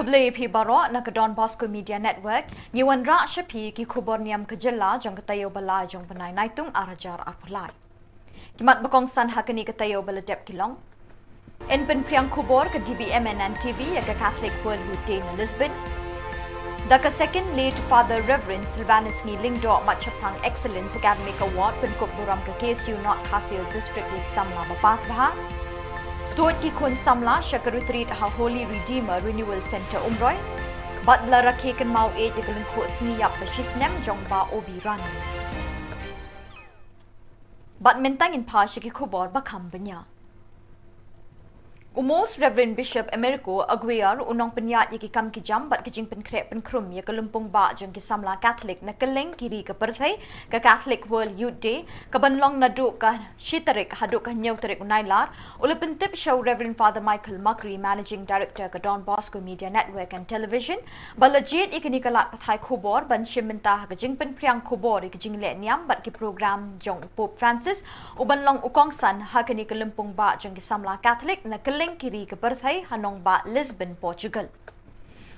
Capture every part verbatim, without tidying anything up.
Khublei phi baroh na ka Don Bosco Media Network. Ngi wanrah sha phi ki khubor niam ka jylla jong ka taïew ba lai jong u bnai Naitung ar hajar arphew lai. Ki mat ba kongsan ha kane ka taïew ba la dep ki long: Yn pynphriang khubor ka D B M N N T V ïa ka Catholic World Youth Day na Lisbon. Da ka second late Father Reverend Silvanus Ngi Lyngdoh mat shaphang Excellence Academic Award pynkup burom ka K S U North Khasi Hills District ïa ki samla ba pass bha. Tuid ki khun samla sha ka retreat ha Holy Redeemer Renewal Centre Umroi. Bad la rakhe kynmaw ïeit ïa ka lyngkhuh sngi ïap ba shisnem jong Bah Obi Rani. Bad mynta ngin phai sha ki khubor ba kham bniah. U Most Reverend Bishop Americo Aguiar u nongpynïaid ïa ki kam ki jam bad ki jingpynkhreh pynkhrum ïa ka lympung bah jong ki samla Catholic na kylleng ki ri ka pyrthei, ka Catholic World Youth Day, ka ban long naduh ka shi tarik haduh ka hynñiew tarik u Nailar, u la pyntip sha u Reverend Father Michael Macri, Managing Director ka Don Bosco Media Network and Television, ba la jied ïa kane ka lad pathai khubor ban shim bynta ha ka jingpynphriang khubor ïa ka jingleh niam bad ki program jong u Pope Francis u ban long u kongsan ha kane ka lympung bah jong ki samla Catholic na kylleng ki ri ka pyrthei ha nongbah Lisbon, Portugal.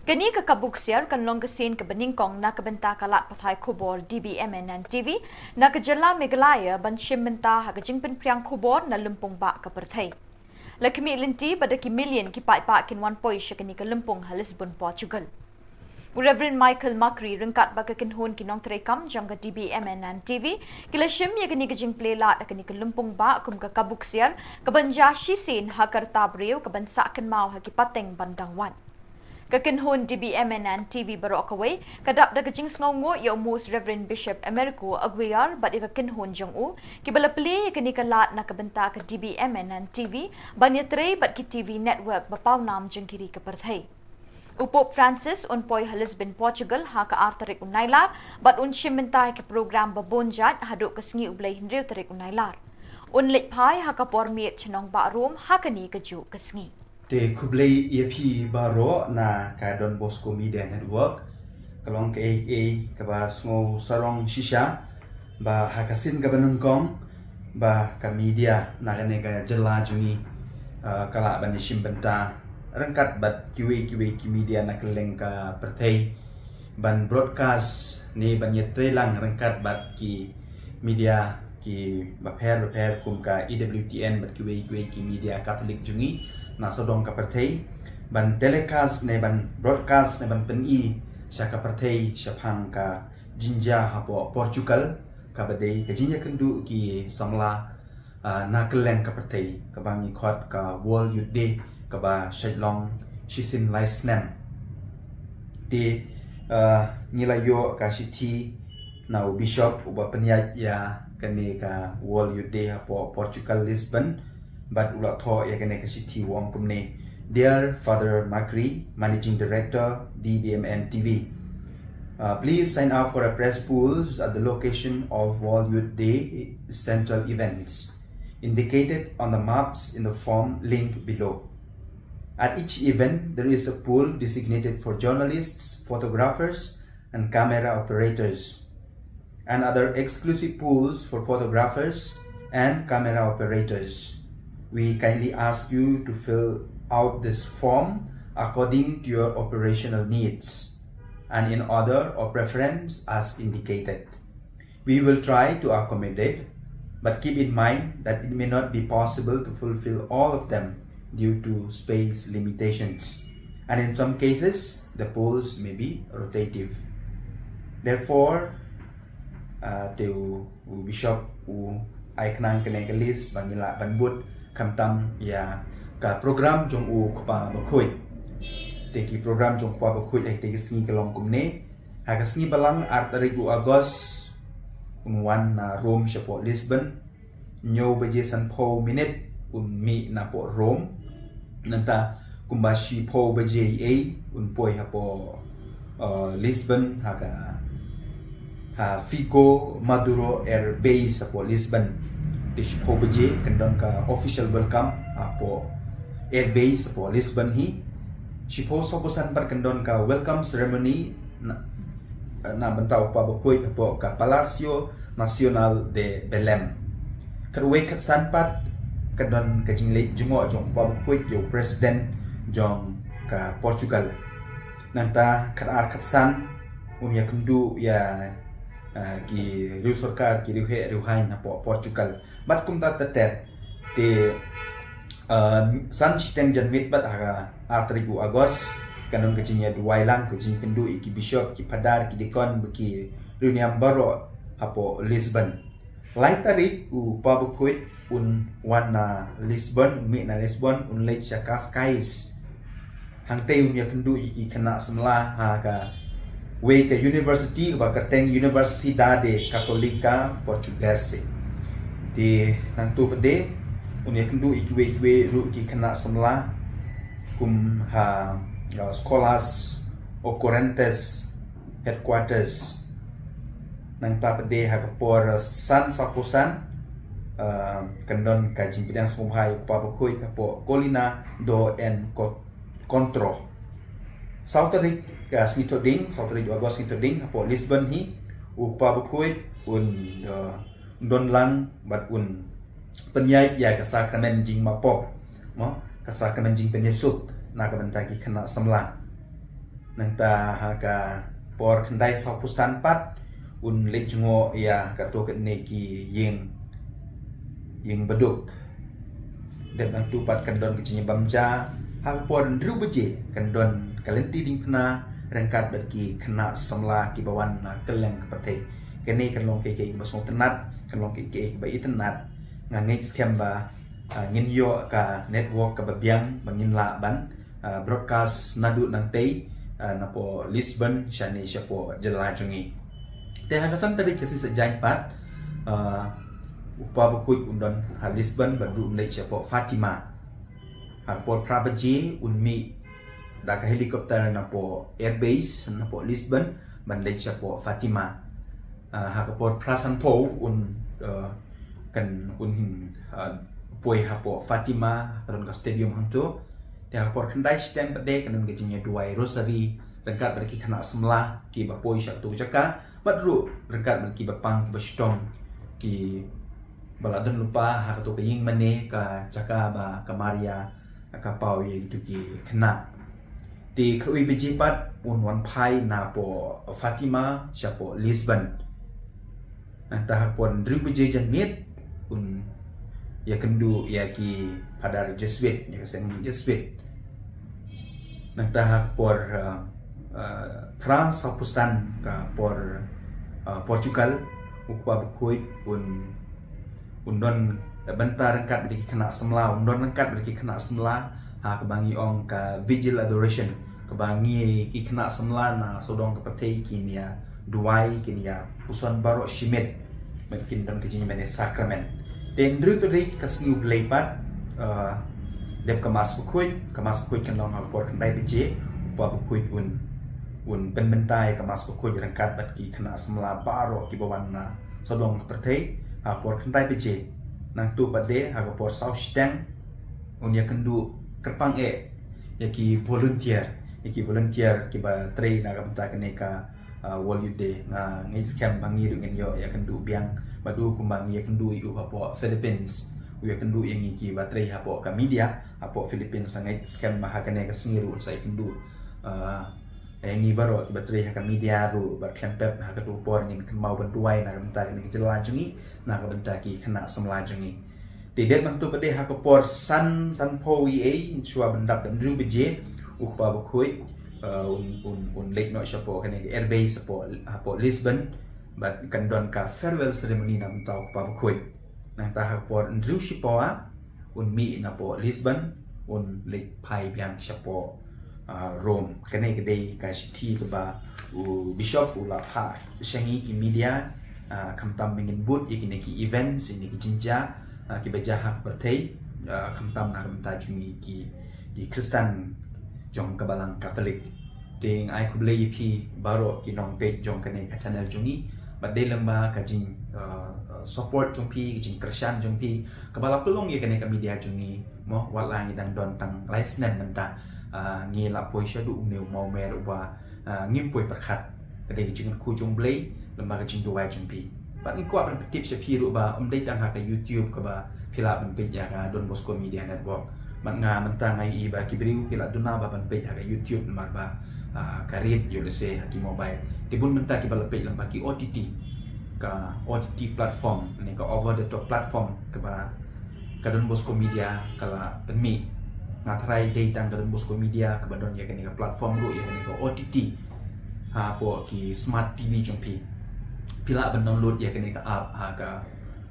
Kane ka kabu ksiar kan long ka sien kaba nyngkong na ka bynta ka lad pathai khubor D B M N N T V na ka jylla Meghalaya ban shim bynta ha ka jingpynphriang khubor na lympung bah ka pyrthei. La khmih lynti ba da ki million ki paidbah kin wan poi sha kane ka lympung ha Lisbon, Portugal. U Reverend Michael Macri ryngkat bad ka kynhun ki nongtrei kam jong ka D B M N N T V ki la shim ïa kane ka jingplie lad ha kane ka lympung bah kum ka kabu ksiar ka ban jia shisien ha ka rta briew ka ban sah kynmaw ha ki pateng ban dang wan. Ka kynhun D B M N N T V baroh kawei ka dap da ka jingsngewnguh ïa u Most Reverend Bishop Americo Aguiar bad ïa ka kynhun jong u kiba la plie ïa kane ka lad na ka bynta ka D B M N N T V ban ïatrei bad ki T V network ba pawnam jong ki ri ka pyrthei. U Pope Francis un poi ha Lisbon, Portugal ha ka ar tarik u Nailar bad un shim bynta ïa ki program ba bun jait haduh ka sngi u Blei hynriew tarik u Nailar. Un leit phai ha ka por miet sha nongbah Rome ha kane kajuh ka sngi. Te khublei ïa phi baroh na ka Don Bosco Media Network. Ka long kaei kaei kaba sngewsarong shisha ba ha ka sien kaba nyngkong ba ka media na kane ka jylla jong ngi, ah, ka lah ban ïashim bynta ryngkat bad kiwei kiwei ki media na kylleng ka pyrthei ban broadcast ne ban ïatreilang ryngkat bad ki media ki bapher bapher kum ka E W T N bad kiwei kiwei ki media Catholic jong ngi na sawdong ka pyrthei ban telecast ne ban broadcast ne ban pyni sha ka pyrthei shaphang ka jingjia hapoh Portugal kaba dei ka jingïakynduh ki samla, ah, na kylleng ka pyrthei kaba ngi khot ka World Youth Day kaba shait long shisien lai snem. Te, ah, ngi la ïoh ka shithi na u Bishop uba pynïaid ïa kane ka World Youth Day hapoh Portugal, Lisbon, bad u la thoh ïa kane ka shithi u ong kumne: Dear Father Macri, Managing Director, D B M N T V, uh, please sign up for a press pools at the location of World Youth Day central events indicated on the maps in the form link below. At each event, there is a pool designated for journalists, photographers, and camera operators, and other exclusive pools for photographers and camera operators. We kindly ask you to fill out this form according to your operational needs and in order of preference as indicated. We will try to accommodate, but keep in mind that it may not be possible to fulfill all of them due to space limitations. And in some cases, the polls may be rotative. Therefore, uh, te u, u Bishop u ai khnang kane ka list ba ngi lah ban bud khamtam ïa ka program jong u Kpa Bakhuid. Te ki program jong u Kpa Bakhuid ha kite ki sngi ka long kumne. Ha ka sngi Balang ar tarik u August un wan na Rome shapoh Lisbon. Hynñiew baje sanphew minit un mih napoh Rome. Nangta kumba shiphew baje ei un poi hapoh, uh, Lisbon ha ka, ha Figo Maduro Air Base hapoh Lisbon. Te shiphew baje kan don ka official welcome hapoh Air Base hapoh Lisbon hi. Shiphew sawphew san pat kan don ka welcome ceremony na, na bynta u Kpa Bakhuid hapoh ka Palácio Nacional de Belém. Khatwei khatsan pat kan don ka jingleit jngoh jong u Kpa Bakhuid ïa u President jong ka Portugal. Nangta khatar khatsan un ïakynduh ïa, ah, ki riew sorkar, ki riew heh riew haiñ hapoh Portugal. Bad kumta ter ter. Te, ah, san shiteng janmiet bad ha ka ar tarik u August, kan don ka jingïaduwai lang, ka jingkynduh ïa ki bishop, ki phadar, ki deacon, ki riewniam baroh hapoh Lisbon. Lai tarik u Kpa Bakhuid un wan na Lisbon, un mih na Lisbon, un leit sha Cascais. Hangtei un ïakynduh ïa ki khynnah samla ha kawei ka university kaba kyrteng Universidade Católica Portuguesa. Te nangta pat de un ïakynduh ïa kiwei kiwei ruh ki khynnah samla kum ha, uh, Escolas Ocorrentes Headquarters. Nangta pat de ha ka por, uh, san sawphew san, uh, kan don ka jingpdiang sngewbha ïa u Kpa Bakhuid hapoh Colina do Encontro. Saw tarik ka sngi Thohdieng, saw tarik u August sngi Thohdieng, hapoh Lisbon hi u Kpa Bakhuid un, uh, don lang bad un pynïaid ïa ka sakramen jingmapop, mo, ka sakramen jingpynïasuk na ka bynta ki khynnah samla. Nangta ha ka por khyndai sawphew san pat un leit jngoh ïa kato katne ki ïing, ïing baduk. Dep nangta pat kan don ka jingïabam ja ha ka por hynriew baje, kan don ka lynti diengphna ryngkat bad ki khynnah samla kiba wan na kylleng ka pyrthei. Kane kan long kaei kaei kaba sngewtynnat, kan long kaei kaei kaba itynnat. Nga ngeit skhem ba, ah, ngin ïoh ka network kaba biang ba ngin lah ban, ah, broadcast naduh nangtei, ah, napoh Lisbon shane shapoh jylla jong ngi. Te ha ka san tarik ka sngi Saitjaiñ pat, ah, u Kpa Bakhuid un don ha Lisbon bad ruh un leit shapoh Fatima. Ha ka por phra baje un mih da ka helicopter napoh airbase napoh Lisbon ban leit shapoh Fatima. Ah, ha ka por phra sanphew un, ah, kan un, ah, poi hapoh Fatima, ka don ka stadium hangto. Te ha ka por khyndai shiteng pat de kan don ka jingïaduwai rosary ryngkat bad ki khynnah samla kiba poi sha kato ka jaka bad ruh ryngkat bad kiba pang kiba shitom kiba la don lypa ha kato ka ïing mane, ka jaka ba ka Maria ka paw ïa kito ki khynnah. Te khatwei baje pat un wan phai napoh Fatima shapoh Lisbon. Nangta ha ka por hynriew baje janmiet un ïakynduh ïa ki phadar Jesuit, ïa ka seng Jesuit. Nangta ha ka por, ah, ah, phra sawphew san ka por, ah, Portugal, u Kpa Bakhuid un, un don bynta ryngkat bad ki khynnah samla, un don ryngkat bad ki khynnah samla ha kaba ngi ong ka Vigil Adoration, kaba ngi ki khynnah samla na sawdong ka pyrthei kin ïaduwai, kin ïapuson baroh shimet. Bad kin don ka jingïamane sakramen. Te hynriew tarik ka sngi U Blei pat, ah, dep ka Mass Bakhuid, ka Mass Bakhuid kan long ha ka por khyndai baje, u Kpa Bakhuid un, un pynbynta ïa ka Mass Bakhuid ryngkat bad ki khynnah samla baroh kiba wan na sawdong ka pyrthei, ha ka por khyndai baje. Nangta pat de ha ka por saw shiteng un ïakynduh kyrpang eh ïa ki volunteer, ïa ki volunteer kiba trei na ka bynta kane ka, ah, World Youth Day. Nga ngeit skhem ba ngi ruh ngin ïoh ïakynduh biang bad u kumba ngi ïakynduh ïa u hapoh Philippines, u ïakynduh ïa ngi kiba trei hapoh ka media hapoh Philippines. Nga ngeit skhem ba ha kane ka sngi ruh sa ïakynduh, ah, ïa ngi baroh kiba trei ha ka media ruh bad khlem pep ha kato ka por ngin kynmaw ban duwai na ka bynta kane ka jylla jong ngi, na ka bynta ki khynnah samla jong ngi. Te dep nangta pat de ha ka por san, sanphew eiei, shuwa ban dap ka hynriew baje, u Kpa Bakhuid, uh, un, un, un leit noh shapoh kane ka airbase hapoh, hapoh Lisbon, bad kan don ka farewell ceremony na bynta u Kpa Bakhuid. Nangta ha ka por hynriew shipawa un mih napoh Lisbon, un leit phai biang shapoh, ah, Rome. Kane ka dei ka shithi kaba u Bishop u la phah sha ngi ki media, ah, khamtam ba ngin bud ïa kine ki events, ïa kine ki jingjia, ah, kiba jia ha ka pyrthei, ah, khamtam na ka bynta jong ngi ki, ki Khristan jong ka Balang Katholik. Te nga ai khublei ïa phi baroh ki nongpeit jong kane ka channel jong ngi. Bad dei lem bad ka jing, uh, uh, support jong phi, ka jingkyrshan jong phi, kaba la pynlong ïa kane ka media jong ngi. Mo, wat la ngi dang don tang lai snem mynta, uh, ngi la poi shaduh une u mawmer uba, uh, ngim poi pyrkhat. Ka dei ka jingkyrkhu jong U Blei lem bad ka jingduwai jong phi. Bad ngi kwah ban pyntip sha phi ruh ba ym dei tang ha ka YouTube kaba phi lah ban peit ïa ka Don Bosco Media Network. Bad nga mynta nga ïohi ba ki briew ki la duna ba ban peit ha ka YouTube namar ba Ah, ka rit ïoh lehse ha ki mobile. Te bun mynta kiba la peit lyngba ki O T T, ka O T T platform ne ka over the top platform kaba ka Don Bosco Media ka la pynmih. Nga tharai dei tang ka Don Bosco Media kaba don ïa kane ka platform ruh, ïa kane ka O T T hapoh ki smart T V jong phi. Phi lah ban download ïa kane ka app ha ka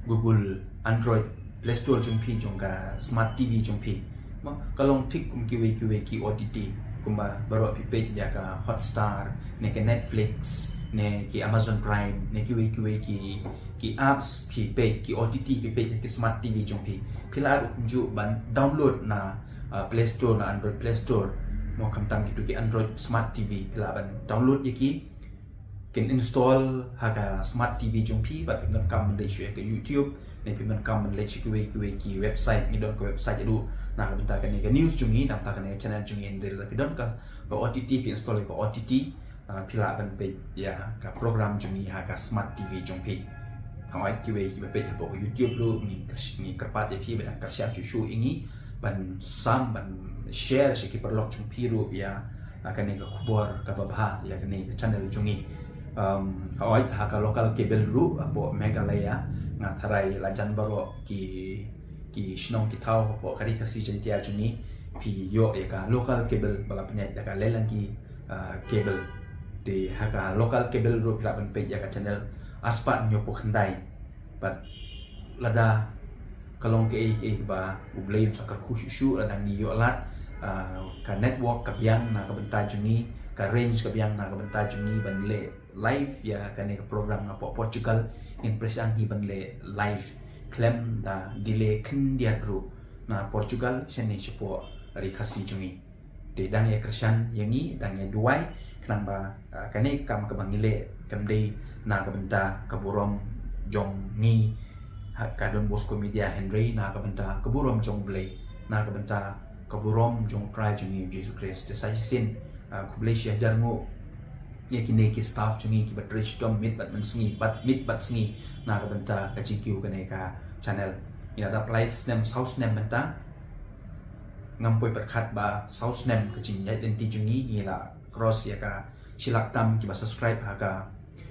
Google Android Play Store jong phi, jong ka smart T V jong phi. Mo, ka long thik kum kiwei kiwei ki O T T, kumba baroh phi peit ïa ka Hotstar ne ka Netflix ne ki Amazon Prime ne kiwei kiwei ki, ki apps phi peit, ki O T T phi peit ha ki smart T V jong phi. Phi lah ruh kumjuh ban download na, uh, Play Store, na Android Play Store. Mo, khamtam kito ki Android smart T V, phi lah ban download ïa ki, kin install ha ka smart T V jong phi, bad phi donkam ban leit shuh ïa ka YouTube ne phi donkam ban leit shuh kiwei kiwei ki website. Ngi don ka website ruh na ka bynta kane ka news jong ngi, na ka bynta kane ka channel jong ngi. Hynrei lada phi don ka, ka O T T, phi install ïa ka O T T, ah, phi lah ban peit ïa ka program jong ngi ha ka smart T V jong phi. Hooid, kiwei kiba peit hapoh ka YouTube ruh, ngi kyrsh-, ngi kyrpad ïa phi ba dang kyrshan shuh shuh ïa ngi ban sam, ban share sha ki paralok jong phi ruh ïa, ah, kane ka khubor kaba bha ïa kane ka channel jong ngi. Um, hooid, ha ka local cable ruh hapoh Meghalaya, nga tharai la jan baroh ki, ki shnong ki thaw hapoh ka Ri Khasi Jaiñtia jong ngi, phi ïoh ïa ka local cable ba la pynïaid da ka Lelangi, ah, cable. Te ha ka local cable ruh phi lah ban peit ïa ka channel arspah hynñiewphew khyndai. Bad lada ka long kaei kaei kaba U Blei un sa kyrkhu shuh shuh, lada ngi ïoh lad, ah, ka network ka biang na ka bynta jong ngi, ka range ka biang na ka bynta jong ngi ban leh live ïa kane ka program napoh Portugal, ngin pyrshang hi ban leh live khlem da delay khyndiat ruh na Portugal shane shapoh Ri Khasi jong ngi. Te dang ïa kyrshan ïa ngi, dang ïa duwai, khnang ba, ah, kane ka kam kaba ngi leh kam dei na ka bynta ka burom jong ngi ha ka Don Bosco Media, hynrei na ka bynta ka burom jong U Blei, na ka bynta ka burom jong U Trai jong ngi Jisu Khrist. Te sa shisien, ah, khublei shi hajar nguh ïa kine ki staff jong ngi kiba trei shitom miet bad mynsngi, bad miet bad sngi na ka bynta ka jingkiew kane ka channel. Ngi la dap lai snem, saw snem mynta. Ngam poi pyrkhat ba saw snem ka jingïaid lynti jong ngi, ngi la cross ïa ka shi lak tam kiba subscribe ha ka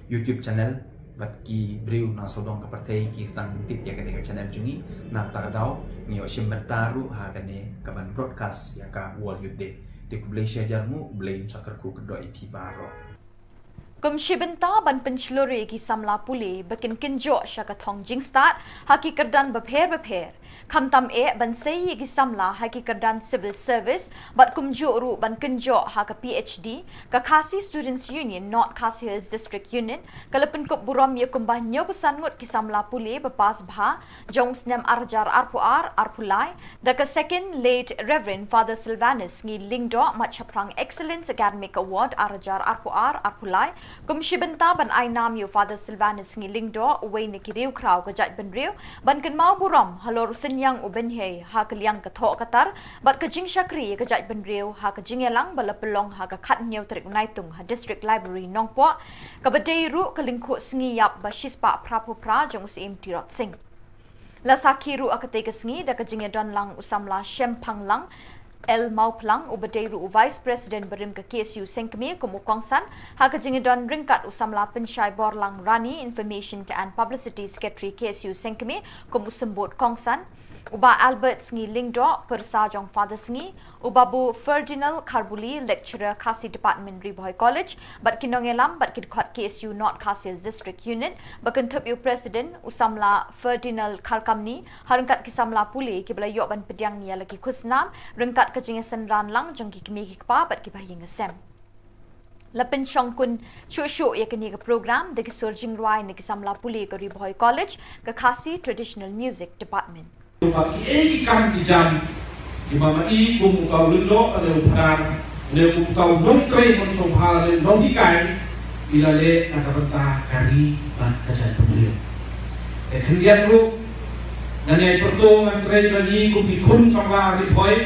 YouTube channel. Bad ki briew na sawdong ka pyrthei ki sdang tip ïa kane ka channel jong ngi. Na kata ka daw ngi ïoh shim bynta ruh ha kane kaban broadcast ïa ka World Youth Day. Te khublei shi hajar nguh, U Blei un sa kyrkhu kyrdoh ïa phi baroh. Kum shi bynta ban pynshlur ïa ki samla pule ba kin kynjoh sha ka thong jingstad ha ki kyrdan bapher bapher, khamtam eh ban sei ïa ki samla ha ki kyrdan civil service bad kumjuh ruh ban kynjoh ha ka P H D, ka Khasi Students Union North Khasi Hills District Unit ka la pynkup burom ïa kumba hynñiewphew san ngut ki samla pule ba pass bha jong u snem ar hajar arphew ar arphew lai da ka Second Late Reverend Father Sylvanus Ngi Lyngdoh Mat Shaphrang Excellence Academic Award ar hajar arphew ar arphew lai, kum shi bynta ban ai nam ïa u Father Sylvanus Ngi Lyngdoh, uwei na ki riewkhraw ka jaitbynriew, ban kynmaw burom halor u synñiang u bynhiar ha ka liang ka thoh ka tar bad ka jingshakri ïa ka jaitbynriew ha ka jingïalang ba la pynlong ha ka khathynñiew tarik u Naitung ha District Library Nongpoh, kaba dei ruh ka lyngkhuh sngi ïap ba shispah phraphew phra jong u Syiem Tirot Sing. La sakhi ruh ha katei ka sngi da ka jingïadon lang u samla Shemphang Lang L Mawphlang, uba dei ruh u Vice President barim ka K S U Sengkmie, kum u kongsan, ha ka jingïadon ryngkat u samla Pynshai Borlang Rani, Information and Publicity Secretary K S U Sengkmie, kum u symbud kongsan, u Bah Albert Sngi Lyngdoh, pyrsa jong Father Sngi, u Babu Ferdinand Kharbuli, Lecturer Khasi Department, Ri Bhoi College, bad ki nongïalam bad ki dkhot K S U North Khasi Hills District Unit, ba kynthup ïa u President u samla Ferdinand Kharkamni, ha ryngkat ki samla pule kiba la ïoh ban pdiang ïa la ki khusnam ryngkat ka jingïasynran lang jong ki kmie ki kpa bad ki bahaïing hasem. La pynshongkun shuh shuh ïa kane ka program da ki sur jingrwai na ki samla pule ka Ri Bhoi College, ka Khasi Traditional Music Department. Ba kiei ki kam ki jam kiba ma i kum uta u lyngdoh, lane u phadar, lane kum uta u nongtrei mynshuwa, lane u nonghikai, i la leh na ka bynta ka ri bad ka jaitbynriew. Te khyndiat ruh, ngan ïai pyrto ngan trei ba ngi kum ki khun samla Ri Bhoi,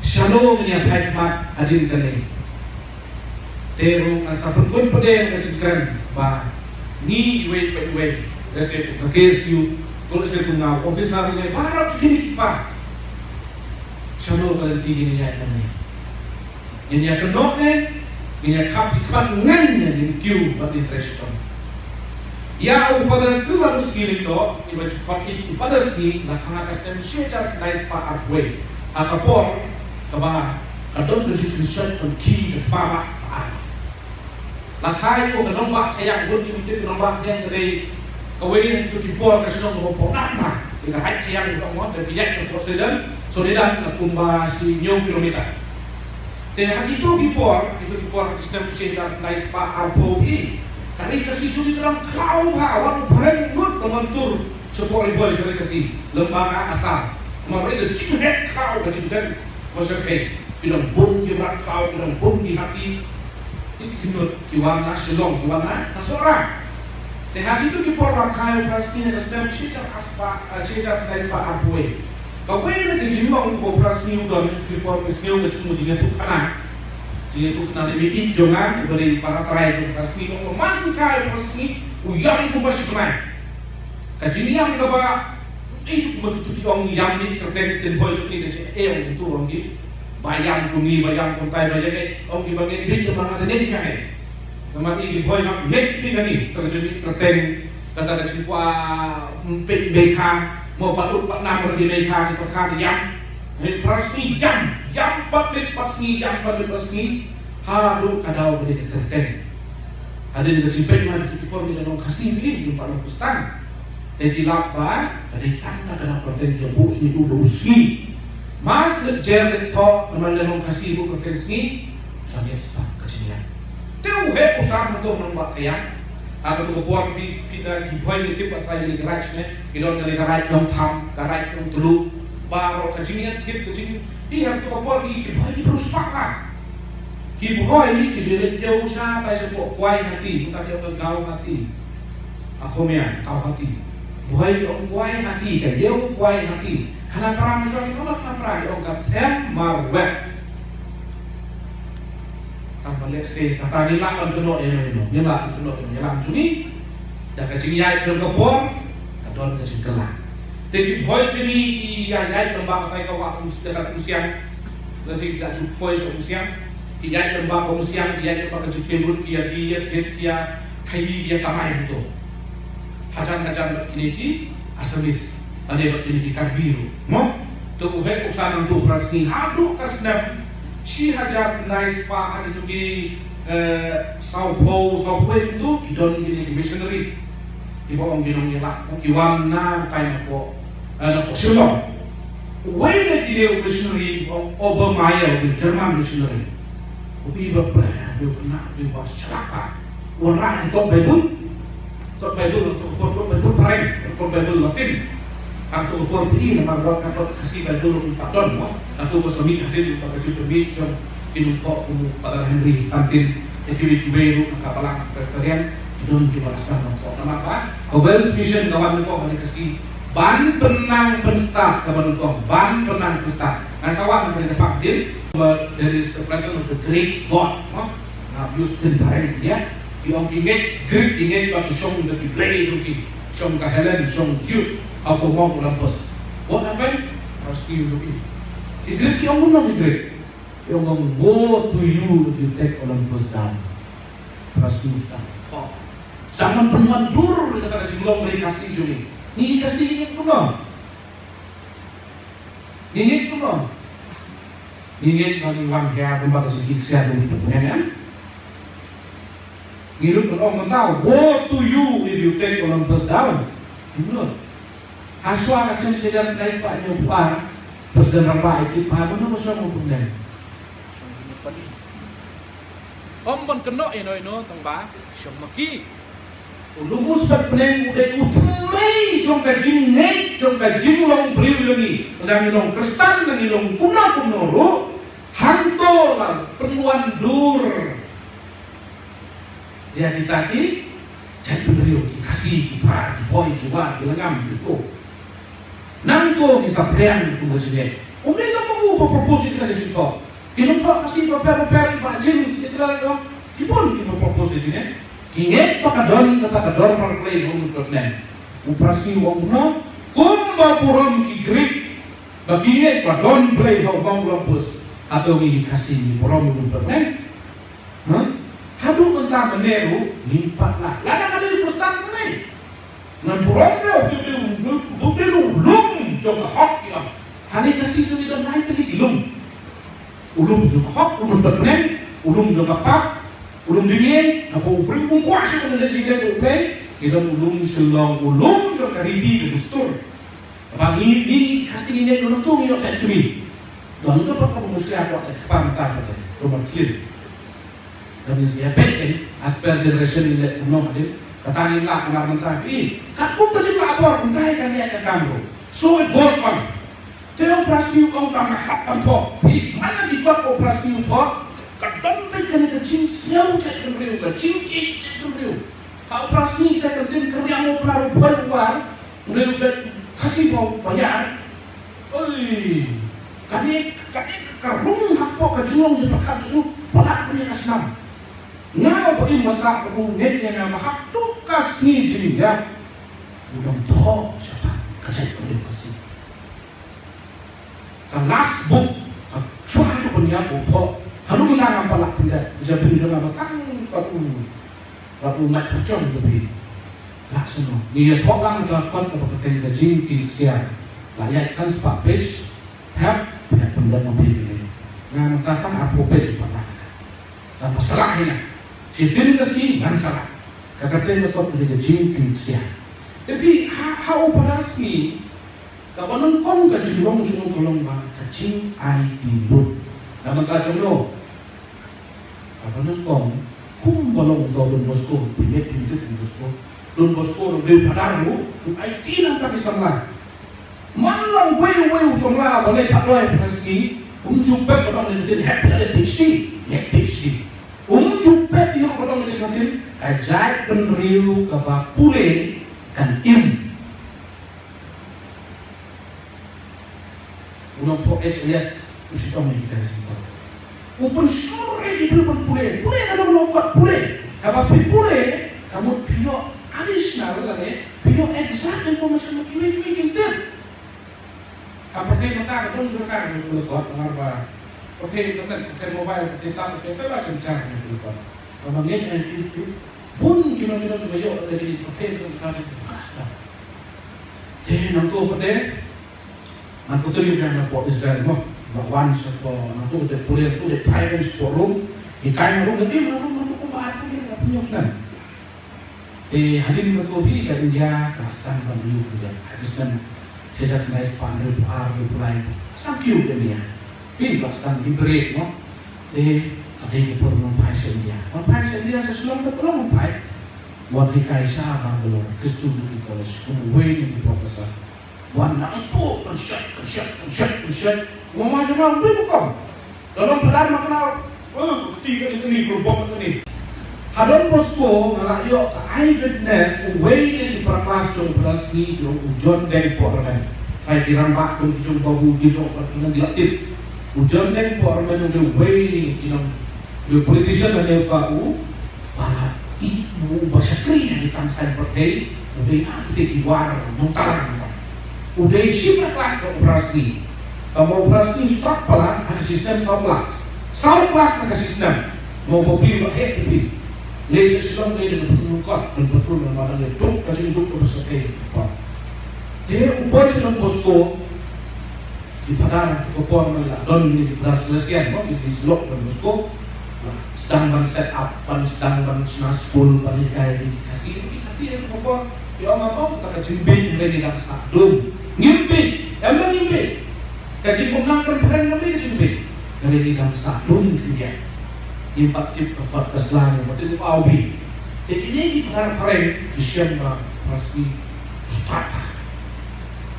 shano ngin ïa phai khmat hadien kane. Te ruh ngan sa pynkut pat ïa ka jingkren ba ngi iwei pa iwei, lehse kum ka K S U, ko lehse kum nga u officer iwei, baroh ki kmie ki kpa. Shano ka lynti ngin ïa ïaid lynti. Ngin ïa kynnoh ne Ngin ïa khap ïa khmat ngan ïa ngin kiew bad ngin trei shitom. Ïa u Father Silas Sngi Lyngdoh, iba ju khot ïa u Father Sngi, la kha ha ka snem shi hajar khyndai spah arphew wei. Ha ka por kaba ka don ka jingkynshoit, ka khih ka thma ba ka ai. La kha ïa u ka nongbah Thiang, bun ki mynta ka nongbah Thiang ka dei kawei na kito ki por ka shnong kaba pynap ma ïa ka Raid Thiang, ka mon da biang ka President Soledad, na kumba shi hynñiew kilometer. Te ha kito ki por, kito ki por ha ki snem shi hajar khyndai spah arphew, ka Ri Khasi jong ngi ka dang khlaw bha, wat u phareng lut ka mon tur shapoh Ri Bhoi sha Ri Khasi lem bad ka Assam. Namar ba ka jingheh khlaw, ka jingdeng ba shyrkhei. Ki dang bun ki mrad khlaw, ki dang bun ki hati. Ki khyndiat ki wan na Shillong, ki wan na, na Sohra. Te ha kito ki por la kha ïa u Prah Sngi ha ka snem shi hajar spah, eh, shi hajar khyndai spah arphew wei. Kawei na ki jinglong kaba u Prah Sngi u don ha kito ki por, ka sngew ka jingmut, jingïathuhkhana. Jingïathuhkhana ne mei ïeit jong nga, iba dei para trai jong u Prah Sngi, u ong ba ma shu kha ïa u Prah Sngi, u ïam kumba shi bnai. Ka jingïam kaba, eh, shu kumba kito ki ong ïam mih kyrteng, ktien Bhoi jong ngi, ka jingïam, eh, ong tu ong ki. Ba ïam kum ngi, ba ïam kumtai, ba ïam, eh, ong ki ba ngeit beit, ba nga te ngeit nga, eh. Namar ngi ki Bhoi hap ngeit beit ngi, te ka jingmih kyrteng, kata ka jingkwah, mm, peit mei kha, mo pat ut pat nam ruh ki mei kha, ki pat kha te ïam. Hei, Prah Sngi ïam, ïam pat mei pat sngi, ïam pat mei pat sngi. Haduh ka daw ba dei ka kyrteng. Hadien ka jingpeit ma kito ki por ngi la long Khasi, ngi ym pat long Khristan. Te ki lap ba ka dei tang na ka daw kyrteng ki ïa buh sngi, u da u sngi. Mas leit jer leit thoh, namar la long Khasi buh kyrteng sngi. Sa ngi spah ka jingïap. Te u heh u sam hangto ha nongbah Thiang. Ha kato ka por phi, phi da ki Bhoi ngi tip ba trai ka Ri Khasi ne. Ki don ka Ri Khasi Nongtham, ka Ri Khasi Nongtluh. Baroh ka jingïathied ka jing, phi ha kato ka por ki, ki Bhoi ki briew spah ha. Ki Bhoi ki ju leit ïew sha tai shapoh Kawhati, mynta ki ong ka Guwahati. Ha Khmer, Kawhati. Bhoi ki ong Kawhati, ka ïew Kawhati. Khanapara ma shong ki ong, Khanapara ki ong ka Them Marwet. Tang ba lehse kata ngi lah ban kynnoh ïa no ïa no, ngi lah ban kynnoh ïa no ïa lam jong ngi. Da ka jingïaid jong ka por ka don ka jingkylla. Te ki Bhoi jong ngi ki ïa ïaid lem bad katai ka wah Umsiang, ka Umsiang. Lehse ki la ju poi sha Umsiang. Ki ïaid lem bad ka Umsiang, ki ïaid lem bad ka Jingkieng Rut, ki ïa, ki ïa thied, ki ïa khaii, ki ïa kamai hangto. Hajan hajan bad kine ki Assamese. Lane bad kine ki Karbi ruh, mo? Te u heh u san nangtu u Prah Sngi haduh ka snem shi hajar khyndai spah, ha kito ki, eh, sawphew, sawphew wei tu ki don kine ki missionary. Kiba ong ki nongïalam, ki wan na tai napoh, eh, napoh Shillong. Uwei na kine u missionary, u Obermayr, u German missionary. U i ba pyrshah, u khynnah, u ba shlak. Wanrah ïa ka kot Baibl. Kot Baibl, kot, kot Baibl phareng, kot Baibl Latin. Hangto ka por phi i namar ba ka kot Khasi Baibl ruh ym pat don mo. Hangto ka sa mih hadien ba ka jingpynmih jong ki nongthoh kum u Father Henry Fantin, te kiwei kiwei ruh na ka Balang Presbyterian, ki don kiba la sdang ban thoh namar ba ka Welsh Mission ka wan nyngkong ha Khasi ban pynnang pynstad, ka wan nyngkong ban pynnang pynstad. Nga sa wan ha kane ka park hadien, but there is a presence of the great God mo. Nga use ktien phareng ïa ki, ong ki ngeit, Greek ki ngeit ba ki shong da ki blei jong ki, shong ka Helen, shong Zeus, ha u Mount Olympus. What happened? Prah Sngi u ïohi. Ki Greek ki ong kumno ki Greek? Ki ong, "Woe to you if you take Olympus down." Prah Sngi u sdang. Oh. Sa man pynwan dur ïa kata ka jinglong Ri Khasi jong ngi. Ngi Khasi ngi ngeit kumno? Ngi ngeit kumno? Ngi ngeit ba ngi wan hiar kumba ka jingkit ksiar u Mynsiem Bakhuid, em? Ngi lut ban ong mynta, "Woe to you if you take Olympus down." Ngi lut. Hashwa ka snem shi hajar khyndai spah hynñiewphew ar, President Rangbah Aitibha, mano ba shong u President? Ym ban kynnoh ïano ïano tang ba shong ma ki. U Lum Spet Bneng u dei u thymmei jong ka jingngeit, jong ka jinglong briew jong ngi. Lada ngi long Khristan, lada ngi long kumno kumno ruh, hangto la pynwan dur ïa kita ki jaitbynriew, ki Khasi, ki Prah, ki Bhoi, ki War, ki Lyngngam, ki Ko. Nangto ngi saphriang kum ka jingngeit. Um dei tang ma u ba propose ïa kane ka jingthoh. Ki nongthoh Khasi bapher bapher, i Bah James, i Bah James, ki bun kiba propose ïa kine. Ki ngeit ba ka don kata ka dorbar klei ha u Lum Spet Bneng. U Prah Sngi u ong kumno? Kumba burom ki Greek ba ki ngeit ba don Blei ha u Mount Olympus, hato ngi ki Khasi ngi burom u Lum Spet Bneng? Haduh mynta mynne ruh ngim pat lah. Lada ka dei u Khristan seh, ngan burom ruh, u dei u lum jong ka hok, ïa. Hangne ka Khasi jong ngi don lai tylli ki lum. U lum jong ka hok, u lum sdang bneng, u lum jong ka pap, u lum dyngieng, hapoh u briew u kwah shuh ban leh jingdei U Blei, ki don u lum shlong, u lum jong ka riti ka dustur. Ba ngi, ngi, ngi Khasi ngi ngeit ruh nangtu ngi ïoh jait kmie. Don ka ba ka mushkila ka jait kpar mynta ka dei, ruh mar thlien. Ka ngi sia peit kan, as per generation ngi leh kumno hadien. Kata ngi lah kumar mynta phi. Katkum ka jinglah bor mynta ka ngi ïa ka kam ruh. So it goes on. Te u Prasngi u ong ba nga hap ban thoh. Phi, man la ki kot u Prasngi u thoh. Ka don beit kane ka jingsngew jait bynriew, ka jingïeit jait bynriew. Ha u Prasngi te ka ktien Khriam u Prah u Phoi u War. Une u jait Khasi ba, ba ïar. Oi, kane, kane ka rung hapoh ka jinglong jingpyrkhat jong u palat une ka snam. Nga ba im masa ba u ngeit ïa nga, ma haduh ka sngi jingïap u dang thoh shaphang ka jaitbynriew Khasi. Ka last book, ka shuwa haduh ban ïap u thoh. Haduh mynta ngam pat lah pyndep, jingpyndep jong nga ba tang kat u, kat u mat pyrshang ka phi. Lah shano. Ngi ïathoh lang ka kot kaba kyrteng Ka Jingkit Ksiar. La ïaid san spah page, hep, hep pyndep ma phi kane. Nga mynta tang arphew page pat lah. Tang ba salah hi nga. Shisien ka sngi ngan salah. Ka kyrteng ka kot ka dei Ka Jingkit Ksiar. Te phi ha, ha u Phadar Sngi, kaba nyngkong ka jinglong jong u ka long ba ka jingaiti lut. Na mynta jong no, kaba nyngkong, kumba long uta u Don Bosco, phi ngeit phi tip u Don Bosco. Don Bosco u long u phadar ruh, u aiti nangta ki samla. Man la uwei uwei u samla ba leit phadar ha Phadar Sngi, um ju pep ba dang leit, hep leit PhD, leit PhD. Um ju pep ïa ba dang leit, ka jait bynriew kaba pule kan im. U nongthoh H L S u shitom ïa kita ki jingthoh. U pynshlur ïa ki briew ban pule. Pule ka dei ban ong kot pule. Haba phi pule, ka mut phi ïoh additional lane phi ïoh exact information ba kiwei kiwei kim tip. Ha pyrthei mynta ka don jurkar ïa ki kot, namar ba pyrthei internet, pyrthei mobile, pyrthei tab, pyrthei tab, la jynjar ïa ki kot. Haba ngeit ïa ki kot, bun ki nong ki nong kiba ïoh ïa ki pyrthei internet, ka dei ka kas ka. Te nangto pat de, nangto te ïa na pdeng Israel mo, ba wan sha pdeng, nangto te pule, nangto te phai wan sha pdeng Rom, hikai na Rom, te na Rom, nangto kumba arphew, arphew snem. Te hadien nangto hi ka India ka sdang ban ïoh ka jait, ha ki snem shi hajar khyndai spah hynriewphew ar, hynriewphew lai, sdang kiew ka India. Hi ka sdang liberate mo. Te ka dei ka por ngan phai sha India. Ngan phai sha India, sha Shillong te ka long ngan phai. Wan hikai sha Bangalore, Christian Degree College, kum uwei na ki professor. Wan nangto kynshet, kynshet, kynshet, kynshet. Wan ma jong nga, uwei ba kum. Ka long phadar ma kynmaw, oh, ka kti kane kane, ka bok kane. Ha Don Bosco nga la ïoh ka eyewitness, uwei na ki para klas jong u Phadar Sngi, u John Deng Pohrmen. Phi, ki rangbah kum ki jong Babu, ki jong Fred, ki nang, ki la tip. U John Deng Pohrmen u dei uwei na ki nong, u politician na ne u ka u Ba i, u ba shakri ha ki thaw saiñ pyrthei, u dei na kita ki war nongtlang nongtlang. U dei shi para klas bad u Phadar Sngi. Ka ma u Phadar Sngi u stad palat ha ka shi snem saw klas. Saw klas ha ka shi snem. Ma u Babu u la heh te phi. Leit sha Shillong leit da ka patrol, ka patrol, ka patrol, ka patrol, ka jingduk ka ba shakri. Te u poi sha Don Bosco, Ki phadar ha ka por mynta la don ki phadar Salesian mo, ki, ki syllok Don Bosco. La sdang ban set up, ban sdang ban shna skul, ban hikai ïa ki Khasi, ki Khasi ha ka por. Ki ong, ong kata ka jingbieit hynrei ngi dang sah dum. Ngim bieit, em, ngim bieit. Ka jingpynlang kan phareng ka bieit, ka jingbieit. Hynrei ngi dang sah dum, ki ong. Ngim pat tip ka kot ka sla, ngim pat tip ka aw bi. Te kine ki phadar phareng ki shem ba Phadar Sngi.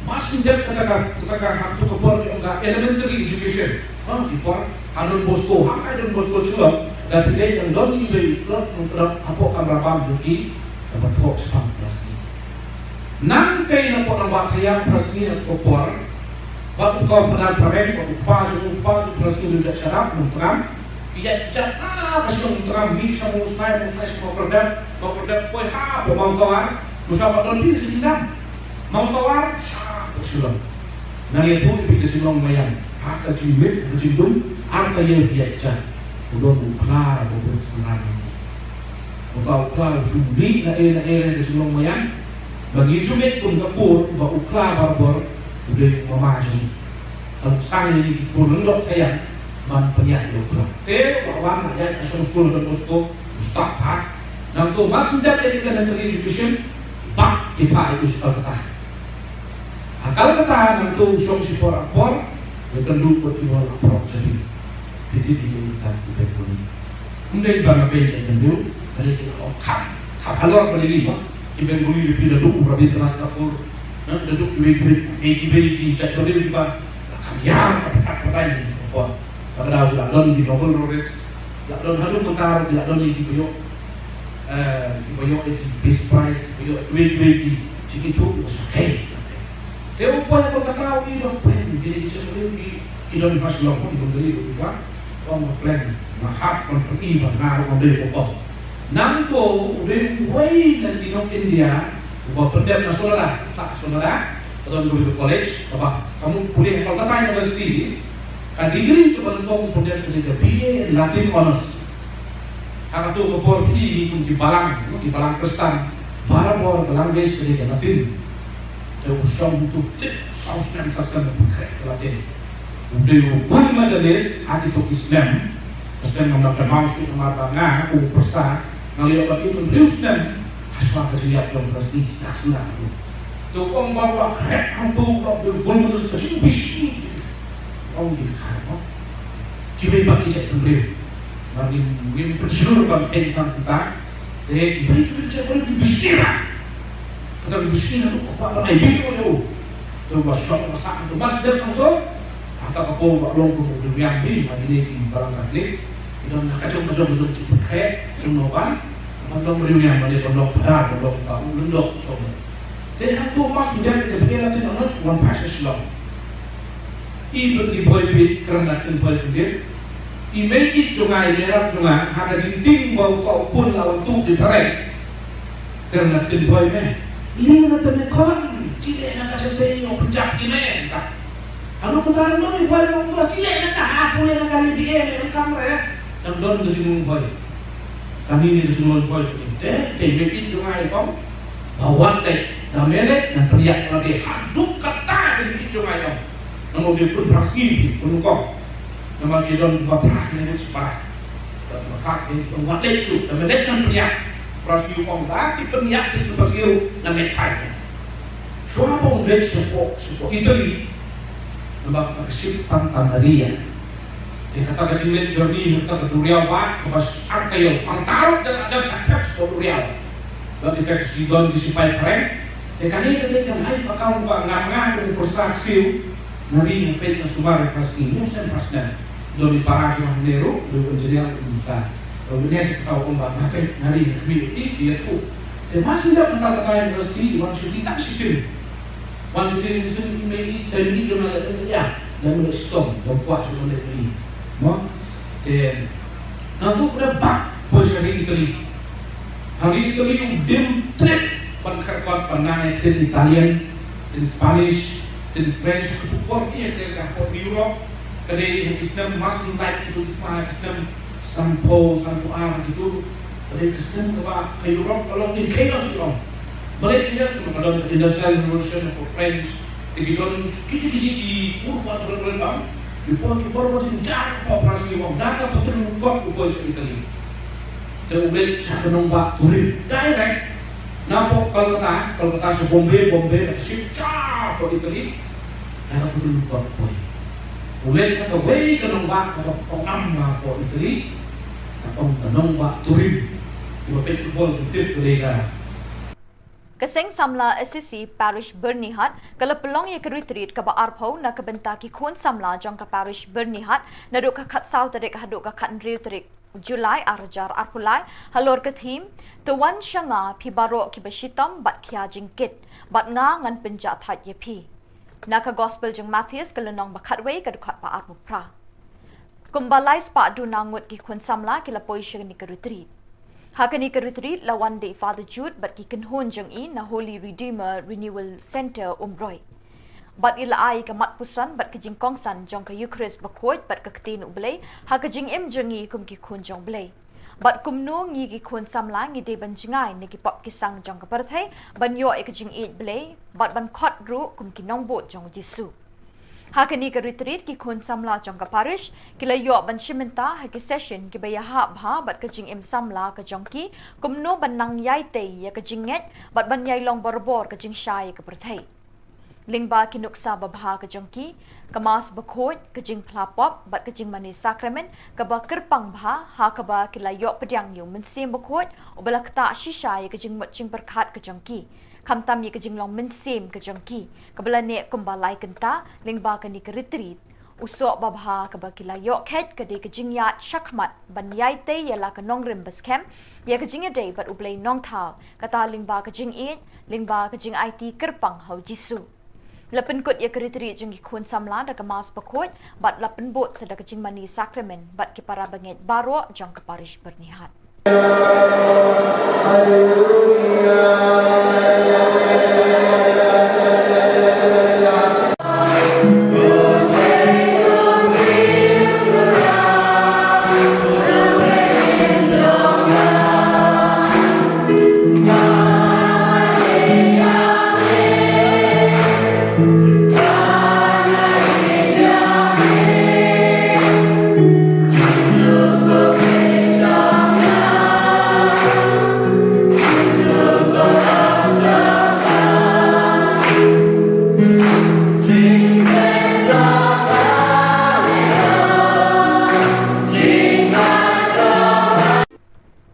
Mas ngi dep kata ka, kata ka, ha kato ka por ki ong ka elementary education. Ha, ki por ha Don Bosco, ha ka Don Bosco Shillong, da phi leit nang don iwei i khlot nongtrei hapoh kamra bam jong ki, kaba thoh shaphang Phadar Sngi. Nangtei napoh nongbah thaw Phadar Sngi ha kato ka por, bad uto u phadar phareng, bad u kpa jong u, u kpa jong u Phadar Sngi u dei u jait shadap, nongtram. Ki ïaid kjat, ah, ka shnong Nongtram, mih sha Mawsnai, Mawsnai sha Mawkyrdep, Mawkyrdep poi hapoh Mawtawar, Mawtawar pat don phi ka jingdam. Mawtawar, shapoh Shillong. Nang ïathuh ïa phi ka jinglong Maïan. Ha ka jingmih, ka jingdum, ar taïew ki ïaid kjat. U don u khla ba u bun synran. Uta u khla u shu mih na e na e ka jinglong maïan. Ba ngi ju mih kum ka kur ba u khla barabor u dei u mama jong ngi. Ka long shisha ïa ngi ki kur lyngdoh ka ïa ban pynïaid ïa u khla. Te u la wan na ïaid ka shong skul Don Bosco u stad pat. Nangto ba shu dep ïa ka elementary education ba ki phah ïa u sha Kolkata. Ha Kolkata nangto u shong shipor apor, ïa ka duk bad ki bor apor jabi. Phi tip ïa kita ki Bengali. Ym dei ba nga pynjah Bengali, balei ki la ong kham, kham halor balei ki ba. Ki Bengali phi da duk u Rabindranath Tagore, na, da duk kiwei kiwei, kiwei kiwei ki jait Bengali kiba la kham ïar ka patat patai ni ki apor. Kaba dei la don ki Nobel laureates, la don haduh mynta la don ki ba ïoh, eh, ki ba ïoh ki Peace Prize, ki ba ïoh kiwei kiwei ki jingithuh kiba shakei. Te u poi ha Kolkata u ïohi ba peng, kine ki jait Bengali ki, ki don ha Shillong, ki Bengali ki don shuwa, ong ba peng, nga hap ban pyni ba nga ruh ngan dei u pom. Nangto u dei uwei na ki nong India uba pyndep na Sollada, sah Sollada, ka don kawei ka college kaba ka mut pule ha Kolkata University, ka degree kaba nyngkong u pyndep ka dei ka B A in Latin Honours. Ha kato ka por phi i kum ki balang, ki balang Khristan, barabor ka language ka dei ka Latin. Te u shong hangto khlem saw snem, saw snem u pynkhreh ka Latin. U dei u gold medalist ha kito ki snem. Ka snem ngam lah kynmaw shuh namar ba nga kum u pyrsa nga la ïoh ban ïoh hynriew snem. Hashwa ka jingïap jong u Prestone ka snem hangto. Te u ong ba u la khreh hangto u la dei u gold medalist ka jingbishni. Ong ki kha mo. Kiwei pat ki jait bynriew. Ba ngim, ngim pynshlur ban kheiñ tang kumta. Te kiwei kiwei ki jait bynriew ki bishni ra. Kata ki bishni ra ko ba ban ai bishni ïa u. Te ba shong ba sah to ba sdang to. Hata ka por ba long kum u riewïang hi, ma kine ki balang Katholik. Ki don ka jong ka jong ka jong ki pynkheiñ jong no ban. Ban long riewïang, ban long phadar, ban long ba u lyngdoh so. Te hangto ba sdang ka bishni ra te nang wan phai sha Shillong. I bad i Bhoi bit kren na ktien Bhoi khyndiat. I mei ïeit jong nga, i mei rat jong nga, ha ka jingtieng ba u khun la wan tuh di phareng. Kren na ktien Bhoi me. Lei na te me khun, chileh na ka shatei ïoh pynjah i me ta. Haduh mynta ruh i Bhoi ong to chileh na ka ha pule na ka lei di e me kam re. Dang don ka jingmut Bhoi. Kane ka jinglong Bhoi jong ngi. Te, te mei ïeit jong nga i ong. Ba wat te, da me leit, ngan pynïaid lade. Haduh katta te mei ïeit jong nga i ong. Nang ong dei khun phra sngi, khun nyngkong. Namar ki don ba phra sngi ngut shipara. Da ba phra sngi ong wat leit shuh, da me leit ngan pynïaid. Phra sngi ong da ki pynïaid ki sngi phra sngi ruh ngan leit phai. Shuwa ba u leit shapoh, shapoh Italy. Namar kata ka ship Santa Maria. Te kata ka jingleit journey, kata ka duriaw ba, kaba ar taïew, ar taïew jan jan shah thep shapoh duriaw. Ba kita ki don ki sipai phareng. Te kane ka dei ka life account ba nga nga kum u pyrsa ksiew. Nga ri nga peit nga sumar ïa phra sngi, ïa snem phra snem. Don i para jong nga hangne ruh, u engineer u sa. U engineer sa kata u ong ba nga peit nga ri nga khmih ïa ki, ki ïathuh. Te ma shu dep mynta kata university, wan shu ki tang shisien. Wan shu ki university, i mei i, te i mei jong nga leh ïa, leh ïa stom, don kwah shu leh ïa. Mo? Te nangtu u dep bah poi sha ri Italy. Ha ri Italy u dim trip ban kyrkot ban nang ïa ktien Italian, ktien Spanish, ktien French, ha kitu por ïa ka, ka por Europe. Ka dei ha ki snem mar syn bad kitu ki thma ha ki snem sanphew, sanphew ar kitu. Ka dei ka snem kaba ka Europe ka long in chaos long. Balei chaos? Ka long ka Industrial Revolution ha ka French. Te ki don kiti kiti ki pur wan wan wan bang. Ki por ki por wan jynjar ha ka French ki wan. Da ka pynrung kot u poi sha Italy. Te u leit sha ka nongbah Turin direct. Napoh Kolkata, Kolkata sha Bombay, Bombay na ka ship sha hapoh Italy. Da ka pynrung kot u poi. U leit ha kawei ka nongbah kaba tong nam hapoh Italy. Ka ong ka nongbah Turin. Kiba peit football ki tip ka dei ka. Ka Seng Samla Assisi Parish Byrnihat ka la pynlong ïa ka retreat kaba arphew na ka bynta ki khun samla jong ka Parish Byrnihat naduh ka khatsaw tarik haduh ka khathynriew tarik July ar hajar arphew lai halor ka theme To wan sha nga phi baroh kiba shitom bad khia jingkit, bad nga ngan pynjah thait ïa phi. Na ka Gospel jong Mathaios ka lynnong ba khatwei ka dkhot ba arphew phra. Kumba lai spah duna ngut ki khun samla ki la poi sha kane ka retreat. Ha kane ka retreat la wan da i Father Jude bad ki kynhun jong i na Holy Redeemer Renewal Centre Umroi. Bad i la ai ka mat puson bad ka jingkongsan jong ka Eucharist bakhuid bad ka ktien U Blei ha ka jingim jong ngi kum ki khun jong U Blei. Bad kumno ngi ki khun samla ngi dei ban jngai na ki pop ki sang jong ka pyrthei, ban ïoh ïa ka jingïeit Blei, bad ban khot ruh kum ki nongbud jong U Jisu. Ha kane ka retreat ki khun samla jong ka parish ki la ïoh ban shim bynta ha ki session kiba ïahap bha bad ka jingim samla ka jong ki, kumno ban nang ïai tei ïa ka jingngeit bad ban ïai long barabor ka jingshai ïa ka pyrthei. Lyngba ki nuksa babha ka jong ki, ka Mass bakhuid, ka jingphla pop bad ka jingmane sakramen kaba kyrpang bha, ha kaba ki la ïoh pdiang ïa U Mynsiem Bakhuid uba la ktah shisha ïa ka jingmut jingpyrkhat ka jong ki, khamtam ïa ka jinglong mynsiem ka jong ki kaba la neh kumba lai kynta lyngba kane ka retreat. U soh babha kaba ki la ïoh kheit ka dei ka jingïaid shakhmat ban ïai tei ïa la ka nongrim baskhem, ïa ka jingïadei bad U Blei Nongthaw, kata lyngba ka jingïeit, lyngba ka jingaiti kyrpang ha U Jisu. La pynkut ïa ka retreat jong ki khun samla da ka Mass bakhuid bad la pynbud sa da ka jingmane sakramen bad ki para bangeit baroh jong ka parish Byrnihat.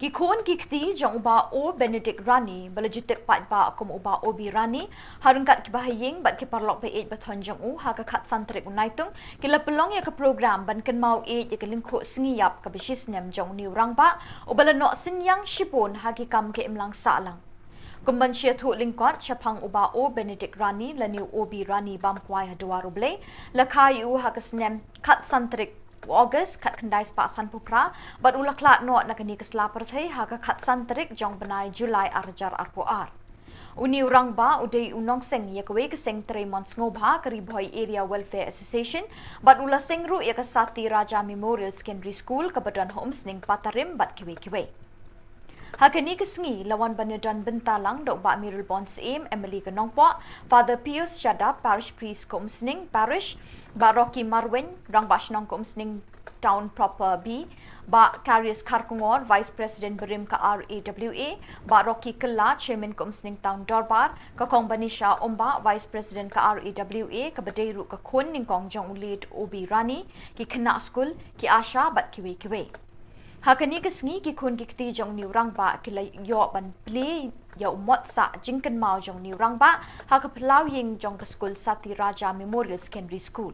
Ki khun ki kti jong u Bah O Benedict Rani, ba la ju tip paidbah kum u Bah O B Rani, ha ryngkat ki bahaïing bad ki paralok ba ïeit ba thoh jong u, ha ka khatsan tarik u Naitung, ki la pynlong ïa ka program ban kynmaw ïeit ïa ka lyngkhuh sngi ïap kaba shisnem jong une u rangbah, uba la noh synñiang shibun ha ki kam ka imlang sahlang. Kum ban sngewthuh lyngkot shaphang u Bah O Benedict Rani lane u O B Rani bam kwai ha Dwar U Blei, la kha ïa u ha ka snem khatsan tarik u August khatkhyndai spah sanphew phra, bad u la khlad noh na kane ka sla pyrthei ha ka khatsan tarik jong u bnai July ar hajar arphew ar. Une u rangbah u dei u nongseng ïa kawei ka seng trei mon sngewbha ka Ri Bhoi Area Welfare Association, bad u la seng ruh ïa ka Sati Raja Memorial Secondary School kaba don ha Umsning, Patarim bad kiwei kiwei. Ha kane ka sngi la wan ban ïadon bynta lang da u Bah Mayralborn Syiem, M L A ka Nongpoh, Father Pius Shadap, Parish Priest ka Umsning Parish, Bah Rocky Marwein, Rangbah Shnong ka Umsning Town Proper B, Bah Karius Kharkongor, Vice President barim ka R A W A, Bah Rocky Kylla, Chairman ka Umsning Town Dorbar, ka Kong Banisha Umbah, Vice President ka R A W A, kaba dei ruh ka khun nyngkong jong u late O B Rani, ki khynnah skul, ki ASHA bad kiwei kiwei. Ha kane ka sngi ki khun ki kti jong une u rangbah ki la ïoh ban plie ïa u mot sah jingkynmaw jong une u rangbah ha ka phyllaw ïing jong ka skul Sati Raja Memorial Secondary School.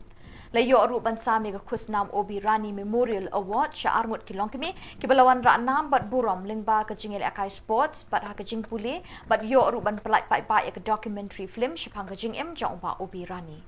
La ïoh ruh ban sam ïa ka khusnam O B Rani Memorial Award sha arngut ki longkmie kiba la wanrah nam bad burom lyngba ka jingïalehkai sports bad ha ka jingpule, bad ïoh ruh ban pyllait paidbah ïa ka documentary film shaphang ka jingim jong u Bah O B Rani.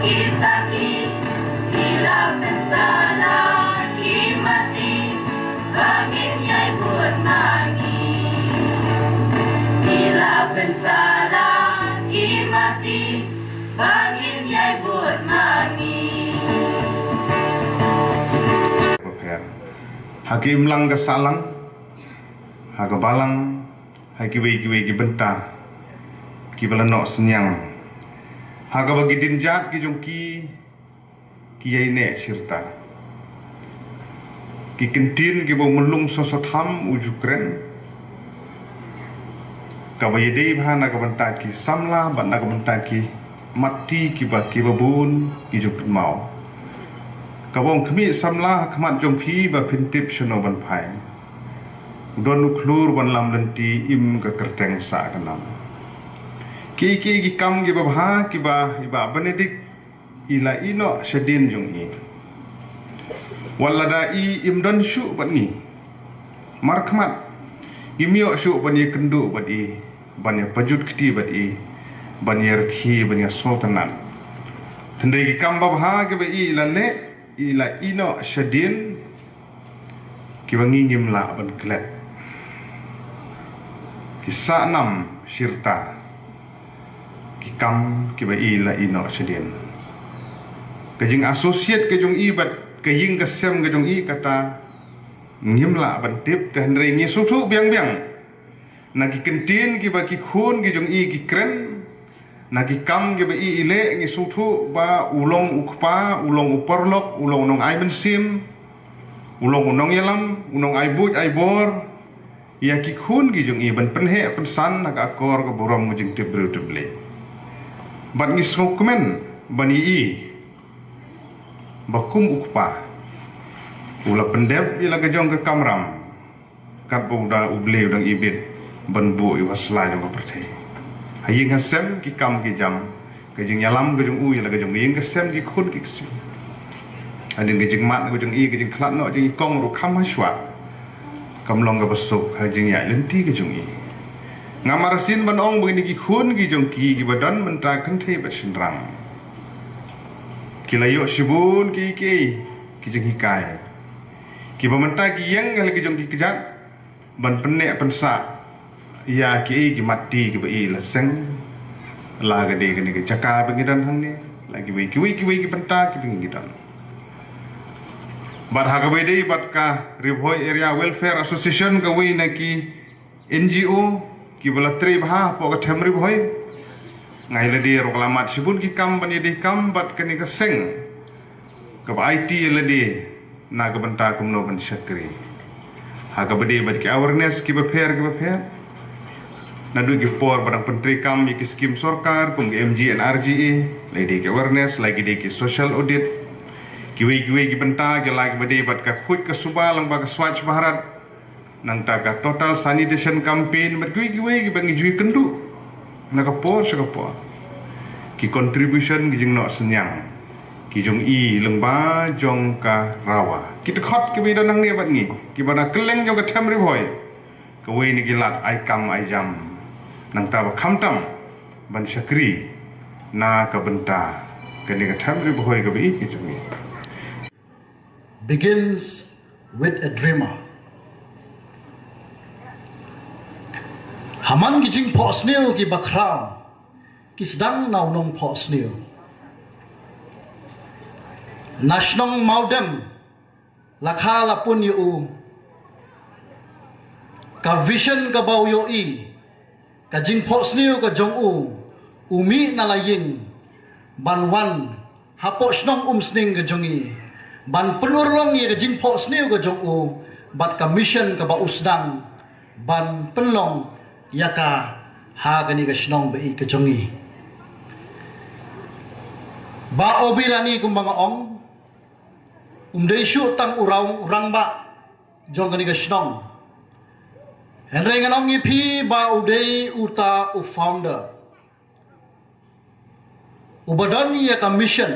Ki sakhi, ki la pynsala, ki mati, ba ngin ïai bud ma ngi. Ki la pynsala, ki mati, ba ngin ïai bud ma ngi. Ha ki imlang ka sahlang, ha ka balang, ha kiwei kiwei ki bynta kiba la noh synñiang, ha kaba ki dienjat ki jong ki ki ïai neh shirta. Ki kyntien kiba u myllung soso tham u ju kren, kaba ïadei bha na ka bynta ki samla bad na ka bynta ki matti kiba, kiba bun ki ju kynmaw. Kaba ong khmih samla ha khmat jong phi ba phin tip shano ban phai. U don u khlur ban lam lynti, im ka kyrteng sah ka nam. Ki, ki, ki kam kiba bha kiba i Bah Benedict i la ïeh noh shadien jong i. Wat lada i im don shuh bad ngi markhmat, im ïoh shuh ban ïakynduh bad i, ban ïapajut kti bad i, ban ïarkhie, ban ïasngewtynnat. Hynrei ki kam babha kiba i la leh, i la ïeh noh shadien, kiba ngi ngim lah ban klet. Ki sah nam shirta ki kam kiba i la ïeh noh shadien. Ka jing associate ka jong i bad ka ïing ka sem ka jong i kata ngim lah ban tip, te hynrei ngi sngewthuh biang biang na ki kyntien kiba ki khun ki jong i ki kren, na ki kam kiba i i leh, ngi sngewthuh ba u long u kpa, u long u paralok, u long u nongai mynsiem, u long u nongïalam, u nongai buit ai bor ïa ki khun ki jong i ban pynheh pynsan na ka akor ka burom ka jingtip briew tip Blei. Bad ngi sngewkmen ban i i ba kum u kpa u la pyndep ïa la ka jong ka kamram, katba u da U Blei u dang ibit ban buh ïa ka sla jong ka pyrthei. Ha ïing ha sem ki kam ki jam, ka jingïalam ka jong u ïa la ka jong ka ïing ka sem, ki khun ki ksiew. Hadien ka jingmad ka jong i, ka jingkhlad noh jong i kong ruh kham hashwa, kam long kaba suk ha jingïaid lynti ka jong i. Ngam artatien ban ong ba kine ki khun ki jong ki, kiba don mynta kynthei bad shynrang, ki la ïoh shibun ki, ki, ki jinghikai kiba mynta ki ïeng ha la ki jong ki kjat ban pynneh pynsah ïa kiei ki matti kiba i la seng, la ka dei kane ka jaka ba ngi don hangne, la kiwei kiwei kiwei ki bynta kiba ngi don. Bad ha kaba ïadei bad ka Ri Bhoi Area Welfare Association, kawei na ki N G O kiba la trei bha hapoh ka them Ri Bhoi, nga ïa lade ruh ka la mad shibun ki kam ban ïadei kam bad kane ka seng kaba aiti ïa lade na ka bynta kumno ban shakri. Ha kaba dei bad ki awareness kiba pher kiba pher, naduh ki por ba dang pyntreikam ïa ki skim sorkar kum ka M G N R G A, la dei ki awareness, la ki dei ki social audit, kiwei kiwei ki bynta, ki la kiba dei bad ka khuid ka suba lyngba ka Swachh Bharat, nangta ka total sanitation campaign, bad kiwei kiwei kiba ngi ju ïakynduh na ka por sha ka por. Ki contribution ki jingnoh synñiang ki jong i lyngba jong ka RAWA, ki dkhot kiba i don hangne bad ngi, kiba na kylleng jong ka them Ri Bhoi, kawei na ki lad ai kam ai jam, nangta ba khamtam ban shakri na ka bynta kane ka them Ri Bhoi kaba i ki jong i. Begins with a dreamer. Ha man ki jingphohsniew kiba khraw ki sdang na u nongphohsniew. Na shnong Mawdem la kha la pun ïa u ka vision kaba u ïohi, ka jingphohsniew ka jong u, u mih na la ïing ban wan hapoh shnong Umsning ka jong i ban pynurlong ïa ka jingphohsniew ka jong u bad ka mission kaba u sdang ban pynlong ïa ka ha kane ka shnong ba ïeit ka jong i. Bah Obirani, kumba nga ong, um dei shuh tang u rang, u rangbah jong kane ka shnong. Hynrei ngan ong ïa phi ba u dei uta u founder uba don ïa ka mission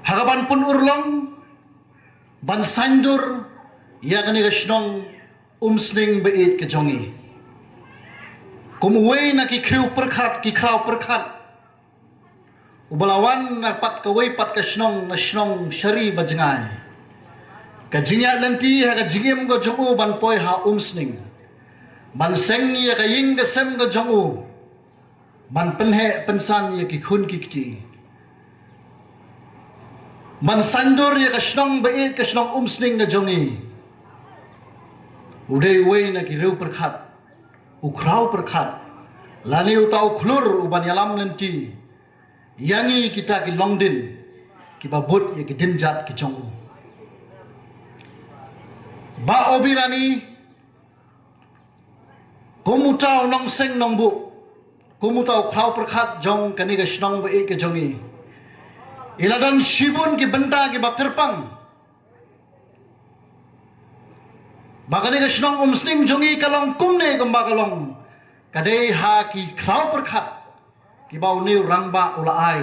ha ka ban pynurlong, ban saiñdur ïa kane ka shnong Umsning ba ïeit ka jong i. Kum uwei na ki khraw pyrkhat, ki khraw pyrkhat Uba la wan na pat kawei pat ka shnong, na shnong Shari Bajngai. Ka jingïaid lynti ha ka jingim ka jong u ban poi ha Umsning, ban seng ïa ka ïing ka sem ka jong u, ban pynheh pynsan ïa ki khun ki kti, ban saiñdur ïa ka shnong ba ïeit ka shnong Umsning ka jong i. U dei uwei na ki riew pyrkhat, u khraw pyrkhat, lane uta u khlur uban ïalam lynti ïa ngi kita ki longdien kiba bud ïa ki dienjat ki jong u. Bah Obirani, kum uta u nongseng nongbuh, kum uta u khraw pyrkhat jong kane ka shnong ba ïeit ka jong i, i la don shibun ki bynta kiba kyrpang ba kane ka shnong Umsning jong i ka long kumne kumba ka long. Ka dei ha ki khraw pyrkhat kiba une u rangbah u la ai,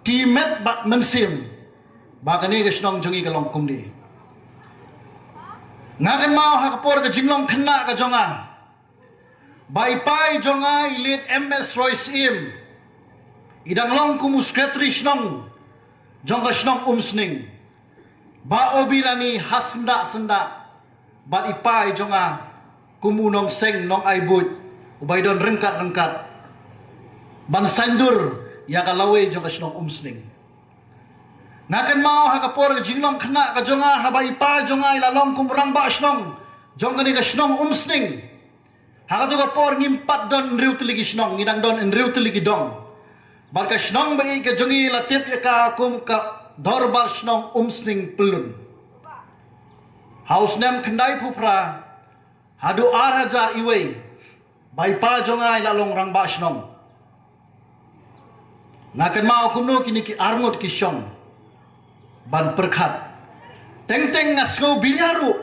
timet bad mynsiem, ba kane ka shnong jong i ka long kumne. Nga kynmaw ha ka por ka jinglong khynnah ka jong nga, ba i pa i jong nga i leit M S Roy Syiem, i dang long kum u sekretari shnong jong ka shnong Umsning. Bah Obirani ha syndah syndah bad i pa i jong nga kum u nongseng nongai buit uba i don ryngkat ryngkat ban saiñdur ïa ka lawei jong ka shnong Umsning. Nga kynmaw ha ka por ka jinglong khynnah ka jong nga, haba i pa jong nga i la long kum rangbah shnong jong kane ka shnong Umsning, ha kato ka por ngim pat don hynriew tylli ki shnong, ngi dang don hynriew tylli ki dong. Bad ka shnong ba ïeit ka jong i la tip ïa ka kum ka Dorbar Shnong Umsning Pyllun. Ha u snem khyndaiphew phra haduh ar hajar iwei, ba i pa jong nga i la long rangbah shnong. Nga kynmaw kumno kine ki arngut ki shong ban pyrkhat. Teng teng nga sngew biria ruh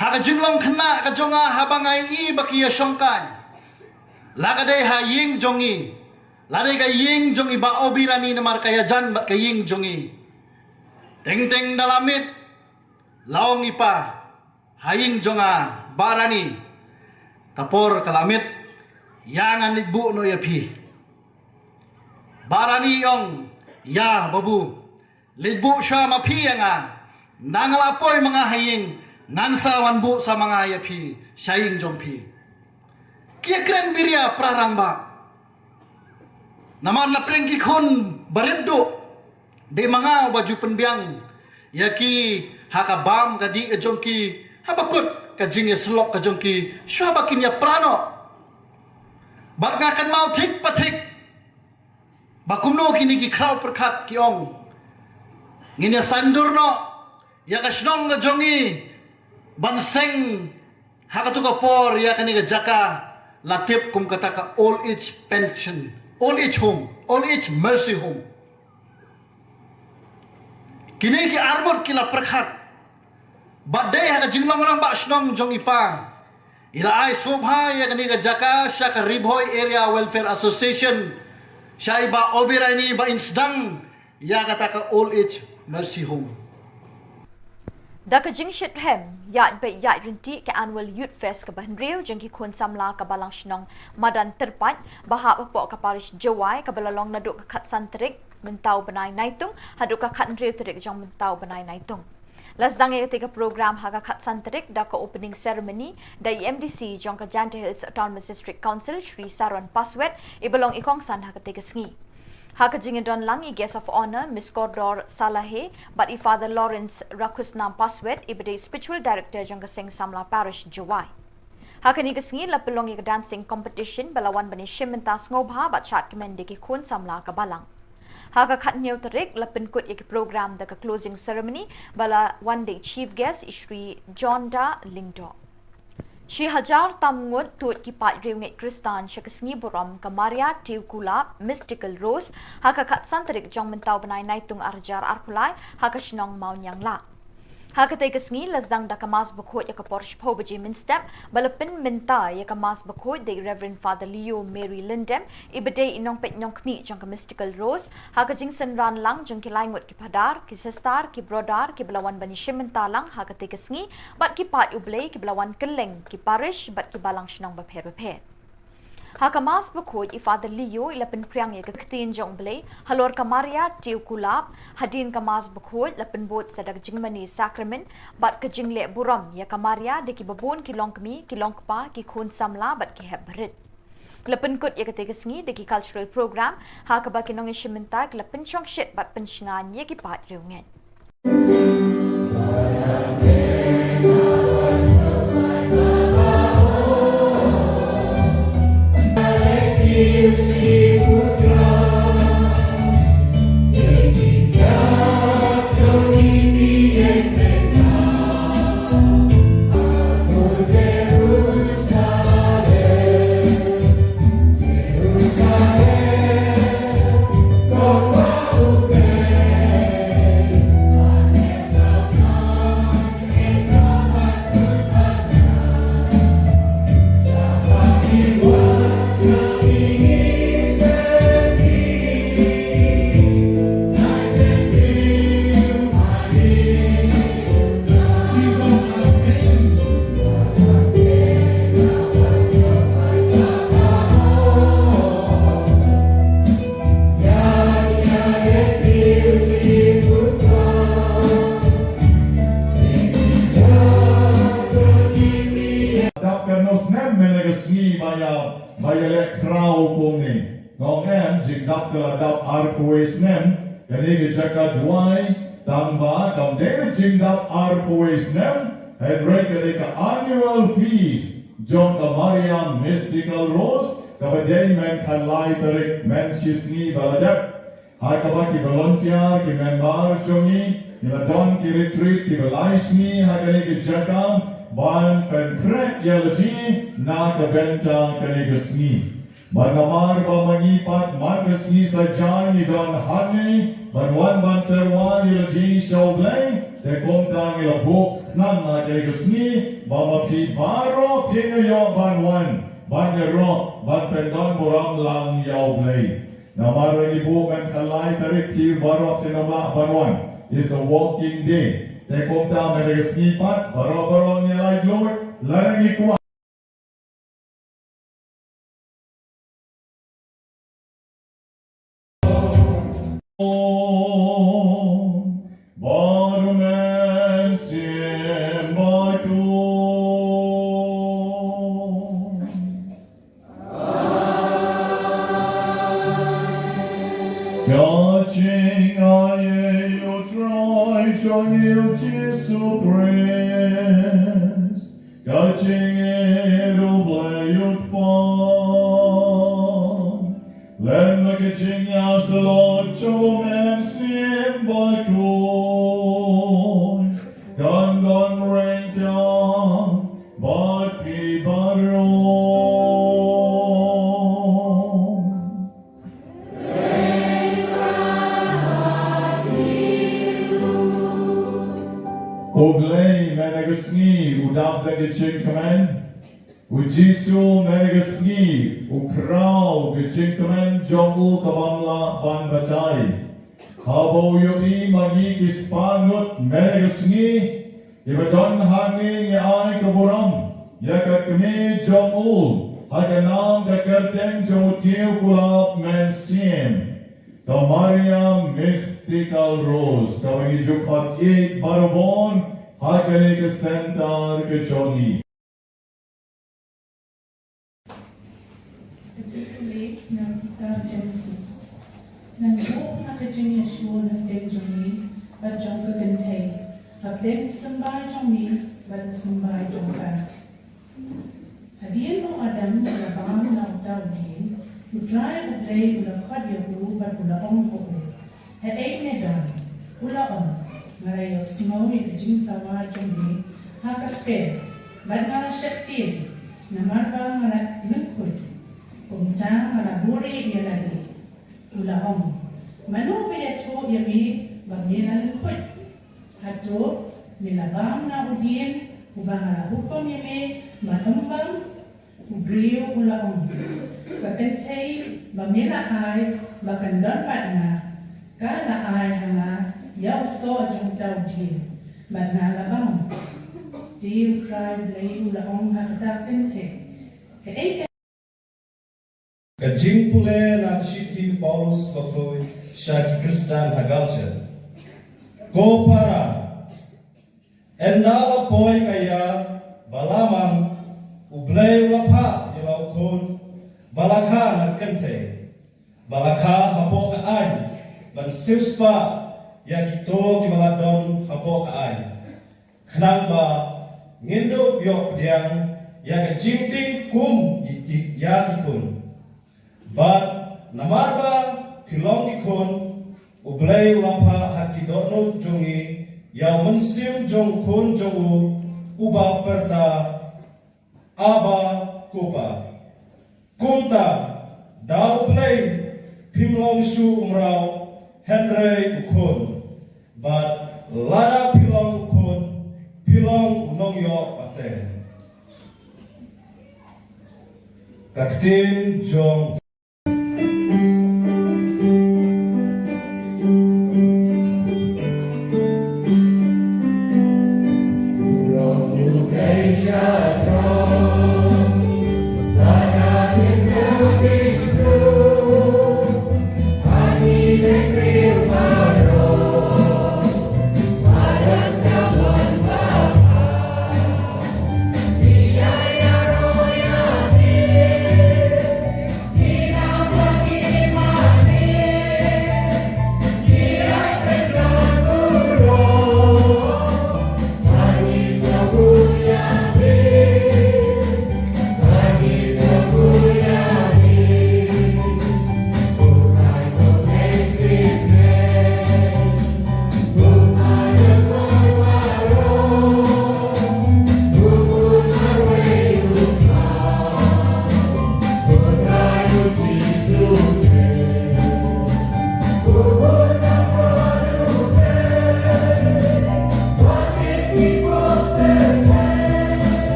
ha ka jinglong khynnah ka jong nga, haba nga ïohi ba ki ïashongkai, la ka dei ha ïing jong i, la dei ka ïing jong i Bah Obirani, namar ka ïajan bad ka ïing jong i. Teng teng da la miet, la ong i pa, ha ïing jong nga, Bah Rani, ka por ka la miet, ïa ngan leit buh noh ïa phi. Bah Rani i ong, ïa babu, leit buh shuwa ma phi ïa nga. Nang la poi ma nga ha ïing, ngan sa wan buh sa ma nga ïa phi sha ïing jong phi. Ki ïakren biria para rangbah. Namar na pdeng ki khun barit duh, dei ma nga uba ju pynbiang ïa ki ha ka bam ka dih ka jong ki, haba kut ka jingïasyllok ka jong ki, shuwa ba kin ïapra noh. Bad nga kynmaw thik pa thik ba kumno kine ki khraw pyrkhat ki ong, ngin ïa saiñdur noh ïa ka shnong ka jong i ban seng ha kato ka por ïa kane ka jaka la tip kum kata ka old age pension, old age home, old age mercy home. Kine ki arngut ki la pyrkhat. Bad dei ha ka jinglong rangbah shnong jong i pa, i la ai sngewbha ïa kane ka jaka sha ka Ri Bhoi Area Welfare Association, sha i Bah Obirani, ba in sdang ïa kata ka old age mercy home. Da ka jingshitrhem ïaid beit ïaid ryntih ka Annual Youth Fest kaba hynriew jong ki khun samla ka Balang Shnong Madan Tyrpait, ba hap hapoh ka Parish Jowai, kaba la long naduh ka khatsan tarik mynta u bnai Naitung haduh ka khathynriew tarik jong mynta u bnai Naitung. La sdang ïa katei ka program ha ka khatsan tarik da ka opening ceremony da i M D C jong ka Jaintia Hills Autonomous District Council, Shri Saron Paswet, iba long i kongsan ha katei ka sngi. Ha ka jingdon lang i Guest of Honour, Miss Kordor Salahe bad i Father Lawrence Rakhusnam Paswet, iba dei Spiritual Director jong ka Seng Samla Parish Jowai. Ha kane ka sngi la pynlong ïa ka dancing competition ba la wan ban ïashim bynta sngewbha bad shad kmen da ki khun samla ka Balang. Ha ka khathynñiew tarik la pynkut ïa ki program da ka closing ceremony ba la wan da i chief guest i Shri John Da Lyngdoh. Shi hajar tam ngut tuid ki paid riewngeit Khristan sha ka sngi burom ka Maria Tiukulap Mystical Rose ha ka khatsan tarik jong mynta u bnai Naitung arhajar arphew lai ha ka shnong Mawniangla. Ha katei ka sngi la sdang da ka Mass Bakhuid ha ka por shiphew baje mynstep, ba la pynmynta ïa ka Mass Bakhuid da i Reverend Father Leo Mary Lyndem, iba dei i nongpeit nongkhmih jong ka Mystical Rose, ha ka jingsynran lang jong ki lai ngut ki phadar, ki sister, ki brother, kiba la wan ban ïashim bynta lang ha katei ka sngi, bad ki paid U Blei kiba la wan kylleng ki parish bad ki balang shnong bapher bapher. Ha ka Mass Bakhuid, i Father Leo i la pynphriang ïa ka Ktien jong U Blei halor ka Maria Tiew Kulap. Hadien ka Mass Bakhuid la pynbud sa da ka jingmane Sakramen bad ka jingleh burom ïa ka Maria da kiba bun ki longkmie, ki longkpa, ki khun samla bad ki hep barit. La pynkut ïa katei ka sngi da ki cultural program ha kaba ki nongïashim bynta ki la pynshongshit bad pynshngaiñ ïa ki paid riewngeit. Dap kano snem mynne ka sngi ba ïa, ba ïaleh khraw kumne. Nga ong em, jingdap ka la dap arphew wei snem, kane ka jaka duwai, tang ba kam dei na jingdap arphew wei snem, hynrei ka dei ka annual feast jong ka Maria Mystical Rose, kaba dei mynta ka lai tarik, mynta shi sngi ba la dep. Ha kaba ki volunteer, ki member jong ngi, ngi la don ki retreat kiba lai sngi ha kane ka jaka ban pynkhreh ïa la jong ngi na ka bynta kane ka sngi. Bad namar ba ma ngi pat man ka sngi sa jan ngi don hangne ban wan ban tyrwa ïa la jong ngi sha U Blei, te kumta ngi la buh khnang ha kane ka sngi ba ma phi baroh phin ïoh ban wan ban ïaroh ban pyndon burom lang ïa U Blei. Namar ba ngi buh mynta ka lai tarik, phi baroh phin ym lah ban wan. It's a working day. Te kumta mynta ka sngi pat baroh baroh ngi la ïoh lada ngi kwah. Bad U Mynsiem Bakhuid. Ka jingai ïa U Trai jong ngi U Jisu Khrist. Ka jingïeit U Blei U Kpa. Lem bad ka jingïasyllok jong U Mynsiem Bakhuid. Kan don ryngkat bad phi baroh. U Blei mynta ka sngi u dap da ka jingkmen. U Jisu mynta ka sngi u khraw ka jingkmen jong u ka bym lah ban batai. Haba u ïohi ma ngi ki spah ngut mynta ka sngi, kiba don hangne, ngi ai ka burom ïa ka kmie jong u ha ka nam ka kyrteng jong U Tiew Kulap Mynsiem, ka Maria Mystical Rose, kaba ngi ju khot ïeit baroh bun ha kane ka center ka jong ngi. Ka jingpule na ka kitab Jenesis. Ngan buh ha ka jingïasyriem hapdeng jong ngi bad jong ka kynthei, hapdeng u symbai jong ngi bad u symbai jong ka. Hadien u Adam u la bam na uta u dieng, U Trai U Blei u la khot ïa u bad u la ong ha u, Haei me don? U la ong, Nga la ïohsngew ïa ka jingsawa jong me ha ka kper, bad nga la sheptieng, namar ba nga la lyngkhuit. Kumta nga la buhrieh ïa lade. U la ong, Mano ba ïathuh ïa me ba me la lyngkhuit? Hato me la bam na u dieng uba nga la hukum ïa me ba ym bam? U briew u la ong, Ka kynthei ba me la ai ba kan don bad nga, ka la ai ha nga ïa u soh jong uta u dieng, bad nga la bam. Te U Trai Blei u la ong ha kata ka kynthei, Kaei ka Ka jingpule na ka shithi u Paulus bakhuid sha ki Khristan ha Galatia. Ko para, ynda la poi ka ïa ba la mang, U Blei u la phah ïa la u Khun ba la kha na kynthei, ba la kha hapoh ka aiñ, ban siewspah ïa kito kiba la don hapoh ka aiñ, khnang ba ngin dup ïoh pdiang ïa ka jingtieng kum ïa ki, ïa ki khun. Bad namar ba phi long ki khun, U Blei u la phah ha ki dohnud jong ngi ïa u mynsiem jong u Khun jong u, uba pyrta, Abba, Ko Pa. Kumta, da U Blei phim long shuh u mraw, hynrei u khun. Bad lada phi long u khun, phi long u nongïoh pateng. Ka ktien jong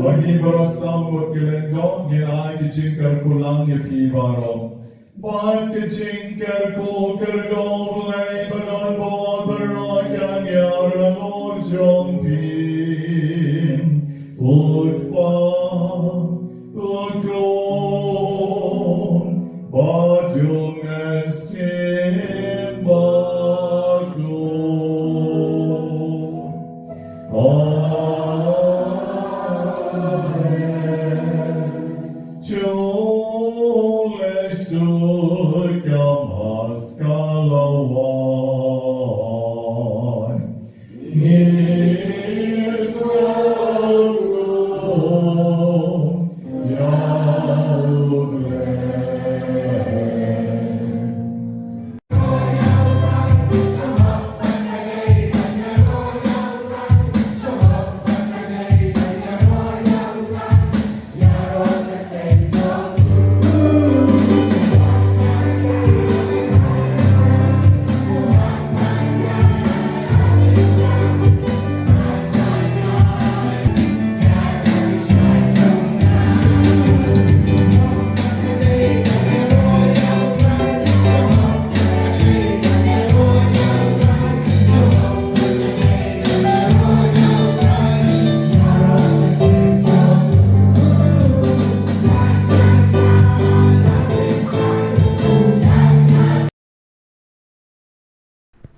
Ba ngi baroh sam bad ki lyngdoh ngin ai ki jingkyrkhu lang ïa phi baroh. Bad ki jingkyrkhu kyrkhu Blei ba don bor baroh kan ïa rangbor jong phi. U Kpa, U Khun, bad U Mynsiem Bakhuid. Amen. Jong le su kam has ka lawan.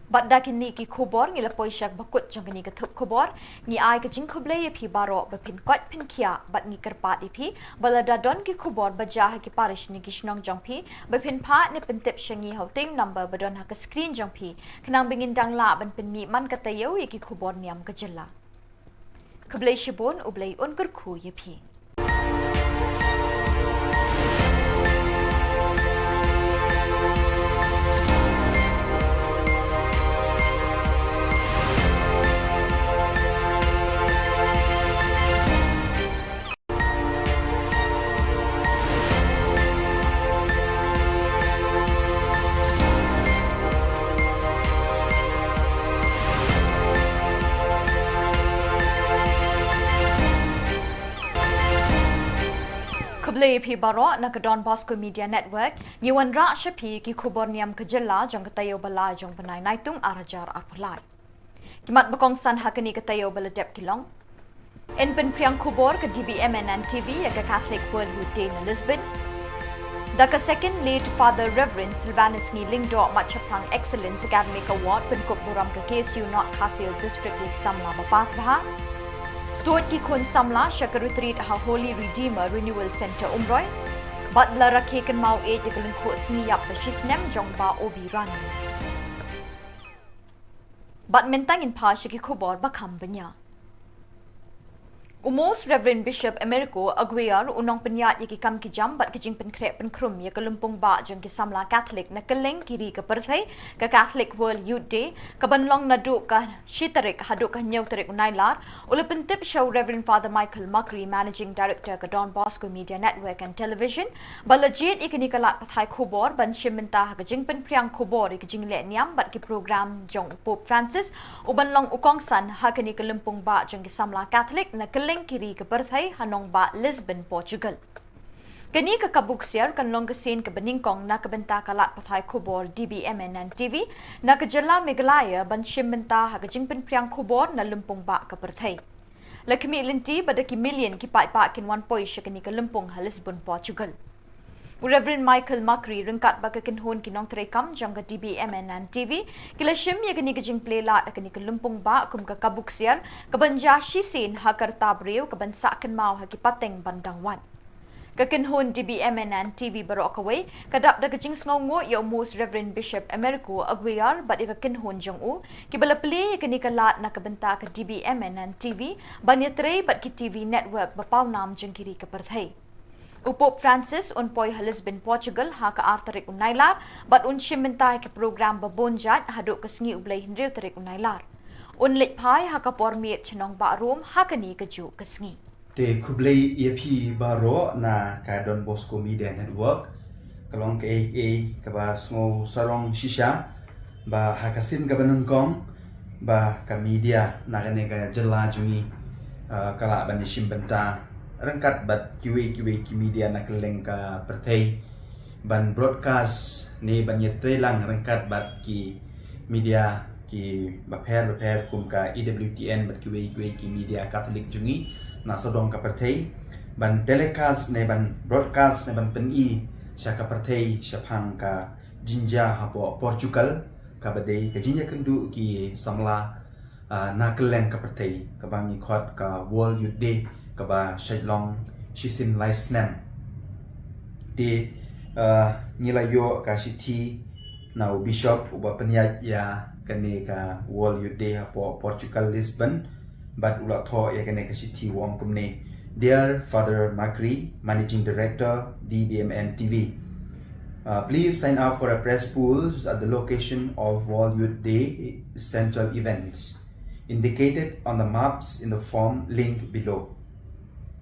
Bad da kine ki khubor ngi la poi sha ba kut jong kane ka thup khubor. Ngi ai ka jingkhublei ïa phi baroh ba phin koit phin khiah, bad ngi kyrpad ïa phi ba lada don ki khubor ba jia ha ki parish ne ki shnong jong phi, ba phin phah ne pyntip sha ngi ha u teng number ba don ha ka screen jong phi, khnang ba ngin dang lah ban pynmih man ka taïew ïa ki khubor niam ka jylla. Khublei shibun, U Blei un kyrkhu ïa phi. Khublei ïa phi baroh na ka Don Bosco Media Network. Ngi wanrah sha phi ki khubor niam ka jylla jong ka taïew ba lai jong u bnai Naitung ar hajar arphew lai. Ki mat ba kongsan ha kane ka taïew ba la dep ki long: Yn pynphriang khubor ka D B M N N T V ïa ka Catholic World Youth Day na Lisbon. Da ka Second Late Father Reverend Silvanus Ngei Lyngdoh Mat Shaphrang Excellence Academic Award pynkup burom ka K S U North Khasi Hills District ïa ki samla ba pass bha. Tuid ki khun samla sha ka retreat ha Holy Redeemer Renewal Centre Umroi. Bad la rakhe kynmaw ïeit ïa ka lyngkhuh sngi ïap ba shisnem jong Bah Obi Rani. Bad mynta ngin phai sha ki khubor ba kham bniah. U Most Reverend Bishop Americo Aguiar u nongpynïaid ïa ki kam ki jam bad ki jingpynkhreh pynkhrum ïa ka lympung bah jong ki samla Catholic na kylleng ki ri ka pyrthei, ka Catholic World Youth Day, ka ban long naduh ka shi tarik haduh ka hynñiew tarik u Nailar, u la pyntip sha u Reverend Father Michael Macri, Managing Director ka Don Bosco Media Network and Television, ba la jied ïa kane ka lad pathai khubor ban shim bynta ha ka jingpynphriang khubor ïa ka jingleh niam bad ki program jong u Pope Francis, u ban long u kongsan ha kane ka lympung bah jong ki samla Catholic na kylleng ki ri ka pyrthei ha nongbah Lisbon, Portugal. Kane ka kabu ksiar kan long ka sien kaba nyngkong na ka bynta ka lad pathai khubor D B M N N T V na ka jylla Meghalaya ban shim bynta ha ka jingpynphriang khubor na lympung bah ka pyrthei. La khmih lynti ba da ki million ki paidbah kin wan poi sha kane ka lympung ha Lisbon, Portugal. U Reverend Michael Macri ryngkat bad ka kynhun ki nongtrei kam jong ka D B M N N T V ki la shim ïa kane ka jingplie lad ha kane ka lympung bah kum ka kabu ksiar ka ban jia shisien ha ka rta briew ka ban sah kynmaw ha ki pateng ban dang wan. Ka kynhun D B M N N T V baroh kawei ka dap da ka jingsngewnguh ïa u Most Reverend Bishop Americo Aguiar bad ïa ka kynhun jong u, kiba la plie ïa kane ka lad na ka bynta ka D B M N N T V ban ïatrei bad ki T V network ba pawnam jong ki ri ka pyrthei. U Pope Francis un poi ha Lisbon, Portugal ha ka ar tarik u Nailar bad un shim bynta ïa ki program ba bun jait haduh ka sngi u Blei hynriew tarik u Nailar. Un leit phai ha ka por miet sha nongbah Rome ha kane kajuh ka sngi. Te khublei ïa phi baroh na ka Don Bosco Media Network. Ka long kaei kaei kaba sngew sarong shisha ba ha ka sien kaba nyngkong ba ka media na kane ka jylla jong ngi, ah, ka lah ban ïashim bynta ryngkat bad kiwei kiwei ki media na kylleng ka pyrthei ban broadcast ne ban ïatreilang ryngkat bad ki media kiba pher ba pher kum ka E W T N bad kiwei kiwei ki media Catholic jong ngi na sawdong ka pyrthei ban telecast ne ban broadcast ne ban pyni sha ka pyrthei shaphang ka jingjia hapoh Portugal kaba dei ka jingïakynduh ki samla, ah, na kylleng ka pyrthei kaba ngi khot ka World Youth Day kaba shait long shisien lai snem. Te, ah, ngi la ïoh ka shithi na u Bishop uba pynïaid ïa kane ka World Youth Day hapoh Portugal, Lisbon, bad u la thoh ïa kane ka shithi u ong kumne: Dear Father Macri, Managing Director, D B M N T V, uh, please sign up for a press pools at the location of World Youth Day central events indicated on the maps in the form link below.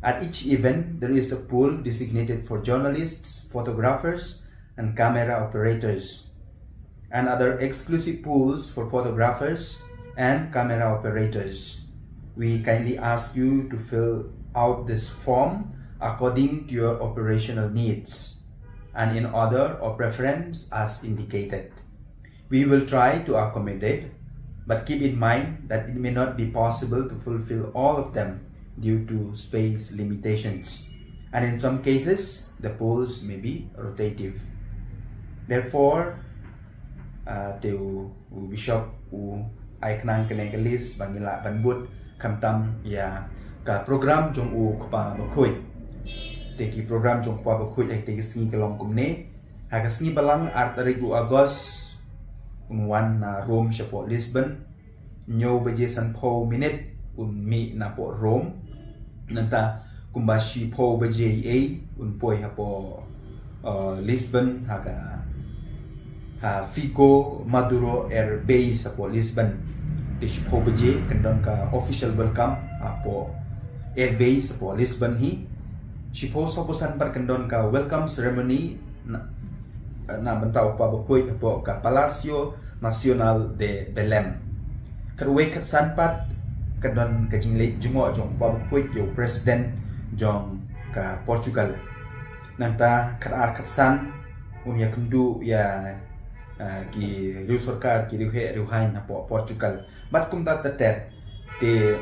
At each event, there is a pool designated for journalists, photographers, and camera operators, and other exclusive pools for photographers and camera operators. We kindly ask you to fill out this form according to your operational needs and in order of preference as indicated. We will try to accommodate, but keep in mind that it may not be possible to fulfill all of them due to space limitations. And in some cases, the polls may be rotative. Therefore, uh, te u, u Bishop u ai khnang kane ka list ba ngi lah ban bud khamtam ïa ka program jong u Kpa Bakhuid. Te ki program jong u Kpa Bakhuid ha kite ki sngi ka long kumne. Ha ka sngi Balang ar tarik u August un wan na Rome shapoh Lisbon. Hynñiew baje sanphew minit un mih napoh Rome. Nangta kumba shiphew baje eiei un poi hapoh, uh, Lisbon ha ka, ha Fico Maduro Air Base hapoh Lisbon. Te shiphew baje kan don ka official welcome hapoh Air Base hapoh Lisbon hi. Shiphew sawphew san pat kan don ka welcome ceremony na, na bynta u Kpa Bakhuid hapoh ka Palácio Nacional de Belém. Khatwei khatsan pat kan don ka jingleit jngoh jong u Kpa Bakhuid ïa u President jong ka Portugal. Nangta khatar khatsan un ïakynduh ïa, ah, ki riew sorkar, ki riew heh riew haiñ hapoh Portugal. Bad kumta ter ter. Te,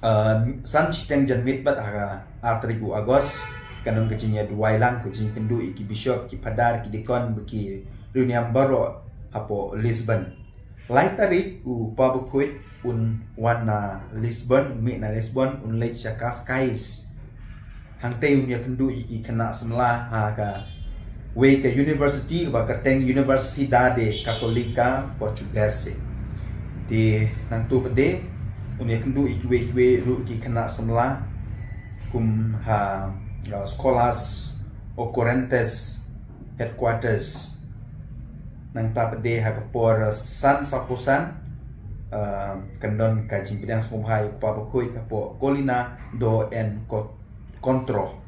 ah, san shiteng janmiet bad ha ka ar tarik u August, kan don ka jingïaduwai lang, ka jingkynduh ïa ki bishop, ki phadar, ki deacon, ki riewniam baroh hapoh Lisbon. Lai tarik u Kpa Bakhuid un wan na Lisbon, un mih na Lisbon, un leit sha Cascais. Hangtei un ïakynduh ïa ki khynnah samla ha kawei ka university kaba kyrteng Universidade Católica Portuguesa. Te nangta pat de un ïakynduh ïa kiwei kiwei ruh ki khynnah samla kum ha, uh, Escolas Ocorrentes Headquarters. Nangta pat de ha ka por, uh, san sawphew san, uh, kan don ka jingpdiang sngewbha ïa u Kpa Bakhuid hapoh Colina do Encontro.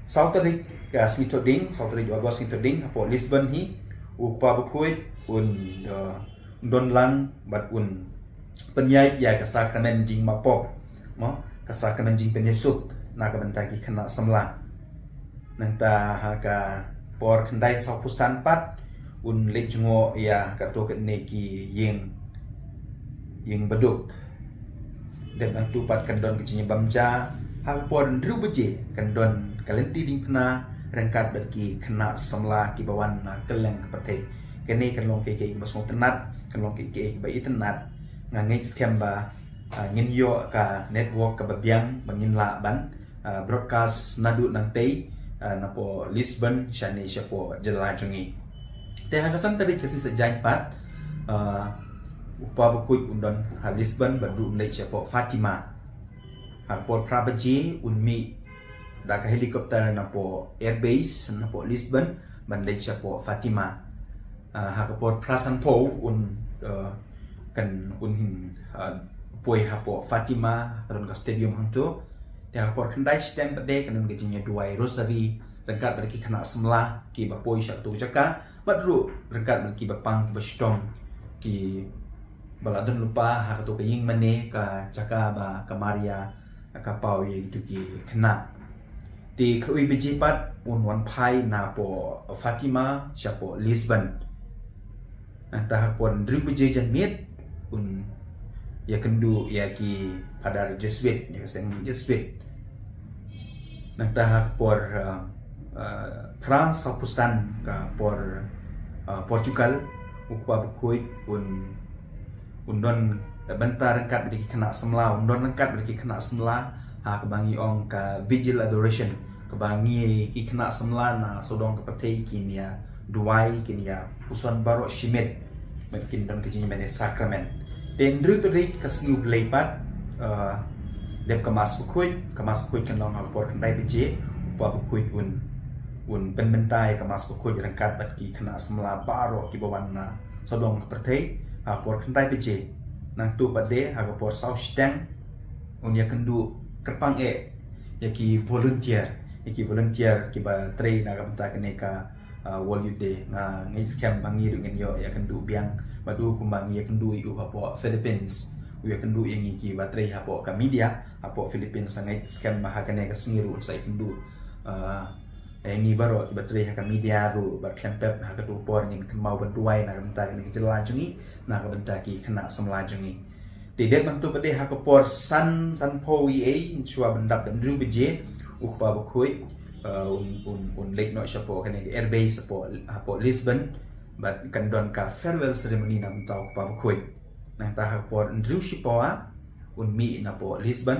Saw tarik ka sngi Thohdieng, saw tarik u August sngi Thohdieng, hapoh Lisbon hi u Kpa Bakhuid un, uh, don lang bad un pynïaid ïa ka sakramen jingmap pop, mo, ka sakramen jingpynïasuk na ka bynta ki khynnah samla. Nangta ha ka por khyndai sawphew san pat un leit jngoh ïa kato katne ki ïing, ïing baduk. Dep nangta pat kan don ka jingïabam ja ha ka por hynriew baje, kan don ka lynti diengphna ryngkat bad ki khynnah samla kiba wan na kylleng ka pyrthei. Kane kan long kaei kaei kaba sngewtynnat, kan long kaei kaei kaba itynnat. Nga ngeit skhem ba, ah, ngin ïoh ka network kaba biang ba ngin lah ban, ah, broadcast naduh nangtei, ah, napoh Lisbon shane shapoh jylla jong ngi. Te ha ka san tarik ka sngi Saitjaiñ pat, ah, u Kpa Bakhuid un don ha Lisbon bad ruh un leit shapoh Fatima. Ha ka por phra baje un mih da ka helicopter napoh airbase napoh Lisbon ban leit shapoh Fatima. Ah, ha ka por phra sanphew un, ah, kan un, ah, poi hapoh Fatima, ka don ka stadium hangto. Te ha ka por khyndai shiteng pat de kan don ka jingïaduwai rosary ryngkat bad ki khynnah samla kiba poi sha kato ka jaka bad ruh ryngkat bad kiba pang kiba shitom kiba la don lypa ha kato ka ïing mane, ka jaka ba ka Maria ka paw ïa kito ki khynnah. Te khatwei baje pat un wan phai napoh Fatima shapoh Lisbon. Nangta ha ka por hynriew baje janmiet un ïakynduh ïa ki phadar Jesuit, ïa ka seng Jesuit. Nangta ha ka por, ah, ah, phra sawphew san ka por, ah, Portugal, u Kpa Bakhuid un, un don bynta ryngkat bad ki khynnah samla, un don ryngkat bad ki khynnah samla ha kaba ngi ong ka Vigil Adoration, kaba ngi ki khynnah samla na sawdong ka pyrthei kin ïaduwai, kin ïapuson baroh shi miet. Bad kin don ka jingïamane sakramen. Te hynriew tarik ka sngi U Blei pat, ah, dep ka Mass Bakhuid, ka Mass Bakhuid kan long ha ka por khyndai baje, u Kpa Bakhuid un, un pynbynta ïa ka Mass Bakhuid ryngkat bad ki khynnah samla baroh kiba wan na sawdong ka pyrthei ha ka por khyndai baje. Nangta pat de ha ka por saw shiteng un ïakynduh kyrpang eh ïa ki volunteer, ïa ki volunteer kiba trei na ka bynta kane ka, ah, World Youth Day. Nga ngeit skhem ba ngi ruh ngin ïoh ïakynduh biang bad u kumba ngi ïakynduh ïa u hapoh Philippines, u ïakynduh ïa ngi kiba trei hapoh ka media hapoh Philippines. Nga ngeit skhem ba ha kane ka sngi ruh un sa ïakynduh, ah, ïa ngi baroh kiba trei ha ka media ruh bad khlem pep ha kato ka por ngin kynmaw ban duwai na ka bynta kane ka jylla jong ngi, na ka bynta ki khynnah samla jong ngi. Te dep nangta pat de ha ka por san, sanphew eiei, shuwa ban dap da hynriew baje, u Kpa Bakhuid, uh, un, un, un leit noh shapoh kane ka airbase hapoh, hapoh Lisbon, bad kan don ka farewell ceremony na bynta u Kpa Bakhuid. Nangta ha ka por hynriew shiphew un mih napoh Lisbon,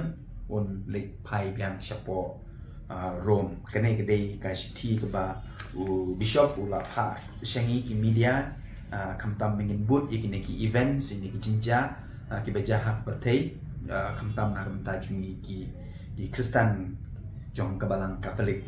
un leit phai biang shapoh, ah, Rome. Kane ka dei ka shithi kaba u Bishop u la phah sha ngi ki media, ah, khamtam ba ngin bud ïa kine ki events, ïa kine ki jingjia, ah, kiba jia ha ka pyrthei, ah, khamtam na ka bynta jong ngi ki, ki Khristan jong ka Balang Katholik.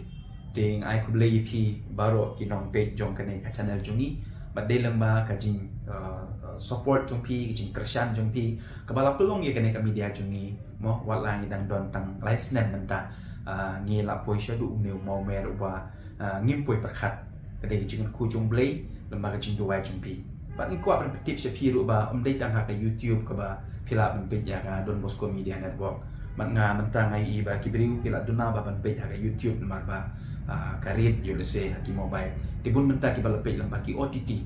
Te nga ai khublei ïa phi baroh ki nongpeit jong kane ka channel jong ngi. Bad dei lyngba ka jing, uh, uh, support jong phi, ka jingkyrshan jong phi, kaba la pynlong ïa kane ka media jong ngi. Mo, wat la ngi dang don tang lai snem mynta, uh, ngi la poi shaduh une u mawmer uba, uh, ngim poi pyrkhat. Ka dei ka jingkyrkhu jong U Blei lyngba ka jingduwai jong phi. Bad ngi kwah ban pyntip sha phi ruh ba ym dei tang ha ka YouTube kaba phi lah ban peit ïa ka Don Bosco Media Network. Bad nga mynta nga ïohi ba ki briew ki la duna ba ban peit ha ka YouTube namar ba Ah, ka rit ïoh lehse ha ki mobile. Te bun mynta kiba la peit lyngba ki O T T,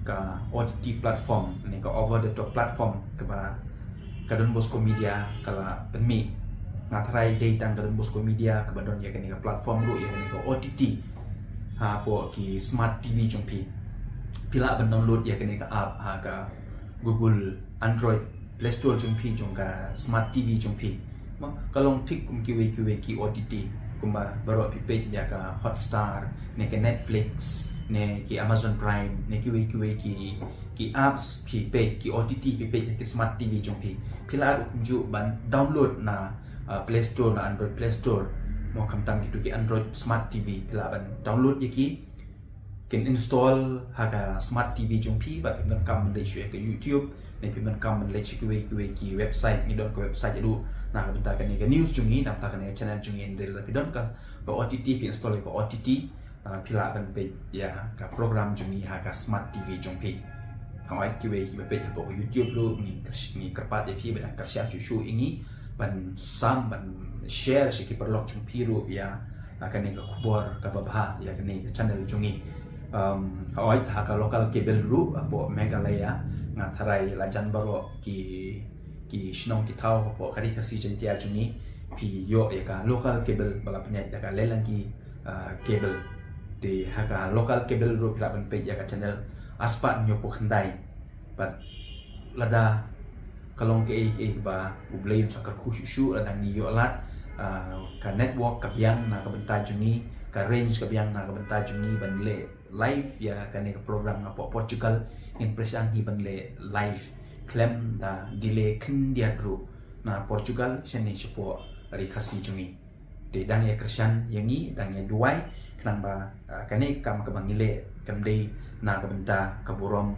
ka O T T platform ne ka over the top platform kaba ka Don Bosco Media ka la pynmih. Nga tharai dei tang ka Don Bosco Media kaba don ïa kane ka platform ruh, ïa kane ka O T T hapoh ki smart T V jong phi. Phi lah ban download ïa kane ka app ha ka Google Android Play Store jong phi, jong ka smart T V jong phi. Mo, ka long thik kum kiwei kiwei ki O T T, kumba baroh phi peit ïa ka Hotstar ne ka Netflix ne ki Amazon Prime ne kiwei kiwei ki, ki apps phi peit, ki O T T phi peit ïa ki smart T V jong phi. Phi lah ruh kumjuh ban download na, uh, Play Store, na Android Play Store. Mo, khamtam kitu ki Android smart T V, phi lah ban download ïa ki, kin install ha ka smart T V jong phi, bad phi donkam ban leit shuh ïa ka YouTube ne phi donkam ban leit sha kiwei kiwei ki website. Ngi don ka website ruh na ka bynta kane ka news jong ngi, na ka bynta kane ka channel jong ngi. Hynrei lada phi don ka, ka O T T, phi install ïa ka O T T, ah, phi lah ban peit ïa ka program jong ngi ha ka smart T V jong phi. Hooid, kiwei kiba peit hapoh ka YouTube ruh, ngi kyrsh-, ngi kyrpad ïa phi ba dang kyrshan shuh shuh ïa ngi ban sam, ban share sha ki paralok jong phi ruh ïa, ah, kane ka khubor kaba bha ïa kane ka channel jong ngi. Um, hooid, ha ka local cable ruh hapoh Meghalaya, nga tharai la jan baroh ki, ki shnong ki thaw hapoh ka Ri Khasi Jaiñtia jong ngi, phi ïoh ïa ka local cable ba la pynïaid da ka Leilangki, ah, cable. Te ha ka local cable ruh phi lah ban peit ïa ka channel arspah hynñiewphew khyndai. Bad lada ka long kaei kaei ba U Blei un sa kyrkhu shuh shuh, lada ngi ïoh lad, ah, ka network ka biang na ka bynta jong ngi, ka range ka biang na ka bynta jong ngi ban leh live ïa kane ka program napoh Portugal, ngin pyrshang hi ban leh live khlem da delay khyndiat ruh na Portugal shane shapoh Ri Khasi jong ngi. Te dang ïa kyrshan ïa ngi, dang ïa duwai, khnang ba, ah, kane ka kam kaba ngi leh kam dei na ka bynta ka burom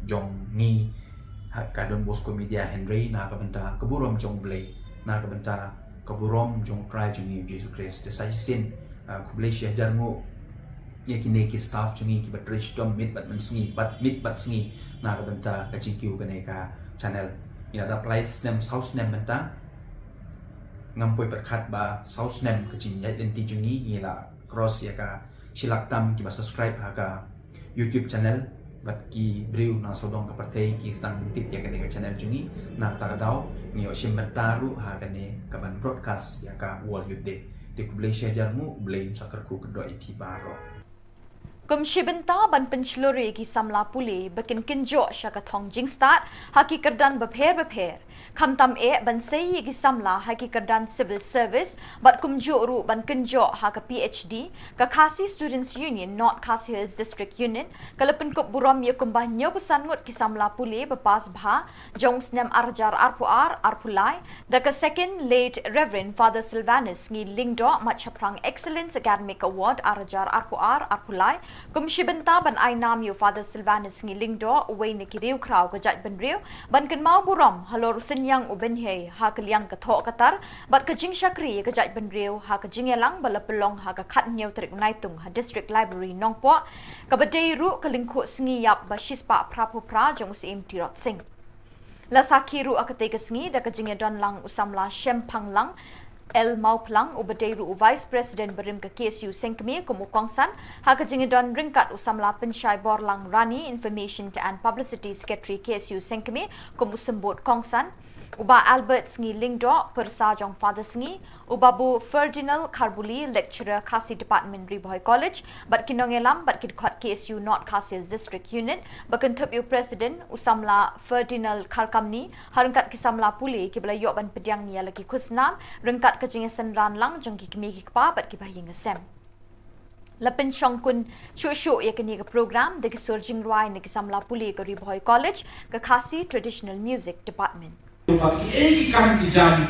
jong ngi, ha, ka Don Bosco Media, hynrei na ka bynta ka burom jong U Blei, na ka bynta ka burom jong U Trai jong ngi U Jisu Khrist. Te sa shisien, ah, khublei shihajar nguh ïa kine ki staff jong ngi kiba trei shitom miet bad mynsngi, bad miet bad sngi na ka bynta ka jingkiew kane ka channel. Ngi la dap lai snem, saw snem mynta. Ngam poi pyrkhat ba saw snem ka jingïaid lynti jong ngi, ngi la cross ïa ka shi lak tam kiba subscribe ha ka YouTube channel. Bad ki briew na sawdong ka pyrthei ki sdang ban tip ïa kane ka channel jong ngi. Na kata ka daw ngi ïoh shim bynta ruh ha kane ka ban broadcast ïa ka World Youth Day. Te khublei shihajar nguh, U Blei un sa kyrkhu kyrdoh ïa phi baroh. Kum shi bynta ban pynshlur ïa ki samla pule ba kin kynjoh sha ka thong jingstad ha ki kyrdan bapher bapher, khamtam eh ban sei ïa ki samla ha ki kyrdan civil service bad kumjuh ruh ban kynjoh ha ka P H D, ka Khasi Students Union North Khasi Hills District Unit ka la pynkup burom ïa kumba hynñiewphew san ngut ki samla pule ba pass bha jong u snem ar hajar arphew ar arphew lai da ka Second Late Reverend Father Silvanus Ngi Lyngdoh Mat Shaphrang Excellence Academic Award ar hajar arphew ar arphew lai, kum shi bynta ban ai nam ïa u Father Silvanus Ngi Lyngdoh, uwei na ki riewkhraw ka jaitbynriew, ban kynmaw burom halor u synñiang u bynhiar ha ka liang ka thoh ka tar bad ka jingshakri ïa ka jaitbynriew ha ka jingïalang ba la pynlong ha ka khathynñiew tarik u Naitung ha District Library Nongpoh, kaba dei ruh ka lyngkhuh sngi ïap ba shispah phraphew phra jong u Syiem Tirot Sing. La sakhi ruh ha katei ka sngi da ka jingïadon lang u samla Shemphang Lang L Mawphlang, uba dei ruh u Vice President barim ka K S U Sengkmie kum u kongsan, ha ka jingïadon ryngkat u samla Pynshai Borlang Rani, Information and Publicity Secretary K S U Sengkmie, kum u symbud kongsan, u Bah Albert Sngi Lyngdoh, pyrsa jong Father Sngi, u Babu Ferdinand Kharbuli, Lecturer Khasi Department, Ri Bhoi College, bad ki nongïalam bad ki dkhot K S U North Khasi Hills District Unit, ba kynthup ïa u President u samla Ferdinand Kharkamni, ha ryngkat ki samla pule kiba la ïoh ban pdiang ïa la ki khusnam ryngkat ka jingïasynran lang jong ki kmie ki kpa bad ki bahaïing hasem. La pynshongkun shuh shuh ïa kane ka program da ki sur jingrwai na ki samla pule ka Ri Bhoi College, ka Khasi Traditional Music Department. Ba kiei ki kam ki jam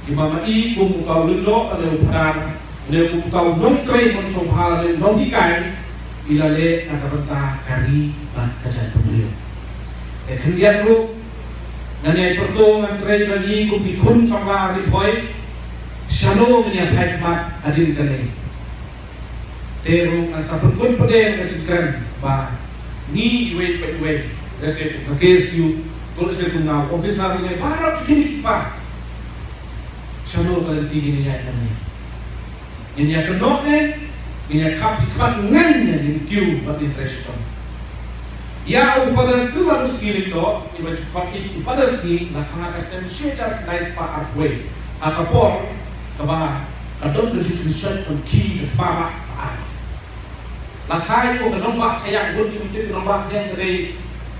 kiba ma i kum uta u lyngdoh lane u phadar lane kum uta u nongtrei mynshuwa lane u nonghikai, i la leh na ka bynta ka ri bad ka jaitbynriew. Te khyndiat ruh ngan ïai pyrto, ngan trei bad ngi kum ki khun samla Ri Bhoi, shano ngin ïa phai khmat hadien kane. Te ruh ngan sa pynkut pdeng ka jingkren ba ngi iwei pa iwei, lehse kum ka K S U, ko lehse kum nga u officer ne baroh ki kmie ki kpa, shano ka lynti ngin ïa ïaid lynti. Ngin ïa kynnoh ne Ngin ïa khap ki khmat ngan ïa ngin kiew bad ngin trei shitom. Ïa u Father Silas u sngi lyngdoh, ïa ba ju khot ïa u Father Sngi, la kha ha ka snem shi hajar khyndai spah arphew wei. Ha ka por kaba ka don ka jingkynshoit ban khie ka thma ba ka ai. La kha ïa u ka nongbah Khayang, bun ki mynta ka nongbah Khayang ka dei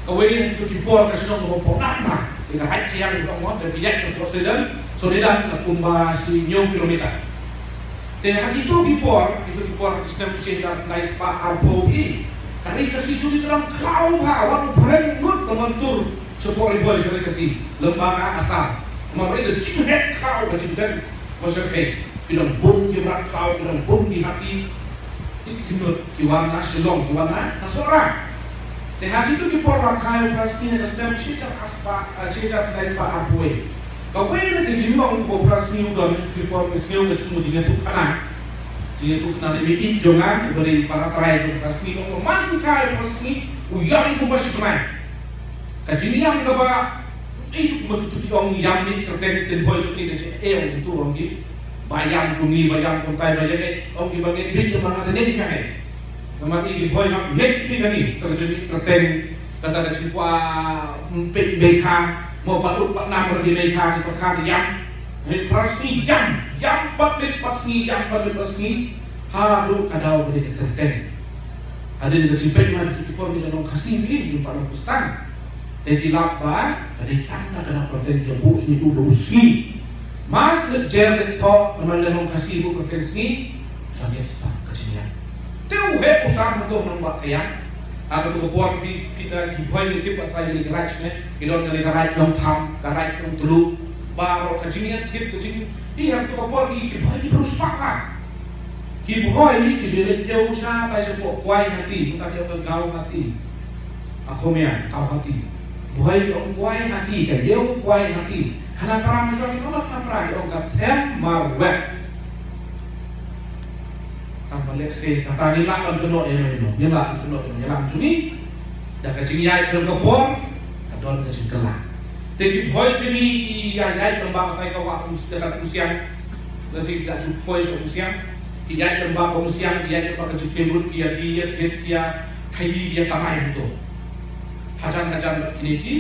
kawei na kito ki por ka shnong kaba pop nang ba ïa ka Raid Khayang ka dei mo, da ki ïaid ka Port Sheridan, Sheridan ka kumba shi hynñiew kilometer. Te ha kito ki por, kito ki por ha ki snem shi hajar khyndai spah arphew i, ka ri Khasi jong ngi ka dang khlaw bha, wat u phareng lut ka mon tur shapoh Ri Bhoi sha ri Khasi lem bad ka Assam. Namar ba i ka jinghet khlaw, ka jingdeng ba shyrkhei. Ki dang bun ki mrad khlaw, ki dang bun ki hati. Ki khyndut ki wan na Shillong, ki wan na, na Sohra. Te ha kito ki por la kha ïa u Phra Sngi ha ka snem shi hajar spah, eh, shi hajar khyndai spah arphew wei. Kawei na ki jinglong kaba u Phra Sngi u don ha kito ki por ki sngew ka jingmut jingïathuhkhana. Jingïathuhkhana ne mei ïeit jong nga, uba dei para trai jong u Phra Sngi, u ong ba ma shu kha ïa u Phra Sngi u ïam kumba shi bnai. Ka jingïam kaba, ei, shu kumba kito ki ong ïam mih kyrteng, ktien Bhoi jong ngi ka jingeh, ong kumtu ong ki. Ba ïam kumne, ba ïam kumtai, ba ïam eh, ong ki ba ngeit beit, ba nga te ngeit nga eh. Namar i ki Bhoi hap ngeit beit kane, te ka jingmih kyrteng, kata ka jingkwah, mm, peit Meikha, mo pat ut pat nam ruh ki Meikha, ki pat kha te ïam. Hei, Phra Sngi ïam, ïam pat miet pat sngi, ïam pat miet pat sngi. Haduh ka daw ba dei ka kyrteng. Hadien ba ki peit ma ki por ngi la long Khasi, ngi ym pat long Khristan. Te ki lap ba ka dei tang na ka daw kyrteng ki buh sngi u dei u Sngi. Mas leit jer leit thoh namar la long Khasi buh kyrteng Sngi. Sangeh stad ka jingïap. Te u heh u san hangto nongbah Khayang. Ha kato ka por phi, phi, eh, ki Bhoi ngi tip ba trai ngi ka raid ne. Ki don ngi ka raid Nongtham, ka raid Nongtluh. Baroh ka jingïathied ka jing, i ha kato ka por ngi ki Bhoi ki briew spah ha. Ki Bhoi ki ju leit ïew sha tai shapoh Kawaihathi, mynta ki ong ka Guwahati. Ha Khmer, Guwahati. Bhoi ki ong Kawaihathi, ka ïew Kawaihathi. Khnang para mynshuwa ki ong, khnang para ki ong ka them marwet. Tang ba lehse kata ngi lah ban kynnoh ïa no ïa no, ngi lah ban kynnoh ïa no ïa lam jong ngi. Da ka jingïaid jong ka por ka don ka jingkylla. Te ki Bhoi jong ngi ki ïa ïaid lem bad katai ka wah Umsiang, ka Umsiang. Lehse ki la ju poi sha Umsiang. Ki ïaid lem bad ka Umsiang, ki ïaid lem bad ka Jukemrut, ki ïa, ki ïa thied, ki ïa khaii, ki ïa kamai hangto. Hajan hajan bad kine ki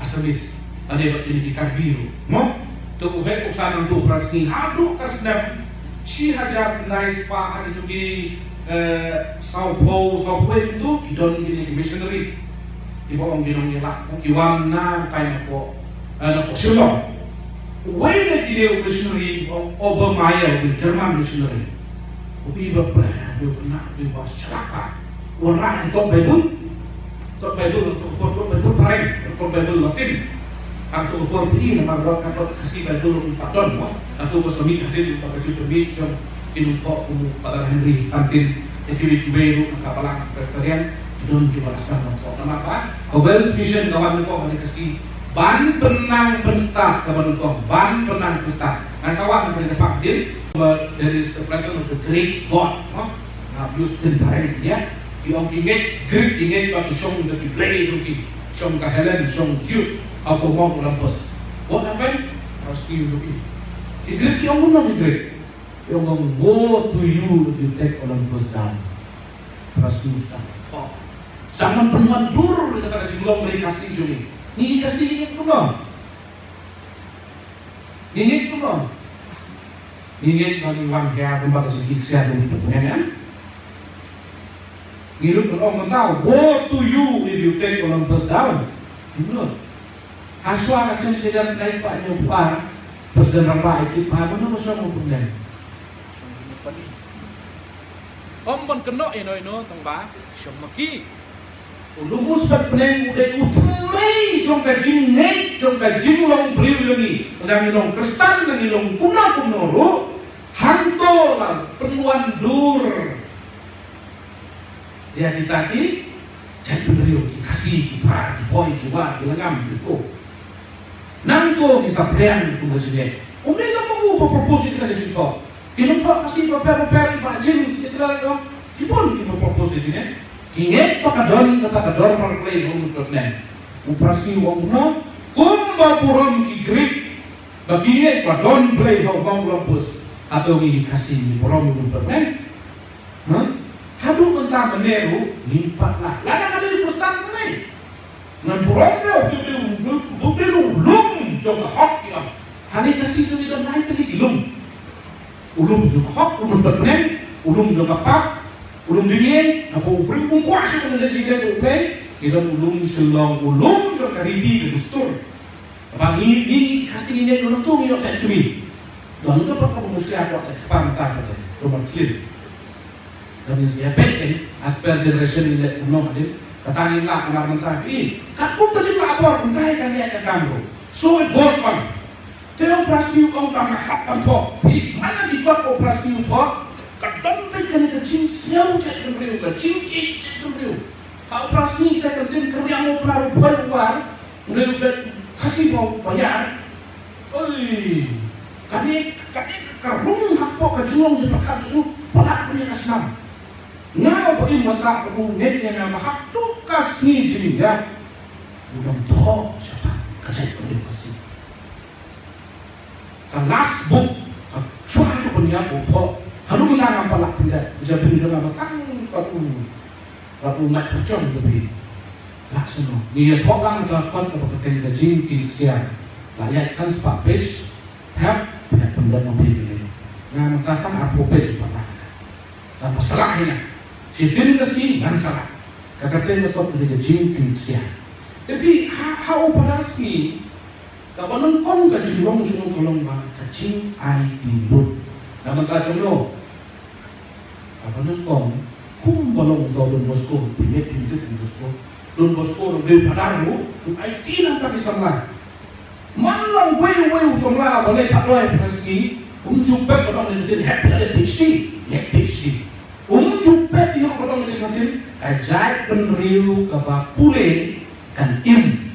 Assamese, lane bad kine ki Karbi ruh, mo? Te u heh u san hangto u Phra Sngi haduh ka snem shi hajar khyndai spah, ha kito ki, eh, sawphew, sawphew wei hangto ki don kine ki missionary. Kiba ong ki nongïalam, ki wan na tai napoh, eh, napoh Shillong. Uwei na kine u missionary u ong Obermayr, u German missionary. U i ba pyrshah, u khynnah, u ba shlak ba. Wanrah ïa ka kot Baibl. Kot Baibl, kot, kot Baibl phareng, kot Baibl Latin. Hangto ka por phi i namar ba ka kot Khasi Baibl ruh ym pat don mo. Hangto ka shu mih hadien ba ka jingpynmih jong ki nongthoh kum u Father Henry Fantin, te kiwei kiwei ruh na ka balang Presbyterian, ki don kiba la sdang ban thoh namar ba ka Welsh Mission ka wan nyngkong ha ri Khasi ban pynnang pynstad, ka wan nyngkong ban pynnang pynstad. Nga sa wad na ka ri ka phang hadien, but there is the presence of the Greek God, no? Nga use ktien phareng ïa ki, ong ki ngeit Greek, ki ngeit ba ki shong da ki blei jong ki, shong ka Helen, shong Zeus, ha u monk Olympus. What happened? Phra Sngi u ïohi. Ki Greek ki ong kumno ki Greek? Ki ong, woe to you if you take Olympus down. Phra Sngi u sdang ban thoh. Sdang ban pynwandur ïa kata ka jinglong ri Khasi jong ngi. Ngi ki Khasi ngi ngeit kumno? Ngi ngeit kumno? Ngi ngeit ba ngi wan hiar kumba ka jingkit ksiar jong u Kpa Mynsiem, em? Ngi lut ban ong mynta, woe to you if you take Olympus down. Ngi lut. Hashwa ka snem shi hajar khyndai spah hynñiewphew ar, President Rangbah ïa ki, ba mano ba shong u Kpa Mynsiem? Ym ban kynnoh ïa no ïa no tang ba shong ma ki. U Lum u Spetbneng u dei u thymmei jong ka jingngeit, jong ka jinglong briew jong ngi. Lada ngi long Khristan, lada ngi long kumno kumno ruh, hangto la pynwandur ïa kita ki jaitbynriew, ki Khasi, ki Phra, ki Bhoi, ki War, ki Lyngngam, ki Ko. Nangto ngi saphriang kum ka jingngeit. Ym dei tang ma u ba propose ïa kita ki jingthoh. Ki nongthoh Khasi bapher bapher, i Bah James, i Bah James, ki bun kiba propose ïa kine. Ki ngeit ba ka don kata ka dorbar Blei ha u Lum u Spetbneng. U Phra Sngi u ong kumno? Kumba burom ki Greek ba ki ngeit ba don Blei ha u monk Olympus, hato ngi ki Khasi ngi burom u Lum u Spetbneng? Haduh mynta mynne ruh ngim pat lah. Lada ka dei u Khristan sngewbha ngan burom ïa u, u dei u lum jong ka hok ïa u. Hangne ka Khasi jong ngi don lai tylli ki lum. U lum jong ka hok, u lum jong ka pap, u lum jong ka pap, u lum jong ka pap. Naba u briew um kwah shuh ban leh jingdei bad U Blei, ki don u lum shlong, u lum jong ka riti ka dustur. Ba ngi, ngi, ngi Khasi ngi ngeit ruh nangtu ngi ïoh jait kmie. Don ka bynta ba mushkila ka jait kpar mynta ka dei. Ka martylliñ. Ka dei sia peit kan, as per generation ngi leh kumno hadien. Kata ngi lah namar mynta phi. Katkum ka jinglah bor mynta ka ngi ïa ka kam ruh. So it goes on. Te u Prasngi u ong ba nga hap ban thoh. Phi, man la ki kot u Prasngi u thoh. Ka don peit kane ka jingsngew jait bynriew, ka jingïeit jait bynriew. Ha u Prasngi te kan tin ka riam u Prah u phai u war. Une u jait Khasi ba, ba ïar. Oi, kane, kane ka rung hapoh ka jinglong jingpyrkhat jong u palat une ka snam. Nga uba im masa u ngeit ïa nga ba haduh ka sngi jingïap u dang thoh shaphang ka jaitbynriew Khasi. Ka last book ka shuwa ka pynïap u thoh. Haduh mynta ngam pat lah pynïap. Jabieng jong nga ba tang ka u, ka u mat pyrshong ka bi. Lah shuh no. Ngi ïa thoh lang ka kot kaba kyrteng Ka Jingkieng Ksiar. Lah ïaid san spah page. Hep, hep pynïap ma phi kane. Nga mynta tang arphew page pat lah. Tang ba salah hi nga. Shisien ka sngi ngan salah. Ka kyrteng ka kot ka dei Ka Jingkieng Ksiar. Te phi ha, ha u Phadar Sngi. Kaba nyngkong ka jinglong jong u ka long ba ka jingaiti lut. Namar ka jong u, kaba nyngkong kumba long u Don Bosco, phi ngeit phi tip Don Bosco. Don Bosco u dei u phadar ruh, u aiti nangta ki samla. Man la uwei uwei u samla ba leit pynlong ha Phadar Sngi, um ju pep ba dang leit hep leit PhD, leit PhD. Um ju pep ïa u ba dang leit, ka jaitbynriew kaba pule kan im.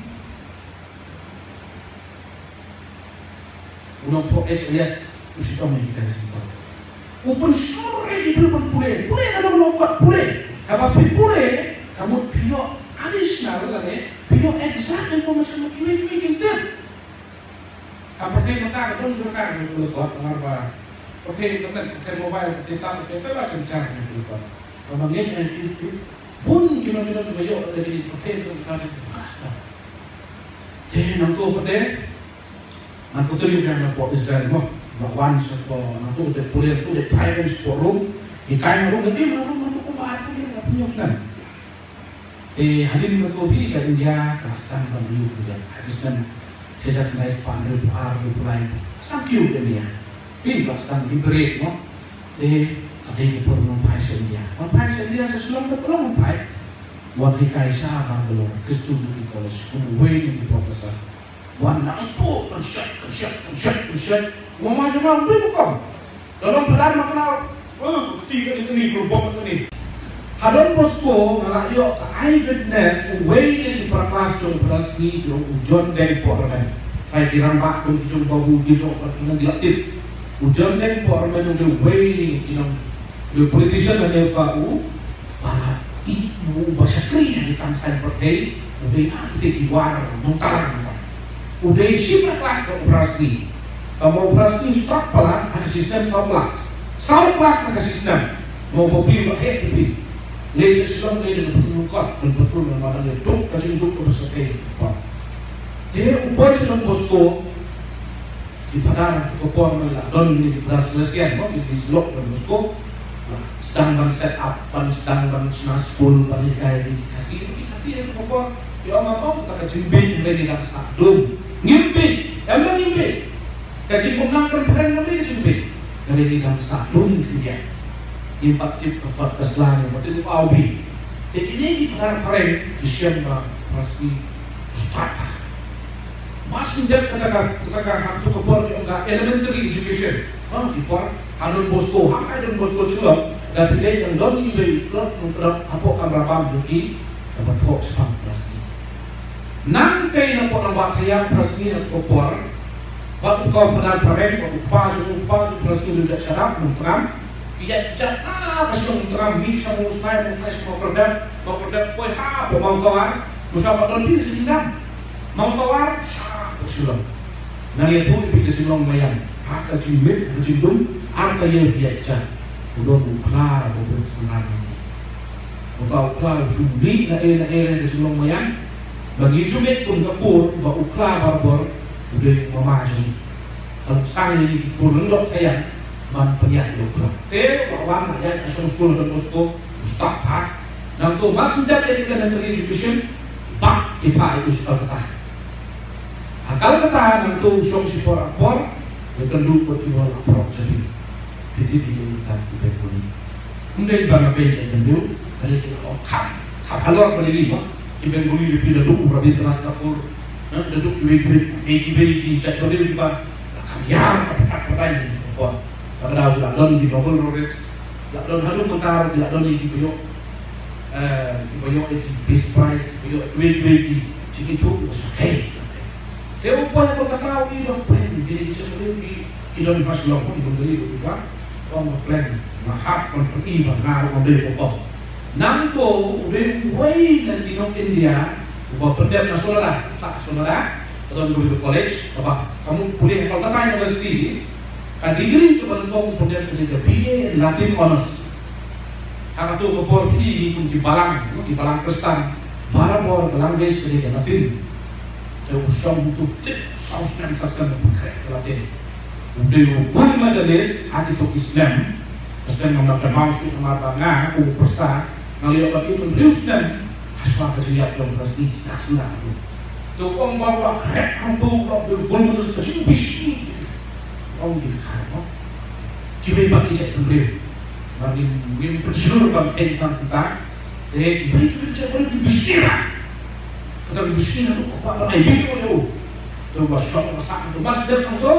U nongthoh H L S u shitom ïa kita ki jingthoh. U pynshlur ïa ki briew ban pule. Pule ka dei ban long kot pule. Haba phi pule, ka mut phi ïoh additional lane phi ïoh exact information ba kiwei kiwei kim tip. Ha pyrthei mynta ka don jurkar ïa ki kot, namar ba pyrthei internet, pyrthei mobile, pyrthei tab, pyrthei te la jynjar ïa ki kot. Haba ngeit ïa ki, ki bun ki nongïalam kiba ïoh ïa ki pyrthei internet, pyrthei tab. Te nangto pat de Ngan putri biang na pok Israel mo. Ba wan sha pok na tu de pule tu de phai kan sha pok Rom. Hikai na Rom, ngi na Rom na tu kumba ar pule na pule snem. Te hadien na tu hi ka India ka sdang ban ïoh India. Hadien snem sejak nai span ru ar ru pulai. Sang kiu ka India. Hi ba sdang di break mo. Te ka dei ka por nong phai sha India. Nong phai sha India sha Shillong te por nong phai. Wan hikai sha Bangalore, Christian Degree College, kum uwei na ki professor. Wan nang tu kan shet, kan shet, kan shet, kan shet. Mama jama bui bukom. Dalam phadar ma kena, oh, keti kani kani, kerbong kani. Ha Don Bosco nga la ïoh ka eyewitness, uwei na ki para klas jong Phadar Sngi, u John Deng Poramen. Kai ki rangbah kum ki jong Babu, ki jong Fatima, ki la tip. U John Deng Poramen u dei uwei na ki nong, u politician na ne ka u Ba i, u ba shakri ha ki tang saiñ pyrthei, u dei na kita ki war nongtalang nongtalang. U dei shi para klas ka u Phadar Sngi. Ka ma u Phadar Sngi u start palat ha ka shi snem saw klas. Saw klas ha ka shi snem. Ma u ba phi ba heh ki phi. Leit sha Shillong leit da ka patrol kot, da ka patrol na madan leit duk ka jingduk ka ba shakri. Te u poi sha Don Bosco, Ki phadar ha ka por mynta la don ïa ki phadar Salesian mo, ki, ki slok Don Bosco. La sdang ban set up, ban sdang ban shna skul, ban hikai ïa ki Khasi, ki Khasi ha ka por. Ki ong, ong kata ka jingbieit hynrei ngi dang sah dum. Ngim bieit, em ba ngim bieit. Ka jingpynlang kan phareng ka dei ka jingbieit. Hynrei ngi dang sah dum ki ïa. Ngim pat tip ka kot ka sla, ngim pat tip ka au bi. Te kine ki phadar phareng ki shem ba Khasi. Mas ngi dep kata ka, kata ka, ha tu ka por ki ong ka elementary education. Ha, ki por ha Don Bosco, ha ka Don Bosco Shillong, da phi dei nang don iwei i plot nongtrep hapoh kamra bam jong ki, kaba thoh shaphang Phadar Sngi. Nangtei na pdeng nongbah thaïaw Phadar Sngi ha tu ka por, bad u kong phadar phareng, bad u kpa jong u, kpa jong u Phadar Sngi u dei u jait shadap nongtrep. Ïa, ïa, ah, ka shnong Tram, mih sha Mawsnai, Mawsnai sha Mawkyrdep, Mawkyrdep poi ha, poi Mawtawar, Mawsnai ba don phi ka jingdam. Mawtawar, sha, poi Shillong. Nang ïathuh ïa phi ka jinglong maïan, ha ka jingmit, ha ka jingdum, ar ka ïa phi ïa kjat. U don u khla uba bun synran. Uta u khla u shu mih na ei na ei ka jinglong maïan. Ba ngi ju ngeit kum ka kur ba u khla barabor u dei u mama jong ngi. Ka long shisha ngi ki kur lyngdoh ka ïa ban pynïaid ïa u khla. Te u wan na ïaid ka shong skul Don Bosco u stad bha. Nangto mar shu dep ïa ka elementary education, bah ki phah ïa u sha Kolkata. Ha Kolkata nangto u shong shipor apor, ïakynduh bad ki bor apor jong ngi. Phi tip ïa kita ki Bengali. Ym dei ba nga peit jait Bengali, balei ki la ong kham, kham halor balei ki ba. Ki Bengali, phi la duh u Rabindranath Tagore, eh, la duh kiwei kiwei, kiwei kiwei ki jait Bengali kiba la kham ïar ka patat patai ki ba. Kaba dei ki la don ki Nobel laureates, la don haduh mynta ki la don kiba ïoh, eh, kiba ïoh ki Peace Prize, kiba ïoh kiwei kiwei ki jingithuh kiba shai. Te u poi ha Kolkata u ïohi ba plen kine ki jait Bengali ki, ki don ha Shillong, ki Bengali ruh ki shu ong ba plen, nga hap ban pyni ba nga ruh ngan dei u bok. Nangto u dei uwei na ki nong India uba pyndep na Sollada, sah Sollada, ka don kawei ka college kaba ka mut pule ha Kolkata University, ka degree kaba nyngkong u pyndep ka dei ka B A in Latin Honours. Ha kato ka por phi i ngi kum ki balang, ki balang Khristan, barabor ka language ka dei ka Latin. Te u shong hangto khlem saw snem, saw snem u pynkhreh ka Latin. U dei u gold medalist ha kito ki snem. Ka snem ngam lah kynmaw shuh namar ba nga kum u pyrsa nga la ïoh ban im hynriew snem. Hashwa ka jingïap jong ka Prah Sngi, ka snem hangto. Te u ong ba u la khreh hangto, u la dei u gold medalist, ka jingbishni. U ong ki kha mo. Kiwei pat ki jait bynriew. Ba ngim, ngim pynshlur ban kheiñ tang kumta. Te kiwei kiwei ki jait bynriew ki bishni ba. Kata ki bishni hangto ka kwah ban ai bit ïa u. Te uba shong uba sah hangto, uba sdang hangto.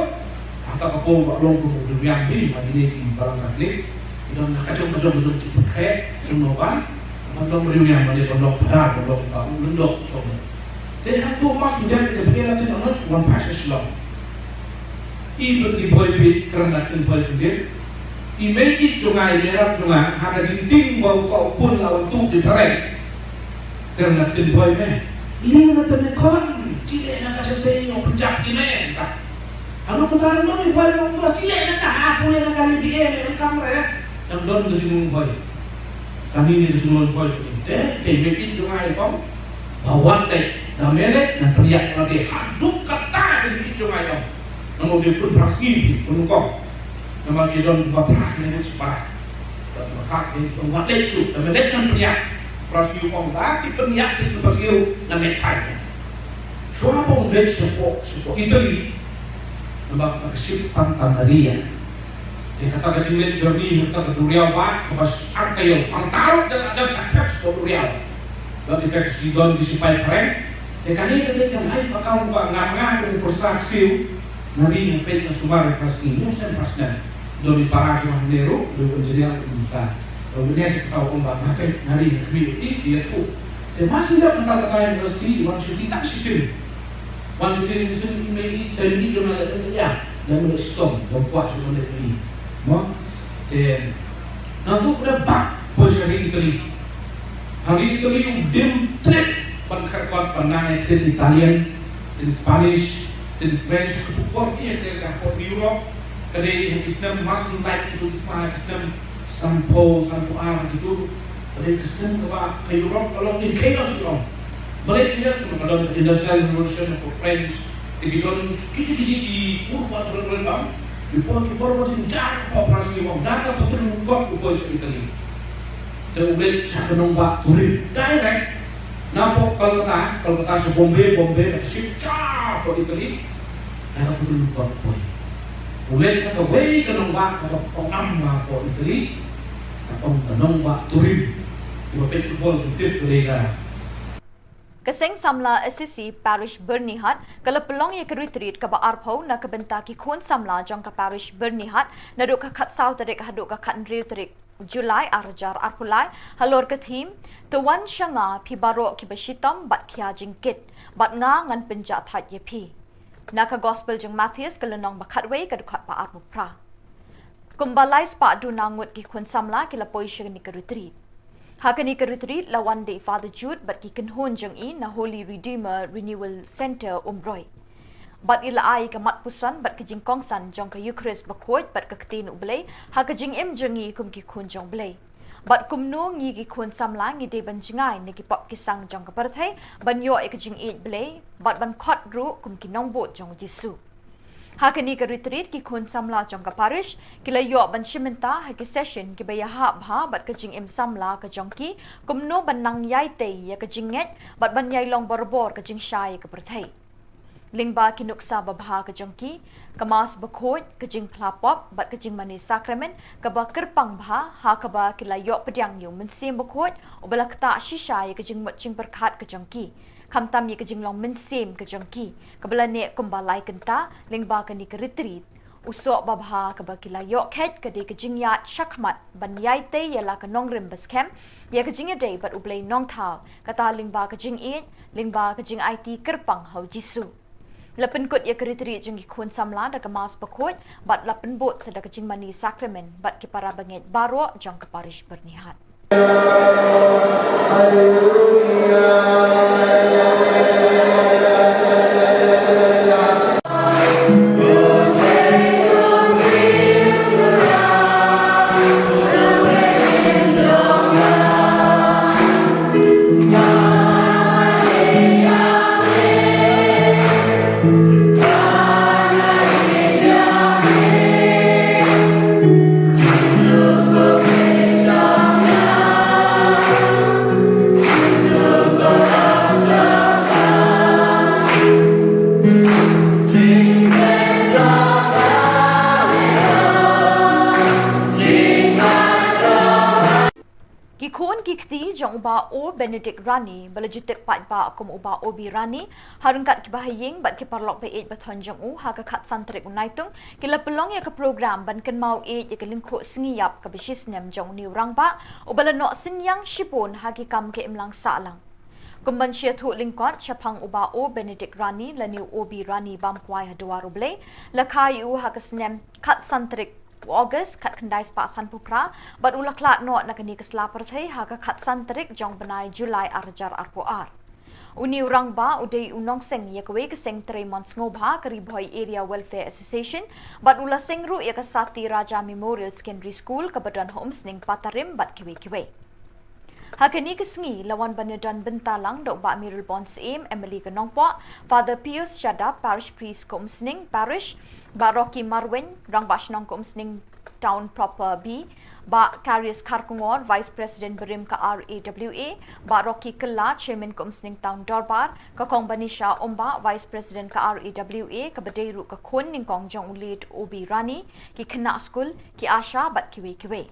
Hangta ka por uba long kum u duriang hi, ba kine ki balang Katholik ki don ha ka jong ka jong ka jong jingpynkhreh jong u ban, ban long riewniam, ban long phadar, ban long ba u lyngdoh song. Te hangto u Mass Miguel ka B A Latin Honours, wan phai sha Shillong. I bad i Bhoi Beit, kren na ktien Bhoi Beit. I mei ïeit jong nga, i mei rap jong nga, ha ka jingtieng ba u, ba u khun la wan tuh di phareng. Kren na ktien Bhoi me. Lei na te me khun, chileh na ka shatei, u pynjah ïa me, ta. Haduh mynta ruh i Bhoi me ong to, chileh na ka, ha pule na ka lei B A me em kam re. Dang don ka jinglong Bhoi. Kane ne ka jinglong Bhoi jong ngi. Te, te i mei ïeit jong nga i ong ba wat leh, da me leh, ngan pynïaid lade. Haduh katta i mei ïeit jong nga i ong. Namar u dei u khun Prah Sngi, khun nyngkong. Namar ki don ba phra ki ngut shipara. Ba phra ki ngut, wat leh shuh, da me leh ngan pynïaid. Prah Sngi u ong ba ki pynïaid ki sngewphylla ngan leh phai. Shuwa ba u leit shapoh, shapoh Italy. Namar kata ka ship Santa Maria. Te kata ka jingleit journey, kata ka duriaw ba, kaba shang taïew, hangta ruh jan, jan shah thep shapoh duriaw. Ba kita ki don ki shipai phareng. Te kane ka dei ka life account ba nga, nga kum u pyrsa ksiew. Nga ri nga peit nga sumar ïa Prah Sngi, ïa u snem Prah Sngi. Don i para jong nga hangne ruh, dei u engineer, u sa, u engineer sa kata u ong ba nga peit nga ri nga khmih ïa u, i, ïathuh. Te Mass Miguel na Calcutta University, i wan shuti tang shisien. Wan shuti shisien, i mei ïeit, te i mei ïeit jong nga leh ïa, leh shitom, ba kwah shu leh ïa. Mo? Te nangtu u dep bah poi sha ri Italy. Ha ri Italy u dim trip ban kyrkhu, ban nang ïa ka ktien Italian, ktien Spanish, ktien French, ha katu ka por ïa ka, ka por Europe. Ka dei ha ki snem Mas Night, katu ki thma ha ki snem sanphew, sanphew ar, ha kitu. Ka dei ka snem kaba ka Europe ka long in chaos, long. Balei chaos? Ka long ka Industrial Revolution hapoh French. Te ki don kine kine ki por ba, ba, ba, ba, ki por, ki por ba jynjar hapoh Prah Sngi, ba da ka Pythuh Lyngkot u poi sha Italy. Te u leit sha ka nongbah Turin direct. Napoh Kolkata, Kolkata sha Bombay, Bombay na ka ship sha hapoh Italy. Na ka Pythuh Lyngkot u poi. U leit sha kawei ka nongbah kaba pynngam hapoh Italy. Ka ong ka nongbah Turin. Kiba peit football ki tip ka dei ka Ka Seng Samla Assisi Parish Byrnihat ka la pynlong ïa ka retreat kaba arphew na ka bynta ki khun samla jong ka Parish Byrnihat naduh ka khatsaw tarik haduh ka khathynriew tarik July ar hajar arphew lai, halor ka theme, To wan sha nga phi baroh kiba shitom bad khia jingkit, bad nga ngan pynjah thait ïa phi. Na ka Gospel jong Mathaios ka lynnong ba khatwei ka dkhot ba arphew phra. Kumba lai spah duna ngut ki khun samla ki la poi sha kane ka retreat. Ha kane ka retreat la wan da i Father Jude bad ki kynhun jong i na Holy Redeemer Renewal Centre Umroi. Bad i la ai ka mat puson bad ka jingkongsan jong ka Eukharist bakhuid bad ka ktien U Blei ha ka jingim jong ngi kum ki khun jong U Blei. Bad kumno ngi ki khun samla ngi dei ban jngai na ki pop ki sang jong ka pyrthei, ban ïoh ïa ka jingïeit Blei, bad ban khot ruh kum ki nongbud jong U Jisu. Ha kane ka retreat ki khun samla jong ka parish ki la ïoh ban shim bynta ha ki session kiba ïahap bha bad ka jingim samla ka jong ki, kumno ban nang ïai tei ïa ka jingngeit bad ban ïai long barabor ka jingshai ïa ka pyrthei. Lyngba ki nuksa babha ka jong ki, ka Mass bakhuid, ka jingphla pop bad ka jingmane sakramen kaba kyrpang bha, ha kaba ki la ïoh pdiang ïa U Mynsiem Bakhuid uba la ktah shisha ïa ka jingmut jingpyrkhat ka jong ki, khamtam ïa ka jinglong mynsiem ka jong ki kaba la neh kumba lai kynta lyngba kane ka retreat. U soh babha kaba ki la ïoh khet ka dei ka jingïaid shakhmat ban ïai tei ïa la ka nongrim ba skhem ïa ka jingïadei bad U Blei Nongthaw, kata lyngba ka jingïeit, lyngba ka jingaiti kyrpang ha U Jisu. La pynkut ïa ka retreat jong ki khun samla da ka Mass bakhuid bad la pynbud sa da ka jingmane sakramen bad ki para bangeit baroh jong ka parish Byrnihat. Ki khun ki kti jong u Bah O Benedict Rani, ba la ju tip paidbah kum u Bah O B Rani, ha ryngkat ki bahaïing bad ki paralok ba ïeit ba thon jong u, ha ka khatsan tarik u Naitung, ki la pynlong ïa ka program ban kynmaw ïeit ïa ka lyngkhuh sngi ïap kaba shisnem jong une u rangbah, uba la noh synñiang shibun ha ki kam ka imlang sahlang. Kum ban ïathuh lyngkot shaphang u Bah O Benedict Rani lane u O B Rani bam kwai ha Dwar U Blei, la kha ïa u ha ka snem khatsan tarik u August khatkhyndai spah sanphew phra, bad u la khlad noh na kane ka sla pyrthei ha ka khatsan tarik jong u bnai July ar hajar arphew ar. Une u rangbah u dei u nongseng ïa kawei ka seng trei mon sngewbha ka Ri Bhoi Area Welfare Association, bad u la seng ruh ïa ka Sati Raja Memorial Secondary School kaba don ha Umsning, Patarim bad kiwei kiwei. Ha kane ka sngi la wan ban ïadon bynta lang da u Bah Mayralborn Syiem, M L A ka Nongpoh, Father Pius Shadap, Parish Priest ka Umsning Parish, Bah Rocky Marwein, Rangbah Shnong ka Umsning Town Proper B, Bah Karius Kharkongor, Vice President barim ka R A W A, Bah Rocky Kylla, Chairman ka Umsning Town Dorbar, ka Kong Banisha Umbah, Vice President ka R A W A, kaba dei ruh ka khun nyngkong jong u late O B Rani, ki khynnah skul, ki asha bad kiwei kiwei.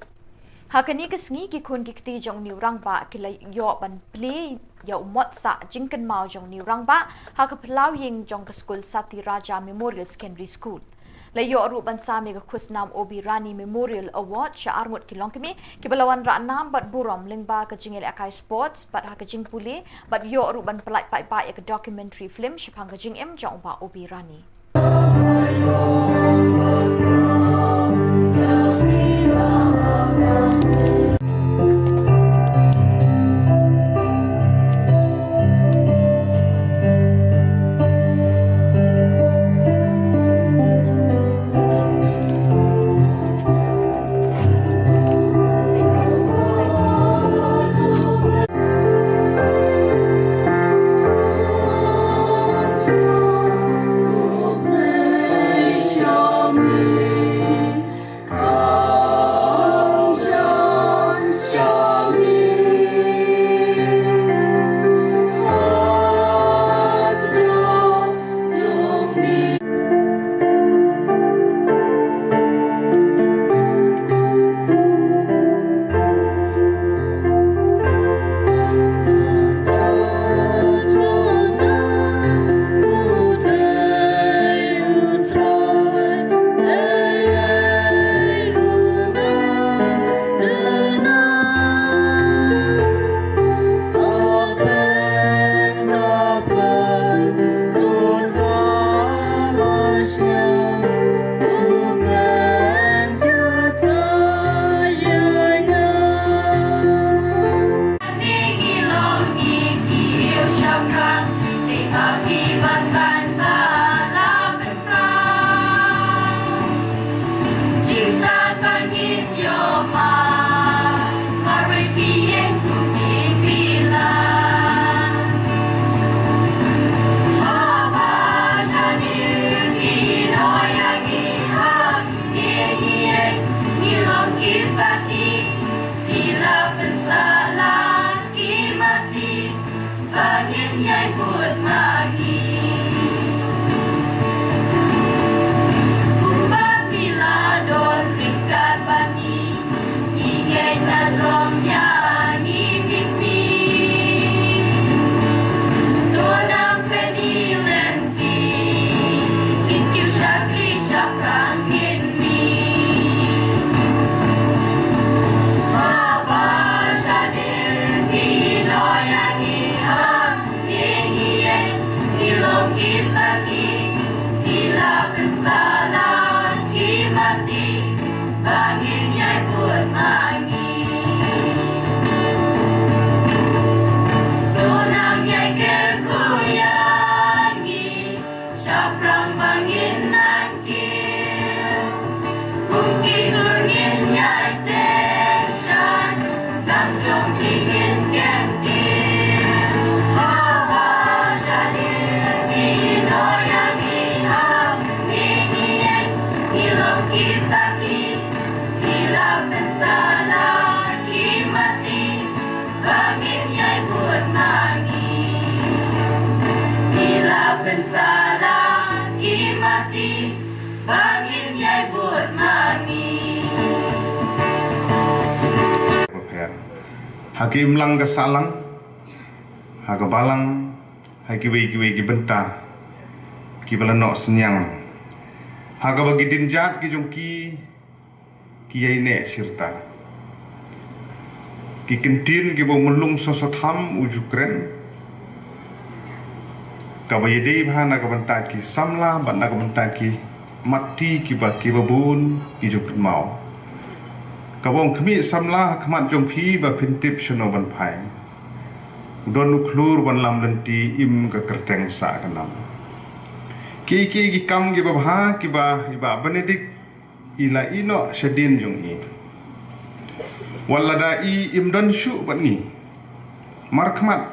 Ha kane ka sngi ki khun ki kti jong une u rangbah ki la ïoh ban plie ïa u mot sah jingkynmaw jong une u rangbah ha ka phyllaw ïing jong ka skul Sati Raja Memorial Secondary School. La ïoh ruh ban sam ïa ka khusnam O B Rani Memorial Award sha arngut ki longkmie kiba la wanrah nam bad burom lyngba ka jingïalehkai sports bad ha ka jingpule, bad ïoh ruh ban pyllait paidbah ïa ka documentary film shaphang ka jingim jong u Bah O B Rani. Bud ma ngi. Kumba phi la don ryngkat bad ngi, ngi ngeit na jrong ïa ngi miet miet. To nang pynïeng lynti, kin kiew shakri shaphrang miet miet. Haba shadien phi ïehnoh ïa ngi ha Ngi ïeit, ngi long ki sakhi, ngi la pynsalan ki mati, ba ngin ïai bud ma ngi. To nang ïai kyrkhu ïa ngi, shaphrang ba ngin nang kiew. Kum ki klur ngin ïai teh shan, dang jong phi ngin kyntiew. Haba shadien phi ïehnoh ïa ngi ha Ngi ïeit, ngi long ki sakhi, ngi la pynsalan ki mati, ba ngin ïai bud ma ngi. Ngi la pynsalan ki mati, ba ngin ïai bud ma ngi. Ha ka imlang ka sahlang, ha ka balang, ha kiwei kiwei ki bynta kiba la noh synñiang, ha kaba ki dienjat ki jong ki ki ïaineh shirta. Ki kyntien kiba u Myllung Soso Tham u ju kren, kaba ïadei bha na ka bynta ki samla bad na ka bynta ki matti kiba, kiba bun ki ju kynmaw. Kaba ong khmih samla ha khmat jong phi ba phin tip shano ban phai. U don u khlur ban lam lynti im ka kyrteng sah ka nam. Ki, ki, ki kam kiba bha kiba i Bah Benedict i la ïehnoh shadien jong i. Wat lada i im don shuh bad ngi, markhmat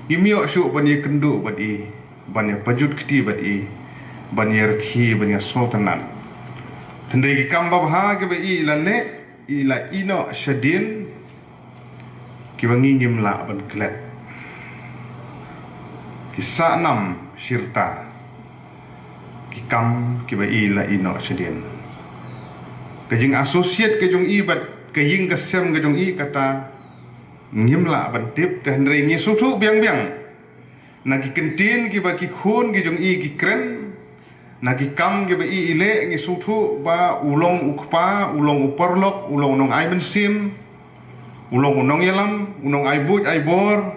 ngim ïoh shuh ban ïakynduh bad i, ban ïapajut kti bad i, ban ïarkhie, ban ïasngewtynnat. Hynrei ki kam babha kiba i la leh, i la ïehnoh shadien, kiba ngi ngim lah ban klet. Ki sah nam shirta ki kam kiba i la ïehnoh shadien. Ka jing associate ka jong i bad ka ïing ka sem ka jong i kata ngim lah ban tip, te hynrei ngi sngewthuh biang biang na ki kyntien kiba ki khun ki jong i ki kren, na ki kam kiba i i leh, ngi sngewthuh ba u long u kpa, u long u paralok, u long u nongai mynsiem, u long u nongïalam, u nongai buit ai bor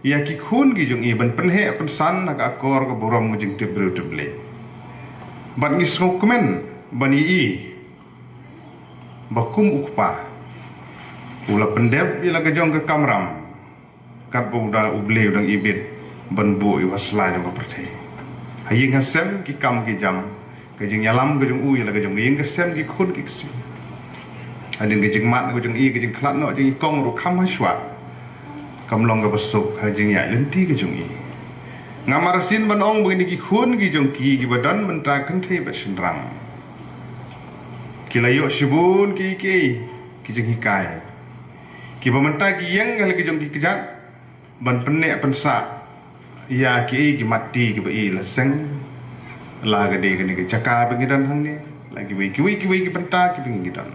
ïa ki khun ki jong i ban pynheh pynsan na ka akor ka burom ka jingtip briew tip Blei. Bad ngi sngewkmen ban ïohi ba kum u kpa u la pyndep ïa la ka jong ka kamram, katba u da U Blei u dang ibit ban buh ïa u ha sla jong ka pyrthei. Ha ïing ha sem ki kam ki jam, ka jingïalam ka jong u ïa la ka jong ka ïing ka sem, ki khun ki ksiew. Hadien ka jingmad ka jong i, ka jingkhlad noh jong i kong ruh kham hashwa, kam long kaba suk ha jingïaid lynti ka jong i. Ngam artatien ban ong ba kine ki khun ki jong ki kiba don mynta kynthei bad shynrang ki la ïoh shibun ki, ki, ki jinghikai kiba mynta ki ïeng ha la ki jong ki kjat ban pynneh pynsah ïa kiei ki matti kiba i la seng, la ka dei kane ka jaka ba ngi don hangne, la kiwei kiwei kiwei ki bynta kiba ngi don.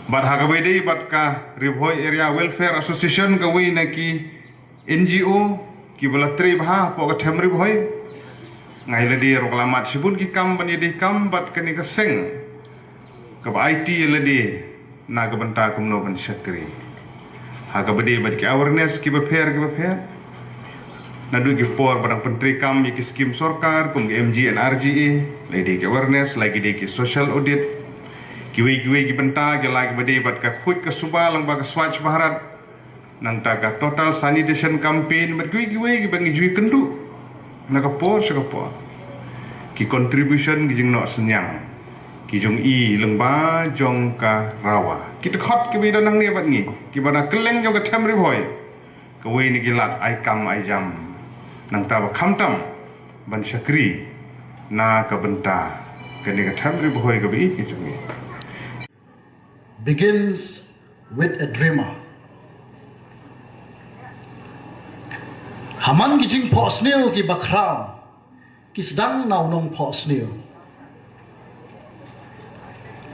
Bad ha kaba ïadei bad ka Ri Bhoi Area Welfare Association, kawei na ki N G O kiba la trei bha hapoh ka them Ri Bhoi, nga ïa lade ruh ka la mad shibun ki kam ban ïadei kam bad kane ka seng kaba aiti ïa lade na ka bynta kumno ban shakri. Ha kaba dei bad ki awareness kiba pher kiba pher, naduh ki por ba dang pyntreikam ïa ki skim sorkar kum ki M G N R G A, la dei ki awareness, la ki dei ki social audit, kiwei kiwei ki bynta, ki la kiba dei bad ka khuid ka suba lyngba ka Swachh Bharat, nangta ka total sanitation campaign, bad kiwei kiwei kiba ngi ju ïakynduh na ka por sha ka por. Ki contribution, ki jingnoh synñiang ki jong i lyngba jong ka RAWA, ki dkhot kiba i don hangne bad ngi kiba na kylleng jong ka them Ri Bhoi, kawei na ki lad ai kam ai jam, nangta ba khamtam ban shakri na ka bynta kane ka them Ri Bhoi kaba i ka jong i. Begins with a dreamer. Amman ki jingphohsniew ki bakhraw ki sdang na u nongphohsniew.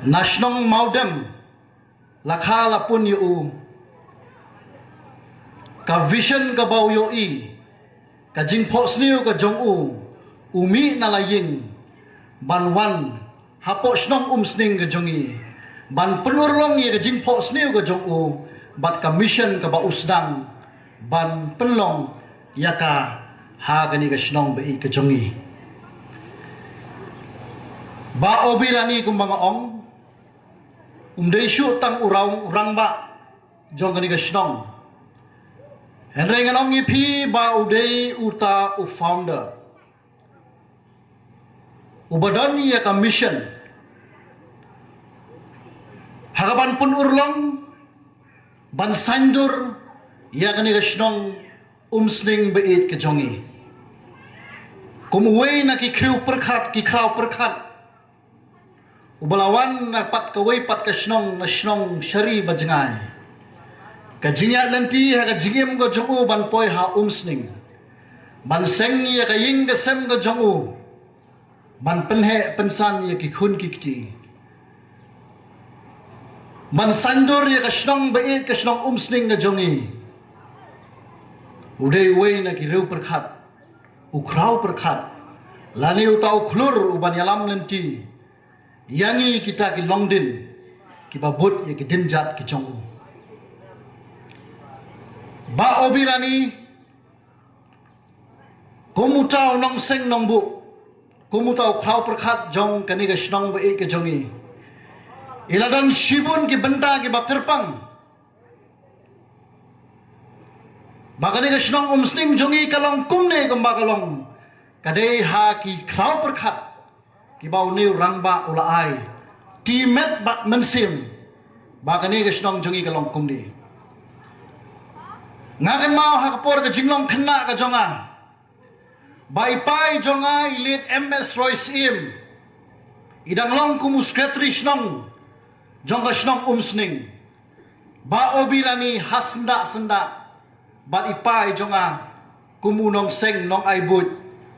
Na shnong Mawdem la kha la pun ïa u ka vision kaba u ïohi, ka jingphohsniew ka jong u, u mih na la ïing ban wan hapoh shnong Umsning ka jong ngi ban pynurlong ïa ka jingphohsniew ka jong u bad ka mission kaba u sdang ban pynlong ïa ka ha kane ka shnong ba ïeit ka jong ngi. Bah Obirani, kumba nga ong, um dei shuh tang u rang, u rangbah jong kane ka shnong. Hynrei ngan ong ïa phi ba u dei uta u founder uba don ïa ka mission ha ka ban pynurlong, ban saiñdur ïa kane ka shnong Umsning ba ïeit ka jong ngi. Kum uwei na ki khraw pyrkhat, ki khraw pyrkhat, uba la wan na pat kawei pat ka shnong, na shnong Shari Bajngai, ka jingïaid lynti ha ka jingim ka jong u ban poi ha Umsning ban seng ïa ka ïing ka sem ka jong u, ban pynheh pynsan ïa ki khun ki kti, ban saiñdur ïa ka shnong ba ïeit, ka shnong Umsning ka jong ngi. U dei uwei na ki riew pyrkhat, u khraw pyrkhat, lane uta u khlur uban ïalam lynti ïa ngi kita ki longdien kiba bud ïa ki dienjat ki jong u. Bah Obirani, kum uta u nongseng nongbuh, kum uta u khraw pyrkhat jong kane ka shnong ba ïeit ka jong ngi, i la don shibun ki bynta kiba kyrpang ba kane ka shnong Umsning jong ngi ka long kumne kumba ka long. Ka dei ha ki khraw pyrkhat kiba une u rangbah u la ai timet bad mynsiem ba kane ka shnong jong ngi ka long kumne. Nga kynmaw ha ka por ka jinglong khynnah ka jong nga, ba i pa i jong nga, i Late M S Roy Syiem, i dang long kum u secretary shnong jong ka shnong Umsning. Bah Obirani ha syndah syndah bad i pa i jong nga kum u nongseng, nongai buit,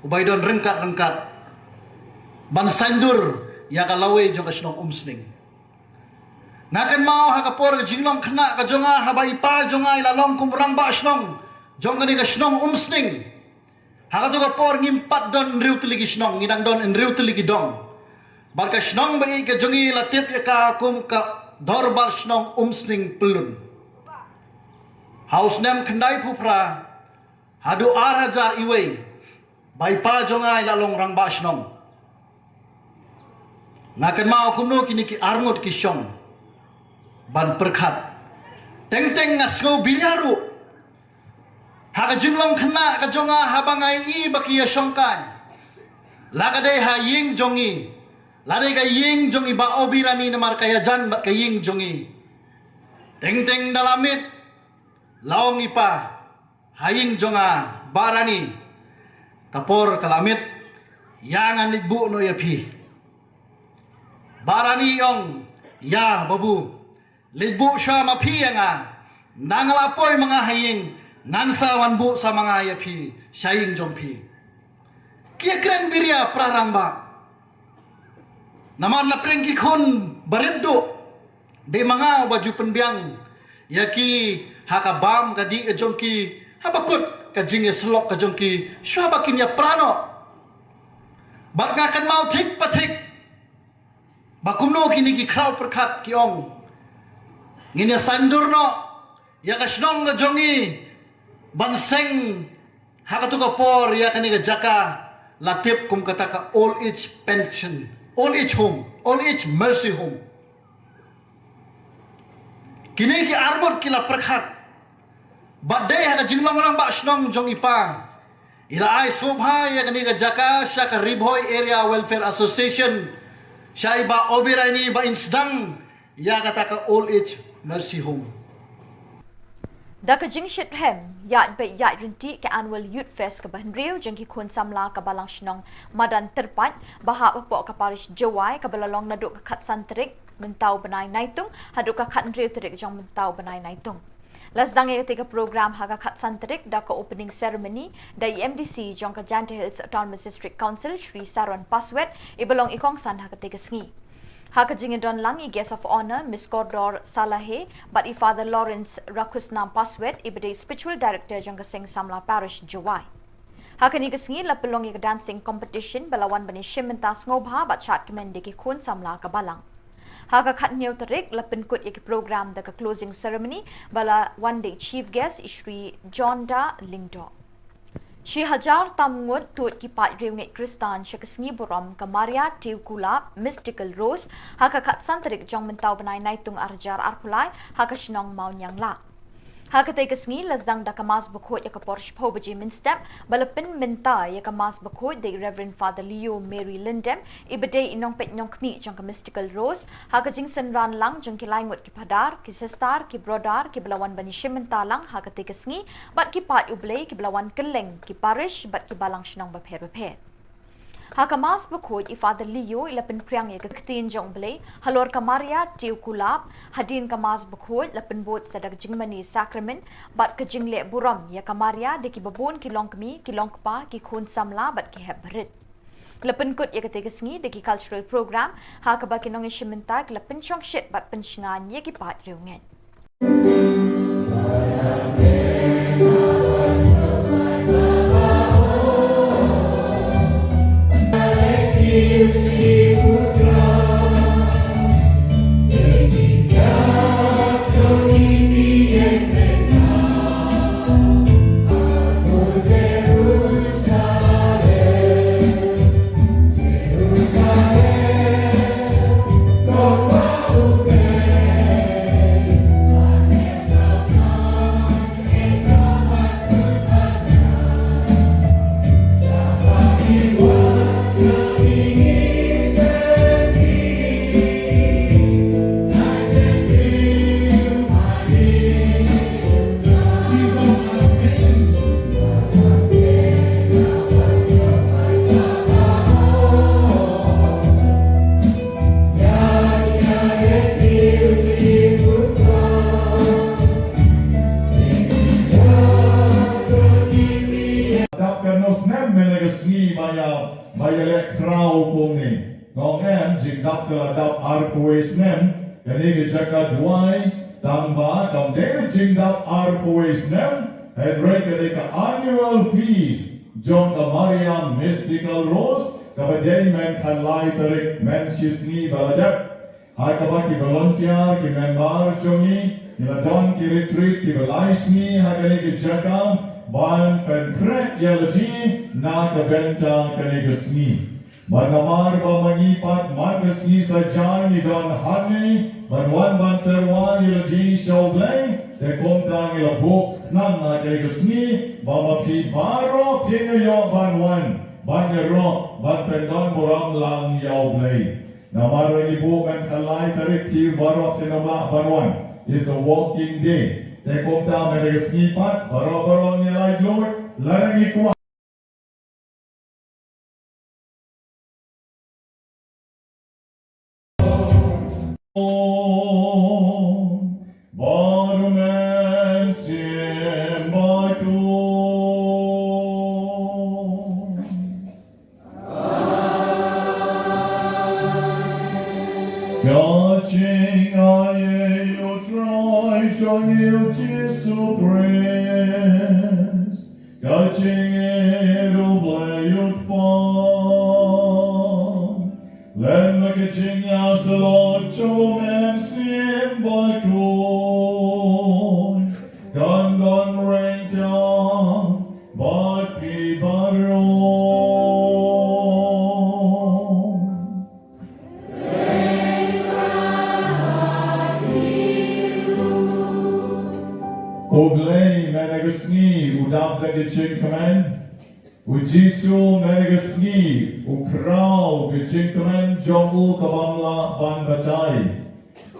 uba i don ryngkat ryngkat ban saiñdur ïa ka lawei jong ka shnong Umsning. Nga kynmaw ha ka por ka jinglong khynnah ka jong nga, haba i pa jong nga i la long kum rangbah shnong jong kane ka shnong Umsning. Ha kato ka por ngim pat don hynriew tylli ki shnong, ngi dang don hynriew tylli ki dong. Bad ka shnong ba ïeit ka jong ngi la tip ïa ka kum ka Dorbar Shnong Umsning Pyllun. Ha u snem khyndaiphew phra haduh ar hajar iwei, ba i pa jong nga i la long rangbah shnong. Nga kynmaw kumno kine ki arngut ki shong ban pyrkhat. Teng teng nga sngew biria ruh ha ka jinglong khynnah ka jong nga, haba nga ïohi ba ki ïashongkai, la ka dei ha ïing jong ngi, la dei ka ïing jong i Bah Obirani, namar ka ïajan bad ka ïing jong ngi. Teng teng da la miet, la ong i pa ha ïing jong nga, Bah Rani, ka por ka la miet, ïa ngan leit buh noh ïa phi. Bah Rani i ong, ïa babu, leit buh sha ma phi ïa nga. Nang la poi ma nga ha ïing, ngan sa wan buh sa ma nga ïa phi sha ïing jong phi. Ki ïakren biria para rangbah. Namar na pdeng ki khun barit duh, dei ma nga uba ju pynbiang ïa ki ha ka bam ka dih ka jong ki, haba kut ka jingïasyllok ka jong ki, shuwa ba kin ïapra noh. Bad nga kynmaw thik pa thik ba kumno kine ki khraw pyrkhat ki ong, ngin ïa saiñdur noh ïa ka shnong ka jong ngi ban seng ha kato ka por ïa kane ka jaka la tip kum kata ka old age pension, old age home, old age mercy home. Kine ki arngut ki la pyrkhat. Bad dei ha ka jinglong rangbah shnong jong i pa, i la ai sngewbha ïa kane ka jaka sha ka Ri Bhoi Area Welfare Association, sha i Bah Obirani, ba in sdang ïa kata ka old age mercy home. Da ka jingshitrhem ïaid beit ïaid ryntih ka Annual Youth Fest kaba hynriew jong ki khun samla ka Balang Shnong Madan Tyrpait, ba hap hapoh ka Parish Jowai, kaba la long naduh ka khatsan tarik mynta u bnai Naitung haduh ka khathynriew tarik jong mynta u bnai Naitung. La sdang ïa katei ka program ha ka khatsan tarik da ka opening ceremony da i M D C jong ka Jaintia Hills Autonomous District Council, Shri Saron Paswet, iba long i kongsan ha katei ka sngi. Ha ka jingïadon lang i Guest of Honour, Miss Kordor Salahe, bad i Father Lawrence Rakhusnam Paswet, iba dei Spiritual Director jong ka Seng Samla Parish, Jowai. Ha kane ka sngi la pynlong ïa ka dancing competition ba la wan ban ïashim bynta sngewbha bad shad kmen da ki khun samla ka balang. Ha ka khathynñiew tarik la pynkut ïa ki program da ka closing ceremony ba la wan da i chief guest i Shri John Da Lyngdoh. Shi hajar tam ngut tuid ki paid riewngeit Khristan sha ka sngi burom ka Maria Tiew Kulap Mystical Rose ha ka khatsan tarik jong mynta u bnai Naitung arhajar arphew lai ha ka shnong Mawniangla. Ha katei ka sngi la sdang da ka Mass Bakhuid ha ka por shiphew baje mynstep ba la pynmynta ïa ka Mass Bakhuid da i Reverend Father Leo Mary Lyndem, iba dei i nongpeit nongkhmih jong ka Mystical Rose, ha ka jingsynran lang jong ki lai ngut ki phadar, ki sister, ki brother kiba la wan ban ïashim bynta lang ha katei ka sngi bad ki paid U Blei kiba la wan kylleng ki parish bad ki balang shnong bapher bapher. Ha ka Mass Bakhuid i Father Leo i la pynphriang ïa ka ktien jong U Blei halor ka Maria Tiew Kulap. Hadien ka Mass Bakhuid la pynbud sa da ka jingmane Sakramen bad ka jingleh burom ïa ka Maria da kiba bun ki longkmie, ki longkpa, ki khun samla bad ki hep barit. La pynkut ïa katei ka sngi da ki cultural program ha kaba ki nongïashim bynta ki la pynshongshit bad pynshngaiñ ïa ki paid riewngeit. Dap katno snem mynne ka sngi ba ïa, ba ïaleh khraw kumne? Nga ong em, jingdap ka la dap arphew wei snem, kane ka jaka duwai, tang ba kam dei jingdap arphew wei snem, hynrei kane ka annual feast jong ka Maria Mystical Rose, kaba dei mynta khatlai tarik, mynshisngi ba la dep. Ha kaba ki volunteer, ki member jong ngi, ngi la don ki retreat kiba lai sngi ha kane ka jaka ban pynkhreh ïa la jong ngi na ka bynta kane ka sngi. Bad namar ba ma ngi pat man ka sngi saja ngi don hangne ban wan ban tyrwa ïa la jong ngi sha U Blei, te kumta ngi la buh khnang ha kane ka sngi ba ma phi baroh phin ïoh ban wan ban ïaroh ban pyndonburom lang ïa U Blei. Namar ba ngi buh mynta khatlai tarik, phi baroh phin ym lah ban wan. It's a working day. Te kumta mynta ka sngi pat baroh baroh ngi laitluid, lada ngi kwah. Bar men siem ba tu. Ka jingaiei U Trai jong ngi U Jisu Khrist, ka jingïeit U Blei U Kpa, lem bad ka jingïasyllok jong U Mynsiem Bakhuid, kan don ryngkat bad phi baroh. U Blei mynta ka sngi u dap da ka jingkmen. U Jisu mynta ka sngi u khraw ka jingkmen jong u ka bym lah ban batai.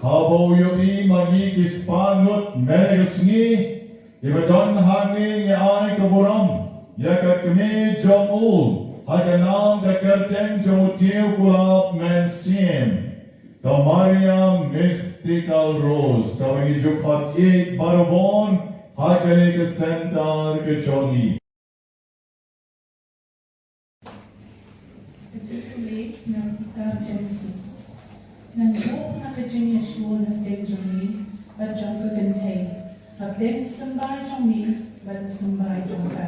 Haba u ïohi ma ngi ki spah ngut mynta ka sngi, kiba don hangne, ngi ai ka burom ïa ka kmie jong u ha ka nam ka kyrteng jong u Tiew Kulap Mynsiem, ka Maria Mis- Ecclesiastical Rose, kaba ngi ju khot ïa baroh bun ha kane ka center ka jong ngi. Ka jingpule na ka kitab Genesis. Ngan buh na ka jingïashun hapdeng jong ngi bad jong ka kynthei, hapdeng u symbai jong ngi bad u symbai jong ka.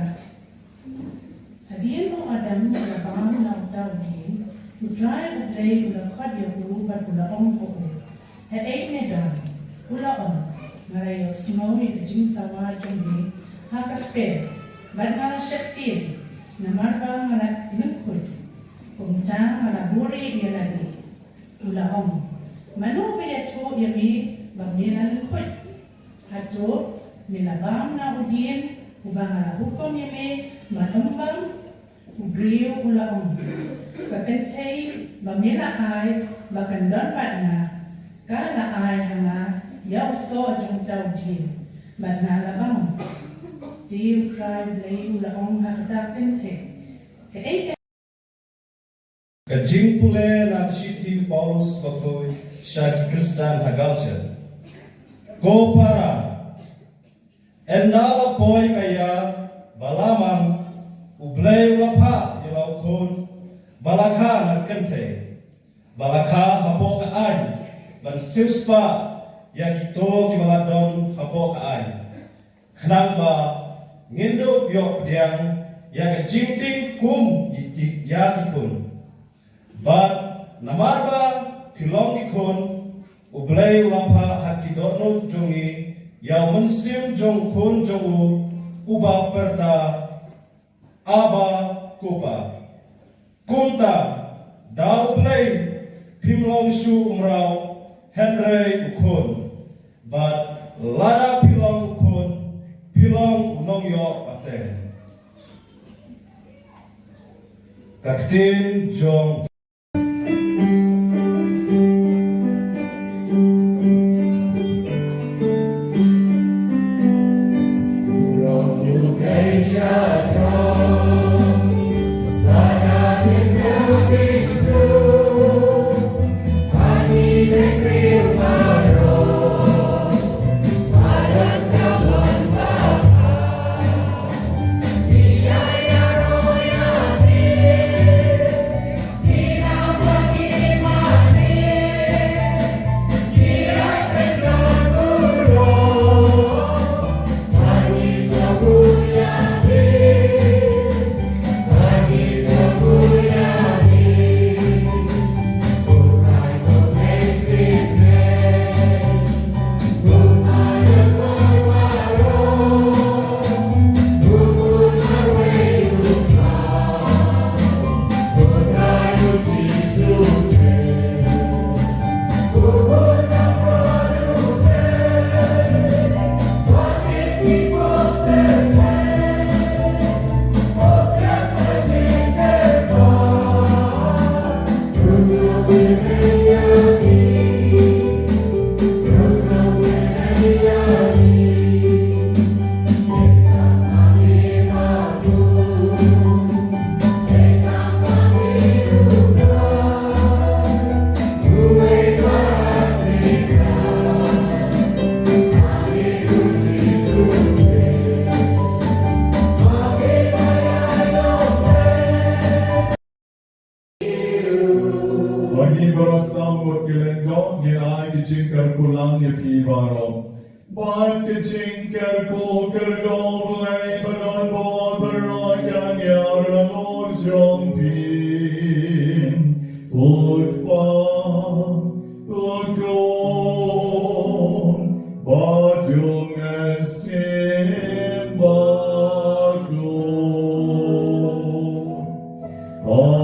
Hadien ba u Adam u la bam na uta u dieng, U Trai U Blei u la khot ïa u bad u la ong ha u, "Haei me don?" U la ong, "Nga la ïohsngew ïa ka jingsawa jong me ha ka kper, bad nga la sheptieng, namar ba nga la lyngkhuit. Kumta nga la buhrieh ïa lade." U la ong, "Mano ba ïathuh ïa me ba me la lyngkhuit? Hato me la bam na u dieng uba nga la hukum ïa me ba ym bam?" U briew u la ong, "Ka kynthei ba me la ai ba kan don bad nga, ka la ai ha nga ïa u soh jong uta u dieng, bad nga la bam." Te U Trai Blei u la ong ha kata ka kynthei, "Kaei ka" Ka jingpule na ka shithi u Paulus bakhuid sha ki Khristan ha Galatia. Ko para, ynda la poi ka ïa ba la mang, U Blei u la phah ïa la u khun ba la kha na ka kynthei, ba la kha hapoh ka aiñ, ban siewspah ïa kito kiba la don hapoh ka aiñ, khnang ba ngin dup ïoh pdiang ïa ka jingtieng kum ïa ki, ïa ki khun. Bad namar ba phi long ki khun, U Blei u la phah ha ki dohnud jong ngi ïa u mynsiem jong u Khun jong u, uba pyrta, "Abba, Ko Pa." Kumta, da U Blei phim long shuh u mraw, hynrei u khun. Bad lada phi long u khun, phi long u nongïoh pateng. Ka ktien jong Bad ngi baroh sam bad ki lyngdoh, ngin ai ki jingkyrkhu lang ïa phi baroh. Bad ka jingkyrkhu kyrkhu Blei ba don bor baroh kan ïarap halor jong phi. U Kpa, U Khun, bad U Mynsiem Bakhuid. Amen.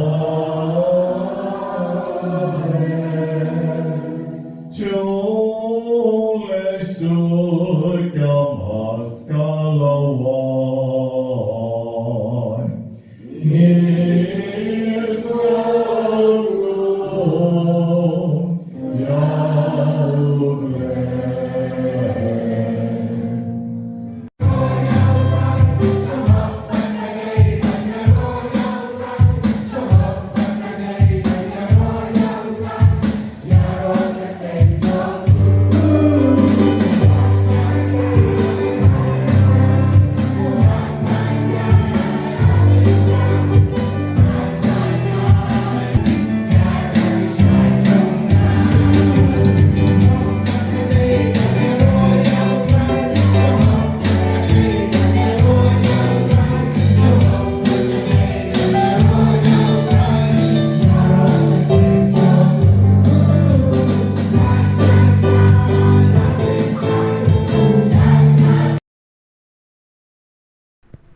Jong le suk ka mas ka lawan.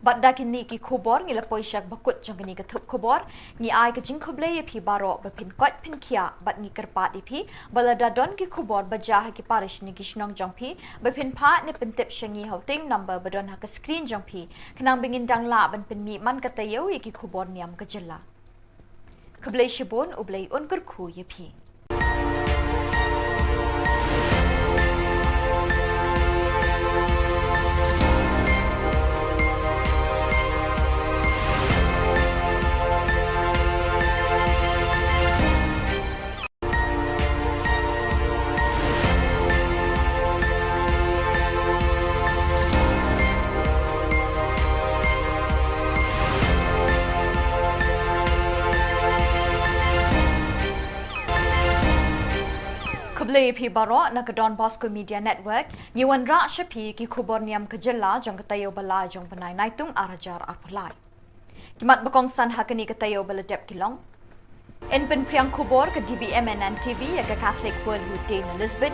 Bad da kine ki khubor ngi la poi sha ba kut jong kine ki thup khubor, ngi ai ka jingkhublei ïa phi baroh ba phin koit phin khiah, bad ngi kyrpad ïa phi ba lada don ki khubor ba jia ha ki parish ne ki shnong jong phi, ba phin phah ne pyntip sha ngi ha u teng number ba don ha ka screen jong phi, khnang ba ngin dang lah ban pynmih man ka taïew ïa ki khubor niam ka jylla. Khublei shibun, U Blei un kyrkhu ïa phi. Khublei ïa phi baroh na ka Don Bosco Media Network. Ngi wanrah sha phi ki khubor niam ka jylla jong ka taïew ba lai jong u bnai Naitung ar hajar arphew lai. Ki mat ba kongsan ha kane ka taïew ba la dep ki long: Yn pynphriang khubor ka D B M N N T V ïa ka Catholic World Youth Day na Lisbon.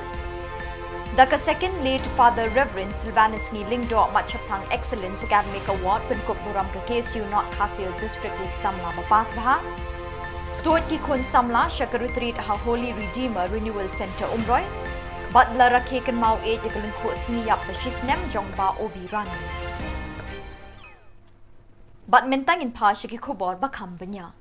Da ka Second Late Father Reverend Silvanus Ngi Lyngdoh Mat Shaphrang Excellence Academic Award pynkup burom ka K S U North Khasi Hills District ïa ki samla ba pass bha. Tuid ki khun samla sha ka retreat ha Holy Redeemer Renewal Centre Umroi. Bad la rakhe kynmaw ïeit ïa ka lyngkhuh sngi ïap ba shisnem jong Bah Obi Rani. Bad mynta ngin phai sha ki khubor ba kham bniah.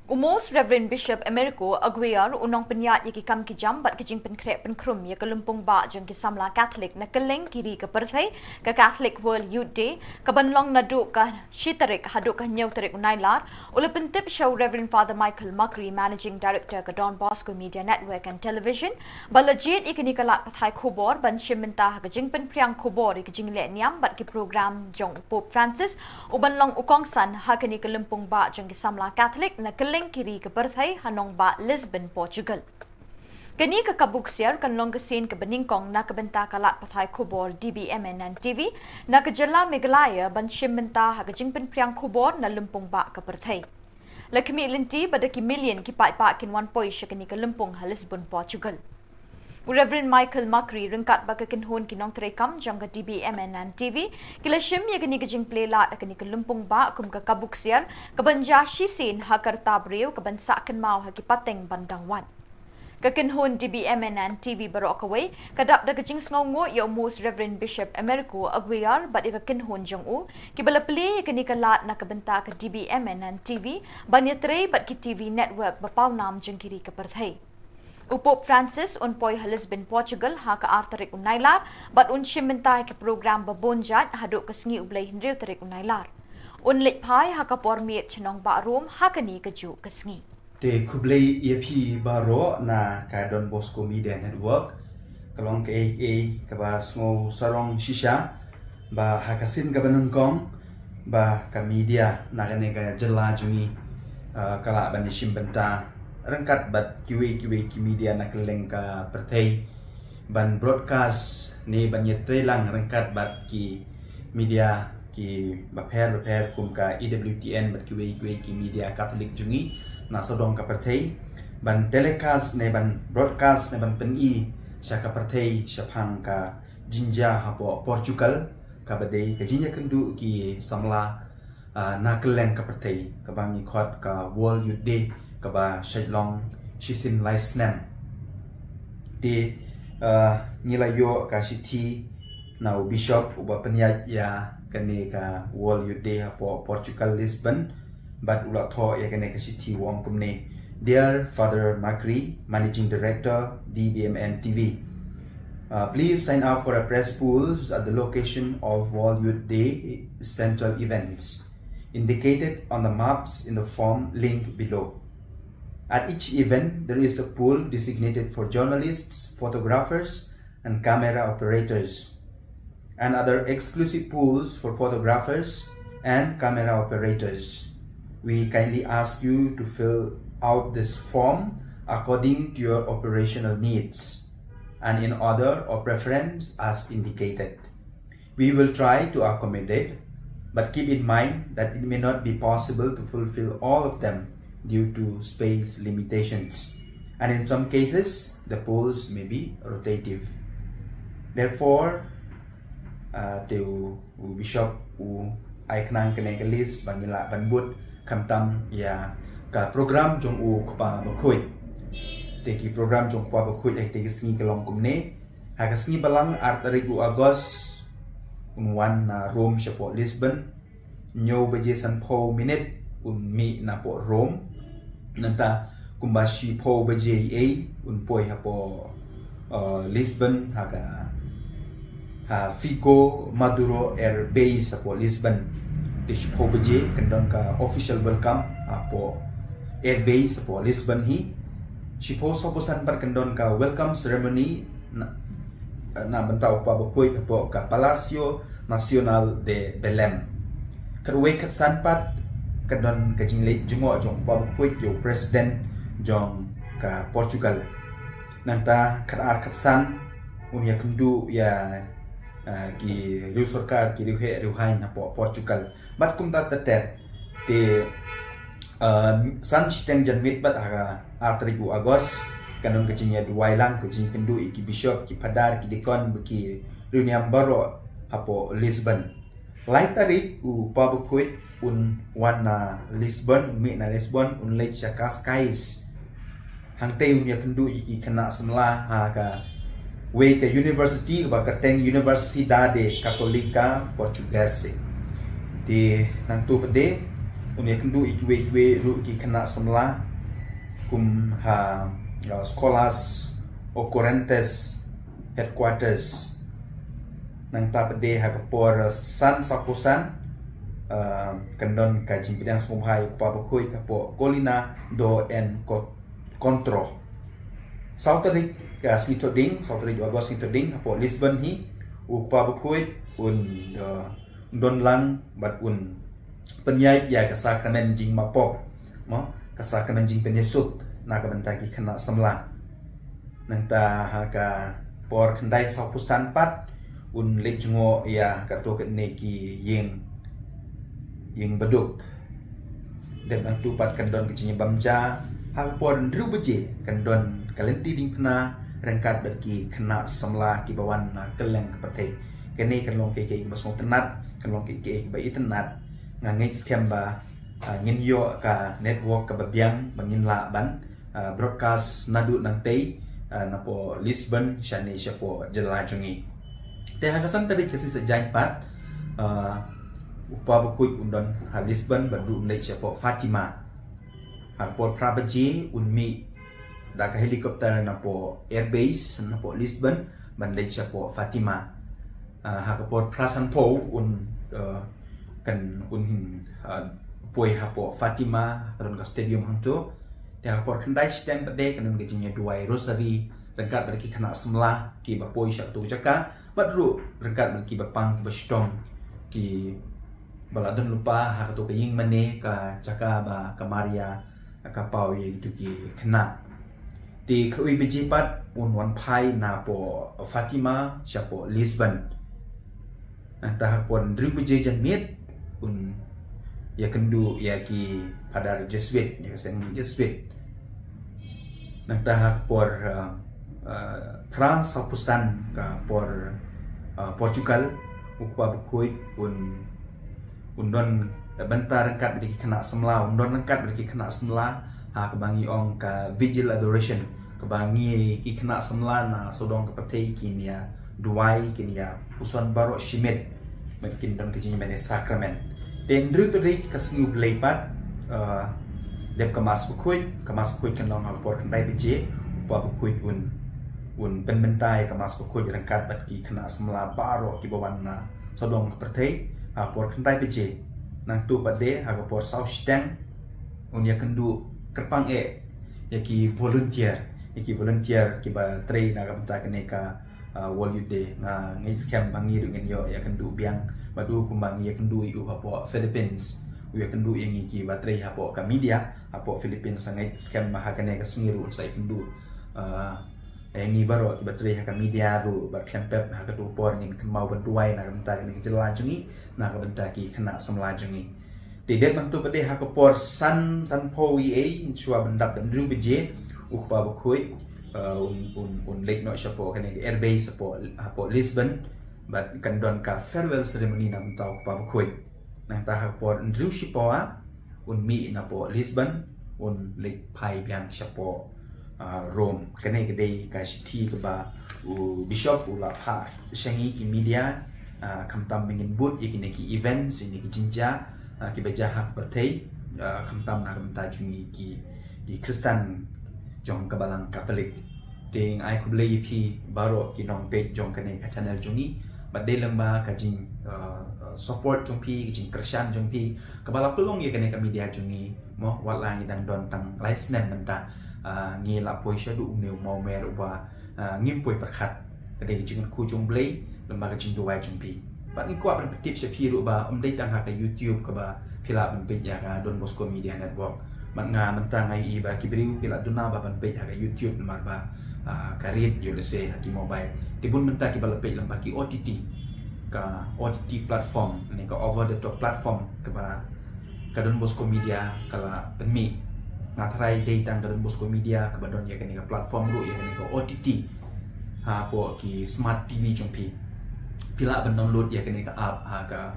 U Most Reverend Bishop Americo Aguiar, u nongpynïaid ïa ki kam ki jam bad ki jingpynkhreh pynkhrum ïa ka lympung bah jong ki samla Catholic na kylleng ki ri ka pyrthei, ka Catholic World Youth Day, ka ban long naduh ka shi tarik haduh ka hynñiew tarik u Nailar, u la pyntip sha u Reverend Father Michael Macri, Managing Director ka Don Bosco Media Network and Television, ba la jied ïa kane ka lad pathai khubor ban shim bynta ha ka jingpynphriang khubor ïa ka jingleh niam bad ki program jong u Pope Francis, u ban long u kongsan ha kane ka lympung bah jong ki samla Catholic na kylleng ki ri ka pyrthei ha nongbah Lisbon, Portugal. Kane ka kabu ksiar kan long ka sien kaba nyngkong na ka bynta ka lad pathai khubor D B M N N T V na ka jylla Meghalaya ban shim bynta ha ka jingpynphriang khubor na lympung bah ka pyrthei. La khmih lynti ba da ki million ki paidbah kin wan poi sha kane ka lympung ha Lisbon, Portugal. U Reverend Michael Macri ryngkat bad ka kynhun ki nongtreikam jong ka D B M N N T V ki la shim ïa kane ka jingplie lad ha kane ka lympung bah kum ka kabu ksiar ka ban jia shisien ha ka rta briew ka ban sah kynmaw ha ki pateng ban dang wan. Ka kynhun D B M N N T V baroh kawei ka dap da ka jingsngewnguh ïa u Most Reverend Bishop Americo Aguiar bad ïa ka kynhun jong u, kiba la plie ïa kane ka lad na ka bynta ka D B M N N T V ban ïatrei bad ki T V network ba pawnam jong ki ri ka pyrthei. U Pope Francis un poi ha Lisbon, Portugal ha ka ar tarik u Nailar bad un shim bynta ïa ki program ba bun jait haduh ka sngi u Blei hynriew tarik u Nailar. Un leit phai ha ka por miet sha nongbah Rome ha kane kajuh ka sngi. Te khublei ïa phi baroh na ka Don Bosco Media Network. Ka long kaei kaei kaba sngew sarong shisha ba ha ka sien kaba nyngkong ba ka media na kane ka jylla jong ngi, ah, ka lah ban ïashim bynta ryngkat bad kiwei kiwei ki media na kylleng ka pyrthei ban broadcast ne ban ïatreilang ryngkat bad ki media kiba pher bapher kum ka E W T N bad kiwei kiwei ki media Catholic jong ngi na sawdong ka pyrthei, ban telecast ne ban broadcast ne ban pyni sha ka pyrthei shaphang ka jingjia hapoh Portugal, kaba dei ka jingïakynduh ki samla, ah, na kylleng ka pyrthei, kaba ngi khot ka World Youth Day, kaba shait long shisien lai snem. Te, ah, ngi la ïoh ka shithi na u Bishop uba pynïaid ïa kane ka World Youth Day hapoh Portugal, Lisbon, bad u la thoh ïa kane ka shithi u ong kumne: Dear Father Macri, Managing Director, D B M N T V, uh, please sign up for a press pools at the location of World Youth Day central events indicated on the maps in the form link below. At each event, there is a pool designated for journalists, photographers, and camera operators, and other exclusive pools for photographers and camera operators. We kindly ask you to fill out this form according to your operational needs and in order of preference as indicated. We will try to accommodate, but keep in mind that it may not be possible to fulfill all of them due to space limitations, and in some cases, the pools may be rotative. Therefore, Ah, te u, u bishop u ai khnang kane ka list ba ngin lah ban bud khamtam ïa ka program jong u kpa bakhuid. Te ki program jong u kpa bakhuid ha kite ki sngi ka long kumne. Ha ka sngi balang ar tarik u August un wan na Rome shapoh Lisbon. Hynñiew baje sanphew minit un mih napoh Rome. Nangta kumba shiphew baje ïa un poi hapoh uh, Lisbon ha ka ha Figo Maduro Air Base hapoh Lisbon. Te shiphew baje kan don ka official welcome hapoh Air Base hapoh Lisbon hi. Shiphew sawphew san pat kan don ka welcome ceremony na, na bynta u kpa bakhuid hapoh ka Palacio Nacional de Belém. Khatwei khatsan pat kan don ka jingleit jngoh jong u kpa bakhuid ïa u president jong ka Portugal. Nangta khatar khatsan un ïakynduh ïa uh, ki riew sorkar, ki riew heh riew haiñ hapoh Portugal. Bad kumta ter ter. Te uh, san shiteng janmiet bad ha ka ar tarik u August kan don ka jingïaduwai lang, ka jingïakynduh ïa ki bishop, ki phadar, ki deacon bad ki riewniam baroh hapoh Lisbon. Lai tarik u kpa bakhuid un wan na Lisbon, un mih na Lisbon, un leit sha Cascais. Hangtei un ïakynduh ïa ki khynnah samla ha kawei ka university kaba kyrteng Universidade Católica Portuguesa. Te nangta pat de un ïakynduh ïa kiwei kiwei ruh ki khynnah samla kum ha uh, Escolas Ocorrentes Headquarters. Nangta pat de ha ka por uh, san sawphew san uh, kan don ka jingpdiang sngewbha ïa u kpa bakhuid hapoh Colina do Encontro. Saw tarik ka sngi Thohdieng, saw tarik u August sngi Thohdieng hapoh Lisbon hi u kpa bakhuid un uh, don lang bad un pynïaid ïa ka sakramen jingmapop, mo, ka sakramen jingpynïasuk na ka bynta ki khynnah samla. Nangta ha ka por khyndai sawphew san pat un leit jngoh ïa kato katne ki ïing, ïing baduk. Dep nangta pat kan don ka jingïabam ja ha ka por hynriew baje kan don ka lynti diengphna ryngkat bad ki khynnah samla kiba wan na kylleng ka pyrthei. Kane kan long kiei kiei kiba sngewtynnat, kan long kiei kiei kiba itynnat. Nga ngeit skhem ba uh, ngin ïoh ka network kaba biang ba ngin lah ban uh, broadcast naduh nangtei uh, napoh Lisbon shane shapoh jylla jong ngi. Te ha ka san tarik ka sngi Saitjaiñ pat uh, u kpa bakhuid un don ha Lisbon bad ruh un leit shapoh Fatima. Ha ka por phra baje un mih da ka helicopter napoh airbase napoh Lisbon ban leit shapoh Fatima. Uh, ha ka por phra sanphew un uh, kan un uh, poi hapoh Fatima, ka don ka stadium hangto. Te ha ka por khyndai shiteng pat de kan don ka jingïaduwai rosary ryngkat bad ki khynnah samla kiba poi sha kato ka jaka bad ruh ryngkat bad kiba pang kiba shitom kiba la don lypa ha kato ka ïing mane, ka jaka ba ka Maria ka paw ïa kito ki khynnah. Te khatwei baje pat un wan phai napoh Fatima shapoh Lisbon. Nangta ha ka por hynriew baje janmiet un ïakynduh ïa ki phadar Jesuit, ïa ka seng Jesuit. Nangta ha ka por uh, uh, phra sawphew san ka por uh, Portugal u kpa bakhuid un un don bynta ryngkat bad ki khynnah samla, un don ryngkat bad ki khynnah samla ha kaba ngi ong ka vigil adoration, kaba ngi ki khynnah samla na sawdong ka pyrthei kin ïaduwai, kin ïapuson baroh shimet bad kin don ka jingïamane sakramen. Te hynriew tarik ka sngi U Blei pat uh, dep ka Mass bakhuid, ka Mass bakhuid kan long ha ka por khyndai baje, u kpa bakhuid un un pynbynta ïa ka Mass bakhuid ryngkat bad ki khynnah samla baroh kiba wan na sawdong ka pyrthei ha ka por khyndai baje. Nangta pat de ha ka por saw shiteng un ïakynduh kyrpang eh ïa ki volunteer, ïa ki volunteer kiba trei na ka bynta kane ka uh, World Youth Day. Nga ngeit skhem ba ngi ruh ngin ïoh ïakynduh biang bad u kumba ngi ïakynduh ïa u hapoh Philippines, u ïakynduh ïa ngi kiba trei hapoh ka media hapoh Philippines. Nga ngeit skhem ba ha kane ka sngi ruh un sa ïakynduh uh, ïa ngi baroh kiba trei ha ka media ruh bad khlem pep ha kato ka por ngin kynmaw ban duwai na ka bynta kane ka jylla jong ngi, na ka bynta ki khynnah samla jong ngi. Te dep nangta pat de ha ka por san, sanphew ïa ei, shuwa ban dap da hynriew baje, u kpa bakhuid uh, un un un leit noh shapoh kane ka airbase hapoh hapoh Lisbon. Bad kan don ka farewell ceremony na mynta u kpa bakhuid. Nangta ha ka por hynriew shipawa un mih na pdeng Lisbon, un leit phai biang sha pdeng Rome. Kane ka dei ka shithi kaba u bishop u la phah sha ngi ki media, khamtam ba ngin bud ïa kine ki events, ïa kine ki jingjia kiba jia ha ka pyrthei, khamtam na ka bynta jong ngi ki Khristan jong ka Balang Katholik. Te nga ai khublei ïa phi baroh ki nongpeit jong kane ka channel jong ngi. Bad dei lang ba ka jing support jong phi, ka jingkyrshan jong phi kaba la pynlong ïa kane ka media jong ngi. Mo, wat la ngi dang don tang lai snem mynta, ngi la poi shaduh une u mawmer uba ngim poi pyrkhat. Ka dei ka jingkyrkhu jong U Blei lem bad ka jingduwai jong phi. Bad ngi kwah ban pyntip sha phi ruh ba ym dei tang ha ka YouTube kaba phi lah ban peit ïa ka Don Bosco Media Network. Bad nga mynta nga ïohi ba ki briew ki la duna ba ban peit ha ka YouTube namar ba ka rit ïoh lehse ha ki mobile. Te bun mynta kiba la peit lem bad ki O T T, ka O T T platform ne ka over the top platform kaba ka Don Bosco Media ka la pynmih. Nga tharai dei tang ka Don Bosco Media kaba don ïa kane ka platform ruh, ïa kane ka O T T hapoh ki smart T V jong phi. Phi lah ban download ïa kane ka app ha ka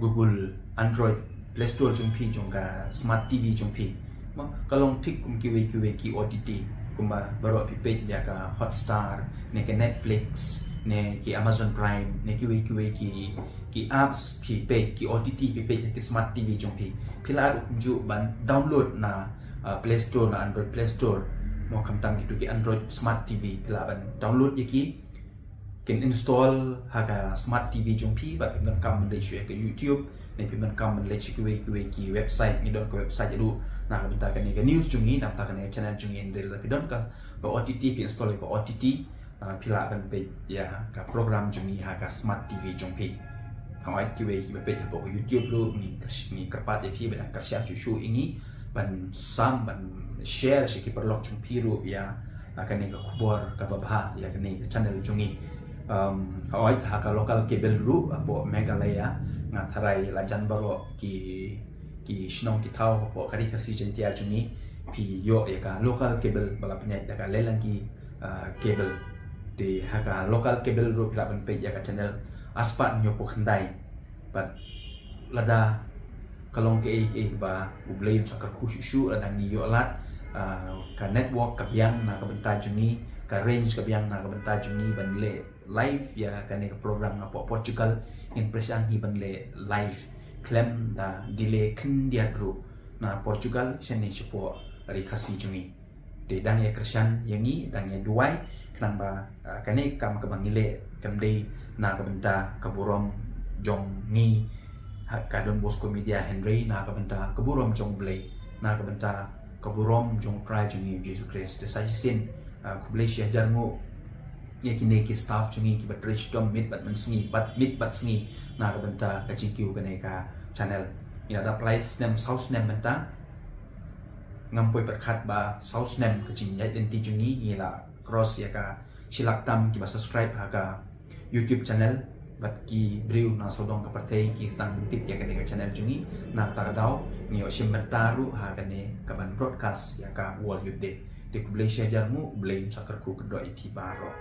Google Android Play Store jong phi, jong ka smart T V jong phi. Mo, ka long thik kum kiwei kiwei ki O T T, kumba baroh phi peit ïa ka Hotstar ne ka Netflix ne ki Amazon Prime ne kiwei kiwei ki ki apps phi peit, ki O T T phi peit ha ki smart T V jong phi. Phi lah ruh kumjuh ban download na Play Store, na Android Play Store. Mo, khamtam kito ki Android smart T V, phi lah ban download ïa ki, kin install ha ka smart T V jong phi. Bad phi donkam ban leit shuh ïa ka YouTube ne phi donkam ban leit sha kiwei kiwei ki website, ngi don ka website ruh na ka bynta kane ka news jong ngi, na ka bynta kane ka channel jong ngi. Hynrei lada phi don ka O T T, phi install ïa ka O T T, phi lah ban peit ïa ka program jong ngi ha ka smart T V jong phi. Hooid, kiwei kiba peit hapoh ka YouTube ruh, ngi kyrpad ïa phi ba dang kyrshan shuh shuh ïa ngi ban sam, ban share sha ki paralok jong phi ruh ïa kane ka khubor kaba bha ïa kane ka channel jong ngi. Hooid, ha ka local cable ruh hapoh Meghalaya, nga tharai la jan baroh ki ki shnong ki thaw hapoh ka Ri Khasi Jaiñtia jong ngi, phi ïoh ïa ka local cable ba la pynïaid da ka Lailangi Cable. Te ha ka local cable ruh phi lah ban peit ïa ka channel arspah hynñiewphew khyndai. Bad lada ka long kaei kaei ba U Blei un sa kyrkhu shuh shuh, lada ngi ïoh lad ka network ka biang na ka bynta jong ngi, ka range ka biang na ka bynta jong ngi ban leh live ïa kane ka program napoh Portugal, ngin pyrshang hi ban leh live khlem da delay khyndiat ruh na Portugal shane shapoh Ri Khasi jong ngi. Te dang ïa kyrshan ïa ngi, dang ïa duwai, khnang ba kane ka kam kaba ngi leh kam dei na ka bynta ka burom jong ngi ha ka Don Bosco Media, hynrei na ka bynta ka burom jong U Blei, na ka bynta ka burom jong U Trai jong ngi Jisu Khrist. Te sa shisien, khublei shihajar nguh ïa kine ki staff jong ngi kiba trei shitom miet bad mynsngi, bad miet bad sngi na ka bynta ka jingkiew kane ka channel. Ngi la dap lai snem, saw snem mynta. Ngam poi pyrkhat ba saw snem ka jingïaid lynti jong ngi, ngi la cross ïa ka shilak tam kiba subscribe ha ka YouTube channel. Bad ki briew na sawdong ka pyrthei ki sdang ban tip ïa kane ka channel jong ngi. Na kata ka daw ngi ïoh shim bynta ruh ha kane kaban broadcast ïa ka World Youth Day. Te khublei shihajar nguh, U Blei un sa kyrkhu kyrdoh ïa phi baroh.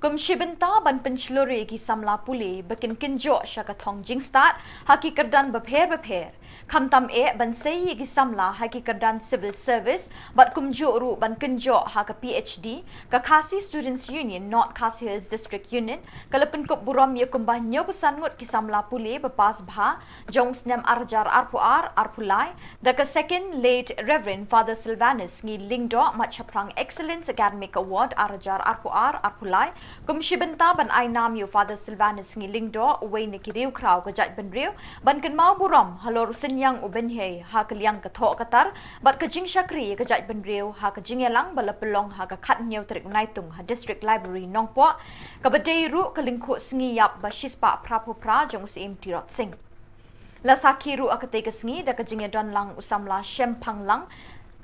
Kum shi bynta ban pynshlur ïa ki samla pule ba kin kynjoh sha ka thong jingstad ha ki kyrdan bapher bapher, khamtam eh ban sei ïa ki samla ha ki kyrdan civil service bad kumjuh ruh ban kynjoh ha ka P H D, ka Khasi Students Union North Khasi Hills District Unit ka la pynkup burom ïa kumba hynñiewphew san ngut ki samla pule ba pass bha jong u snem arhajar arphew ar arphew lai da ka Second Late Reverend Father Sylvanus Ngi Lyngdoh, Matshaphrang Excellence Academic Award arhajar arphew ar arphew lai, kum shi bynta ban ai nam ïa u Father Sylvanus Ngi Lyngdoh, uwei na ki riewkhraw ka jaitbynriew, ban kynmaw burom halor u synñiang u bynhei ha ka liang ka thoh ka tar bad ka jingshakri ïa ka jaitbynriew ha ka jingïalang ba la pynlong ha ka khathynñiew tarik u Naitung ha District Library Nongpoh, kaba dei ruh ka lyngkhuh sngi ïap ba shispah phraphew phra jong u Syiem Tirot Sing. La sakhi ruh ha katei ka sngi da ka jingïadon lang u samla Shemphang Lang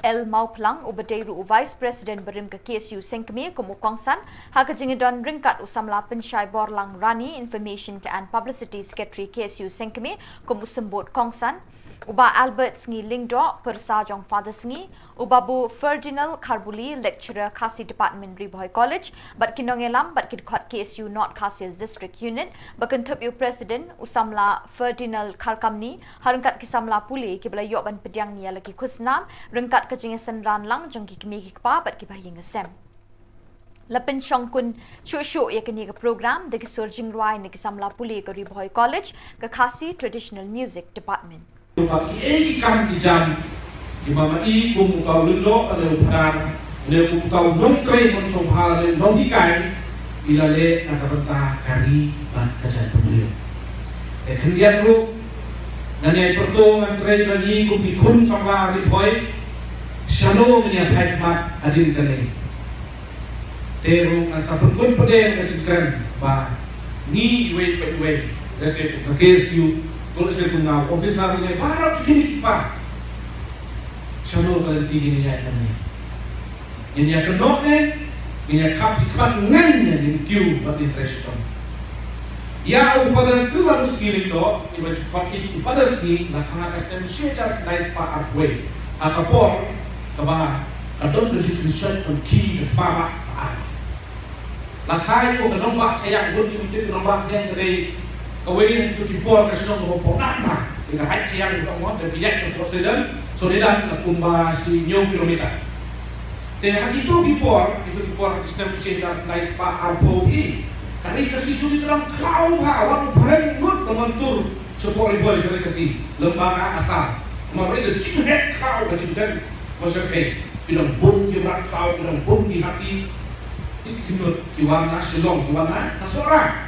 L Mawphlang, uba dei ruh u Vice President barim ka K S U Sengkmie kum u kongsan, ha ka jingïadon ryngkat u samla Pynshai Borlang Rani, Information and Publicity Secretary K S U Sengkmie kum u symbud kongsan. U Bah Albert Sngi Lyngdoh, pyrsa jong Father Sngi, u Babu Ferdinand Kharbuli, lecturer Khasi Department, Ri Bhoi College, bad ki nongïalam bad ki dkhot K S U North Khasi Hills District Unit, ba kynthup ïa u President, u samla Ferdinand Kharkamni, ha ryngkat ki samla pule kiba la ïoh ban pdiang ïa la ki khusnam ryngkat ka jingïasynran lang jong ki kmie ki kpa bad kiba ha ïing ha sem. La pynshongkun shuh shuh ïa kane ka program da ki sur jingrwai na ki samla pule ka Ri Bhoi College, ka Khasi Traditional Music Department. Ba kiei ki kam ki jam kiba ma i kum uta u lyngdoh lane u phadar lane kum uta u nongtrei nongshongphar lane u nonghikai i la leh na ka bynta ka ri bad ka jaitbynriew. Te khyndiat ruh ngan ïai pyrto ngan trei ba ngi kum ki khun samla Ri Bhoi shano ngin ïa phai khmat hadien kane. Te ruh ngan sa pynkut pdeng ka jingkren ba ngi iwei pa iwei, lehse kum ka K S U, ko lehse kum nga u officer ne baroh kine ki pa. Shano ka lynti ngin ïa ïaid nangne. Ngin ïa kynnoh ne ngin ïa khap ki khmat ngan ïa ngin kiew bad ngin trei shitom. Ïa u Father Silvanus Sngi Lyngdoh, iba ju khot i u Father Sngi, la kha ha ka snem shi hajar khyndai spah arphew wei. Ha ka por kaba ka don ka jingkynshoit kon khie ka thma ba ka ar. La kha ïa u ka nongbah Thaiang, bun ki ym tip ka nongbah Thaiang ka dei kawei na kitu ki por ka shnong kaba pynah bha. Ka Raid Thaiang ka mon, da phi ïaid ka port Sheridan, Sheridan ka kumba shi hynñiew kilometer. Te ha kitu ki por, kitu ki por ha ki snem shi hajar khyndai spah arphew i, ka ri Khasi jong ngi ka dang khlaw bha, wat u phareng lut ka mon tur shapoh Ri Bhoi sha ri Khasi, lem bad ka Assam. Namar ba ka jingheh khlaw, ka jingdance ba shyrkhei. Ki dang bun ki mrad khlaw, ki dang bun ki hati. Ki, ki nud, ki wan na Shillong, ki wan na, na Sohra.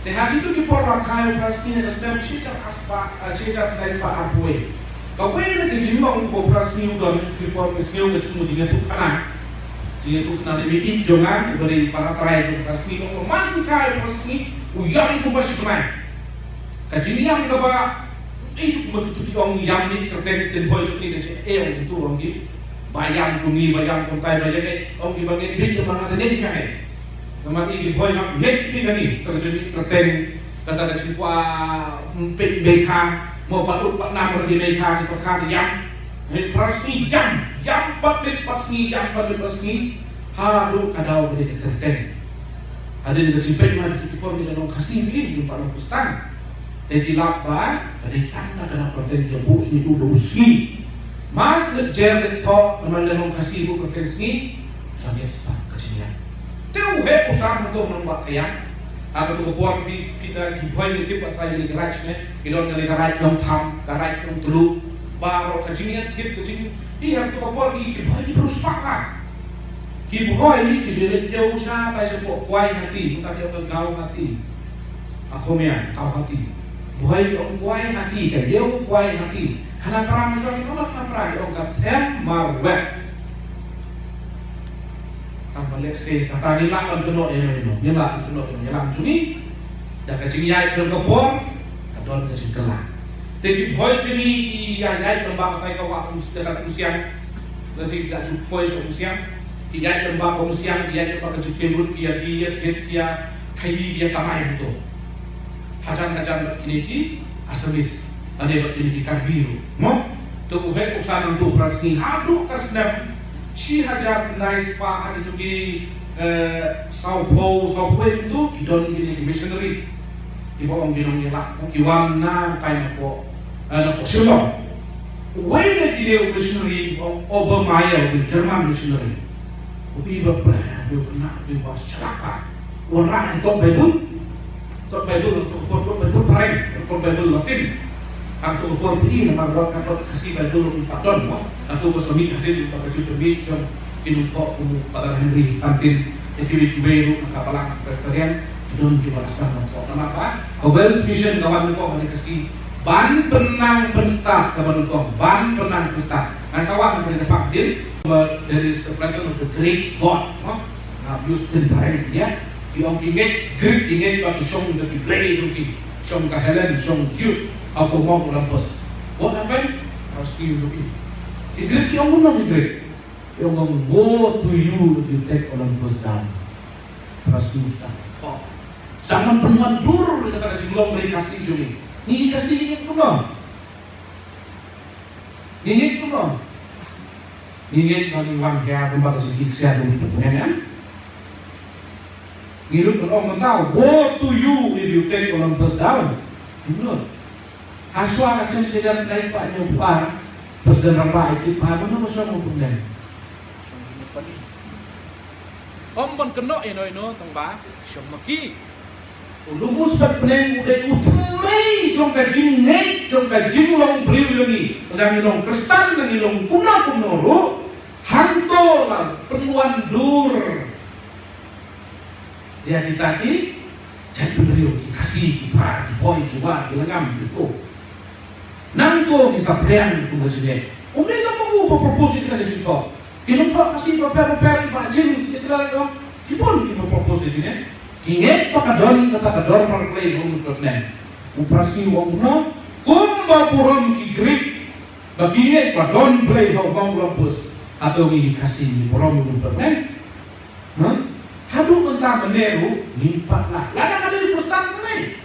Te ha kitu ki por la kha ïa u Father Sngi ha ka snem shi hajar spah, eh, shi hajar khyndai spah arphew wei. Kawei na ki jinglong kaba u Father Sngi u don ha kitu ki por ka sngew ka jingmut jingïathuhkhana. Jingïathuhkhana da i mei jong nga, uba dei para trai jong u Father Sngi, u ong ba ma shu kha ïa u Father Sngi, u ïam kumba shi thymmai. Ka jingïam kaba, eh, shu kumba kitu ki ong ïam ne kyrteng ktien Bhoi jong ngi, ka jingïam, eh, ong kitu ong ki. Ba ïam kum ngi, ba ïam kumtai, ba ïam, eh, ong ki ba ngeit beit, ba nga te ngeit ka, eh. Namar ngi ki Bhoi hap ngeit beit kane, ka jingkyrteng, kata ka jingkwah, mm, peit Meikha, mo pat ut pat nam ruh ki Meikha, ki Pyrkhat ïam. Eh, Father Sngi ïam, ïam pat miet pat sngi, ïam pat miet pat sngi. Haduh ka daw ba dei ka kyrteng. Hadien ba jingpeit ma kitu ki por ngi la long Khasi, ngi ym pat long Khristan. Te ki lap ba ka dei tang na ka daw kyrteng, ki ïa buh sngi u da u Sngi. Mas ngi jer ngi thoh namar ngi la long Khasi, buh kyrteng Sngi. Sa ngi spah ka jingïap. Te u heh u san hangto nongbah Thaiang. Ha katu ka por phi, phi da ki Bhoi ngi tip ba trai ïa ka Raid ne, ki don ka Raid Nongtham, ka Raid Nongtluh. Baroh ka jingïathied ka jing, i ha katu ka por ki, ki Bhoi ki briew spah ha. Ki Bhoi ki ju leit ïew shatai shapoh Kawaihathi, mynta ki ong ka Guwahati. Ha Khmer, Guwahati. Bhoi ki ong Kawaihathi, ka ïew Kawaihathi. Khanapara mynshuwa ki ong, Khanapara ki ong ka them marwet. Tang ba lehse kata ngi lah ban kynnoh ïa ngi, ngi lah ban kynnoh ïa ngi, ngi lah ban jong ngi. Da ka jingïaid jong ka por ka don ka jingkylla. Te ki Bhoi jong ngi ki ïa ïaid lyngba katai ka wah Umsiang, da ka Umsiang. Da ki la ju poi sha Umsiang, ki ïaid lyngba ka Umsiang, ki ïaid lyngba ka Jingkiemrut, ki ïa die ïa thied, ki ïa khaii, ki ïa kamai hangto. Hajan hajan bad kine ki Assamese, lane bad kine ki Karbi ruh, mo? Te u heh u san hangto u Father Sngi haduh ka snem shi hajar khyndai spah, ha kitu ki, eh, sawphew, sawphew wei hangto ki don kine ki missionary. Kiba ong ki nongïalam, ki wan na tai napoh, eh, napoh Shillong. Uwei na kine u missionary, u Obermeier, u German missionary. U i ba pla, u khynnah, u ba shlak. Wanrah ïa ka kot Baibl. Kot Baibl, kot, kot Baibl phareng, kot Baibl Latin. Hangto ka por phi, namar ba ka kot Khasi Baibl ruh ym pat don, mo. Hangto ba sa mih hadien ba ka jingpynmih jong ki nongthoh kum u Father Henry Fantin, te kiwei kiwei ruh na ka Balang Presbyterian, ki don kiba la sdang ban thoh. Namar ba ka Wales Mission ka wan nyngkong ha ri Khasi ban pynnang pynstad, kaba nyngkong ban pynnang pynstad. Nga sa wan ha kane ka phang hadien, but there is a presence of the great God, mo. Nga use ktien phareng ïa ki, ong ki ngeit Greek, ki ngeit ba ki shong da ki blei jong ki, shong ka Helen, shong Zeus, ha u Mount Olympus. What happened? Ka Sngi u ïohi. Ki Greek ki ong kumno ki Greek? Ki ong, woe to you if you take Olympus down. Ka Sngi u sdang. Oh. Sa man pynwan dur ïa kata ka jinglong ri Khasi jong ngi. Ngi Khasi ngi kumno? Ngi ngeit kumno? Ngi ngeit ba ngi wan hiar kumba ka jingkit ksiar u Mr. Pngen, em? Ngi lut ban ong mynta, woe to you if you take Olympus down. Ngim lut. Hashwa ka snem shi hajar khyndai spah hynñiew phew ar, President Rangbah Aitib Bah, mano ba shong u Pngen? Ym ban kynnoh ïano ïano tang ba shong ma ki. U Lum u Spet Pneng u dei u thymmei jong ka jingngeit jong ka jinglong briew ïa ngi. Lada ngi long Khristan, lada ngi long kumno kumno ruh, hangto la pynwan dur ïa kita ki jaitbynriew, ki Khasi, ki Pnar, ki Bhoi, ki War, ki Lyngngam, ki Ko. Nangto ngi sa pyrshang kum ka jingngeit. Um dei tang ma u ba propose ïa kita ki jingthoh. Ki nongthoh Khasi bapher bapher, i Bah James, i Trai, ki bun kiba propose ïa kine. Ki ngeit ba ka don kata ka dorbar Blei ha u Lum Spet Pneng. U Prasngi u ong kumno? Kumba burom ki Greek ba ki ngeit ba don Blei ha u Mount Olympus, hato ngi ki Khasi ngi burom u Lum Spet Pneng? Huh? Haduh mynta mynne ruh ngim pat lah. Lada ka dei u Khristan sa dei.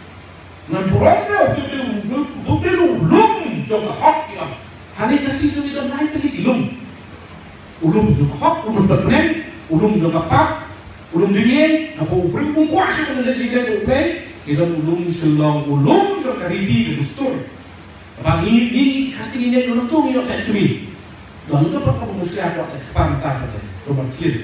Ngan burom ruh, u dei u, u dei u lum jong ka hok, ïa. Hangne Khasi jong ngi don lai tylli ki lum. U lum jong ka hok, u Lum Spet Pneng, u lum jong ka pap, u lum dimieng, naba u briew um kwah shuh ban leh jingïadei bad U Blei, ngi don u lum Shillong, u lum jong ka riti ka dustur. Ba ngi, ngi, ngi Khasi ngi ngeit nangto ngi ïoh jait kmie. Don ka pat kaba mushkila ka jait kpar mynta ka dei, ka martyr.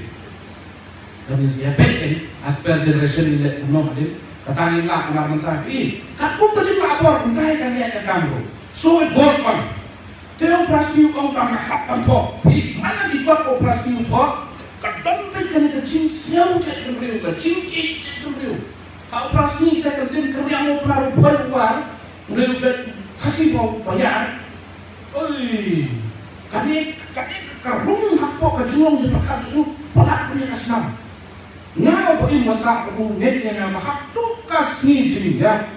Ka ngin sa ïa peit kein, as per generation ngi leh kumno hadien. Kata ngim lah namar mynta phi i, katkum ka jinglah bor, kumta hi ka ngiah ka kam ruh. So it goes on. Te u Prasngi u ong ba nga hap ban thoh. Phi, man la ki kot u Prasngi u thoh, ka don beit kane ka jingsngew jait bynriew, ka jingïeit jait bynriew. Ha u Prasngi te ka dei ka riang u Pnar u Bhoi u War, u dei u jait Khasi ba, ba ïar. Oi, kane, kane ka rung hapoh ka jinglong jingpyrkhat jong u palat bniah ka snam. Nga ba im ba sah ba u ngeit ïa nga ba haduh ka sngi jingïap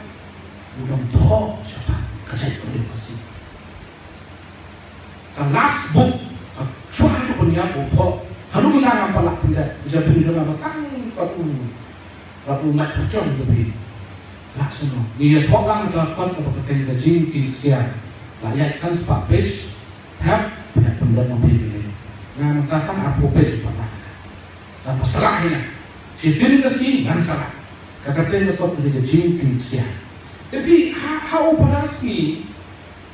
u dang thoh shaphang ka jaitbynriew Khasi. Ka last book, ka shuwa ka pynïap u thoh. Haduh mynta ngam pat lah pynïap, ka jaitbynriew jong nga ba tang ka u, ka u mat pyrshang ka phi. Lah shano. Ngi ïa thoh lang ka kot kaba kyrteng ka jingkit ksiar. Lah ïaid san spah page. Hep, hep pyndonkam phi kane. Nga mynta tang arphew page pat lah. Tang ba salah hi na. Shisien ka sngi ngan salah. Ka kyrteng ka kot ka dei ka jingkit ksiar. Te phi ha, ha u Phadar Sngi,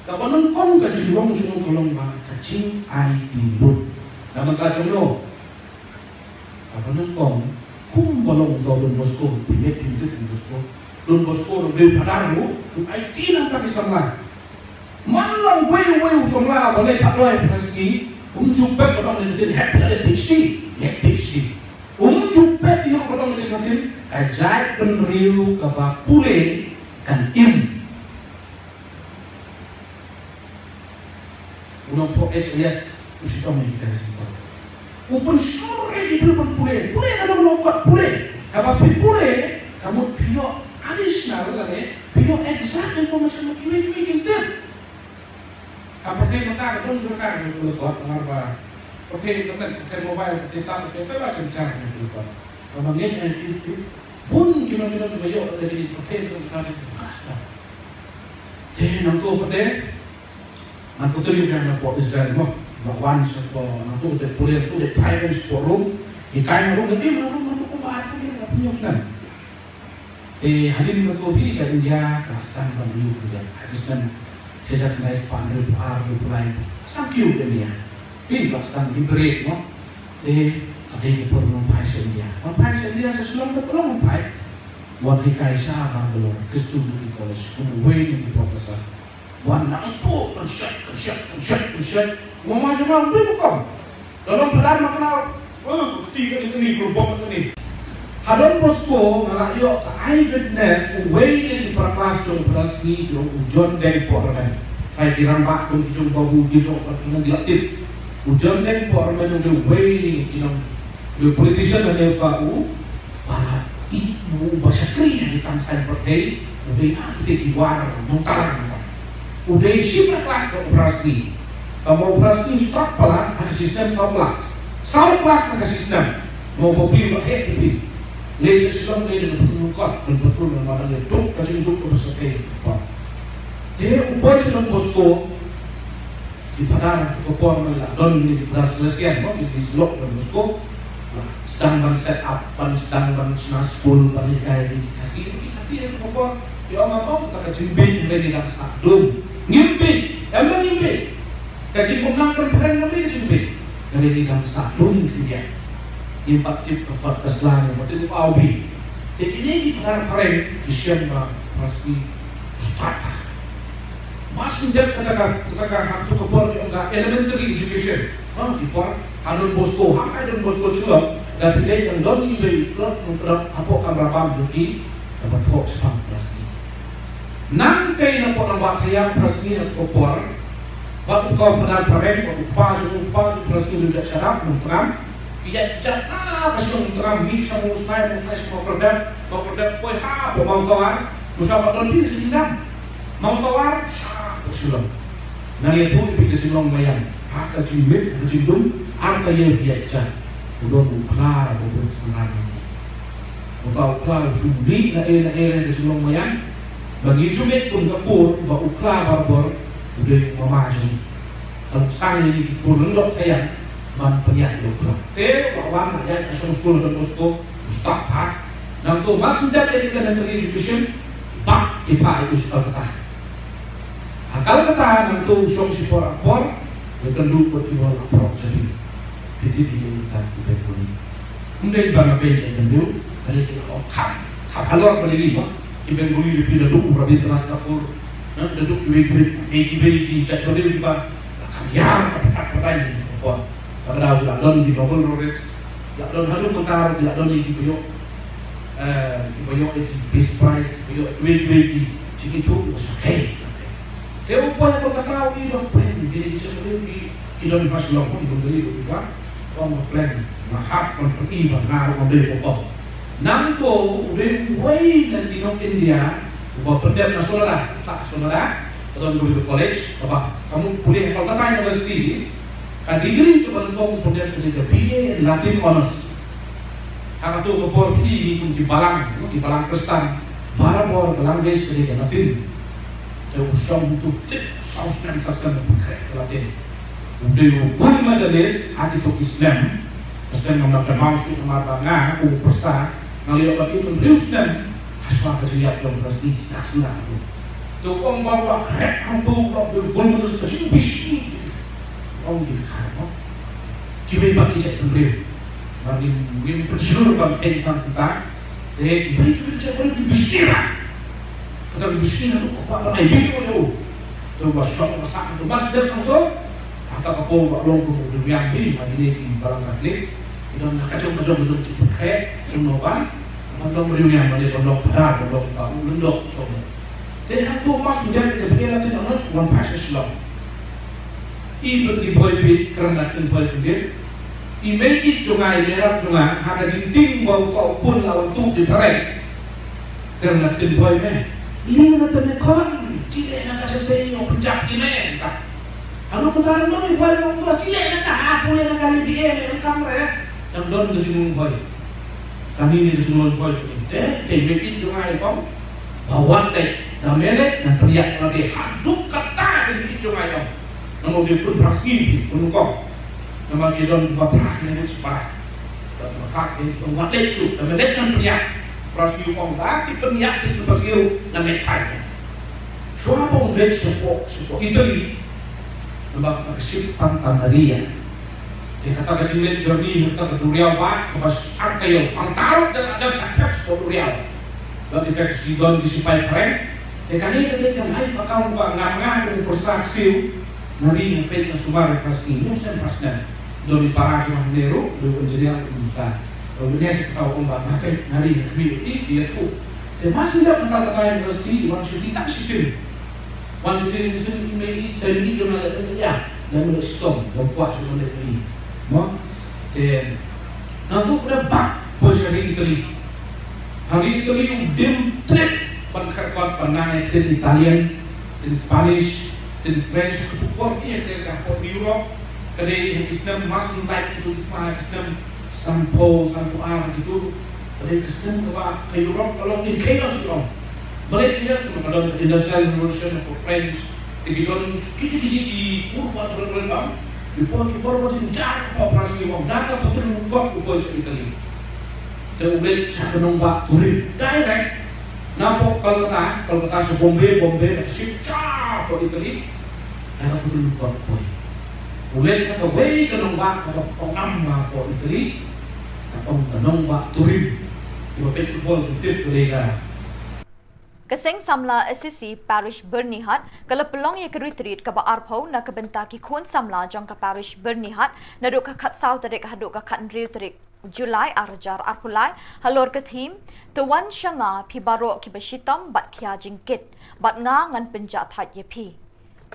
kaba nyngkong ka jinglong jong u ka long ba ka jingaiti lut. Na mynta jong no. Kaba nyngkong, kumba long uta u Don Bosco, phi ngeit phi tip u Don Bosco. Don Bosco ruh u dei u phadar ruh, u aiti na bynta ki samla. Man la uwei uwei u samla ba leit pathai ha Phadar Sngi, um ju pep ba dang leit na tin, hep leit PhD, hep PhD. Um ju pep ïa ba dang leit na tin, ka jaitbynriew kaba pule kan im. U nongthoh H L S u shitom ïa kita ki jingthoh. U pynshur ïa ki briew ban pule. Pule ka dei u nongkot pule. Haba phi pule, ka mut phi ïoh additional lane phi ïoh exact information ba kiwei kiwei kim tip. Ha pyrthei mynta ka don jurkar ïa ki nongkot, namar ba pyrthei internet, pyrthei mobile, pyrthei tab, pyrthei tab, la jynjar ïa ki nongkot. Haba ngeit ïa ki, ki, bun ki nong ki nong kiba ïoh ïa ki pyrthei internet ka dei ka. Te nangto pat de, ngan kyntu ïa u, ngan wan shapoh Israel mo. Ba wan shapoh, nangto u dei pule, nangto u dei phai wan shapoh Rom. Hikai na Rom, ngan im na Rom, nangto kumba ar pule, ngan pynïoh snem. Te hadien kato phi ka India ka la sdang ban ïoh India. Hadien snem shi hajar khyndai spah hynriewphew ar, hynriewphew lai. Sdang kiew ka India. Phi la sdang liberate mo. Te ka dei ka por ngan phai sha India. Ngan phai sha India, sha Shillong te ka long ngan phai. Wan hikai sha Bangalore, Christian Duty College, kum uwei na ki professor. Wan nangto kynshet, kynshet, kynshet, kynshet. Mo ma jong nga ym dei ba kong. Ka long phadar ma kynnoh. Oh, ka kti kane kane, ka long bok kane. Ha Don Bosco nga la ïoh ka eyewitness, uwei na ki para klas jong u Phadar Sngi, ki ong u John Deng Pohrmen. Trai ki rangbah kum ki jong Babu, ki jong Fred, ki nang ki la tip. U John Deng Pohrmen u dei uwei na ki nong, u politician na ne ka u Ba i, u ba shakri ha ki tang saiñ pyrthei, u dei na kita ki war nongtalang nongtalang. U dei shi para klas bad u Phadar Sngi. Ba ma u Phadar Sngi u start palat ha ka shi snem saw klas. Saw klas ha ka shi snem. Ma u Bapli ba heh Bapli. Leit sha Shillong leit da ka patrol kot, da ka patrol, da ka patrol, da ka duk ka jingduk ka ba shakri. Te u poi sha Don Bosco. Ki phadar ha kato ka por, ma la don ïa ki phadar Salesian, mo, ki, ki syllok Don Bosco. La sdang ban set up, ban sdang ban shna skul, ban hikai ïa ki Khasi, ki Khasi ha kato ka por. Ki ong, ong, kata ka jingbieit, hynrei ngi dang sah dum. Ngim bieit, em, ngim bieit. Ka jingpynlong kan phareng, ka bieit ka jingbieit. Hynrei ngi dang sah dum khyndiat. Ngim pat tip ka kot ka sla, ngim pat tip u aw bi. Te kine ki phadar phareng ki shem ba phareng. Start. Mas ngi dep kata ka, kata ka, ha kato ka por ki ong ka elementary education. Ha, ki por ha Don Bosco, ha ka Don Bosco Shillong, da phi leit nang don iwei i khlot nongkdap hapoh kamra bam jong ki, da ba thoh shaphang phareng. Nangtei napoh nongbah Thaiñ phareng ha kato ka por, bad uto u phadar phareng, bad u kpa jong u, kpa jong u phareng u ïa shadap nongtram. Ki ïaid kjat ha ka shnong Nongtram, mih sha Mawsnai, Mawsnai sha Mawkyrduh, Mawkyrduh poi hapoh Mawtawar, Mawtawar don phi ka jingdam. Mawtawar sha hapoh Shillong. Nang ïathuh ïa phi ka jinglong maïan, ha ka jingmit, ha ka jingdum, ar taïew phi ïaid kjat. U don u khla uba bun synran. Uta u khla u shu mih na ei na ei ka jinglong maïan. Ba ngi ju mih kum ka kur, ba u khla barabor u dei u mama jong ngi. Ka long shisha ïa ngi ki kur Lyngdoh Thaiñ ban pynïaid ïa u khla. Te u la wan la ïaid ha shong skul Don Bosco, u stad pat. Nangta u mas ngi dep ïa ka elementary education, bad ki phah ïa u sha Kolkata. Ha Kolkata nangta u shong shipor ar por, ïakynduh bad ki bor la phrok jabi. Phi tip ïa kita ki Bengali. Ym dei ba nga beiñ jait bynriew, hynrei ki la ong kham, kham halor ba dei ngi ba. Ki Bengali, phi da duh u Rabindranath Tagore, eh, da duh kiwei kiwei, eh, kiwei ki jait bynriew kiba la kham ïar, ka pyrkhat pyrthei ni ka por. Kaba dei la don ki Nobel laureates, la don haduh mynta ruh, la don kiba ïoh, eh, kiba ïoh ki Peace Prize, kiba ïoh kiwei kiwei ki jingithuh kiba shyrkhei. Te u poi ha Kolkata u ïohi ba pyrshah kine ki jait bynriew ki, ki don ha Shillong, ki Bengali ruh ki shu ong ba pyrshah, nga hap ban pyni ba nga ruh ngan dei ba pop. Nangta u dei uwei na ki nong India uba pyndep na Sollada, sah Sollada, ka don Community College, kaba ka mut pule ha Kolkata University, ka degree kaba nyngkong u pyndep ka dei ka B A in Latin Honours. Ha kato ka por phi i kum ki balang, ki balang Khristan, barabor ka language ka dei ka Latin. Te u shong tu clip saw snem, saw snem u pynkhreh ka Latin. U dei u gold medalist ha kito ki snem. Ka snem ngam nang kynmaw shuh namar ba nga kum u pyrsa nga la ïoh Latin hynriew snem. Hashwa ka jingïap jong u Prestone, na snem tu. Te u ong ba u la khreh hangto, u la dei u gold medalist, ka jingbishni. Ong ki kha mo. Kiwei pat ki jait bynriew. Ba ngim, ngim pynshlur ban kheiñ tang kumta. Te kiwei kiwei ki jait bynriew ki bishni ra. Kata ki bishni ra tu ka kwah ban ai bit ïa u. Te ba shong ba sah tu ba sdang tu. Kata ka por ba long kum u riewïang hi, ma kine ki balang Katholik. Ki don la ka jong ka jong ka jong ki pyrkhat, jong no ban. Ban long riewïang, ban long phadar, ban long ba u lyngdoh song. Te hangto mas ngi dep ïa ka Latin Honours wan phai sha Shillong. I bad i Bhoi bit, kren da ktien Bhoi bit. I mei ïeit jong nga, i mei rap jong nga, ha ka jingtieng ba u ka u khun la wan tuh di phareng. Kren da ktien Bhoi me. Lei na te me khun, chileh na ka shatei, u pynjah i me, ta. Haduh mynta ruh i Bhoi u ong to, chileh na ka, ha pule na ka lei B A me em kam re. Dang don ka jinglong Bhoi. Kane ka jinglong Bhoi jong i. Te, te i mei ïeit jong nga i ong. Ba wat leh, da me leh, ngan pynïap lade. Haduh katta te i mei ïeit jong nga i ong. Nang ong dei khun phra sngi, khun nyngkong. Namar ki don ba phra sngi ngut shipara. Ba phra sngi ngut wat leh shuh, da me leh ngan pynïap. Phra sngi u ong da ki pynïap ki shu phra sngi ruh ngan leh phai. Shuwa ba u leit shapoh, shapoh Italy. Namar kata ka ship Santa Maria. Te kata ka jingleit journey, kata ka duriaw ba, kaba ar taïew, hangta ruh da la jan shah thep shapoh duriaw. Ba kita ki don ki sipai phareng. Te kane ka dei ka life account ba nga, nga kum u pyrsa ksiew, nga ri nga peit nga sumar ïa ka sngi, ne snem pa snem. Don i para jong nga hangne ruh, dei u engineer, u sa. U witness ka tau ong ba nga peit, nga ri nga khmih, i, ïathuh. Te ma shu dep na Calcutta University, wan shu dei tang shisien. Wan shu dei shisien i mei i, te i mei jong nga leh ïa, leh mei stom, leh kwah shu leh i. Mo? Te, nangtu u dep bak poi sha ri Italy. Ha ri Italy u dim trip ban kyrkot ban nang ïa ktien Italian, ktien Spanish, ktien French, ha kato ka por ïa ka, ka pop Europe, ka dei ha ki snem mas ntai kitu ki thma ha ki snem sanphew, sanphew ar kitu. Ka dei ka snem kaba ka Europe ka long in chaos, long. Balei chaos? Ka don ka Industrial Revolution ha ka French, Te ki don kine kine ki pyrbat, pyrbat, pyrbat, ki por, ki por ba jynjar, ki por operation, ki por da ka pateng kot u poi sha Italy. Te u leit sha ka nongbah Turin direct na pdeng Kolkata, Kolkata sha Bombay, Bombay na ship sha pdeng Italy. Da ka pateng kot u poi. U leit ha kawei ka nongbah kaba pdeng nam na pdeng Italy. Ka pdeng ka nongbah Turin. Kiba peit football ki tip ka dei ka Ka seng samla Assisi Parish Byrnihat ka la pynlong ïa ka retreat kaba arphew na ka bynta ki khun samla jong ka Parish Byrnihat naduh ka khatsaw tarik haduh ka khathynriew tarik July arhajar arphew lai halor ka theme To wan sha nga phi baroh kiba shitom bad khia jingkit, bad nga ngan pynjah thait ïa phi.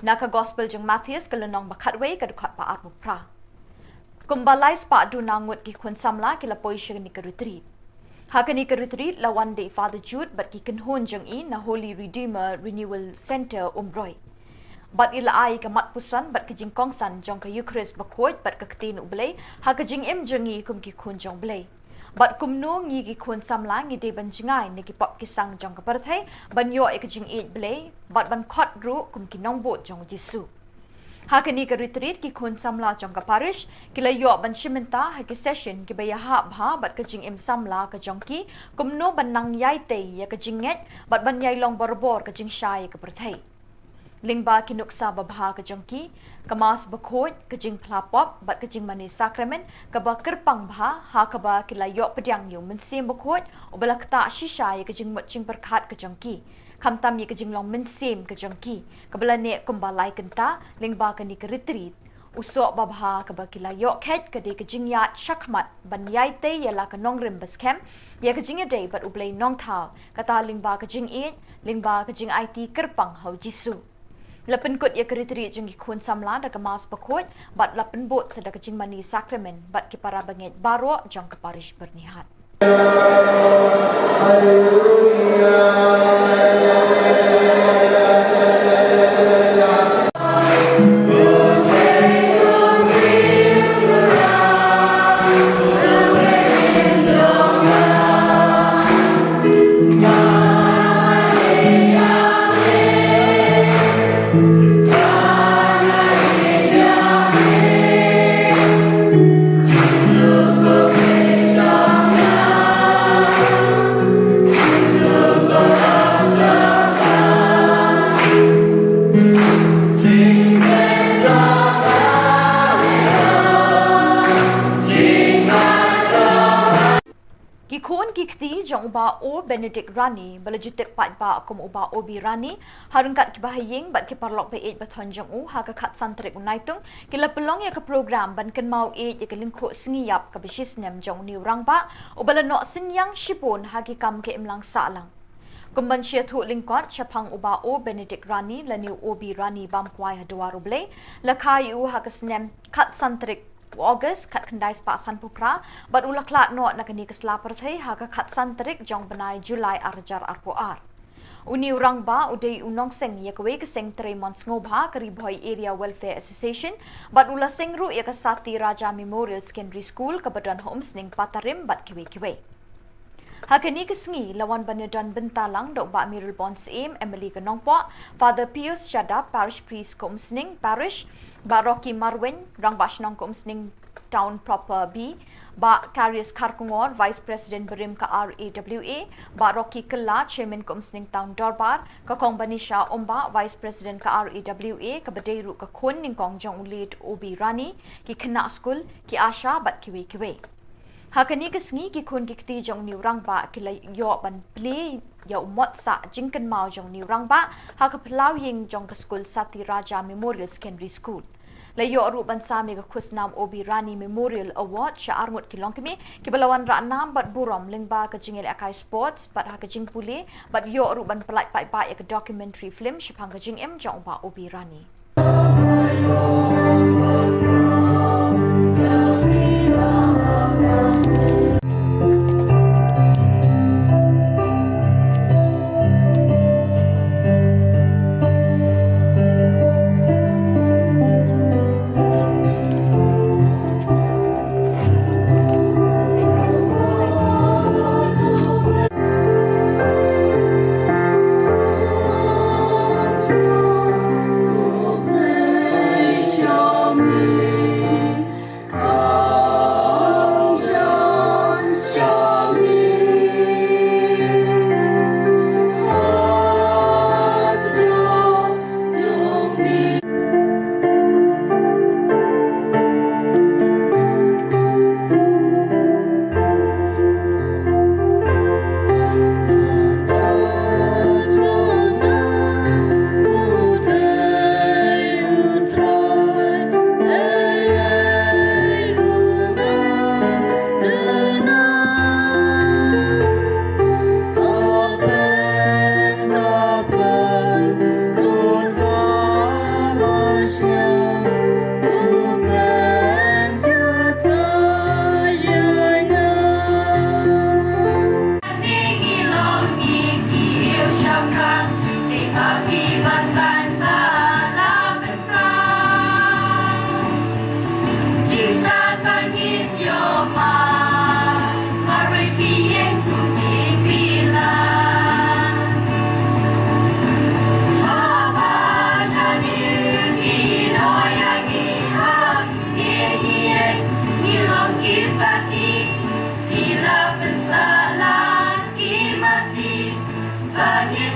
Na ka Gospel jong Mathaios ka lynnong ba khatwei ka dkhot ba arphew phra. Kumba lai spah duna ngut ki khun samla ki la poi sha kane ka retreat. Ha kane ka retreat la wan da i Father Jude bad ki kynhun jong i na Holy Redeemer Renewal Centre Umroi. Bad i la ai ka mat puson bad ka jingkongsan jong ka Eucharist bakhuid bad ka ktien U Blei ha ka jingim jong i kum ki khun jong U Blei. Bad kumno ngi ki khun samla ngi dei ban jngai na ki pop ki sang jong ka pyrthei, ban ïoh ïa ka jingïeit Blei, bad ban khot ruh kum ki nongbud jong U Jisu. Ha kane ka retreat ki khun samla jong ka parish ki la ïoh ban shim bynta ha ki session kiba ïahap bha bad ka jingim samla ka jong ki, kumno ban nang ïai tei ïa ka jingngeit bad ban ïai long barabor ka jingshai ïa ka pyrthei. Lyngba ki nuksa babha ka jong ki, ka Mass bakhuid, ka jingphla pop bad ka jingmane sakramen kaba kyrpang bha, ha kaba ki la ïoh pdiang ïa u Mynsiem Bakhuid uba la ktah shisha ïa ka jingmut jingpyrkhat ka jong ki, khamtam ïa ka jinglong mynsiem ka jong ki kaba la neh kumba lai kynta lyngba kane ka retreat. U soh babha kaba ki la ïoh kheit ka dei ka jingïaid shakhmat ban ïai tei ïa la ka nongrim baskhem ïa ka jingïadei bad U Blei Nongthaw, kata lyngba ka jingïeit, lyngba ka jingaiti kyrpang ha U Jisu. La pynkut ïa ka retreat jong ki khun samla da ka Mass bakhuid bad la pynbud sa da ka jingmane sakramen bad ki para bangeit baroh jong ka parish Byrnihat. Ki khun ki kti jong u Bah O Benedict Rani, ba la ju tip paidbah kum u Bah Obi Rani, ha ryngkat ki bahaïing bad ki paralok ba ïeit ba thon jong u, ha ka khatsan tarik u Naitung ki la pynlong ïa ka program ban kynmaw ïeit ïa ka lyngkhuh sngi ïap kaba shisnem jong une u rangbah uba la noh synñiang shibun ha ki kam ka imlang sahlang. Kum ban shah thuh lyngkot shaphang u Bah O Benedict Rani lane u Obi Rani bam kwai ha dwar U Blei, la kha ïa u ha ka snem khatsan tarik u August khatkhyndai spah sanphew phra, bad u la khlad noh na kane ka sla pyrthei ha ka khatsan tarik jong u bnai July arhajar arphew ar. Une u rangbah u dei u nongseng ïa kawei ka seng trei mon sngewbha ka Ri Bhoi Area Welfare Association, bad u la seng ruh ïa ka Sati Raja Memorial Secondary School kaba don ha Umsning, Patarim bad kiwei kiwei. Ha kane ka sngi la wan ban ïadon bynta lang da u Bah Mayralborn Syiem, M L A ka Nongpoh, Father Pius Shadap, Parish Priest ka Umsning Parish, Bah Rocky Marwein, Rangbah Shnong ka Umsning Town Proper B, Bah Karius Kharkongor, Vice President barim ka R A W A, Bah Rocky Kylla, Chairman ka Umsning Town Dorbar, ka Kong Banisha Umbah, Vice President ka R A W A, kaba dei ruh ka khun nyngkong jong u late Obi Rani, ki khynnah skul, ki asha bad kiwei kiwei. Ha kane ka sngi ki khun ki kti jong une u rangbah ki la ïoh ban plie ïa u mot sah jingkynmaw jong une u rangbah ha ka phyllaw ïing jong ka skul Sati Raja Memorial Secondary School. La ïoh ruh ban sam ïa ka khusnam Obi Rani Memorial Award sha arngut ki longkmie kiba la wanrah nam bad burom lyngba ka jingïalehkai sports bad ha ka jingpule, bad ïoh ruh ban pyllait paidbah ïa ka documentary film shaphang ka jingim jong u Bah Obi Rani.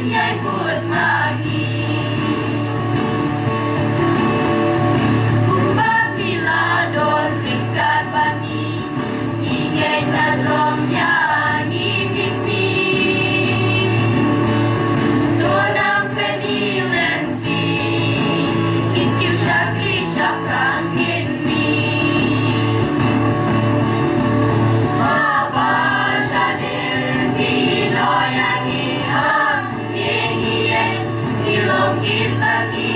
Ïai bud ma ngi. Kumba phi la don ryngkat bad ngi, ngi ngeit na jrong ïa ngi miet miet. To nang pynïaid lynti, kin kiew shakri shaphrang miet miet. Haba shadien phi ïehnoh ïa ngi ha Ngi, ngi, ngi long ki sakhi,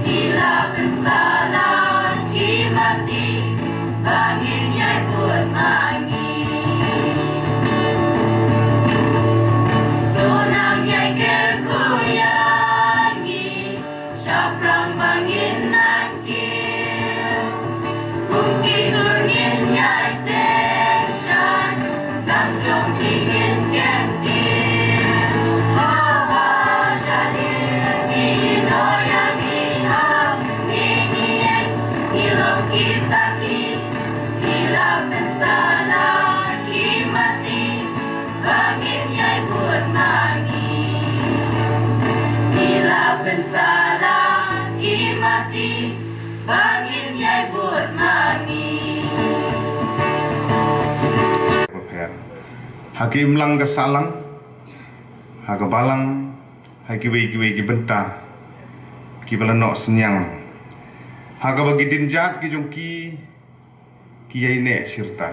ngi la pynsalan ki mati, ba ngin ïai bud ma ngi. To nang ïai kyrkhu ïa ngi, shaphrang ba ngin nang kiew. Kum ki kur ngin ïai teh shai, nam jong phi ngin kyntiew. Haba shadien phi ïehnoh ïa ngi ha Ngi, ngi, ngi long ki sakhi, ngi la pynsalan ki mati, ba ngin ïai bud ma ngi. Ngi la pynsalan ki mati, ba ngin ïai bud ma ngi. Ha ka imlang ka sahlang, ha ka balang, ha kiwei kiwei ki bynta kiba la noh synñiang, ha kaba ki dienjat ki jong ki ki ïaineh shirta.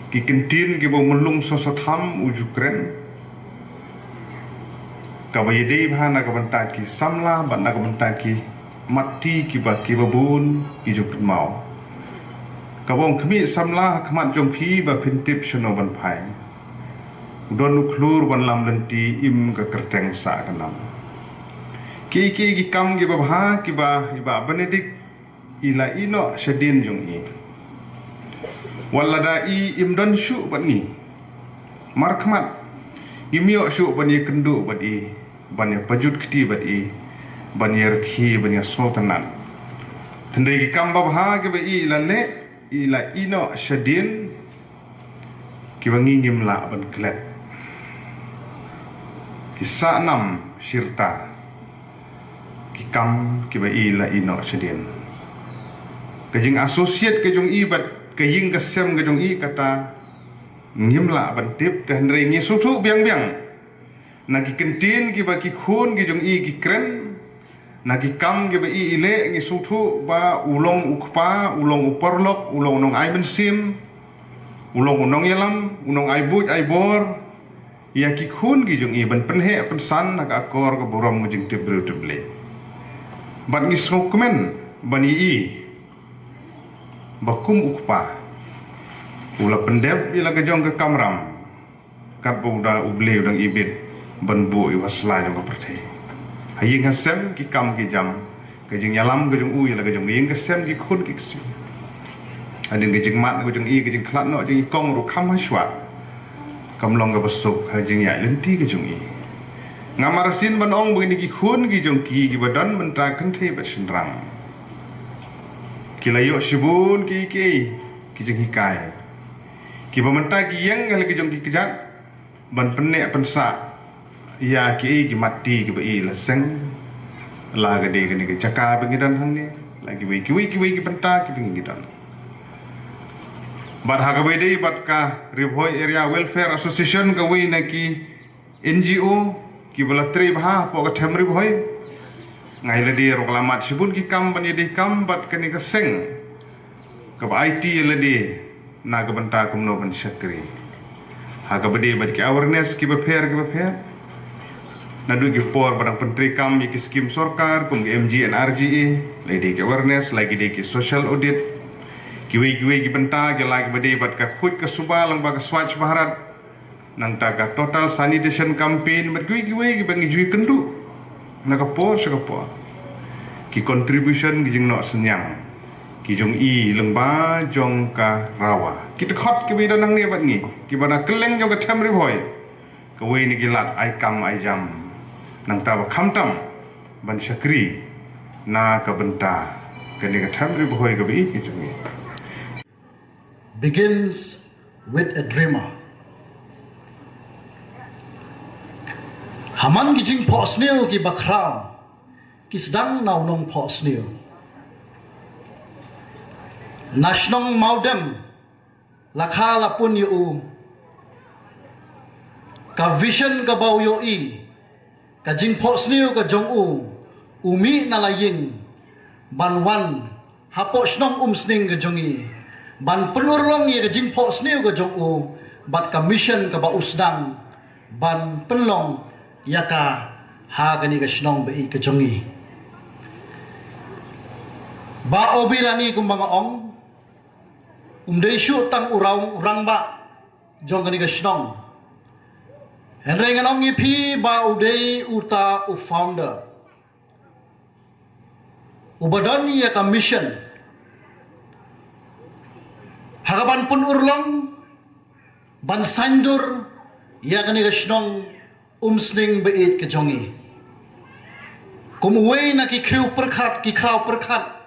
Ki kyntien kiba u myllung soso tham u ju kren, kaba ïadei bha na ka bynta ki samla bad na ka bynta ki matti kiba, kiba bun ki ju kynmaw. Kaba ong khmih samla ha khmat jong phi ba phin tip shano ban phai. U don u khlur ban lam lynti, im ka kyrteng sah ka nam. Ki, ki, ki kam kiba bha kiba i Bah Benedict i la ïehnoh shadien jong i. Wat lada i im don shuh bad ngi, markhmat ngim ïoh shuh ban ïakynduh bad i, ban ïapajut kti bad i, ban ïarkhie, ban ïasngewtynnat. Hynrei ki kam babha kiba i la leh, i la ïehnoh shadien, kiba ngi ngim lah ban klet. Ki sah nam shirta ki kam kiba i la ïehnoh shadien. Ka jing associate ka jong i bad ka ïing ka sem ka jong i kata ngim lah ban tip, te hynrei ngi sngewthuh biang biang na ki kyntien kiba ki khun ki jong i ki kren, na ki kam kiba i i leh, ngi sngewthuh ba u long u kpa, u long u paralok, u long u nongai mynsiem, u long u nongïalam, u nongai buit ai bor ïa ki khun ki jong i ban pynheh pynsan na ka akor ka burom ka jingtip briew tip Blei. Bad ngi sngewkmen ban i i ba kum u kpa u la pyndep ïa la ka jong ka kamram, katba u da U Blei u dang ibit ban buh ïa ka sla jong ka pyrthei. Ha ïing ha sem ki kam ki jam, ka jingïalam ka jong u ïa la ka jong ka ïing ka sem, ki khun ki ksiew. Hadien ka jingmad ka jong i, ka jingkhlad noh jong i kong ruh kham hashwa, kam long kaba suk ha jingïaid lynti ka jong i. Nga marsien ban ong ba kine ki khun ki jong ki kiba don mynta kynthei bad shynrang ki la ïoh shibun ki, ki, ki jinghikai kiba mynta ki ïeng ha la ki jong ki kjat ban pynneh pynsah ïa kiei ki matti kiba i la seng, la ka dei kane ka jaka ba ngi don hangne, la kiwei kiwei kiwei ki bynta kiba ngi don. Bad ha kaba ïadei bad ka Ri Bhoi Area Welfare Association, kawei na ki N G O kiba la trei bha hapoh ka them Ri Bhoi, nga ïa lade ruh ka la mad shibun ki kam ban ïadei kam bad kane ka seng kaba aiti ïa lade na ka bynta kumno ban shakri. Ha kaba dei bad ki awareness kiba pher kiba pher, naduh ki por ba dang pyntreikam ïa ki skim sorkar kum ki M G N R G A, la dei ki awareness, la ki dei ki social audit, kiwei kiwei ki bynta, ki la kiba dei bad ka khuid ka suba lyngba ka Swachh Bharat, nangta ka Total Sanitation Campaign, bad kiwei kiwei kiba ngi ju ïakynduh na ka por sha ka por. Ki contribution, ki jingnoh synñiang ki jong i lyngba jong ka RAWA, ki dkhot kiba i don hangne bad ngi kiba na kylleng jong ka them Ri Bhoi, kawei na ki lad ai kam ai jam, nangta ba khamtam ban shakri na ka bynta kane ka them Ri Bhoi kaba i ki jong i. Begins with a dreamer. Ha man ki jingphohsniew ki bakhraw ki sdang na u nongphohsniew. Na shnong Mawdem la kha la pun ïa u ka vision kaba u ïohi, ka jingphohsniew ka jong u, u mih na la ïing ban wan hapoh shnong Umsning ka jong i ban pynurlong ïa ka jingphohsniew ka jong u bad ka mission kaba u sdang ban pynlong ïa ka ha kane ka shnong ba-ïeit ka jong i. Bah Obirani, kumba nga ong, um dei shuh tang u rang, u rangbah jong kane ka shnong. Hynrei ngan ong ïa phi ba u dei uta u founder uba don ïa ka mission ha ka ban pynurlong, ban saiñdur ïa kane ka shnong Umsning ba-ïeit ka jong i. Kum uwei na ki khraw pyrkhat, ki khraw pyrkhat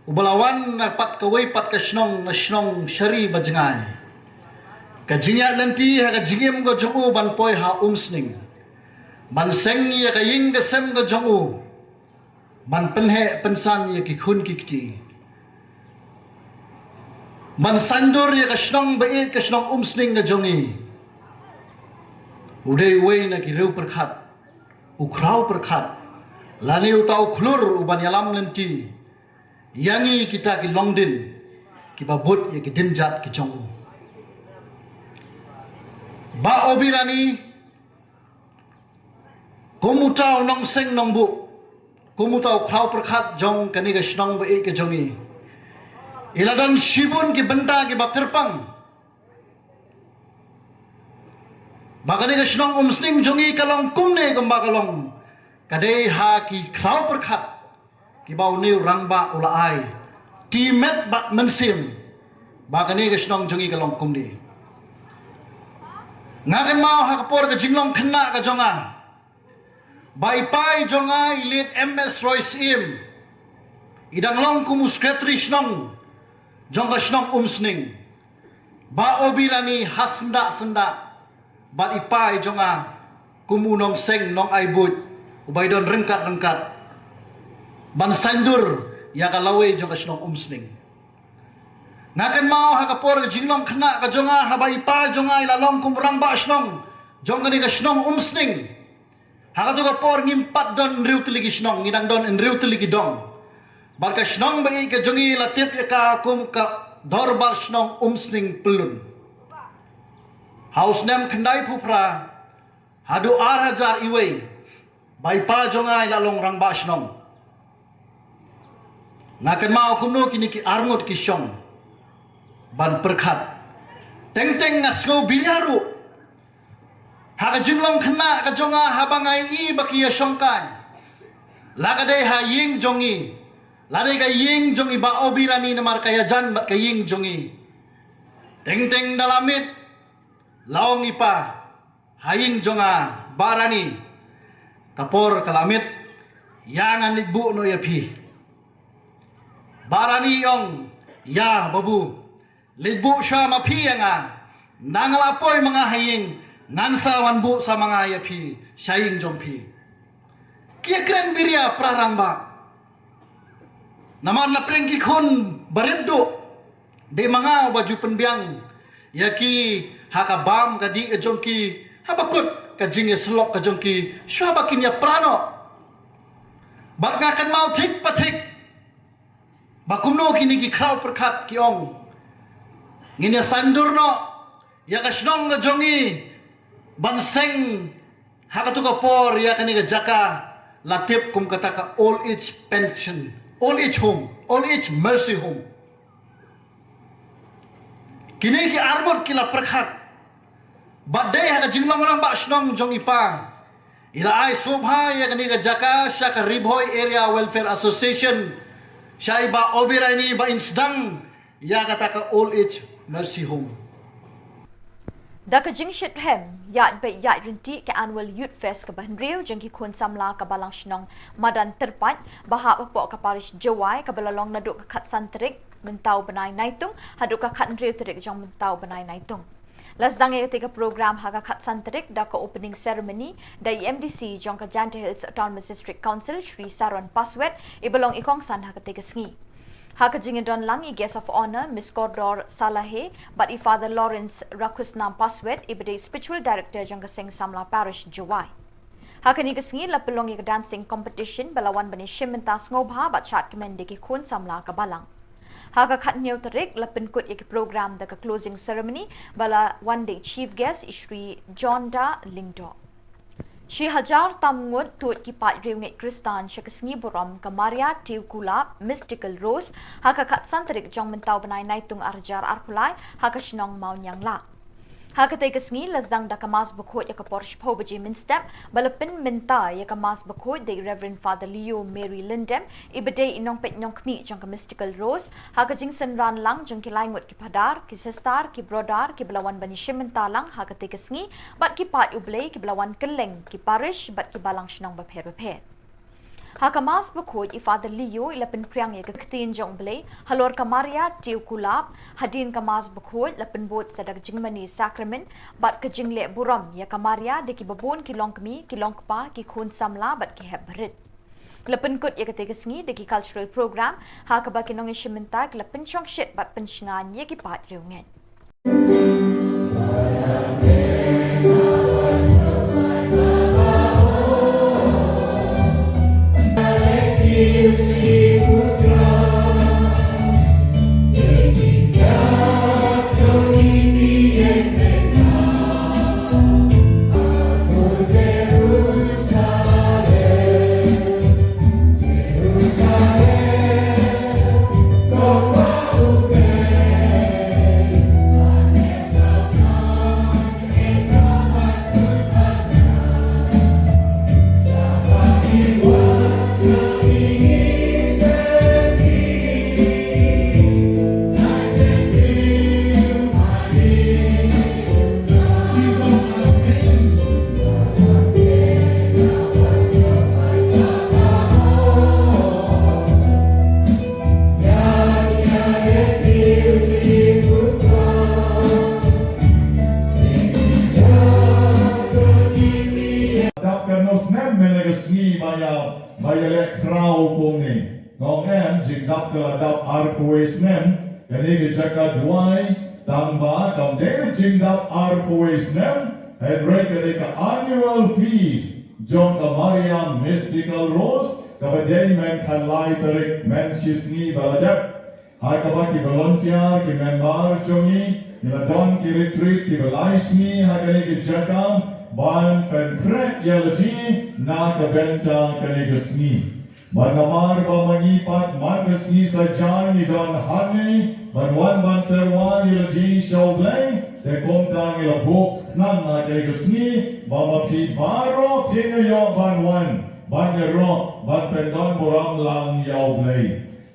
uba la wan na pat kawei pat ka shnong, na shnong Shari Bajngai, ka jingïaid lynti ha ka jingim ka jong u ban poi ha Umsning ban seng ïa ka ïing ka sem ka jong u, ban pynheh pynsan ïa ki khun ki kti, ban saiñdur ïa ka shnong ba-ïeit, ka shnong Umsning ka jong i. U dei uwei na ki riew pyrkhat, u khraw pyrkhat, lane uta u khlur uban ïalam lynti ïa ngi kita ki longdien kiba bud ïa ki dienjat ki jong u. Bah Obirani, kum uta u nongseng nongbuh, kum uta u khraw pyrkhat jong kane ka shnong ba-ïeit ka jong i, i la don shibun ki bynta kiba kyrpang ba kane ka shnong Umsning jong i ka long kumne kumba ka long. Ka dei ha ki khraw pyrkhat kiba une u rangbah u la ai timet bad mynsiem ba kane ka shnong jong i ka long kumne. Nga kynmaw ha ka por ka jinglong khynnah ka jong nga ba i pa i jong nga, i late M S Roy Syiem, i dang long kum u secretary shnong jong ka shnong Umsning. Bah Obirani ha syndah syndah bad i pa i jong nga kum u nongseng nongai buit uba i don ryngkat ryngkat ban saiñdur ïa ka lawei jong ka shnong Umsning. Nga kynmaw ha ka por ka jinglong khynnah ka jong nga, haba i pa jong nga i la long kum rangbah shnong jong kane ka shnong Umsning. Ha kato ka por ngim pat don hynriew tylli ki shnong, ngi dang don hynriew tylli ki dong. Bad ka shnong ba-ïeit ka jong i la tip ïa ka kum ka Dorbar Shnong Umsning Pyllun. Ha u snem khyndaiphew phra haduh ar hajar iwei, ba i pa jong nga i la long rangbah shnong. Nga kynmaw kumno kine ki arngut ki shong ban pyrkhat. Teng teng nga sngew biria ruh ha ka jinglong khynnah ka jong nga haba nga ïohi ba ki ïashongkai, la ka dei ha ïing jong i, la dei ka ïing jong i Bah Obirani, namar ka ïajan bad ka ïing jong i. Teng teng da la miet, la ong i pa ha ïing jong nga, Bah Rani, ka por ka la miet, ïa ngan leit buh noh ïa phi. Bah Rani i ong, ïa babu, leit buh sha ma phi ïa nga. Nang la poi ma nga ha ïing, ngan sa wan buh sa ma nga ïa phi sha ïing jong phi. Ki ïakren biria para rangbah. Namar na pdeng ki khun barit duh, dei ma nga uba ju pynbiang ïa ki ha ka bam ka dih ka jong ki, haba kut ka jingïasyllok ka jong ki, shuwa ba kin ïapra noh. Bad nga kynmaw thik pa thik ba kumno kine ki khraw pyrkhat ki ong, ngin ïa saiñdur noh ïa ka shnong ka jong i ban seng ha kato ka por ïa kane ka jaka la tip kum kata ka Old Age Pension, Old Age Home, Old Age Mercy Home. Kine ki arngut ki la pyrkhat. Bad dei ha ka jinglong rangbah shnong jong i pa, i la ai sngewbha ïa kane ka jaka sha ka Ri Bhoi Area Welfare Association, sha i Bah Obirani, ba in sdang ïa kata ka Old Age Mercy Home. Da ka jingshitrhem ïaid beit ïaid ryntih ka Annual Youth Fest kaba hynriew jong ki khun samla ka Balang Shnong Madan Tyrpait, ba hap hapoh ka Parish Jowai, kaba la long naduh ka khatsan tarik mynta u bnai Naitung haduh ka khathynriew tarik jong mynta u bnai Naitung. La sdang ïa katei ka program ha ka khatsan tarik da ka opening ceremony da i M D C jong ka Jaintia Hills Autonomous District Council, Shri Saron Paswet, i ba long i kongsan ha katei ka sngi. Ha ka jingïadon lang i Guest of Honour, Miss Kordor Salahe, bad i Father Lawrence Rakhusnam Paswet, i ba dei Spiritual Director jong ka Seng Samla Parish, Jowai. Ha kane ka sngi la pynlong ïa ka dancing competition ba la wan ban ïashim bynta sngewbha bad shad kmen da ki khun samla ka balang. Ha ka khathynñiew tarik la pynkut ïa ki program da ka closing ceremony ba la wan da i chief guest i Shri John Da Lyngdoh. Shi hajar tam ngut tuid ki paid riewngeit Khristan sha ka sngi burom ka Maria Tiew Kulap Mystical Rose ha ka khatsan tarik jong mynta u bnai Naitung arhajar arphew lai ha ka shnong Mawniangla. Ha katei ka sngi la sdang da ka Mass Bakhuid ha ka por shiphew baje mynstep ba la pynmynta ïa ka Mass Bakhuid da i Reverend Father Leo Mary Lyndem, i ba dei i nongpeit nongkhmih jong ka Mystical Rose, ha ka jingsynran lang jong ki lai ngut ki phadar, ki sister, ki brother, ki ba la wan ban ïashim bynta lang ha katei ka sngi, bad ki paid U Blei ki ba la wan kylleng ki parish bad ki balang shnong bapher bapher. Ha ka Mass Bakhuid i Father Leo i la pynphriang ïa ka ktien jong U Blei halor ka Maria Tiew Kulap. Hadien ka Mass Bakhuid la pynbud sa da ka jingmane Sakramen bad ka jingleh burom ïa ka Maria da ki babun ki longkmie, ki longkpa, ki khun samla bad ki hep barit. La pynkut ïa katei ka sngi da ki cultural program ha kaba ki nongïashim bynta ki la pynshongshit bad pynshngaiñ ïa ki paid riewngeit. Dap ka nosnem mynne ka sngi ba ïa, ba ïaleh khraw kumne. Nga ong em, jingdap ka la dap arphew wei snem, kane ka jaka duwai, tang ba kam dei ka jingdap arphew wei snem, hynrei ka dei ka annual feast jong ka Maria Mystical Rose, kaba dei mynta lai tarik, mynshisngi ba la dep. Ha kaba ki volunteer, ki member jong ngi, ngi la don ki retreat kiba lai sngi ha kane ka jaka ban pynkhreh ïa la jong ngi na ka bynta kane ka sngi. Bad namar ba ma ngi pat man ka sngi saja ngi don hangne ban wan ban tyrwa ïa la jong ngi sha U Blei, te kumta ngi la buh khnang ha kane ka sngi ba ma phi baroh phin ïoh ban wan ban ïaroh ban pyndonburom lang ïa U Blei.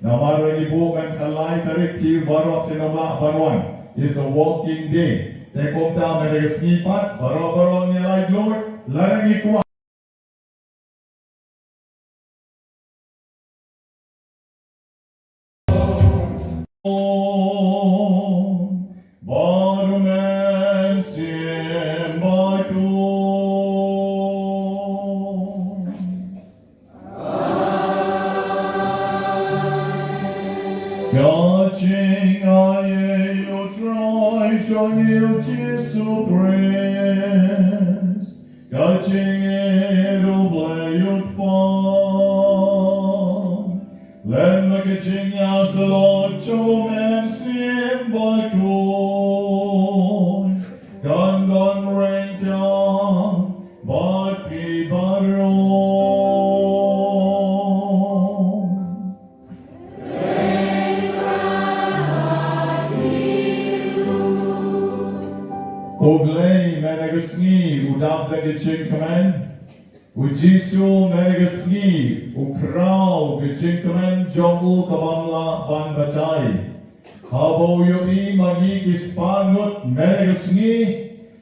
Namar ba ngi buh mynta lai tarik, phi baroh phin ym lah ban wan. It's a working day. Te kumta mynta ka sngi pat baroh baroh ngi laitluid, lada ngi kwah. Bad U Mynsiem Bakhuid. Ka jingai ïa U Trai jong ngi U Jisu Khrist. Ka jingïeit U Blei U Kpa. Lem bad ka jingïasyllok jong U Mynsiem Bakhuid. Kan don ryngkat bad phi baroh. U Blei mynta ka sngi u dap da ka jingkmen. U Jisu mynta ka sngi u khraw ka jingkmen jong u ka bym lah ban batai. Haba u ïohi ma ngi ki spah ngut mynta ka sngi,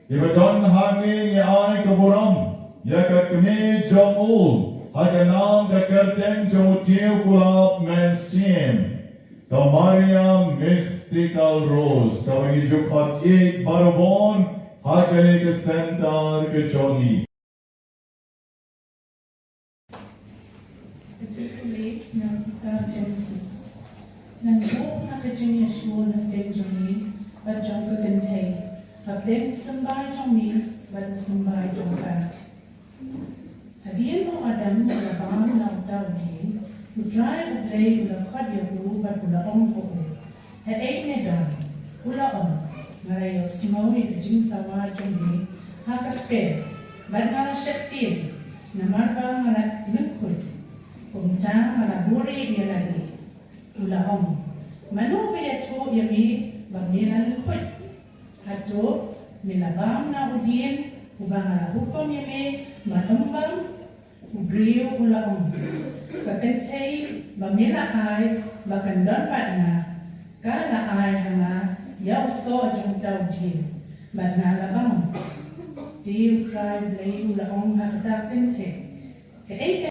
kiba don hangne, ngi ai ka burom ïa ka kmie jong u ha ka nam ka kyrteng jong u Tiew Kulap Mynsiem. Ka Maria Mystical Rose, kaba ngi ju khot ïa baroh bun ha kane ka center ka jong ngi. Ka jingpule na ka Genesis. Ngan buh na ka jingïasyriem na ka jong ngi bad jong ka kynthei, ha ka symbai jong ngi bad symbai jong ka. Hadien ba u Adam u la bam na uta u dieng, U Trai U Blei u la khot ïa u bad u la ong ha u, "Haei me don?" U la ong, "Nga la ïohsngew ïa ka jingsawa jong me ha ka kper, bad nga la sheptieng, namar ba nga la lyngkhuit. Kumta nga la buhrieh ïa lade." U la ong, "Mano ba ïathuh ïa me ba me la lyngkhuit? Hato me la bam na u dieng uba nga la hukum ïa me ba ym bam?" U briew u la ong, "Ka kynthei ba me la ai ba kan don bad nga, ka la ai ha nga ïa u soh jong uta u dieng, bad nga la bam." Te U Trai Blei u la ong ha kata ka kynthei, "Kaei ka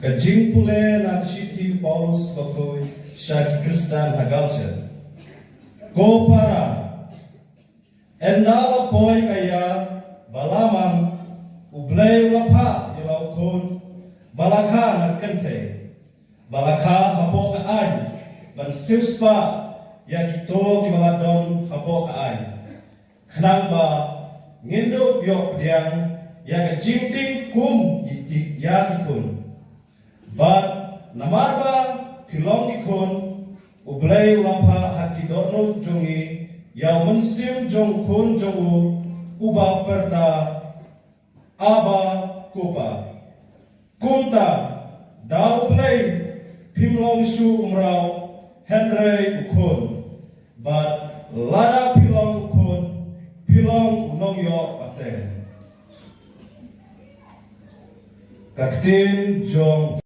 Ka jingpule na ka shithi u Paulus bakhuid sha ki Khristan ha Galatia. Ko para, ynda la poi ka ïa ba la mang, U Blei u la phah ïa la u khun ba la kha na ka kynthei, ba la kha hapoh ka aiñ, ban siewspah ïa kito kiba la don hapoh ka aiñ, khnang ba ngin dup ïoh pdiang ïa ka jingtieng kum ïa ki, ïa ki khun. Bad namar ba phi long ki khun, U Blei u la phah ha ki dohnud jong ngi ïa u mynsiem jong u Khun jong u, uba pyrta, 'Abba, ko Pa.' Kumta, da U Blei phim long shuh u mraw, hynrei u khun. Bad lada phi long u khun, phi long u nongïoh pateng." Ka ktien jong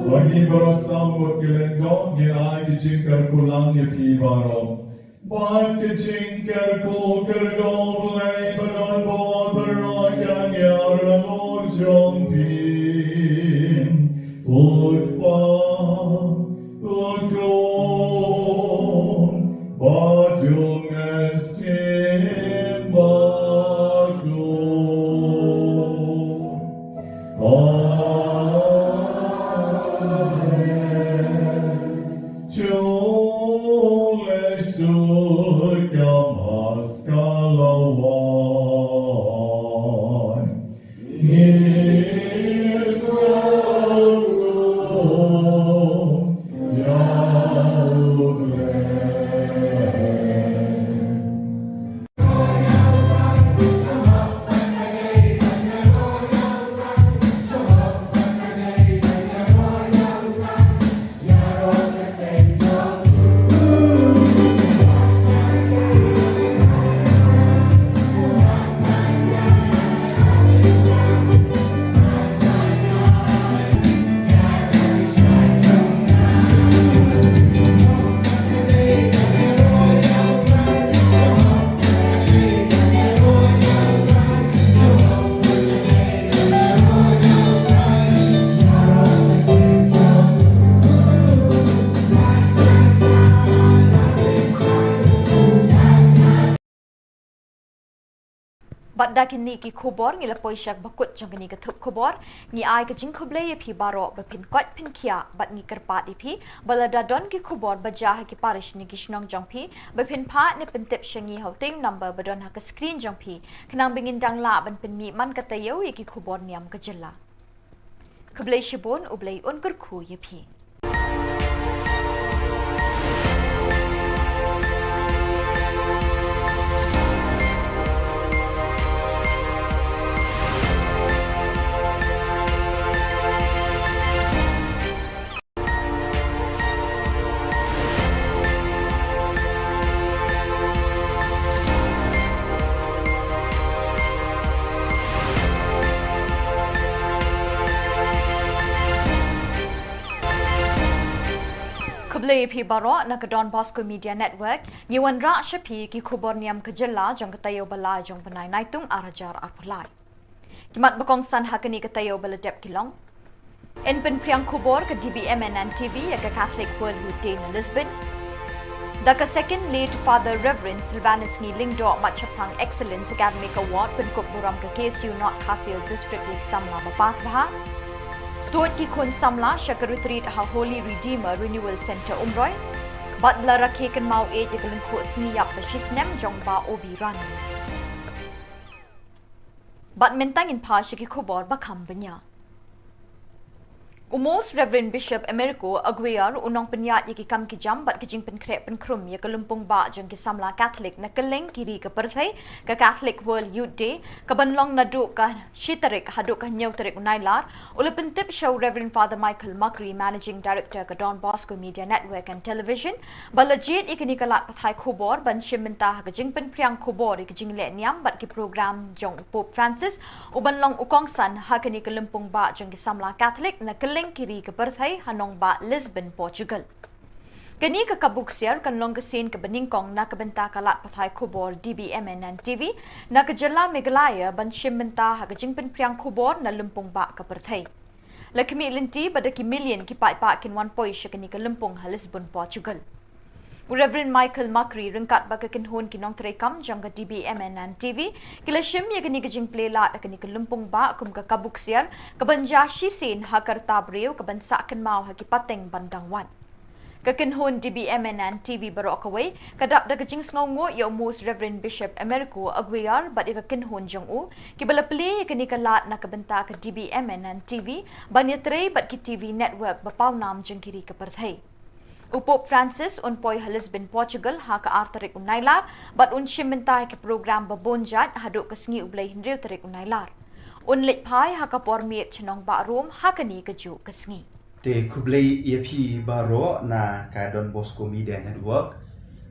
Ba ngi baroh sam bad ki lyngdoh, ngin ai ki jingkyrkhu lang ïa phi baroh. Bad ki jingkyrkhu kyrdoh Blei ba don bor baroh kan ïarap jong phi. U Kpa, U Khun, bad U Mynsiem Bakhuid. Amen. Jong le su ka mas ka lau Bad da kine ki khubor ngi la poi sha ba kut jong kane ka thup khubor, ngi ai ka jingkhublei ïa phi baroh ba phin koit phin khiah, bad ngi kyrpad ïa phi ba lada don ki khubor ba jia ha ki parish ne ki shnong jong phi, ba phin phah ne pyntip sha ngi ha u teng number ba don ha ka screen jong phi, khnang ba ngin dang lah ban pynmih man ka taïew ïa ki khubor niam ka jylla. Khublei shibun, U Blei un kyrkhu ïa phi. Khublei ïa phi baroh na ka Don Bosco Media Network, ngi wanrah sha phi ki khubor niam ka jylla jong ka taïew ba lai jong u bnai Naitung ar hajar arphew lai. Ki mat ba kongsan ha kane ka taïew ba la dep ki long: Yn pynphriang khubor ka D B M N N T V ïa ka Catholic World Youth Day na Lisbon. Da ka second late Father Reverend Silvanus Ngi Lyngdoh mat shaphrang Excellence Academic Award pynkup burom ka K S U North Khasi Hills District ïa ki samla ba pass bha. Tuid ki khun samla sha ka retreat ha Holy Redeemer Renewal Centre Umroi. Bad la rakhe kynmaw ïeit ïa ka lyngkhuh sngi ïap ba shisnem jong Bah Obi Rani. Bad mynta ngin phai sha ki khubor ba kham bniah. U Most Reverend Bishop Americo Aguiar, u nongpynïaid ïa ki kam ki jam bad ki jingpynkhreh pynkhrum ïa ka lympung bah jong ki samla Catholic na kylleng ki ri ka pyrthei, ka Catholic World Youth Day, ka ban long naduh ka shi tarik haduh ka hynñiew tarik u Nailar, u la pyntip sha u Reverend Father Michael Macri, Managing Director ka Don Bosco Media Network and Television, ba la jied ïa kane ka lad pathai khubor ban shim bynta ha ka jingpynphriang khubor ïa ka jingleh niam bad ki program jong u Pope Francis, u ban long u kongsan ha kane ka lympung bah jong ki samla Catholic na kylleng ki ri ka pyrthei ha nongbah Lisbon, Portugal. Kane ka kabu ksiar kan long ka sien kaba nyngkong na ka bynta ka lad pathai khubor D B M N N T V na ka jylla Meghalaya ban shim bynta ha ka jingpynphriang khubor na lympung bah ka pyrthei. La khmih lynti ba da ki million ki paidbah kin wan poi sha kane ka lympung ha Lisbon, Portugal. U Reverend Michael Macri ryngkat bad ka kynhun ki nongtrei kam jong ka D B M N N T V ki la shim ïa kane ka jingplie lad ha kane ka lympung bah kum ka kabu ksiar ka ban jia shisien ha ka rta briew ka ban sah kynmaw ha ki pateng ban dang wan. Ka kynhun D B M N N T V baroh kawei ka dap da ka jingsngewnguh ïa u Most Reverend Bishop Americo Aguiar bad ïa ka kynhun jong u, kiba la plie ïa kane ka lad na ka bynta ka D B M N N T V ban ïatrei bad ki T V network ba pawnam jong ki ri ka pyrthei. U Pope Francis un poi ha Lisbon, Portugal ha ka ar tarik u Nailar bad un shim bynta ha ki program ba bun jait haduh ka sngi u Blei hynriew tarik u Nailar. Un leit phai ha ka por miet sha nongbah Rome ha kane kajuh ka sngi. Te khublei ïa phi baroh na ka Don Bosco Media Network.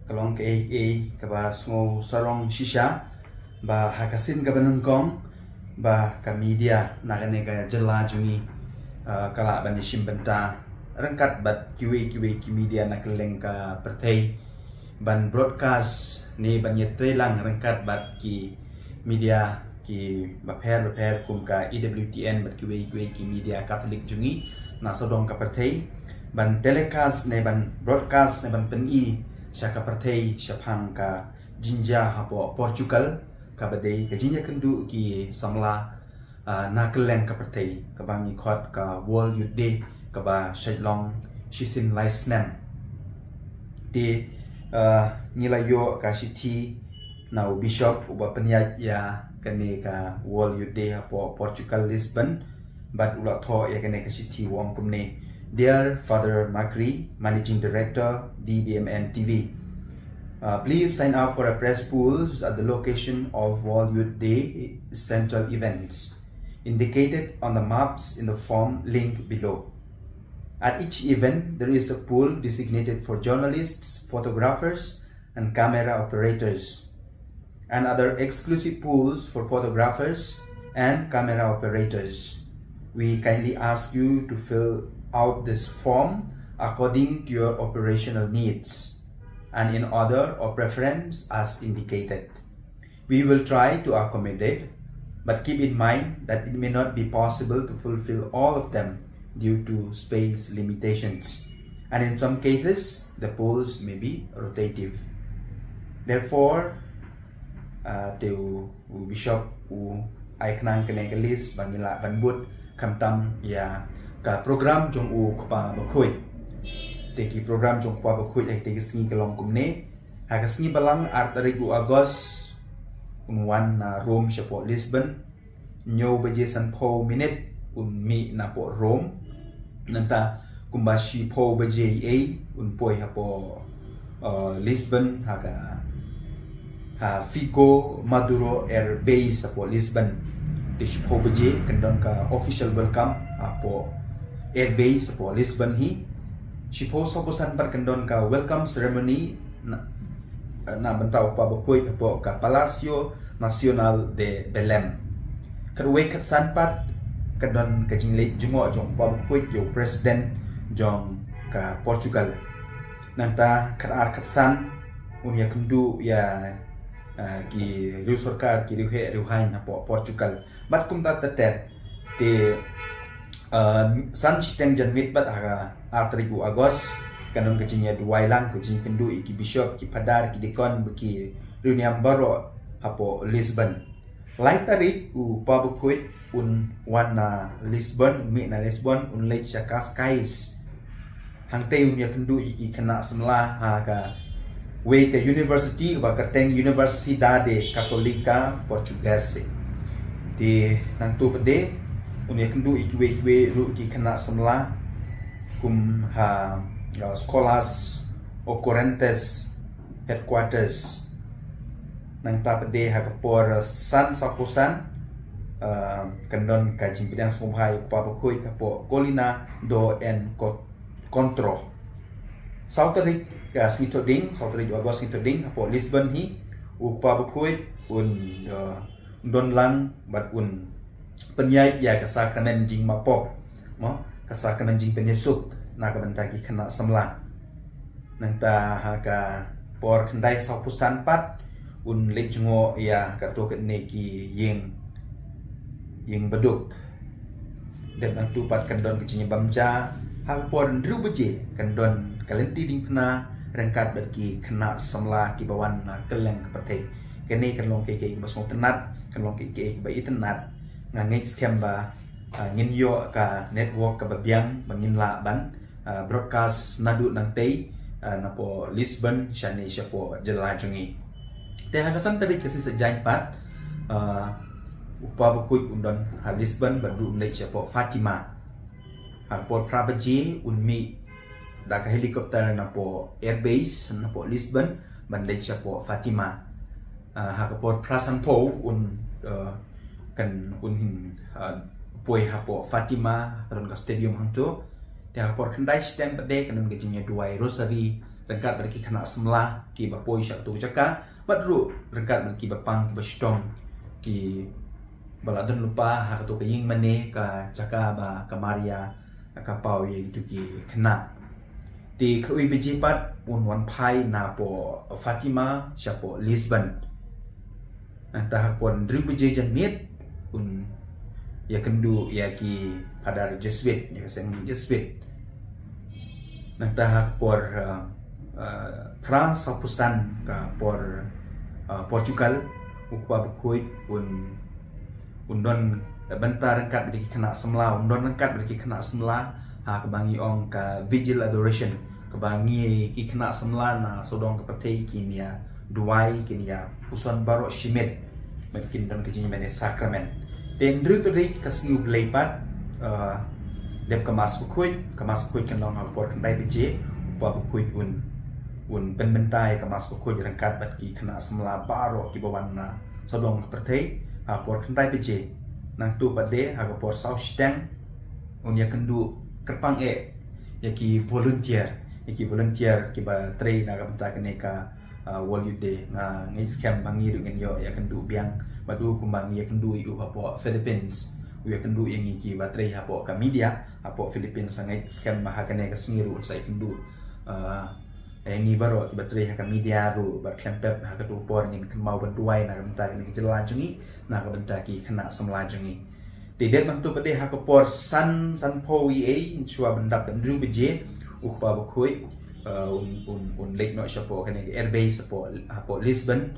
Ka long kaei kaei kaba sngew sarong shisha ba ha ka sien kaba nyngkong ba ka media na kane ka jylla jong ngi, ah, ka lah ban ïashim bynta ryngkat bad kiwei kiwei ki media na kylleng ka pyrthei ban broadcast ne ban ïatreilang ryngkat bad ki media kiba pher bapher kum ka E W T N bad kiwei kiwei ki media Catholic jong ngi na sawdong ka pyrthei ban telecast ne ban broadcast ne ban pyni sha ka pyrthei shaphang ka jingjia hapoh Portugal kaba dei ka jingïakynduh ki samla, ah, na kylleng ka pyrthei kaba ngi khot ka World Youth Day kaba shait long shisien lai snem. Te, ah, ngi la ïoh ka shithi na u Bishop uba pynïaid ïa kane ka World Youth Day hapoh Portugal, Lisbon, bad u la thoh ïa kane ka shithi u ong kumne: Dear Father Macri, Managing Director, D B M N T V, uh, please sign up for a press pools at the location of World Youth Day central events indicated on the maps in the form link below. At each event, there is a pool designated for journalists, photographers, and camera operators, and other exclusive pools for photographers and camera operators. We kindly ask you to fill out this form according to your operational needs and in order of preference as indicated. We will try to accommodate, but keep in mind that it may not be possible to fulfill all of them due to space limitations, and in some cases, the polls may be rotative. Therefore, Ah, te u, u bishop u ai khnang kane ka list ba ngin lah ban bud khamtam ïa ka program jong u kpa bakhuid. Te ki program jong u kpa bakhuid ha te ki sngi ka long kumne. Ha ka sngi balang ar tarik u August un wan na Rome shapoh Lisbon. Hynñiew baje sanphew minit un mih napoh Rome. Nangta kumba shiphew baje ei un poi hapoh uh, Lisbon ha ka ha Figo Madeira Air Base hapoh Lisbon. Te shiphew baje kan don ka official welcome hapoh Air Base hapoh Lisbon hi. Shiphew sawphew san pat kan don ka welcome ceremony na, na bynta u kpa bakhuid hapoh ka Palácio Nacional de Belém. Khatwei khatsan pat kan don ka jingleit jngoh jong u kpa bakhuid ïa u president jong ka Portugal. Nangta khatar khatsan un ïakynduh ïa uh, ki riew sorkar, ki riew heh riew haiñ hapoh Portugal. Bad kumta ter ter. Te uh, san shiteng janmiet bad ha ka ar tarik u August kan don ka jingïaduwai lang, ka jingïakynduh ïa ki bishop, ki phadar, ki deacon, ki riewniam baroh hapoh Lisbon. Lai tarik u kpa bakhuid un wan na Lisbon, un mih na Lisbon, un leit sha Cascais. Hangtei un ïakynduh ïa ki khynnah samla ha kawei ka university kaba kyrteng Universidade Católica Portuguesa. Te nangta pat de un ïakynduh ïa kiwei kiwei ruh ki khynnah samla kum ha uh, Escolas Ocorrentes Headquarters. Nangta pat de ha ka por uh, san sawphew san uh, kan don ka jingpdiang sngewbha ïa u kpa bakhuid hapoh Colina do Encontro. Saw tarik ka sngi Thohdieng, saw tarik u August sngi Thohdieng hapoh Lisbon hi u kpa bakhuid un uh, don lang bad un pynïaid ïa ka sakramen jingmapop, mo, ka sakramen jingpynïasuk na ka bynta ki khynnah samla. Nangta ha ka por khyndai sawphew san pat un leit jngoh ïa kato katne ki ïing, ïing baduk. Dep nangta pat kan don ka jingïabam ja ha ka por hynriew baje kan don ka lynti diengphna ryngkat bad ki khynnah samla kiba wan na kylleng ka pyrthei. Kane kan long kaei kaei kaba sngewtynnat, kan long kaei kaei kaba itynnat. Nga ngeit skhem ba uh, ngin ïoh ka network kaba biang ba ngin lah ban uh, broadcast naduh nangtei uh, napoh Lisbon shane shapoh jylla jong ngi. Te ha ka san tarik ka sngi Saitjaiñ pat uh, u kpa bakhuid un don ha Lisbon bad ruh un leit shapoh Fatima. Ha ka por phra baje un mih da ka helicopter napoh airbase napoh Lisbon ban leit shapoh Fatima. Uh, ha ka por phra sanphew un uh, kan un uh, poi hapoh Fatima, ka don ka stadium hangto. Te ha ka por khyndai shiteng pat de kan don ka jingïaduwai rosary ryngkat bad ki khynnah samla kiba poi sha kato ka jaka bad ruh ryngkat bad kiba pang kiba shitom kiba la don lypa ha kato ka ïing mane, ka jaka ba ka Maria ka paw ïa kito ki khynnah. Te khatwei baje pat un wan phai napoh Fatima shapoh Lisbon. Nangta ha ka por hynriew baje janmiet un ïakynduh ïa ki phadar Jesuit, ïa ka seng Jesuit. Nangta ha ka por uh, uh, phra sawphew san ka por uh, Portugal u kpa bakhuid un un don bynta ryngkat bad ki khynnah samla, un don ryngkat bad ki khynnah samla ha kaba ngi ong ka Vigil Adoration, kaba ngi ki khynnah samla na sawdong ka pyrthei kin ïaduwai, kin ïapuson baroh shimet. Bad kin don ka jingïamane sakramen. Te hynriew tarik ka sngi U Blei pat uh, dep ka Mass bakhuid, ka Mass bakhuid kan long ha ka por khyndai baje, u kpa bakhuid un un pynbynta ïa ka Mass bakhuid ryngkat bad ki khynnah samla baroh kiba wan na sawdong ka pyrthei ha ka por khyndai baje. Nangta pat de ha ka por saw shiteng un ïakynduh kyrpang eh ïa ki volunteer, ïa ki volunteer kiba trei na ka bynta kane ka uh, World Youth Day. Nga ngeit skhem ba ngi ruh ngin ïoh ïakynduh biang bad u kumba ngi ïakynduh ïa u hapoh Philippines. U ïakynduh ïa ngi kiba trei hapoh ka media hapoh Philippines. Nga ngeit skhem ba ha kane ka sngi ruh sa ïakynduh uh, ïa ngi baroh kiba trei ha ka media ruh bad khlem pep ha kato ka por ngin kynmaw ban duwai na ka bynta kane ka jylla jong ngi, na ka bynta ki khynnah samla jong ngi. Te dep nangta pat de ha ka por san, sanphew eiei, shuwa ban dap da hynriew baje, u kpa bakhuid uh, un un un leit noh shapoh kane ka airbase hapoh hapoh Lisbon.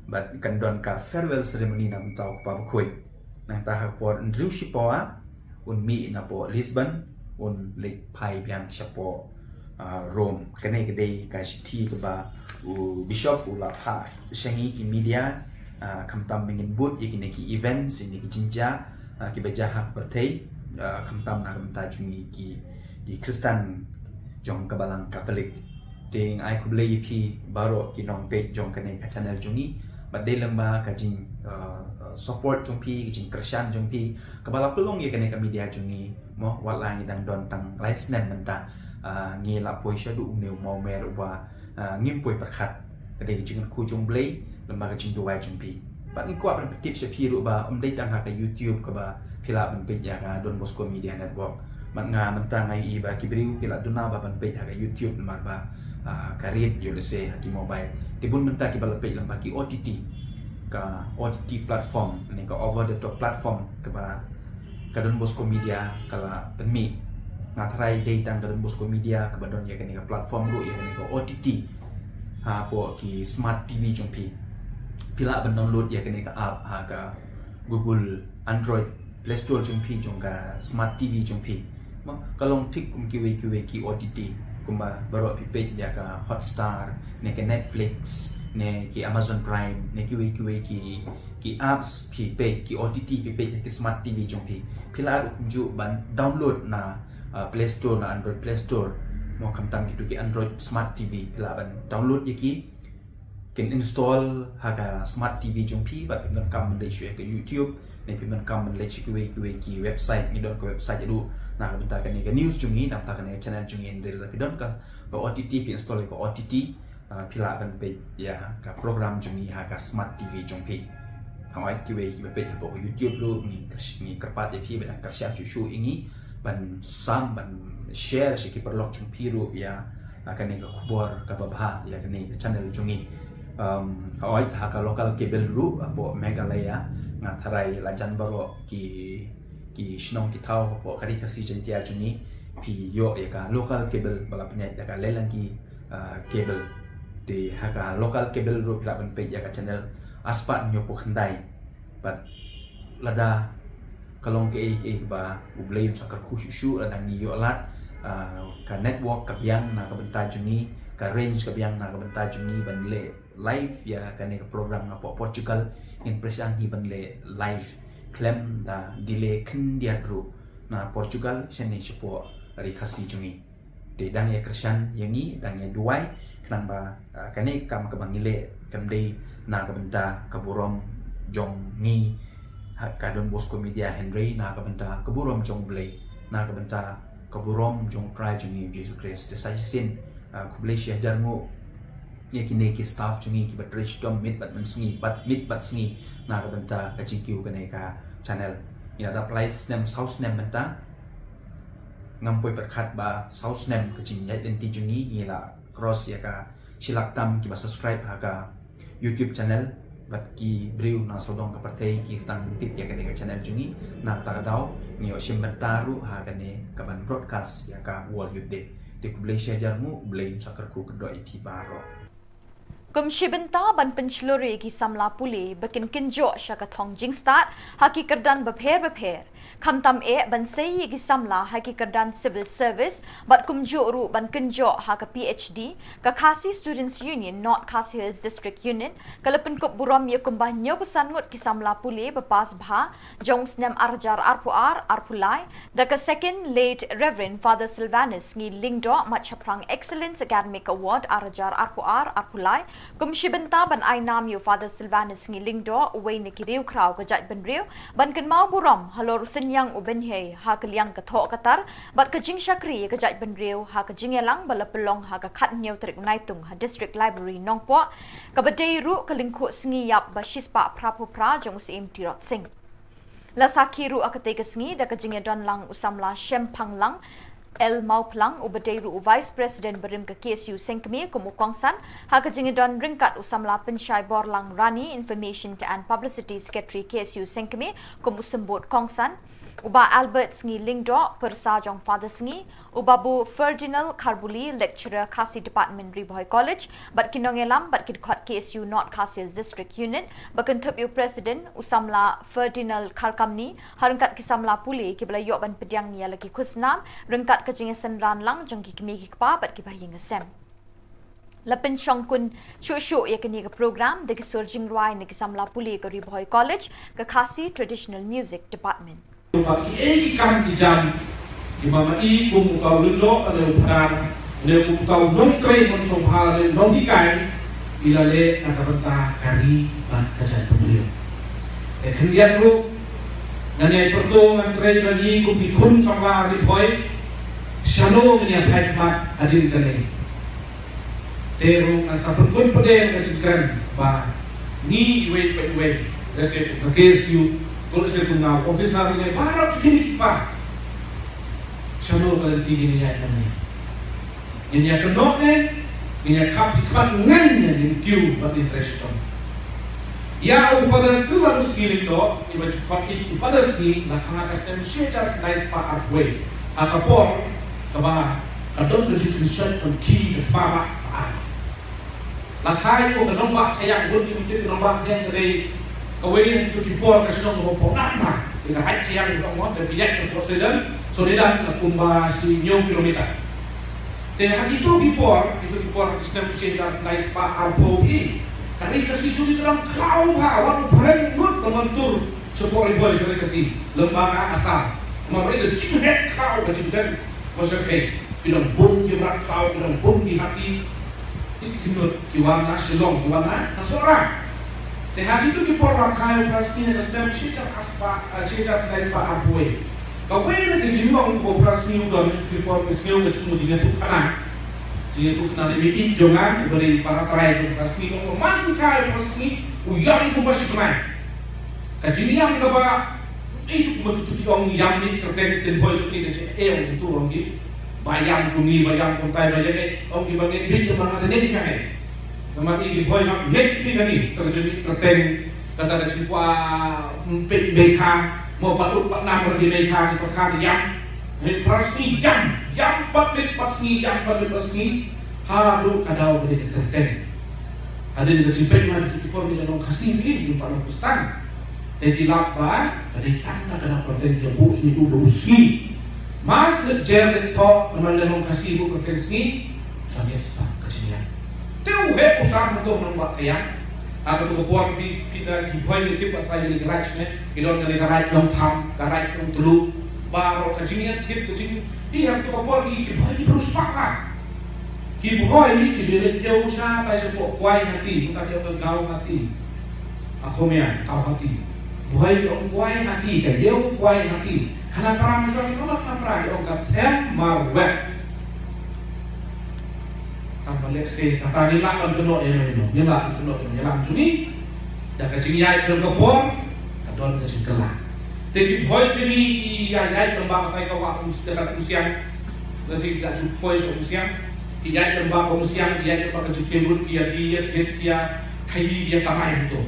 Bad kan don ka farewell ceremony na mynta u Kpa Bakhuid. Nangta ha ka por hynriew shipawa un mih na pdeng Lisbon, un leit phai biang shapoh Rome. Kane ka dei ka shithi kaba u Bishop u la phah sha ngi ki media, khamtam ba ngin bud ïa kine ki events, ïa kine ki jingjia kiba jia ha ka pyrthei, khamtam na ka bynta jong ngi ki Khristan jong ka Balang Katholik. Te nga ai khublei ïa phi baroh ki nongpeit jong kane ka channel jong ngi. Bad dei lem bad ka jing support jong phi, ka jingkyrshan jong phi, kaba la pynlong ïa kane ka media jong ngi, mo, wat la ngi dang don tang lai snem mynta. Ngi la poi shaduh une u mawmer uba ngim poi pyrkhat. Ka dei ka jingkyrkhu jong U Blei lem bad ka jingduwai jong phi. Bad ngi kwah ban pyntip sha phi ruh ba ym dei tang ha ka YouTube kaba phi lah ban peit ïa ka Don Bosco Media Network. Bad nga mynta nga ïohi ba ki briew ki la duna ba ban peit ha ka YouTube namar ba ka rit ïoh lehse ha ki mobile. Te bun mynta kiba la peit lem bad ki OTT, ka OTT platform ne ka over the top platform kaba ka Don Bosco Media ka la pynmih. Nga tharai dei tang ka Don Bosco Media kaba don ïa kane ka platform ruh, ïa kane ka OTT hapoh ki smart TV jong phi. Phi lah ban download ïa kane ka app ha ka Google Android Play Store jong phi, jong ka smart TV jong phi. Mo, ka long thik kum kiwei kiwei ki OTT, kumba baroh phi peit ïa ka Hotstar ne ka Netflix ne ki Amazon Prime ne kiwei kiwei ki ki apps phi peit, ki OTT phi peit ha ki smart TV jong phi. Phi lah ruh kumjuh ban download na Play Store, na Android Play Store. Mo, khamtam kito ki Android smart TV, phi lah ban download ïa ki, kin install ha ka smart TV jong phi, bad phi donkam ban leit sha ka YouTube ne phi donkam ban leit sha kiwei kiwei ki website. Ngi don ka website ruh na ka bynta kane ka news jong ngi, na ka bynta kane ka channel jong ngi. Hynrei lada phi don ka OTT, phi install ïa ka OTT, phi lah ban peit ïa ka program jong ngi ha ka smart TV jong phi. Hooid, kiwei kiba peit hapoh YouTube ruh, ngi kyrpad ïa phi ba dang kyrshan shuh shuh ïa ngi ban sam, ban share sha ki paralok jong phi ruh ïa kane ka khubor kaba bha ïa kane ka channel jong ngi. Hooid, ha ka local cable ruh hapoh Meghalaya, nga tharai la jan baroh ki ki shnong ki thaw hapoh ka Ri Khasi Jaiñtia jong ngi, phi ïoh ïa ka local cable ba la pynïaid da ka Lelangi Cable. Te ha ka local cable ruh phi lah ban peit ïa ka channel arspah hynñiewphew khyndai. Bad lada ka long kaei kaei ba U Blei un sa kyrkhu shuh shuh, lada ngi ïoh lad ka network ka biang na ka bynta jong ngi, ka range ka biang na ka bynta jong ngi ban leh live ïa kane ka program napoh Portugal, ngin pyrshang hi ban leh live khlem da delay khyndiat ruh na Portugal shane shapoh Ri Khasi jong ngi. Te dang ïa kyrshan ïa ngi, dang ïa duwai, khnang ba kane ka kam kaba ngi leh kam dei na ka bynta ka burom jong ngi ha ka Don Bosco Media, hynrei na ka bynta ka burom jong U Blei, na ka bynta ka burom jong U Trai jong ngi U Jisu Khrist. Te sa shisien, khublei shihajar nguh ïa kine ki staff jong ngi kiba trei shitom miet bad mynsngi, bad miet bad sngi na ka bynta ka jingkiew kane ka channel. Ngi la dap lai snem, saw snem mynta. Ngam poi pyrkhat ba saw snem ka jingïaid lynti jong ngi, ngi la cross ïa ka shilak tam kiba subscribe ha ka YouTube channel. Bad ki briew na sawdong ka pyrthei ki sdang ban tip ïa kane ka channel jong ngi. Na kata ka daw ngi ïoh shim bynta ruh ha kane kaban broadcast ïa ka World Youth Day. Te khublei shihajar nguh, U Blei un sa kyrkhu kyrdoh ïa phi baroh. Kum shi bynta ban pynshlur ïa ki samla pule ba kin kynjoh sha ka thong jingstad ha ki kyrdan bapher bapher, khamtam eh ban sei ïa ki samla ha ki kyrdan civil service bad kumjuh ruh ban kynjoh ha ka PhD, ka Khasi Students Union North Khasi Hills District Unit ka la pynkup burom ïa kumba hynñiewphew san ngut ki samla pule ba pass bha jong u snem arhajar arphew ar arphew lai da ka Second Late Reverend Father Silvanus Ngi Lyngdoh, Matshaphrang Excellence Academic Award arhajar arphew ar arphew lai, kum shi bynta ban ai nam ïa u Father Silvanus Ngi Lyngdoh, uwei na ki riewkhraw ka jaitbynriew, ban kynmaw burom halor u synñiang u bynhei ha ka liang ka thoh ka tar bad ka jingshakri ïa ka jaitbynriew ha ka jingïalang ba la pynlong ha ka khathynñiew tarik u Naitung ha District Library Nongpoh, kaba dei ruh ka lyngkhuh sngi ïap ba shispah phraphew phra jong u Syiem Tirot Sing. La sakhi ruh ha katei ka sngi da ka jingïadon lang u samla Shemphang Lang L Mawphlang, uba dei ruh u Vice President barim ka KSU Sengkmie kum u kongsan, ha ka jingïadon ryngkat u samla Pynshai Borlang Rani, Information and Publicity Secretary KSU Sengkmie kum u symbud kongsan. U Bah Albert Sngi Lyngdoh, pyrsa jong Father Sngi, u Babu Ferdinand Kharbuli, lecturer Khasi Department, Ri Bhoi College, bad ki nongïalam bad ki dkhot K S U North Khasi Hills District Unit, ba kynthup ïa u President, u samla Ferdinand Kharkamni, ha ryngkat ki samla pule kiba la ïoh ban pdiang ïa la ki khusnam ryngkat ka jingïasynran lang jong ki kmie ki kpa bad kiba ha ïing ha sem. La pynshongkun shuh shuh ïa kane ka program da ki sur jingrwai na ki samla pule ka Ri Bhoi College, ka Khasi Traditional Music Department. Ba kiei ki kam ki jam kiba ma i kum uta u lyngdoh lane u phadar lane kum uta u nongtrei nongshongphar lane u nonghikai, i la leh na ka bynta ka ri bad ka jaitbynriew. Te khyndiat ruh ngan ïai pyrto, ngan trei, ngan ïohi kum ki khun samla Ri Bhoi shano ngin ïa phai khmat hadien kane. Te ruh ngan sa pynkut pat ïa ka jingkren ba ngi iwei pa iwei, lehse kum ka K S U, ko lehse kum nga u officer ne baroh ki kmie ki kpa, shano ka lynti ngin ïaid nangne. Ngin ïa kynnoh ne ngin ïa khap ki khmat ngan, ngin kiew bad ngin trei shitom. Ïa u Father Sngi Lyngdoh, iba ju khot ïa u Father Sngi, la kha ha ka snem shi hajar khyndai spah arphew wei, ha ka por kaba ka don ka jingkynshoit, ka khih, ka tpa ba ar. La kha ïa u ka nongbah Thaiñ, bun ki ong ka nongbah Thaiñ ka dei kawei na kito ki por ka shnong kaba pynang bha. Ïa ka Haid Thaiñ ka ong, ka pynïaid ka port Soledad, Soledad na kumba shi hynñiew kilometer. Te ha kito ki por, kito ki por ha ki snem shi hajar khyndai spah arphew, ka ri Khasi jong ngi ka dang khlaw bha, wat u phareng ngut ka mon tur shapoh Ri Bhoi sha ri Khasi, lem bad ka Assam. Namar ba ka jingheh khlaw, ka jingdance ba shyrkhei. Ki dang bun ki mrad khlaw, ki dang bun ki hati. Ki, ki khyndiat ki wan na Shillong, ki wan na, na Sohra. Te ha kito ki por la kha ïa u Father Sngi ha ka snem shi hajar spah, eh, shi hajar khyndai spah arphew wei. Kawei na ki jinglong kaba u Father Sngi u don ha kito ki por, ka sngew ka jingmut, jingïathuhkhana. Jingïathuhkhana lem ïa i jong nga, iba dei para trai jong u Father Sngi, kaba ma shu kha ïa u Father Sngi, u ïam kumba shi tnai. Ka jingïam kaba, eh, shu kumba kito ki ong ïam mih kyrteng, ktien Bhoi jong ngi ka jingïam, ong tu ong ki. Ba ïam kum ngi, ba ïam kumtai, ba ïam ngi, ong ki ba ngi, bit ba nga te ngi ka ngi. Namar ngi ki Bhoi ngi ngi ki ngi, ta ka jingmih kyrteng, kata ka jingkwah, mm, peit beikha, mo pat ut pat nam, ki beikha, ki pat kha te ïam. Hei, Father Sngi ïam, ïam pat bit pat sngi, ïam pat bit pat sngi. Haduh ka daw ba dei ka kyrteng. Hadien ka jingpeit ma, kito ki por ngi la long Khasi, ngi ym pat long Khristan. Te ki lap ba ka dei tang na ka daw kyrteng, ki buh Sngi, u buh Sngi. Mas leit jer leit thoh, namar ngi la long Khasi, buh kyrteng Sngi. Sa ngi start ka jingïam. Te u heh u san mynta u nongbah Thaiñ. Ha kato ka por phi, phi na ki Bhoi ngi tip ba Thaiñ ngi garage ne, ngi don ngi garage Nongtham, garage Nongtluh. Baroh ka jingïathied, ka jing, phi ha kato ka por ngi ki Bhoi ngi pynspah ha. Ki Bhoi ki ju leit ïew sha tai shapoh Guwahati, mynta ki ong ka Guwahati. Ha Khmer, Guwahati. Bhoi ki ong Guwahati, ka ïew Guwahati. Khanapara, mynshuwa ki ong Khanapara, ki ong ka Them Marwet. Tang ba lehse kata ngi lah ban kynnoh ïa ngi, ngi lah ban kynnoh ïa ngi, ïa ngi lah ban juni. Da ka jingïaid jong ka por ka don ka jingkylla. Te ki Bhoi jong ngi ki ïa ïaid lem bad katai ka wah Umsiang, da ka Umsiang. Da ki la ju poi sha Umsiang. Ki ïaid lem bad ka Umsiang, ki ïaid lem bad ka jingkynrut, ki ïa die ïa thied, ki ïa khaii, ki ïa kamai hangto.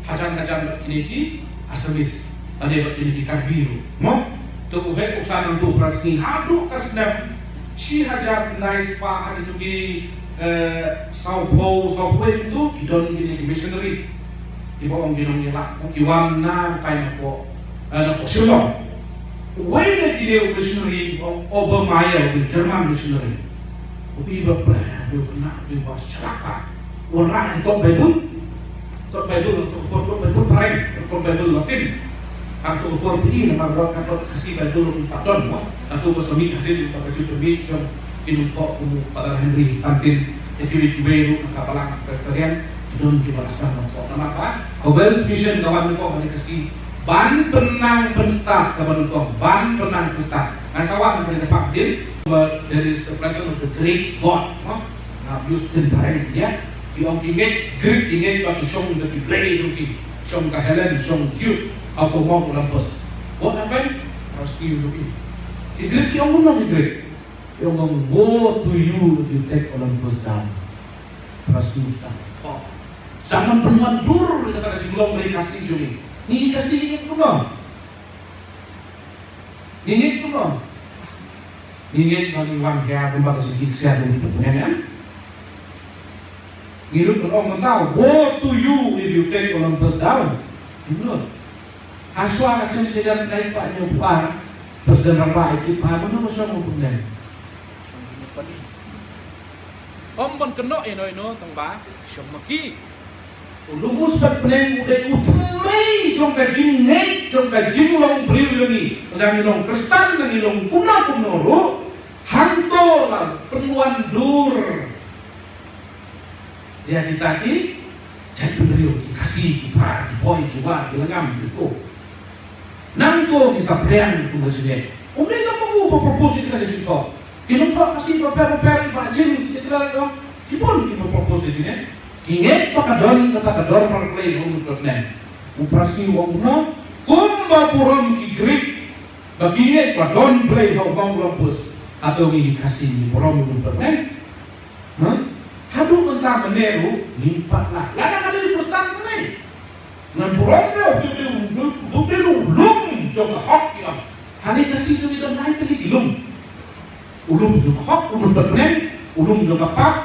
Hajan hajan bad kine ki Assamese, lane bad kine ki Karbi ruh. Mo? To u heh u san nangto u Father Sngi haduh ka snem shi hajar khyndai spah, ha kito ki, eh, sawphew, sawphew wei to ki don kine ki missionary. Kiba ong ki nongïalam, ki wan na tai napoh, eh, napoh Shillong. Uwei na kine u missionary, u ong Obermayr, u German missionary. U i ba pyrshah, u khynnah, u ba shlak. Wanrah ïa ka kot Baibl. Kot Baibl, kot, kot Baibl phareng, kot Baibl Latin. Hangto ka por phi i namar ba ka kot Khasi Baibl ruh ym pat don mo. Hangto ba sa mih hadien ba ka jingpynmih jong ki nongthoh kum u Father Henry Fantin, te kiwei kiwei ruh na ka Balang Presbyterian, ki don kiba la sdang ban thoh. Namar ba ka Wales Mission ka wan nyngkong ha ri Khasi ban pynnang pynstad, ka wan nyngkong ban pynnang pynstad. Nga sa wan ha kane ka phang hadien, but there is a presence of the great God, no? Nga view sdien phareng ïa ki ong ki ngeit Greek, ki ngeit ba ki shong da ki blei jong ki, shong ka Helen, shong Zeus, ha uto u Mount Olympus. What happened? Rescue to ki. Ki Greek ki ong kumno ki Greek? Ki ong, "Woe to you if you take Olympus down." Rescue to ki. Oh. Sa man pynwan dur ïa kata ka jinglong ri Khasi jong ngi. Ngi Khasi ngi kumno? Ngi ngeit kumno? Ngi ngeit ba ngi wan hiar kumba ka jingkit ksiar u Mr. Pneng em? Ngi lut ban ong mynta, woe to you if you take Olympus down. Ngi lut. Hashwa ka snem shi hajar khyndai spah hynñiewphew ar, President Rangbah ïa ki pa, mano ba shong u Pneng? Ym ban kynnoh ïano ïano tang ba shong ma ki. U Lum Mr. Pneng u dei u thymmei jong ka jingngeit jong ka jinglong briew ïa ngi. Lada ngi long Khristan, lada ngi long kumno kumno ruh, hangto la pynwan dur ïa kita ki jaitbynriew, ki Khasi, ki Pnar, ki Bhoi, ki War, ki Langam, ki Ko. Nangto ngi saphriang kum ka jingngeit. Um dei tang ma u ba propose ïa kata ka jingthoh. Ki nongthoh Khasi bapher bapher, i Bah James, i Trai, ki bun kiba propose ïa kine. Ki ngeit ba ka don kata ka dorbar Blei ha u Mr. Pneng. U Prasngi u ong kumno? Kumba burom ki Greek ba ki ngeit ba don Blei ha u Mount Olympus, hato ngi ki Khasi ngi burom u Mr. Pneng? Huh? Haduh mynta mynne ruh ngim pat lah. Lada ka dei u Khristan seh. Ngan burom ruh, u dei u lum jong ka hok, ïa. Hangne Khasi jong ngi don lai tylli ki lum. U lum jong ka hok, u lum jong ka pneng, u lum jong ka pap,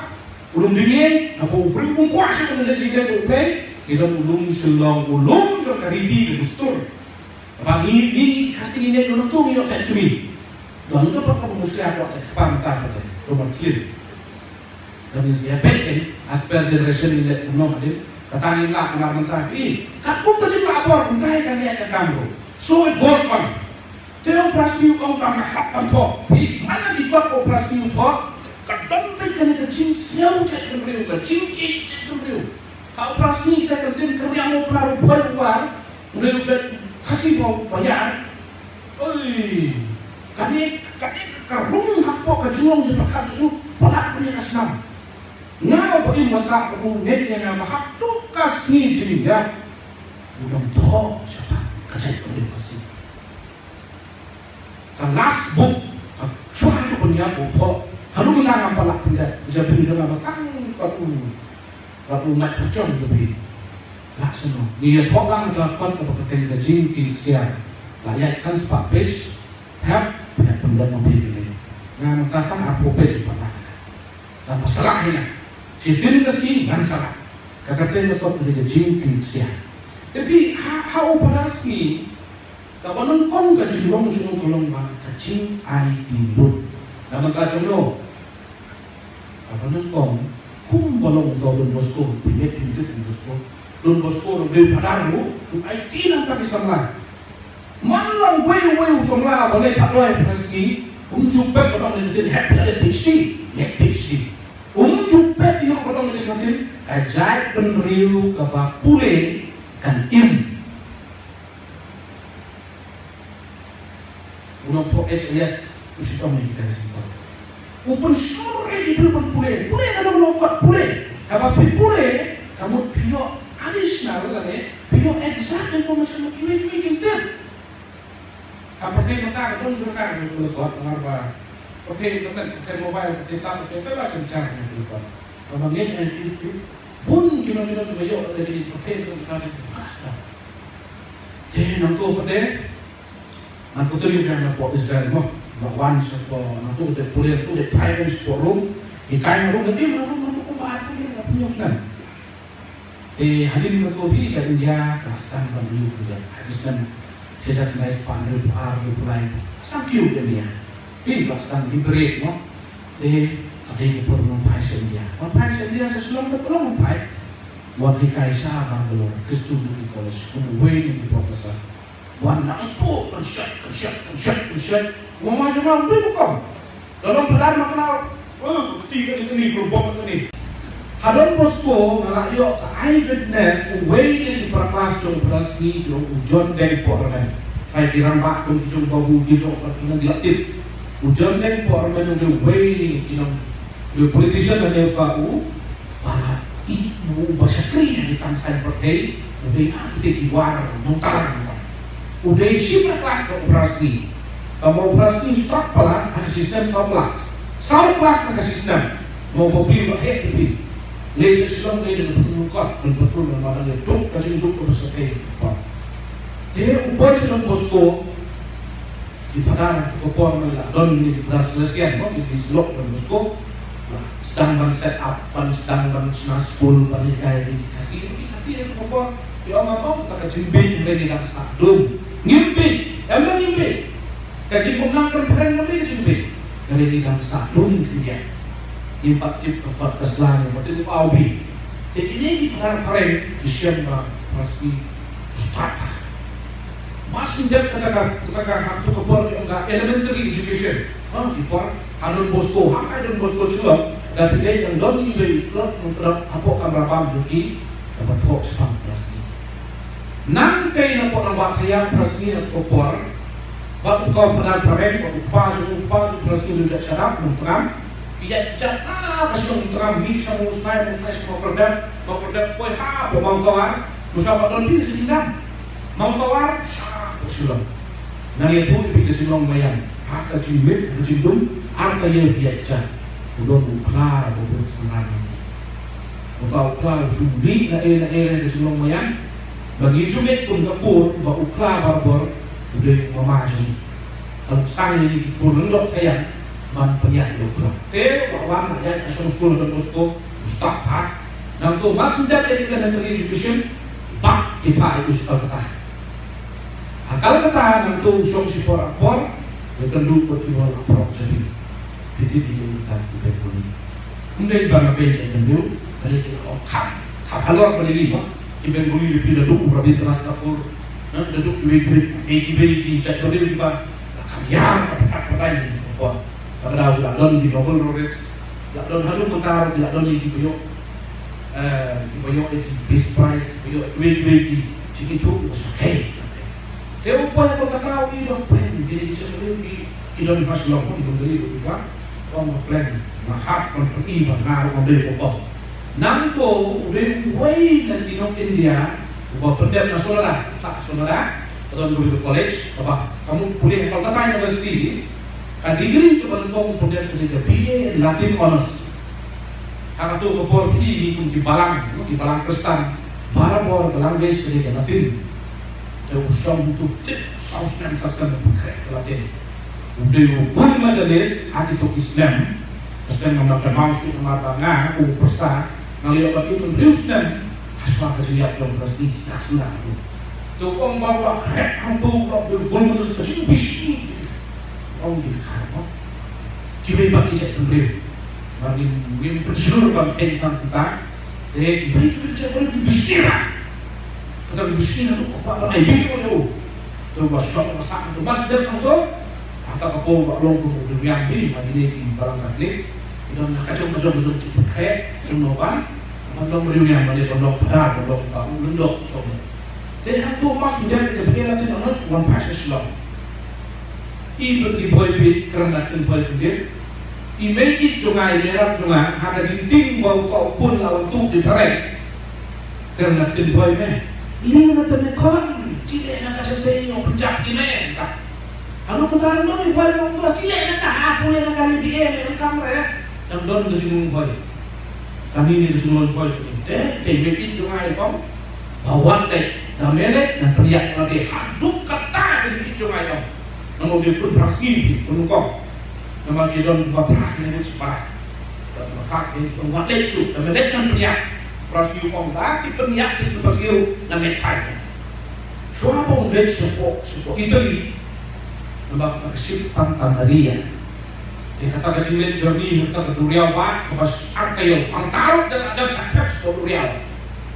u lum dimieng, naba u briew um kwah shuh ban leit jingdon u Blei, ngi don u lum Shillong, u lum jong ka riti ka dustur. Ba ngi, ngi, ngi Khasi ngi ngeit, u lum tu ngi ïoh jait kmie. Don ka ba ka mushkila ka jait kpar mynta ka dei, u mar thlien. Don ngi sia peit, eh, as per generation ngi leh kumno hadien. Kata ngi lah kumar mynta, eh, katkum ka jinglah bor, mynta ka ngi ka kam ruh. So it goes on. Te u Prasngi u ong ba nga hap ban thoh. Phi, man la ki kot u Prasngi u thoh, ka don beit kane ka jingsngew jaitbynriew, ka jingïeit jaitbynriew. Ha u Prasngi te ka ktien Khriam u Pnar u Bhoi u War, u dei u jait Khasi ba, ba ïar. Oi, kane, kane ka rung hapoh ka jinglong jingpyrkhat jong u, palat kane ka snam. Nga ba im ba sah ba u ngeit ïa nga ba haduh ka sngi jingïap u dang thoh shaphang ka jaitbynriew Khasi. Ka last book, ka shuwa ka pynïap u thoh. Haduh mynta ngam pat lah pynïap, jaitbynriew jong nga ba tang kat u, kat u mat pyrshang ka phi. Lah shano. Ngi ïa thoh lang ka kot kaba kyrteng ka jingkit ksiar. Lah ïaid san spah page, hep, hep pynlong ma phi kane. Nga mynta tang arphew page pat lah. Tang ba salah hi nga. Shisien ka sngi ngan salah. Ka kyrteng ka kot ka dei ka jingkit ksiar. Te phi ha, ha u Phadar Sngi, kaba nyngkong ka jinglong jong u ka long ba ka jingaiti lut. Na mynta jong no. Kaba nyngkong, kumba long uta u Don Bosco, phi ngeit phi tip u Don Bosco. Don Bosco ruh u dei u Phadar ruh, u aiti na bynta ki samla. Man la uwei uwei u samla ba leit pathai ha Phadar Sngi, um ju pep ba dang leit, hep leit PhD, leit PhD. Um ju pep ïa ba dang leit, ka jaitbynriew kaba pule kan im. U nongthoh H I S u shitom ïa kita ki jingthoh. U pynshlur ïa ki briew ban pule. Pule ka dei u nongkot pule. Haba phi pule, ka mut phi ïoh additional lane phi ïoh exact information ba kiwei kiwei kim tip. Ha pyrthei mynta ka don jingkar ïa ki nongkot, namar ba pyrthei internet, pyrthei mobile, pyrthei tab, pyrthei tab la jynjar ïa ki nongkot. Haba ngeit ïa ki, ki bun ki nong ki nong kiba ïoh ïa ki pyrthei internet ka sdang. Te nangto pat de, nangto te ïoh ïa na pdeng Israel mo, ba wan shapoh, nangto te pule, to te phai wan shapoh Rom, hikai na Rom, nangto Rom, nangto kumba arphew ïa arphew snem. Te hadien kata hi ka India ka sdang ban ïoh ka jingïap. Hadien snem shi hajar khyndai spah hynñiewphew ar, hynñiewphew lai. Sdang kiew ka India. Te ka sdang liberate mo. Te ka dei ka por ban phai sha India. Ban phai sha India, sha Shillong te ka long ban phai. Wan hikai sha Bangalore, Christian Jyoti College, kum uwei na ki professor. Wan nangto, kynshet, kynshet, kynshet, kynshet. Wan ma jong nga, ym dei ba kong. Ka long phadar ma kynmaw. Oh, ka kti kane kane, ka long bok kane. Ha Don Bosco, nga la ïoh ka eyewitness, uwei na ki para klas jong u Phadar Sngi, u John Deng Pohrmen. Trai ki rangbah, kum ki jong Babu, ki jong Ferdinand, ki la tip. U John Deng Pohrmen, u dei uwei na ki nong, u politician na ne ka u, Ba i, u ba shakri ha ki thaw saiñ pyrthei, u dei na kita ki war nongtalang nongtalang. U dei shi para klas bad u Phadar Sngi. Ba u Phadar Sngi u stad palat ha ka shi snem saw klas. Saw klas ha ka shi snem. Mo ba phi ba heh ki phi. Leit sha Shillong leit da ka patrol car, da ka patrol car ba dang leit duk ka jingduk ka ba shakri. Te u boi sha Don Bosco. Ki Phadar ha kato ka por mynta la don ïa ki Phadar Salesian, mo, ïa ki syllok Don Bosco. La sdang ban set up, ban sdang ban shna skul, ban hikai ïa ki Khasi, ïa ki Khasi ha kato ka por. Ki ong, ong, kata ka jingbieit hynrei ngi dang sah dum. Ngim bieit, em, ngim bieit. Ka jingpynlang kan phareng, ka jingbit ka ri ngi dang sah dum khyndiat. Ngim pat tip ka kot ka sla, ngim pat tip u aw bi. Te kine ki Phadar phareng ki shem ba phareng. Start. Mas ngim dep kata ka, kata ka, ha kato ka por ki ong ka elementary education. Ha, ki por ha Don Bosco, ha ka Don Bosco Shillong, da phi leit, dang don iwei i khlok nongkdok hapoh kamra bam jong ki, kaba thoh shaphang phareng. Nangta napoh nongbah thaw phareng ha kato ka por, bad uto u Phadar phareng, bad u kpa jong u, kpa jong u phareng u la ïaid shadap, nongtram. Ki ïaid kjat, ah, ka shnong Nongtram, mih sha Mawsnai, Mawsnai sha Mawkyrdep, Mawkyrdep poi hapoh Mawtawar, Mawtawar don phi ka jingdam. Mawtawar, sha hapoh Shillong. Nang ïathuh ïa phi ka jinglong Maïan, ha ka jingmih, ha ka jingdum, ar ka ïa phi ïaid kjat. U don u khla, u don u synran. Uta u khla u shu mih na ei na ei ka jinglong Maïan. Ba ngi ju mih kum ka kur, ba u khla barabor u dei u mama jong ngi. Ka long shisha ïa ngi ki kur lyngdoh Thaiñ ban pynïaid ïa u khla. Te u la wan la ïaid ha shong skul Don Bosco, u stad pat. Nangta u mas ngim dep ïa ka elementary education, bah ki phah ïa u sha Kolkata. Ha Kolkata nangta u shong shipor ar por, u ïakynduh bad ki briew ha Prok Jabin. Phi tip ïa ki, uta ki Bengali. Ym dei ba nga beiñ jait bynriew, balei ki la ong kham, kham halor balei, mo. Ki Bengali, phi da duh u Rabindranath Tagore, ha, da duh kiwei kiwei, kiwei kiwei ki jait bynriew kiba la kham ïar, ka pyrkhat pyrthei ki por. Kaba dei ki la don ki Nobel laureates, ki la don haduh mynta, ki la don ïa kiba ïoh, eh, kiba ïoh ïa ki Peace Prize, kiba ïoh kiwei kiwei ki jingithuh kiba shyrkhei. Te u poi ha Kolkata u ïohi ba pyrshah, kine ki jait bynriew ki, ki don ha Shillong, ki don ha Delhi, ki don ha Gujarat, u ong ba pyrshah, nga hap ban pyni ba nga ruh ngan dei u bok. Nangta u dei uwei na ki nong India uba pyndep na Sollada, sah Sollada, ka don ka college, kaba ka mut pule ha Kolkata University, ka degree kaba nyngkong u pyndep ka dei ka B A in Latin Honours. Ha kato ka por phi i kum ki balang, ki balang Khristan, barabor ka language ka dei ka Latin. Te u shong hangto khlip saw snem, saw snem u pynkhreh ka Latin. U dei u gui Madanese ha kito ki snem. Ka snem ngam lah kynmaw shuh namar ba nga kum u pyrsa nga la ïoh bad u hynriew snem. Hashwa ka jingïap jong u Prestone, ka snem hangto. Te u ong ba u la khreh hangto, u la, u la gul Madanese ka jingbishni. Ong ki kha, mo. Kiwei pat ki jait bynriew. Ba ngim, ngim pynshlur ban kheiñ tang kumta. Te kiwei kiwei ki jait bynriew ki bishni ra. Kata ki bishni ra, u kpa ban ai bishni ïa u. Te ba shong ba sah, te ba sdang hangto. Kata ka por ba long kum u riewniam hi, ma kine ki balang Katholik. Ki don la ka jong ka jong ka jong ki pyrkhat, jong no ban, ban long riewniam, ban long phadar, ban long ba u lyngdoh song. Te hangto mas ngim dep ïa ka B A Latin Honours, wan phai sha Shillong. I bad i Bhoi Beit, kren na ktien Bhoi Beit. I mei ïeit jong nga, i mei rat jong nga, ha ka jingtieng ba u ka u khun la wan tuh di phareng. Kren na ktien Bhoi me. Lei na te me khun, chileh na ka shatei, ong pynjah i me, ta. Haduh mynta ruh i Bhoi ong to, chileh na ka, ha pule na ka lei B A me, ong kam re. Dang don ka jinglong Bhoi. Kane ka jinglong Bhoi jong i. Te, te i mei ïeit jong nga i ong. Ba wat leh, da me leh, ngan pynïap na te. Haduh katta te i mei ïeit jong nga i ong. Nang ong dei khun phra sngi, khun kong. Namar ki don ba phra sngi ngut shipara. Ba phra sngi ngut wat leh shuh, da me leh ngan pynïap. Phra sngi ong ba ki pynïap ki sngi phra sngi ruh ngan leh phai. Shuwa ba ong leh shuh ko, shuh ko Italy. Namar kata ka ship Santa Maria. Te kata ka jingleit journey, kata ka duriaw ba, kaba ar ka ïew, ang taruk jan jan shakshak shuh ko duriaw.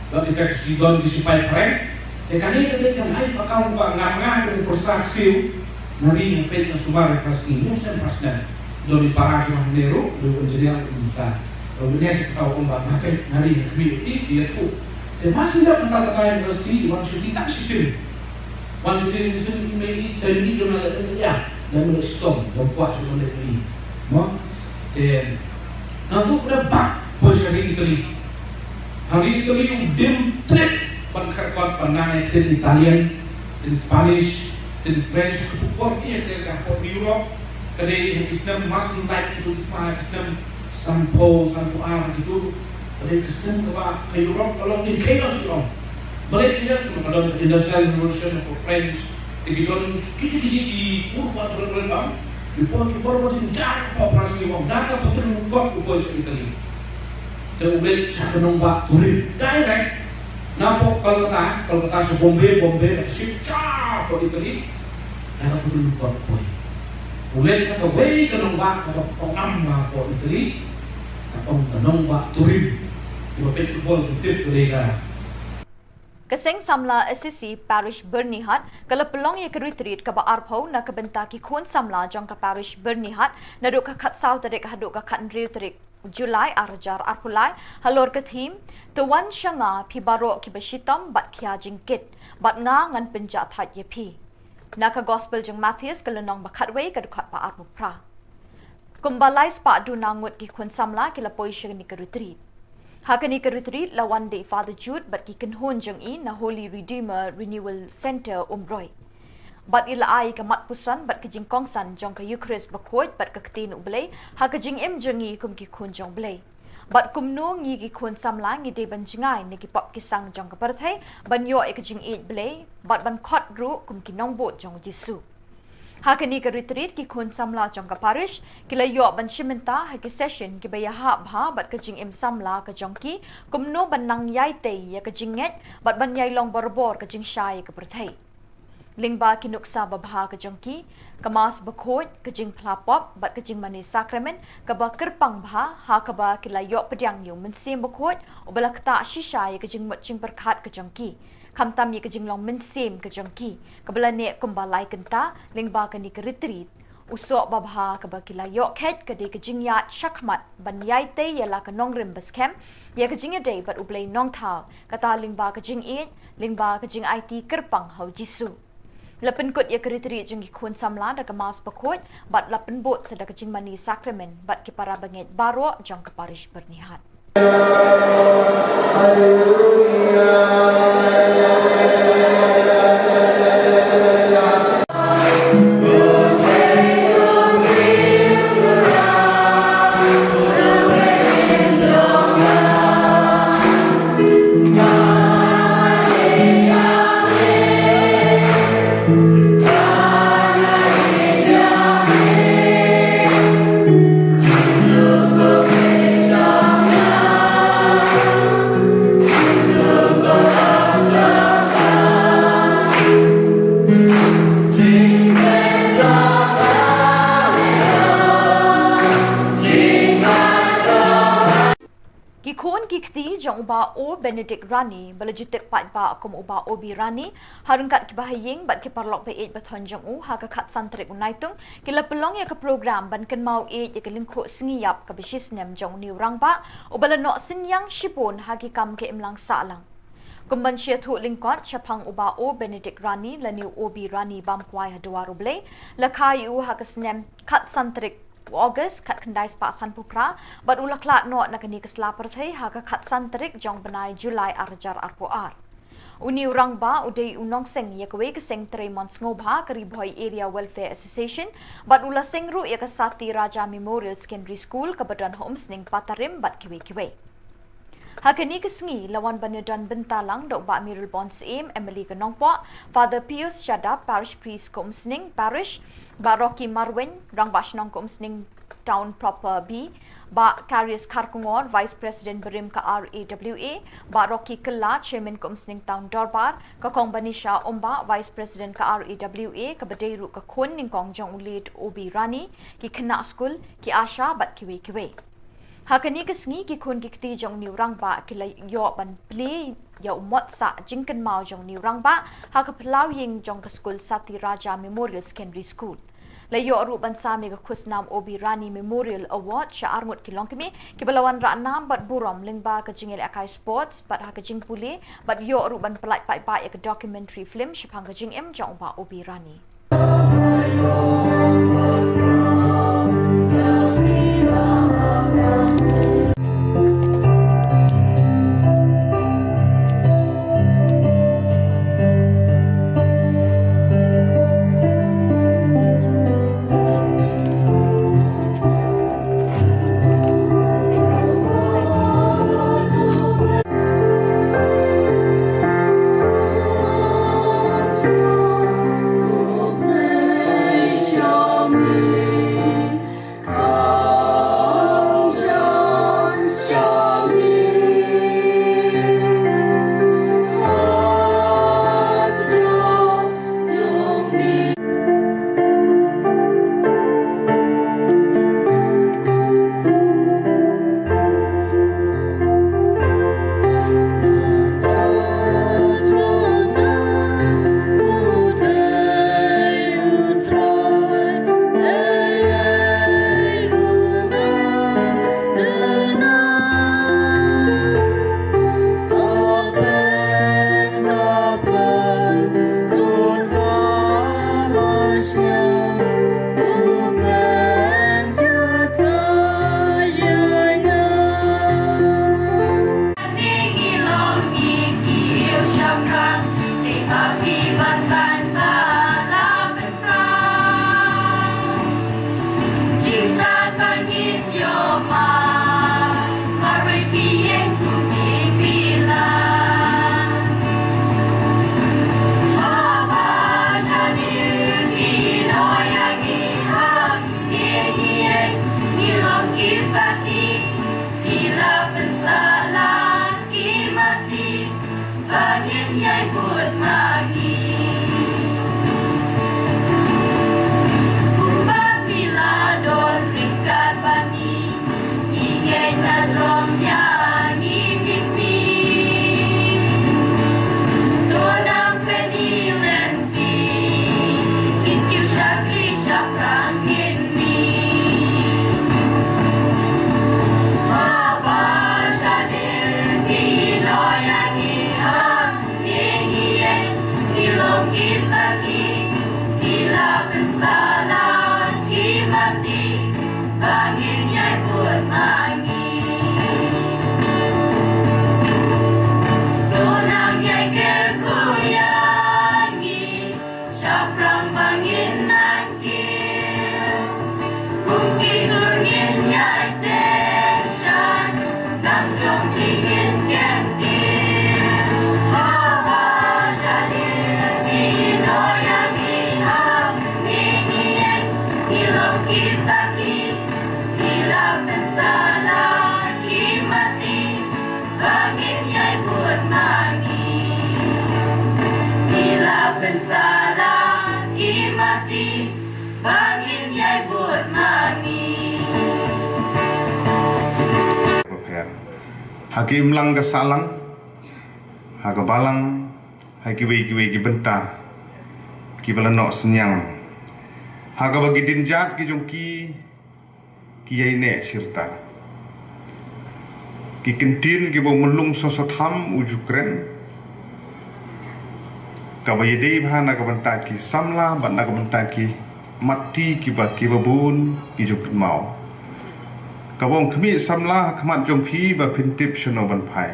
Ba kita ki don ki sipai phareng. Te kane ka dei ka life account ba nga nga kum u pyrsa ksiew. Nga ri nga peit nga sumar ïa ka sngi, ne sem pas nem. Don i para jong hangne ruh, don engineer ruh, sa. Don witness ka tau kumba nga peit nga ri nga khmih ïa i, ïa tu. Te ma shu dep mynta ka university, wan shu di tang shisien. Wan shu di shisien i mei i, te i jong nga leh ïa, leh ïa stom, don kwah shu leh i. Mo? Te Nangtu pynban ba poi sha ri Italy. Ha ri Italy u dim trep ban kyrkot ban nang ïa ktien Italian, ktien Spanish, ktien French, ha ka pyrkot ïa ka, ka pyrkot Europe. Ka dei ha ki snem mas ntai kitu, ha ki snem sanphew, sanphew ar kitu. Ka dei ka snem kaba ka Europe ka long in chaos, long. Balei chaos? Ka don ka Industrial Revolution ha ka French, Te ki don kine kine ki pyrbat bret bret bang, ki poi ki por ba jynjar, poi Prasi bang, da ka Paternoster u poi sha Italy. Te u leit sha ka nongbah Turin direct, na poi Kolkata, Kolkata sha Bombay, Bombay na ship cha poi Italy. Da ka Paternoster u poi. U leit ha kawei ka nongbah kaba pynïap na poi Italy, ka ong ka nongbah Turin. Kiba peit football ki tip ka dei ka Ka seng samla Assisi Parish Byrnihat ka la pynlong ïa ka retreat kaba arphew na ka bynta ki khun samla jong ka Parish Byrnihat naduh ka khatsaw tarik haduh ka khathynriew tarik July arhajar arphew lai, halor ka theme To wan sha nga phi baroh kiba shitom bad khia jingkit, bad nga ngan pynjahthait ïa phi. Na ka Gospel jong Mathaios ka lynnong ba khatwei ka dkhot ba arphew phra. Kumba lai spah duna ngut ki khun samla ki la poi sha kane ka retreat. Ha kane ka retreat la wan da i Father Jude bad ki kynhun jong i na Holy Redeemer Renewal Centre Umroi. Bad i la ai ka mat puson bad ka jingkongsan jong ka Eucharist bakhuid bad ka ktien U Blei ha ka jingim jong i kum ki khun jong U Blei. Bad kumno ngi ki khun samla ngi dei ban jngai na ki pop ki sang jong ka pyrthei, ban ïoh ïa ka jingïeit Blei, bad ban khot ruh kum ki nongbud jong U Jisu. Ha kane ka retreat ki khun samla jong ka parish ki la ïoh ban shim bynta ha ki session kiba ïahap bha bad ka jingim samla ka jong ki, kumno ban nang ïai tei ïa ka jingngeit bad ban ïai long barabor ka jingshai ïa ka pyrthei. Lyngba ki nuksa babha ka jong ki, ka Mass bakhuid, ka jingphla pop bad ka jingmane sakramen kaba kyrpang bha, ha kaba ki la ïoh pdiang ïa u Mynsiem Bakhuid uba la ktah shisha ïa ka jingmut jingpyrkhat ka jong ki, khamtam ïa ka jinglong mynsiem ka jong ki kaba la neh kumba lai kynta lyngba kane ka retreat. U soh babha kaba ki la ïoh kheit ka dei ka jingïaid shakhmat ban ïai tei ïa la ka nongrim baskhem ïa ka jingïadei bad U Blei Nongthaw, kata lyngba ka jingïeit, lyngba ka jingaiti kyrpang ha U Jisu. La pynkut ïa ka retreat jong ki khun samla da ka Mass bakhuid bad la pynbud sa da ka jingmane sakramen bad ki para bangeit baroh jong ka parish Byrnihat. Ki khun ki kti jong u Bah O Benedict Rani, ba la ju tip paidbah kum u Bah Obi Rani, ha ryngkat ki bahaïing bad ki paralok ba ïeit ba thon jong u, ha ka khatsan tarik u Naitung ki la pynlong ïa ka program ban kynmaw ïeit ïa ka lyngkhuh sngi ïap kaba shisnem jong une u rangbah uba la noh synñiang shibun ha ki kam ka imlang sahlang. Kum ban shah thuh lyngkot shaphang u Bah O Benedict Rani lane u Obi Rani bam kwai ha Dwar U Blei, la kha ïa u ha ka snem khatsan tarik u August khatkhyndai spah sanphew phra, bad u la khlad noh na kane ka sla pyrthei ha ka khatsan tarik jong u bnai July arhajar arphew ar. Une u rangbah u dei u nongseng ïa kawei ka seng trei mon sngewbha, ka Ri Bhoi Area Welfare Association, bad u la seng ruh ïa ka Sati Raja Memorial Secondary School kaba don ha Umsning, Patarim bad kiwei kiwei. Ha kane ka sngi la wan ban ïadon bynta lang da u Bah Mayralborn Syiem, M L A ka Nongpoh, Father Pius Shadap, Parish Priest ka Umsning Parish, Bah Rocky Marwein, Rangbah Shnong ka Umsning Town Proper B, Bah Karius Kharkongor, Vice President barim ka R A W A, Bah Rocky Kylla, Chairman ka Umsning Town Dorbar, ka Kong Banisha Umbah, Vice President ka R A W A, kaba dei ruh ka khun nyngkong jong u late Obi Rani, ki khynnah skul, ki asha bad kiwei kiwei. Ha kane ka sngi ki khun ki kti jong une u rangbah ki la ïoh ban plie ïa u mot sah jingkynmaw jong une u rangbah ha ka phyllaw ïing jong ka skul Sati Raja Memorial Secondary School. La ïoh ruh ban sam ïa ka khusnam Obi Rani Memorial Award sha arngut ki longkmie kiba la wanrah nam bad burom lyngba ka jingïalehkai sports bad ha ka jingpule, bad ïoh ruh ban pyllait paidbah ïa ka documentary film shaphang ka jingim jong u Bah Obi Rani. Ba ngin ïai bud ma ngi. Bapher. Ha ka imlang ka sahlang, ha ka balang, ha kiwei kiwei ki bynta kiba la noh synñiang, ha kaba ki dienjat ki jong ki ki ïai neh shirta. Ki kyntien kiba u Myllung Soso Tham u ju kren, kaba ïadei bha na ka bynta ki samla bad na ka bynta ki matti kiba, kiba bun ki ju pynmaw. Kaba ong khmih samla ha khmat jong phi ba phin tip shano ban phai.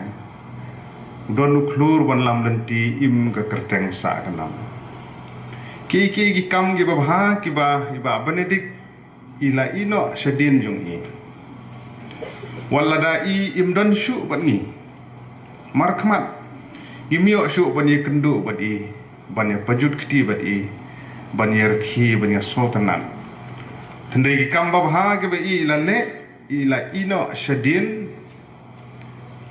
U don u khlur ban lam lynti, im ka kyrteng sah ka nam. Ki, ki, ki kam kiba bha kiba i Bah Benedict i la ïeh noh shadien jong i. Wat lada i im don shuh bad ngi, markhmat, ngim ïoh shuh ban ïakynduh bad i, ban ïapajut kti bad i, ban ïarkhie, ban ïasngewtynnat. Hynrei ki kam babha kiba i la leh, i la ïeh noh shadien,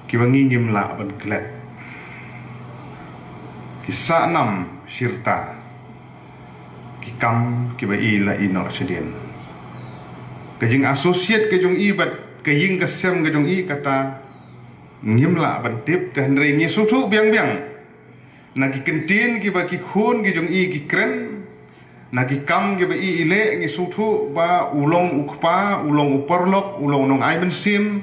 kiba ngi ngim lah ban klet. Ki sah nam shirta ki kam kiba i la ïeh noh shadien. Ka jing associate ka jong i bad ka ïing ka sem ka jong i kata ngim lah ban tip, te hynrei ngi sngewthuh biang biang na ki kyntien kiba ki khun ki jong i ki kren, na ki kam kiba i i leh, ngi sngewthuh ba u long u kpa, u long u paralok, u long u nongai mynsiem,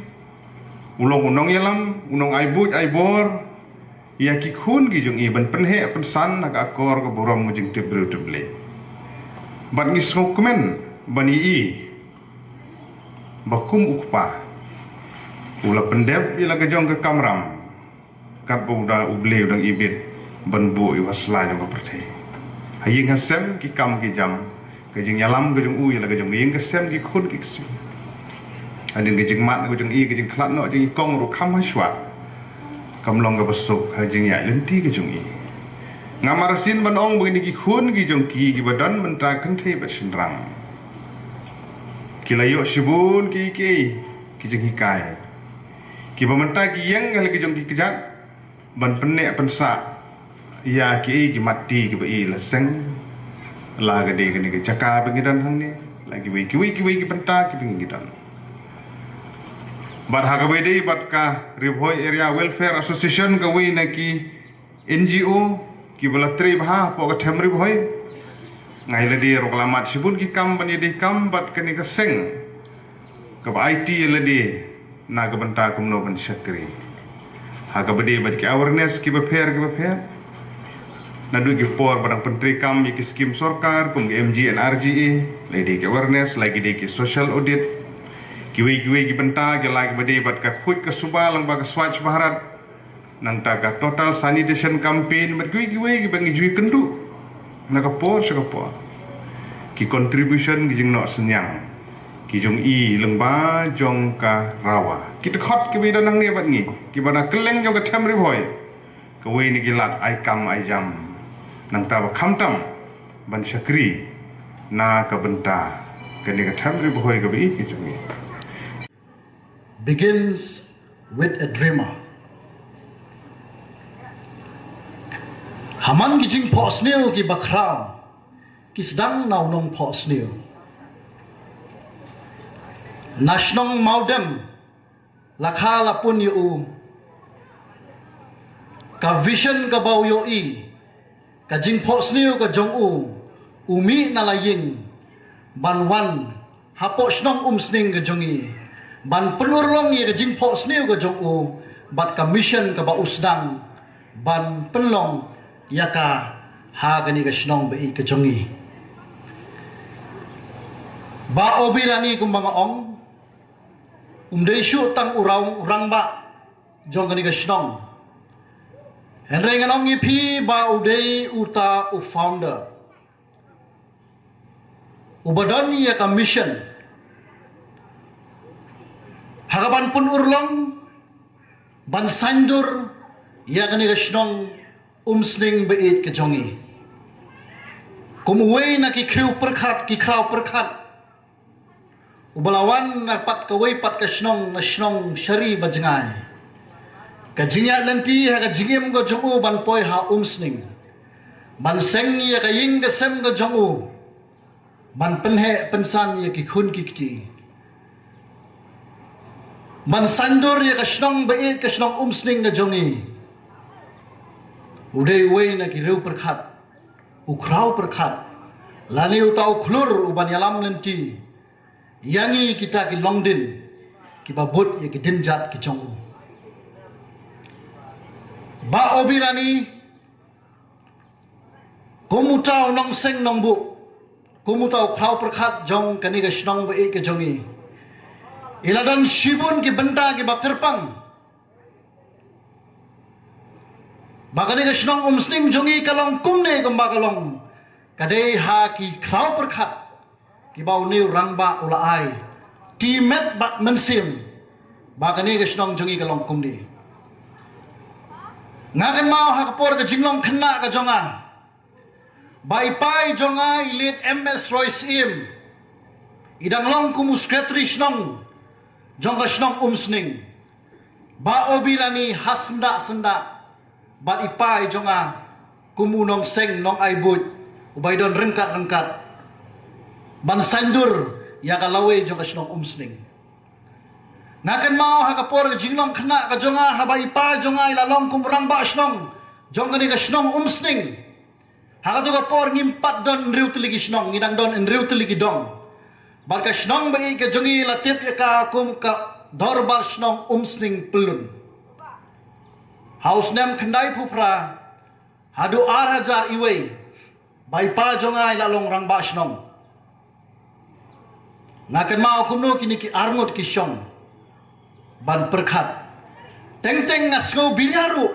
u long u nongïalam, u nongai buit ai bor ïa ki khun ki jong i ban pynheh pynsan na ka akor ka burom ka jingtip briew tip Blei. Bad ngi sngewkmen ban i i ba kum u kpa u la pyndep ïa la ka jong ka kamram, katba u da U Blei u dang ibit ban buh ïa u ha sla jong ka pyrthei. Ha ïing ha sem ki kam ki jam, ka jingïalam ka jong u ïa la ka jong ka ïing ka sem, ki khun ki ksiew. Hadien ka jingmad ka jong i, ka jingkhlad noh jong i kong ruh kham hashwa, kam long kaba suk ha jingïaid lynti ka jong i. Ngam artatien ban ong ba kine ki khun ki jong ki kiba don mynta kynthei bad shynrang ki la ïoh shibun ki, ki, ki jinghikai kiba mynta ki ïeng ha la ki jong ki kjat ban pynneh pynsah ïa kiei ki matti kiba i la seng, la ka dei kane ka jaka ba ngi don hangne, la kiwei kiwei kiwei ki bynta kiba ngi don. Bad ha kaba ïadei bad ka Ri Bhoi Area Welfare Association, kawei na ki N G O kiba la trei bha hapoh ka them Ri Bhoi, nga ïa lade ruh ka la mad shibun ki kam ban ïadei kam bad kane ka seng kaba aiti ïa lade na ka bynta kumno ban shakri. Ha kaba dei bad ki awareness kiba pher kiba pher, naduh ki por ba dang pyntreikam ïa ki skim sorkar kum ka M G N R G A, la dei ki awareness, la ki dei ki social audit, kiwei kiwei ki bynta, ki la kiba dei bad ka khuid ka suba lyngba ka Swachh Bharat, nangta ka Total Sanitation Campaign, bad kiwei kiwei kiba ngi ju ïakynduh na ka por sha ka por. Ki contribution, ki jingnoh synñiang ki jong i lyngba jong ka RAWA, ki dkhot kiba i don hangne bad ngi kiba na kylleng jong ka them Ri Bhoi, kawei na ki lad ai kam ai jam, nangta ba khamtam ban shakri na ka bynta kane ka them Ri Bhoi kaba i ka jong i. Begins with a dreamer. Ha man ki jingphohsniew kiba khraw ki sdang na u nongphohsniew. Na shnong Mawdem la kha la pun ïa u ka vision kaba u ïohi, ka jingphohsniew ka jong u, u mih na la ïing ban wan hapoh shnong Umsning ka jong i ban pynurlong ïa ka jingphohsniew ka jong u bad ka mission kaba u sdang ban pynlong ïa ka ha kane ka shnong ba ïeit ka jong i. Bah Obirani, kumba nga ong, um dei shuh tang u rang, u rangbah jong kane ka shnong. Hynrei ngan ong ïa phi ba u dei uta u founder uba don ïa ka mission ha ka ban pynurlong, ban saiñdur ïa kane ka shnong Umsning ba ïeit ka jong i. Kum uwei na ki khiew pyrkhat, ki khraw pyrkhat, uba la wan na pat kawei pat ka shnong, na shnong Shari Bajngai, ka jingïaid lynti ha ka jingim ka jong u ban poi ha Umsning ban seng ïa ka ïing ka sem ka jong u, ban pynheh pynsan ïa ki khun ki kti, ban saiñdur ïa ka shnong ba ïeit ka shnong Umsning na jong ngi, u dei uwei na ki riew pyrkhat, u khraw pyrkhat, lane uta u khlur u ban ïalam lynti ïa ngi kita ki longdien kiba bud ïa ki dienjat ki jong u. Bah Obirani, kum uta u nongseng nongbuh, kum uta u khraw pyrkhat jong kane ka shnong ba ïeit ka jong ngi, i la don shibun ki bynta kiba kyrpang ba kane ka shnong Umsning jong ngi ka long kumne kumba ka long, ka dei ha ki khraw pyrkhat kiba une u rangbah u la ai ti met bad mynsiem ba kane ka shnong jong ngi ka long kumne. Nga kynmaw ha ka por ka jinglong khynnah ka jong nga, ba i pa i jong nga i late M S Roy Syiem i dang long kum u secretary shnong jong ka shnong Umsning. Bah Obirani ha syndah syndah bad i pa i jong nga kum u nongseng nongai buit uba i don ryngkat ryngkat ban saiñdur ïa ka lawei jong ka shnong Umsning. Nga kynmaw ha ka por ka jinglong khynnah ka jong nga, haba i pa i jong nga i la long kum rangbah shnong jong kane ka shnong Umsning, ha kato ka por ngim pat don hynriew tylli ki shnong, ngi dang don hynriew tylli ki dong. Bad ka shnong ba ïeit ka jong ngi la tip ïa ka kum ka Dorbar Shnong Umsning Pyllun. Ha u snem khyndaiphew phra haduh ar hajar iwei, ba i pa jong nga i la long rangbah shnong, nga kynmaw kumno kine ki arngut ki shong ban pyrkhat. Teng teng nga sngew biria ruh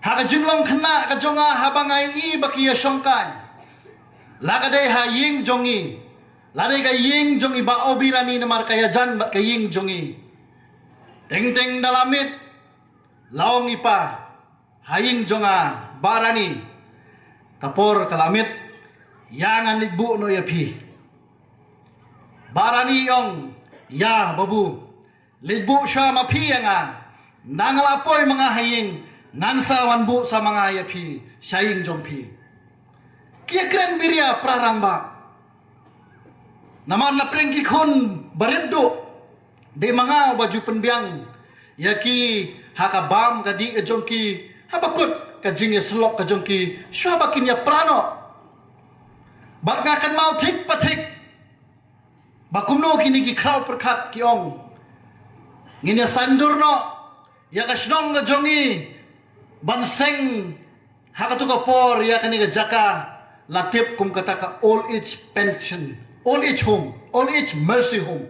ha ka jinglong khynnah ka jong nga, haba nga ïohi ba ki ïashongkai, la ka dei ha ïing jong ngi, la dei ka ïing jong i Bah Obirani, namar ka ïajan bad ka ïing jong ngi. Teng teng da la miet, la ong i pa, ha ïing jong nga, Bah Rani, ka por ka la miet, ïa ngan leit buh noh ïa phi. Bah Rani i ong, ïa babu, leit buh sha ma phi ïa nga. Nang la poi ma nga ha ïing, ngan sa wan buh sa ma nga ïa phi sha ïing jong phi. Ki ïakren biria para rangbah. Namar na pdeng ki khun barit duh, dei ma nga uba ju pynbiang ïa ki ha ka bam ka dih ka jong ki, haba kut ka jingïasyllok ka jong ki, shuwa ba kin ïapra noh. Bad nga kynmaw thik pa thik ba kumno kine ki khraw pyrkhat ki ong, ngin ïa saiñdur noh ïa ka shnong ka jong ngi ban seng ha kato ka por ïa kane ka jaka la tip kum kata ka old age pension, old age home, old age mercy home.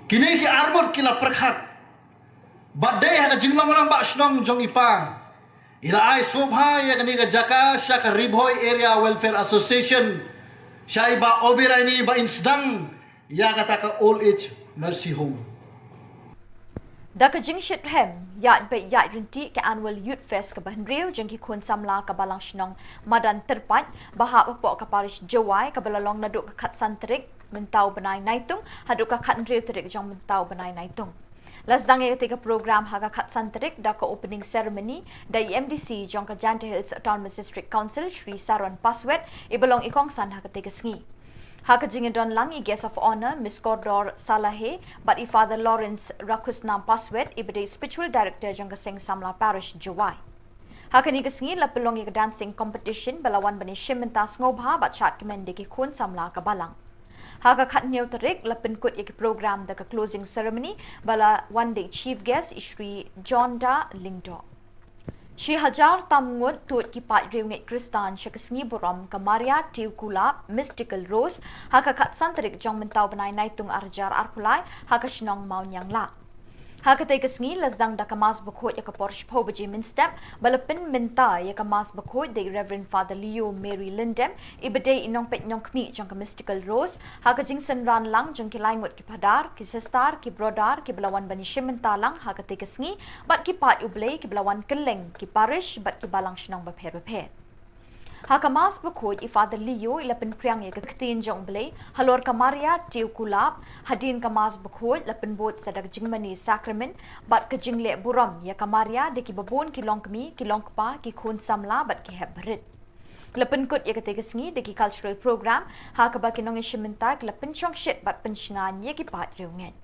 Kine ki arngut ki la pyrkhat. Bad dei ha ka jinglong rangbah shnong jong i pa, i la ai sngewbha ïa kane ka jaka sha ka Ri Bhoi Area Welfare Association, sha i Bah Obirani, ba in sdang ïa kata ka old age mercy home. Da ka jingshitrhem ïaid beit ïaid ryntih ka Annual Youth Fest kaba hynriew jong ki khun samla ka Balang Shnong Madan Tyrpait, ba hap hapoh ka Parish Jowai, kaba la long naduh ka khatsan tarik mynta u bnai Naitung haduh ka khathynriew tarik jong mynta u bnai Naitung. La sdang ïa katei ka program ha ka khatsan tarik da ka opening ceremony da i M D C jong ka Jaintia Hills Autonomous District Council, Shri Saron Paswet, iba long i kongsan ha katei ka sngi. Ha ka jingïadon lang, i Guest of Honour, Miss Kordor Salahe, bad i Father Lawrence Rakhusnam Paswet, iba dei Spiritual Director jong ka Seng Samla Parish Jowai. Ha kane ka sngi la pynlong ïa ka dancing competition ba la wan ban ïashim bynta sngewbha bad shad kmen da ki khun samla ka Balang. Ha ka khathynñiew tarik la pynkut ïa ki program da ka closing ceremony ba la wan da i chief guest, i Shri John Da Lyngdoh. Shi hajar tam ngut tuid ki paid riewngeit Khristan sha ka sngi burom ka Maria Tiew Kulap Mystical Rose ha ka khatsan tarik jong mynta u bnai Naitung ar hajar arphew lai ha ka shnong Mawniangla. Ha katei ka sngi la sdang da ka Mass Bakhuid ha ka por shiphew baje mynstep, ba la pynmynta ïa ka Mass Bakhuid da i Reverend Father Leo Mary Lyndem, iba dei i nongpeit nongkhmih jong ka Mystical Rose, ha ka jingsynran lang jong ki lai ngut ki phadar, ki sister, ki brother, kiba la wan ban ïashim bynta lang ha katei ka sngi, bad ki paid U Blei kiba la wan kylleng ki parish bad ki balang shnong bapher bapher. Ha ka Mass Bakhuid, i Father Leo i la pynphriang ïa ka ktien jong U Blei halor ka Maria Tiew Kulap, hadien ka Mass Bakhuid la pynbud sa da ka jingmane sakramen bad ka jingleh burom ïa ka Maria da kiba bun ki longkmie, ki longkpa, ki khun samla bad ki hep barit. Ki la pynkut ïa katei ka sngi da ki cultural program ha kaba ki nongïashim bynta ki la pynshongshit bad pynshngaiñ ïa ki paid riewngeit.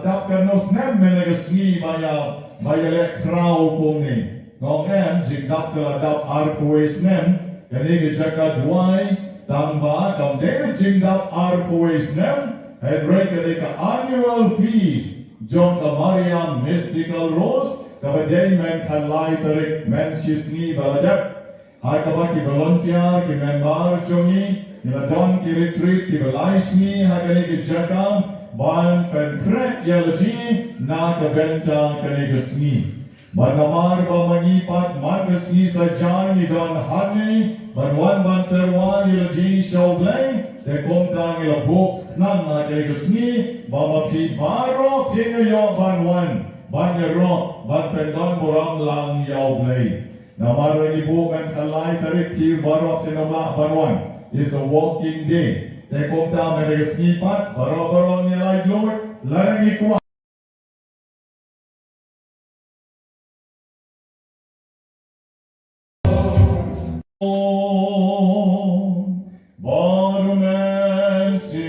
Dap katno snem mynne ka sngi ba ïa, ba ïa leh khraw kumne? Nga ong em, jingdap ka la dap arphew wei snem, kane ka jaka duwai, tang ba kam dei jingdap arphew wei snem, hynrei kane ka annual feast jong ka Mariam Mystical Rose, kaba dei mynta ka lai tarik, mynshisngi ba la dep. Ha kaba ki volunteer, ki member jong ngi, ki la don ki retreat kiba lai sngi ha kane ka jaka ban pynkhreh ïa la jong ngi na ka bynta kane ka sngi. Bad namar ba ma ngi pat man ka sngi sajan ngi don hangne ban wan ban tyrwa ïa la jong ngi sha U Blei, te kumta ngi la buh khnang ha kane ka sngi ba ma phi baroh phin ïoh ban wan ban ïaroh ban pyndonburom lang ïa U Blei. Namar ba ngi buh mynta ka lai tarik, phi baroh phin ym lah ban wan. It's a working day. Te kumta mynta ka sngi pat baroh baroh ngi laitluid lada ngi kwah. Bad U Mynsiem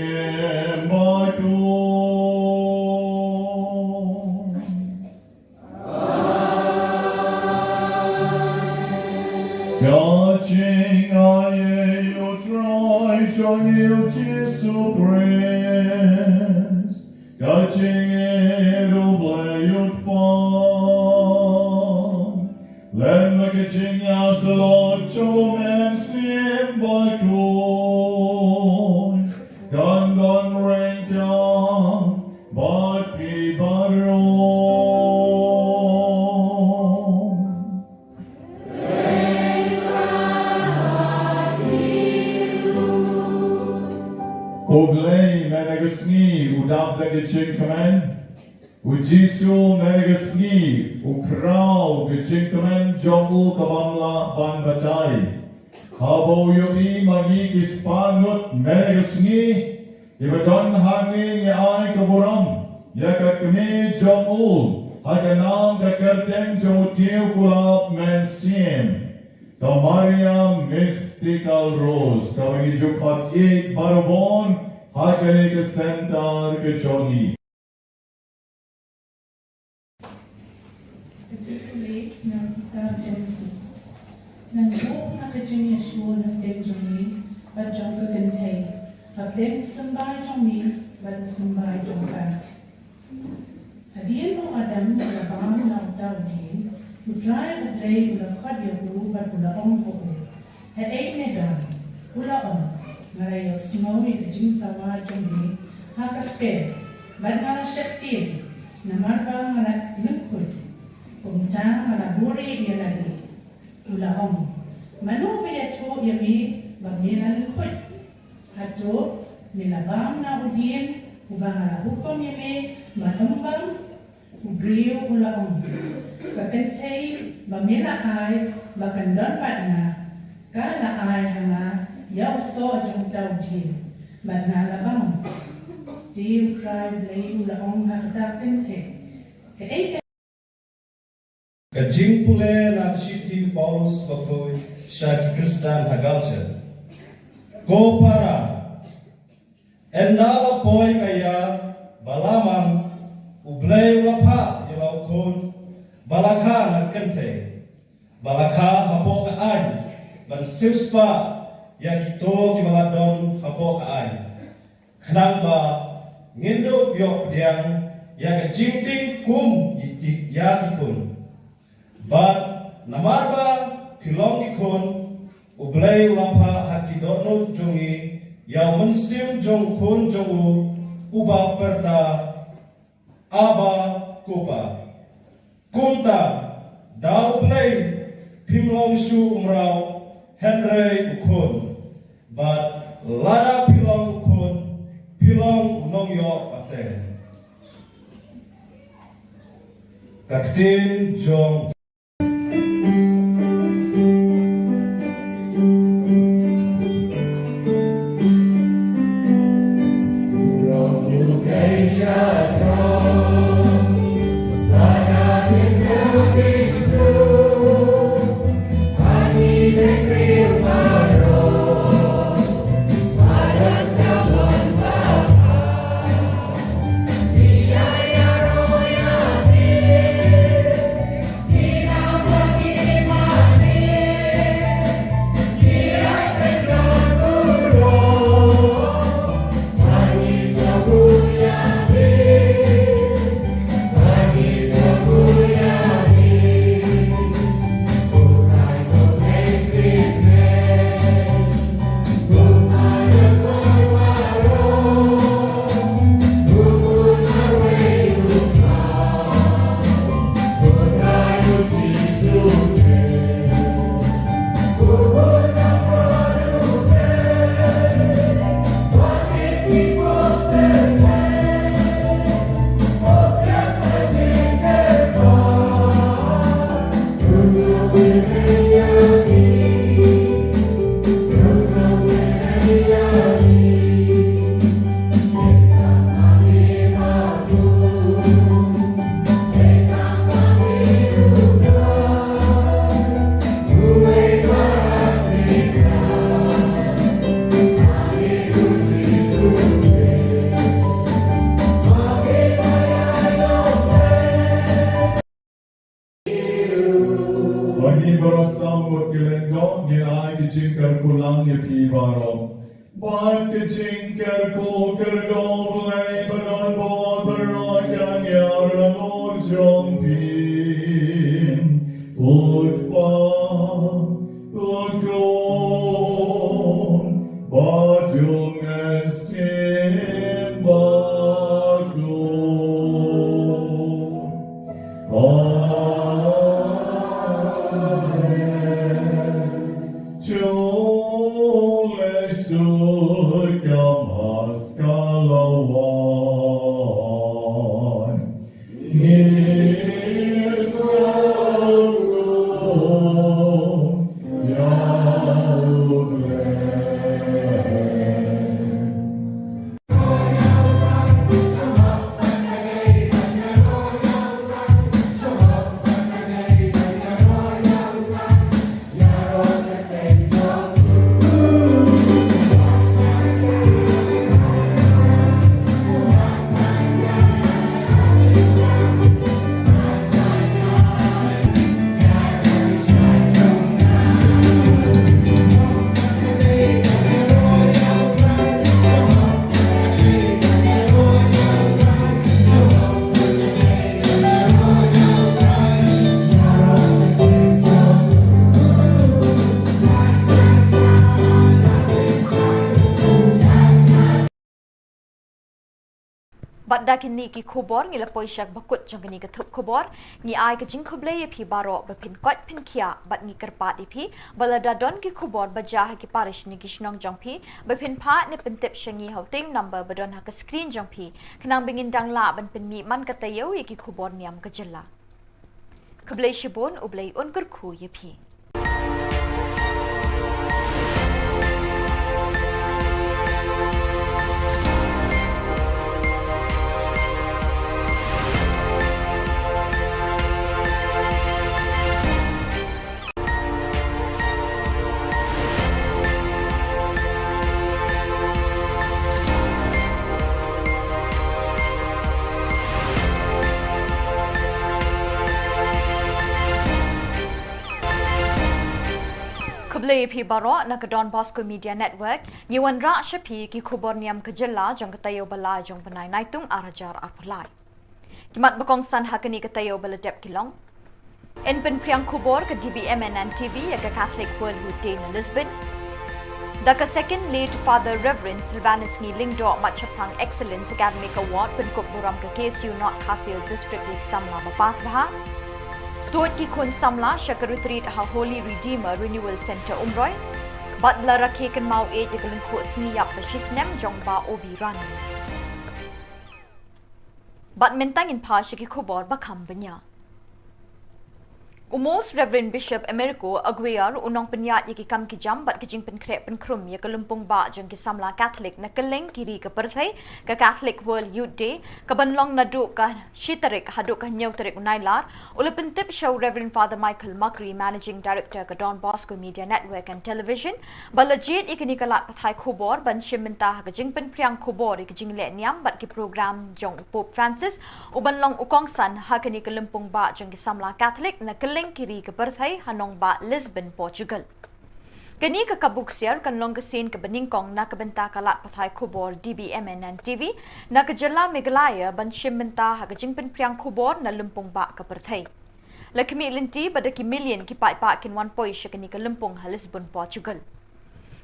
Bakhuid. Ka jingai ïa U Trai jong ngi U Jisu Khrist. Ka jingïeit U Blei U Kpa, lem bad ka jingïasyllok jong U Mynsiem Bakhuid, kan don ryngkat bad phi baroh. U Blei mynta ka sngi u dap da ka jingkmen. U Jisu mynta ka sngi u khraw ka jingkmen jong u ka bym lah ban batai. Haba u ïohi ma ngi ki spah ngut mynta ka sngi, kiba don hangne, ngi ai ka burom ïa ka kmie jong u ha ka nam ka kyrteng jong u Tiew Kulap Mynsiem, ka Mariam Mystical Rose, kaba ngi ju khot ïeit barabor ha kane ka center ka jong ngi. Ka jingpule na ka kitab Genesis. Ngan buh na ka jingïashoh na pdeng jong me bad jong ka kynthei, ha pdeng u symbai jong me bad u symbai jong ka. Hadien ba u Adam u la bam na uta u dieng, U Trai U Blei u la khot ïa u bad u la ong ha u, Haei me don? U la ong, Nga la ïohsngew ïa ka jingsawa jong me ha ka kper, bad nga la sheptieng, namar ba nga la lyngkhuit. Kumta nga la buhrieh ïa lade. U la ong, Mano ba ïathuh ïa me ba me la lyngkhuit? Hato me la bam na u dieng uba nga la hukum ïa me ba ym bam? U briew u la ong, Ka kynthei ba me la ai ba kan don bad nga, ka la ai ha nga ïa u soh jong uta u dieng, bad nga la bam. Te U Trai Blei u la ong ha kata ka kynthei, Kaei ka Ka jingpule na ka shithi u Paulus bakhuid sha ki Khristan ha Galatia. Ko para, ynda la poi ka ïar ba la mang, U Blei u la phah ïa la u khun Ba la kha na kynthei, ba la kha hapoh ka aiñ, ban siewspah ïa kito kiba la don hapoh ka aiñ. Khnang ba ngin ïoh pdiang ïa ka jingtieng kum ïa ki khun. Bad namar ba phi long ki khun, U Blei u la phah ha ki dohnud jong ngi ïa u mynsiem jong u Khun jong u, uba pyrta, Abba, Ko Pa. Kumta, da U Blei phim long shuh u mraw, hynrei u khun. Bad lada phi long u khun, phi long u nongïoh pateng. Ka ktien jong Bad ngi baroh sawdong ki lyngdoh, ngi ai ki jingkyrkhu lang ïa phi baroh. Bad ki jingkyrkhu kyrkhu Blei ba don bor baroh kan ïarap jong phi. U Kpa, U Khun, bad U Mynsiem Bakhuid. Bad da kine ki khubor ngi la poi sha ba kut jong kane ka thup khubor. Ngi ai ka jingkhublei ïa phi baroh ba phin koit phin khiah, bad ngi kyrpad ïa phi ba lada don ki khubor ba jia ha ki parish ne ki shnong jong phi, ba phin phah ne pyntip sha ngi ha u teng number ba don ha ka screen jong phi, khnang ba ngin dang lah ban pynmih man ka taïew ïa ki khubor niam ka jylla. Khublei shibun, U Blei un kyrkhu ïa phi. Khublei phi baroh na ka Don Bosco Media Network. Ngi wanrah sha phi ki khubor niam ka jylla jong ka taïew ba lai jong u bnai Naitung ar hajar arphew lai. Ki mat ba kongsan ha kane ka taïew ba la dep ki long: Yn pynphriang khubor ka D B M N N T V ïa ka Catholic World Youth Day na Lisbon. Da ka Second Late Father Reverend Silvanus Ngi Lyngdoh Mat Shaphrang Excellence Academic Award pynkup burom ka K S U North Khasi Hills District ïa ki samla ba pass bha. Tuid ki khun samla sha ka retreat ha Holy Redeemer Renewal Centre Umroi. Bad la rakhe kynmaw ïeit ïa ka lyngkhuh sngi ïap ba shisnem jong Bah Obi Rani. Bad mynta ngin phai sha ki khubor ba kham bniah. U Most Reverend Bishop Americo Aguiar u nongpynïaid ïa ki kam ki jam bad ki jingpynkhreh pynkhrum ïa ka lympung bah jong ki samla Catholic na kylleng ki ri ka pyrthei, ka Catholic World Youth Day, ka ban long naduh ka shi tarik haduh ka hynñiew tarik u Nailar, u la pyntip sha u Reverend Father Michael Macri, Managing Director ka Don Bosco Media Network and Television, ba la jied ïa kane ka lad pathai khubor ban shim bynta ha ka jingpynphriang khubor ïa ka jingleh niam bad ki program jong u Pope Francis, u ban long u kongsan ha kane ka lympung bah jong ki samla Catholic na kylleng ki ri ka pyrthei ha nongbah Lisbon, Portugal. Kane ka kabu ksiar kan long ka sien ka banyngkong na ka bynta ka lad pathai khubor D B M N N T V na ka jylla Meghalaya ban shim bynta ha ka jingpynphriang khubor na lympung bah ka pyrthei. La khmih lynti ba da ki million ki paidbah kin wan poi sha kane ka lympung ha Lisbon, Portugal.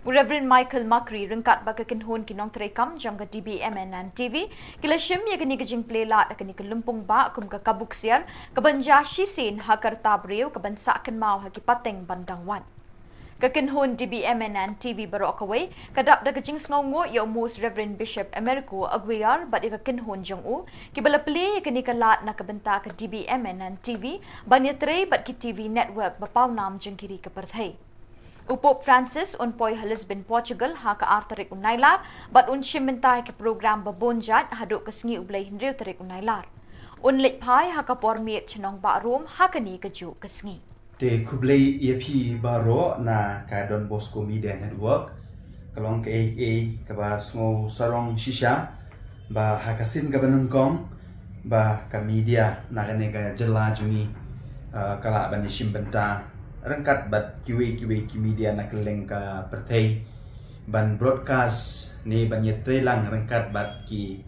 U Reverend Michael Macri ryngkat bad ka kynhun ki nongtrei kam jong ka D B M N N T V ki la shim ïa kane ka jingplie lad ha kane ka lympung bah kum ka kabu ksiar ka ban jia shisien ha ka rta briew ka ban sah kynmaw ha ki pateng ban dang wan. Ka kynhun D B M N N T V baroh kawei ka dap da ka jingsngewnguh ïa u Most Reverend Bishop Americo Aguiar bad ïa ka kynhun jong u, kiba la plie ïa kane ka lad na ka bynta ka D B M N N T V ban ïatrei bad ki T V network ba pawnam jong ki ri ka pyrthei. U Pope Francis un poi ha Lisbon, Portugal ha ka ar tarik u Nailar bad un shim bynta ïa ki program ba bun jait haduh ka sngi u Blei hynriew tarik u Nailar. Un leit phai ha ka por miet sha nongbah Rome ha kane kajuh ka sngi. Te khublei ïa phi baroh na ka Don Bosco Media Network. Ka long kaei kaei kaba sngew sarong shisha ba ha ka sien kaba nyngkong ba ka media na kane ka jylla jong ngi, ah, ka lah ban ïashim bynta ryngkat bad kiwei kiwei ki media na kylleng ka pyrthei ban broadcast ne ban ïatreilang ryngkat bad ki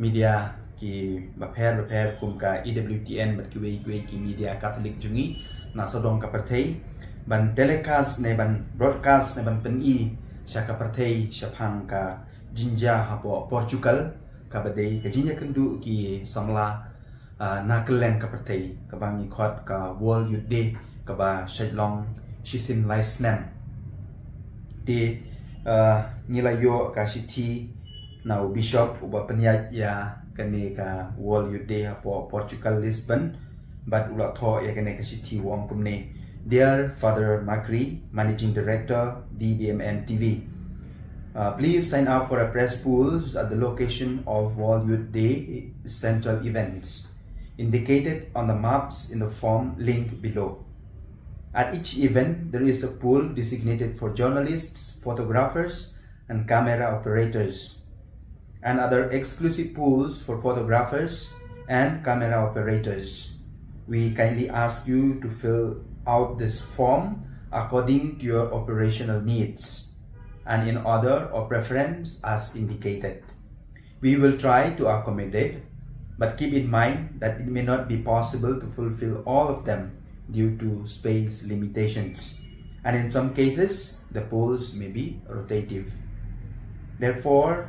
media ki bapher bapher kum ka E W T N bad kiwei kiwei ki media Catholic jong ngi na sawdong ka pyrthei ban telecast ne ban broadcast ne ban pyni sha ka pyrthei shaphang ka jingjia hapoh Portugal kaba dei ka jingïakynduh ki samla, ah, na kylleng ka pyrthei kaba ngi khot ka World Youth Day kaba shait long shisien lai snem. Te, ah, ngi la ïoh ka shithi na u Bishop uba pynïaid ïa kane ka World Youth Day hapoh Portugal, Lisbon, bad u la thoh ïa kane ka shithi u ong kumne: Dear Father Macri, Managing Director, D B M N T V, uh, please sign up for a press pools at the location of World Youth Day central events indicated on the maps in the form link below. At each event, there is a pool designated for journalists, photographers, and camera operators, and other exclusive pools for photographers and camera operators. We kindly ask you to fill out this form according to your operational needs and in order of preference as indicated. We will try to accommodate, but keep in mind that it may not be possible to fulfill all of them due to space limitations, and in some cases, the polls may be rotative. Therefore,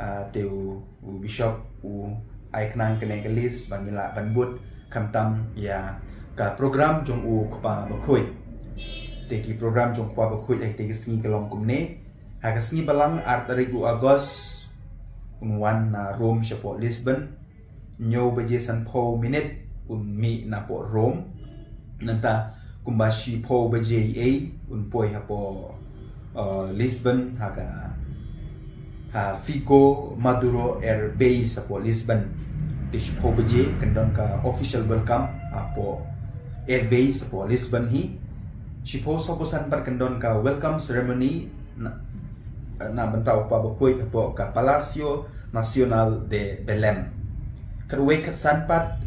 uh, te u, u Bishop u ai khnang kane ka list ba ngi lah ban bud khamtam ïa ka program jong u Kpa Bakhuid. Te ki program jong u Kpa Bakhuid ïa te ki sngi ka long kumne. Ha ka sngi Balang ar tarik u August un wan na Rome shapoh Lisbon. Hynñiew baje sanphew minit un mih napoh Rome. Nangta kumba shiphew baje ei un poi hapoh, uh, Lisbon ha ka, ha Figo Maduro Air Base hapoh Lisbon. Te shiphew baje kan don ka official welcome hapoh Air Base hapoh Lisbon hi. Shiphew sawphew san pat kan don ka welcome ceremony na, na bynta u Kpa Bakhuid hapoh ka Palácio Nacional de Belém. Khatwei khatsan pat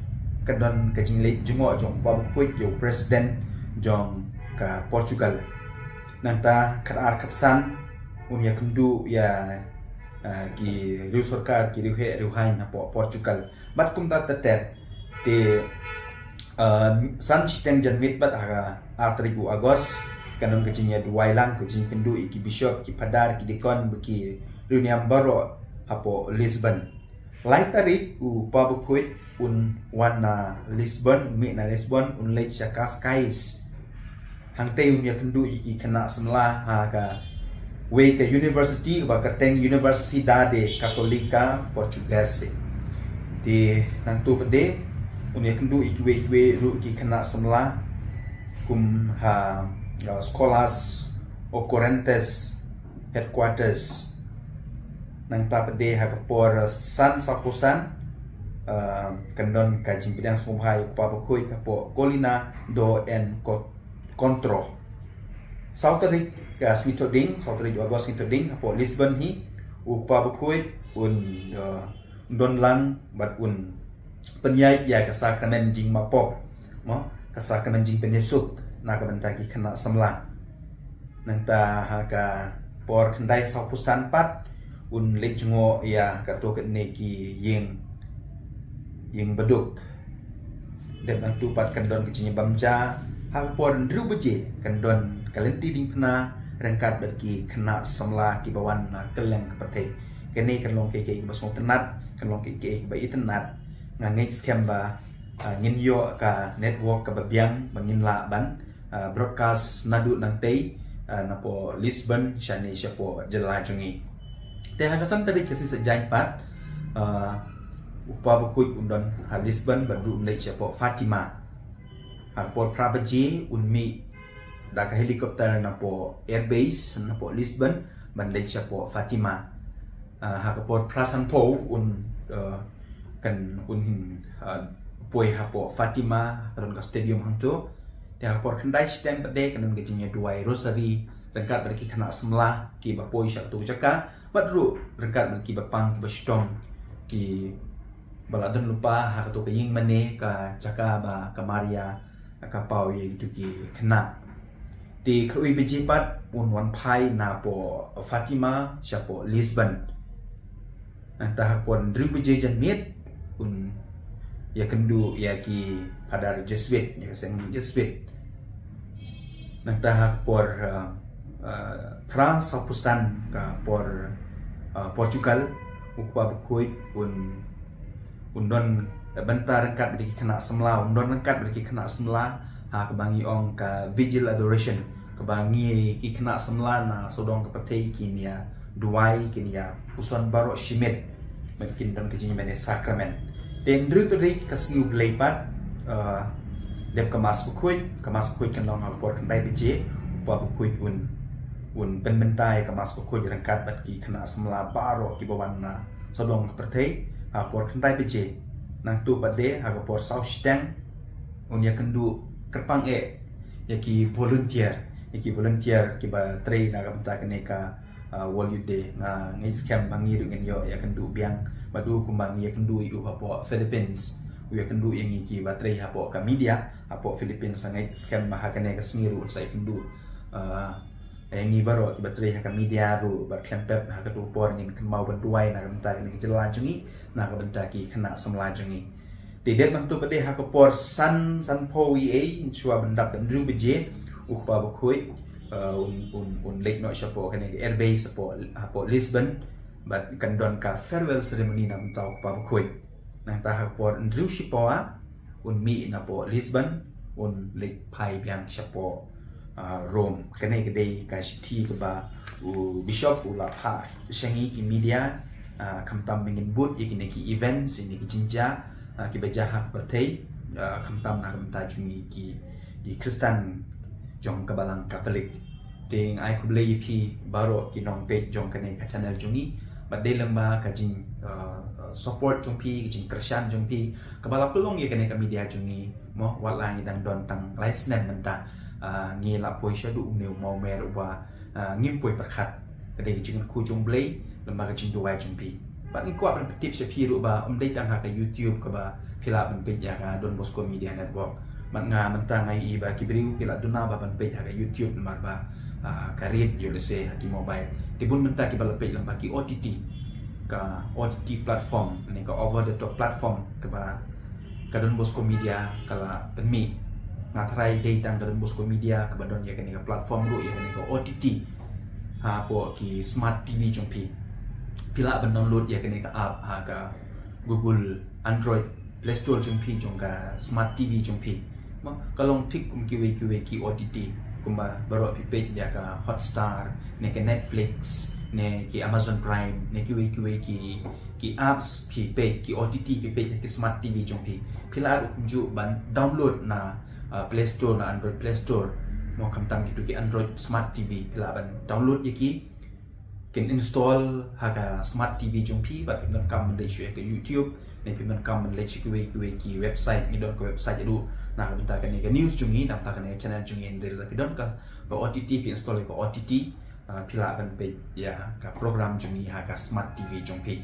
kan don ka jingleit jngoh jong u Kpa Bakhuid ïa u President jong ka Portugal. Nangta khatar khatsan un ïakynduh ïa, ah, ki riew sorkar, ki riew heh riew haiñ hapoh Portugal. Bad kumta ter ter. Te, ah, san shiteng janmiet bad ha ka ar tarik u August, kan don ka jingïaduwai lang, ka jingkynduh ïa ki bishop, ki phadar, ki deacon, ki riewniam baroh hapoh Lisbon. Lai tarik u Kpa Bakhuid un wan na Lisbon, mih na Lisbon, un leit sha Cascais. Hangtei un ïakynduh ïa ki khynnah samla ha kawei ka university kaba kyrteng Universidade Católica Portuguesa. Te nangta pat de un ïakynduh ïa kiwei kiwei ruh ki khynnah samla kum ha, uh, Escolas Ocorrentes Headquarters. Nangta pat de ha ka por, uh, san sawphew san, uh, kan don ka jingpdiang sngewbha ïa u Kpa Bakhuid hapoh Colina do Encontro. Saw tarik, uh, sngi Thohdieng, saw tarik u August sngi Thohdieng, hapoh Lisbon hi u Kpa Bakhuid un, uh, don lang bad un pynïaid ïa ka sakramen jingmapop, mo, ka sakramen jingpynïasuk na ka bynta ki khynnah samla. Nangta ha ka por khyndai sawphew san pat un leit jngoh ïa kato katne ki ïing, ïing baduk. Dep nangta pat kan don ka jingïabam ja ha ka por hynriew baje, kan don ka lynti diengphna ryngkat bad ki khynnah samla kiba wan na kylleng ka pyrthei. Kane kan long kaei kaei kaba sngewtynnat, kan long kaei kaei kaba itynnat. Nga ngeit skhem ba, ah, ngin ïoh ka network kaba biang ba ngin lah ban, ah, broadcast naduh nangtei, ah, napoh Lisbon shane shapoh jylla jong ngi. Te ha ka san tarik ka sngi Saitjaiñ pat, ah, u Kpa Bakhuid un don ha Lisbon bad ruh un leit shapoh Fatima. Ha ka por phra baje un mih da ka helicopter napoh airbase napoh Lisbon ban leit shapoh Fatima. Ah, ha ka por phra sanphew un, ah, kan un, ah, poi hapoh Fatima, ka don ka stadium hangto. Te ha ka por khyndai shiteng pat de kan don ka jingïaduwai rosary ryngkat bad ki khynnah samla kiba poi sha kato ka jaka bad ruh ryngkat bad kiba pang kiba shitom kiba la don lypa ha kato ka ïing mane, ka jaka ba ka Maria ka paw ïa kito ki khynnah. Te khatwei baje pat un wan phai napoh Fatima shapoh Lisbon. Nangta ha ka por hynriew baje janmiet un ïakynduh ïa ki phadar Jesuit, ïa ka seng Jesuit. Nangta ha ka por, ah, ah, phra sawphew san ka por, ah, Portugal, u Kpa Bakhuid un, un don bynta ryngkat bad ki khynnah samla, un don ryngkat bad ki khynnah samla ha kaba ngi ong ka Vigil Adoration, kaba ngi ki khynnah samla na sawdong ka pyrthei kin ïaduwai, kin ïapuson baroh shimet. Bad kin don ka jingïamane sakramen. Te hynriew tarik ka sngi U Blei pat, ah, dep ka Mass Bakhuid, ka Mass Bakhuid kan long ha ka por khyndai baje, u Kpa Bakhuid un, un pynbynta ïa ka Mass Bakhuid ryngkat bad ki khynnah samla baroh kiba wan na sawdong ka pyrthei, ha ka por khyndai baje. Nangta pat de ha ka por saw shiteng un ïakynduh kyrpang eh ïa ki volunteer, ïa ki volunteer kiba trei na ka bynta kane ka, ah, World Youth Day. Nga ngeit skhem ba ngi ruh ngin ïoh ïakynduh biang bad u kumba ngi ïakynduh ïa u hapoh Philippines, u ïakynduh ïa ngi kiba trei hapoh ka media hapoh Philippines. Nga ngeit skhem ba ha kane ka sngi ruh un sa ïakynduh, ah, ïa ngi baroh kiba trei ha ka media ruh bad khlem pep ha kato ka por ngin kynmaw ban duwai na ka bynta kane ka jylla jong ngi, na ka bynta ki khynnah samla jong ngi. Te dep nangta pat de ha ka por san, sanphew eiei, shuwa ban dap hynriew baje, u Kpa Bakhuid, uh, un, un, un leit noh shapoh kane ka airbase hapoh, hapoh Lisbon, bad kan don ka farewell ceremony na bynta u Kpa Bakhuid. Nangta ha ka por hynriew shiphew un mih napoh Lisbon, un leit phai biang shapoh, ah, Rome. Kane ka dei ka shithi kaba u Bishop u la phah sha ngi ki media, ah, khamtam ba ngin bud ïa kine ki events, ïa kine ki jingjia, ah, kiba jia ha ka pyrthei, ah, khamtam na ka bynta jong ngi ki, ki Khristan jong ka Balang Katholik. Te nga ai khublei ïa phi baroh ki nongpeit jong kane ka channel jong ngi. Bad dei lyngba ka jing, uh, uh, support jong phi, ka jingkyrshan jong phi, kaba la pynlong ïa kane ka media jong ngi. Mo, wat la ngi dang don tang lai snem mynta, uh, ngi la poi shaduh une u mawmer uba, uh, ngim poi pyrkhat. Ka dei ka jingkyrkhu jong U Blei lyngba ka jingduwai jong phi. Bad ngi kwah ban pyntip sha phi ruh ba ym dei tang ha ka YouTube kaba phi lah ban peit ïa ka Don Bosco Media Network. Bad nga mynta nga ïohi ba ki briew ki la duna ba ban peit ha ka YouTube namar ba Ah, ka rit ïoh lehse ha ki mobile. Te bun mynta kiba la peit lyngba ki O T T, ka O T T platform ne ka over the top platform kaba ka Don Bosco Media ka la pynmih. Nga tharai dei tang ka Don Bosco Media kaba don ïa kane ka platform ruh, ïa kane ka O T T hapoh ki smart T V jong phi. Phi lah ban download ïa kane ka app ha ka Google Android Play Store jong phi, jong ka smart T V jong phi. Mo, ka long thik kum kiwei kiwei ki O T T, kumba baroh phi peit ïa ka Hotstar ne ka Netflix ne ki Amazon Prime ne kiwei kiwei ki, ki apps phi peit, ki O T T phi peit ha ki smart T V jong phi. Phi lah ruh kumjuh ban download na, uh, Play Store, na Android Play Store. Mo, khamtam kito ki Android smart T V, phi lah ban download ïa ki, kin install ha ka smart T V jong phi, bad phi donkam ban leit shuh ïa ka YouTube ne phi donkam ban leit sha kiwei kiwei ki website. Ngi don ka website ruh na ka bynta kane ka news jong ngi, na ka bynta kane ka channel jong ngi. Hynrei lada phi don ka, ka O T T, phi install ïa ka O T T, ah, phi lah ban peit ïa ka program jong ngi ha ka smart T V jong phi.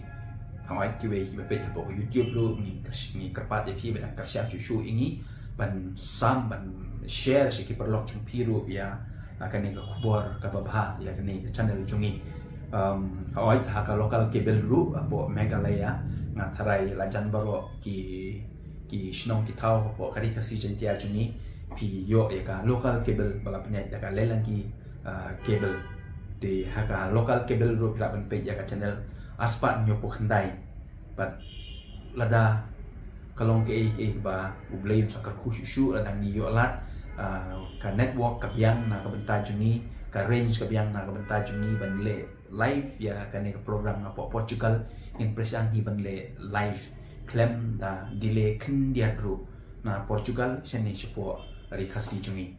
Hooid, kiwei kiba peit hapoh ka YouTube ruh, ngi kyrsh-, ngi kyrpad ïa phi ba dang kyrshan shuh shuh ïa ngi ban sam, ban share sha ki paralok jong phi ruh ïa, ah, kane ka khubor kaba bha ïa kane ka channel jong ngi. Um, hooid, ha ka local cable ruh hapoh Meghalaya, nga tharai la jan baroh ki, ki shnong ki thaw hapoh ka Ri Khasi Jaiñtia jong ngi, phi ïoh ïa ka local cable ba la pynïaid da ka Leilangki, ah, cable. Te ha ka local cable ruh phi lah ban peit ïa ka channel arspah hynñiewphew khyndai. Bad lada ka long kaei kaei ba U Blei un sa kyrkhu shuh shuh, lada ngi ïoh lad, ah, ka network ka biang na ka bynta jong ngi, ka range ka biang na ka bynta jong ngi ban leh live ïa kane ka program napoh Portugal, ngin pyrshang hi ban leh live khlem da delay khyndiat ruh na Portugal shane shapoh Ri Khasi jong ngi.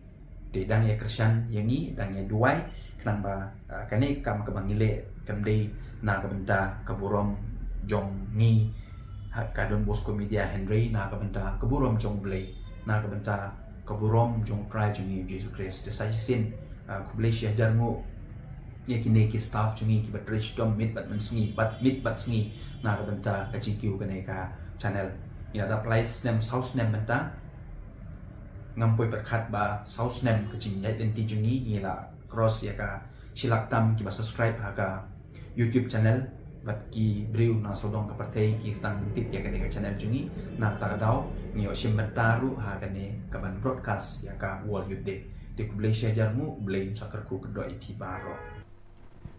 Te dang ïa kyrshan ïa ngi, dang ïa duwai, khnang ba, ah, kane ka kam kaba ngi leh kam dei na ka bynta ka burom jong ngi ha ka Don Bosco Media, hynrei na ka bynta ka burom jong U Blei, na ka bynta ka burom jong U Trai jong ngi Jisu Khrist. Te sa shisien, ah, khublei shihajar nguh ïa kine ki staff jong ngi kiba trei shitom miet bad mynsngi, bad miet bad sngi na ka bynta ka jingkiew kane ka channel. Ngi la dap lai snem, saw snem mynta. Ngam poi pyrkhat ba saw snem ka jingïaid lynti jong ngi, ngi la cross ïa ka shi lak tam kiba subscribe ha ka YouTube channel. Bad ki briew na sawdong ka pyrthei ki sdang tip ïa kane ka channel jong ngi. Na kata ka daw ngi ïoh shim bynta ruh ha kane ka ban broadcast ïa ka World Youth Day. Te khublei shihajar nguh, U Blei un sa kyrkhu kyrdoh ïa phi baroh.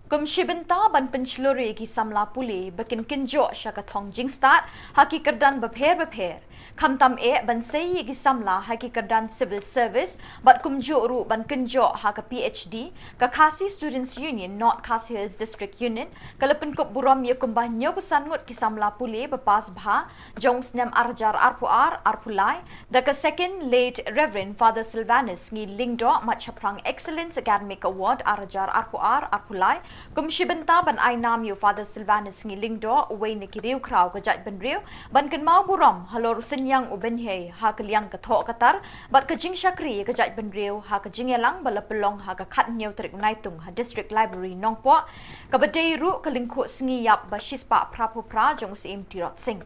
Kum shi bynta ban pynshlur ïa ki samla pule ba kin kynjoh sha ka thong jingstad ha ki kyrdan bapher bapher, khamtam eh ban sei ïa ki samla ha ki kyrdan civil service bad kumjuh ruh ban kynjoh ha ka P H D, ka Khasi Students Union, North Khasi Hills District Unit, ka la pynkup burom ïa kumba hynñiewphew san ngut ki samla pule ba pass bha jong u snem ar hajar arphew ar arphew lai da ka Second Late Reverend Father Silvanus Ngi Lyngdoh Mat Shaphrang Excellence Academic Award ar hajar arphew ar arphew lai, kum shi bynta ban ai nam ïa u Father Silvanus Ngi Lyngdoh, uwei na ki riewkhraw ka jaitbynriew, ban kynmaw burom halor u synñiang u bynhiar ha ka liang ka thoh ka tar bad ka jingshakri ïa ka jaitbynriew ha ka jingïalang ba la pynlong ha ka khathynñiew tarik u Naitung ha District Library Nongpoh, kaba dei ruh ka lyngkhuh sngi ïap ba shispah phraphew phra jong u Syiem Tirot Sing.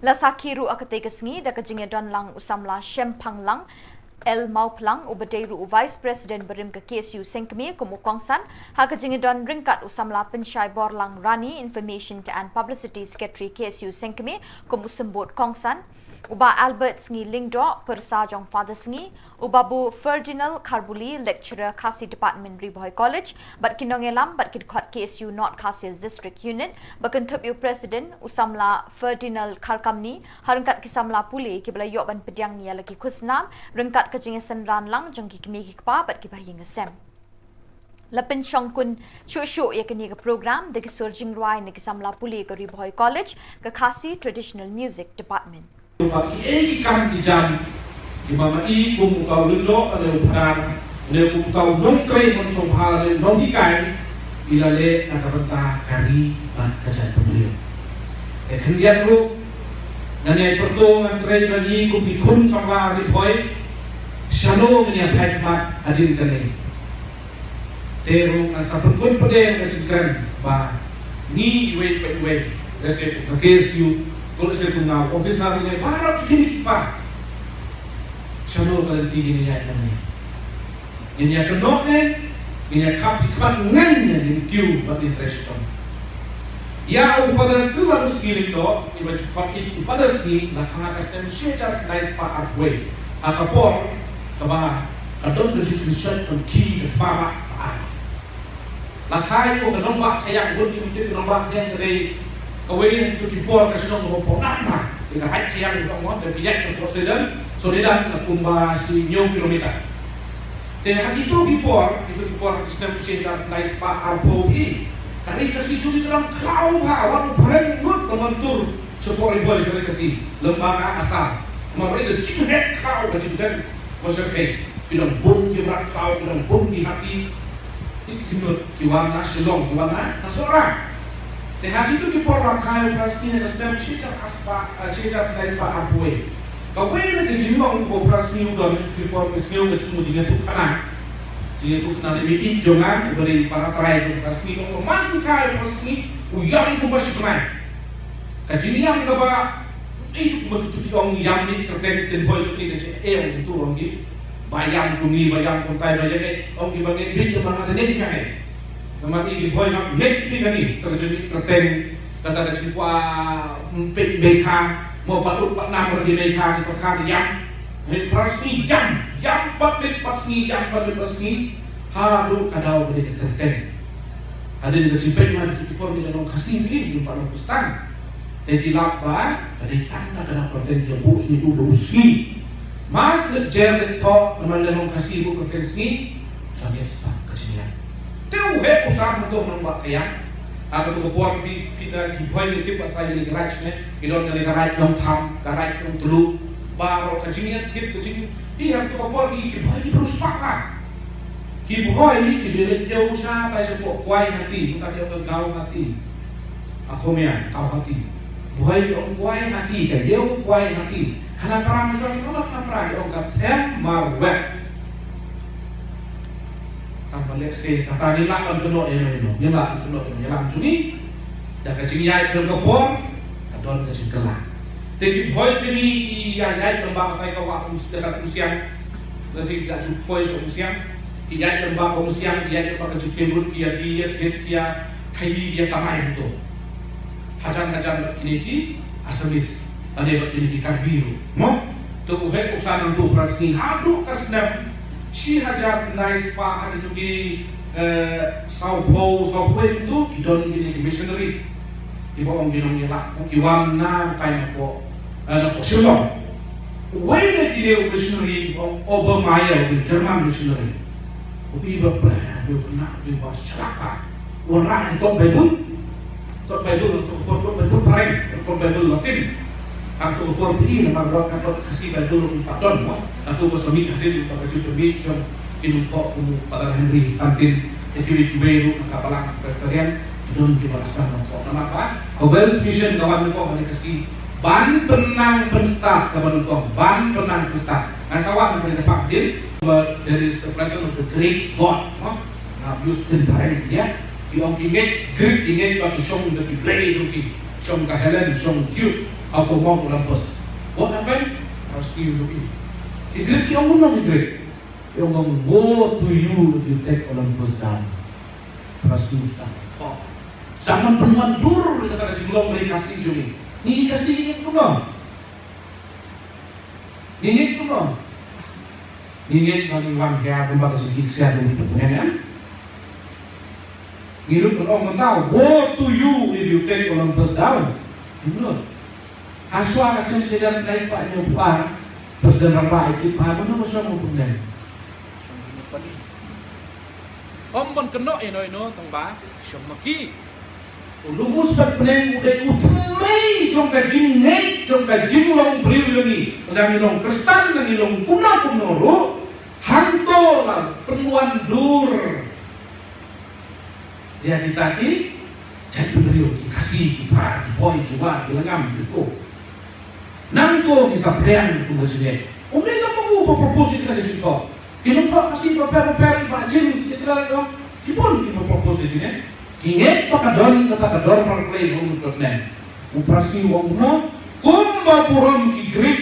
La sakhi ruh ha katei ka sngi da ka jingïadon lang u samla Shemphang Lang L Mawphlang, uba dei ruh u Vice President barim ka K S U Sengkmie, kum u kongsan, ha ka jingïadon ryngkat u samla Pynshai Borlang Rani, Information and Publicity Secretary K S U Sengkmie, kum u symbud kongsan, u Bah Albert Sngi Lyngdoh, pyrsa jong Father Sngi, u Babu Ferdinand Kharbuli, Lecturer Khasi Department, Ri Bhoi College, bad ki nongïalam bad ki dkhot K S U North Khasi Hills District Unit, ba kynthup ïa u President u samla Ferdinand Kharkamni, ha ryngkat ki samla pule kiba la ïoh ban pdiang ïa la ki khusnam ryngkat ka jingïaseng ranlang jong ki kmie ki kpa bad ki bahaïing hasem. La pynshongkun shuh shuh ïa kane ka program da ki sur jingrwai na ki samla pule ka Ri Bhoi College, ka Khasi Traditional Music Department. Ba kiei ki kam ki jam kiba ma i kum u Kau Lyngdoh, lane u Phadar, lane kum u Kau Nongtrei Mynshuwa, lane u Nonghikai, i la leh na ka bynta ka ri bad ka jaitbynriew. Te khyndiat ruh, ngan ïai pyrto ngan trei bad ngi kum ki khun samla Ri Bhoi, shano ngin ïa phai khmat hadien kane. Te ruh ngan sa pynkut pat ka jingkren ba ngi iwei pa iwei, lehse kum ka K S U, ko lehse kum nga officer ne baroh ki kmie ki kpa. Shano ka lynti ngin ïa ïaid lynti. Ngin ïa kynnoh ne Ngin ïa khap ïa khmat ngan ïa ngin kiew bad ngin trei shitom. Ïa u Father Silver u sngi lyngdoh, iba ju khot ïa u Father Sngi, la kha ha ka snem shi hajar khyndai spah arphew. Ha ka por kaba ka don ka jingkynshoit, ka khih ka thma ba ka ar. La kha ïa u ka nongbah Thaiñ, bun ki mynta ka nongbah Thaiñ ka dei kawei na kito ki por ka shnong kaba pynang bha. Ka Thaiñ ka dei ka pynang bha, ka pynïaid ka pynïaid Soledad, Soledad na kumba shi hynñiew kilometer. Te ha kito ki por, kito ki por ha ki snem shi hajar khyndai spah arphew i, ka Ri Khasi jong ngi ka dang khlaw bha, wat u phareng lut ka mon tur shapoh Ri Bhoi sha Ri Khasi, lem bad ka Assam. Namar ba i ka jingheh khlaw, ka jingdeng ba shyrkhei. Ki dang bun ki mrad khlaw, ki dang bun ki hati. Ki kynnoh ki wan na Shillong, ki wan na, na Sohra. Te ha kito ki por la kha ïa u Prasngi ha ka snem shi hajar spah, eh, shi hajar khyndai spah arphew. Kawei na ki jinglong ba u Prasngi u don ha kito ki por, ka sngew ka jingmut jingïathuhkhana. Jingïathuhkhana ne mei ïeit jong nga, ba dei para trai jong u Prasngi, u ong ba ma shu kha ïa u Prasngi, u ïam kumba shi bnai. Ka jingïam kaba, ei, shu kumba kito ki ong ïam mih kyrteng, ktien Bhoi jong ngi, ka jingïam, ong kito, ong ki. Ba ïam kum ngi, ba ïam kumtai, ba ïam, eh, ong ki ba ngeit beit, ba nga te ngeit nga, eh. Namar ngi ki Bhoi hap ngeit beit ngi, te ka jingmih kyrteng, kata ka jingkwah, mm, peit mei kha, mo pat ut pat nam, ki mei kha, ki pat kha te ïam. Hei, Prasngi ïam, ïam pat mei pat sngi, ïam pat mei pat sngi. Haduh ka daw ba dei ka kyrteng. Hadien ka jingpeit ma kito ki por ngi la long Khasi, ngi ym pat long Khristan. Te ki lap ba ka dei tang na ka daw kyrteng ki buh sngi, u dei u sngi. Mas leit jer leit thoh, namar la long Khasi buh kyrteng sngi. Sa ngi start ka jingïam. Te u heh u san hangto ha nongbah Thaiñ. Ha kato ka por phi, phi na ki Bhoi ngi tip ba trai ngi garage ne. Ngi don ngi garage Nongtham, garage Nongtluh. Baroh ka jingïathied ka jing, phi ha kato ka por ngi ki Bhoi ngi briew spah ha. Ki Bhoi ki ju leit ïew sha tai shapoh Kawhati, mynta ki ong ka Guwahati. Ha Khmer, Kawhati. Bhoi ki ong Kawhati, ka ïew Kawhati. Khanapara ma shong ki ong Khanapara, ki ong ka Them Marwet. Tang ba lehse kata ngi lah ban kynnoh ïano ïano, ngi lah ban kynnoh ïano ïano, ïalam jong ngi. Da ka jingïaid jong ka por ka don ka jingkylla. Te ki Bhoi jong ngi ki ïaid, ïaid lem bad katai ka wah Umsiang, da ka Umsiang. Da shi ki la ju poi sha Umsiang. Ki ïaid lem bad ka Umsiang, ki ïaid lem bad ka Jukien Road, ki ïa, ki ïa thied, ki ïa khaïi, ki ïa kamai hangto. Hajan hajan bad kine ki Assamese, lane bad kine ki Karbi ruh, mo? To u heh u san hangto u Prasngi haduh ka snem shi hajar khyndai spah, ha kito ki, eh, sawphew, sawphew wei hangto ki don kine ki missionary. Kiba ong ki nongïalam, ki wan na tai napoh, eh, napoh Shillong. Uwei na kine u missionary, u Obermayr, u German missionary. U i ba pyrshah, u khynnah, u ba shlak. Wanrah ïa ka kot Baibl. Kot Baibl, kot, kot Baibl phareng, kot Baibl Latin. Hangto ka por phi i namar ba ka kot Khasi Baibl ruh ym pat don mo. Hangto ka sa mih hadien ba ka jingpynmih jong ki nongthoh kum u Father Henry Fantin, te kiwei kiwei ruh na ka Balang Presbyterian, ki don kiba la sdang ban thoh namar ba ka Welsh Mission ka wan nyngkong ha Khasi ban pynnang pynstad, ka wan nyngkong ban pynnang pynstad. Nga sa wad na ka liang ka phang hadien, but there is a presence of the Greek God, mo. Nga use ktien phareng ïa ki, ong ki ngeit, Greek ki ngeit ba ki shong da ki blei jong ki, shong ka Helen, shong Zeus, ha u Mount Olympus. What happened? Ka sngi u ïohi. Ki Greek ki ong kumno ki Greek? Ki ong, "Woe to you if you take Olympus down." Ka sngi u stad. Oh. Sa man pynwan dur ïa kata ka jinglong Ri Khasi jong ngi. Ngi Khasi ngi ngeit kumno? Ngi ngeit kumno? Ngi ngeit ba ngi wan hiar kumba ka jingkit ksiar jong u Mynsiem Bakhuid, em? Ngi lut ban ong mynta, "Woe to you if you take Olympus down." Ngi lut. Hashwa ka snem shi hajar khyndai spah hynñiewphew ar, President Rangbah i tip ba mano ba shong u Mynsiem Bakhuid. Ym ban kynnoh ïano ïano tang ba shong ma ki. U Lum Speth Bneng u dei u thymmei jong ka jingngeit, jong ka jinglong briew jong ngi. Lada ngi long Khristan, lada ngi long kumno kumno ruh, hangto la pynwan dur ïa kita ki jaitbynriew, ki Khasi, ki Prar, ki Bhoi, ki War, ki Lyngngam, ki Ko. Nangto ngi sa pdiang kum ka jingngeit. Ym dei tang ma u ba propose ïa kane ka jingthoh. Ki nongthoh Khasi bapher bapher, i Bah James, i Bah James, ki bun kiba propose ïa kine. Ki ngeit ba ka don kata ka dorbar klei ha u Lum Speth Bneng. U Prasngi u ong kumno? Kumba burom ki Greek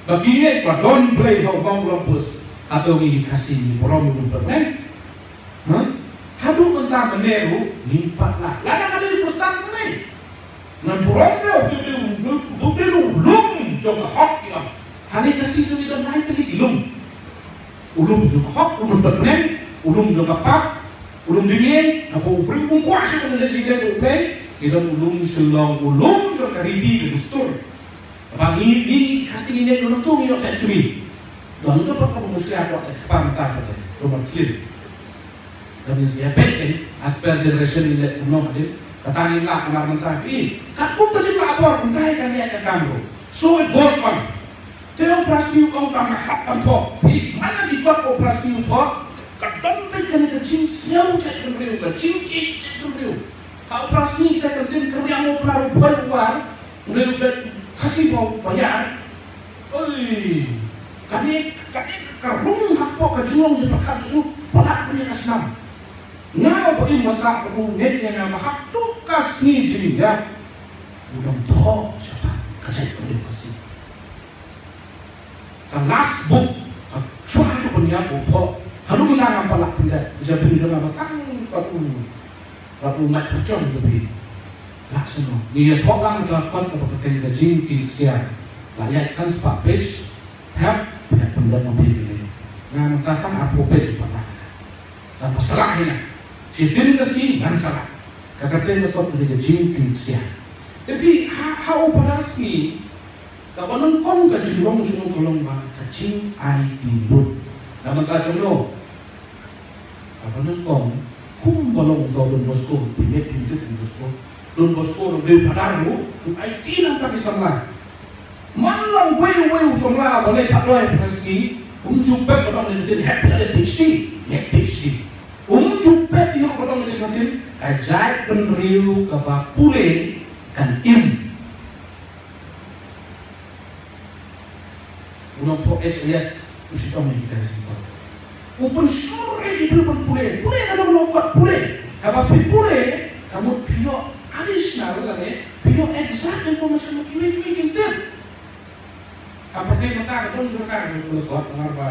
ba ki ngeit ba don Blei ha u Mount Olympus, hato ngi ki Khasi ngi burom u Lum Speth Bneng? Haduh mynta mynne ruh ngim pat lah. Lada ka dei u Khristan sngewbha ngan burom ruh, u dei u lum jong ka hok, ïa. Hangne ka Khasi jong ngi don lai tylli ki lum. U lum jong ka hok, u lum jong ka pap, u lum jong ngi, naba u briew um kwah shuh ban leh jingdei U Blei, ki don u lum shlong, u lum jong ka riti ka dustur. Ba ngi, ngi, ngi Khasi ngi ngeit ruh nangtu ngi ïoh jait kmie. Don ka bok ka bok muskla ïoh jait kpar mynta ka dei. Ruh mar thlien. Ka dei sia peit kan, as per generation ngi leh kumno ka dei. Kata ngi lah kumar mynta phi. Katkum ka jinglah bor mynta kan ïa ka kam ruh. So it goes on. Te u Prasngi u ong ba nga hap ban thoh. Phi, man la ki kot u Prasngi u thoh. Ka don beit kane ka jingsngew jait bynriew, ka jingïeit jait bynriew. Ha u Prasngi te kan tin ka riang u Prah u phai u war. Une u jait Khasi ba, ba ïar. Oi, kane, kane ka rung hapoh ka jinglong jingpyrkhat jong u palat une ka snam. Nga uba im masa ba u ngeit ïa nga, ma haduh ka sngi jingïap u dang thoh shaphang ka jaitbynriew Khasi. Ka last book, ka shuwa ka pynïap u thoh. Haduh mynta ngam pat lah pyndep, ka jaitbynriew jong nga ba tang pat u Bad u mat pyrshang ka phi. Lah sngewbha. Ngi ïathoh lang ka kot kaba kyrteng Ka Jingkit Ksiar. Lah ïaid san spah page. Hep, hep pyndep ma phi kine. Nga mynta tang arphew page pat lah. Tang ba sa lah hi nga. Shisien ka sngi ngan sa lah. Ka kyrteng ka kot ka dei Ka Jingkit Ksiar. Te phi ha, ha u Phadar Sngi. Kaba nyngkong ka jinglong jong u ka long ba ka jingaiti lut. Na mynta jong no. Kaba nyngkong, kumba long uta u Don Bosco, phi ngeit phi tip u Don Bosco. Don Bosco u dei u briew phadar ruh, u aiti na bynta ki samla. Man la uwei uwei u samla ba leit phadar ha Phadar Sngi, um ju pep ba dang leit leit hep leit PhD, leit PhD. Um ju pep ïa ba dang leit leit, ka jaitbynriew kaba pule kan im. U nongthoh H I S u shitom ïa kita ki jingthoh. U pynshlur ïa ki briew ban pule. Pule ka dei u nongkot pule. Haba phi pule, ka mut phi ïoh additional lane phi ïoh exact information ba kiwei kiwei kim tip. Ha pyrthei mynta ka don jurkar ïa u nongkot, namar ba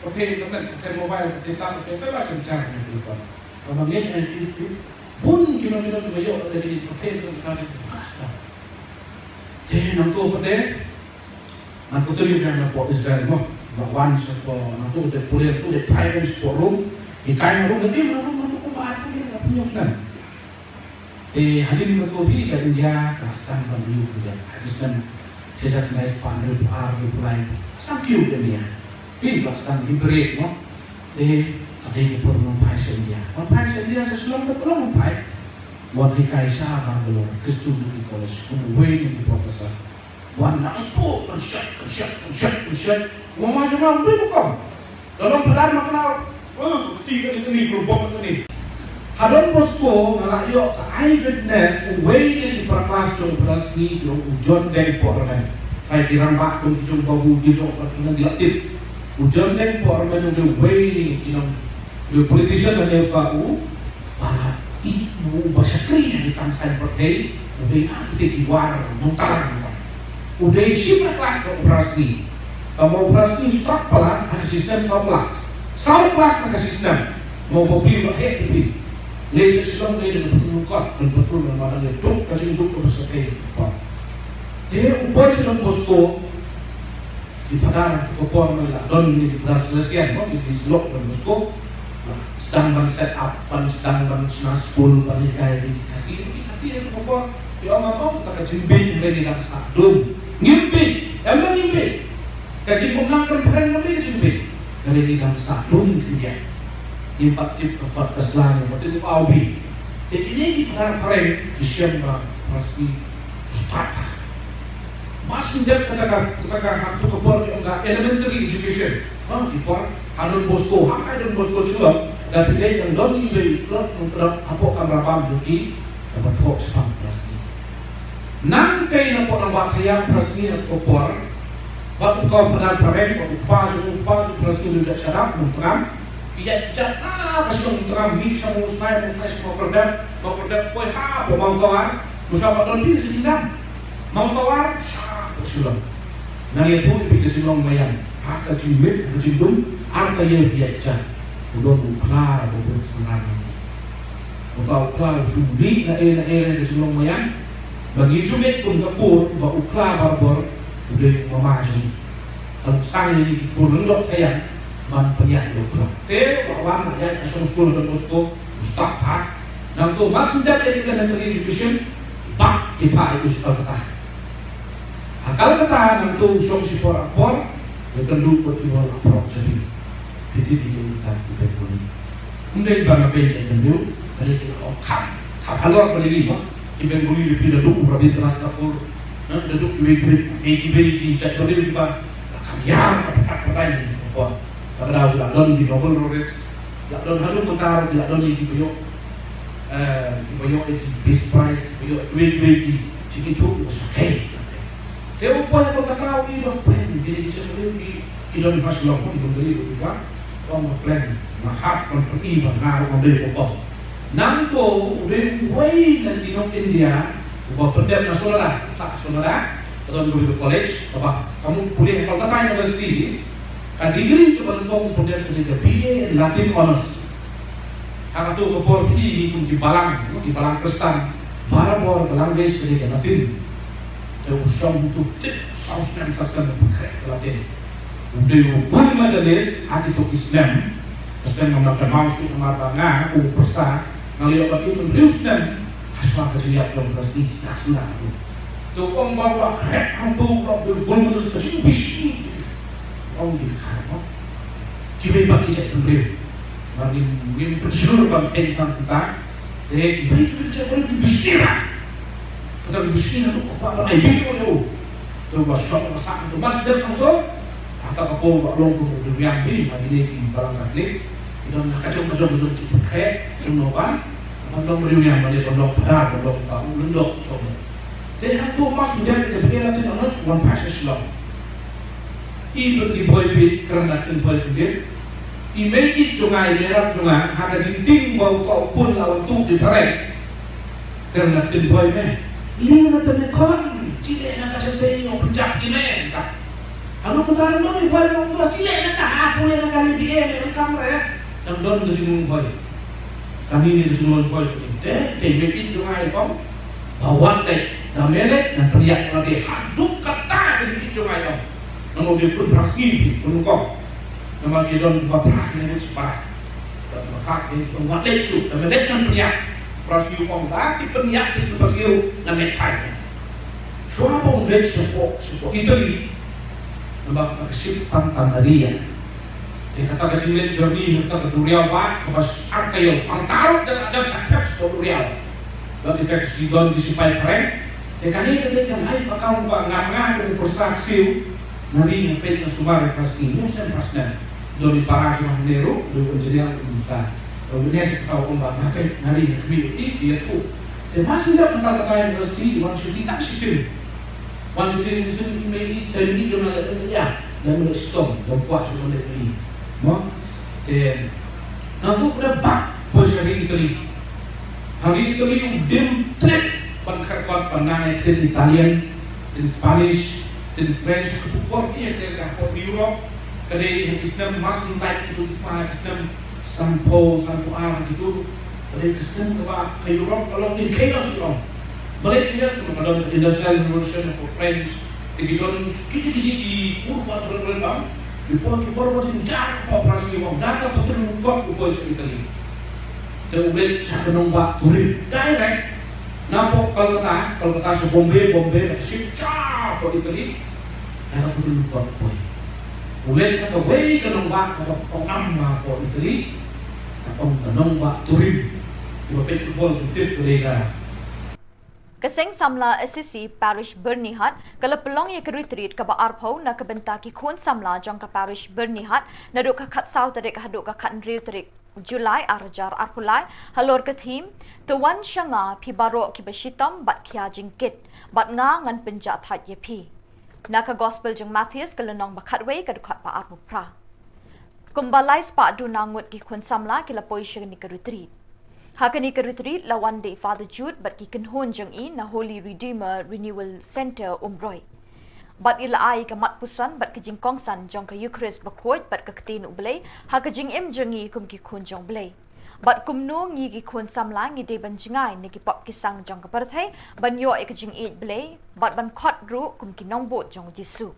pyrthei internet, pyrthei mobile, pyrthei tab, pyrthei tab, ïa ka jingshah ïa u nongkot. Haba ngeit ïa ki, ki, bun ki nong ki nong ki ba ïoh ïa ki pyrthei internet, pyrthei tab, pyrthei tab. Te nangto pat de, nangto te ïoh napoh Israel mo. Ba wan shapoh, nangto te pule, nangto te phai wan shapoh Rom. Hikai ha Rom, nangto Rom, nangto kumba arphew ïa, arphew ïa snem. Te hadien nangto hi ka India ka sdang ban ïoh ka India. Ha ki snem shi hajar khyndai spah hynriewphew ar, hynriewphew lai. Sdang kiew ka India. Hi ka sdang liberate mo. Te ka dei ka por nang phai sha India. Nang phai sha India sha Shillong te ka long nang phai. Wan hikai sha Bangalore, Christian Degree College, kum uwei na ki professor. Wan nangto kan shet, kan shet, kan shet, kan shet. Wan ma jong nga uwei ba kum. Ka long phadar ma kynmaw. Oh, ka kti kane kane, ka bom kane. Ha Don Bosco nga la ïoh ka eyewitness, uwei na ki para klas jong u Phadar Sngi, u John Deng Pohrmen. Trai ki rangbah kum ki jong Babu, ki jong Fred, ki nang di la tip. U John Deng Pohrmen u dei uwei na ki nong, u politician na ne ka u, ba i, u ba shakri ha ki tang saiñ pyrthei, u dei na kita ki war nongtalang nongtalang. U dei shi para klas bad u Phadar Sngi. Ka ma u Phadar Sngi u stad palat ha ka shi snem saw klas. Saw klas ha ka shi snem. Ma u Phi u la heh Phi. Leit sha Shillong leit da ka patrol car, da ka patrol, da ka patrol, da ka jingduk, da ka patrol. Te u poi sha Don Bosco, ki phadar ha ka por ma la don ki phadar Salesian, no, ki, ki syllok Don Bosco. Sdang ban set up, ban sdang ban shna skul, ban hikai ïa ki Khasi, ki Khasi ha ka por. Ki ong, ong, kata ka jingbieit hynrei ngi dang sah dum. Ngim bieit, em, ngim bieit. Ka jingumlang kan phareng ka dei ka jingbieit. Hynrei ngi dang sah dum khyndiat. Ngim pat tip ka kot ka sla, ngim pat tip u A U B. Te kine ki phadar phareng ki shem ba Phadar Sngi stad. Mas ngim dep kata ka, kata ka ha kato ka por ki ong ka elementary education. Ha, ki por ha Don Bosco, ha ka Don Bosco Shillong, da phi dei dang don iwei i khlot nongtrei hapoh kamra bam jong ki, kaba thoh shaphang Phadar Sngi. Nangtei napoh nongbah thaïaw Phadar Sngi ha kato ka por, bad uto u phadar phareng, bad u kpa jong u, u kpa jong u Phadar Sngi u dei u jait shadap, Nongtngam. Ki ïaid kjat, ah, ka shnong Nongtngam, mih sha Mawsnai, Mawsnai sha Mawkyrdep, Mawkyrdep poi hapoh Mawtawar, Mawsnai pat don phi ka jingdam. Mawtawar, shapoh Shillong. Nang ïathuh ïa phi ka jinglong Maïan. Ha ka jingmit, ha ka jingdum, ar taïew ki ïaid kjat. U don u khla uba bun synran. Uta u khla u shu mih na ei na ei na ka jinglong maïan. Ba ngi ju mih kum ka kur ba u khla barabor u dei u mama jong ngi. Ka long sdang ïa ngi ki kur lyngdoh khñiang ban pynïaid ïa u khla. Te u la wan la ïaid ha shong skul Don Bosco u stad pat. Nangto mar shu dep ïa ka elementary education, bah ki phah ïa u sha Kolkata. Ha Kolkata nangto u shong shipor apor, ïakynduh bad ki bor apor jong ngi. Phi tip ïa kita ki Bengali. Ym dei ba nga pynjah Bengali, balei ki la ong kham, kham halor balei ngi ba. Ki Bengali, phi da duh u Rabindranath Tagore, na, da duh kiwei kiwei, kiwei kiwei ki jait Bengali kiba kham ïar, kham pat pat ïa ki apor. Kata ka daw ki la don ki Nobel laureates, ki la don haduh mynta, ki la don ïa kiba ïoh, eh, kiba ïoh ïa ki Peace Prize, kiba ïoh kiwei kiwei ki jingithuh kiba shakei. Te u poi ha Kolkata u ïohi ba pyrshah kine ki jait Bengali ki, ki don ha Shillong, ki Bengali ki don shuwa. Ong ba pyrshah, nga hap ban pyni ba nga ruh ngan dei u bok. Nangto u dei uwei na ki nong India uba pyndep na Sollada, sah Sollada, ka don kawei ka college kaba ka mut pule ha Kolkata University, ka degree kaba nyngkong u pyndep ka dei ka B A in Latin Honours. Ha kato ka por phi i kum ki balang, ki balang Khristan, barabor ka language ka dei ka Latin. Te u shong hangto khlem saw snem, saw snem u pynkhreh ka Latin. U dei u gold medalist ha kito ki snem. Ka snem ngam lah kynmaw shuh namar ba nga kum u pyrsa nga la ïoh ban im hynriew snem. Hashwa ka jingïap jong u Prah Syngkon, ka snem hangto. Te u ong ba u la khreh hangto, u la gold medalist, ka jingbishni. Ong ki kha mo. Kiwei pat ki jait bynriew. Ba ngim, ngim pynshlur ban kheiñ tang kumta. Te kiwei kiwei ki jait bynriew ki bishni ra. Kata ki bishni ra, ka kwah ban ai bishni ïa u. Te ba shong ba sah, te ba sdang hangto. Hangta ka por ba long kum u riewïang hi, ma kine ki balang Katholik. Ki don ka jong ka jong ka jong ki pynkhreh, jong no ban. Ban long riewïang, ban long phadar, ban long ba u lyngdoh, so. Te hangto mar shu dep ïa ka B A Latin Honours, wan phai sha Shillong. I bad i Bhoi Beit, kren na ktien Bhoi Beit. I mei ïeit jong nga, i mei rap jong nga, ha ka jingtieng ba u, ka u khun la wan tuh di phareng. Kren na ktien Bhoi, mei. Lei na te me khun, chileh na ka shatei, u pynjah ïa me, ta. Haduh mynta ruh i Bhoi Beit u ong to, chileh na ka, ha pule na ka lei B A me, kam re. Dang don ka jinglong Bhoi. Kane ka jinglong Bhoi shuh te, te mei ïeit jong nga i ong. Ba wat leit, da me leit, ngan pynïaid lade. Haduh katta te mei ïeit jong nga i ong. Nangno u dei khun Prah Syngkon, khun nyngkong. Namar ki don ba Prah Syngkon shu Prah. Ba Prah Syngkon wat leit shuh, da me leit ngan pynïaid. Prah Syngkon u ong ba ki pynïaid ki shu Prah Syngkon ngan leit phai. Shuwa ba u leit shapoh, shapoh Italy. Namar kata ka ship Santa Maria. Te kata ka jingleit journey, kata ka duriaw ba, kaba ar taïew, ar taïew jan, jan shah thep shapoh duriaw. Ba kita ki don ki sipai phareng. Te kane ka dei ka life account ba nga, nga kum u pyrsa ksiew. Nga ri nga peit nga sumar ïa Prah Syngkon, ïa u snem Prah Syngkon. Don i para jong nga hangne ruh, u engineer u sa. U Ganesh u ong ba nga peit nga ri nga khmih ïa u, ïa u. Te mar shu dep mynta kata university, wan shu dei tang shisien. Wan shu dei shisien, i mei i, te i mei jong nga leh ïa, leh shitom, leh kwah shu leh i. Mo? Te nangtu u dep bah poi sha ri Italy. Ha ri Italy u dim trip ban kyrkot ban nang ïa ktien Italian, ktien Spanish, ktien French, ha ka por ïa ka, ka por Europe, ka dei ha ki snem mar syn lait kitu ki thma, ha ki snem sanphew, sanphew ar kitu, ka dei ka snem kaba ka Europe ka long in chaos long. Balei chaos? Ka long ka Industrial Revolution ha ka French, te ki don kiti kiti ki kur ba don don bam, ki por ki por ba jynjar ba operasi bam, da ka patrol kot u poi sha Italy. Te u leit sha ka nongbah Turin direct. Napoh Kolkata, Kolkata sha Bombay, Bombay na ka ship sha hapoh Italy. Na ka patrol kot u poi. U leit sha kawei ka nongbah kaba ong nam hapoh Italy. Ka ong ka nongbah Turin. Kiba peit football ki tip ka dei ka. Ka Seng Samla Assisi Parish Byrnihat ka la pynlong ïa ka retreat kaba arphew na ka bynta ki khun samla jong ka Parish Byrnihat naduh ka khatsaw tarik haduh ka khathynriew tarik July ar hajar arphew lai, halor ka theme, To wan sha nga phi baroh kiba shitom bad khia jingkit, bad nga ngan pynjah thait ïa phi. Na ka Gospel jong Mathaios ka lynnong ba khatwei ka dkhot ba arphew phra. Kumba lai spah duna ngut ki khun samla ki la poi sha kane ka retreat. Ha kane ka retreat la wan da i Father Jude bad ki kynhun jong i na Holy Redeemer Renewal Centre Umroi. Bad i la ai ka mat puson bad ka jingkongsan jong ka Eucharist bakhuid bad ka Ktien U Blei ha ka jingim jong ngi kum ki khun jong U Blei. Bad kumno ngi ki khun samla ngi dei ban jngai na ki pop ki sang jong ka pyrthei, ban ïoh ïa ka jingïeit Blei, bad ban khot ruh kum ki nongbud jong U Jisu.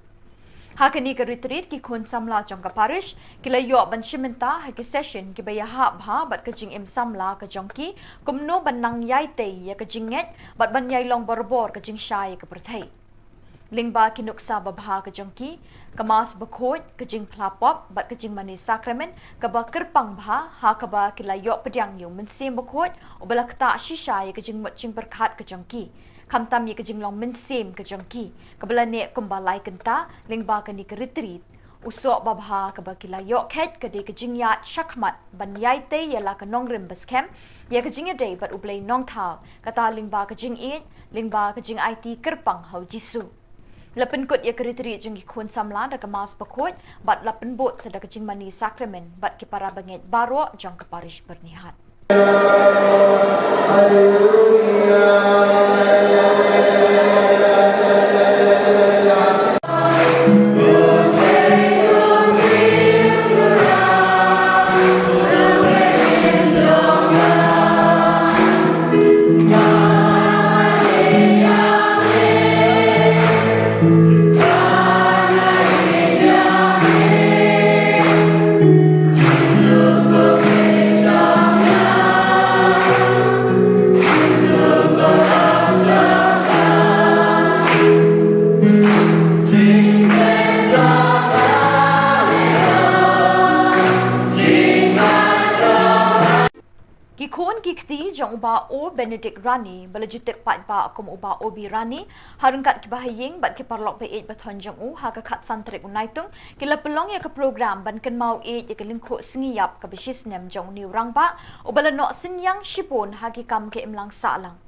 Ha kane ka retreat, ki khun samla jong ka parish ki la ïoh ban shim bynta ha ki session kiba ïahap bha bad ka jingim samla ka jong ki, kumno ban nang ïai tei ïa ka jingngeit bad ban ïai long barabor ka jingshai ïa ka pyrthei. Lyngba ki nuksa babha ka jong ki, ka Mass bakhuid, ka jingphla pop bad ka jingmane sakramen kaba kyrpang bha, ha kaba ki la ïoh pdiang ïa U Mynsiem Bakhuid uba la ktah shisha ïa ka jingmut jingpyrkhat ka jong ki, khamtam ïa ka jinglong mynsiem ka jong ki kaba la neh kumba lai kynta lyngba kane ka retreat. U soh babha kaba ki la ïoh kheit ka dei ka jingïaid shakhmat ban ïai tei ïa la ka nongrim baskhem ïa ka jingïadei bad U Blei Nongthaw, kata lyngba ka jingïeit, lyngba ka jingaiti kyrpang ha U Jisu. La pynkut ïa ka retreat jong ki khun samla da ka Mass bakhuid bad la pynbud sa da ka jingmane sakramen bad ki para bangeit baroh jong ka parish Byrnihat. Ki khun ki kti jong u Bah O Benedict Rani, ba la ju tip paidbah kum u Bah O B Rani, ha ryngkat ki bahaïing bad ki paralok ba ïeit ba thon jong u, ha ka khatsan tarik u Naitung, ki la pynlong ïa ka program ban kynmaw ïeit ïa ka lyngkhuh sngi ïap kaba shisnem jong une u rangbah, uba la noh synñiang shibun ha ki kam ka imlang sahlang.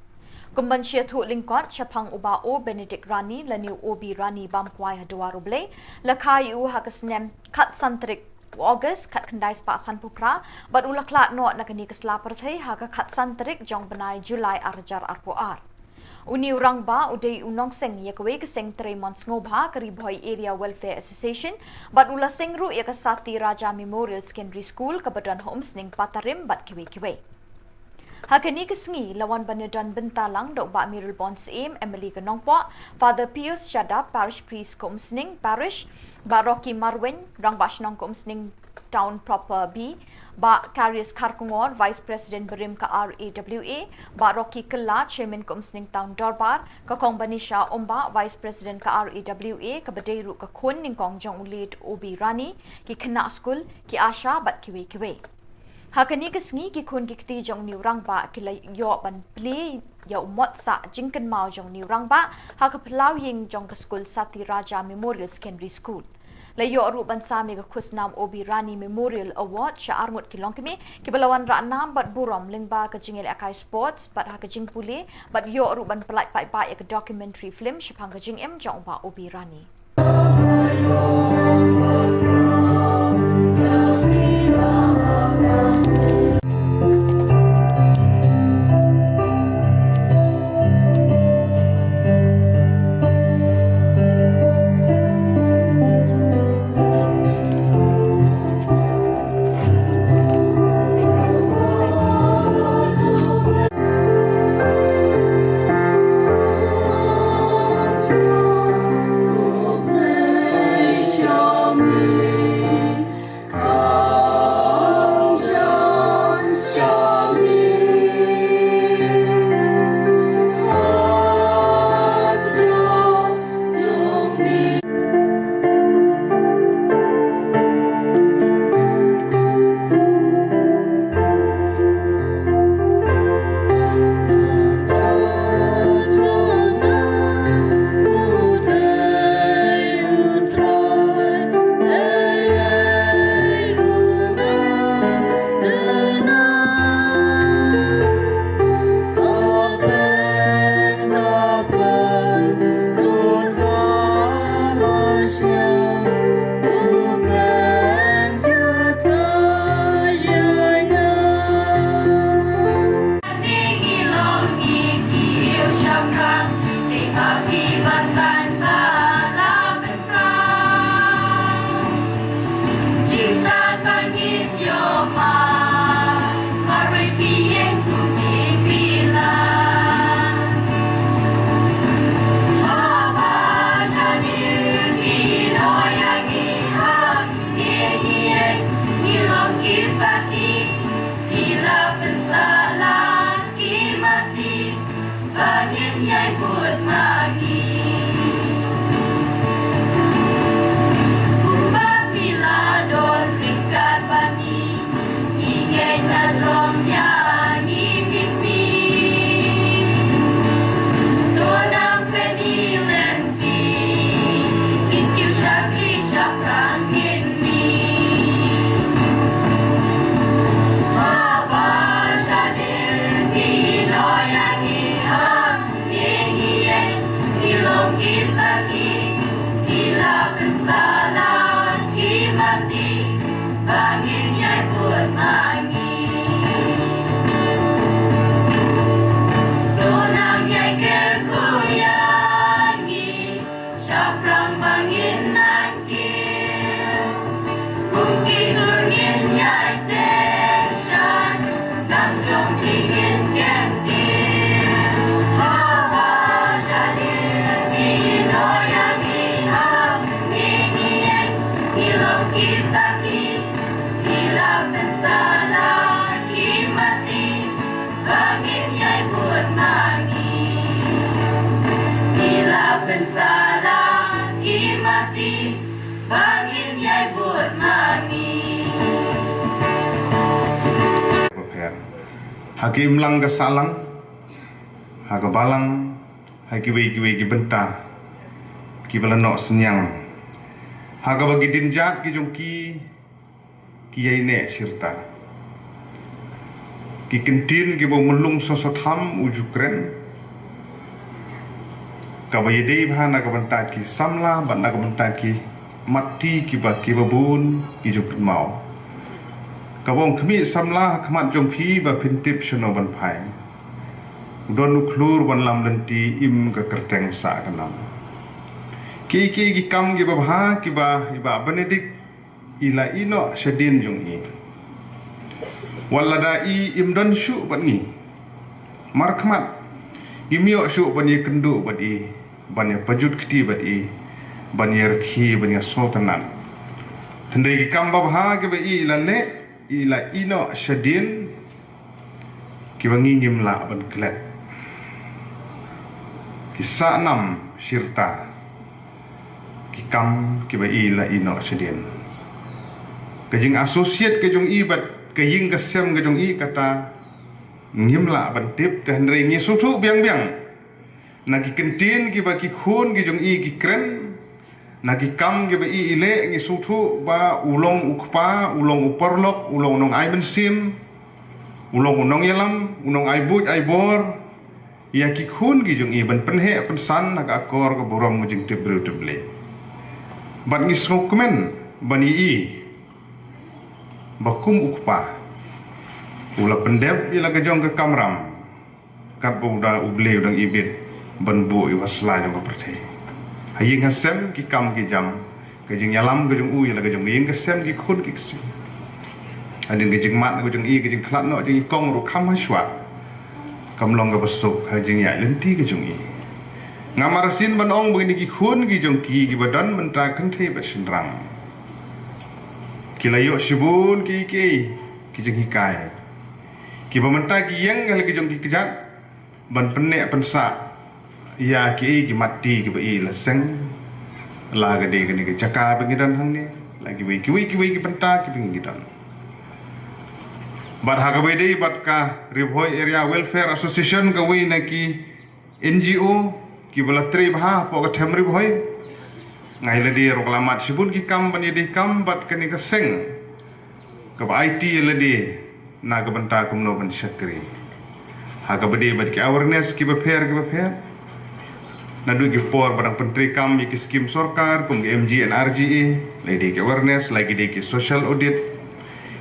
Kum ban sngewthuh lyngkot shaphang u Bah O Benedict Rani lane u O B Rani bam kwai ha Dwar U Blei, la kha ïa u ha ka snem khatsan tarik u August khatkhyndai spah sanphew phra, bad u la khlad noh na kane ka sla pyrthei ha ka khatsan tarik jong u bnai July ar hajar arphew ar. Une u rangbah u dei u nongseng ïa kawei ka seng trei mon sngewbha ka Ri Bhoi Area Welfare Association, bad u la seng ruh ïa ka Sati Raja Memorial Secondary School kaba don ha Umsning, Patarim bad kiwei kiwei. Ha kane ka sngi la wan ban ïadon bynta lang da u Bah Mayralborn Syiem, M L A ka Nongpoh, Father Pius Shadap, Parish Priest ka Umsning Parish, Bah Rocky Marwein, Rangbah Shnong ka Umsning Town Proper B, Bah Karius Kharkongor, Vice President barim ka R A W A, Bah Rocky Kylla, Chairman ka Umsning Town Dorbar, ka Kong Banisha Umbah, Vice President ka R A W A, kaba dei ruh ka khun nyngkong jong u late O B Rani, ki khynnah skul, ki asha bad kiwei kiwei. Ha kane ka sngi ki khun ki kti jong une u rangbah ki la ïoh ban plie ïa u mot sah jingkynmaw jong une u rangbah ha ka phyllaw ïing jong ka skul Sati Raja Memorial Secondary School. La ïoh ruh ban sam ïa ka khusnam O B Rani Memorial Award sha arngut ki longkmie kiba la wanrah nam bad burom lyngba ka jingïalehkai sports bad ha ka jingpule, bad ïoh ruh ban pyllait paidbah ïa ka documentary film shaphang ka jingim jong u Bah O B Rani. Ha ka imlang ka sahlang, ha ka balang, ha kiwei kiwei ki bynta kiba la noh synñiang, ha kaba ki dienjat ki jong ki ki ïaineh shirta. Ki kyntien kiba u Myllung Soso Tham u ju kren, kaba ïadei bha na ka bynta ki samla bad na ka bynta ki matti kiba, kiba bun ki ju pynmaw. Kaba ong khmih samla ha khmat jong phi ba phin tip shano ban phai. U don u khlur ban lam lynti, im ka kyrteng sah ka nam. Ki, ki, ki kam kiba bha kiba i Bah Benedict i la ïehnoh shadien jong i. Wat lada i im don shuh bad ngi, markhmat, ngim ïoh shuh ban ïakynduh bad i, ban ïapajut kti bad i, ban ïarkhie, ban ïasngewtynnat. Hynrei ki kam babha kiba i la leh, i la ïehnoh shadien, kiba ngi ngim lah ban klet. Ki sah nam shirta ki kam kiba i la ïehnoh shadien. Ka jing associate ka jong i bad ka ïing ka sem ka jong i kata ngim lah ban tip, te hynrei ngi sngewthuh biang biang na ki kyntien kiba ki khun ki jong i ki kren, na ki kam kiba i i leh, ngi sngewthuh ba u long u kpa, u long u paralok, u long u nongai mynsiem, u long u nongïalam, u nongai buit ai bor ïa ki khun ki jong i ban pynheh pynsan ha ka akor ka burom ka jingtip briew tip Blei. Bad ngi sngewkmen ban ïohi ba kum u kpa u la pyndep ïa la ka jong ka kamram, katba u da U Blei u dang ibit ban buh ïa u ha sla jong ka pyrthei. Ha ïing ha sem ki kam ki jam, ka jingïalam ka jong u ïa la ka jong ka ïing ka sem, ki khun ki ksiew. Hadien ka jingmad ka jong i, ka jingkhlad noh jong i kong ruh kham hashwa, kam long kaba suk ha jingïaid lynti ka jong i. Nga marsien ban ong ba kine ki khun ki jong ki, kiba don mynta kynthei bad shynrang, ki la ïoh shibun ki, ki, ki jinghikai kiba mynta ki ïeng ha la ki jong ki kjat ban pynneh pynsah ïa kiei ki matti kiba i la seng, la ka dei kane ka jaka ba ngi don hangne, la kiwei kiwei kiwei ki bynta kiba ngi don. Bad ha kaba ïadei bad ka Ri Bhoi Area Welfare Association, kawei na ki N G O kiba la trei bha hapoh ka them Ri Bhoi, nga ïa lade ruh ka la mad shibun ki kam ban ïadei kam bad kane ka seng kaba aiti ïa lade na ka bynta kumno ban shakri. Ha kaba dei bad ki awareness kiba pher kiba pher, naduh ki por ba dang pyntreikam ïa ki skim sorkar kum ki M G N R G A, la dei ki awareness, la ki dei ki social audit,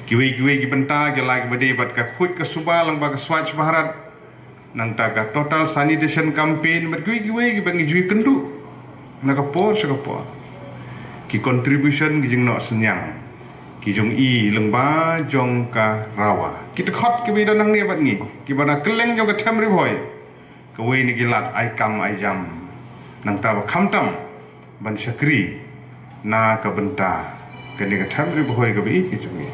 kiwei kiwei ki bynta, ki la kiba dei bad ka khuid ka suba lyngba ka Swachh Bharat, nangta ka total sanitation campaign, bad kiwei kiwei kiba ngi ju ïakynduh na ka por sha ka por. Ki contribution ki jingnoh synñiang ki jong i lyngba jong ka RAWA, ki dkhot kiba i don hangne bad ngi kiba na kylleng jong ka them Ri Bhoi, kawei na ki lad ai kam ai jam nangta ba khamtam ban shakri na ka bynta kane ka them Ri Bhoi kaba i ka jong i.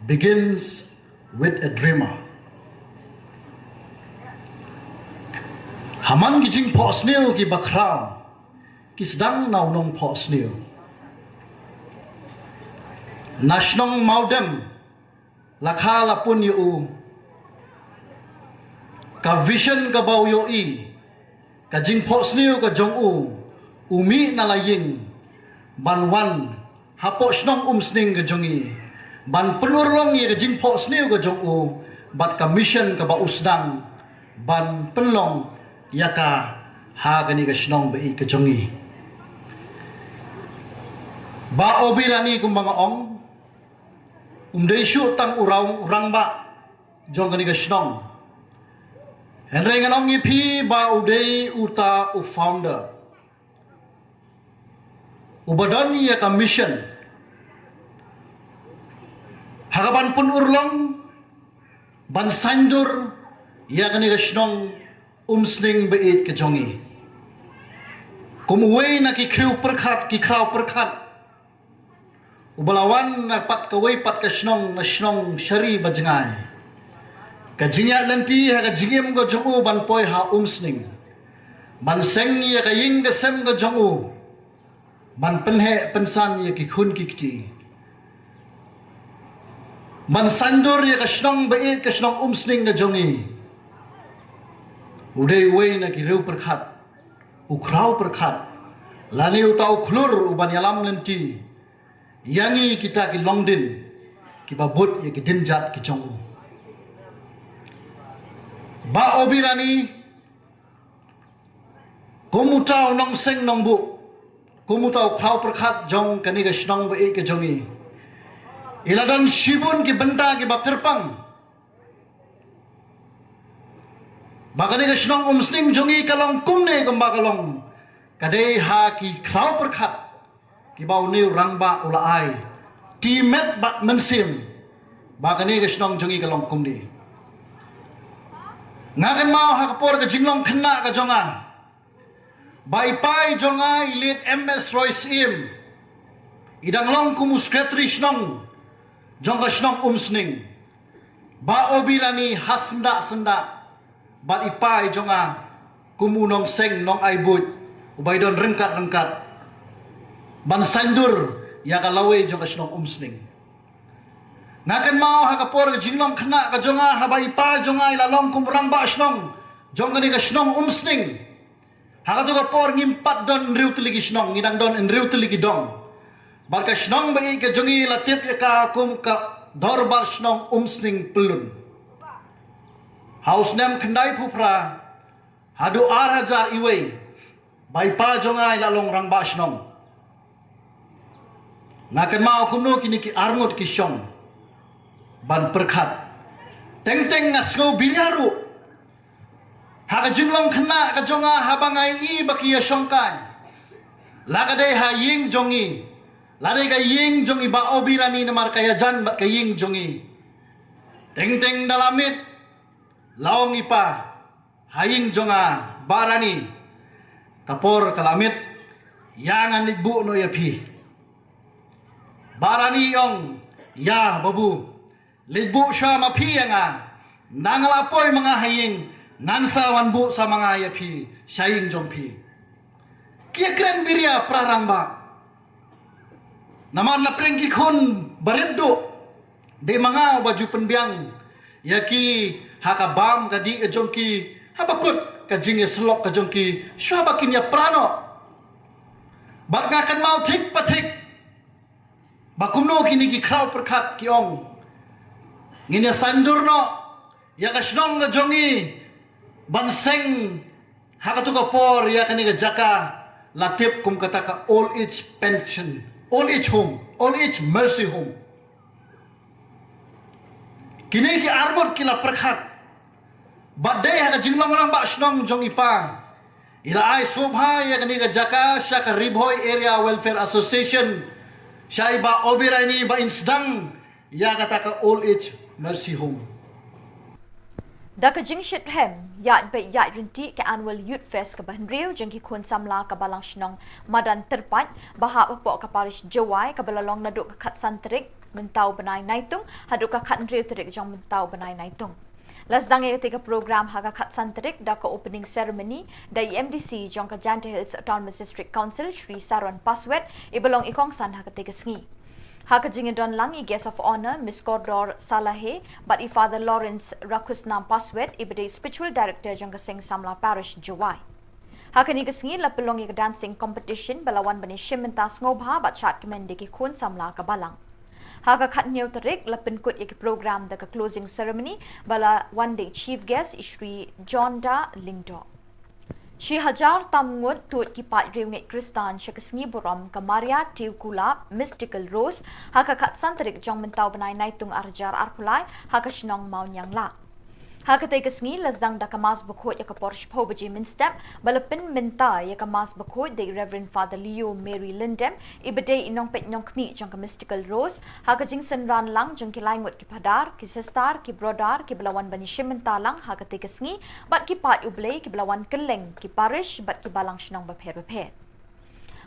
Begins with a dreamer. Ha man ki jingphohsniew kiba khraw ki sdang na u nongphohsniew. Na shnong Mawdem la kha la pun ïa u ka vision kaba u ïohi, ka jingphohsniew ka jong u, u mih na la ïing ban wan hapoh shnong Umsning ka jong i ban pynurlong ïa ka jingphohsniew ka jong u bad ka mission kaba u sdang ban pynlong ïa ka ha kane ka shnong ba ïeit ka jong i. Bah Obirani, kumba nga ong, um dei shuh tang u rang, u rangbah jong kane ka shnong. Hynrei ngan ong ïa phi ba u dei uta u founder uba don ïa ka mission ha ka ban pynurlong ban saiñdur ïa kane ka shnong Umsning ba ïeit ka jong i. Kum uwei na ki khiew pyrkhat, ki khraw pyrkhat uba la wan na pat kawei pat ka shnong, na shnong Shari Bajngai, ka jingïaid lynti ha ka jingim ka jong u ban poi ha Umsning ban seng ïa ka ïing ka sem ka jong u, ban pynheh pynsan ïa ki khun ki kti. Ban saiñdur ïa ka shnong ba ïeit ka shnong Umsning na jong ngi. U dei uwei na ki riew pyrkhat, u khraw pyrkhat, lane uta u khlur u ban ïalam lynti ïa ngi kita ki longdien kiba bud ïa ki dienjat ki jong u. Bah Obirani, kum uta u nongseng nongbuh, kum uta u khraw pyrkhat jong kane ka shnong ba ïeit ka jong ngi, i la don shibun ki bynta kiba kyrpang ba kane ka shnong Umsning jong ngi ka long kumne kumba ka long, ka dei ha ki khraw pyrkhat kiba une u rangbah u la ai, ti met bad mynsiem, ba kane ka shnong jong ngi ka long kumne. Nga kynmaw ha ka por ka jinglong khynnah ka jong nga, ba i pa i jong nga i late M S Roy Syiem, i dang long kum u secretary shnong jong ka shnong Umsning. Bah Obirani ha syndah syndah bad i pa i jong nga kum u nongseng nongai buit uba i don ryngkat ryngkat ban saiñdur ïa ka lawei jong ka shnong Umsning. Nga kynmaw ha ka por ka jinglong khynnah ka jong nga, haba i pa jong nga i la long kum rangbah shnong jong kane ka shnong Umsning. Ha kato ka por ngim pat don hynriew tylli ki shnong, ngi dang don hynriew tylli ki dong. Bad ka shnong ba ïeit ka jong ngi la tip ïa ka kum ka Dorbar Shnong Umsning Pyllun. Ha u snem khyndaiphew phra haduh ar hajar iwei, ba i pa jong nga i la long rangbah shnong. Nga kynmaw kumno kine ki arngut ki shong ban pyrkhat. Teng teng nga sngew biria ruh ha ka jinglong khynnah ka jong nga, haba nga ïohi ba ki ïashongkai, la ka dei ha ïing jong ngi, la dei ka ïing jong i Bah Obirani, namar ka ïajan bad ka ïing jong ngi. Teng teng da la miet, la ong i pa, ha ïing jong nga, Bah Rani, ka por ka la miet, ïa ngan leit buh noh ïa phi. Bah Rani i ong, ïa babu, leit buh shuwa ma phi ïa nga. Nang la poi ma nga ha ïing, ngan sa wan buh sa ma nga ïa phi sha ïing jong phi. Ki ïakren biria para rangbah. Namar na pdeng ki khun barit duh, dei ma nga uba ju pynbiang ïa ki ha ka bam ka dih ka jong ki, haba kut ka jingïasyllok ka jong ki, shuwa ba kin ïapra noh. Bad nga kynmaw thik pa thik ba kumno kine ki khraw pyrkhat ki ong, ngin ïa saiñdur noh ïa ka shnong ka jong ngi ban seng ha kato ka por ïa kane ka jaka la tip kum kata ka old age pension, old age home, old age mercy home. Kine ki arngut ki la pyrkhat. Bad dei ha ka jinglong rangbah shnong jong i pa, i la ai sngewbha ïa kane ka jaka sha ka Ri Bhoi Area Welfare Association, sha i Bah Obirani, ba in sdang ïa kata ka old age mercy home. Da ka jingshitrhem ïaid bad ïaid ryntih ka Annual Youth Fest kaba hynriew jong ki khun samla ka Balang Shnong Madan Tyrpait, ba hap hapoh ka Parish Jowai, kaba la long naduh ka khatsan tarik mynta u bnai Naitung haduh ka khathynriew tarik jong mynta u bnai Naitung. La sdang ïa katei ka program ha ka khatsan tarik da ka opening ceremony da i M D C jong ka Jaintia Hills Autonomous District Council, Shri Saron Paswet, iba long i kongsan ha katei ka sngi. Ha ka jingïadon lang i Guest of Honour, Miss Kordor Salahe, bad i Father Lawrence Rakhusnam Paswet, iba dei Spiritual Director jong ka Seng Samla Parish Jowai. Ha kane ka sngi la pynlong ïa ka dancing competition ba la wan ban ïashim bynta sngewbha bad shad kmen da ki khun samla ka Balang. Ha ka khathynñiew tarik la pynkut ïa ki program da ka closing ceremony ba la wan da i chief guest i Shri John Da Lyngdoh. Shi hajar tam ngut tuid ki paid riewngeit Khristan sha ka sngi burom ka Maria Tiew Kulap Mystical Rose ha ka khatsan tarik jong mynta u bnai Naitung ar hajar arphew lai ha ka shnong Mawniangla. Ha katei ka sngi la sdang da ka Mass Bakhuid ha ka por shiphew baje mynstep, ba la pynmynta ïa ka Mass Bakhuid da i Reverend Father Leo Mary Lyndem, iba dei i nongpeit nongkhmih jong ka Mystical Rose, ha ka jingsynran lang jong ki lai ngut ki phadar, ki sister, ki brother, kiba la wan ban ïashim bynta lang ha katei ka sngi, bad ki paid U Blei kiba la wan kylleng ki parish bad ki balang shnong bapher bapher.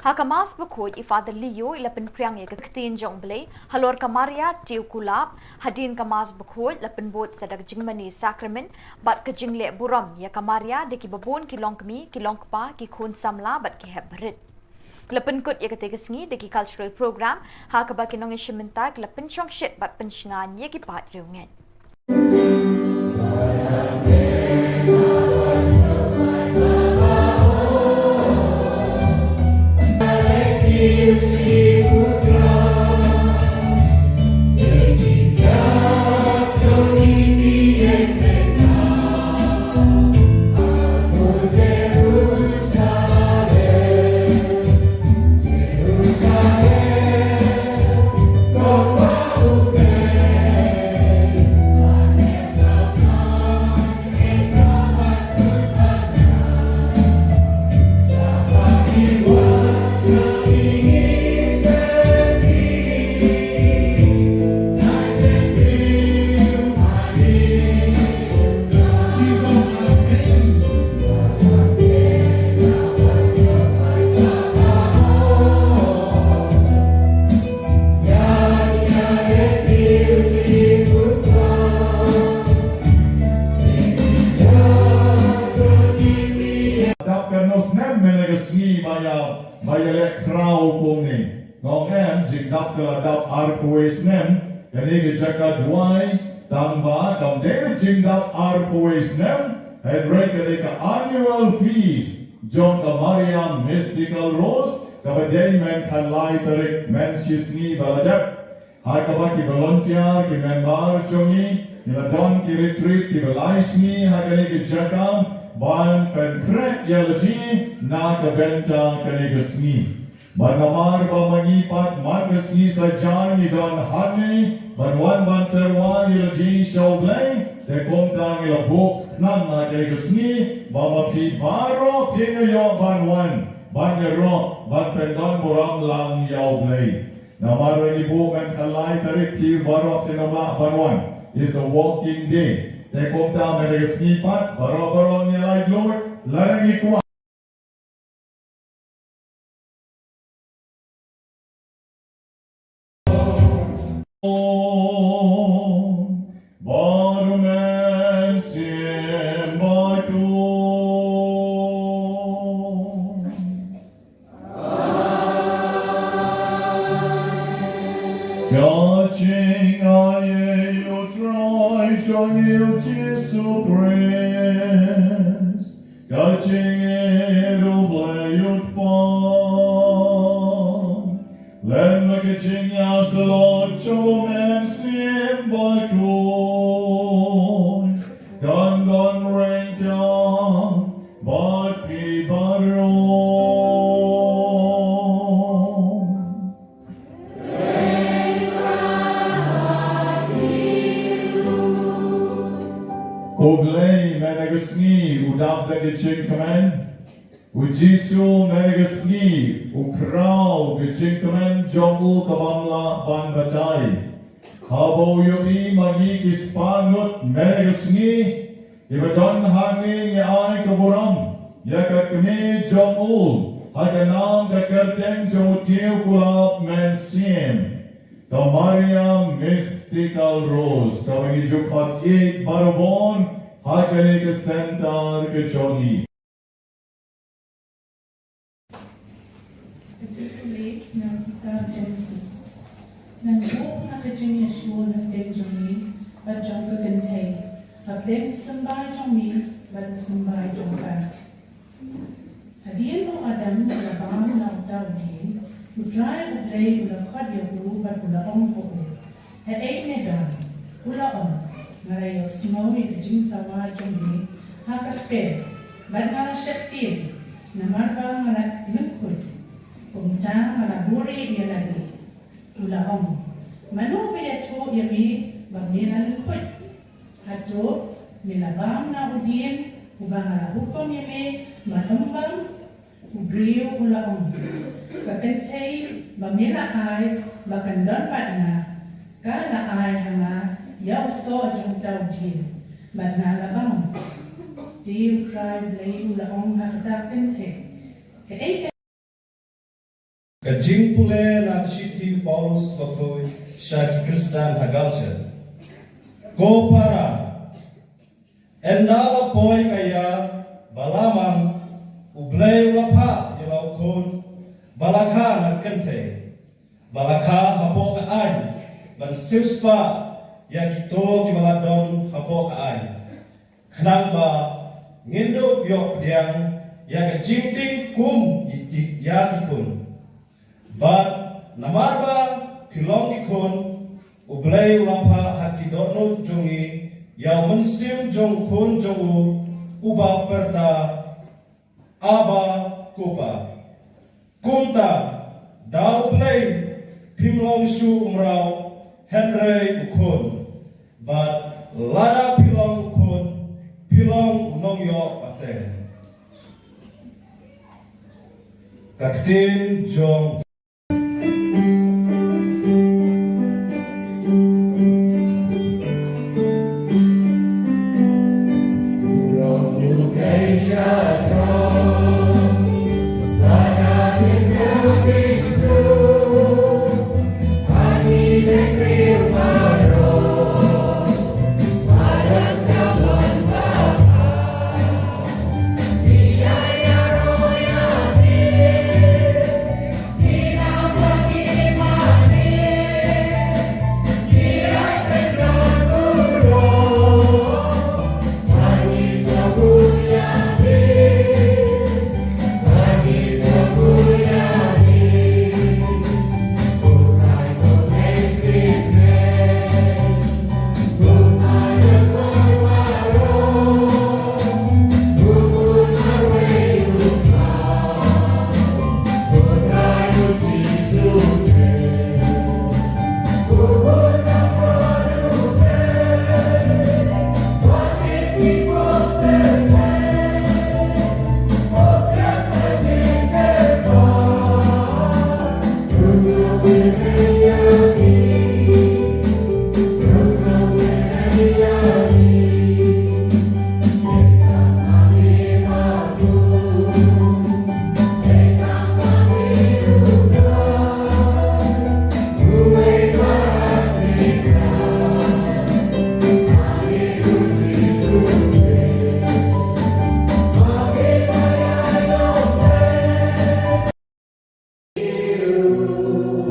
Ha ka Mass Bakhuid i Father Leo i la pynphriang ïa ka ktien jong U Blei halor ka Maria Tiew Kulap. Hadien ka Mass Bakhuid la pynbud sa da ka jingmane sakramen bad ka jingleh burom ïa ka Maria da kiba bun ki longkmie, ki longkpa, ki khun samla bad ki hep barit. Ki la pynkut ïa katei ka sngi da ki cultural program ha kaba ki nongïashim bynta ki la pynshongshit bad pynshngaiñ ïa ki paid riewngeit. Dap katno snem mynne ka sngi ba ïa, ba ïa leh khraw kumne? Nga ong em, jingdap ka la dap arphew wei snem. Kane ka jaka duwai, tang ba kam dei ka jingdap arphew wei snem, hynrei kane ka annual feast jong ka Maria Mystical Rose, kaba dei mynta lai tarik, mynta shi sngi ba la dep. Ha kaba ki volunteer, ki member jong ngi, ngi la don ki retreat kiba lai sngi ha kane ka jaka ban pynkhreh ïa la jong ngi na ka bynta kane ka sngi. Bad namar ba ma ngi pat man ka sngi Saitjaiñ ngi don hangne ban wan ban tyrwa ïa la jong ngi sha U Blei, te kumta ngi la buh khnang ha kane ka sngi ba ma phi baroh phin ïoh ban wan ban ïaroh ban pyndonburom lang ïa U Blei. Namar ba ngi buh mynta lai tarik, phi baroh phin ym lah ban wan. It's a working day. Te kumta mynta ka sngi pat baroh baroh ngi ai lad lada ngi kwah. Bad U Mynsiem Bakhuid. Ka jingai ïa U Trai jong ngi U Jisu Khrist. Ka jingïeit U Blei U Kpa, lem bad ka jingïasyllok jong U Mynsiem Bakhuid, kan don ryngkat bad phi baroh. U Blei mynta ka sngi u dap da ka jingkmen. U Jisu mynta ka sngi u khraw ka jingkmen jong u ka bym lah ban batai. Haba u ïohi ma ngi ki spah ngut mynta ka sngi, kiba don hangne, ngi ai ka burom ïa ka kmie jong u ha ka nam ka kyrteng jong u Trai U Khlap Mynsiem. Ka Maria Mystical Rose, kaba ngi ju khot ïeit barabor ha kane ka center ka jong ngi. Ka jingpule na ka kitab Genesis. Ngan buh na ka jingïashoh hapdeng jong me bad jong ka kynthei, hapdeng u symbai jong me bad u symbai jong ka. Hadien ba u Adam u la bam na uta u dieng, U Trai U Blei u la khot ïa u bad u la ong ha u, "Haei me don?" U la ong, "Nga la ïohsngew ïa ka jingsawa jong me ha ka kper, bad nga la sheptieng, namar ba nga la lyngkhuit. Kumta nga la buhrieh ïa lade." U la ong, "Mano ba ïathuh ïa me ba me la lyngkhuit? Hato me la bam na u dieng uba nga la hukum ïa me ba ym bam?" U briew u la ong, "Ka kynthei ba me la ai ba kan don bad nga, ka la ai ha nga ïa u soh jong uta u dieng, bad nga la bam." Te U Trai Blei u la ong ha kata ka kynthei, "Kaei ka..." Ka jingpule na ka shithi u Paulus bakhuid sha ki Khristan ha Galatia. Ko para, ynda la poi ka ïar ba la mang, U Blei u la phah ïa la u khun ba la kha na kynthei, ba la kha hapoh ka aiñ, ban siewspah ïa kito kiba la don hapoh ka aiñ, khnang ba ngin dup ïoh pdiang ïa ka jingtieng kum ïa ki, ïa ki khun. Bad namar ba phi long ki khun, U Blei u la phah ha ki dohnud jong ngi ïa u mynsiem jong u Khun jong u, uba pyrta, Abba, Ko Pa. Kumta, da U Blei phim long shuh u mraw, hynrei u khun. Bad lada phi long u khun, phi long u nongïoh pateng. Ka ktien jong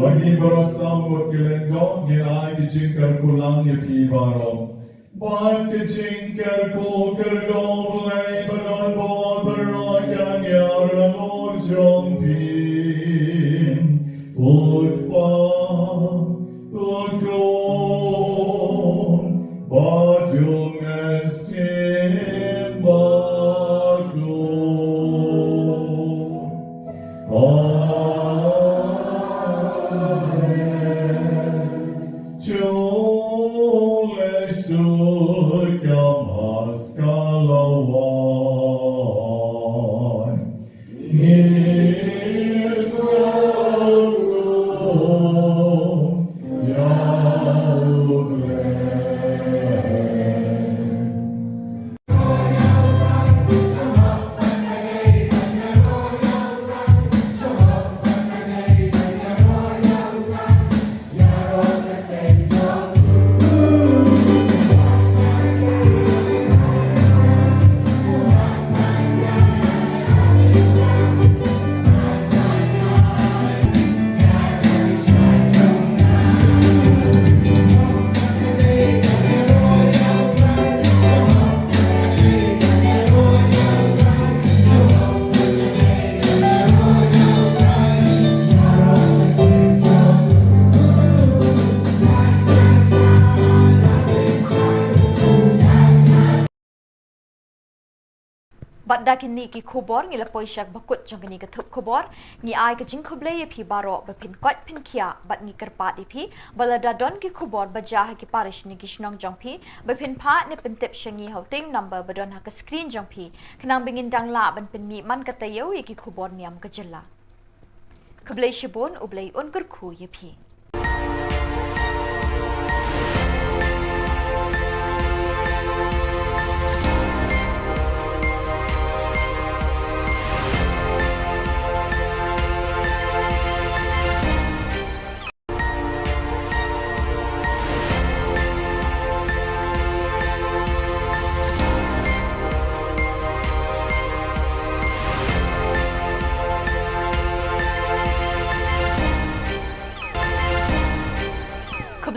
Bad ngi baroh sam bad ki lyngdoh ngin ai ka jingkyrkhu lang ïa phi baroh. Bad ka jingkyrkhu kyrkhu Blei ba don bor baroh kan ïar halor jong phi. U Kpa, U Khun, bad U Mynsiem Bakhuid. Bad da kine ki khubor ngi la poi sha ba kut jong kane ka thup khubor. Ngi ai ka jingkhublei ïa phi baroh ba phin koit phin khiah bad ngi kyrpad ïa phi ba lada don ki khubor ba jia ha ki parish ne ki shnong jong phi ba phin phah ne pyntip sha ngi ha u teng number ba don ha ka screen jong phi, khnang ba ngin dang lah ban pynmih man ka taïew ïa ki khubor niam ka jylla. Khublei shibun, U Blei un kyrkhu ïa phi.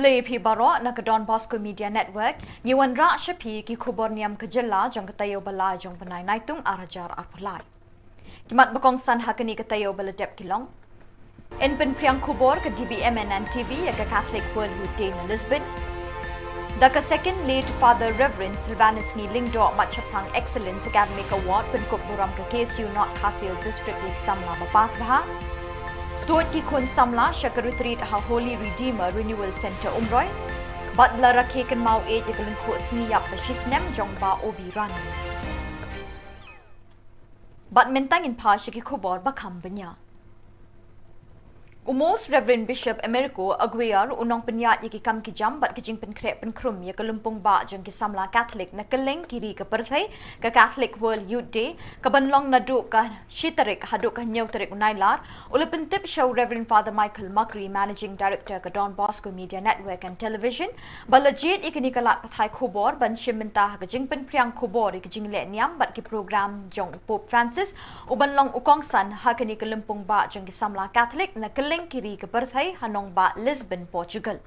Te phi baroh na ka Don Bosco Media Network, ngi wanrah sha phi ki khubor niam ka jylla jong ka taïew ba lai jong bnai Naitung ar hajar arphew lai. Ki mat ba kongsan ha kane ka taïew ba la dep ki long: Yn pynphriang khubor ka D B M N N T V ïa ka Catholic World Youth Day na Lisbon. Da ka Second Late Father Reverend Silvanus Ngi Lyngdoh mat shaphang Excellence Academic Award pynkup burom ka K S U North Khasi Hills District ïa ki samla ba pass bha. Tuid ki khun samla sha ka retreat ha Holy Redeemer Renewal Centre Umroi. Bad la rakhe kynmaw ïa ka lyngkhuh sngi ïap ba shisnem jong Bah Obi Rani. Bad mynta ngin phai sha ki khubor ba kham bniah. U Most Reverend Bishop Americo Aguiar u nongpynïaid ïa ki kam ki jam bad ki jingpynkhreh pynkhrum ïa ka lympung bah jong ki samla Catholic na kylleng ki ri ka pyrthei, ka Catholic World Youth Day, ka ban long naduh ka shi tarik haduh ka hynñiew tarik u Nailar, u la pyntip sha u Reverend Father Michael Macri, Managing Director ka Don Bosco Media Network and Television, ba la jied ïa kane ka lad pathai khubor ban shim bynta ha ka jingpynphriang khubor ïa ka jingleh niam bad ki program jong u Pope Francis, u ban long u kongsan ha kane ka lympung bah jong ki samla Catholic na kylleng ki ri ka pyrthei ha nongbah Lisbon, Portugal.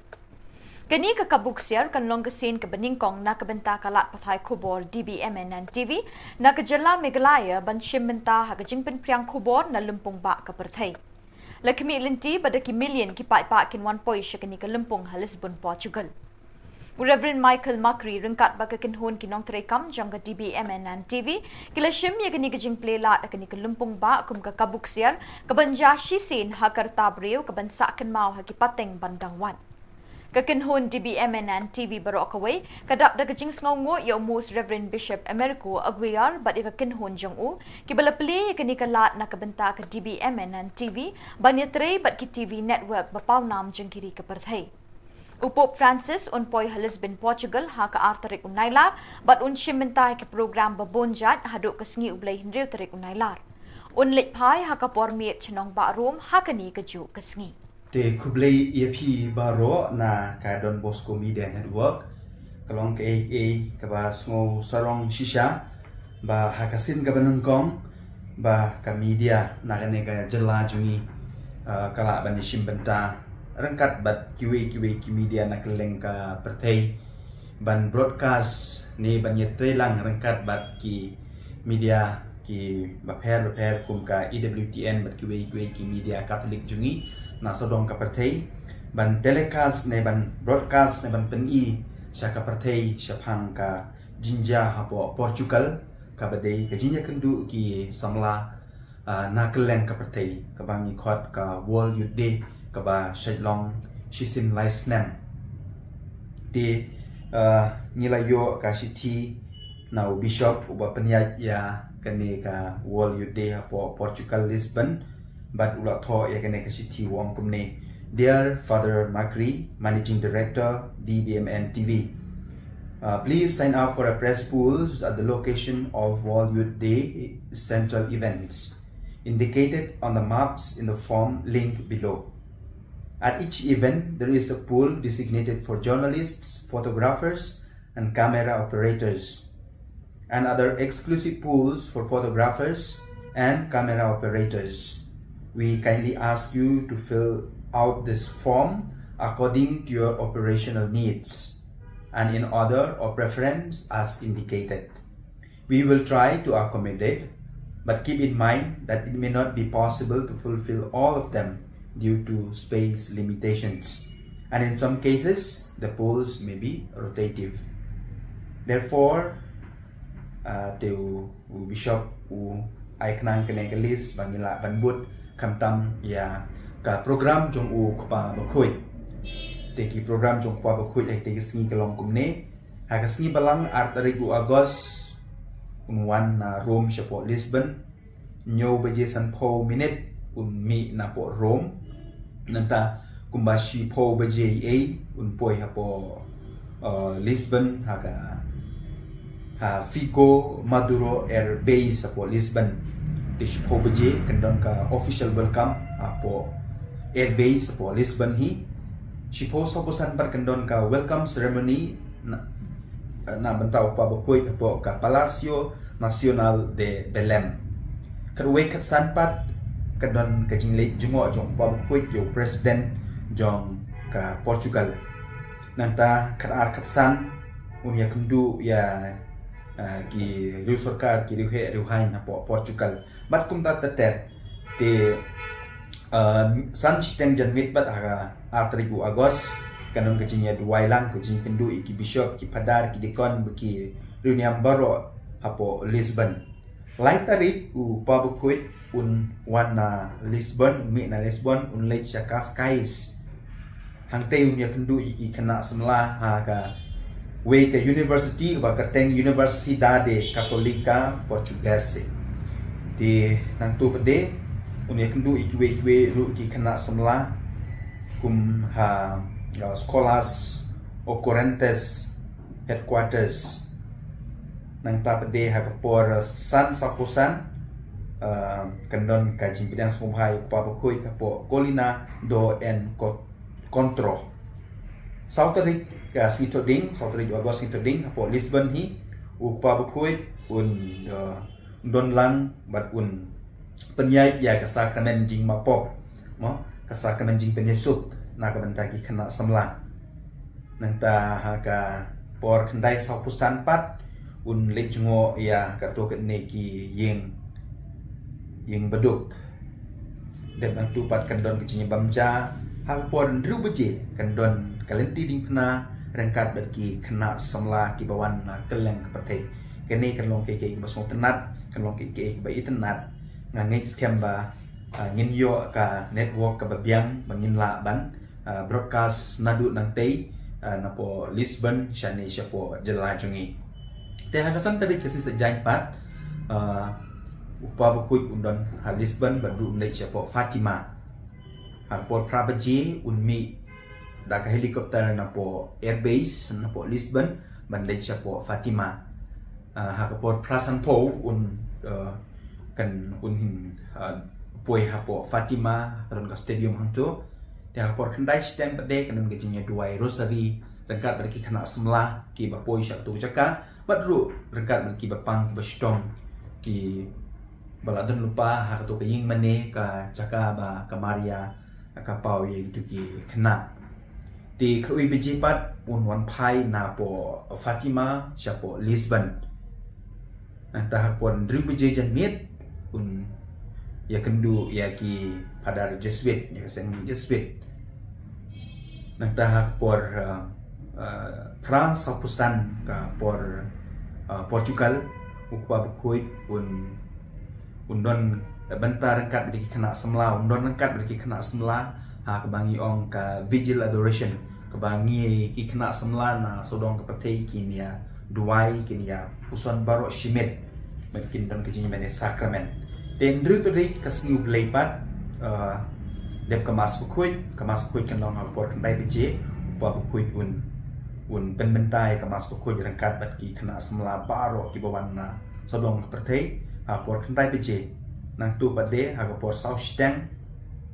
Kane ka kabu ksiar kan long ka sien kaba nyngkong na ka bynta ka lad pathai khubor D B M N N T V na ka jylla Meghalaya ban shim bynta ha ka jingpynphriang khubor na lympung bah ka pyrthei. La khmih lynti ba da ki million ki paidbah kin wan poi sha kane ka lympung ha Lisbon, Portugal. U Reverend Michael Macri ryngkat bad ka kynhun ki nongtrei kam jong ka D B M N N T V ki la shim ïa kane ka jingplie lad ha kane ka lympung bah kum ka kabu ksiar ka ban jia shisien ha ka rta briew ka ban sah kynmaw ha ki pateng ban dang wan. Ka kynhun D B M N N T V baroh kawei ka dap da ka jingsngewnguh ïa u Most Reverend Bishop Americo Aguiar bad ïa ka kynhun jong u, kiba la plie ïa kane ka lad na ka bynta ka D B M N N T V ban ïatrei bad ki T V network ba pawnam jong ki ri ka pyrthei. U Pope Francis un poi ha Lisbon, Portugal ha ka ar tarik u Nailar bad un shim bynta ïa ki program ba bun jait haduh ka sngi u Blei hynriew tarik u Nailar. Un leit phai ha ka por miet sha nongbah Rome ha kane kajuh ka sngi. Te khublei ïa phi baroh na ka Don Bosco Media Network. Ka long kaei kaei kaba sngew sarong shisha ba ha ka sien kaba nyngkong ba ka media na kane ka jylla jong ngi, ah, ka lah ban ïashim bynta ryngkat bad kiwei kiwei ki media na kylleng ka pyrthei ban broadcast ne ban ïatreilang ryngkat bad ki media ki bapher bapher kum ka E W T N bad kiwei kiwei ki media Catholic jong ngi na sawdong ka pyrthei ban telecast ne ban broadcast ne ban pyni sha ka pyrthei shaphang ka jingjia hapoh Portugal kaba dei ka jingïakynduh ki samla, ah, na kylleng ka pyrthei kaba ngi khot ka World Youth Day kaba shait long shisien lai snem. Te, ah, ngi la ïoh ka shithi na u Bishop uba pynïaid ïa kane ka World Youth Day hapoh Portugal, Lisbon, bad u la thoh ïa kane ka shithi u ong kumne: Dear Father Macri, Managing Director, D B M N T V, uh, please sign up for a press pools at the location of World Youth Day central events indicated on the maps in the form link below. At each event, there is a pool designated for journalists, photographers, and camera operators, and other exclusive pools for photographers and camera operators. We kindly ask you to fill out this form according to your operational needs and in order of preference as indicated. We will try to accommodate, but keep in mind that it may not be possible to fulfill all of them due to space limitations, and in some cases, the polls may be rotative. Therefore, uh, te u, u Bishop u ai khnang kane ka list ba ngi lah ban bud khamtam ïa ka program jong u Kpa Bakhuid. Te ki program jong u Kpa Bakhuid ha kite ki sngi ka long kumne: ha ka sngi Balang ar tarik u August un wan na Rome shapoh Lisbon. Hynñiew baje sanphew minit un mih napoh Rome. Nangta kumba shiphew baje ei un poi hapoh, uh, Lisbon ha ka, ha Figo Maduro Air Base hapoh Lisbon. Te shiphew baje kan don ka official welcome hapoh Air Base hapoh Lisbon hi. Shiphew sawphew san pat kan don ka welcome ceremony na, na bynta u Kpa Bakhuid hapoh ka Palácio Nacional de Belém. Khatwei khatsan pat kan don ka jingleit jngoh jong u Kpa Bakhuid ïa u President jong ka Portugal. Nangta khatar khatsan un ïakynduh ïa, ah, ki riew sorkar, ki riew heh riew haiñ hapoh Portugal. Bad kumta ter ter. Te, ah, san shiteng janmiet bad ha ka ar tarik u August, kan don ka jingïaduwai lang, ka jingkynduh ïa ki bishop, ki phadar, ki deacon, ki riewniam baroh hapoh Lisbon. Lai tarik u Kpa Bakhuid un wan na Lisbon, un mih na Lisbon, un leit sha Cascais. Hangtei un ïakynduh ïa ki khynnah samla ha kawei ka university kaba kyrteng Universidade Católica Portuguesa. Te nangta pat de un ïakynduh ïa kiwei kiwei ruh ki khynnah samla kum ha, uh, Escolas Ocorrentes Headquarters. Nangta pat de ha ka por, uh, san sawphew san, uh, kan don ka jingpdiang sngewbha ïa u Kpa Bakhuid hapoh Colina do Encontro. Saw tarik, uh, sngi Thohdieng, saw tarik u August sngi Thohdieng, hapoh Lisbon hi u Kpa Bakhuid un, uh, don lang bad un pynïaid ïa ka sakramen jingmapop, mo, ka sakramen jingpynïasuk na ka bynta ki khynnah samla. Nangta ha ka por khyndai sawphew san pat un leit jngoh ïa kato kane ki ïing, ïing baduk. Dep nangta pat kan don ka jingïabam ja ha ka por hynriew baje, kan don ka lynti diengphna ryngkat bad ki khynnah samla kiba wan na kylleng ka pyrthei. Kane kan long kaei kaei kaba sngewtynnat, kan long kaei kaei kaba itynnat. Nga ngeit skhem ba, ah, ngin ïoh ka network kaba biang ba ngin lah ban, ah, broadcast naduh nangtei, ah, napoh Lisbon shane shapoh jylla jong ngi. Te ha ka san tarik ka sngi Saitjaiñ pat, ah, u Kpa Bakhuid un don ha Lisbon bad ruh un leit shapoh Fatima. Ha ka por phra baje un mih da ka helicopter napoh airbase napoh Lisbon ban leit shapoh Fatima. Ah, ha ka por phra sanphew un, ah, kan un, ah, poi hapoh Fatima, ka don ka stadium hangto. Te ha ka por khyndai shiteng pat de kan don ka jingïaduwai rosary ryngkat bad ki khynnah samla kiba poi sha kato ka jaka bad ruh ryngkat bad kiba pang kiba shitom kiba la don lypa ha kato ka ïing mane, ka jaka ba ka Maria ka paw ïa kito ki khynnah. Te khawi baje pat un wan phai napoh Fatima shapoh Lisbon. Nangta ha ka por hynriew baje janmiet un ïakynduh ïa ki phadar Jesuit, ïa ka seng Jesuit. Nangta ha ka por, ah, ah, phra sawphew san ka por, ah, Portugal, u Kpa Bakhuid un, un don bynta ryngkat bad ki khynnah samla, un don ryngkat bad ki khynnah samla ha kaba ngi ong ka Vigil Adoration, kaba ngi ki khynnah samla na sawdong ka pyrthei kin ïaduwai, kin ïapuson baroh shi miet. Bad kin don ka jingïamane sakramen. Te hynriew tarik ka sngi U Blei pat, ah, dep ka Mass Bakhuid, ka Mass Bakhuid kan long ha ka por khyndai baje, u Kpa Bakhuid un, un pynbynta ïa ka Mass Bakhuid ryngkat bad ki khynnah samla baroh kiba wan na sawdong ka pyrthei, ha ka por khyndai baje. Nangta pat de ha ka por saw shiteng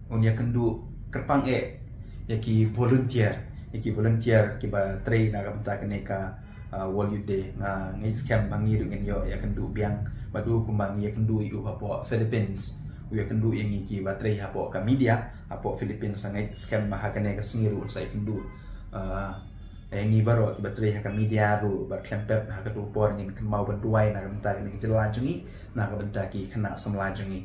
un ïakynduh kyrpang eh ïa ki volunteer, ïa ki volunteer kiba trei na ka bynta kane ka, ah, World Youth Day. Nga ngeit skhem ba ngi ruh ngin ïoh ïakynduh biang bad u kumba ngi ïakynduh ïa u hapoh Philippines, u ïakynduh ïa ngi kiba trei hapoh ka media hapoh Philippines. Nga ngeit skhem ba ha kane ka sngi ruh un sa ïakynduh, ah, ïa ngi baroh kiba trei ha ka media ruh, bad khlem pep ha kato ka por ngin kynmaw ban duwai na ka bynta kane ka jylla jong ngi, na ka bynta ki khynnah samla jong ngi.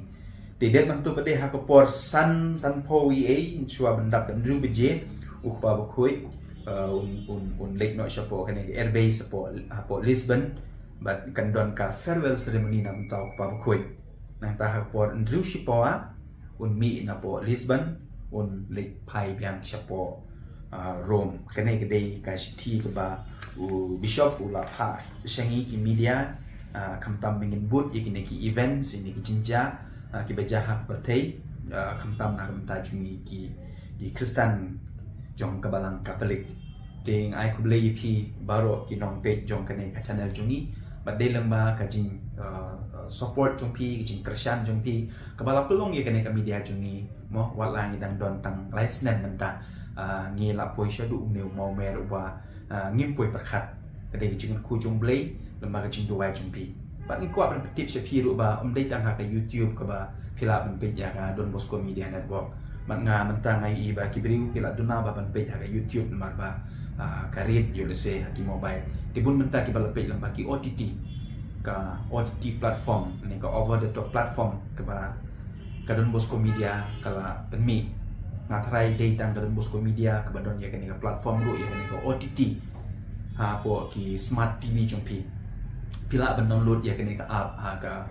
Te dep nangta pat de ha ka por san, sanphew eiei, shuwa ban dap ka hynriew baje, u Kpa Bakhuid, uh, un, un, un leit noh shapoh kane ka airbase hapoh, hapoh Lisbon, bad kan don ka farewell ceremony na bynta u Kpa Bakhuid. Nangta ha ka por hynriew shiphew un mih napoh Lisbon, un leit phai biang shapoh, ah, Rome. Kane ka dei ka shithi kaba u Bishop u la phah sha ngi ki media, ah, khamtam ba ngin bud ïa kine ki events, ïa kine ki jingjia, ah, kiba jia ha ka pyrthei, ah, khamtam na ka bynta jong ngi ki, ki Khristan jong ka Balang Katholik. Te nga ai khublei ïa phi baroh ki nongpeit jong kane ka channel jong ngi. Bad dei lyngba ka jing, uh, uh, support jong phi, ka jingkyrshan jong phi, kaba la pynlong ïa kane ka media jong ngi. Mo, wat la ngi dang don tang lai snem mynta, uh, ngi la poi shaduh une u mawmer uba, uh, ngim poi pyrkhat. Ka dei ka jingkyrkhu jong U Blei lyngba ka jingduwai jong phi. Bad ngi kwah ban pyntip sha phi ruh ba ym dei tang ha ka YouTube kaba phi lah ban peit ïa ka Don Bosco Media Network. Bad nga mynta nga ïohi ba ki briew ki la duna ba ban peit ha ka YouTube namar ba Ah, ka rit ïoh lehse ha ki mobile. Te bun mynta kiba la peit lyngba ki O T T, ka O T T platform ne ka over the top platform kaba ka Don Bosco Media ka la pynmih. Nga tharai dei tang ka Don Bosco Media kaba don ïa kane ka platform ruh, ïa kane ka O T T hapoh ki smart T V jong phi. Phi lah ban download ïa kane ka app ha ka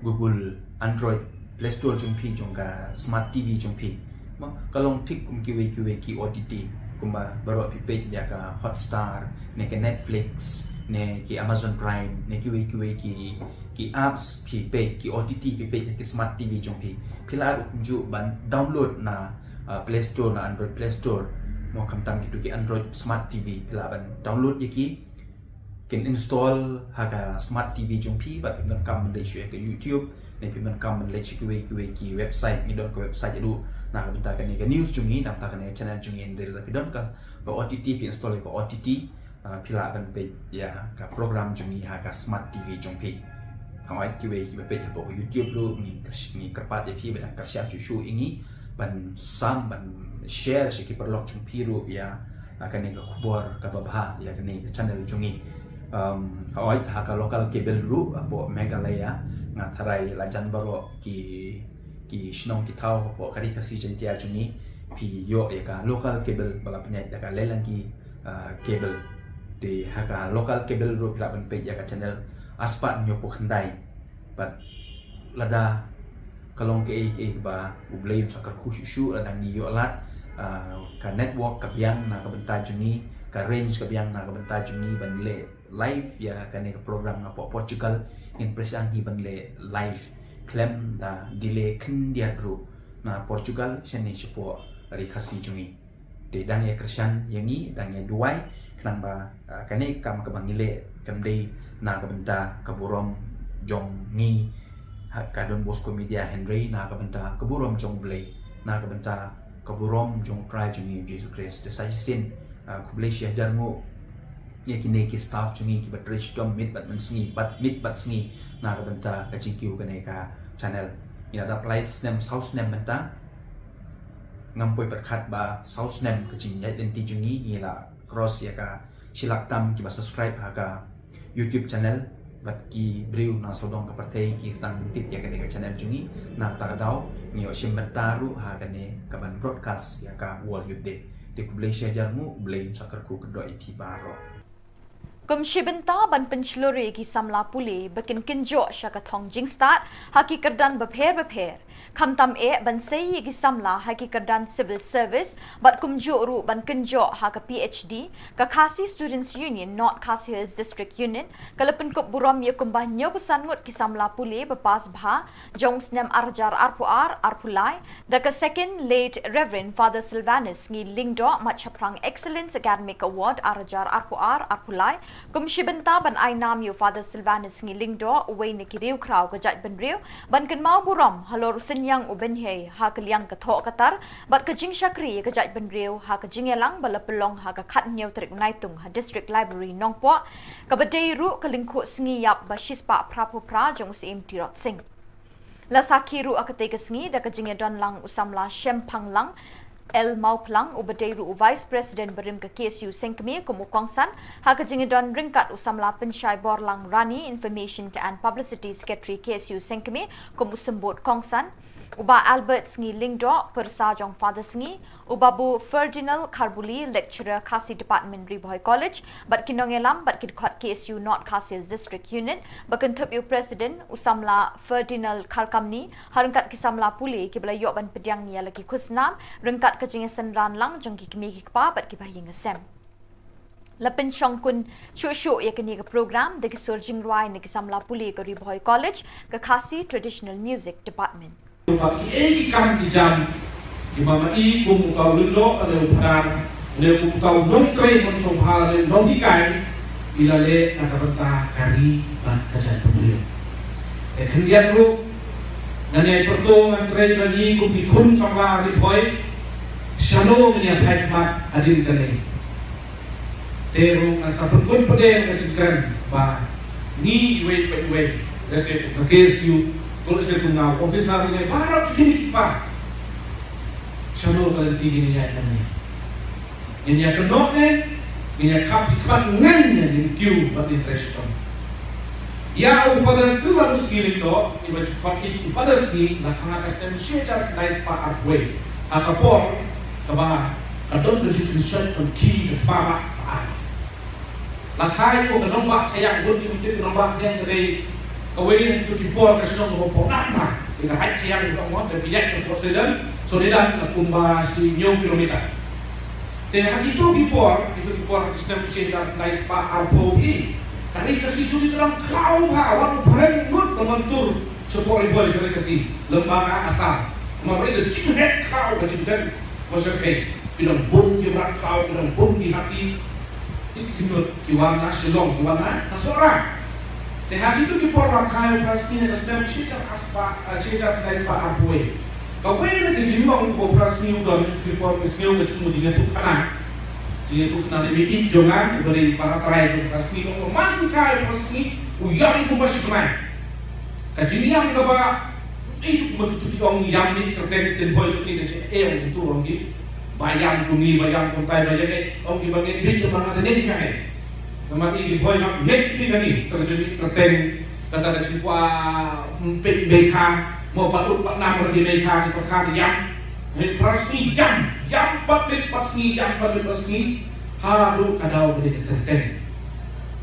Google Android Play Store jong phi, jong ka smart T V jong phi. Mo, ka long thik kum kiwei kiwei ki O T T, kumba baroh phi peit ïa ka Hotstar ne ka Netflix ne ki Amazon Prime ne kiwei kiwei ki, ki apps phi peit, ki O T T phi peit ha ki smart T V jong phi. Phi lah ruh kumjuh ban download na, uh, Play Store, na Android Play Store. Mo, khamtam kito ki Android smart T V, phi lah ban download ïa ki, kin install ha ka smart T V jong phi, bad phi donkam ban leit shuh ïa ka YouTube ne phi donkam ban leit sha kiwei kiwei ki website. Ngi don ka website ruh na ka bynta kane ka news jong ngi, na ka bynta kane ka channel jong ngi. Hynrei lada phi don ka, ka O T T, phi install ïa ka O T T, ah, phi lah ban peit ïa ka program jong ngi ha ka smart T V jong phi. Hooid, kiwei kiba peit hapoh ka YouTube ruh, ngi kyrsh-, ngi kyrpad ïa phi ba dang kyrshan shuh shuh ïa ngi ban sam, ban share sha ki paralok jong phi ruh ïa, ah, kane ka khubor kaba bha ïa kane ka channel jong ngi. Um, hooid, ha ka local cable ruh hapoh Meghalaya, nga tharai la jan baroh ki, ki shnong ki thaw hapoh ka Ri Khasi Jaiñtia jong ngi, phi ïoh ïa ka local cable ba la pynïaid da ka Leilangki, ah, cable. Te ha ka local cable ruh phi lah ban peit ïa ka channel arspah hynñiewphew khyndai. Bad lada ka long kaei kaei kaba U Blei un sa kyrkhu shuh shuh, lada ngi ïoh lad, ah, ka network ka biang na ka bynta jong ngi, ka range ka biang na ka bynta jong ngi ban leh live ïa kane ka program napoh Portugal, ngin pyrshang hi ban leh live khlem da delay khyndiat ruh na Portugal shane shapoh Ri Khasi jong ngi. Te dang ïa kyrshan ïa ngi, dang ïa duwai, khnang ba, ah, kane ka kam kaba ngi leh kam dei na ka bynta ka burom jong ngi ha ka Don Bosco Media, hynrei na ka bynta ka burom jong U Blei, na ka bynta ka burom jong U Trai jong ngi U Jisu Khrist. Te sa shisien, ah, khublei shihajar nguh ïa kine ki staff jong ngi kiba trei shitom miet bad mynsngi, bad miet bad sngi na ka bynta ka jingkiew kane ka channel. Ngi la dap lai snem, saw snem mynta. Ngam poi pyrkhat ba saw snem ka jingïaid lynti jong ngi, ngi la cross ïa ka shi lak tam kiba subscribe ha ka YouTube channel. Bad ki briew na sawdong ka pyrthei ki sdang tip ïa kane ka channel jong ngi. Na kata ka daw ngi ïoh shim bynta ruh ha kane ka ban broadcast ïa ka World Youth Day. Te khublei shihajar nguh, U Blei un sa kyrkhu kyrdoh ïa phi baroh. Kum shi bynta ban pynshlur ïa ki samla pule ba kin kynjoh sha ka thong jingstad ha ki kyrdan bapher bapher, khamtam eh ban sei ïa ki samla ha ki kyrdan civil service bad kumjuh ruh ban kynjoh ha ka P H D, ka Khasi Students Union North Khasi Hills District Unit ka la pynkup burom ïa kumba hynñiewphew san ngut ki samla pule ba pass bha jong u snem ar hajar arphew ar arphew lai da ka Second Late Reverend Father Sylvanus Ngi Lyngdoh Mat Shaphrang Excellence Academic Award ar hajar arphew ar arphew lai, kum shi bynta ban ai nam ïa u Father Sylvanus Ngi Lyngdoh, uwei na ki riewkhraw ka jaitbynriew, ban kynmaw burom halor u synñiang u bynhiar ha ka liang ka thoh ka tar bad ka jingshakri ïa ka jaitbynriew ha ka jingïalang ba la pynlong ha ka khathynñiew tarik u Naitung ha District Library Nongpoh, kaba dei ruh ka lyngkhuh sngi ïap ba shispah phraphew phra jong u Syiem Tirot Sing. La sakhi ruh ha katei ka sngi da ka jingïadon lang u samla Shemphang Lang L Mawphlang, uba dei ruh u Vice President barim ka K S U Sengkmie, kum u kongsan, ha ka jingïadon ryngkat u samla Pynshai Borlang Rani, Information and Publicity Secretary K S U Sengkmie, kum u symbud kongsan, u Bah Albert Sngi Lyngdoh, pyrsa jong Father Sngi, u Babu Ferdinand Kharbuli, Lecturer Khasi Department, Ri Bhoi College, bad ki nongïalam bad ki dkhot K S U North Khasi Hills District Unit, ba kynthup ïa u President u samla Ferdinand Kharkamni, ha ryngkat ki samla pule kiba la ïoh ban pdiang ïa la ki khusnam ryngkat ka jingïaseng ranlang jong ki kmie ki kpa bad ki bahaïing hasem. La pynshongkun shuh shuh ïa kane ka program da ki sur jingrwai na ki samla pule ka Ri Bhoi College, ka Khasi Traditional Music Department. Ba kiei ki kam ki jam kiba ma i kum u Kau Lyngdoh, lane u Phadar, lane kum u Kau Nongtrei Mynshuwa, lane u nonghikai, i la leh na ka bynta ka ri bad ka jaitbynriew. Te khyndiat ruh, ngan ïai pyrto ngan trei bad ngi kum ki khun samla Ri Bhoi, shano ngin ïa phai khmat hadien kane. Te ruh ngan sa pynkut pat ka jingkren ba ngi iwei pa iwei, lehse kum ka K S U, ko lehse kum nga officer ne baroh ki kmie ki kpa. Shano ka lynti ngin ïa ïaid lynti. Ngin ïa kynnoh ne Ngin ïa khap ki khmat ngan ïa ngin kiew bad ngin trei shitom. Ïa u Father Silver u sngi ngi to, iba ju khot ïa u Father Sngi, la kha ha ka snem shi hajar khyndai spah arphew. Ha ka por kaba ka don ka jingkynshoit ban khie ka thma ba ka ai. La kha ïa u ka nongbah Thaiñ, bun ki mutip ka nongbah Thaiñ ka dei kawei na kitu ki por ka shnong kaba pynap bha. Ïa ka Thaiñ ka dei ka pynap bha, ka pynïaid ka pynïaid Soledad, Soledad na kumba shi hynñiew kilometer. Te ha kitu ki por, kitu ki por ha ki snem shi hajar khyndai spah arphew i. Ka ri Khasi jong ngi ka dang khlaw bha, wat u phareng lut ka mon tur shapoh Ri Bhoi sha ri Khasi, lem bad ka Assam. Namar ba i ka jingeh khlaw, ka jingdeng ba shyrkhei. Ki dang bun ki mrad khlaw, ki dang bun ki hati. Ki kynnoh ki wan na Shillong, ki wan na, na Sohra. Te ha kitu ki por la kha ïa u Prasngi ha ka snem shi hajar spah, eh, shi hajar khyndai spah arphew. Kawei na ki jinglong kaba u Prasngi u don ha kitu ki por, ka sngew ka jingmut jingïathuhkhana. Jingïathuhkhana ne mei ïeit jong nga, uba dei para trai jong u Prasngi, u ong ba ma shu kha ïa u Prasngi, u ïam kumba shi bnai. Ka jingïam kaba, ei, shu kumba kitu ki ong ïam mih kyrteng ktien Bhoi jong ngi, te shi, eh, ong kitu ong ki. Ba ïam kum ngi, ba ïam kumtai, ba ïam, eh, ong ki ba ngeit beit, te ba nga te ngeit nga, eh. Namar i ki Bhoi hap ngeit beit nga ngi, te ka jingmih kyrteng, kata ka jingkwah, mm, peit Meikha, mo pat ut pat nam ki Meikha, ki pat kha te ïam. Hei, Prasngi ïam, ïam pat miet pat sngi, ïam pat miet pat sngi. Haduh ka daw ba dei ka kyrteng.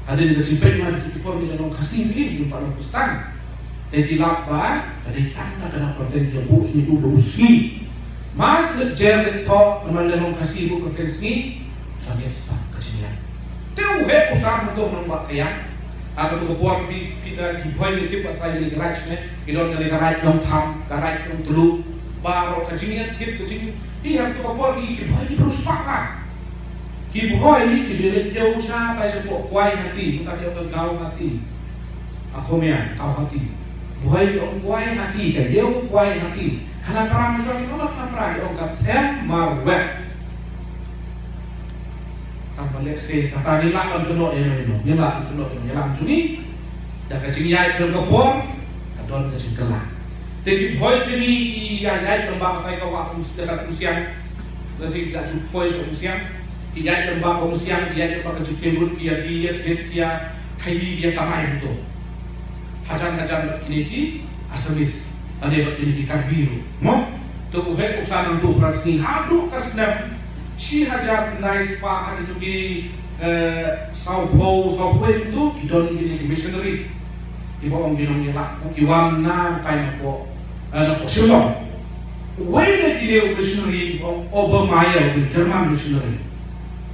Hadien ka jingpeit ma kitu ki por ngi la long Khasi, ngi ym pat long Khristan. Te ki lap ba ka dei tang na ka daw kyrteng ki ïa buh sngi, u da u sngi. Mas leit jer leit thoh, namar la long Khasi buh kyrteng sngi. Sa ngi start ka jingïam. Te u heh u san hangto nongbah Thaiñ. Ha katu ka por phi, phi, eh, ki Bhoi ngi tip ba trai kane ka raid ne, ki don kane ka raid Nongtham, ka raid Nongtluh. Baroh ka jingïathied ka jing, phi, ha katu ka por ki, ki Bhoi ki briew spah ha. Ki Bhoi ki ju leit ïew shatai shapoh Kawhati, mynta ki ong ka Guwahati. Ha Khmer, Guwahati. Bhoi ki ong Kawhati, ka ïew Kawhati. Khanapara ma shuwa ki ong, Khanapara ki ong ka Them Marwet. Tang ba lehse kata ngi lah ban kynnoh ïa no ïa no, ngi lah ban kynnoh ïa no ïa lam jong ngi. Da ka jingïaid jong ka por ka don ka jingkylla. Te ki Bhoi jong ngi ki ïaid, ïaid lem bad katai ka wah Umsiang, da ka Umsiang. Da shi ki la ju poi sha Umsiang. Ki ïaid lem bad ka Umsiang, ki ïaid lem bad ka Jukien Road, ki ïa, ki ïa thied, ki ïa khaii, ki ïa kamai hangto. Hajan hajan bad kine ki Assamese. Lane bad kine ki Karbi ruh, mo? Te u heh u san hangto u Prasngi haduh ka snem shi hajar khyndai spah ha kitu ki, eh, sawphew, sawphew wei tu ki don kine ki missionary. Kiba ong ki nongïalam, ki wan na tai napoh, eh, napoh Shillong. Uwei na kine u missionary u ong Obermayr, u German missionary.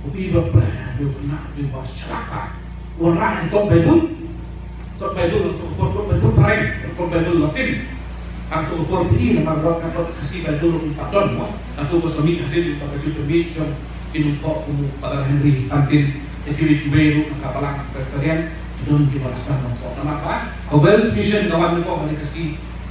U i ba pyrshah, u khynnah, u ba shlak. Wanrah ïa ka kot Baibl. Kot Baibl, ïa ka kot, kot Baibl phareng, kot Baibl Latin. Ïa ka kot phi, namar ba ka kot Khasi Baibl ruh pat don, mo. Ïa ka kot sa mih hadien ba ka jingpynmih jong ki nongthoh kum u Father Henry Fantin, te kiwei kiwei ruh na ka Balang Presbyterian, ki don kiba la sdang ban thoh. Namar ba ka Welsh Mission ka wan nyngkong ha ri Khasi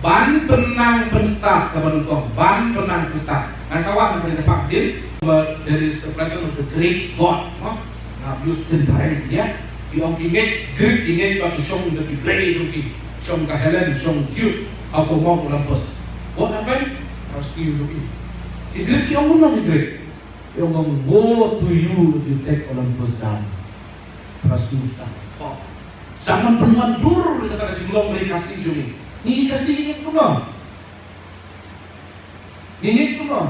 ban pynnang pynstad, ka wan nyngkong ban pynnang pynstad. Nga sa wad na ka ri Khasi hadien, but there is a presence of the Greek God, mo. Nga use ktien phareng ïa ki, ong ki ngeit, Greek ki ngeit ba ki shong da ki blei jong ki, shong ka Helen, shong Zeus, ha u Mount Olympus. What happened? Prasngi u ïohi. Ki Greek ki ong kumno ki Greek? Ki ong, "Woe to you if you take Olympus down." Prasngi u stad. Oh. Sa man pynwan dur ïa kata ka jinglong ri Khasi jong ngi. Ngi Khasi ngi ngeit kumno? Ngi ngeit kumno?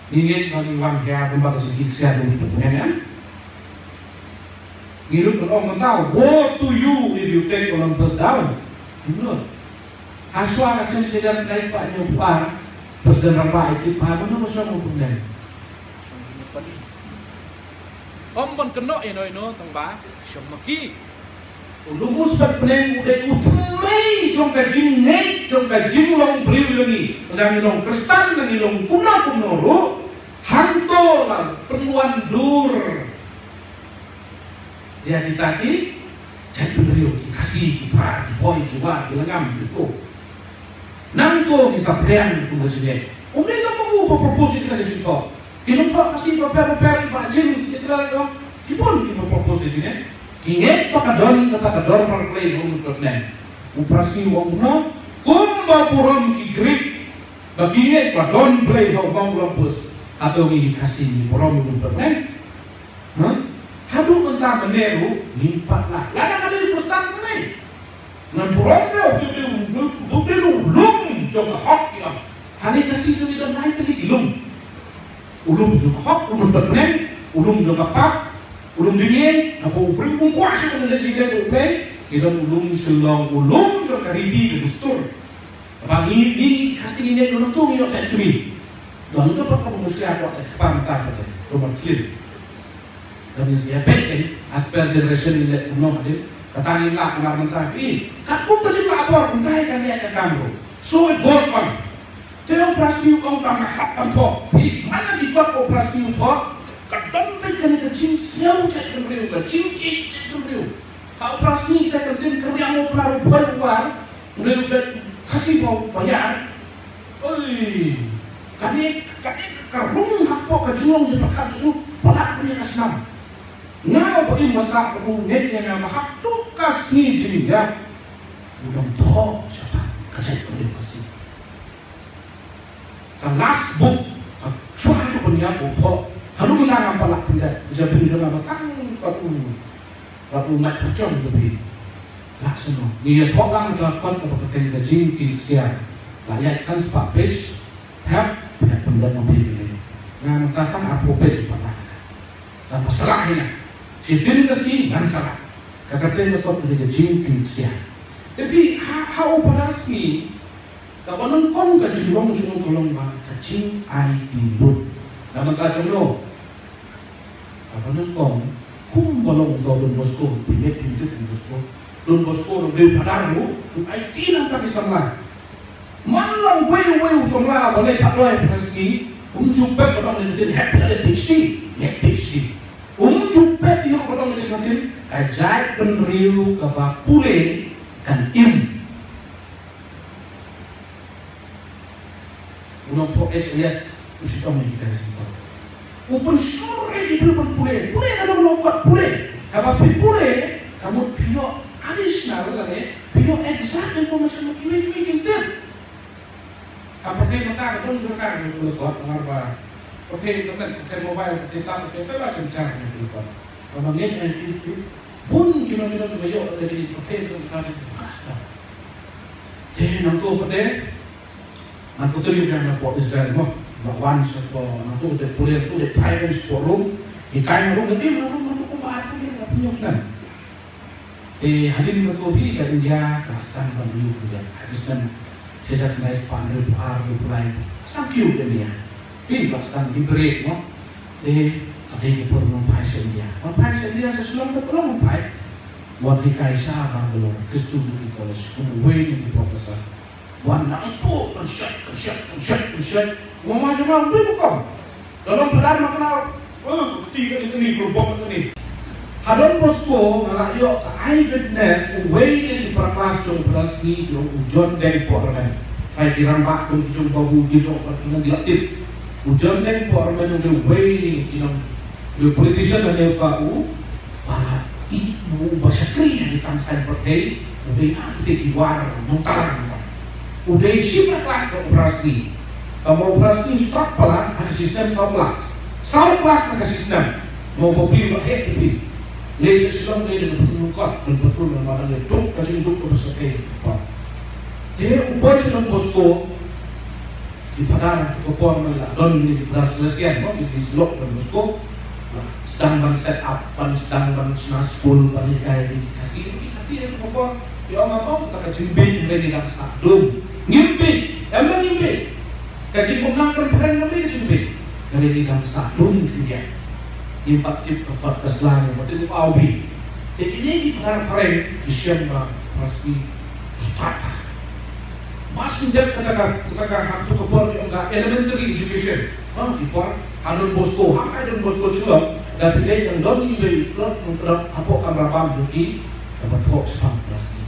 Ngi ngeit ba ngi wan hiar kumba ka jingkit ksiar u Mynsiem Bakhuid, em? Ngi lut ban ong mynta, "Woe to you if you take Olympus down." Ngi lut. Hashwa ka snem shi hajar khyndai spah hynñiewphew ar, President Rangbah i tip ba mano ba shong u Mynsiem. Ym ban kynnoh ïano ïano tang ba shong ma ki. U Lum Uspet Bneng u dei u thymmei jong ka jingngeit, jong ka jinglong briew jong ngi. Lada ngi long Khristan, lada ngi long kumno kumno ruh, hangto la pynwan dur ïa kita ki jaitbynriew, ki Khasi, ki Prah, ki Bhoi, ki War, ki Lyngngam, ki Ko. Nangto ngi sa pdiang kum ka jingngeit. Ym dei tang ma u ba propose ïa kane ka jingthoh. Ki nongthoh Khasi bapher bapher, i Bah James, i Bah James, ki bun kiba propose ïa kine. Ki ngeit ba ka don kata ka dorbar klei ha u Lum Uspet Bneng. U Prasngi u ong kumno? Kumba burom ki Greek ba ki ngeit ba don Blei ha u Mount Olympus, hato ngi ki Khasi ngi burom u Lum Uspet Bneng? Haduh mynta mynne ruh ngim pat lah. Lada ka dei u Khristan sngewbha ngan burom ruh, u dei u lum jong ka hok, ïa. Hangne ka Khasi jong ngi don lai tylli ki lum. U lum jong ka hok, u lum jong ka pap, u lum jong ngi, naba u briew um kwah shuh ban leh jingdei U Blei, ki don u lum shlong, u lum jong ka riti ka dustur. Ba ngi, ngi, ngi Khasi ngi ngeit ruh nangtu ngi ïoh jait kmie. Don ka ba ka mushkila ka jait kpar mynta ka dei. Ruh mar thlien. Don ngi sia peit kan, as per generation ngi leh kumno hadien. Kata ngi lah kumar mynta. Ih, katkum ka jinglah bor kumta kan ïa ka kam ruh. So it goes on. Te u Prasngi u ong ba nga hap ban thoh. Ih, man la ki kot u Prasngi u thoh. Ka don beit kane ka jingsngew jait bynriew, ka jingïeit jait bynriew. Ka u Prasngi te kan tin ka riang u Prah u phai u war. Une u jait Khasi ba, ba ïar. Oi, kane, kane ka rung hapoh ka jinglong jingpyrkhat jong u palat une ka snam. Nga uba im masa ba u ngeit ïa nga, ma haduh ka sngi jingïap u dang thoh shaphang ka jaitbynriew Khasi. Ka last book, ka shuwa ka pynïap u thoh. Haduh mynta ngam pat lah pyndep, ka jaitbynriew jong nga ba tang pat u Bad u mat pyrshang ka phi. Lah sano. Ngi ïa thoh lang ka kot kaba kyrteng ka jingkit ksiar. Lah ïaid san spah page. Hep, hep pyndep ma phi kine. Nga mynta tang arphew page pat lah. Tang ba salah hi nga. Shisien ka sngi ngan salah. Ka kyrteng ka kot ka jingkit ksiar. Te phi ha, ha u Phadar Sngi. Kaba nyngkong ka jinglong jong u ka long ba ka jingaiti lut. Na mynta jong no. Kaba nyngkong, kumba long uta u Don Bosco, phi ngeit phi tip Don Bosco. Don Bosco u dei u phadar ruh, u aiti nangta ki samla. Man la uwei uwei u samla ba leit pynlong pynski, um ju pep ba dang leit hep leit PhD, leit PhD. Um ju pep ïa ba dang leit, ka jaitbynriew kaba pule kan im. U nongthoh H I S u shitom ïa kita ki jingthoh. U pynshlur ïa ki briew ban pule. Pule ka dei u nongkot pule. Haba phi pule, ka mut phi ïoh additional lane phi ïoh exact information ba kiwei kiwei kim tip. Ha pyrthei mynta ka don jurkar ïa u nongkot, namar ba pyrthei internet, pyrthei mobile, pyrthei tab, pyrthei tab, ïa ka jingshah ïa u nongkot. Kaba ngeit ïa ki, ki bun ki nong ki nong kiba ïoh ïa ki pyrthei internet, pyrthei tab. Te nangto pat de, nangto te ïoh napoh Israel mo, ba wan shapoh, nangto te pule, nangto te phai wan shapoh Rom, hikai ha Rom, nangto Rom, nangto kumba arphew ïa arphew snem. Te hadien nangto hi ka India ka sdang ban ïoh ka India. Ha ki snem shi hajar khyndai spah hynriewphew ar hynriewphew lai. Sdang ki ïoh ka India. Hi ka sdang ki brek mo. Te ka dei ka por ban phai sha India. Ban phai sha India sha Shillong te ka long ban phai. Wan hikai sha Bangalore, Christian Degree College, kum uwei na ki professor. Wan nangto kan shet, kan shet, kan shet, kan shet. Wan ma jong nga uwei ba kum. Ka long phadar ma kynmaw, oh, ka kti kane kane, ka bom kane. Ha Don Bosco nga la ïoh ka eyewitness, uwei na ki para klas jong u Phadar Sngi, u John Deng Pohrmen. Trai ki rangbah kum ki jong Babu, ki jong Fred, ki nang di la tip. U John Deng Pohrmen u dei uwei na ki nong, u politician na ne ka u, ba, i, u ba shakri ha ki tang saiñ pyrthei, u dei na kita ki war nongtlang nongtlang. U dei shi para klas bad u Phadar Sngi. Ka ma u Phadar Sngi u stad palat ha ka shi snem saw klas. Saw klas ha ka shi snem. Ma u Babu u la heh te phi. Leit sha Shillong leit da ka patrol kot, ban patrol ban madan leit duk ka jingduk kaba shakri. Te u poi sha Don Bosco. Ki phadar ha ka por mynta la don ki phadar Salesian mo, ki, ki slok Don Bosco. Sdang ban set up, ban sdang ban shna skul, ban hikai ïa ki Khasi, ki Khasi ha ka por. Ki ong, ong, kata ka jingbieit hynrei ngi dang sah dum. Ngim bieit, em, ngim bieit. Ka jingumnang kan phareng ka dei ka jingbieit. Hynrei ngi dang sah dum ki bieit. Ngim pat tip ka kot ka sla, ngim pat tip u aw bi. Te kine ki phadar phareng ki shem ba Phadar Sngi. Mas ngi dep kata ka, kata ka, ha kato ka por ki ong ka elementary education. Ha, ki por ha Don Bosco, ha ka Don Bosco Shillong, da phi dei dang don iwei i khlot nongtrei hapoh kamra bam jong ki, kaba thoh shaphang Phadar Sngi.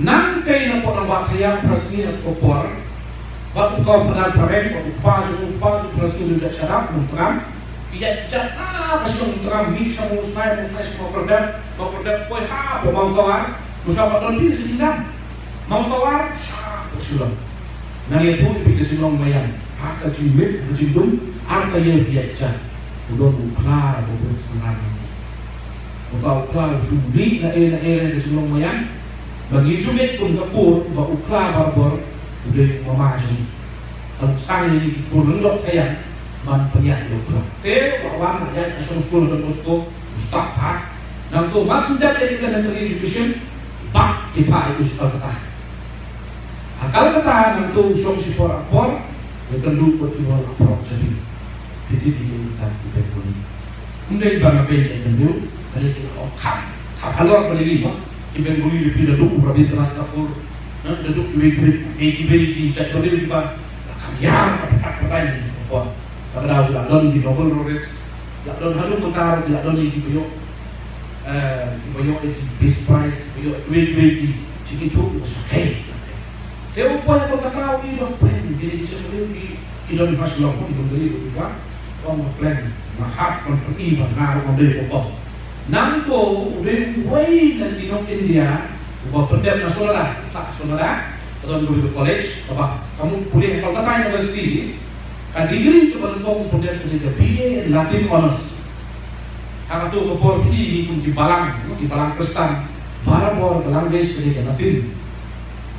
Nangtei na pdeng ba thaw ïa Phadar Sngi ha kato ka por, bad uto u phadar phareng, bad u kpa jong u, u kpa jong u Phadar Sngi u dei u jait shadap, nongtram. Ki ïaid kjat, ah, ka shnong Nongtram, mih sha Mawsnai, Mawsnai sha Mawkyrdep, Mawkyrdep poi hapoh Mawtawar, Mawtawar don phi ka jingdam. Mawtawar, shapoh Shillong. Nang ïathuh ïa phi ka jinglong Maïan, ha ka jingmih, ha ka jingdum, ar taïew ki ïaid kjat. U don u khla uba bun synran. Uta u khla u shu mih na ei na ei ka jinglong maïan. Ba ngi ju mih kum ka kur ba u khla barabor u dei u mama jong ngi. Ka long sdang ïa ngi ki kur lyngdoh khñiang ban pynïaid ïa u khla. Te u la wan la ïaid ha shong skul Don Bosco u stad pat. Nangto ba shu dep ïa ka elementary education, bah ki phah ïa u sha Kolkata. Ha Kolkata nangto u shong shipor apor, ïakynduh bad ki bor apor jabi. Phi tip ïa kita ki Bengali. Ym dei ba nga pynjah Bengali, balei ki la ong kham, kham halor balei ki ba. Ki Bengali, phi da duh u Rabindranath Tagore, ha, da duh kiwei kiwei, kiwei kiwei ki jait Bengali kiba la kham ïar, ka pynthak pynthai ki apor. Ka daw ki la don ki Nobel laureates, ki la don haduh mynta, ki la don kiba ïoh, eh, kiba ïoh ki Peace Prize, kiba ïoh kiwei kiwei ki jingithuh kiba shyrkhei. Te u poi ha Kolkata u ïohi ba pyrshah kine ki jait Bengali ki, ki don ha Shillong, ki don Delhi, ki don Gujarat. Ong ba pyrshah, nga hap ban pyni ba nga ruh ngan dei u bym. Nangto u dei uwei na ki nong India uba pyndep na Sollada, sah Sollada, ka don kawei ka college kaba ka mut pule ha Kolkata University, ka degree kaba nyngkong u pyndep ka dei ka B A in Latin Honours. Ha kato ka por phi i kum ki balang, ki balang Khristan, barabor ka language ka dei ka Latin.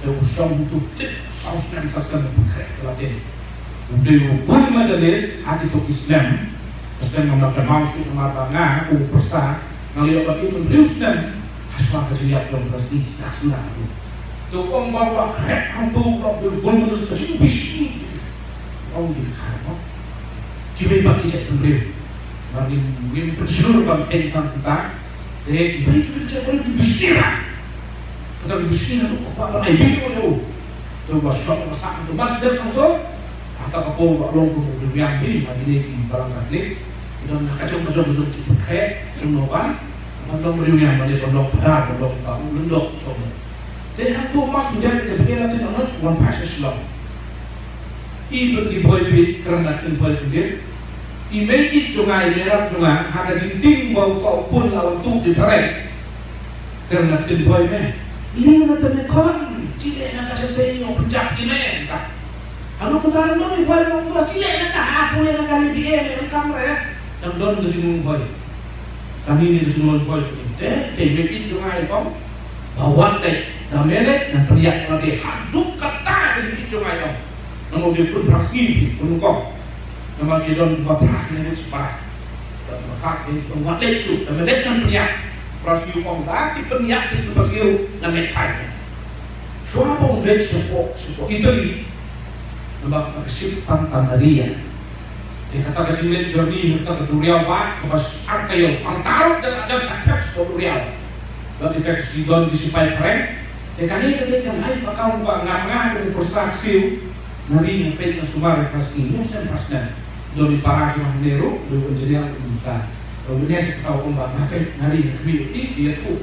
Te u shong hangto khlem saw snem, saw snem u pynkhreh ka Latin. U dei u gold medalist ha kito ki snem. Ka snem ngam lah kynmaw shuh namar ba nga kum u pyrsa nga la ïoh ban im hynriew snem. Hashwa ka jingïap jong u Prah Sni, ka snem. Te u ong ba u la khreh hangto, u la dei u gold medalist, ka jingbishni. Ong ki kha mo. Kiwei pat ki jait bynriew. Ba ngim, ngim pynshlur ban kheiñ tang kumta. Te kiwei kiwei ki jait bynriew ki bishni ra. Kata ki bishni ra, ko ba ban ai bishni ko yo. To ba shop ba sa to ba sdep to. Ata ka por ba long ko riewïang hi, ma kine ki balang Katholik. Ki don ka jong ka jong ka jong ki pynkheiñ, jong no ban. Ban long riewïang, ban long phadar, ban long ba u lyngdoh so. Te hangto mas ngan ka bynta Latin Honours wan phai sha Shillong. I bad i Bhoi bad kren na ktien Bhoi pyndiat. I mei ïeit jong nga, i mei rap jong nga, ha ka jingtieng ba u ka u khun la wan tuh di phareng. Kren na ktien Bhoi me. Lei na te me khun, chileh na ka shatei ïa u pynjah i me ta. Haduh mynta ruh i Bhoi ong to chileh na ka, ha pule na ka lei di e me kam re. Dang don ka jinglong Bhoi. Kane ka jinglong Bhoi shuh te, te i mei ïeit jong nga i ong. Ba wat leit, da me leit, ngan pynïaid lade haduh katta ka jingïeit jong nga i ong. Nangno u dei u khun Prah Sni, khun nyngkong. Namar ki don ba Prah Sni ngut shipara. Da ba Prah Sni u ong wat leit shuh, da me leit ngan pynïaid. Prah Sni u ong da ki pynïaid ki shu Prah Sni ngan leit phai. Shuwa ba u leit shapoh, shapoh Italy. Namar kata ka ship Santa Maria. Te kata ka jingleit journey, kata ka duriaw ba, kaba ar taïew, ar taïew jan, jan shah thep sha duriaw. Ba kita ki don ki sipai phareng. Te kane ka dei ka life account ba nga, nga kum u pyrsa ksiew, nga ri nga peit nga sumar ïa Prah Sni, ïa u snem Prah Sni. Don i para jong nga hangne ruh, u engineer u sa. U witness kata u ong ba nga peit nga ri nga khmih ïa u, ïa u.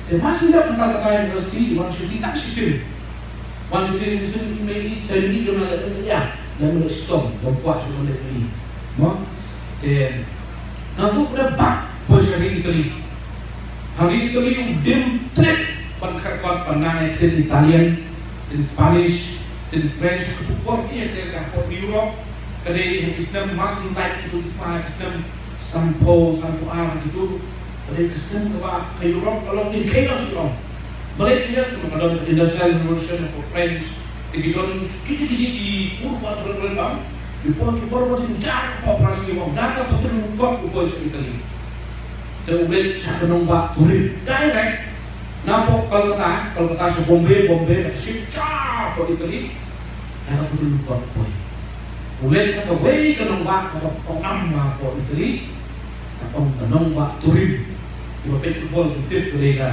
Te ma shu dep mynta kata ïa Prah Sni, wan shu dei tang shisien. Wan shu dei shisien i mei ïeit, te i mei ïeit jong nga leh ïa, leh shitom, leh kwah shu leh ïa. Mo? Te nangtu u dep bah poi sha ri Italy. Ha ri Italy u dim trip ban kyrkot ban nang ïa ktien Italian, ktien Spanish, ktien French, ha ka por ïa ka, ka por Europe, ka dei ha ki snem mas nang kito ki thma ha ki snem sanphew, sanphew ar kito, ka dei ka snem kaba ka Europe ka long in chaos long. Balei chaos? Ka don ka Industrial Revolution ha ka French, te ki don kito kito ki pur ba don don bang, ki por ki por ba jynjar ba Prah Sni ong da ka patrol kot u poi sha Italy. Te u leit sha ka nongbah Turin direct. Napoh Kolkata, Kolkata sha Bombay, Bombay na ka ship sha hapoh Italy. Na ka patrol kot u poi. U leit ha kawei ka nongbah kaba tong nam hapoh Italy. Ka ong ka nongbah Turin. Kiba peit football ki tip ka dei ka.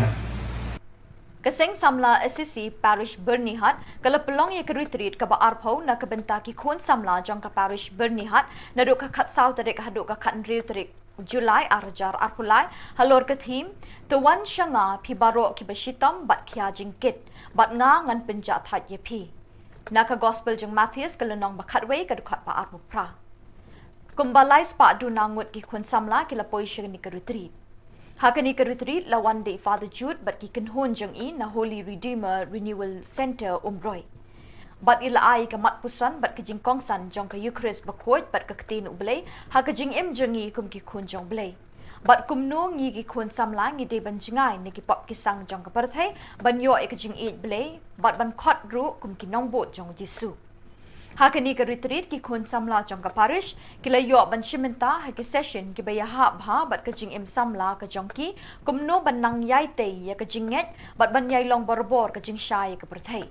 Ka Seng Samla Assisi Parish Byrnihat ka la pynlong ïa ka retreat kaba arphew na ka bynta ki khun samla jong ka Parish Byrnihat naduh ka khatsaw tarik haduh ka khathynriew tarik July ar hajar arphew lai, halor ka theme, To wan sha nga phi baroh kiba shitom bad khia jingkit, bad nga ngan pynjah thait ïa phi. Na ka Gospel jong Mathaios ka lynnong ba khatwei ka dkhot ba arphew phra. Kumba lai spah duna ngut ki khun samla ki la poi sha kane ka retreat. Ha kane ka retreat la wan da i Father Jude bad ki kynhun jong i na Holy Redeemer Renewal Centre Umroi. Bad i la ai ka mat puson bad ka jingkongsan jong ka Eucharist bakhuid bad ka ktien U Blei ha ka jingim jong ngi kum ki khun jong U Blei. Bad kumno ngi ki khun samla ngi dei ban jngai na ki pop ki sang jong ka pyrthei, ban ïoh ïa ka jingïeit Blei, bad ban khot ruh kum ki nongbud jong U Jisu. Ha kane ka retreat ki khun samla jong ka parish ki la ïoh ban shim bynta ha ki session kiba ïahap bha bad ka jingim samla ka jong ki, kumno ban nang ïai tei ïa ka jingngeit bad ban ïai long barabor ka jingshai ïa ka pyrthei.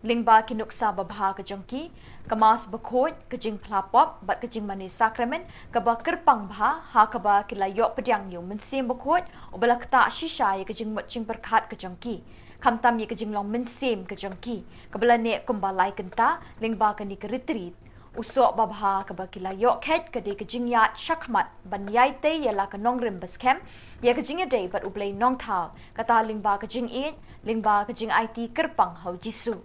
Lyngba ki nuksa babha ka jong ki, ka Mass bakhuid, ka jingphla pop bad ka jingmane sakramen kaba kyrpang bha, ha kaba ki la ïoh pdiang ïa U Mynsiem Bakhuid uba la ktah shisha ïa ka jingmut jingpyrkhat ka jong ki, khamtam ïa ka jinglong mynsiem ka jong ki kaba la neh kumba lai kynta lyngba kane ka retreat. U soh babha kaba ki la ïoh kheit ka dei ka jingïaid shakhmat ban ïai tei ïa la ka nongrim baskhem ïa ka jingïadei bad U Blei Nongthaw, kata lyngba ka jingïeit, lyngba ka jingaiti kyrpang ha U Jisu.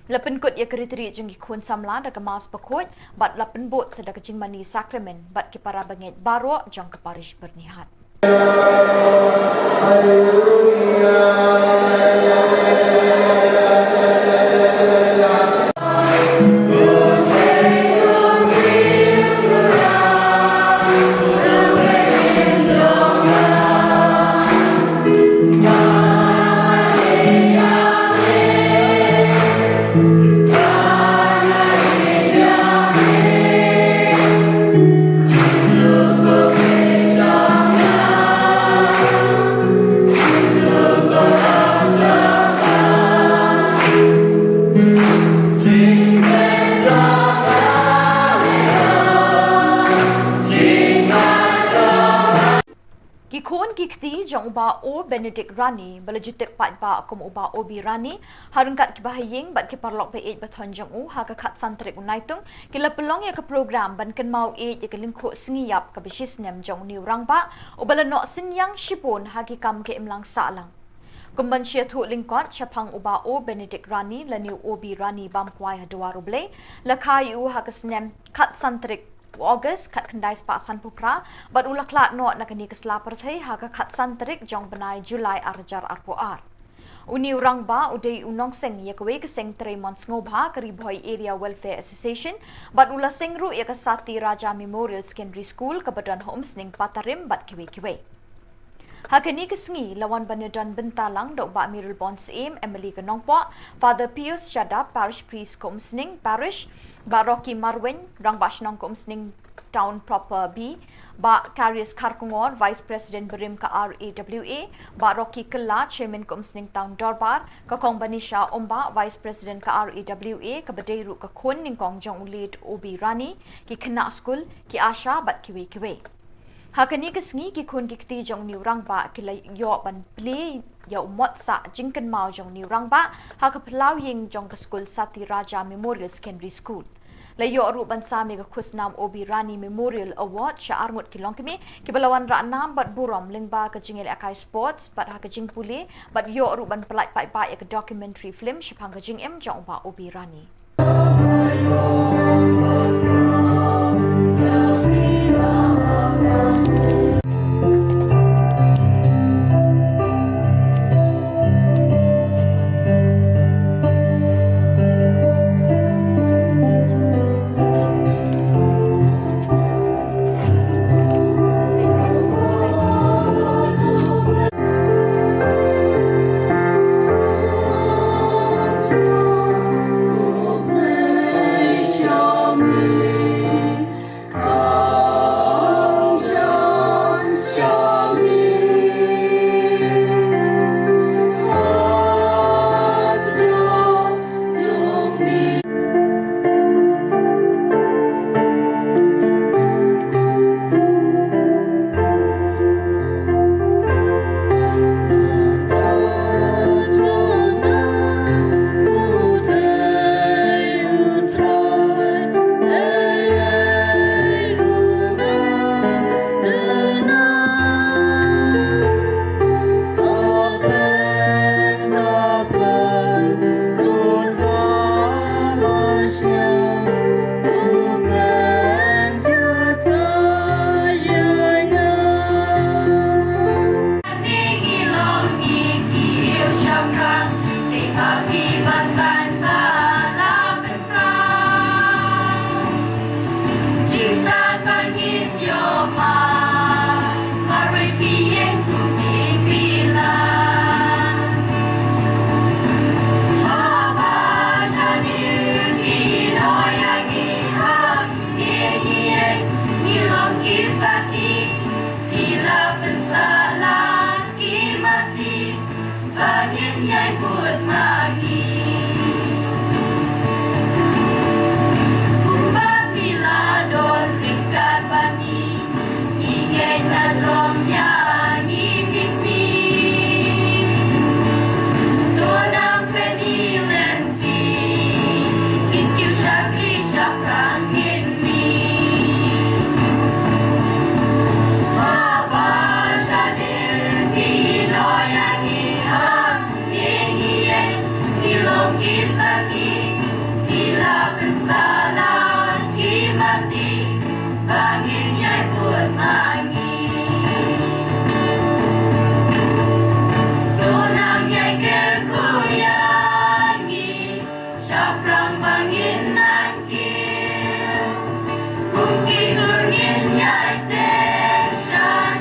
La pynkut ïa ka retreat jong ki khun samla da ka Mass bakhuid bad la pynbud sa da ka jingmane sakramen bad ki para bangeit baroh jong ka parish Byrnihat. Ki khun ki kti jong u Bah O Benedict Rani, ba la ju tip paidbah kum u Bah O B Rani, ha ryngkat ki bahaïing bad ki paralok ba ïeit ba thon jong u, ha ka khatsan tarik u Naitung, ki la pynlong ïa ka program ban kynmaw ïeit ïa ka lyngkhuh sngi ïap kaba shisnem jong une u rangbah, uba la noh synñiang shibun ha ki kam ka imlang sahlang. Kum ban sngewthuh lyngkot shaphang u Bah O Benedict Rani lane u O B Rani bam kwai ha dwar U Blei, la kha ïa u ha ka snem khatsan tarik u August khatkhyndai spah sanphew phra, bad u la khlad noh na kane ka sla pyrthei ha ka khatsan tarik jong u bnai July ar hajar arphew ar. Une u rangbah u dei u nongseng ïa kawei ka seng trei mon sngewbha ka Ri Bhoi Area Welfare Association, bad u la seng ruh ïa ka Sati Raja Memorial Secondary School kaba don ha Umsning, Patarim bad kiwei kiwei. Ha kane ka sngi la wan ban ïadon bynta lang da u Bah Mayralborn Syiem, M L A ka Nongpoh, Father Pius Shadap, Parish Priest ka Umsning Parish, Bah Rocky Marwein, Rangbah Shnong ka Umsning Town Proper B, Bah Karius Kharkongor, Vice President barim ka R A W A, Bah Rocky Kylla, Chairman ka Umsning Town Dorbar, ka Kong Banisha Umbah, Vice President ka R A W A, kaba dei ruh ka khun nyngkong jong u late O B Rani, ki khynnah skul, ki ASHA bad kiwei kiwei. Ha kane ka sngi ki khun ki kti jong une u rangbah ki la ïoh ban plie ïa u mot sah jingkynmaw jong une u rangbah ha ka phyllaw ïing jong ka skul Sati Raja Memorial Secondary School. La ïoh ruh ban sam ïa ka khusnam O B Rani Memorial Award sha arngut ki longkmie kiba la wanrah nam bad burom lyngba ka jingïalehkai sports bad ha ka jingpule, bad ïoh ruh ban pyllait paidbah ïa ka documentary film shaphang ka jingim jong u Bah O B Rani. Ba ngin ïai bud ma ngi. Kumba phi la don ryngkat bad ngi, ngi ngeit na jrong ïa ngi miet miet. To nang pynïeng lynti, ngin kiew shakri shaphrang ngin miet. Haba shadien phi ïehnoh ïa ngi, ha ngi ngi ïeng, ngi long ki sakhi, ngi la pynsalan ki mati, ba ngin ïai bud ma ngi. To nang ïai kyrkhu ïa ngi, shaphrang ba ngin nang kiew. Kum ki kur ngin ïai teh shan,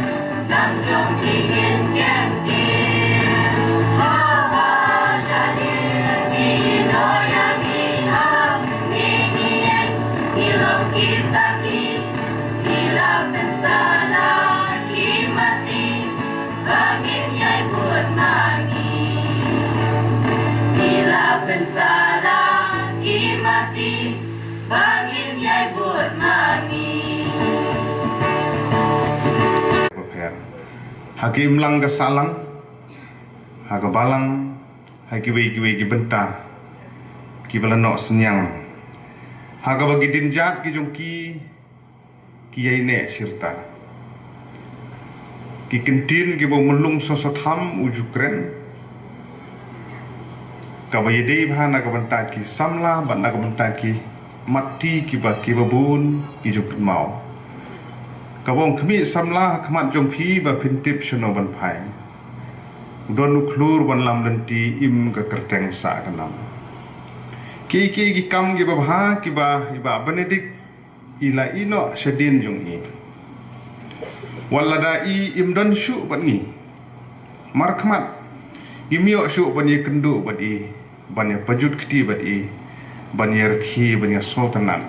nam jong phi ngin kyntiew. Haba shadien phi ïehnoh ïa ngi, ha ngi ngi ïeng, ngi long ki sakhi, ngi la pynsalan ki mati, ba ngin ïai bud ma ngi. Ngi la pynsalan ki mati, ba ngin ïai bud ma ngi. Bapher. Ha ka imlang ka sahlang, ha ka balang, ha kiwei kiwei ki bynta kiba la noh synñiang, ha kaba ki dienjat ki jong ki ki ïaineh shirta. Ki kyntien kiba u Myllung Soso Tham u ju kren, kaba ïadei bha na ka bynta ki samla bad na ka bynta ki matti kiba, kiba bun ki ju pynmaw. Kaba ong khmih samla ha khmat jong phi ba phin tip shano ban phai. U don u khlur ban lam lynti, im ka kyrteng sah ka nam. Ki, ki, ki kam kiba bha kiba i Bah Benedict i la ïehnoh shadien jong i. Wat lada i im don shuh bad ngi, markhmat ngim ïoh shuh ban ïakynduh bad i, ban ïapajut kti bad i, ban ïarkhie, ban ïasngewtynnat.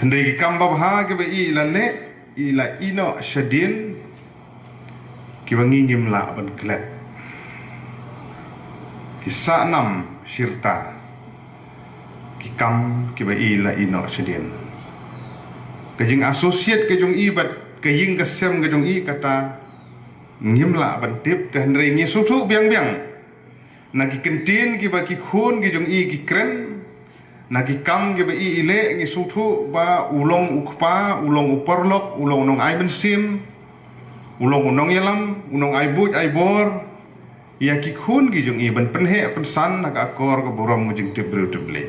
Hynrei ki kam babha kiba i la leh, i la ïehnoh shadien, kiba ngi ngim lah ban klet. Ki sah nam shirta ki kam kiba i la ïehnoh shadien. Ka jing associate ka jong i bad ka ïing ka sem ka jong i kata ngim lah ban tip, te hynrei ngi sngewthuh biang biang na ki kyntien kiba ki khun ki jong i ki kren, na ki kam kiba i i leh, ngi sngewthuh ba u long u kpa, u long u paralok, u long u nongai mynsiem, u long u nongïalam, u nongai buit ai bor ïa ki khun ki jong i ban pynheh pynsan ha ka akor ka burom ka jingtip briew tip Blei.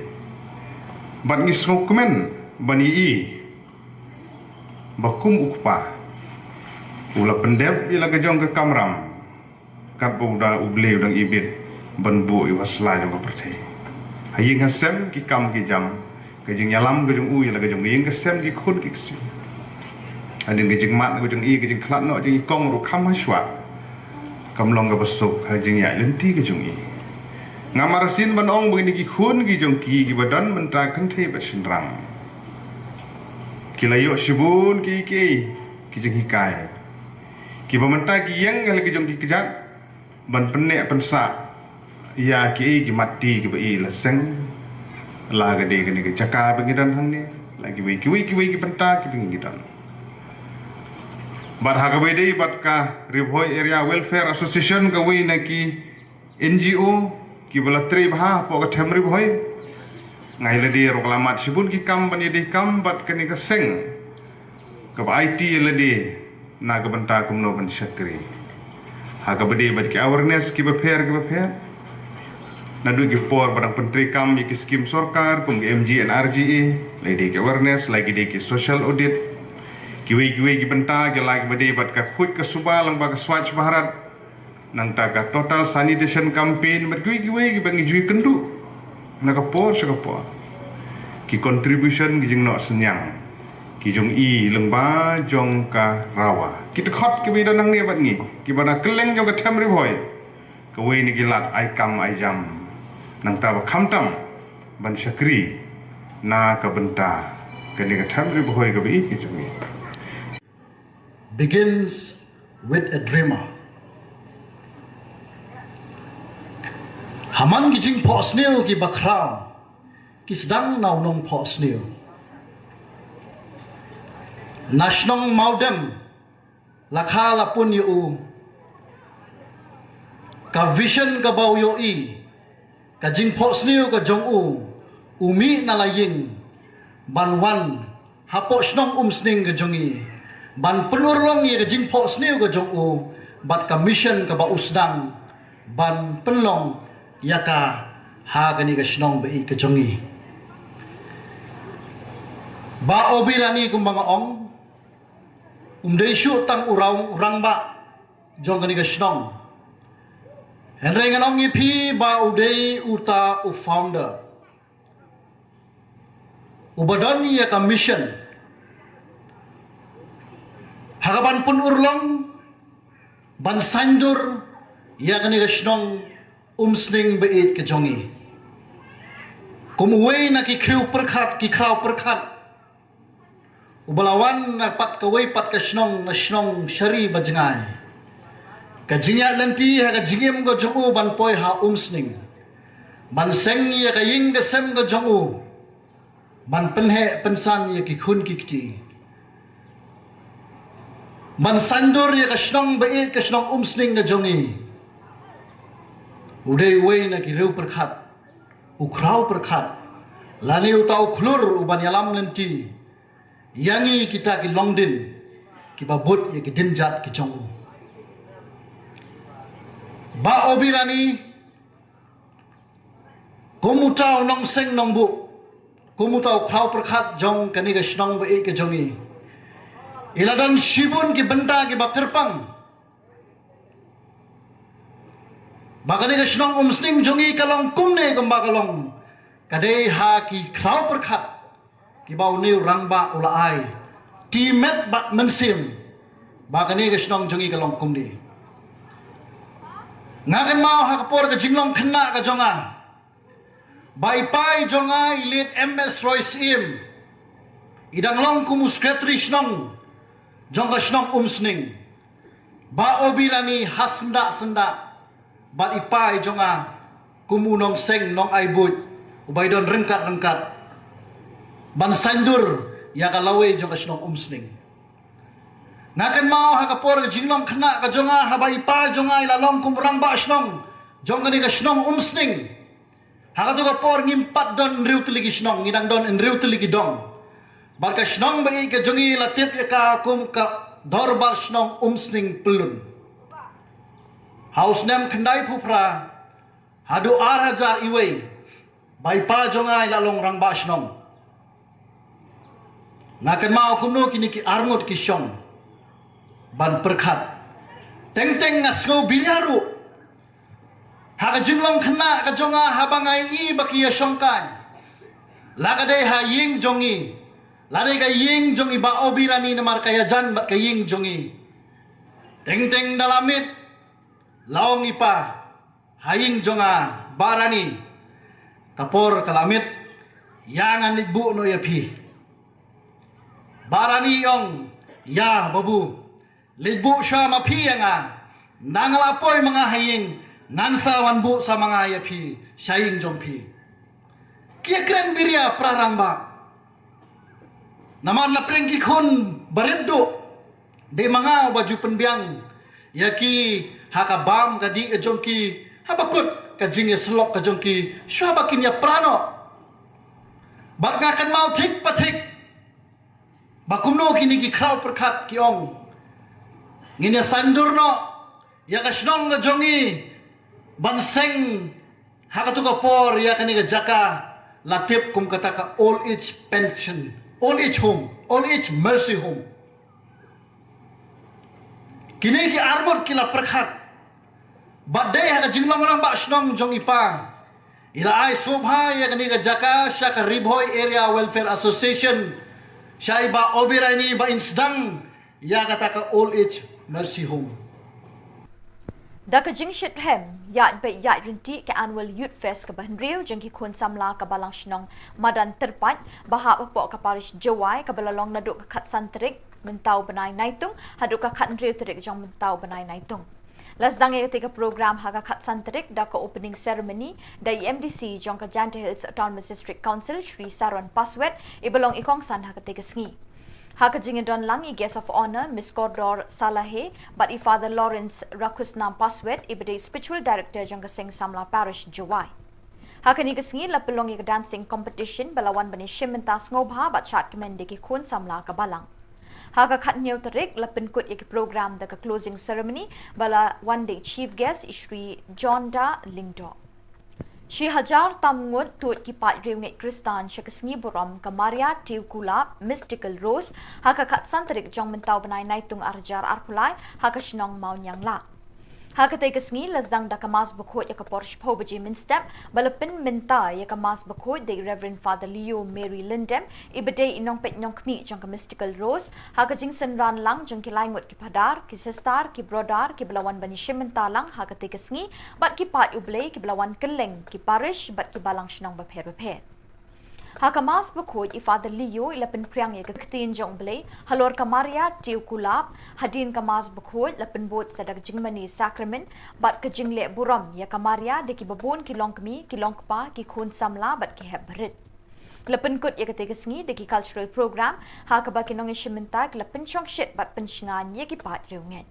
Bad ngi sngewkmen ban i i ba kum u kpa u la pyndep ïa la ka jong ka kamram, katba u da U Blei u dang ibit ban buh ïa u ha sla jong ka pyrthei. Ha ïing ha sem ki kam ki jam, ka jingïalam ka jong u ïa la ka jong ka ïing ka sem, ki khun ki ksiew. Hadien ka jingmad ka jong i, ka jingkhlad noh jong i kong ruh kham hashwa, kam long kaba suk ha jingïaid lynti ka jong i. Nga marsien ban ong ba kine ki khun ki jong ki kiba don mynta kynthei bad shynrang, ki la ïoh shibun ki, ki, ki jinghikai kiba mynta ki ïeng ha la ki jong ki kjat ban pynneh pynsah ïa kiei ki matti kiba i la seng, la ka dei kane ka jaka ba ngi don hangne, la kiwei kiwei kiwei ki bynta kiba ngi don. Bad ha kaba ïadei bad ka Ri Bhoi Area Welfare Association, kawei na ki N G O kiba la trei bha hapoh ka them Ri Bhoi, nga ïa lade ruh ka la mad shibun ki kam ban ïadei kam bad kane ka seng kaba aiti ïa lade na ka bynta kumno ban shakri. Ha kaba dei bad ki awareness kiba pher kiba pher, naduh ki por ba dang pyntreikam ïa ki skim sorkar kum ka M G N R G A, la dei ki awareness, la ki dei ki social audit, kiwei kiwei ki bynta, ki la kiba dei bad ka khuid ka suba lyngba ka Swachh Bharat, nangta ka total sanitation campaign, bad kiwei kiwei kiba ngi ju ïakynduh na ka por sha ka por. Ki contribution, ki jingnoh synñiang ki jong i lyngba jong ka RAWA, ki dkhot kiba i don hangne bad ngi kiba na kylleng jong ka them Ri Bhoi, kawei na ki lad ai kam ai jam, nangta ba khamtam ban shakri na ka bynta kane ka them Ri Bhoi kaba i ka jong i. Begins with a dreamer. Ha man ki jingphohsniew ki bakhraw ki sdang na u nongphohsniew. Na shnong Mawdem la kha la pun ïa u ka vision kaba u ïohi, ka jingphohsniew ka jong u, u mih na la ïing ban wan hapoh shnong Umsning ka jong ngi ban pynurlong ïa ka jingphohsniew ka jong u bad ka mission kaba u sdang ban pynlong ïa ka ha kane ka shnong ba ïeit ka jong ngi. Bah Obirani, kumba nga ong, um dei shuh tang u rang, u rangbah jong kane ka shnong. Hynrei ngan ong ïa phi ba u dei uta u founder uba don ïa ka mission ha ka ban pynurlong, ban saiñdur ïa kane ka shnong Umsning ba ïeit ka jong ngi. Kum uwei na ki khraw pyrkhat, ki khraw pyrkhat uba la wan na pat kawei pat ka shnong, na shnong Shari Bajngai, ka jingïaid lynti ha ka jingim ka jong u ban poi ha Umsning, ban seng ïa ka ïing ka sem ka jong u, ban pynheh pynsan ïa ki khun ki kti, ban saiñdur ïa ka shnong ba ïeit, ka shnong Umsning ka jong ngi. U dei uwei na ki riew pyrkhat, u khraw pyrkhat, lane uta u khlur u ban ïalam lynti ïa ngi kita ki longdien kiba bud ïa ki dienjat ki jong u. Bah Obirani, kum uta u nongseng nongbuh, kum uta u khraw pyrkhat jong kane ka shnong ba ïeit ka jong ngi, i la don shibun ki bynta kiba kyrpang ba kane ka shnong Umsning jong ngi ka long kumne kumba ka long. Ka dei ha ki khraw pyrkhat kiba une u rangbah u la ai timet bad mynsiem ba kane ka shnong jong ngi ka long kumne. Nga kynmaw ha ka por ka jinglong khynnah ka jong nga ba i pa i jong nga, i late M S Roy Syiem, i dang long kum u secretary shnong jong ka shnong Umsning. Bah Obirani ha syndah syndah bad i pa i jong nga kum u nongseng nongai buit uba i don ryngkat ryngkat ban saiñdur ïa ka lawei jong ka shnong Umsning. Nga kynmaw ha ka por ka jinglong khynnah ka jong nga, haba i pa jong nga i la long kum rangbah shnong jong kane ka shnong Umsning. Ha kato ka por ngim pat don hynriew tylli ki shnong, ngi dang don hynriew tylli ki dong. Bad ka shnong ba ïeit ka jong ngi la tip ïa ka kum ka Dorbar Shnong Umsning Pyllun. Ha u snem khyndaiphew phra haduh ar hajar iwei, ba i pa jong nga i la long rangbah shnong, nga kynmaw kumno kine ki arngut ki shong ban pyrkhat. Teng teng nga sngew biria ruh ha ka jinglong khynnah ka jong nga haba nga ïohi ba ki ïashongkai, la ka dei ha ïing jong ngi, la dei ka ïing jong i Bah Obirani, namar ka ïajan bad ka ïing jong ngi. Teng teng da la miet, la ong i pa, ha ïing jong nga, Bah Rani, ka por ka la miet, ïa ngan leit buh noh ïa phi. Bah Rani i ong, ïa babu, leit buh sha ma phi ïa nga. Nang la poi ma nga ha ïing, ngan sa wan buh sa ma nga ïa phi sha ïing jong phi. Ki ïakren biria para rangbah. Namar na pdeng ki khun barit duh, dei ma nga uba ju pynbiang ïa ki ha ka bam ka dih ka jong ki, haba kut ka jingïasyllok ka jong ki, shuwa ba kin ïapra noh. Bad nga kynmaw thik pa thik ba kumno kine ki khraw pyrkhat ki ong, ngin ïa saiñdur noh ïa ka shnong ka jong ngi ban seng ha kato ka por ïa kane ka jaka la tip kum kata ka Old Age Pension, Old Age Home, Old Age Mercy Home. Kine ki arngut ki la pyrkhat. Bad dei ha ka jinglong rangbah shnong jong i pa, i la ai sngewbha ïa kane ka jaka sha ka Ri Bhoi Area Welfare Association, sha i Bah Obirani, ba in sdang ïa kata ka Old Age Mercy Home. Da ka jingshitrhem ïaid beit ïaid ryntih ka Annual Youth Fest kaba hynriew jong ki khun samla ka Balang Shnong Madan Tyrpait, ba hap hapoh ka Parish Jowai, kaba la long naduh ka khatsan tarik mynta u bnai Naitung haduh ka khathynriew tarik jong mynta u bnai Naitung. La sdang ïa katei ka program ha ka khatsan tarik da ka opening ceremony da i M D C jong ka Jaintia Hills Autonomous District Council, Shri Saron Paswet, i ba long i kongsan ha katei ka sngi. Ha ka jingïadon lang i Guest of Honour, Miss Kordor Salahe, bad i Father Lawrence Rakhusnam Paswet, i ba dei Spiritual Director jong ka Seng Samla Parish, Jowai. Ha kane ka sngi la pynlong ïa ka dancing competition ba la wan ban ïashim bynta sngewbha bad shad kmen da ki khun samla ka balang. Ha ka khathynñiew tarik la pynkut ïa ki program da ka closing ceremony ba la wan da i chief guest i Shri John Da Lyngdoh. Shi hajar tam ngut tuid ki paid riewngeit Khristan sha ka sngi burom ka Maria Tiew Kulap Mystical Rose ha ka khatsan tarik jong mynta u bnai Naitung ar hajar arphew lai ha ka shnong Mawniangla. Ha katei ka sngi la sdang da ka Mass Bakhuid ha ka por shiphew baje mynstep ba la pynmynta ïa ka Mass Bakhuid da i Reverend Father Leo Mary Lyndem, i ba dei i nongpeit nongkhmih jong ka Mystical Rose, ha ka jingsynran lang jong ki lai ngut ki phadar, ki sister, ki brother, ki ba la wan ban ïashim bynta lang ha katei ka sngi, bad ki paid U Blei ki ba la wan kylleng ki parish bad ki balang shnong bapher bapher. Ha ka Mass Bakhuid i Father Leo i la pynphriang ïa ka ktien jong U Blei halor ka Maria Tiew Kulap. Hadien ka Mass Bakhuid la pynbud sa da ka jingmane Sakramen bad ka jingleh burom ïa ka Maria da ki babun ki longkmie, ki longkpa, ki khun samla bad ki hep barit. La pynkut ïa katei ka sngi da ki cultural program ha kaba ki nongïashim bynta ki la pynshongshit bad pynshngaiñ ïa ki paid riewngeit.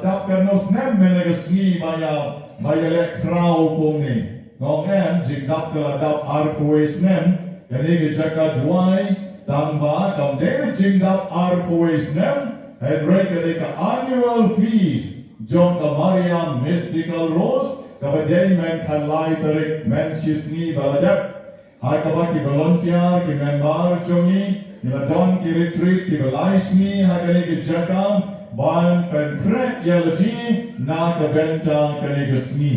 Dap kano snem mynne ka sngi ba ïa, ba ïa leh khraw kumne. Nga ong em, jingdap ka la dap arphew wei snem, kane ka jaka Jowai, tang ba kam dei ka jingdap arphew wei snem, hynrei ka dei ka annual feast jong ka Maria Mystical Rose, kaba dei mynta lai tarik, mynshisngi ba la dep. Ha kaba ki volunteer, ki member jong ngi, ngi la don ki retreat kiba lai sngi ha kane ka jaka ban pynkhreh ïa la jong ngi na ka bynta kane ka sngi.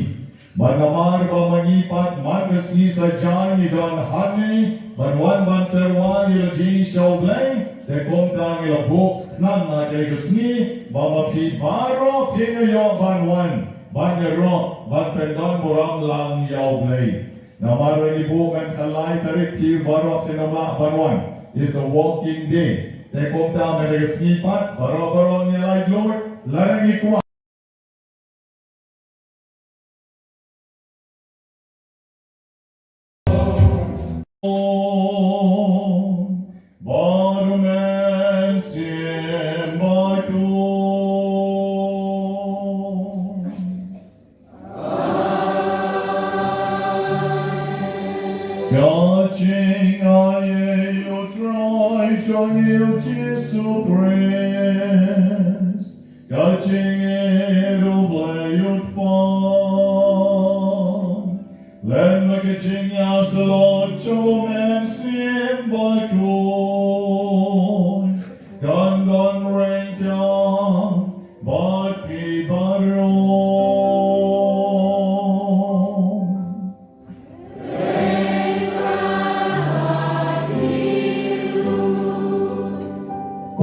Bad namar ba ma ngi pat man ka sngi saja ngi don hangne ban wan ban tyrwa ïa la jong ngi sha U Blei, te kumta ngi la buh khnang ha kane ka sngi ba ma phi baroh phin ïoh ban wan ban ïaroh ban pyndonburom lang ïa U Blei. Namar ba ngi buh mynta lai tarik, phi baroh phin ym lah ban wan. It's a working day. Te kumta mynta ka sngi pat baroh baroh ngi la ïoh lada ngi kwah. Bad U Mynsiem Bakhuid. Ka jingai ïa U Trai jong ngi U Jisu Khrist. Ka jingïeit U Blei U Kpa, lem bad ka jingïasyllok jong U Mynsiem Bakhuid, kan don ryngkat bad phi baroh.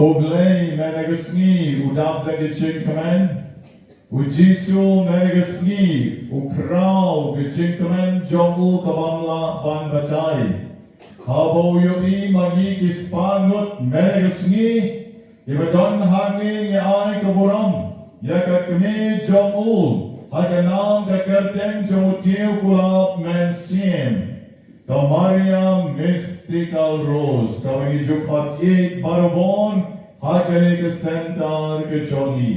U Blei mynta ka sngi u dap da ka jingkmen. U Jisu mynta ka sngi u khraw ka jingkmen jong u ka bym lah ban batai. Haba u ïohi ma ngi ki spah ngut mynta ka sngi, kiba don hangne, ngi ai ka burom ïa ka kmie jong u ha ka nam ka kyrteng jong u Tiew Kulap Mynsiem, ka Maria Mys- Stikal Rose, kaba ngi ju pat ïeit barabor ha kane ka center ka jong ngi.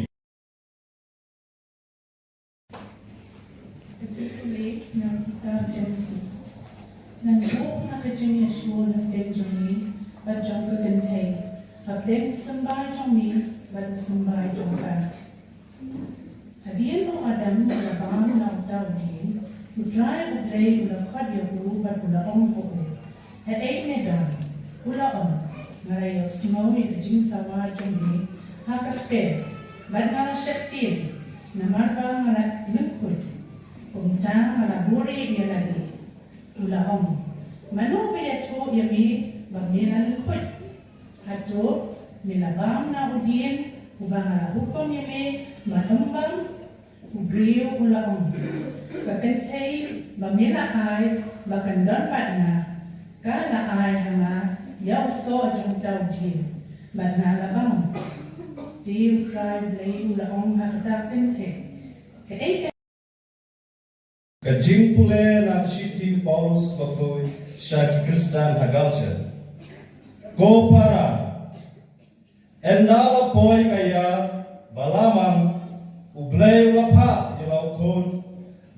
Ka jingpule na ka kitab Genesis. Ngan buh na ka jingïashun hapdeng jong ngi bad jong ka kynthei, hapdeng u symbai jong ngi bad u symbai jong ka. Hadien ba u Adam u la bam na uta u dieng, U Trai U Blei u la khot ïa u bad u la ong ha u, "Haei me don?" U la ong, "Nga la ïohsngew ïa ka jingsawa jong me ha ka kper, bad nga la sheptieng, namar ba nga la lyngkhuit. Kumta nga la buhrieh ïa lade." U la ong, "Mano ba ïathuh ïa me ba me la lyngkhuit? Hato me la bam na u dieng uba nga la hukum ïa me ba ym bam?" U briew u la ong, "Ka kynthei ba me la ai ba kan don bad nga, ka la ai ha nga ïa u soh jong uta u dieng, bad nga la bam." Te U Trai Blei u la ong ha kata ka kynthei, "Kaei ka" Ka jingpule na ka shithi u Paulus bakhuid sha ki Khristan ha Galatia. Ko para, ynda la poi ka ïa ba la mang, U Blei u la phah ïa la u khun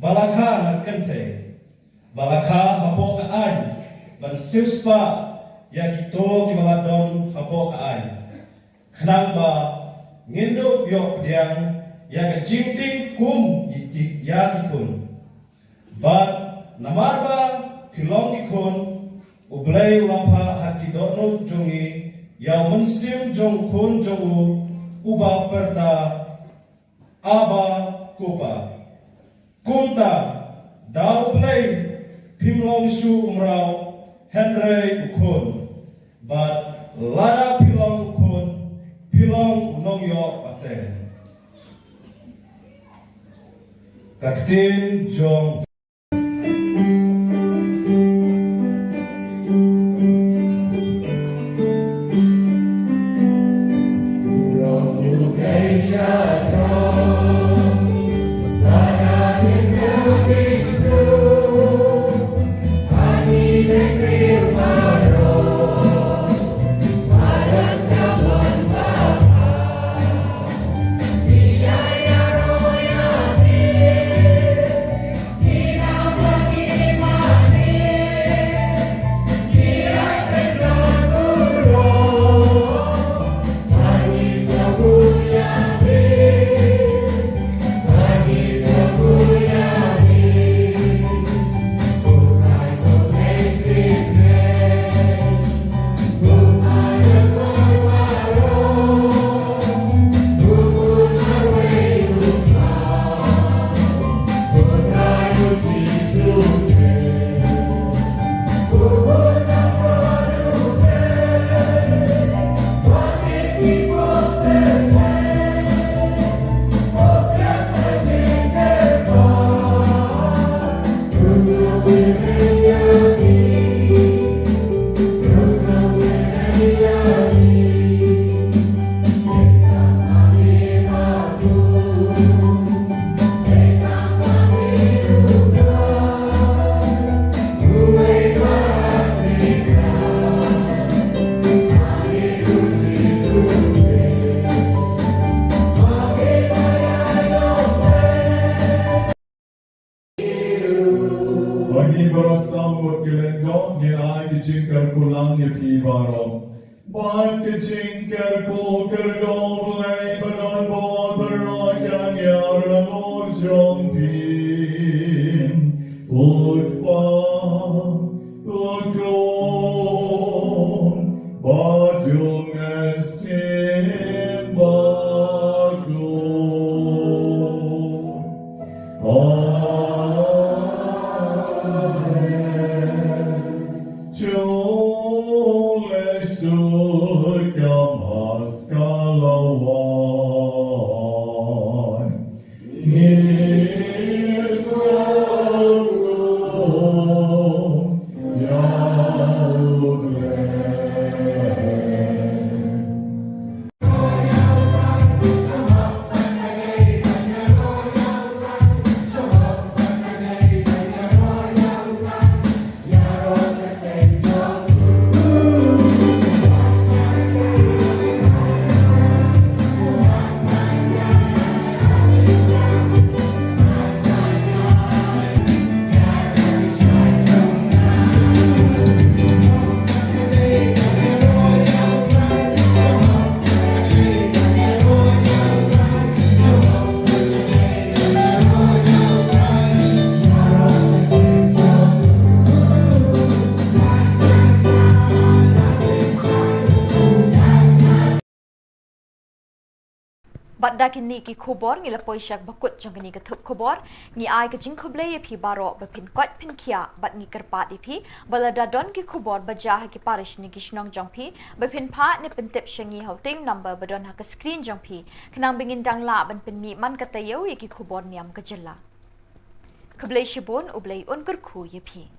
ba la kha na ka kynthei, ba la kha hapoh ka aiñ, ban siewspah ïa kito kiba la don hapoh ka aiñ, khnang ba ngin dup ïoh pdiang ïa ka jingtieng kum ïa ki, ïa ki khun. Bad namar ba phi long ki khun, U Blei u la phah ha ki dohnud jong ngi ïa u mynsiem jong u Khun jong u, uba pyrta, "Abba, Ko Pa." Kumta, da U Blei phim long shuh u mraw, hynrei u khun. Bad lada phi long u khun, phi long u nongïoh pateng. Ka ktien jong Ba ngi baroh sawdong ki lyngngoh ngin ai ki jingkyrkhu lang ïa phi baroh. Bad ka jingkyrkhu kyrkhu Blei ba don bor baroh kan ïar halor jong phi. U Kpa, U Khun, bad U Mynsiem Bakhuid. Amen. Jong lei suk ka Maskha la wan. Bad da kine ki khubor ngi la poi sha kaba kut jong kane ka thup khubor. Ngi ai ka jingkhublei ïa phi baroh ba phin koit phin khiah bad ngi kyrpad ïa phi ba lada don ki khubor ba jia ha ki parish ne ki shnong jong phi, ba phin phah ne pyntip sha ngi ha u teng number ba don ha ka screen jong phi, khnang ba ngin dang lah ban pynmih man ka taïew ïa ki khubor niam ka jylla. Khublei shibun, U Blei un kyrkhu ïa phi.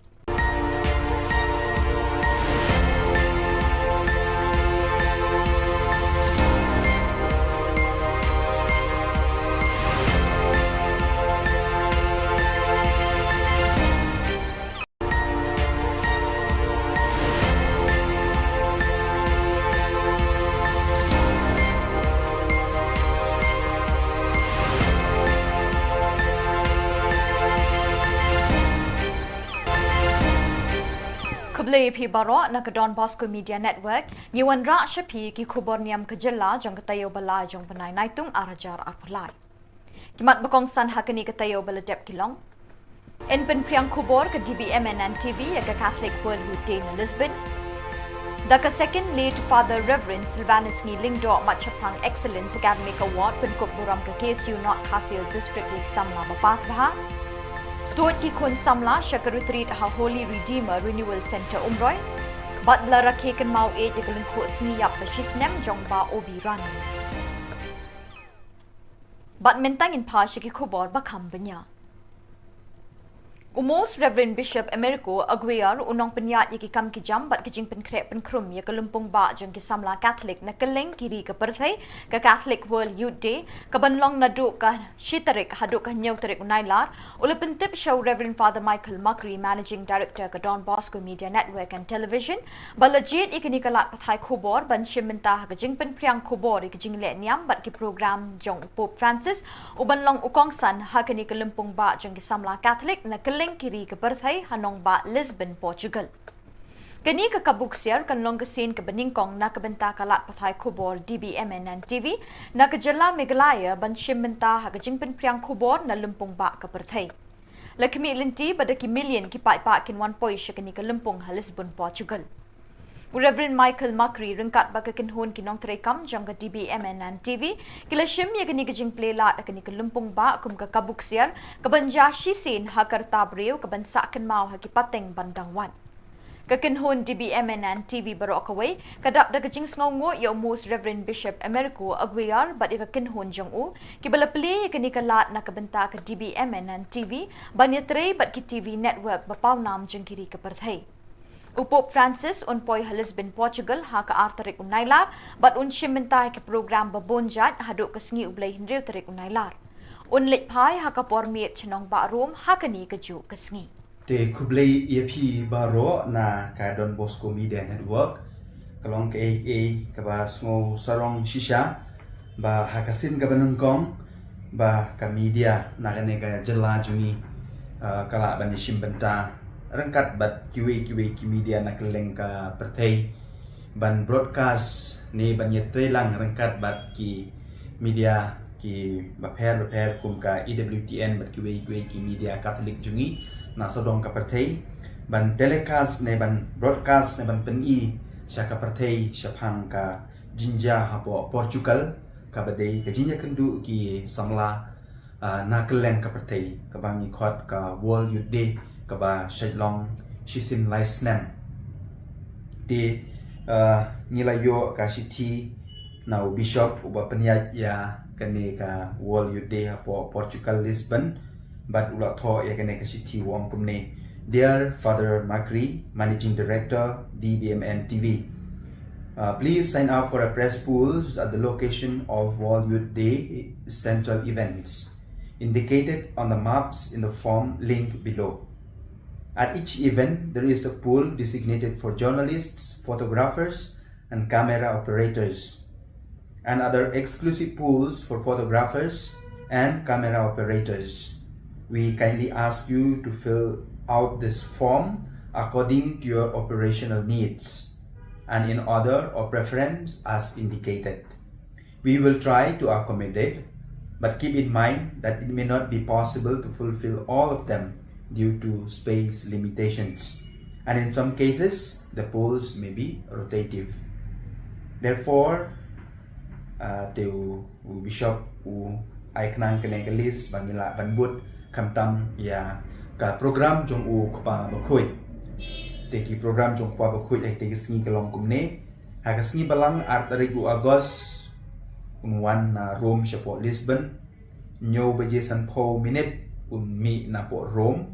Khublei ïa phi baroh na ka Don Bosco Media Network. Ngi wanrah sha phi ki khubor niam ka jylla jong ka taïew ba lai jong u bnai Naitung ar hajar arphew lai. Ki mat ba kongsan ha kane ka taïew ba la dep ki long: Yn pynphriang khubor ka D B M N N T V ïa ka Catholic World Youth Day na Lisbon. Da ka second Late Father Reverend Silvanus Ngi Lyngdoh Mat Shaphrang Excellence Academic Award pynkup burom ka K S U North Khasi Hills District ïa ki samla ba pass bha. Tuid ki khun samla sha ka retreat ha Holy Redeemer Renewal Centre Umroi. Bad la rakhe kynmaw ïa ka lyngkhuh sngi ïap ba shisnem jong Bah Obi Rani. Bad mynta ngin phai sha ki khubor ba kham bniah. U Most Reverend Bishop Americo Aguiar, u nongpynïaid ïa ki kam ki jam bad ki jingpynkhreh pynkhrum ïa ka lympung bah jong ki samla Catholic na kylleng ki ri ka pyrthei, ka Catholic World Youth Day, ka ban long naduh ka shi tarik haduh ka hynñiew tarik u Nailar, u la pyntip sha u Reverend Father Michael Macri, Managing Director ka Don Bosco Media Network and Television, ba la jied ïa kane ka lad pathai khubor ban shim bynta ha ka jingpynphriang khubor ïa ka jingleh niam bad ki program jong u Pope Francis, u ban long u kongsan ha kane ka lympung bah jong ki samla Catholic na kylleng ki ri ka pyrthei ha nongbah Lisbon, Portugal. Kane ka kabu ksiar kan long ka sien kaba nyngkong na ka bynta ka lad pathai khubor D B M N N T V na ka jylla Meghalaya ban shim bynta ha ka jingpynphriang khubor na lympung bah ka pyrthei. La khmih lynti ba da ki million ki paidbah kin wan poi sha kane ka lympung ha Lisbon, Portugal. U Reverend Michael Macri ryngkat bad ka kynhun ki nongtrei kam jong ka D B M N N T V ki la shim ïa kane ka jingplie lad ha kane ka lympung bah kum ka kabu ksiar ka ban jia shisien ha ka rta briew ka ban sah kynmaw ha ki pateng ban dang wan. Ka kynhun D B M N N T V baroh kawei ka dap da ka jingsngewnguh ïa u Most Reverend Bishop Americo Aguiar bad ïa ka kynhun jong u, kiba la plie ïa kane ka lad na ka bynta ka D B M N N T V ban ïatrei bad ki T V network ba pawnam jong ki ri ka pyrthei. U Pope Francis un poi ha Lisbon, Portugal ha ka ar tarik u Nailar bad un shim bynta ïa ki program ba bun jait haduh ka sngi u Blei hynriew tarik u Nailar. Un leit phai ha ka por miet sha nongbah Rome ha kane kajuh ka sngi. Te khublei ïa phi baroh na ka Don Bosco Media Network. Ka long kaei kaei kaba sngew sarong shisha ba ha ka sien kaba nyngkong ba ka media na kane ka jylla jong ngi, ah, ka lah ban ïashim bynta ryngkat bad kiwei kiwei ki media na kylleng ka pyrthei ban broadcast ne ban ïatreilang ryngkat bad ki media kiba pher ba pher kum ka E W T N bad kiwei kiwei ki media Catholic jong ngi na sawdong ka pyrthei ban telecast ne ban broadcast ne ban pyni sha ka pyrthei shaphang ka jingjia hapoh Portugal kaba dei ka jingïakynduh ki samla, ah, na kylleng ka pyrthei kaba ngi khot ka World Youth Day kaba shait long shisien lai snem. Te, ah, ngi la ïoh ka shithi na u Bishop uba pynïaid ïa kane ka World Youth Day hapoh Portugal, Lisbon, bad u la thoh ïa kane ka shithi u ong kumne: Dear Father Macri, Managing Director, D B M N T V, uh, please sign up for a press pools at the location of World Youth Day central events indicated on the maps in the form link below. At each event, there is a pool designated for journalists, photographers, and camera operators, and other exclusive pools for photographers and camera operators. We kindly ask you to fill out this form according to your operational needs and in order of preference as indicated. We will try to accommodate, but keep in mind that it may not be possible to fulfill all of them due to space limitations, and in some cases, the pools may be rotative. Therefore, Ah, te u, u Bishop u ai khnang kane ka list ba ngin lah ban bud khamtam ïa ka program jong u Kpa Bakhuid. Te ki program jong u Kpa Bakhuid ha kite ki sngi ka long kumne. Ha ka sngi Balang ar tarik u August un wan na Rome shapoh Lisbon. Hynñiew baje sanphew minit un mih napoh Rome.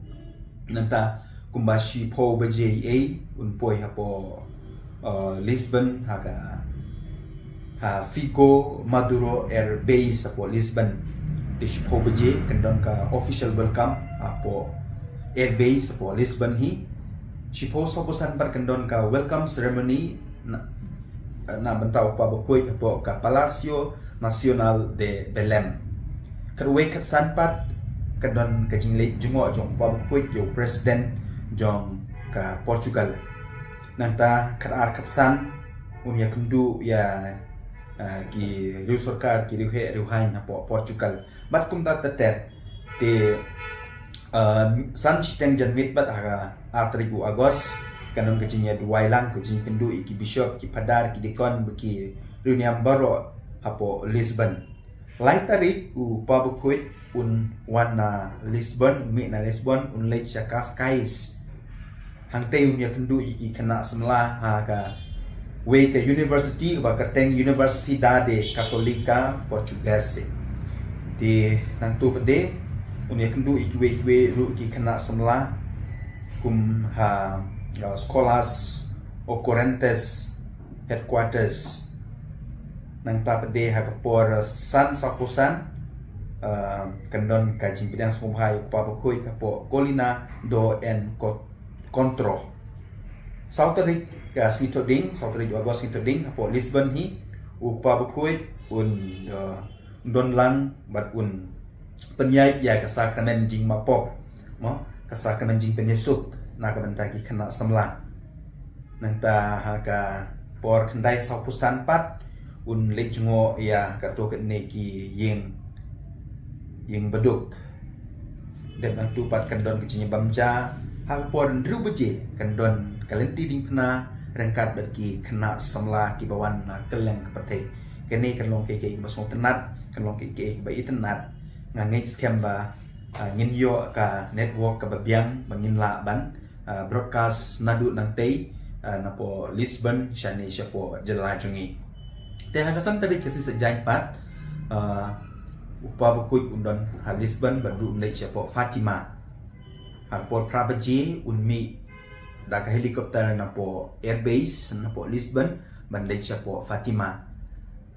Nangta kumba shiphew baje eiei un poi hapoh, uh, Lisbon ha ka, ha Figo Madeira Air Base hapoh Lisbon. Te shiphew baje kan don ka official welcome hapoh Air Base hapoh Lisbon hi. Shiphew sawphew san pat kan don ka welcome ceremony na, na bynta u Kpa Bakhuid hapoh ka Palácio Nacional de Belém. Khatwei khatsan pat kan don ka jingleit jngoh jong u Kpa Bakhuid ïa u President jong ka Portugal. Nangta khatar khatsan un ïakynduh ïa, ah, ki riew sorkar, ki riewheh riewhaiñ hapoh Portugal. Bad kumta ter ter. Te, ah, san shiteng janmiet bad ha ka ar tarik u August kan don ka jingïaduwai lang, ka jingkynduh ïa ki bishop, ki phadar, ki deacon bad ki riewniam baroh hapoh Lisbon. Lai tarik u Kpa Bakhuid un wan na Lisbon, un mih na Lisbon, un leit sha Cascais. Hangtei un ïakynduh ïa ki khynnah samla ha kawei ka university kaba kyrteng Universidade Católica Portuguesa. Te nangta pat de un ïakynduh ïa kiwei kiwei ruh ki khynnah samla kum ha, uh, Escolas Ocorrentes Headquarters. Nangta pat de ha ka por, uh, san sawphew san, uh, kan don ka jingpdiang sngewbha ïa u Kpa Bakhuid hapoh Colina do Encontro. Saw tarik ka sngi Thohdieng, saw tarik u August sngi Thohdieng, hapoh Lisbon hi u Kpa Bakhuid un, uh, don lang bad un pynïaid ïa ka sakramen jingmapop, mo, ka sakramen jingpynïasuk na ka bynta ki khynnah samla. Nangta ha ka por khyndai sawphew san pat un leit jngoh ïa kato katne ki ïing, ïing baduk. Dep nangta pat kan don ka jingïabam ja ha ka por hynriew baje, kan don ka lynti diengphna ryngkat bad ki khynnah samla kiba wan na kylleng ka pyrthei. Kane kan long kaei kaei kaba sngewtynnat, kan long kaei kaei kaba itynnat. Nga ngeit skhem ba, ah, ngin ïoh ka network kaba biang ba ngin lah ban, ah, broadcast naduh nangtei, ah, napoh Lisbon shane shapoh jylla jong ngi. Te ha ka san tarik ka sngi Saitjaiñ pat, ah, u Kpa Bakhuid un don ha Lisbon bad ruh un leit shapoh Fatima. Ha ka por phra baje un mih da ka helicopter napoh airbase napoh Lisbon ban leit shapoh Fatima.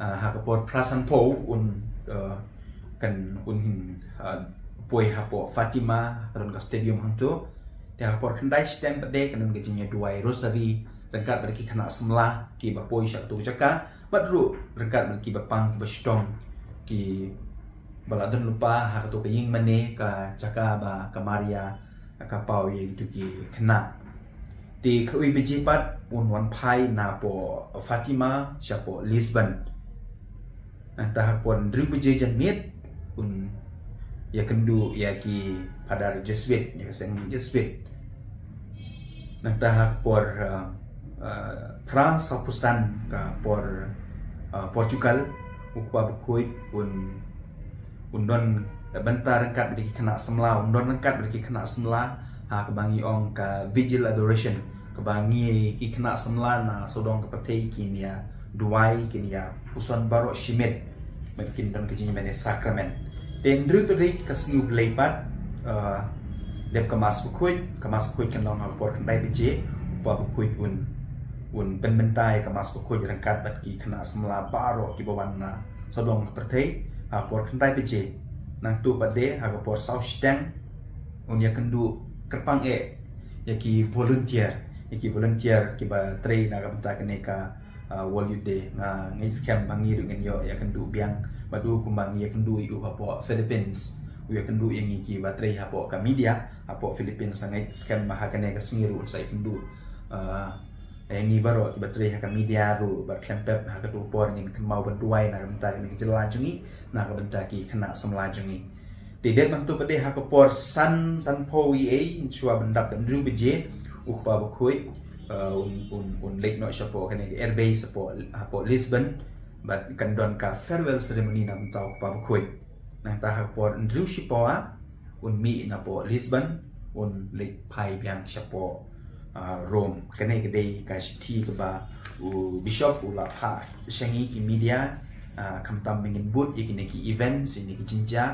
Ah, ha ka por phra sanphew un, ah, kan un, ah, poi hapoh Fatima, ka don ka stadium hangto. Te ha ka por khyndai shiteng pat de kan don ka jingïaduwai rosary ryngkat bad ki khynnah samla kiba poi sha kato ka jaka, bad ruh ryngkat bad kiba pang kiba shitom kiba la don lypa ha kato ka ïing mane, ka jaka ba ka Maria ka paw ïa kito ki khynnah. Te khatwei baje pat un wan phai napoh Fatima shapoh Lisbon. Nangta ha ka por hynriew baje janmiet un ïakynduh ïa ki phadar Jesuit, ïa ka seng Jesuit. Nangta ha ka por, ah, ah, phra sawphew san ka por, ah, Portugal, u Kpa Bakhuid un, un don bynta ryngkat bad ki khynnah samla, un don ryngkat bad ki khynnah samla ha kaba ngi ong ka Vigil Adoration, kaba ngi ki khynnah samla na sawdong ka pyrthei kin ïaduwai, kin ïapuson baroh shimet. Bad kin don ka jingïamane sakramen. Te hynriew tarik ka sngi U Blei pat, ah, dep ka Mass Bakhuid, ka Mass Bakhuid kan long ha ka por khyndai baje, u Kpa Bakhuid un, un pynbynta ïa ka Mass Bakhuid ryngkat bad ki khynnah samla baroh kiba wan na sawdong ka pyrthei ha ka por khyndai baje. Nangta pat de ha ka por saw shiteng un ïakynduh kyrpang eh ïa ki volunteer, ïa ki volunteer kiba trei na ka bynta kane ka, ah, World Youth Day. Nga ngeit skhem ba ngi ruh ngin ïoh ïakynduh biang bad u kumba ngi ïakynduh ïa u hapoh Philippines, u ïakynduh ïa ngi kiba trei hapoh ka media hapoh Philippines. Nga ngeit skhem ba ha kane ka sngi ruh un sa ïakynduh, ah, ïa ngi baroh kiba trei ha ka media ruh, bad khlem pep ha kato ka por ngin kynmaw ban duwai na ka bynta kane ka jylla jong ngi, na ka bynta ki khynnah samla jong ngi. Te dep nangta pat de ha ka por san, sanphew eiei, shuwa ban dap ka hynriew baje, u Kpa Bakhuid, ah, un, un, un leit noh shapoh kane ka airbase hapoh, hapoh Lisbon. Bad kan don ka farewell ceremony na mynta u kpa bakhuid. Nangta ha ka por hynriew shi pawa un mih na poh Lisbon, un leit phai biang sha poh Rome. Kane ka dei ka shithi kaba u bishop u la phah sha ngi ki media, khamtam ba ngin bud ïa kine ki events, ïa kine ki jingjia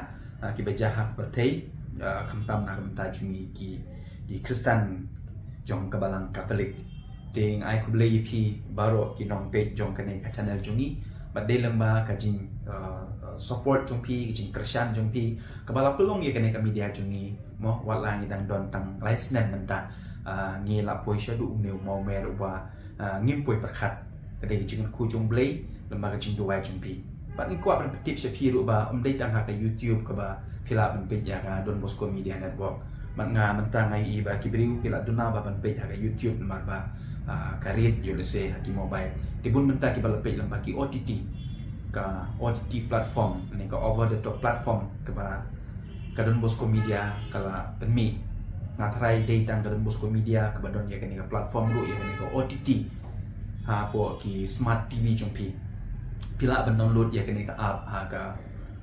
kiba jia ha ka pyrthei, khamtam na ka bynta jong ngi ki, ki Khristan jong ka Balang Katholik. Te nga ai khublei ïa phi baroh ki nongpeit jong kane ka channel jong ngi. Bad dei lyngba ka jing support jong phi, ka jingkyrshan jong phi, kaba la pynlong ïa kane ka media jong ngi. Mo, wat la ngi dang don tang lai snem mynta, ngi la poi shaduh une u mawmer uba ngim poi pyrkhat. Ka dei ka jingkyrkhu jong U Blei lyngba ka jingduwai jong phi. Bad ngi kwah ban pyntip sha phi ruh ba ym dei tang ha ka YouTube kaba phi lah ban peit ïa ka Don Bosco Media Network. Bad nga mynta nga ïohi ba ki briew ki la duna ba ban peit ha ka YouTube namar ba ka rit ïoh lehse ha ki mobile. Te bun mynta kiba la peit lyngba ki O T T, ka O T T platform ne ka over the top platform kaba ka Don Bosco Media ka la pynmih. Nga tharai dei tang ka Don Bosco Media kaba don ïa kane ka platform ruh, ïa kane ka O T T hapoh ki smart T V jong phi. Phi lah ban download ïa kane ka app ha ka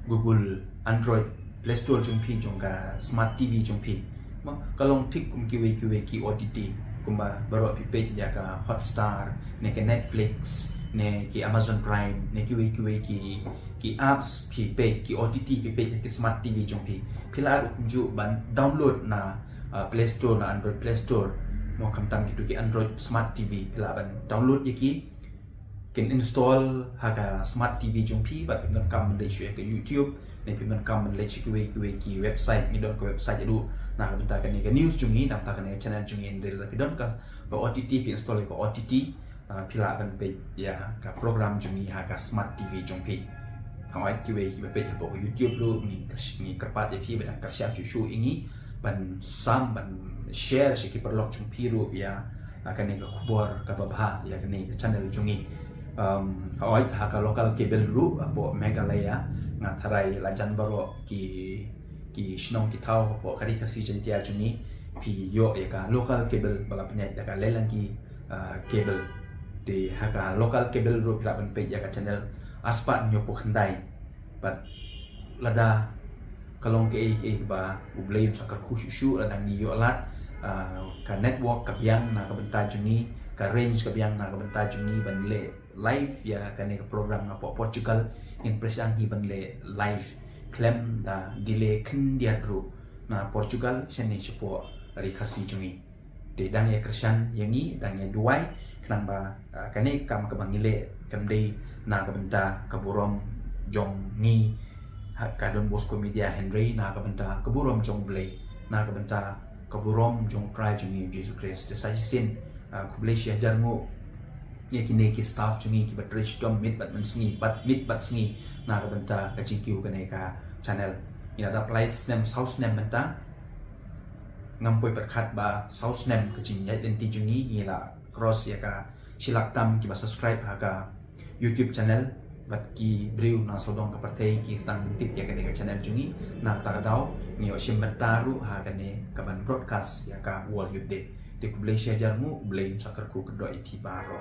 Google Android Play Store jong phi, jong ka smart T V jong phi. Mo, ka long thik kum kiwei kiwei ki O T T, kumba baroh phi peit ïa ka Hotstar ne ka Netflix ne ki Amazon Prime ne kiwei kiwei ki, ki apps phi peit, ki O T T phi peit ha ki smart T V jong phi. Phi lah ruh kumjuh ban download na Play Store, na Android Play Store. Mo, khamtam kito ki Android smart T V, phi lah ban download ïa ki, kin install ha ka smart T V jong phi. Bad phi donkam ban leit shuh ïa ka YouTube ne phi donkam ban leit sha kiwei kiwei ki website, ngi don ka website ruh na ka bynta kane ka news jong ngi, na ka bynta kane ka channel jong ngi. Hynrei lada phi don ka, ka O T T, phi install ïa ka O T T, phi lah ban peit ïa ka program jong ngi ha ka smart T V jong phi. Hooid, kiwei kiba peit hapoh ka YouTube ruh, ngi kyrpad ïa phi ba dang kyrshan shuh shuh ïa ngi ban sam, ban share sha ki paralok jong phi ruh ïa kane ka khubor kaba bha ïa kane ka channel jong ngi. Hooid, ha ka local cable ruh hapoh Meghalaya, nga tharai la jan baroh ki, ki shnong ki thaw hapoh ka Ri Khasi Jaiñtia jong ngi, phi ïoh ïa ka local cable ba la pynïaid da ka Lelangi Cable. Te ha ka local cable ruh phi lah ban peit ïa ka channel arspah hynñiewphew khyndai. Bad lada ka long kaei kaei kaba U Blei un sa kyrkhu shuh shuh, lada ngi ïoh lad ka network ka biang na ka bynta jong ngi, ka range ka biang na ka bynta jong ngi ban leh live ïa kane ka program napoh Portugal, ngin pyrshang hi ban leh live khlem da delay khyndiat ruh na Portugal shane shapoh Ri Khasi jong ngi. Te dang ïa kyrshan ïa ngi, dang ïa duwai, khnang ba kane ka kam kaba ngi leh kam dei na ka bynta ka burom jong ngi ha ka Don Bosco Media, hynrei na ka bynta ka burom jong U Blei, na ka bynta ka burom jong U Trai jong ngi U Jisu Khrist. Te sa shisien, khublei shihajar nguh ïa kine ki staff jong ngi kiba trei shitom miet bad mynsngi, bad miet bad sngi na ka bynta ka jingkiew kane ka channel. Ngi la dap lai snem, saw snem mynta. Ngam poi pyrkhat ba saw snem ka jingïaid lynti jong ngi, ngi la cross ïa ka shi lak tam kiba subscribe ha ka YouTube channel. Bad ki briew na sawdong ka pyrthei ki sdang tip ïa kane ka channel jong ngi. Na kata ka daw ngi ïoh shim bynta ruh ha kane kaban broadcast ïa ka World Youth Day. Te khublei shihajar nguh, U Blei un sa kyrkhu kyrdoh ïa phi baroh.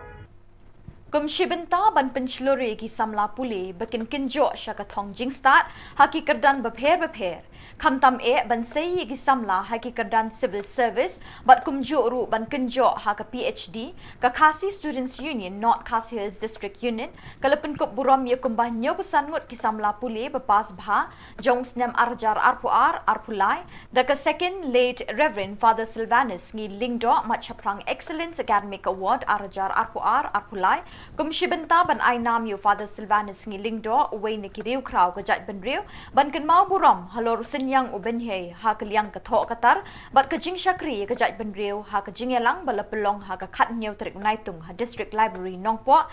Kum shi bynta ban pynshlur ïa ki samla pule ba kin kynjoh sha ka thong jingstad ha ki kyrdan bapher bapher. Khamtam eh ban sei ïa ki samla ha ki kyrdan civil service bad kumjuh ruh ban kynjoh ha ka P H D, ka Khasi Students Union North Khasi Hills District Union ka la pynkup burom ïa kumba hynñiewphew san ngut ki samla pule ba pass bha jong u snem ar hajar arphew ar arphew lai da ka Second Late Reverend Father Silvanus Ngi Lyngdoh, Matshaphrang Excellence Academic Award ar hajar arphew ar arphew lai, kum shi bynta ban ai nam ïa u Father Silvanus Ngi Lyngdoh, uwei na ki riewkhraw ka jaitbynriew, ban kynmaw burom halor u synñiang u bynhiar ha ka liang ka thoh ka tar bad ka jingshakri ïa ka jaitbynriew ha ka jingïalang ba la pynlong ha ka khathynñiew tarik u Naitung ha District Library Nongpoh,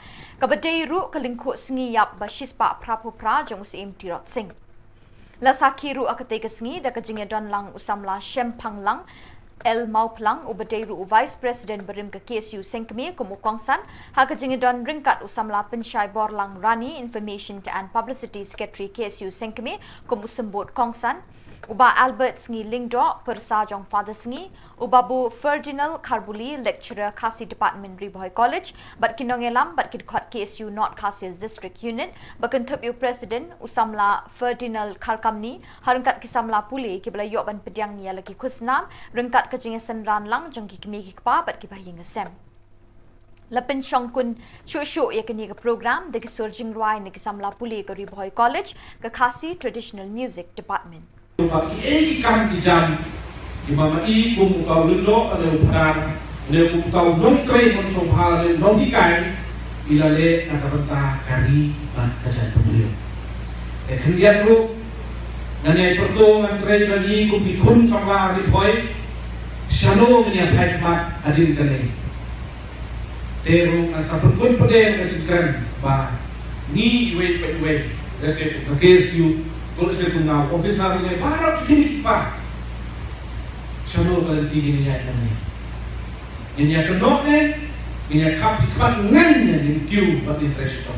kaba dei ruh ka lyngkhuh sngi ïap ba shispah phraphew phra jong u Syiem Tirot Sing. La sakhi ruh ha katei ka sngi da ka jingïadon lang u samla Shemphang Lang L Mawphlang, uba dei ruh u Vice President barim ka K S U Sengkmie kum u kongsan, ha ka jingïadon ryngkat u samla Pynshai Borlang Rani, Information and Publicity Secretary K S U Sengkmie kum u symbud kongsan. U Bah Albert Sngi Lyngdoh, pyrsa jong Father Sngi, u Babu Ferdinand Kharbuli, lecturer Khasi Department, Ri Bhoi College, bad ki nongïalam bad ki dkhot K S U North Khasi Hills District Unit, ba kynthup ïa u President, u samla Ferdinand Kharkamni, ha ryngkat ki samla pule kiba la ïoh ban pdiang ïa la ki khusnam ryngkat ka jingïaseng ranlang jong ki kmie ki kpa bad ki bahaïing sem. La pynshongkun shuh shuh ïa kane ka program da ki sur jingrwai na ki samla pule ka Ri Bhoi College, ka Khasi Traditional Music Department. Ba kiei ki kam ki jam kiba ma i kum uta u lyngdoh lane u phadar lane kum uta u nongtrei mynsiem bha lane u nonghikai, i la leh na ka bynta ka ri bad ka jaitbynriew. Te khyndiat ruh ngan ïai pyrto ngan trei bad ngi kum ki khun samla Ri Bhoi, shano ngin ïa phai khmat hadien kane. Te ruh ngan sa pynkut pat ka jingkren ba ngi iwei pa iwei, lehse kum ka K S U, ko lehse kum nga u officer ne baroh ki kmie ki kpa. Shano ka lynti ngin ïa ïaid nangne. Ngin ïa kynnoh ne ngin ïa khap ki khmat ngan ne ngin kiew bad ngin trei shitom.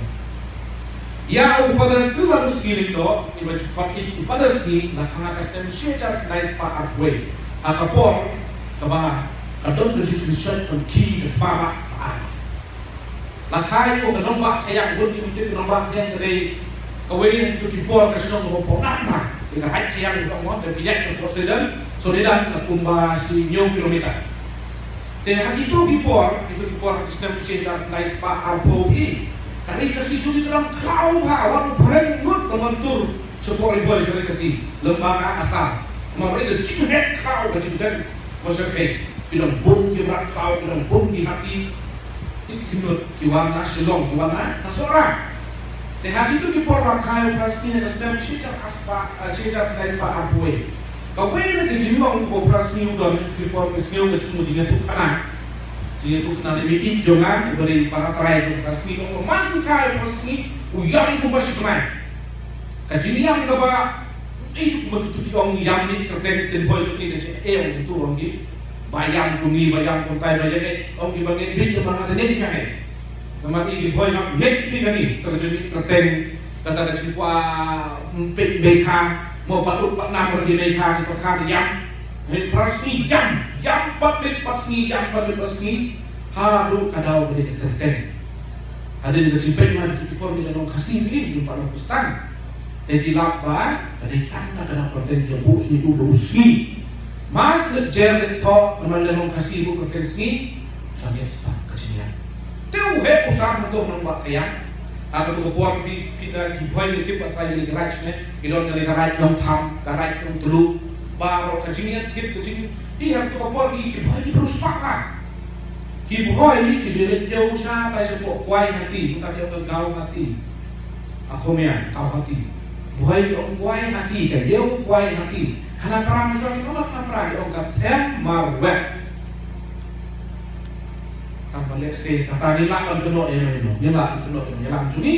Ïa u Father Silvanus Sngi Lyngdoh, iba ju khot ïa u Father Sngi, la kha ha ka snem shi hajar khyndai spah arphew wei. Ha ka por kaba ka don ka jingkynshoh kynkhih ka thma ba ar. La kha ïa u ka nongbah Thaiñ, bun ki mynta ka nongbah Thaiñ ka dei kawei na kito ki por ka shnong kaba pynap bha. Ïa ka Thaiñ kaba ong mo, da phi ïaid na port Sheridan, Sheridan na kumba shi hynñiew kilometer. Te ha kito ki por, kito ki por ha ki snem shi hajar khyndai spah arphew wei, ka ri Khasi jong ngi ka dang khlaw bha, wat u phareng ngut ka mon tur shapoh Ri Bhoi sha ri Khasi, lem bad ka Assam. Namar ba ka jinghet khlaw, ka jingdance, ka shakei, ki dang bun ki mrad khlaw, ki dang bun ki hati, ki khynnah ki wan na Shillong, ki wan na, na Sohra. Te ha kito ki por la kha ïa u Father Sngi ha ka snem shi hajar spah, eh, shi hajar khyndai spah arphew wei. Kawei na ki jinglong kaba u Father Sngi u don ha kito ki por, ka sngew ka jingmut, jingïathuhkhana. Jingïathuhkhana ne mei ïeit jong nga, uba dei para trai jong u Father Sngi, u ong ba ma shu kha ïa u Father Sngi, u ïam kumba shi bnai. Ka jingïam kaba, eh, shu kumba kito ki ong ïam ne kyrteng ktien Bhoi jong ngi, ka jingïam kumto ong ki. Ba ïam kum ngi, ba ïam kumtai, ba ïam, eh, ong ki ba ngeit beit, ba nga te ngeit nga ngeit. Namar ngi ki Bhoi nga ngeit beit nga ngeit, kata ka jingkyrteng, kata ka jingkwah, mm, peit beikha, mo pat ut pat nam ruh ki beikha, ki pat kha te ïam. Hei, Father Sngi ïam, ïam pat beit pat sngi, ïam pat beit pat sngi. Haduh ka daw ba dei ka kyrteng. Hadien ba jingpeit ma kito ki por ngi la long Khasi, ngi ym pat long Khristan. Te ki lap ba ka dei tang na ka daw kyrteng, ki ïa buh sngi, u buh sngi. Mas leit jer leit thoh, namar la long Khasi buh kyrteng Sngi. Sa ngi sa ka jingïap. Te u heh u san hangto nongbah Thaiñ. Ha kato ka por phi, phi, eh, ki Bhoi ngi tip ba Thaiñ ngi garage ne, ngi don kane garage Nongtham, garage Nongtluh. Baroh ka jingïathied ka jing, phi, ha kato ka por ngi ki Bhoi ngi briew spah ha. Ki Bhoi ki ju leit ïew shatai shapoh Guwahati, mynta ki ong ka Guwahati. Ha Khmer, Guwahati. Bhoi ki ong Guwahati, ka ïew Guwahati. Khanapara mynshuwa ki ong, Khanapara ki ong ka Them Marwet. Tang ba lehse kata ngi lah ban kynnoh ïa no ïa no, ngi lah ban kynnoh ïa no ïa lam jong ngi.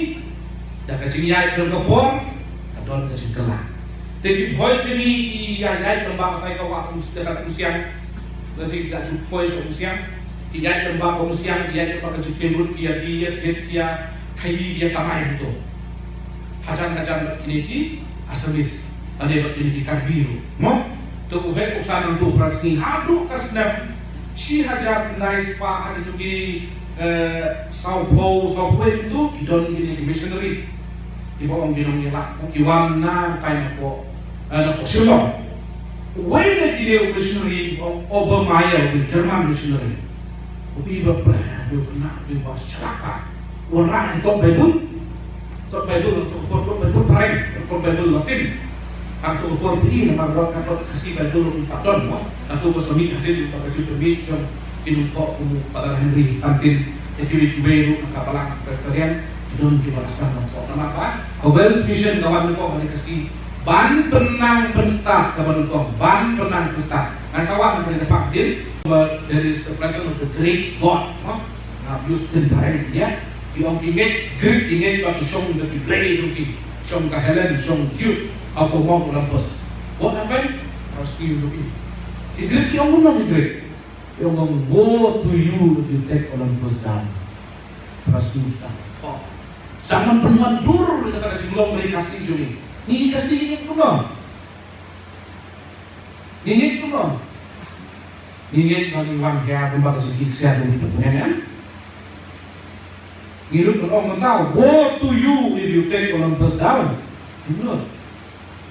Da ka jingïaid jong ka por ka don ka jingkylla. Te ki Bhoi jong ngi ki ïaid, ïaid lem bad katai ka wah Umsiang, da ka Umsiang. Lehse ki la ju poi sha Umsiang. Ki ïaid lem bad ka Umsiang, ki ïaid lem bad ka Jingkieng Rut, ki ïa die ïa thied, ki ïa khaii, ki ïa kamai hangto. Hajan hajan bad kine ki Assamese, lane bad kine ki Karbi ruh, mo? To u heh u san hangto u Father Sngi haduh ka snem shi hajar khyndai spah, ha kito ki, eh, sawphew, sawphew wei hangto ki don kine ki missionary. Kiba ong ki nongïalam, ki wan na tai na pdeng, eh, na pdeng Shillong. Uwei na kine u missionary u ong Obermayr, u German missionary. U ïohi ba pdeng, u khynnah, u ïohi ba shlak. U wanrah ïa ka kot Baibl. Kot Baibl, kot, kot Baibl phareng, kot Baibl Latin. Kato ka por phi i namar ba ka kot Khasi Baibl ruh ym pat don mo. Kato ka sa mih hadien ba ka jingpynmih jong ki nongthoh kum u Father Henry Fantin, te kiwei kiwei ruh na ka balang Presbyterian, ki don kiba la sdang ban thoh. Namar ba ka Welsh Mission ka wan nyngkong ha ri Khasi ban pynnang pynstad, kaba nyngkong ban pynnang pynstad. Nga sa wad na ka ri ka phang hadien, but there is the presence of the great God, no? Nga use ktien phareng, ya. Ki ong ki ngeit, Greek ki ngeit ba ki shong da ki blei jong ki, shong ka Helen, shong Zeus, ha u monk Olympus. What happened? Father Sngi u ïohi. Ki Greek ki ong kumno ki Greek? Ki ong, "Woe to you if you take Olympus down." Father Sngi u sdang. Oh. Sa man pynwan dur ïa kata ka jinglong ri Khasi jong ngi. Ngi Khasi ngi ngeit kumno? Ngi ngeit kumno? Ngi ngeit ba ngi wan hiar kumba ka jingkit ksiar u Mr. Pneng, em? Ngi lut ban ong mynta, woe to you if you take Olympus down. Ngi lut.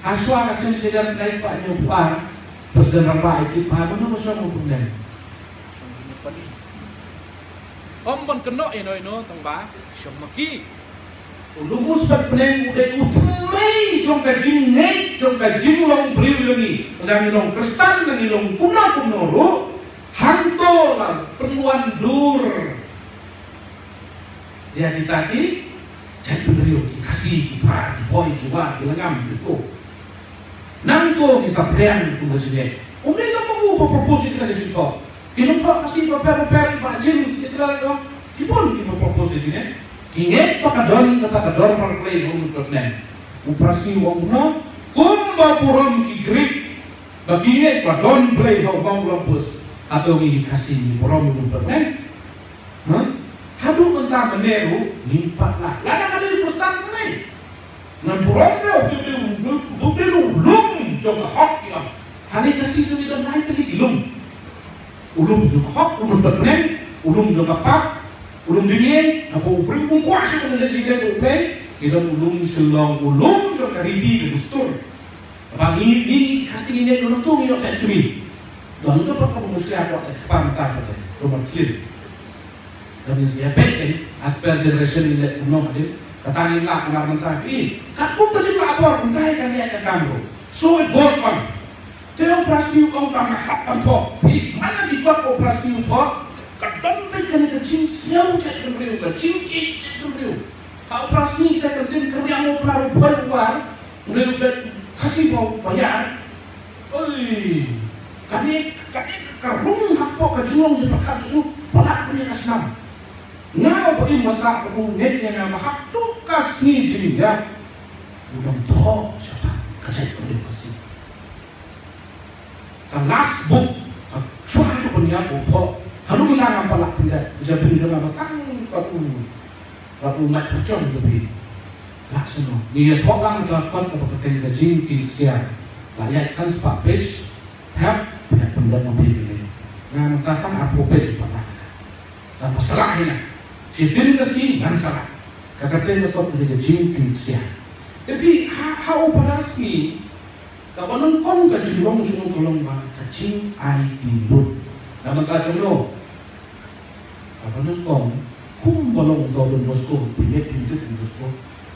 Hashwa ka snem shi hajar khyndai spah hynñiew phew ar, President Rangbah ïa ki phah, mano ba shong u Pneng? Ym ban kynnoh ïa no ïa no tang ba shong ma ki. U Lum u Mr. Pneng u dei u thymmei jong ka jingngeit, jong ka jinglong briew jong ngi. Lada ngi long Khristan, lada ngi long kumno kumno ruh, hangto la pynwan dur ïa kita ki jaitbynriew, ki Khasi, ki Pnar, ki Bhoi, ki War, ki Lyngngam, ki Ko. Nangto ngi saphriang kum ka jingngeit. Um dei tang ma u ba propose ïa kita ki jingthoh. Ki nongthoh Khasi bapher bapher, i Bah James, i Trai, ki bun kiba propose ïa kine. Ki ngeit ba ka don kata ka dorbar Blei ha u Mr. Pneng. U Prasngi u ong kumno? Kumba burom ki Greek ba ki ngeit ba don Blei ha u Mount Olympus, hato ngi ki Khasi ngi burom ïa u Mr. Pneng? Huh? Haduh mynta mynne ruh ngim pat lah. Lada ka dei u Khristan sa lei. Ngan burom ïa u, u dei u lum jong ka hok, ïa. Hangne Khasi jong ngi don lai tylli ki lum. U lum jong ka hok, u Mr. Pneng, u lum jong ka pap, u lum dimieng, naba u briew um kwah shuh ban leit jingdon u Blei, ngi don u lum Shillong, u lum jong ka riti ka dustur. Ba ngi, ngi, ngi Khasi ngi ngeit nangto ngi ïoh jait kmie. Don ka pat kaba mushkila ka jait kpar mynta pat, ka mar thlien. Ka ngin sa ïa peit kein, as per generation ngi leh kumno hadien. Kata ngin lah namar mynta phi. Katkum ka jinglah bor mynta ka ngi ïa ka kam ruh. So it goes on. Te u Prasngi u ong ba nga hap ban thoh. Phi, man la ki kot u Prasngi u thoh. Ka don beit kane ka jingsngew jait bynriew, ka jingïeit jait bynriew. Ha u Prasngi kita ki ktien Khriam u Pnar u Bhoi u War. Une u jait Khasi ba, ba ïar. Oi, kane, kane ka rung hapoh ka jinglong jingpyrkhat jong u palat une ka snam. Nga ba im masa ba u ngeit ïa nga ba haduh ka sngi jingïap u dang thoh shaphang ka jaitbynriew Khasi. Ka last book, ka shuwa ka pynïap u thoh. Haduh mynta ngam pat lah pynïap, jaitbynriew jong nga ba tang ka u Bad u mat pyrshang u phi. Lah shano. Ngi ïathoh lang ka kot kaba kyrteng ka jingkit ksiar. Lah ïaid san spah page. Hep, hep pyndep ma phi kane. Nga mynta tang arphew page pat lah. Tang ba salah hi na. Shisien ka sngi ngan salah. Ka kyrteng ka kot ka jingkit ksiar. Te phi ha, ha u Phadar Sngi. Kaba nyngkong ka jinglong jong u ka long ba ka jingaiti lut. Namar ka jong u. Kaba nyngkong kumba long u Don Bosco, phi ngeit phi tip Don Bosco.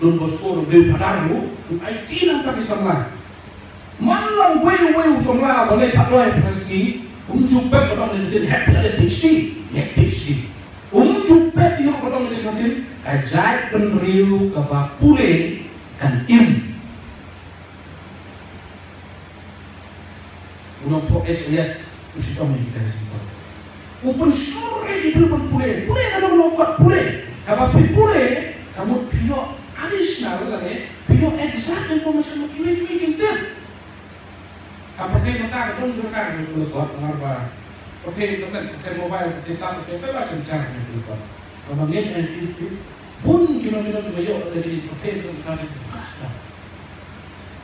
Don Bosco u dei u phadar ruh, u aiti nangta ki samla. Man la uwei uwei u samla ba leit pynlong pynski, um ju pep ba dang leit PhD, leit PhD. Um ju pep ïa ba dang leit ka jaitbynriew kaba pule kan im. U nongthoh H I S u shitom ïa kita ki jingthoh. U pynshlur ïa ki briew ban pule, pule ka dang long kot pule. Haba phi pule, ka mut phi ïoh additional lane phi ïoh exact information ba kiwei kiwei kim tip. Ha pyrthei mynta ka don jurkar ïa ki kot, namar ba pyrthei internet, pyrthei mobile, pyrthei tab, pyrthei ba jynjar ïa ki kot. Kaba ngeit ïa ki, ki bun ki nongïalam kiba ïoh lane ki pyrthei internet ka dei ka.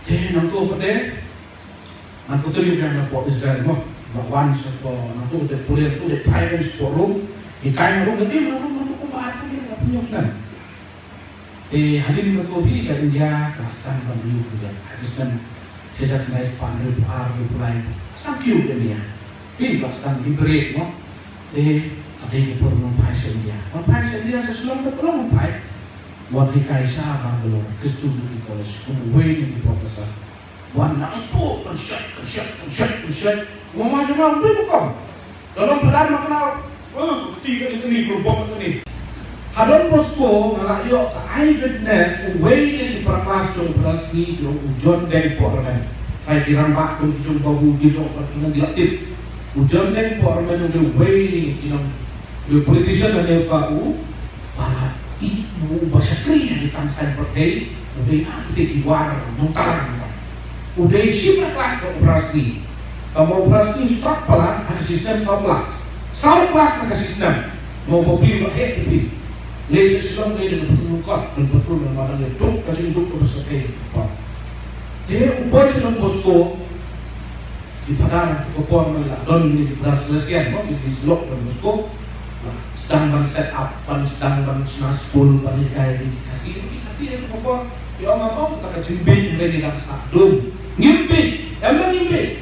Te nangto pat de, nangto te ri biang na pdeng Israel mo. Ba wan shapoh nangto te pule nangto te phai wan shapoh Rom. Hikai na Rom, nangto na Rom nangto kumba ar pule na pule snem. Te hadien nangto hi ka India ka sdang ban ïoh pule. Hadien snem shi hajar khyndai spah hynriewphew ar hynriewphew lai. Sdang kiew ka India. Hi ba sdang liberate mo. Te ka dei ka por nongphai sha India. Nongphai sha India sha Shillong te por nongphai. Wan hikai sha Bangalore, Christian Unity College, kum uwei na ki professor. Wan nangto kan shet, kan shet, kan shet, kan shet. Wan ma jong nga uwei bukom. Dalam phadar ma kena, oh, kti kani kani, kerbong kani. Ha Don Bosco nga la ïoh ka eyewitness, uwei na ki para klas jong u Phadar Sngi, ki ong u John Deng Pohramen. Hai ki rangbah kum ki jong Babu, ki jong Fred, ki ong ki la tip. U John Deng Pohramen u dei uwei na ki nong, u politician lane uba u, ba i, u ba shakri ha ki thaw saiñ pyrthei, u dei na kita ki war nongtalang. U dei shi para klas bad u Phadar Sngi. Tangba u Phadar Sngi u stad palat ha ka shi snem saw klas. Saw klas ha ka shi snem. Mo ba phi ba heh phi. Leit sha Shillong leit da ka patrol kot, da ka patrol, namar dang ïaduk ka jingduk kaba shyrkhei. Te u poi sha Don Bosco. Ki phadar ha ka por, man la don ïa ki phadar Salesian, mo, ki, ki syllok Don Bosco. La sdang ban set up, ban sdang ban shna skul, ban hikai ïa ki Khasi, ki Khasi ha ka por. Ki ong, ong, kata ka jingbieit hynrei ngi dang sah dum. Ngim bieit, em, ngim bieit.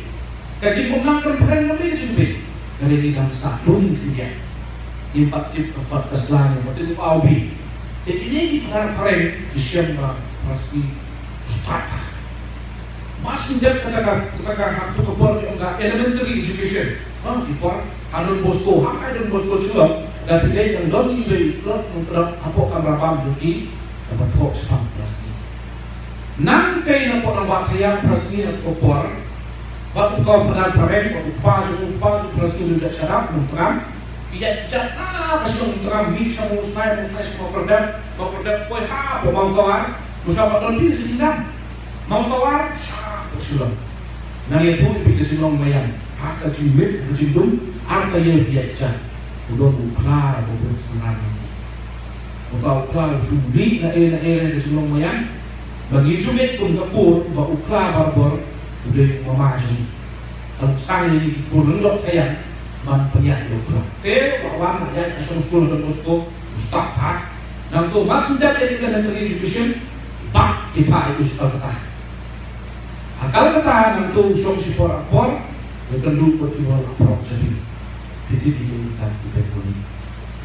Ka jingumlang kan phareng, ka jingbieit. Hynrei ngi dang sah dum khyndiat. Ngim pat tip ka kot ka sla, ngim pat tip u aw bri. Te kine ki phadar phareng ki shem ba phareng. Mas ym dep kata ka, kata ka, ha kato ka por ki ong ka elementary education. Ha, ki por ha Don Bosco, ha ka Don Bosco Shillong, da phi dei nang don i bei, don nang kdok hapoh kamra bam jong ki, kaba thoh shaphang phareng. Nangtei napoh nang wah thaïaw phareng ha kato ka por, bad u kpa phadar phareng, bad u kpa jong u, kpa jong phareng, u jait shadap, u tram, ki jait, ki jait, ah, ka Shillong tram, mih sha Mawsnai, Mawsnai sha Mawkyrdep, Mawkyrdep poi hapoh Mawtawar, Mawsnai pat don phi ka jingdam. Mawtawar, sha, sha Shillong. Nang ïathuh ïa phi ka jinglong maïan. Ha ka jingmut, ha ka jingdum, ar ka ïa phi ïa kjat. U don u khla, u don u sanran. Uta u khla u shu mih na e, na e, ka jinglong maïan. Ba ngi ju mut kum ka kur, ba u khla barabor, u dei u mama jong ngi. Ka u sang ïa ngi ki kur lyngdoh thaïaw, ban pynïaid ïa u khla. Te, ba wan, ïaid ka shong skul Don Bosco, u stad pat. Nangto, mas ym dep ïa ka elementary education, bad ki phah ïa u sha Kolkata. Ha Kolkata nangto u shong shipor apor, ïakynduh bad kiba la phrok jabin. Phi tip ïa kita ki Bengali.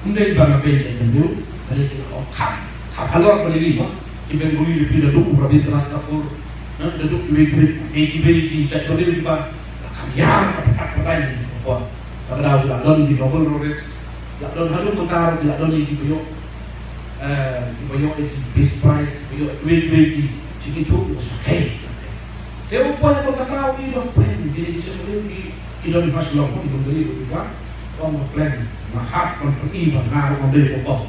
Ym dei ba nga pynjah Bengali, balei ki la ong kham, kham halor Bengali mo. Ki Bengali phi da duh u Rabindranath Tagore, eh, da duh kiwei kiwei, kiwei kiwei ki jait Bengali kiba la kham ïar ka pyrthei pyrthei ni ki por. Kaba dei la don ki Nobel laureates, la don haduh mynta ruh la don ïa kiba ïoh, eh, kiba ïoh ïa ki Peace Prize, kiba ïoh kiwei kiwei ki jingithuh kiba shakei. Te u poi ha Kolkata u ïohi ba pyrshah kine ki jait Bengali ki, ki don ha Shillong, ki don Bengali ruh ki shuwa. Ong ba pyrshah, nga hap ban pyni ba nga ruh ngan dei u bok.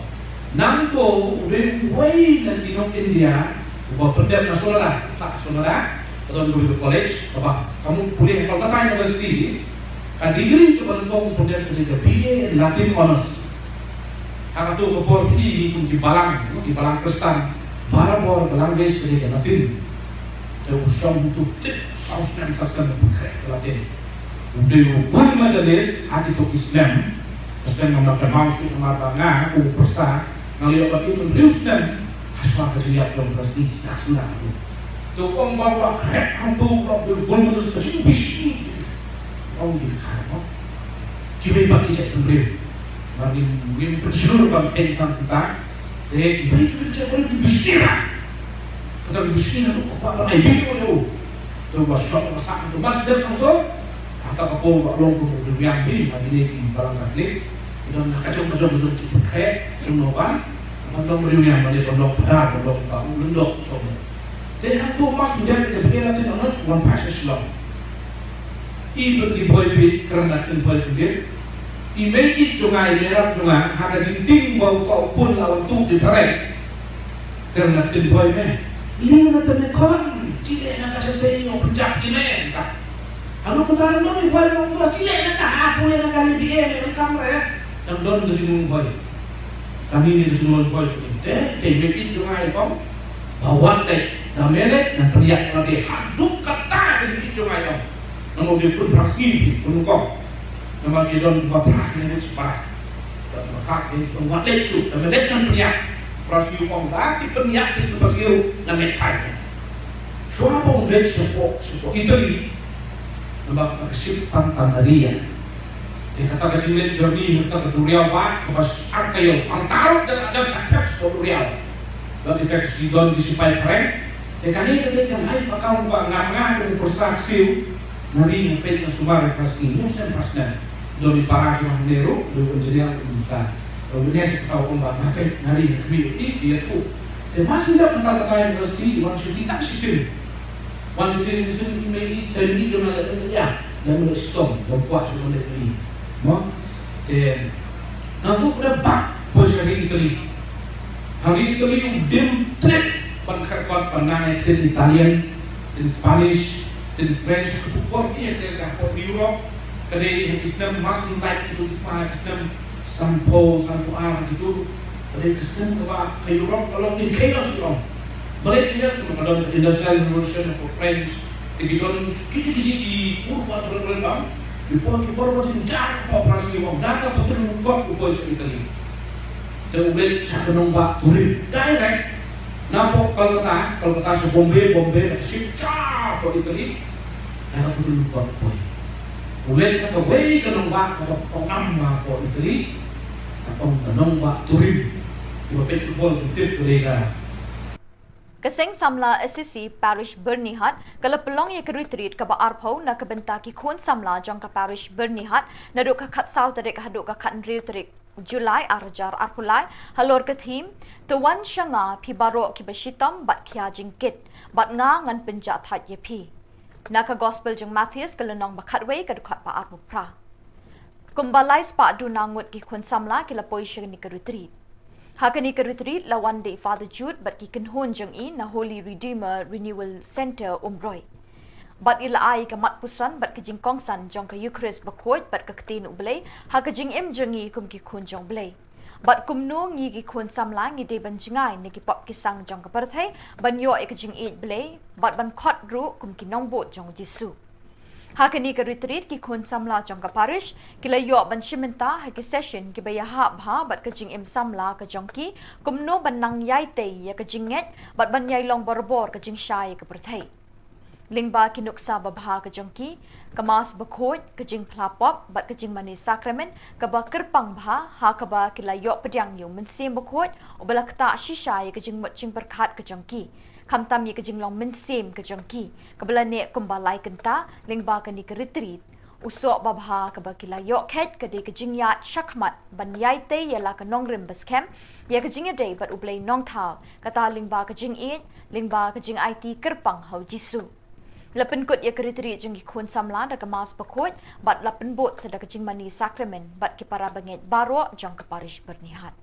Nangto u dei uwei na ki nong India uba pyndep na Sollada, sah Sollada, ka don kawei ka college, kaba ka mut pule ha Kolkata University. Ka degree kaba nyngkong u pyndep ka dei ka B A in Latin Honours. Ha kato ka por phi i kum ki balang, ki balang Khristan, barabor ka language ka dei ka Latin. Te u shong hangto khlem saw snem, saw snem u pynkhreh ka Latin. U dei u gold medalist ha kito ki snem. Ka snem ngam lah ban kynmaw shuh namar ba nga kum u pyrsa nga la ïoh ban ïoh hynriew snem. Hashwa ka jingïap jong u Prestone, ka snem. Te u ong ba u la khreh hangto, u la gold medalist, ka jingbishni. Ong ki dkhar mo. Kiwei pat ki jait bynriew. Ba ngim, ngim pynshlur ban kheiñ tang kumta. Te kiwei kiwei ki jait bynriew ki bishni ra. Kata ki bishni ra, u kpa ban ai bishni ïa u. Te u ba shong ba sah, te u ba sdang hangto. Hangta ka por ba long kum u riewniam hi, ba kine ki balang Katholik. Ki don ha ka jong ka jong ka jong ki pynkhreh, jong no ban. Ban long riewniam, ban long phadar, ban long ba u lyngdoh, so. Te hangto mas ïa ka B A Latin Honours, wan phai sha Shillong. I bad i Bhoi Beit, kren na ktien Bhoi Beit. I mei ïeit jong nga, i mei rap jong nga, ha ka jingtieng ba u ka u khun la wan tuh di phareng. Kren na ktien Bhoi me. Lei na te me khun, chileh na ka shatei, u pynjah ïa me, ta. Haduh mynta nang don i Bhoi me ong to, chileh na ka, ha pule na ka lei B A me, ong kamra. Nang don ka jinglong Bhoi. Kane ka jinglong Bhoi jong i. Te, te i mei ïeit jong nga i ong. Ba wat leit, da me leit, ngan pynïap lade. Haduh katta ka jingïeit jong nga i ong. Namar u dei khun phra sngi, khun nyngkong. Namar ki don ba phra ki ngut shipara. Don ba phra ki ngut, wat leit shuh, da me leit ngan pynïap. Phra sngi u ong da ki pynïap ki sngewbha siew, ngan leit phai. Shuwa ba u leit shapoh, shapoh Italy. Namar kata ka ship Santa Maria. Te kata ka jingleit journey, kata ka duriaw ba, kaba ar taïew, ar taïew jan, jan shah thep shapoh duriaw. Bad kita ki don ki sipai phareng. Te kane ka dei ka life account ba nga, nga kum u pyrsa ksiew. Nga ri nga peit nga sumar ïa ka sngi, hynñiew snem phra snem. Don i para jong nga hangne ruh, dei u engineer, u sa, u witness, kata u ong ba nga peit nga ri nga khmih ïa i, ïathuh. Te ma shu dep mynta kata university, i wan shuti tang shisien. Wan shuti shisien, i mei i, te i mei jong nga la dei ïa, la mei la shitom, la kwah shu mei i. Mo? Te Nangtu pynban poi sha ri Italy. Ha ri Italy u dim trip ban kyrkot ban nang ïa ktien Italian, ktien Spanish, ktien French, ha ka por ïa ka, ka por Europe. Ka dei ha ki snem March, like kitu ki thma, ha ki snem sanphew, sanphew ar kitu. Ka dei ka snem kaba ka Europe ka long in chaos, long. Balei chaos? Ka don ka Industrial Revolution ha ka French, Te ki don kiti kiti ki pyrbat bret bret bang. Ki poi ki pyrbat jynjar, poi Prasi, bang da ka pateng kot u poi sha Italy. Te u leit sha ka nongbah Turin direct. Na poi Kolkata, Kolkata sha Bombay, Bombay na ship sha poi Italy. Da ka pateng kot u poi. U leit sha kawei ka nongbah kaba tong nam ha poi Italy. Ka tong ka nongbah Turin. Kiba peit football ki tip ka dei ka Ka seng samla S C C Parish Byrnihat ka la pynlong ïa ka retreat kaba arphew na ka bynta ki khun samla jong ka Parish Byrnihat naduh ka khatsaw tarik haduh ka khathynriew tarik July arhajar arphew lai, halor ka theme To wan sha nga phi baroh kiba shitom bad khia jingkit, bad nga ngan pynjahthait ïa phi. Na ka Gospel jong Mathaios ka lynnong ba khatwei ka dkhot ba arphew phra. Kumba lai spah duna ngut ki khun samla ki la poi sha kane ka retreat. Ha kane ka retreat la wan da i Father Jude bad ki kynhun jong i na Holy Redeemer Renewal Centre Umroi. Bad i la ai ka mat puson bad ka jingkongsan jong ka Eucharist bakhuid bad ka ktien U Blei ha ka jingim jong i kum ki khun jong U Blei. Bad kumno ngi ki khun samla ngi dei ban jngai na ki pop ki sang jong ka pyrthei, ban ïoh ïa ka jingïeit Blei, bad ban khot ruh kum ki nongbud jong U Jisu. Ha kane ka retreat ki khun samla jong ka parish ki la ïoh ban shim bynta ha ki session kiba ïahap bha bad ka jingim samla ka jong ki, kumno ban nang ïai tei ïa ka jingngeit bad ban ïai long barabor ka jingshai ïa ka pyrthei. Lyngba ki nuksa babha ka jong ki, ka Mass bakhuid, ka jingphla pop bad ka jingmane sakramen kaba kyrpang bha, ha kaba ki la ïoh pdiang ïa u Mynsiem Bakhuid uba la ktah shisha ïa ka jingmut jingpyrkhat ka jong ki, khamtam ïa ka jinglong mynsiem ka jong ki kaba la neh kumba lai kynta lyngba kane ka retreat. U soh babha kaba ki la ïoh kheit ka dei ka jingïaid shakhmat ban ïai tei ïa la ka nongrim ba skhem ïa ka jingïadei bad U Blei Nongthaw, kata lyngba ka jingïeit, lyngba ka jingaiti kyrpang ha U Jisu. La pynkut ïa ka retreat jong ki khun samla da ka Mass bakhuid bad la pynbud sa da ka jingmane sakramen bad ki para bangeit baroh jong ka parish Byrnihat.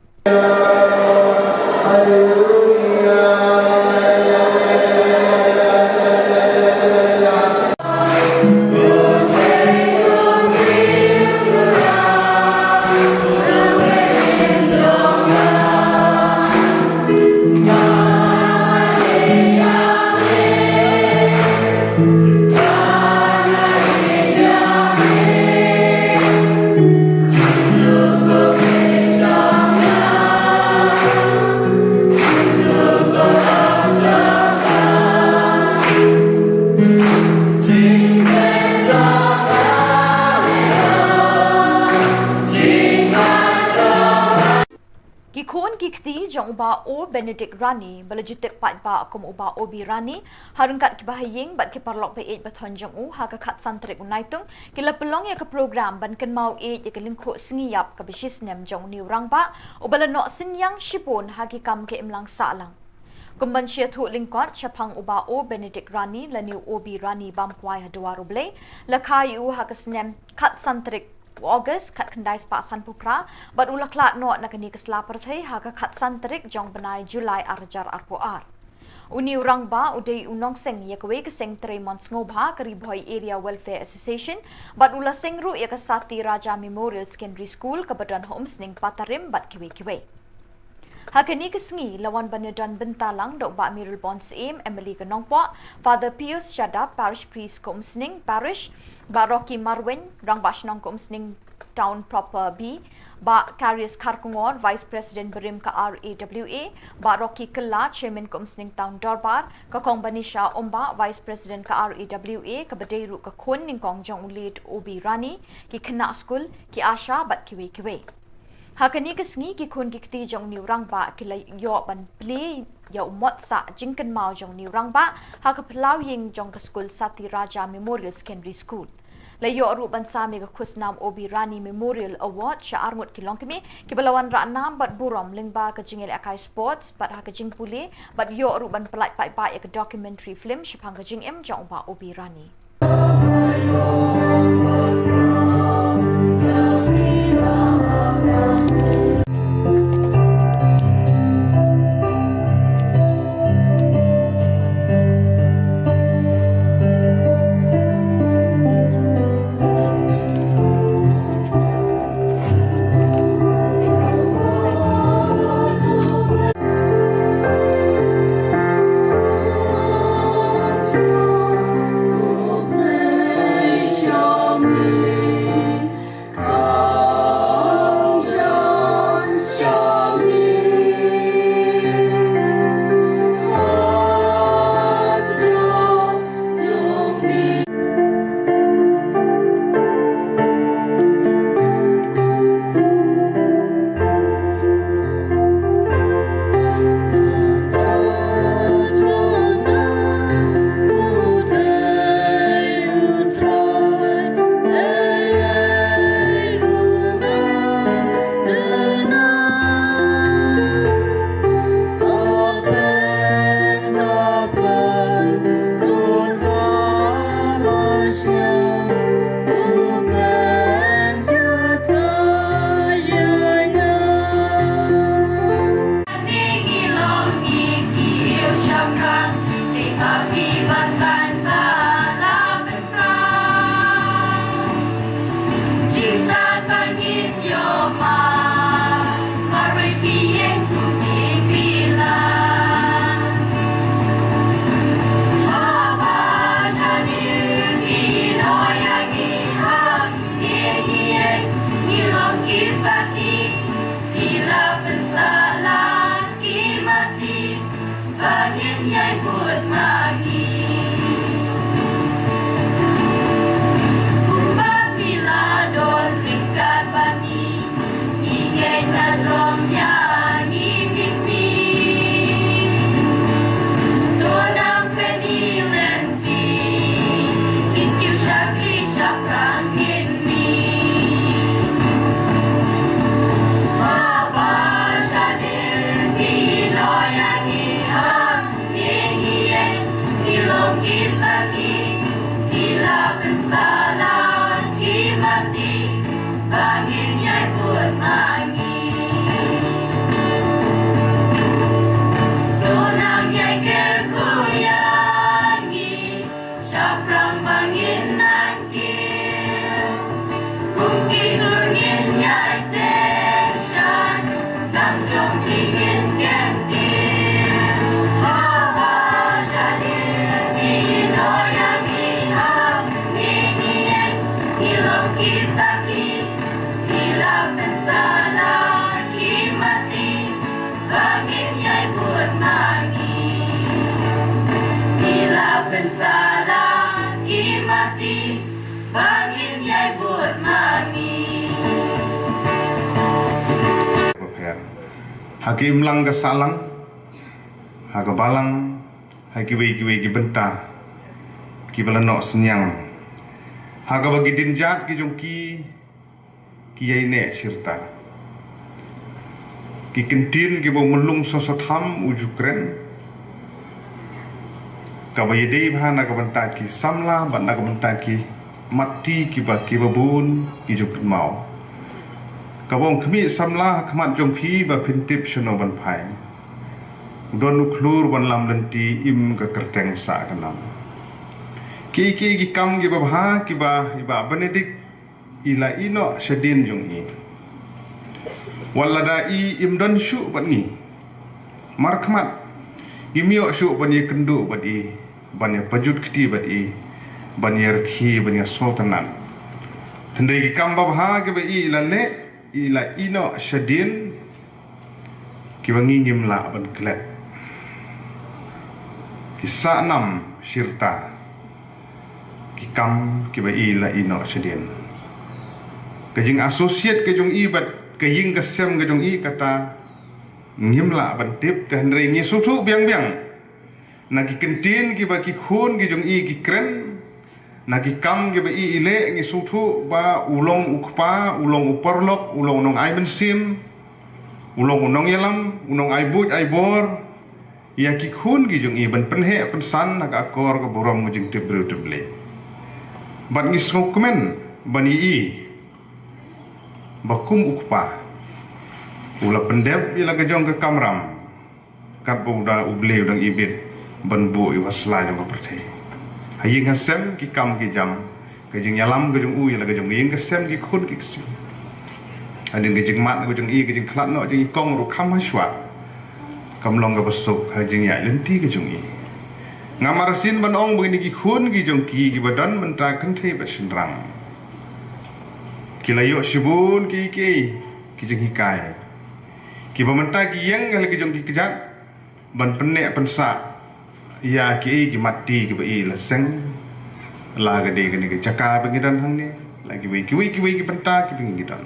Ki khun ki kti jong u Bah O Benedict Rani, ba la ju tip paidbah kum u Bah O B Rani, ha ryngkat kiba ha ïing bad ki paralok ba ïeit ba thon jong u, ha ka khatsan tarik u Naitung, ki la pynlong ïa ka program ban kynmaw ïeit ïa ka lyngkhuh sngi ïap kaba shisnem jong une u rangbah, uba la noh synñiang shibun ha ki kam ka imlang sahlang. Kum ban ïathuh lyngkot shaphang u Bah O Benedict Rani lane u O B Rani Bamkwai ha Dwar U Blei, la kha ïa u ha ka snem khatsan tarik u August khatkhyndai spah sanphew phra, bad u la khlad noh na kane ka sla pyrthei ha ka khatsan tarik jong u bnai July arhajar arphew ar. Une u rangbah u dei u nongseng ïa kawei ka seng trei mon sngewbha ka Ri Bhoi Area Welfare Association, bad u la seng ruh ïa ka Sati Raja Memorial Secondary School kaba don ha Umsning, Patarim bad kiwei kiwei. Ha kane ka sngi la wan ban ïadon bynta lang da u Bah Mayralborn Syiem, M L A ka Nongpoh, Father Pius Shadap, Parish Priest ka Umsning Parish, Bah Rocky Marwein, Rangbah Shnong ka Umsning Town Proper B, Bah Karius Kharkongor, Vice President barim ka R A W A, Bah Rocky Kylla, Chairman ka Umsning Town Dorbar, ka Kong Banisha Umbah, Vice President ka R A W A, kaba dei ruh ka khun nyngkong jong u late O B Rani, ki khynnah skul, ki asha bad kiwei kiwei. Ha kane ka sngi ki khun ki kti jong une u rangbah ki la ïoh ban plie ïa u mot sah jingkynmaw jong une u rangbah ha ka phyllaw ïing jong ka skul Sati Raja Memorial Secondary School. La ïoh ruh ban sam ïa ka khusnam O B Rani Memorial Award sha arngut ki longkmie kiba la wanrah nam bad burom lyngba ka jingïalehkai sports bad ha ka jingpule, bad ïoh ruh ban pyllait paidbah ïa ka documentary film shaphang ka jingim jong u Bah O B Rani. Bangin nangkin kum ki dur ngin ïai teh shan, nam jong ki ngin ken ki. Haba shadien ngi ïoh ïa ngi, ha ngi ngi ïeng, ngi long ki sakhi. Ngi la pynsalah ki mati, ba ngin ïai bud ma ngi. Ngi la pynsalah ki mati, ba ngin ïai bud ma ngi. Ha ki imlang ka sahlang, ha ka balang, ha kiwei kiwei ki bynta, kiba la noh synñiang, ha kaba ki dienjat ki jong ki, ki ïaineh shirta. Ki kyntien kiba u Myllung Soso Tham u ju kren, kaba ïadei bha na ka bynta ki samla bad na ka bynta ki matti kiba, kiba bun ki ju pynmaw. Kaba ong khmih samla ha khmat jong phi ba phin tip shano ban phai. U don u khlur ban lam lynti, im ka kyrteng sah ka nam. Ki, ki, ki kam kiba bha kiba i Bah Benedict i la ïehnoh shadien jong i. Wat lada i im don shuh bad ngi, markhmat ngim ïoh shuh ban ïakynduh bad i, ban ïapajut kti bad i, ban ïarkhie, ban ïasngewtynnat. Hynrei ki kam babha kiba i la leh, i la ïehnoh shadien, kiba ngi ngim lah ban klet. Ki sah nam shirta ki kam kiba i la ïehnoh shadien. Ka jingassociate ka jong i bad ka ïing ka sem ka jong i, kata ngim lah ban tip, te hynrei ngi sngewthuh biang biang na ki kyntien kiba ki khun ki jong i ki kren, na ki kam kiba i i leh, ngi sngewthuh ba u long u kpa, u long u paralok, u long u nongai mynsiem, u long u nongïalam, u nongai buit ai bor ïa ki khun ki jong i ban pynheh pynsan ha ka akor ka burom ka jingtip briew tip Blei. Bad ngi sngewkmen ban ïohi ba kum u kpa u la pyndep ïa la ka jong ka kamram, katba u da U Blei u dang ibit ban buh ïa u ha sla jong ka pyrthei. Ha ïing ha sem ki kam ki jam, ka jingïalam ka jong u ïa la ka jong ka ïing ka sem, ki khun ki ksiew. Hadien ka jingmad ka jong i, ka jingkhlad noh jong i kong ruh kham hashwa, kam long kaba suk ha jingïaid lynti ka jong i. Ngam artatien ban ong ba kine ki khun ki jong ki, kiba don mynta kynthei bad shynrang, ki la ïoh shibun ki, ki, ki jinghikai, kiba mynta ki ïeng ha la ki jong ki kjat ban pynneh pynsah ïa kiei ki matti kiba i la seng, la ka dei kane ka jaka ba ngi don hangne, la kiwei kiwei kiwei ki bynta kiba ngi don.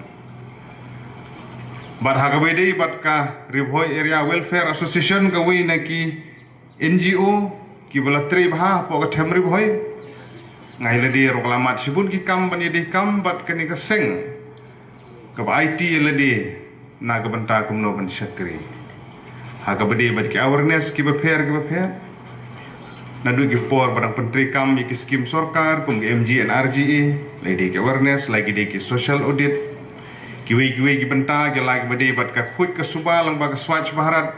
Bad ha kaba ïadei bad ka Ri Bhoi Area Welfare Association, kawei na ki N G O kiba la trei bha hapoh ka them Ri Bhoi, nga ïa lade ruh ka la mad shibun ki kam ban ïadei kam bad kane ka seng, kaba aiti ïa lade na ka bynta kumno ban shakri. Ha kaba dei bad ki awareness kiba pher kiba pher, naduh ki por ba dang pyntreikam ïa ki skim sorkar kum ki M G N R G A, la dei ki awareness, la ki dei ki social audit, kiwei kiwei ki bynta, ki la kiba dei bad ka khuid ka suba lyngba ka Swachh Bharat,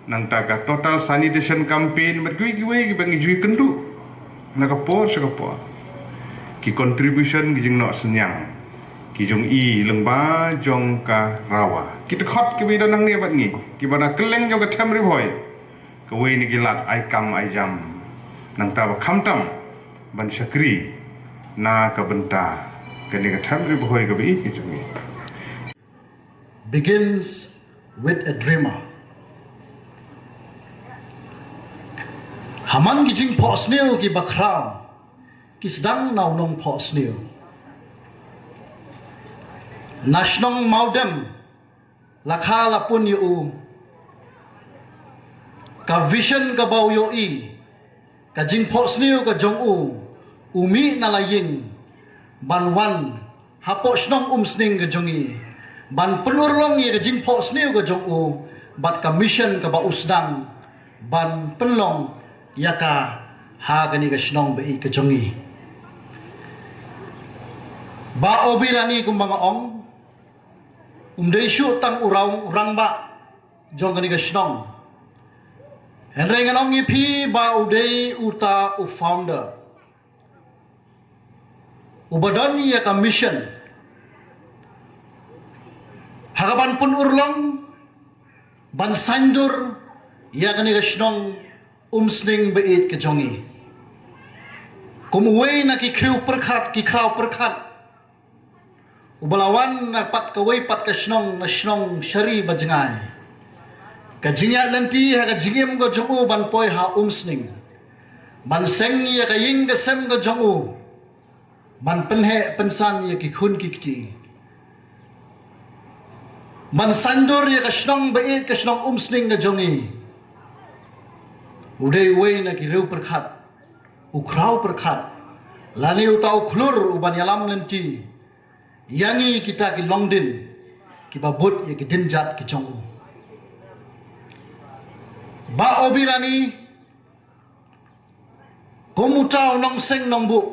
nangta ka total sanitation campaign, bad kiwei kiwei kiba ngi ju ïakynduh na ka por sha ka por. Ki contribution, ki jingnoh synñiang ki jong i lyngba jong ka RAWA, ki dkhot kiba i don hangne bad ngi, kiba na kylleng jong ka them Ri Bhoi, kawei na ki lad ai kam ai jam, nangta ba khamtam ban shakri na ka bynta kane ka them Ri Bhoi kaba i ka jong i. Begins with a dreamer. Ha man ki jingphohsniew kiba khraw ki sdang na u nongphohsniew. Na shnong Mawdem la kha la pun ïa u ka vision kaba u ïohi, ka jingphohsniew ka jong u, u mih na la ïing ban wan hapoh shnong Umsning ka jong i ban pynurlong ïa ka jingphohsniew ka jong u bad ka mission kaba u sdang ban pynlong ïa ka ha kane ka shnong ba i ka jong i. Bah Obirani, kumba nga ong, um dei shuh tang u rang, u rangbah jong kane ka shnong. Hynrei ngan ong ïa phi ba u dei uta u founder. uba don ïa ka mission ha ka ban pun urlong ban saindur ïa kane ka shnong Umsning ba ïeit ka jong ngi. Kum uwei na ki khiew pyrkhat, ki khraw pyrkhat, uba la wan na pat kawei pat ka shnong, na shnong Shari Bajngai, ka jingïaid lynti ha ka jingim ka jong u ban poi ha Umsning, ban seng ïa ka ïing ka sem ka jong u, ban pynheh pynsan ïa ki khun ki kti, ban saindur ïa ka shnong ba ïeit ka shnong Umsning ka jong ngi. U dei uwei na ki riew pyrkhat, u khraw pyrkhat, lane uta u khlur u ban ïalam lynti ïa ngi kita ki longdien kiba bud ïa ki dienjat ki jong u. Bah Obirani, kum uta u nongseng nongbuh,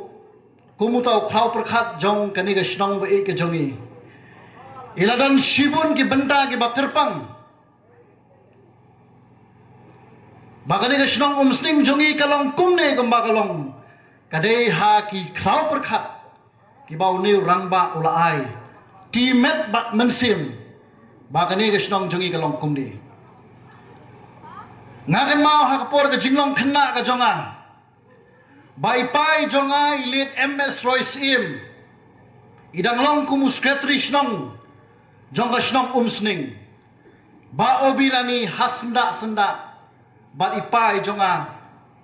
kum uta u khraw pyrkhat jong kane ka shnong ba ïeit ka jong ngi, i la don shibun ki bynta kiba kyrpang ba kane ka shnong Umsning jong ngi ka long kumne kumba ka long. Ka dei ha ki khraw pyrkhat kiba une u rangbah u la ai, ti met bad mynsiem ba kane ka shnong jong ngi ka long kumne. Nga kynmaw ha ka por ka jinglong khynnah ka jong nga, ba i pa i jong nga i late M S Roy Syiem, i dang long kum u secretary shnong jong ka shnong Umsning. Bah Obirani ha syndah syndah bad i pa i jong nga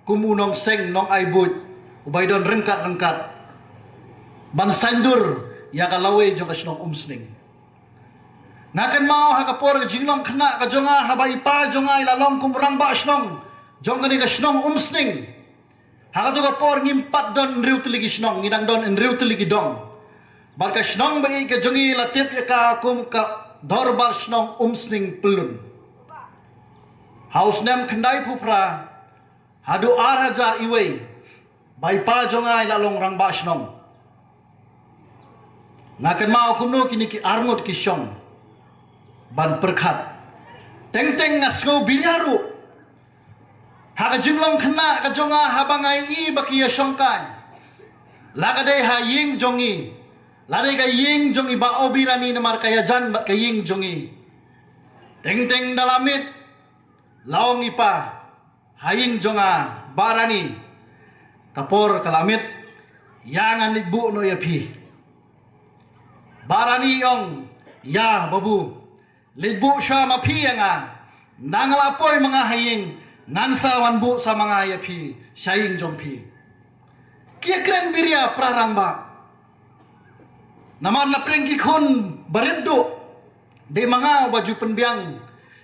kum u nongseng nongai buit uba i don ryngkat ryngkat ban saindur ïa ka lawei jong ka shnong Umsning. Nga kynmaw ha ka por ka jinglong khynnah ka jong nga, haba i pa jong nga i la long kum rangbah shnong jong kane ka shnong Umsning. Ha kato ka por ngim pat don hynriew tylli ki shnong, ngi dang don hynriew tylli ki dong. Bad ka shnong ba ïeit ka jong ngi la tip ïa ka kum ka Dorbar Shnong Umsning Pyllun. Ha u snem khyndaiphew phra haduh ar hajar iwei, ba i pa jong nga i la long rangbah shnong, nga kynmaw kumno kine ki arngut ki shong ban pyrkhat. Teng teng nga sngew biria ruh ha ka jinglong khynnah ka jong nga haba nga ïohi ba ki ïashongkai, la ka dei ha ïing jong ngi, la dei ka ïing jong i Bah Obirani namar ka ïajan bad ka ïing jong ngi. Teng teng da la miet, la ong i pa, ha ïing jong nga, Bah Rani, ka por ka la miet, ïa ngan leit buh noh ïa phi. Bah Rani i ong, ïa babu, leit buh sha ma phi ïa nga. Nang la poi ma nga ha ïing, ngan sa wan buh sa ma nga ïa phi sha ïing jong phi. Ki ïakren biria para rangbah. Namar na pdeng ki khun barit duh, dei ma nga uba ju pynbiang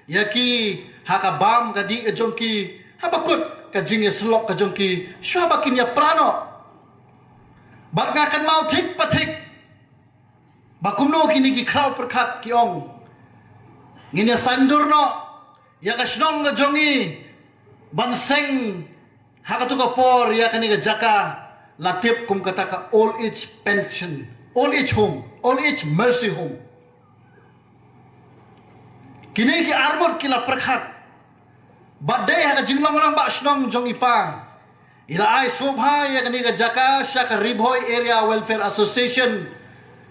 ïa ki ha ka bam ka dih ka jong ki, haba kut ka jingïasyllok ka jong ki shuwa ba kin ïapra noh. Bad nga kynmaw thik pa thik ba kumno kine ki khraw pyrkhat ki ong, ngin ïa saindur noh ïa ka shnong ka jong ngi ban seng ha kato ka por ïa kane ka jaka la tip kum kata ka Old Age Pension, Old Age Home, Old Age Mercy Home. Kine ki arngut ki la pyrkhat. Bad dei ha ka jinglong rangbah shnong jong i pa, i la ai sngewbha ïa kane ka jaka sha ka Ri Bhoi Area Welfare Association,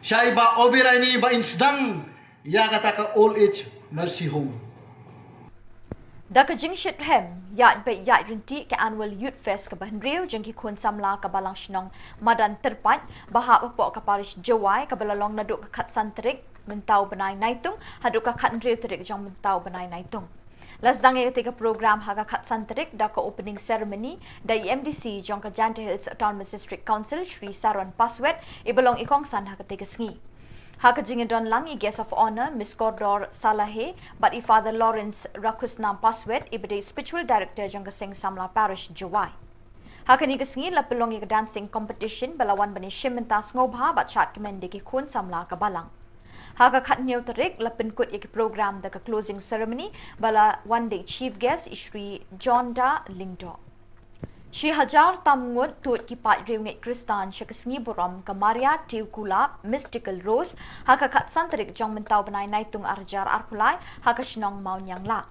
sha i Bah Obirani ba in sdang ïa kata ka Old Age Mercy Home. Da ka jingshitrhem ïaid beit ïaid ryntih ka Annual Youth Fest kaba hynriew jong ki khun samla ka Balang Shnong Madan Tyrpait, ba hap hapoh ka Parish Jowai, kaba la long naduh ka khatsan tarik mynta u bnai Naitung haduh ka khathynriew tarik jong mynta u bnai Naitung. La sdang ïa katei ka program ha ka khatsan tarik da ka opening ceremony da i M D C jong ka Jaintia Hills Autonomous District Council, Shri Saron Paswet, iba long i kongsan ha katei ka sngi. Ha ka jingïadon lang, i Guest of Honour, Miss Kordor Salahe, bad i Father Lawrence Rakhusnam Paswet, iba dei Spiritual Director jong ka Seng Samla Parish Jowai. Ha kane ka sngi la pynlong ïa ka dancing competition ba la wan ban ïashim bynta sngewbha bad shad kmen da ki khun samla ka Balang. Ha ka khathynñiew tarik la pynkut ïa ki program da ka closing ceremony ba la wan da i chief guest i Shri John Da Lyngdoh. Shi hajar tam ngut tuid ki paid riewngeit Khristan sha ka sngi burom ka Maria Tiew Kulap Mystical Rose ha ka khatsan tarik jong mynta u bnai Naitung ar hajar arphew lai ha ka shnong Mawniangla.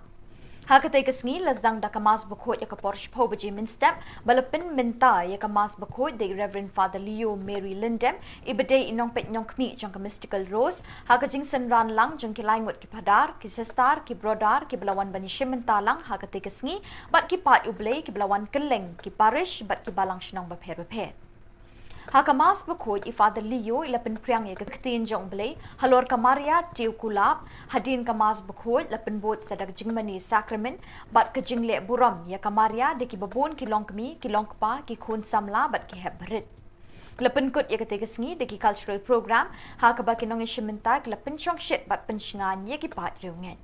Ha katei ka sngi la sdang da ka Mass Bakhuid ïa ka por shiphew baje mynstep, ba la pynmynta ïa ka Mass Bakhuid da i Reverend Father Leo Mary Lyndem, i ba dei i nongpeit nongkhmih jong ka Mystical Rose, ha ka jingsynran lang jong ki lai ngut ki phadar, ki sister, ki brother, ki ba la wan ban ïashim bynta lang ha katei ka sngi, bad ki paid U Blei ki ba la wan kylleng ki parish bad ki balang shnong bapher bapher. Ha ka Mass Bakhuid, i Father Leo i la pynphriang ïa ka ktien jong U Blei halor ka Maria Tiew Kulap. Hadien ka Mass Bakhuid la pynbud sa da ka jingmane sakramen bad ka jingleh burom ïa ka Maria da ki babun ki longkmie, ki longkpa, ki khun samla bad ki hep barit. La pynkut ïa katei ka sngi da ki cultural program, ha kaba ki nongïashim bynta ki la pynshongshit bad pynshngaiñ ïa ki paid riewngeit.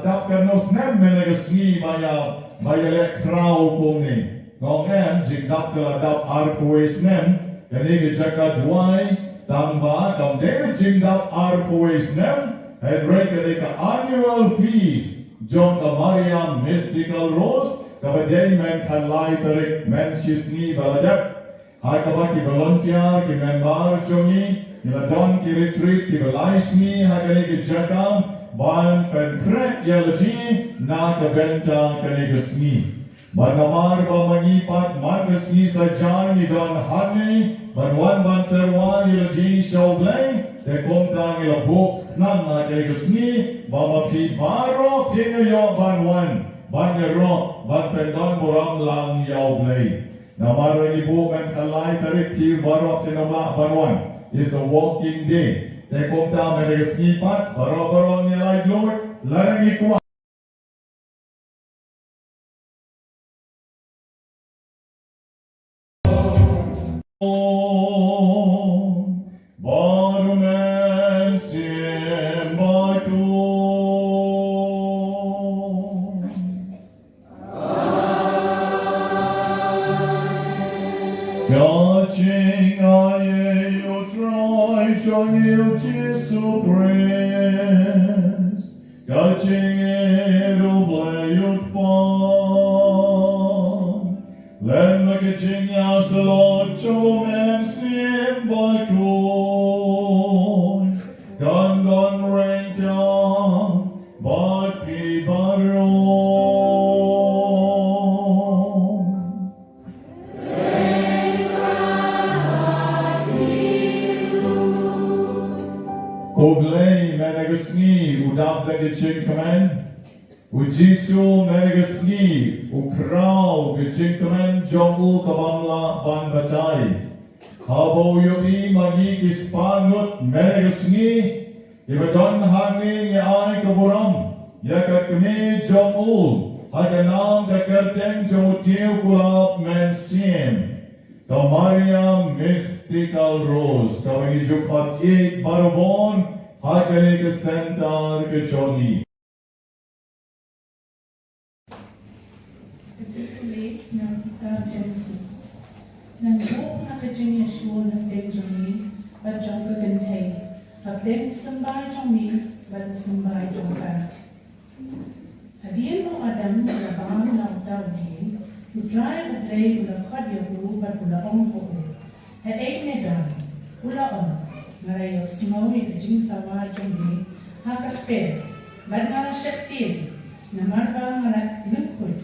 Dap kano snem mynne ka sngi ba ïa, ba ïa leh khraw kumne? Nga ong em, jingdap ka la dap arphew wei snem, kane ka jaka duwai, tang ba kam dei jingdap arphew wei snem, hynrei kane ka annual feast jong ka Maria Mystical Rose, kaba dei mynta lai tarik, mynshisngi ba la dep. Ha kaba ki volunteer, ki member jong ngi, ngi la don ki retreat kiba lai sngi ha kane ka jaka ban pynkhreh ïa la jong ngi na ka bynta kane ka sngi. Bad namar ba ma ngi pat man ka sngi sajan ngi don hangne ban wan ban tyrwa ïa la jong ngi sha U Blei, te kumta ngi la buh khnang ha kane ka sngi ba ma phi baroh phin ïoh ban wan ban ïaroh ban pyndonburom lang ïa U Blei. Namar ba ngi buh mynta lai tarik, phi baroh phin ym lah ban wan. It's a working day. Te kumta mynta ka sngi pat baroh baroh ngi ai khublei, lada ngi kwah. Bad U Mynsiem Bakhuid. Ka jingai ïa U Trai jong ngi U Jisu Khrist. Ka jingïeit U Blei U Kpa, lem bad ka jingïasyllok jong U Mynsiem Bakhuid, kan don ryngkat bad phi baroh. U Blei mynta ka sngi u dap da ka jingkmen. U Jisu mynta ka sngi u khraw ka jingkmen jong u ka bym lah ban batai. Haba u ïohi ma ngi ki spah ngut mynta ka sngi, kiba don hangne, ngi ai ka burom ïa ka kmie jong u ha ka nam ka kyrteng jong u Tiew Kulap Mynsiem, ka Maria Mystical Rose, kaba ngi ju khot ïeit baroh bun ha kane ka center ka jong ngi. Ka jingpule na ka kitab Genesis. Ngan buh na ka jingïashun hapdeng jong ngi bad jong ka kynthei, hapdeng u symbai jong me bad u symbai jong ka. Hadien ba u Adam u la bam na uta u dieng, U Trai U Blei u la khot ïa u bad u la ong ha u, Haei me don? U la ong, Nga la ïohsngew ïa ka jingsawa jong me ha ka kper, bad nga la sheptieng, namar ba nga la lyngkhuit.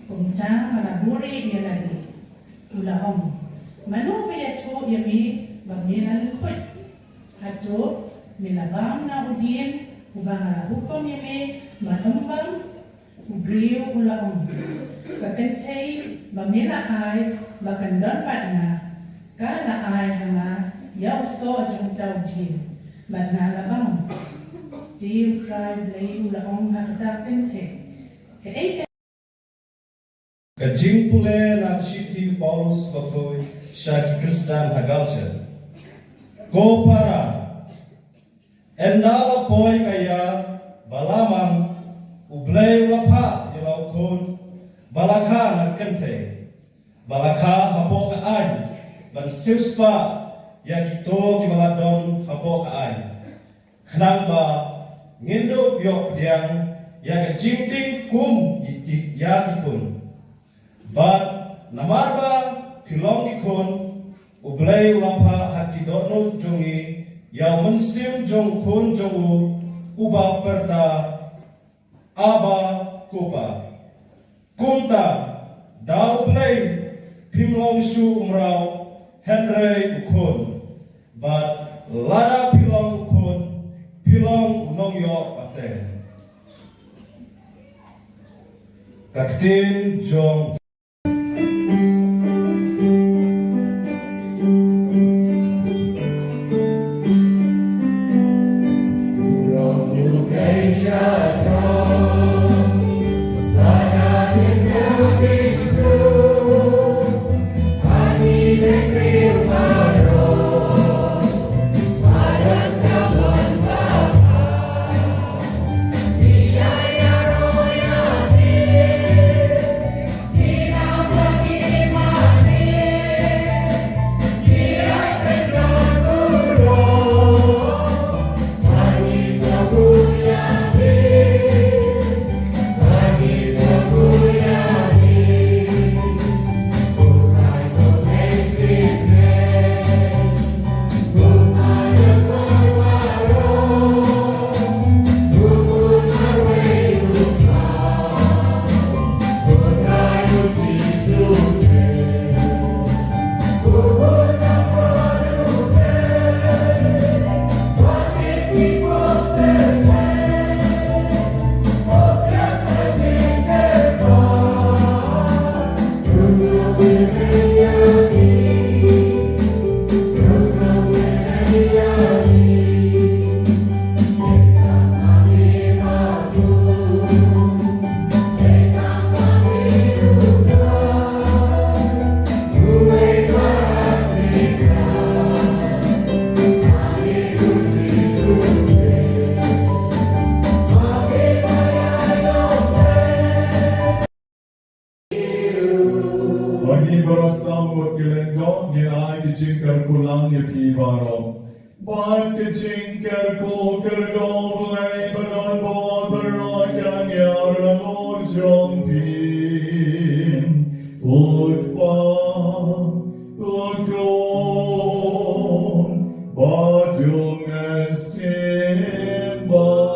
Kumta nga la buhrieh ïa lade. U la ong, Mano ba ïathuh ïa me ba me la lyngkhuit? Hato Me la bam na u dieng uba nga la hukum ïa me, bad ym bam? U briew u la ong, ka kynthei ba me la ai ba kan don bad nga, ka la ai ha nga ïa u soh jong uta u dieng, bad nga la bam. Te U Trai Blei u la ong ha kata ka kynthei, kaei ka Ka jingpule na ka shithi u Paulus bakhuid sha ki Khristan ha Galatia. Ko para, ynda la poi ka ïa ba la mang, U Blei u la phah ïa la u khun ba la kha na ka kynthei, ba la kha hapoh ka aiñ, ban siewspah ïa kito kiba la don hapoh ka aiñ, khnang ba ngin dup ïoh pdiang ïa ka jingtieng kum ïa ki khun. Bad namar ba phi long ki khun, U Blei u la phah ha ki dohnud jong ngi ïa U Mynsiem jong U Khun jong u, uba pyrta, Abba, Ko Pa. Kumta, da U Blei phim long shuh u mraw, hynrei u khun. Bad lada phi long u khun, phi long u nongïoh pateng. Ka ktien jong Bad ngi baroh sam bad ki lyngdoh ngin ai ki jingkyrkhu lang ïa phi baroh. Bad ki jingkyrkhu kyrkhu Blei ba don bor baroh kan ïar halor jong phi. U Kpa, U Khun, bad U Mynsiem Bakhuid.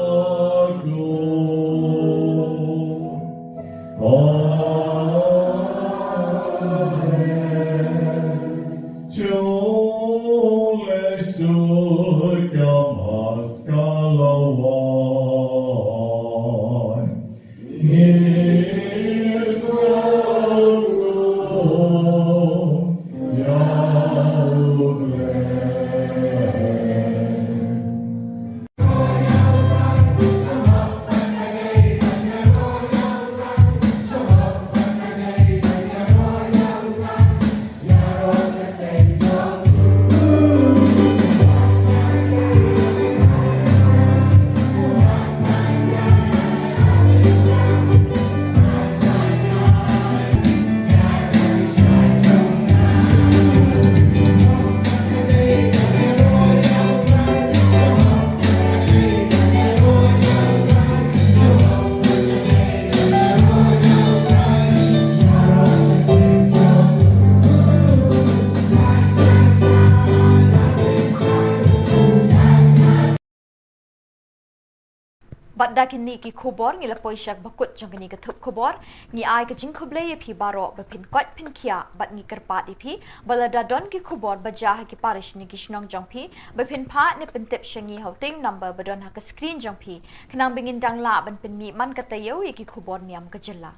Bad da kine ki khubor ngi la poi sha kaba kut jong kane ka thup khubor. Ngi ai ka jingkhublei ïa phi baroh ba phin koit phin khiah bad ngi kyrpad ïa phi ba lada don ki khubor ba jia ha ki parish ne ki shnong jong phi, ba phin phah ne pyntip sha ngi ha u teng number ba don ha ka screen jong phi, khnang ba ngin dang lah ban pynmih man ka taïew ïa ki khubor niam ka jylla.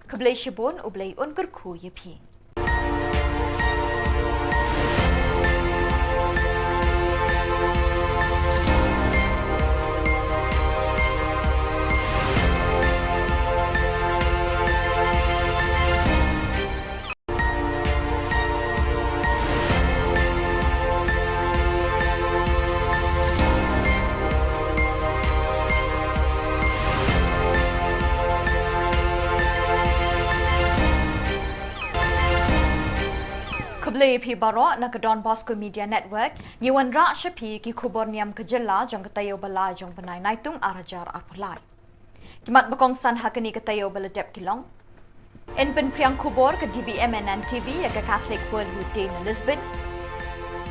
Khublei shibun, U Blei un kyrkhu ïa phi. Khublei ïa phi baroh na ka Don Bosco Media Network. Ngi wanrah sha phi ki khubor niam ka jylla jong ka taïew ba lai jong u bnai Naitung ar hajar arphew lai. Ki mat ba kongsan ha kane ka taïew ba la dep ki long: Yn pynphriang khubor ka D B M N N T V ïa ka Catholic World Youth Day na Lisbon.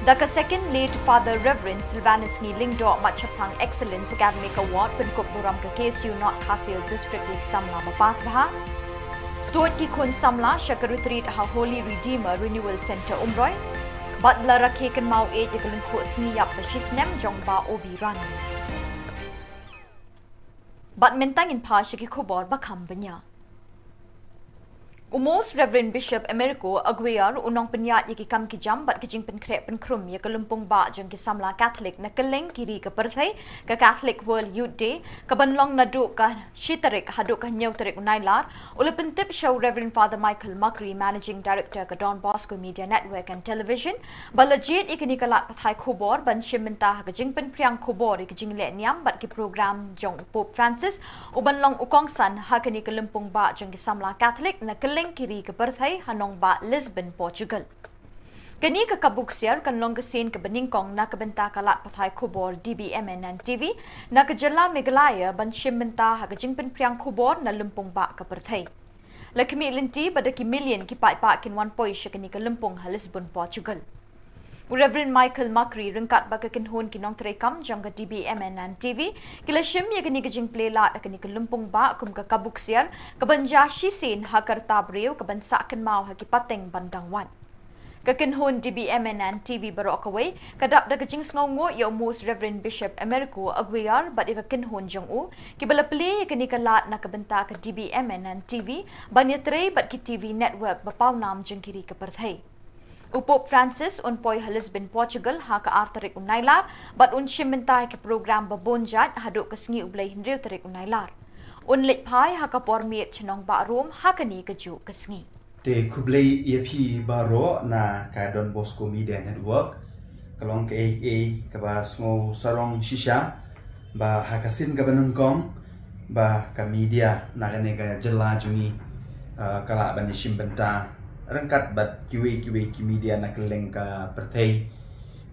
Da ka second Late Father Reverend Silvanus Ngi Lyngdoh Mat Shaphrang Excellence Academic Award pynkup burom ka K S U North Khasi Hills District ïa ki samla ba pass bha. Tuid ki khun samla sha ka retreat ha Holy Redeemer Renewal Centre Umroi. Bad la rakhe kynmaw ïeit ïa ka lyngkhuh sngi ïap ba shisnem jong Bah Obi Rani. Bad mynta ngin phai sha ki khubor ba kham bniah. U Most Reverend Bishop Americo Aguiar, u nongpynïaid ïa ki kam ki jam bad ki jingpynkhreh pynkhrum ïa ka lympung bah jong ki samla Catholic na kylleng ki ri ka pyrthei, ka Catholic World Youth Day, ka ban long naduh ka shi tarik haduh ka hynñiew tarik u Nailar, u la pyntip sha u Reverend Father Michael Macri, Managing Director ka Don Bosco Media Network and Television, ba la jied ïa kane ka lad pathai khubor ban shim bynta ha ka jingpynphriang khubor ïa ka jingleh niam bad ki program jong u Pope Francis, u ban long u kongsan ha kane ka lympung bah jong ki samla Catholic na kylleng ki ri ka pyrthei ha nongbah Lisbon, Portugal. Kane ka kabu ksiar kan long ka sien kaba nyngkong na ka bynta ka lad pathai khubor D B M N N T V na ka jylla Meghalaya ban shim bynta ha ka jingpynphriang khubor na lympung bah ka pyrthei. La khmih lynti ba da ki million ki paidbah kin wan poi sha kane ka lympung ha Lisbon, Portugal. U Reverend Michael Macri ryngkat bad ka kynhun ki nongtrei kam jong ka D B M N N T V ki la shim ïa kane ka jingplie lad ha kane ka lympung bah kum ka kabu ksiar ka ban jia shisien ha ka rta briew ka ban sah kynmaw ha ki pateng ban dang wan. Ka kynhun D B M N N T V baroh kawei ka dap da ka jingsngewnguh ïa u Most Reverend Bishop Americo Aguiar bad ïa ka kynhun jong u, kiba la plie ïa kane ka lad na ka bynta ka D B M N N T V ban ïatrei bad ki T V network ba pawnam jong ki ri ka pyrthei. U Pope Francis un poi ha Lisbon, Portugal ha ka ar tarik u Nailar bad un shim bynta ïa ki program ba bun jait haduh ka sngi u Blei hynriew tarik u Nailar. Un leit phai ha ka por miet sha nongbah Rome ha kane kajuh ka sngi. Te khublei ïa phi baroh na ka Don Bosco Media Network. Ka long kaei kaei kaba sngew sarong shisha ba ha ka sien kaba nyngkong ba ka media na kane ka jylla jong ngi, ah, ka lah ban ïashim bynta ryngkat bad kiwei kiwei ki media na kylleng ka pyrthei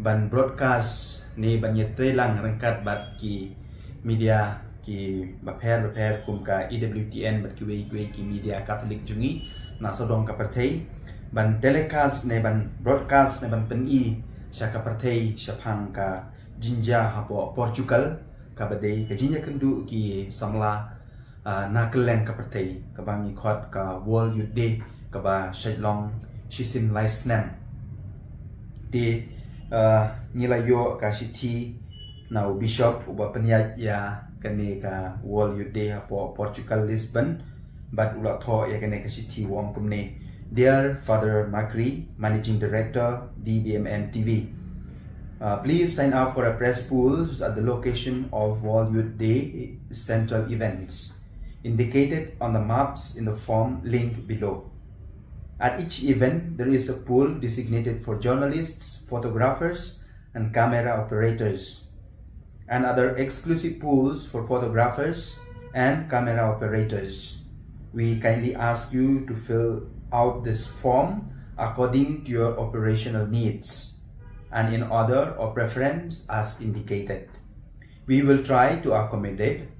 ban broadcast ne ban ïatreilang ryngkat bad ki media kiba pher bapher kum ka E W T N bad kiwei kiwei ki media Catholic jong ngi na sawdong ka pyrthei, ban telecast ne ban broadcast ne ban pyni sha ka pyrthei shaphang ka jingjia hapoh Portugal, kaba dei ka jingïakynduh ki samla, ah, na kylleng ka pyrthei, kaba ngi khot ka World Youth Day, kaba shait long shisien lai snem. Te, ah, ngi la ïoh ka shithi na u Bishop uba pynïaid ïa kane ka World Youth Day hapoh Portugal, Lisbon, bad u la thoh ïa kane ka shithi u ong kumne: Dear Father Macri, Managing Director, D B M N T V, uh, please sign up for a press pools at the location of World Youth Day central events indicated on the maps in the form link below. At each event, there is a pool designated for journalists, photographers, and camera operators, and other exclusive pools for photographers and camera operators. We kindly ask you to fill out this form according to your operational needs and in order of preference as indicated. We will try to accommodate,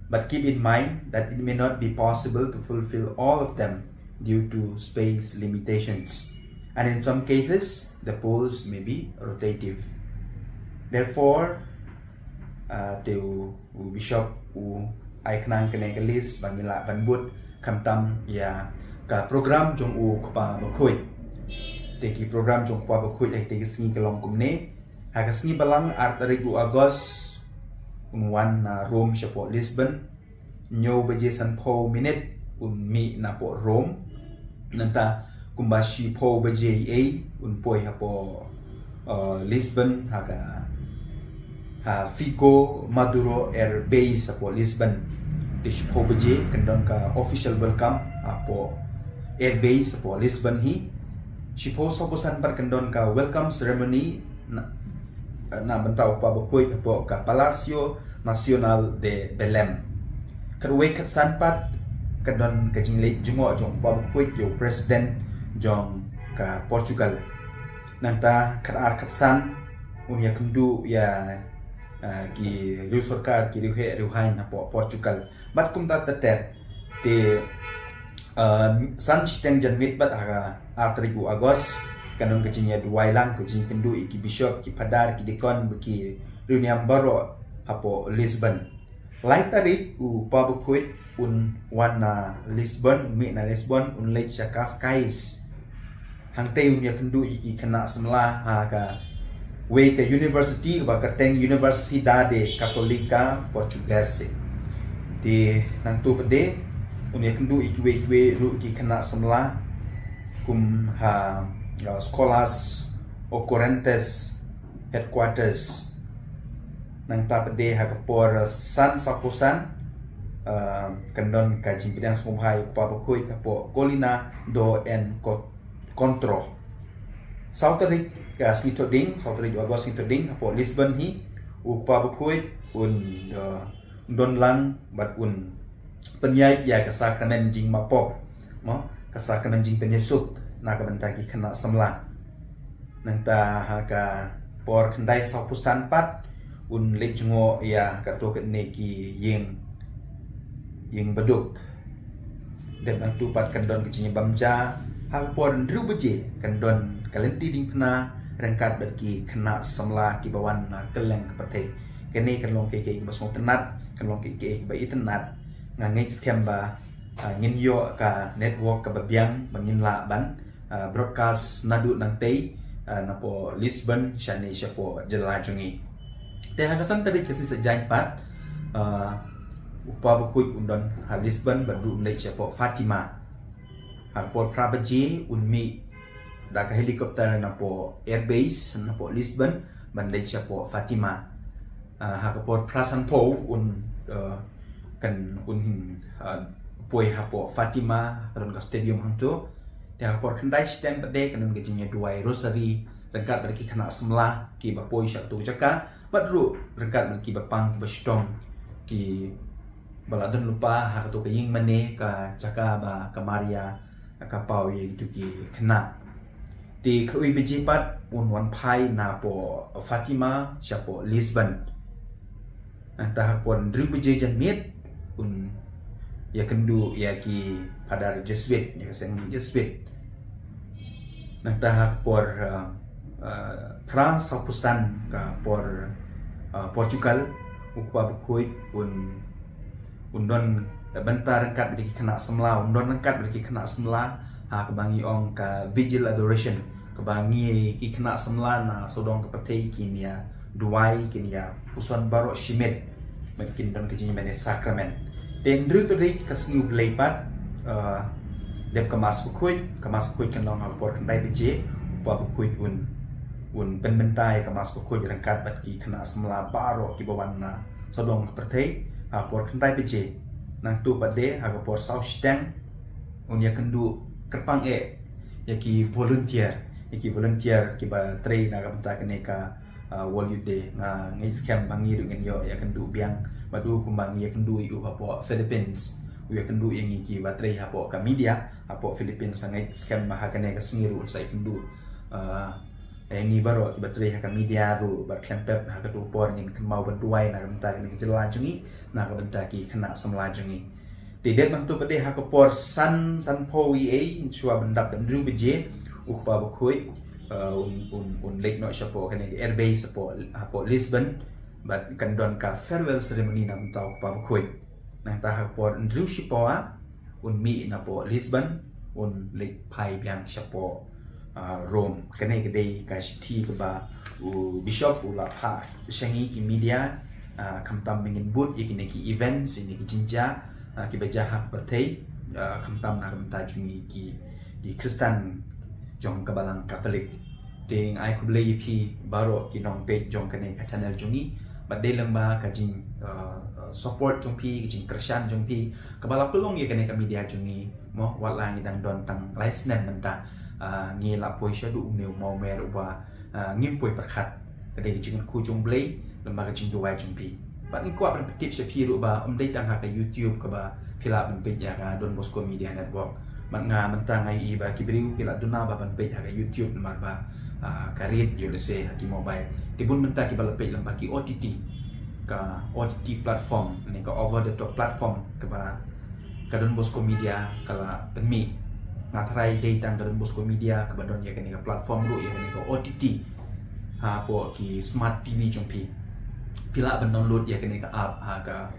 but keep in mind that it may not be possible to fulfill all of them due to space limitations, and in some cases, the pools may be rotative. Therefore, Ah, te u, u bishop u ai khnang kane ka list ba ngin lah ban bud khamtam ïa ka program jong u kpa bakhuid. Te ki program jong u kpa bakhuid ha kite ki sngi ka long kumne. Ha ka sngi balang ar tarik u August un wan na Rome shapoh Lisbon. Hynñiew baje sanphew minit un mih napoh Rome. Nangta kumba shiphew baje ïa un poi hapoh uh, Lisbon ha ka ha Fico Maduro Air Base hapoh Lisbon. Te shiphew baje kan don ka official welcome hapoh Air Base hapoh Lisbon hi. Shiphew sawphew san pat kan don ka welcome ceremony na, na bynta u kpa bakhuid hapoh ka Palacio Nacional de Belém. Khatwei khatsan pat kan don ka jingleit jngoh jong u kpa bakhuid ïa u president jong ka Portugal. Nangta khatar khatsan un ïakynduh ïa uh, ki riew sorkar, ki riewheh riewhaiñ hapoh Portugal. Bad kumta ter ter. Te uh, san shiteng janmiet bad ha ka ar tarik u August kan don ka jingïaduwai lang, ka jingïakynduh ïa ki bishop, ki phadar, ki deacon, ki riewniam baroh hapoh Lisbon. Lai tarik u kpa bakhuid un wan na Lisbon, un mih na Lisbon, un leit sha Cascais. Hangtei un ïakynduh ïa ki khynnah samla ha kawei ka university kaba kyrteng Universidade Católica Portuguesa. Te nangta pat de un ïakynduh ïa kiwei kiwei ruh ki khynnah samla kum ha uh, Escolas Ocorrentes Headquarters. Nangta pat de ha ka por uh, san sawphew san uh, kan don ka jingpdiang sngewbha ïa u kpa bakhuid hapoh Colina do Encontro. Saw tarik ka sngi Thohdieng, saw tarik u August sngi Thohdieng hapoh Lisbon hi u kpa bakhuid un uh, don lang bad un pynïaid ïa ka sakramen jingmapop, mo, ka sakramen jingpynïasuk na ka bynta ki khynnah samla. Nangta ha ka por khyndai sawphew san pat un leit jngoh ïa kato katne ki ïing, ïing baduk. Dep nangta pat kan don ka jingïabam ja ha ka por hynriew baje kan don ka lynti diengphna ryngkat bad ki khynnah samla kiba wan na kylleng ka pyrthei. Kane kan long kiei kiei kiba sngewtynnat, kan long kiei kiei kiba itynnat. Nga ngeit skhem ba uh, ngin ïoh ka network kaba biang ba ngin lah ban uh, broadcast naduh nangtei uh, napoh Lisbon shane shapoh jylla jong ngi. Te ha ka san tarik ka sngi Saitjaiñ pat uh, u kpa bakhuid un don ha Lisbon bad ruh un leit shapoh Fatima. Ha ka por phra baje un mih da ka helicopter napoh airbase napoh Lisbon ban leit shapoh Fatima. Uh, ha ka por phra sanphew un uh, kan un uh, poi hapoh Fatima, ka don ka stadium hangto. Te ha ka por khyndai shiteng pat de kan don ka jingïaduwai rosary ryngkat bad ki khynnah samla kiba poi sha kato ka jaka bad ruh ryngkat bad kiba pang kiba shitom kiba la don lypa ha kato ka ïing mane, ka jaka ba ka Maria ka paw ïa kito ki khynnah. Te khatwei baje pat un wan phai napoh Fatima shapoh Lisbon. Nangta ha ka por hynriew baje janmiet un ïakynduh ïa ki phadar Jesuit, ïa ka seng Jesuit. Nangta ha ka por uh, uh, phra sawphew san ka por uh, Portugal u kpa bakhuid un un don bynta ryngkat bad ki khynnah samla, un don ryngkat bad ki khynnah samla ha kaba ngi ong ka vigil adoration, kaba ngi ki khynnah samla na sawdong ka pyrthei kin ïaduwai, kin ïapuson baroh shimet bad kin don ka jingïamane sakramen. Te hynriew tarik ka sngi U Blei pat uh, dep ka Mass Bakhuid, ka Mass Bakhuid kan long ha ka por khyndai baje, u kpa bakhuid un un pynbynta ïa ka Mass Bakhuid ryngkat bad ki khynnah samla baroh kiba wan na sawdong ka pyrthei ha ka por khyndai baje. Nangta pat de ha ka por saw shiteng un ïakynduh kyrpang eh ïa ki volunteer, ïa ki volunteer kiba trei na ka bynta kane ka uh, World Youth Day. Nga ngeit skhem ba ngi ruh ngin ïoh ïakynduh biang bad u kumba ngi ïakynduh ïa u hapoh Philippines, u ïakynduh ïa ngi kiba trei hapoh ka media hapoh Philippines. Nga ngeit skhem ba ha kane ka sngi ruh un sa ïakynduh uh, ïa ngi baroh kiba trei ha ka media ruh bad khlem pep ha kato ka por ngin kynmaw ban duwai na ka bynta kane ka jylla jong ngi, na ka bynta ki khynnah samla jong ngi. Te dep nangta pat de ha ka por san, sanphew ïa ei, shuwa ban dap hynriew baje u kpa bakhuid uh, un un un leit noh shapoh kane ka airbase hapoh hapoh Lisbon. Bad kan don ka farewell ceremony na mynta u Kpa Bakhuid. Nangta ha ka por hynriew shi pawa un mih na pdeng Lisbon, un leit phai biang sha pdeng Rome. Kane ka dei ka shithi kaba u Bishop u la phah sha ngi ki media, khamtam ba ngin bud ïa kine ki events, ïa kine ki jingjia kiba jia ha ka pyrthei, khamtam na ka bynta jong ngi ki Khristan jong ka Balang Katholik. Te nga ai khublei ïa phi baroh ki nongpeit jong kane ka channel jong ngi. Bad dei lang ba ka jing support jong phi, ka jingkyrshan jong phi kaba la pynlong ïa kane ka media jong ngi. Mo, wat la ngi dang don tang lai snem mynta, ngi la poi shaduh une u mawmer uba ngim poi pyrkhat. Ka dei ka jingkyrkhu jong U Blei lem bad ka jingduwai jong phi. Bad ngi kwah ban pyntip sha phi ruh ba ym dei tang ha ka YouTube kaba phi lah ban peit ïa ka Don Bosco Media Network. Bad nga mynta nga ïohi ba ki briew ki la duna ba ban peit ha ka YouTube namar ba ka rit ïoh lehse ha ki mobile. Te bun mynta kiba la peit lem bad ki O T T, ka O T T platform ne ka over the top platform kaba ka Don Bosco Media ka la pynmih. Nga tharai dei tang ka Don Bosco Media kaba don ïa kane ka platform ruh, ïa kane ka O T T hapoh ki smart T V jong phi. Phi lah ban download ïa kane ka app ha ka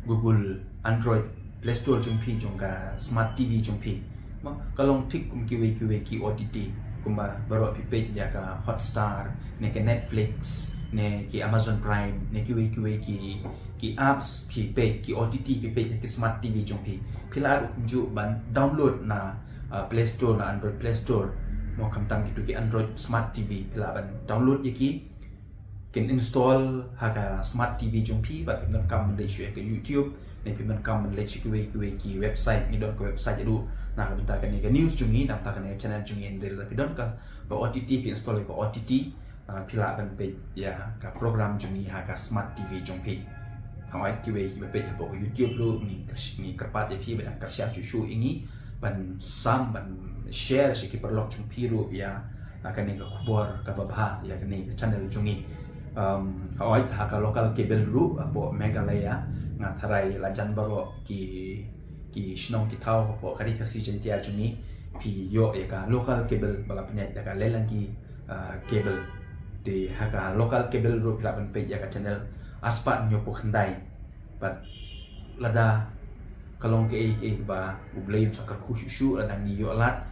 Google Android Play Store jong phi, jong ka smart T V jong phi. Mo, ka long thik kum kiwei kiwei ki O T T, kumba baroh phi peit ïa ka Hotstar ne ka Netflix ne ki Amazon Prime ne kiwei kiwei ki ki apps phi peit, ki O T T phi peit ha ki smart T V jong phi. Phi lah ruh kumjuh ban download na Play Store, na Android Play Store. Mo, khamtam kito ki Android smart T V, phi lah ban download ïa ki, kin install ha ka smart T V jong phi. Bad phi donkam ban leit shuh ïa ka YouTube ne phi donkam ban leit sha kiwei kiwei ki website, ngi don ka website ruh na ka bynta kane ka news jong ngi, na ka bynta kane ka channel jong ngi. Hynrei lada phi don ka O T T, phi install ïa ka O T T, phi lah ban peit ïa ka program jong ngi ha ka smart T V jong phi. Hooid, kiwei kiba peit hapoh ka YouTube ruh, ngi kyrpad ïa phi ba dang kyrshan shuh shuh ïa ngi ban sam, ban share sha ki paralok jong phi ruh ïa kane ka khubor kaba bha ïa kane ka channel jong ngi. Hooid, ha ka local cable ruh hapoh Meghalaya, nga tharai la jan baroh ki ki shnong ki thaw hapoh ka Ri Khasi Jaiñtia jong ngi, phi ïoh ïa ka local cable ba la pynïaid da ka Lelangi Cable. Te ha ka local cable ruh phi lah ban peit ïa ka channel arspah hynñiewphew khyndai. Bad lada ka long kaei kaei ba U Blei un sa kyrkhu shuh shuh, lada ngi ïoh lad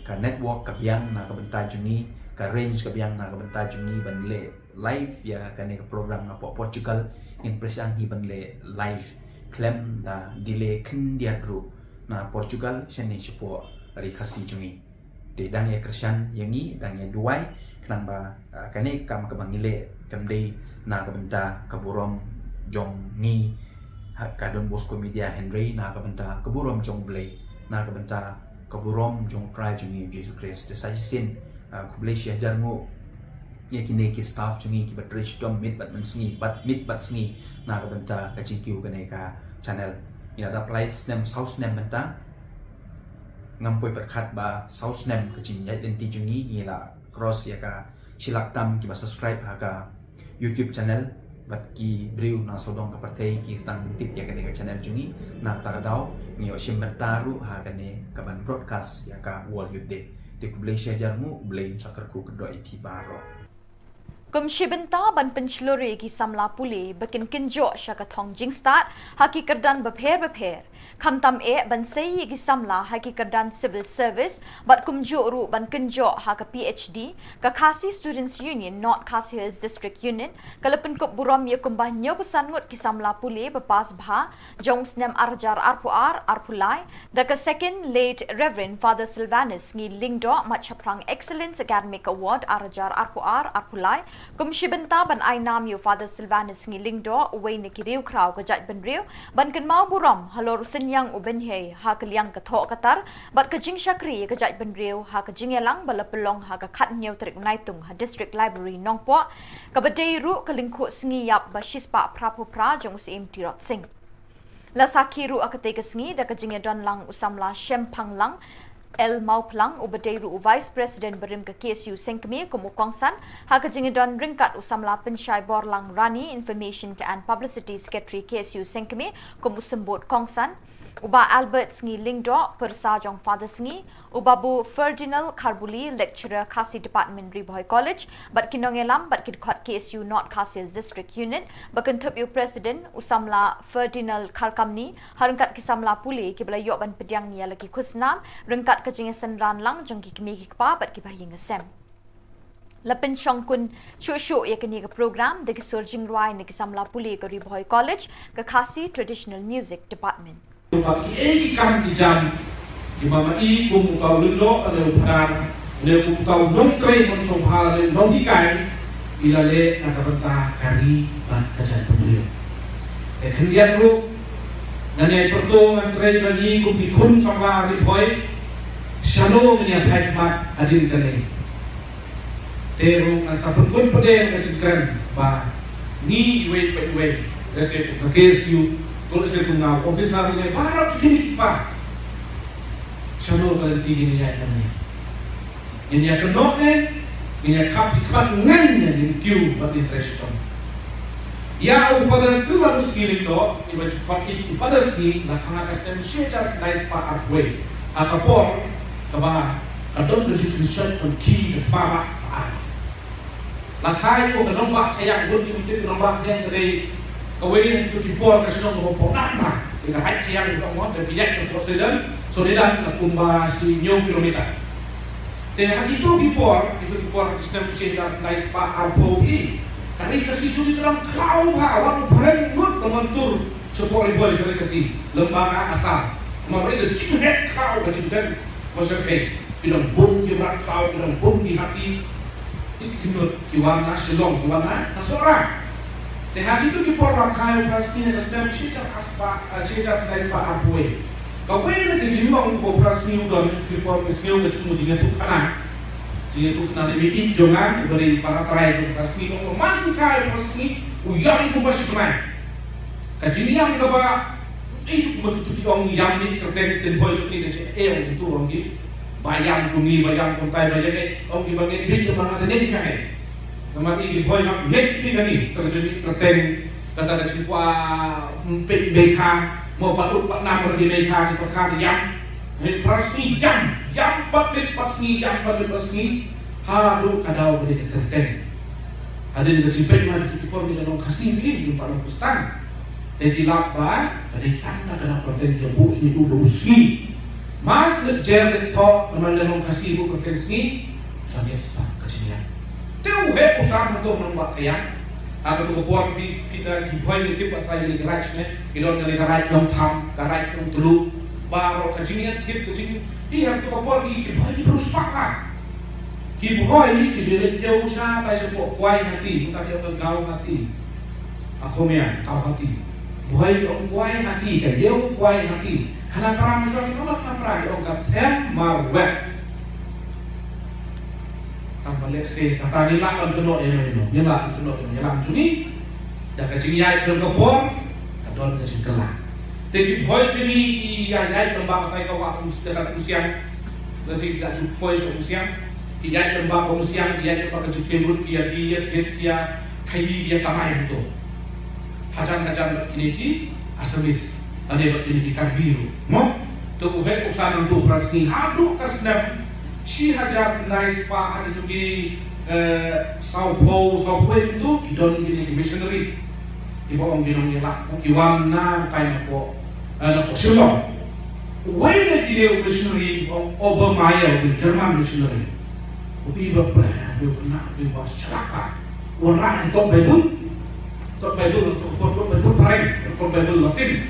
ka network ka biang na ka bynta jong ngi, ka range ka biang na ka bynta jong ngi ban leh live ïa kane ka program napoh Portugal, ngin pyrshang hi ban leh live khlem da delay khyndiat ruh na Portugal shane shapoh Ri Khasi jong ngi. Te dang ïa kyrshan ïa ngi, dang ïa duwai, khnang ba kane ka kam kaba ngi leh kam dei na ka bynta ka burom jong ngi ha ka Don Bosco Media, hynrei na ka bynta ka burom jong U Blei, na ka bynta ka burom jong U Trai jong ngi Jisu Khrist. Te sa shisien, khublei shihajar nguh ïa kine ki staff jong ngi kiba trei shitom miet bad mynsngi, bad miet bad sngi na ka bynta ka jingkiew kane ka channel. Ngi la dap lai snem, saw snem mynta. Ngam poi pyrkhat ba saw snem ka jingïaid lynti jong ngi, ngi la cross ïa ka shilak tam kiba subscribe ha ka YouTube channel. Bad ki briew na sawdong ka pyrthei ki sdang ban tip ïa kane ka channel jong ngi. Na kata ka daw ngi ïoh shim bynta ruh ha kane ka ban broadcast ïa ka World Youth Day. Te khublei shihajar nguh, U Blei un sa kyrkhu kyrdoh ïa phi baroh. Kum shi bynta ban pynshlur ïa ki samla pule ba kin kynjoh sha ka thong jingstad ha ki kyrdan bapher bapher, khamtam eh ban sei ïa ki samla ha ki kyrdan civil service bad kumjuh ruh ban kynjoh ha ka P H D, ka Khasi Students Union North Khasi Hills District Unit ka la pynkup burom ïa kumba hynñiewphew san ngut ki samla pule ba pass bha jong u snem arhajar arphew ar arphew lai da ka Second Late Reverend Father Sylvanus Ngi Lyngdoh, Matshaphrang Excellence Academic Award arhajar arphew ar arphew lai, kum shi bynta ban ai nam ïa u Father Sylvanus Ngi Lyngdoh, uwei na ki riewkhraw ka jaitbynriew, ban kynmaw burom halor u synñiang u bynhei ha ka liang ka thoh ka tar bad ka jingshakri ïa ka jaitbynriew ha ka jingïalang ba la pynlong ha ka khathynñiew tarik u Naitung ha District Library Nongpoh, kaba dei ruh ka lyngkhuh sngi ïap ba shispah phraphew phra jong u Syiem Tirot Sing. La sakhi ruh ha katei ka sngi da ka jingïadon lang u samla Shemphang Lang L Mawphlang, uba dei ruh u Vice President barim ka K S U Sengkmie kum u kongsan, ha ka jingïadon ryngkat u samla Pynshai Borlang Rani, Information and Publicity Secretary K S U Sengkmie, kum u symbud kongsan. U Bah Albert Sngi Lyngdoh, pyrsa jong Father Sngi, u Babu Ferdinand Kharbuli, lecturer Khasi Department, Ri Bhoi College, bad ki nongïalam bad ki dkhot K S U North Khasi Hills District Unit, ba kynthup ïa u President, u samla Ferdinand Kharkamni, ha ryngkat ki samla pule kiba la ïoh ban pdiang ïa la ki khusnam ryngkat ka jingïasynran lang jong ki kmie ki kpa bad kiba ha ïing ha sem. La pynshongkun shuh shuh ïa kane ka program da ki sur jingrwai na ki samla pule ka Ri Bhoi College, ka Khasi Traditional Music Department. Ba kiei ki kam ki jam kiba ma i kum uta u lyngdoh lane u phadar lane kum uta u nongtrei nongshongphar lane u nonghikai i la leh na ka bynta ka ri bad ka jaitbynriew. Te khyndiat ruh ngan ïai pyrto ngan trei ba ngi kum ki khun samla Ri Bhoi shano ngin ïa phai khmat hadien kane. Te ruh ngan sa pynkut pat ïa ka jingkren ba ngi iwei pa iwei, lehse kum ka K S U, ko lehse kum nga u officer ne baroh ki kmie ki kpa. Shano ka lynti ngin ïa ïaid nangne. Ngin ïa kynnoh ne ngin ïa khap ki khmat ngan ïa ngin kiew bad ngin trei shitom. Ïa u Father Silvanus Sngi Lyngdoh, iba ju khot i u Father Sngi, la kha ha ka snem shi hajar khyndai spah arphew wei. Ha ka por kaba ka don ka jingkynshoit kon khie ka thma ba ba ai. La kha ïa u ka nongbah Thaiang, bun ki ym tip ka nongbah Thaiang ka dei kawei na kito ki por ka shnong kaba pynah bha. Ka Raid Thaiang ka mon, ka pynïaid ka port Sheridan, Sheridan ka kumba shi hynñiew kilometer. Te ha kito ki por, kito ki por ha ki snem shi hajar khyndai spah arphew i, ka ri Khasi jong ngi ka dang khlaw bha, wat u phareng lut ka mon tur shapoh Ri Bhoi sha ri Khasi, lem bad ka Assam. Namar ba i ka jinghet khlaw, ka jingdance ba shyrkhei. Ki dang bun ki mrad khlaw, ki dang bun ki hati. Ki kynnoh ki wan na Shillong, ki wan na Sohra. Te ha kito ki por la kha ïa u Prah Sngi ha ka snem shi hajar spah, eh, shi hajar khyndai spah arphew wei. Kawei na ki jinglong kaba u Prah Sngi u don, ki por ki sngew ka jingmut jingïathuhkhana. Jingïathuhkhana ne mei ïeit jong nga, iba dei para trai jong u Prah Sngi, u ong ba ma shu kha ïa u Prah Sngi, u ïam kumba shi bnai. Ka jingïam kaba, ei, shu kumba kito ki ong ïam ne kyrteng, kyrteng Bhoi jong ngi, ka jingïam, ong tu ong ki. Ba ïam kum ngi, ba ïam kumtai, ba ïam ne, ong ki ba ngi bit kumba nga te ne ka ngi. Namar ki Bhoi hap ne ki kani, ka jingïam kyrteng, kata ka jingkwah, mm, peit beikha, mo pat ut pat nam ki beikha, ki pat kha te ïam. Hei, Prah Sngi ïam, ïam pat bit pat sngi, ïam pat bit pat sngi. Haduh ka daw ba dei ka kyrteng. Hadien ba jingpeit ma kito ki por ngi la long Khasi, ngi ym pat long Khristan. Te ki lap ba ka dei tang na ka daw kyrteng, ki buh sngi u da u Sngi. Mas ngi jer ngi thoh namar ngi la long Khasi, buh kyrteng Sngi. Sa ngi spat ka jingïap. Te u heh u san hangto nongbah Thaiang. Ha kato ka por phi, phi da ki Bhoi ngi tip ba trai ngi ka raij ne, ngi don ngi ka raij Nongtham, ka raij Nongtluh. Baroh ka jingïathied ka jing, i ha kato ka por ngi ki Bhoi ngi briew spah ha. Ki Bhoi ki ju leit ïew sha tai shapoh Kawai Hati, mynta ki ong ka Gaw Hati. Ha Khmer, Gaw Hati. Bhoi ki ong Kawai Hati, ka ïew Kawai Hati. Khnang para mynshuwa ki ong, khnang para ki ong ka them marwet. Tang ba lehse kata ngi lah ban kynnoh ïa ngi, ngi lah ban kynnoh ïa ngi, ngi lah ban jong ngi. Da ka jingïaid jong ka por ka don ka jingkylla. Te ki Bhoi jong ngi ki ïa ïaid lyngba katai ka wah Umsiang, da ka Umsiang. Da ki la ju poi sha Umsiang, ki ïaid lyngba ka Umsiang, ki ïaid lyngba ka Jukemrut, ki ïa die ïa thied, ki ïa khaii, ki ïa kamai hangto. Hajan hajan bad kine ki Assamese, lane bad kine ki Karbi ruh, mo? To u heh u san hangto u Prah Sngi haduh ka snem shi hajar khyndai spah, ha kito ki, eh, sawphew, sawphew wei hangto ki don kine ki missionary. Kiba ong ki nongïalam, ki wan na tai napoh, eh, napoh Shillong. Uwei na kine u missionary, u ong Obermeier, u German missionary. U i ba pyrshah, u khynnah, u ba shlak. Wanrah ïa ka kot Baibl. Kot Baibl, kot, kot Baibl phareng, kot Baibl Latin.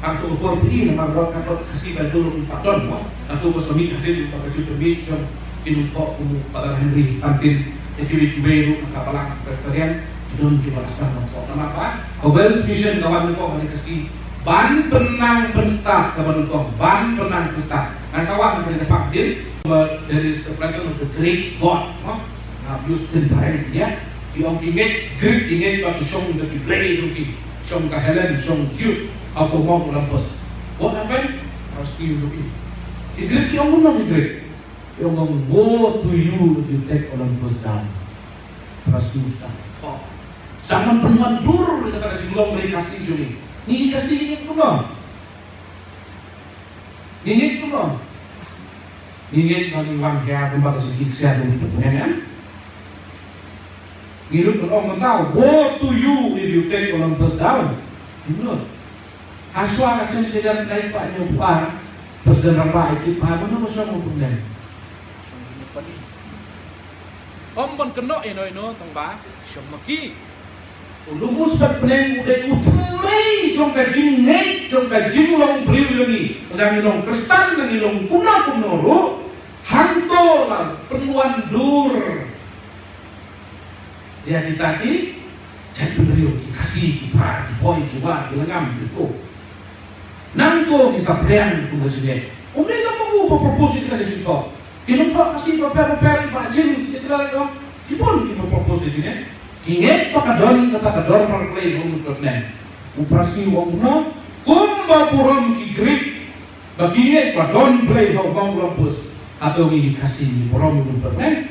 Kato ka por phi, namar ba ka kot Khasi Baibl ruh ym pat don, mo. Kato ka shu mih hadien ba ka jingmih jong ki nongthoh kum u Father Henry Fantin, te kiwei kiwei ruh na ka Balang Presbyterian, ki don kiba la sdang ban thoh. Namar ba ka Welsh Mission ka wan nyngkong ha ri Khasi ban pynnang pynstad, ka wan nyngkong ban pynnang pynstad. Nga sa wan ha kane ka phang hadien, but there is a presence of the great God, mo. Nga view stin phareng ïa. Ki ong ki ngeit Greek, ki ngeit ba ki shong da ki blei jong ki. Shong ka Helen, shong Zeus, ha u Mount Olympus. What happened? Prah Sngi u ïohi. Ki Greek ki ong kumno ki Greek? Ki ong, "Woe to you if you take Olympus down." Prah Sngi u sdang. Oh. Sa man pynwan dur ïa kata ka jinglong ri Khasi jong ngi. Ngi Khasi ngi kumno? Ngi ngeit kumno? Ngi ngeit ba ngi wan hiar kumba ka jingkit ksiar u Mr. Pneng, em? Ngi lut ban ong mynta, woe to you if you take Olympus down. Ngim lut. Hashwa ka snem shi hajar khyndai spah hynñiew phew ar, President Rangbah Aitib Bah, mano ba shong u Pneng? Ym ban kynnoh ino ino tang ba shong ma ki. U Lum u Spet Pneng u dei u thymmei jong ka jingngeit, jong ka jinglong briew ïa ngi. Lada ngi long Khristan, lada ngi long kumno kumno ruh, hangto la pynwan dur ïa kita ki jaitbynriew, ki Khasi, ki Pnar, ki Bhoi, ki War, ki Lyngngam, ki Ko. Nangto ngi sa pyrshang kum ka jingngeit. Um dei tang ma u ba propose ïa kita ki jingthoh. Ki nongthoh Khasi bapher bapher, i Bah James, i Trai, ki bun kiba propose ïa kine. Ki ngeit ba ka don kata ka dorbar Blei ha u Mr. Pneng. U Prasngi u ong kumno? Kumba burom ki Greek ba ki ngeit ba don Blei ha u Mount Olympus, hato ngi ki Khasi ngi burom u Mr. Pneng?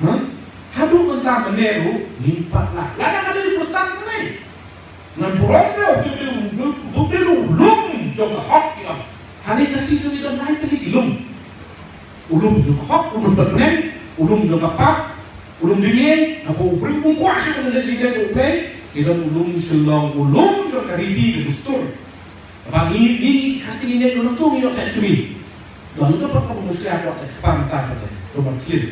Huh? Haduh mynta mynne ruh ngim pat lah. Lada ka dei u Khristan sa dei. Ngan burom ruh, u dei u, u dei u lum jong ka hok, ïa. Hangne Khasi jong ngi don lai tylli ki lum. U lum jong ka hok, u lum Mr. Pneng, u lum jong ka pap, u lum dimieng, naba u briew um kwah shuh ban leh jingdon u Blei, ki don u lum Shillong, u lum jong ka riti ka dustur. Ba ngi, ngi, ngi Khasi ngi ngeit nangto ngi ïoh jait kmie. Don ka pat ka mushkila ka jait kpar mynta ka dei, ka mar thlien.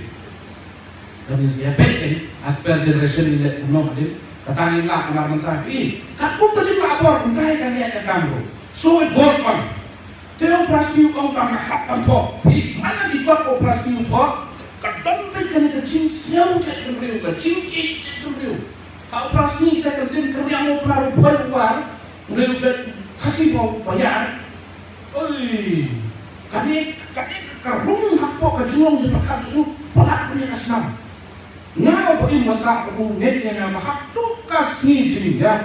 Ka ngi ïa peit, eh, as per generation ngi leh kumno ka dei. Kata ngi lah kumar mynta, eh, katkum ka jinglah bor, kumta hi ka ngi ïa ka kam ruh. So it goes on. Te u Prasngi u ong ba nga hap ban thoh. Phi, man la ki kot u Prasngi u thoh, ka don beit kane ka jingsngew jait bynriew, ka jingïeit jait bynriew. Ha u Prasngi te ka dei ka riang u Pnar u Bhoi u War, u dei u jait Khasi ba, ba ïar. Oi, kane, kane ka rung hapoh ka jinglong jingpyrkhat jong u palat bniah ka snam. Nga ba im ba sah ba u ngeit ïa nga ba haduh ka sngi jingïap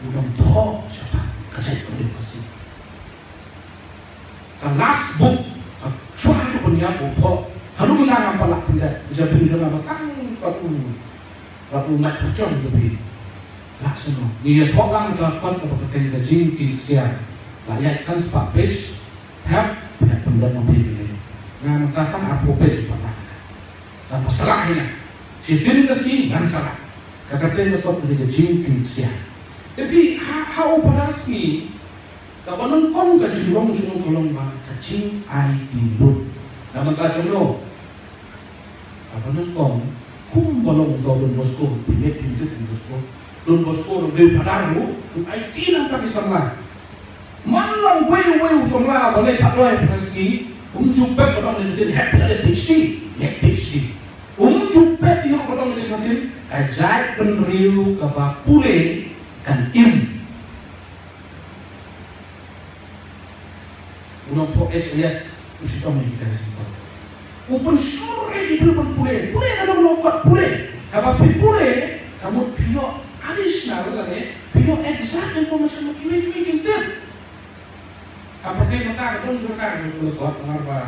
u dang thoh shaphang ka jaitbynriew Khasi. Ka last book, ka shuwa ka pynïap u thoh. Haduh mynta ngam pat lah pynïap, jabun jong nga ba tang pat u, pat u mat pyrchong ka phi. Lah shano. Ngi ïa thoh lang ka kot kaba kyrteng ka jingkit ksiar. Lah ïaid san spah page, hep, hep pynïap ma phi kane. Nga mynta tang arphew page pat lah. Tang ba salah hi na. Shisien ka sngi ngan salah. Ka kyrteng ka kot ka dei ka jingkit ksiar. Te phi ha, ha u Prasngi, kaba nyngkong ka jinglong jong u ka long ba ka jingaiti lut. Na mynta jong no. Kaba nyngkong kumba long u Don Bosco, phi ngeit phi tip Don Bosco. Don Bosco ruh dei phadar ruh, u aiti na bynta ki samla. Man la uwei uwei u samla ba leit pathai ha Prasngi, um ju pep ba dang leit, hep leit PhD, leit PhD. Um ju pep ïa ba dang leit, ka jaitbynriew kaba pule kan im. U nongthoh H L S u shitom ïa kita ki jingthoh. U pynshlur ïa ki briew ban pule. Pule ka dei u nongkot pule. Haba phi pule, ka mut phi ïoh additional lane phi ïoh exact information ba kiwei kiwei kim tip. Ha pyrthei mynta ka don jong ka ka pule kot, namar ba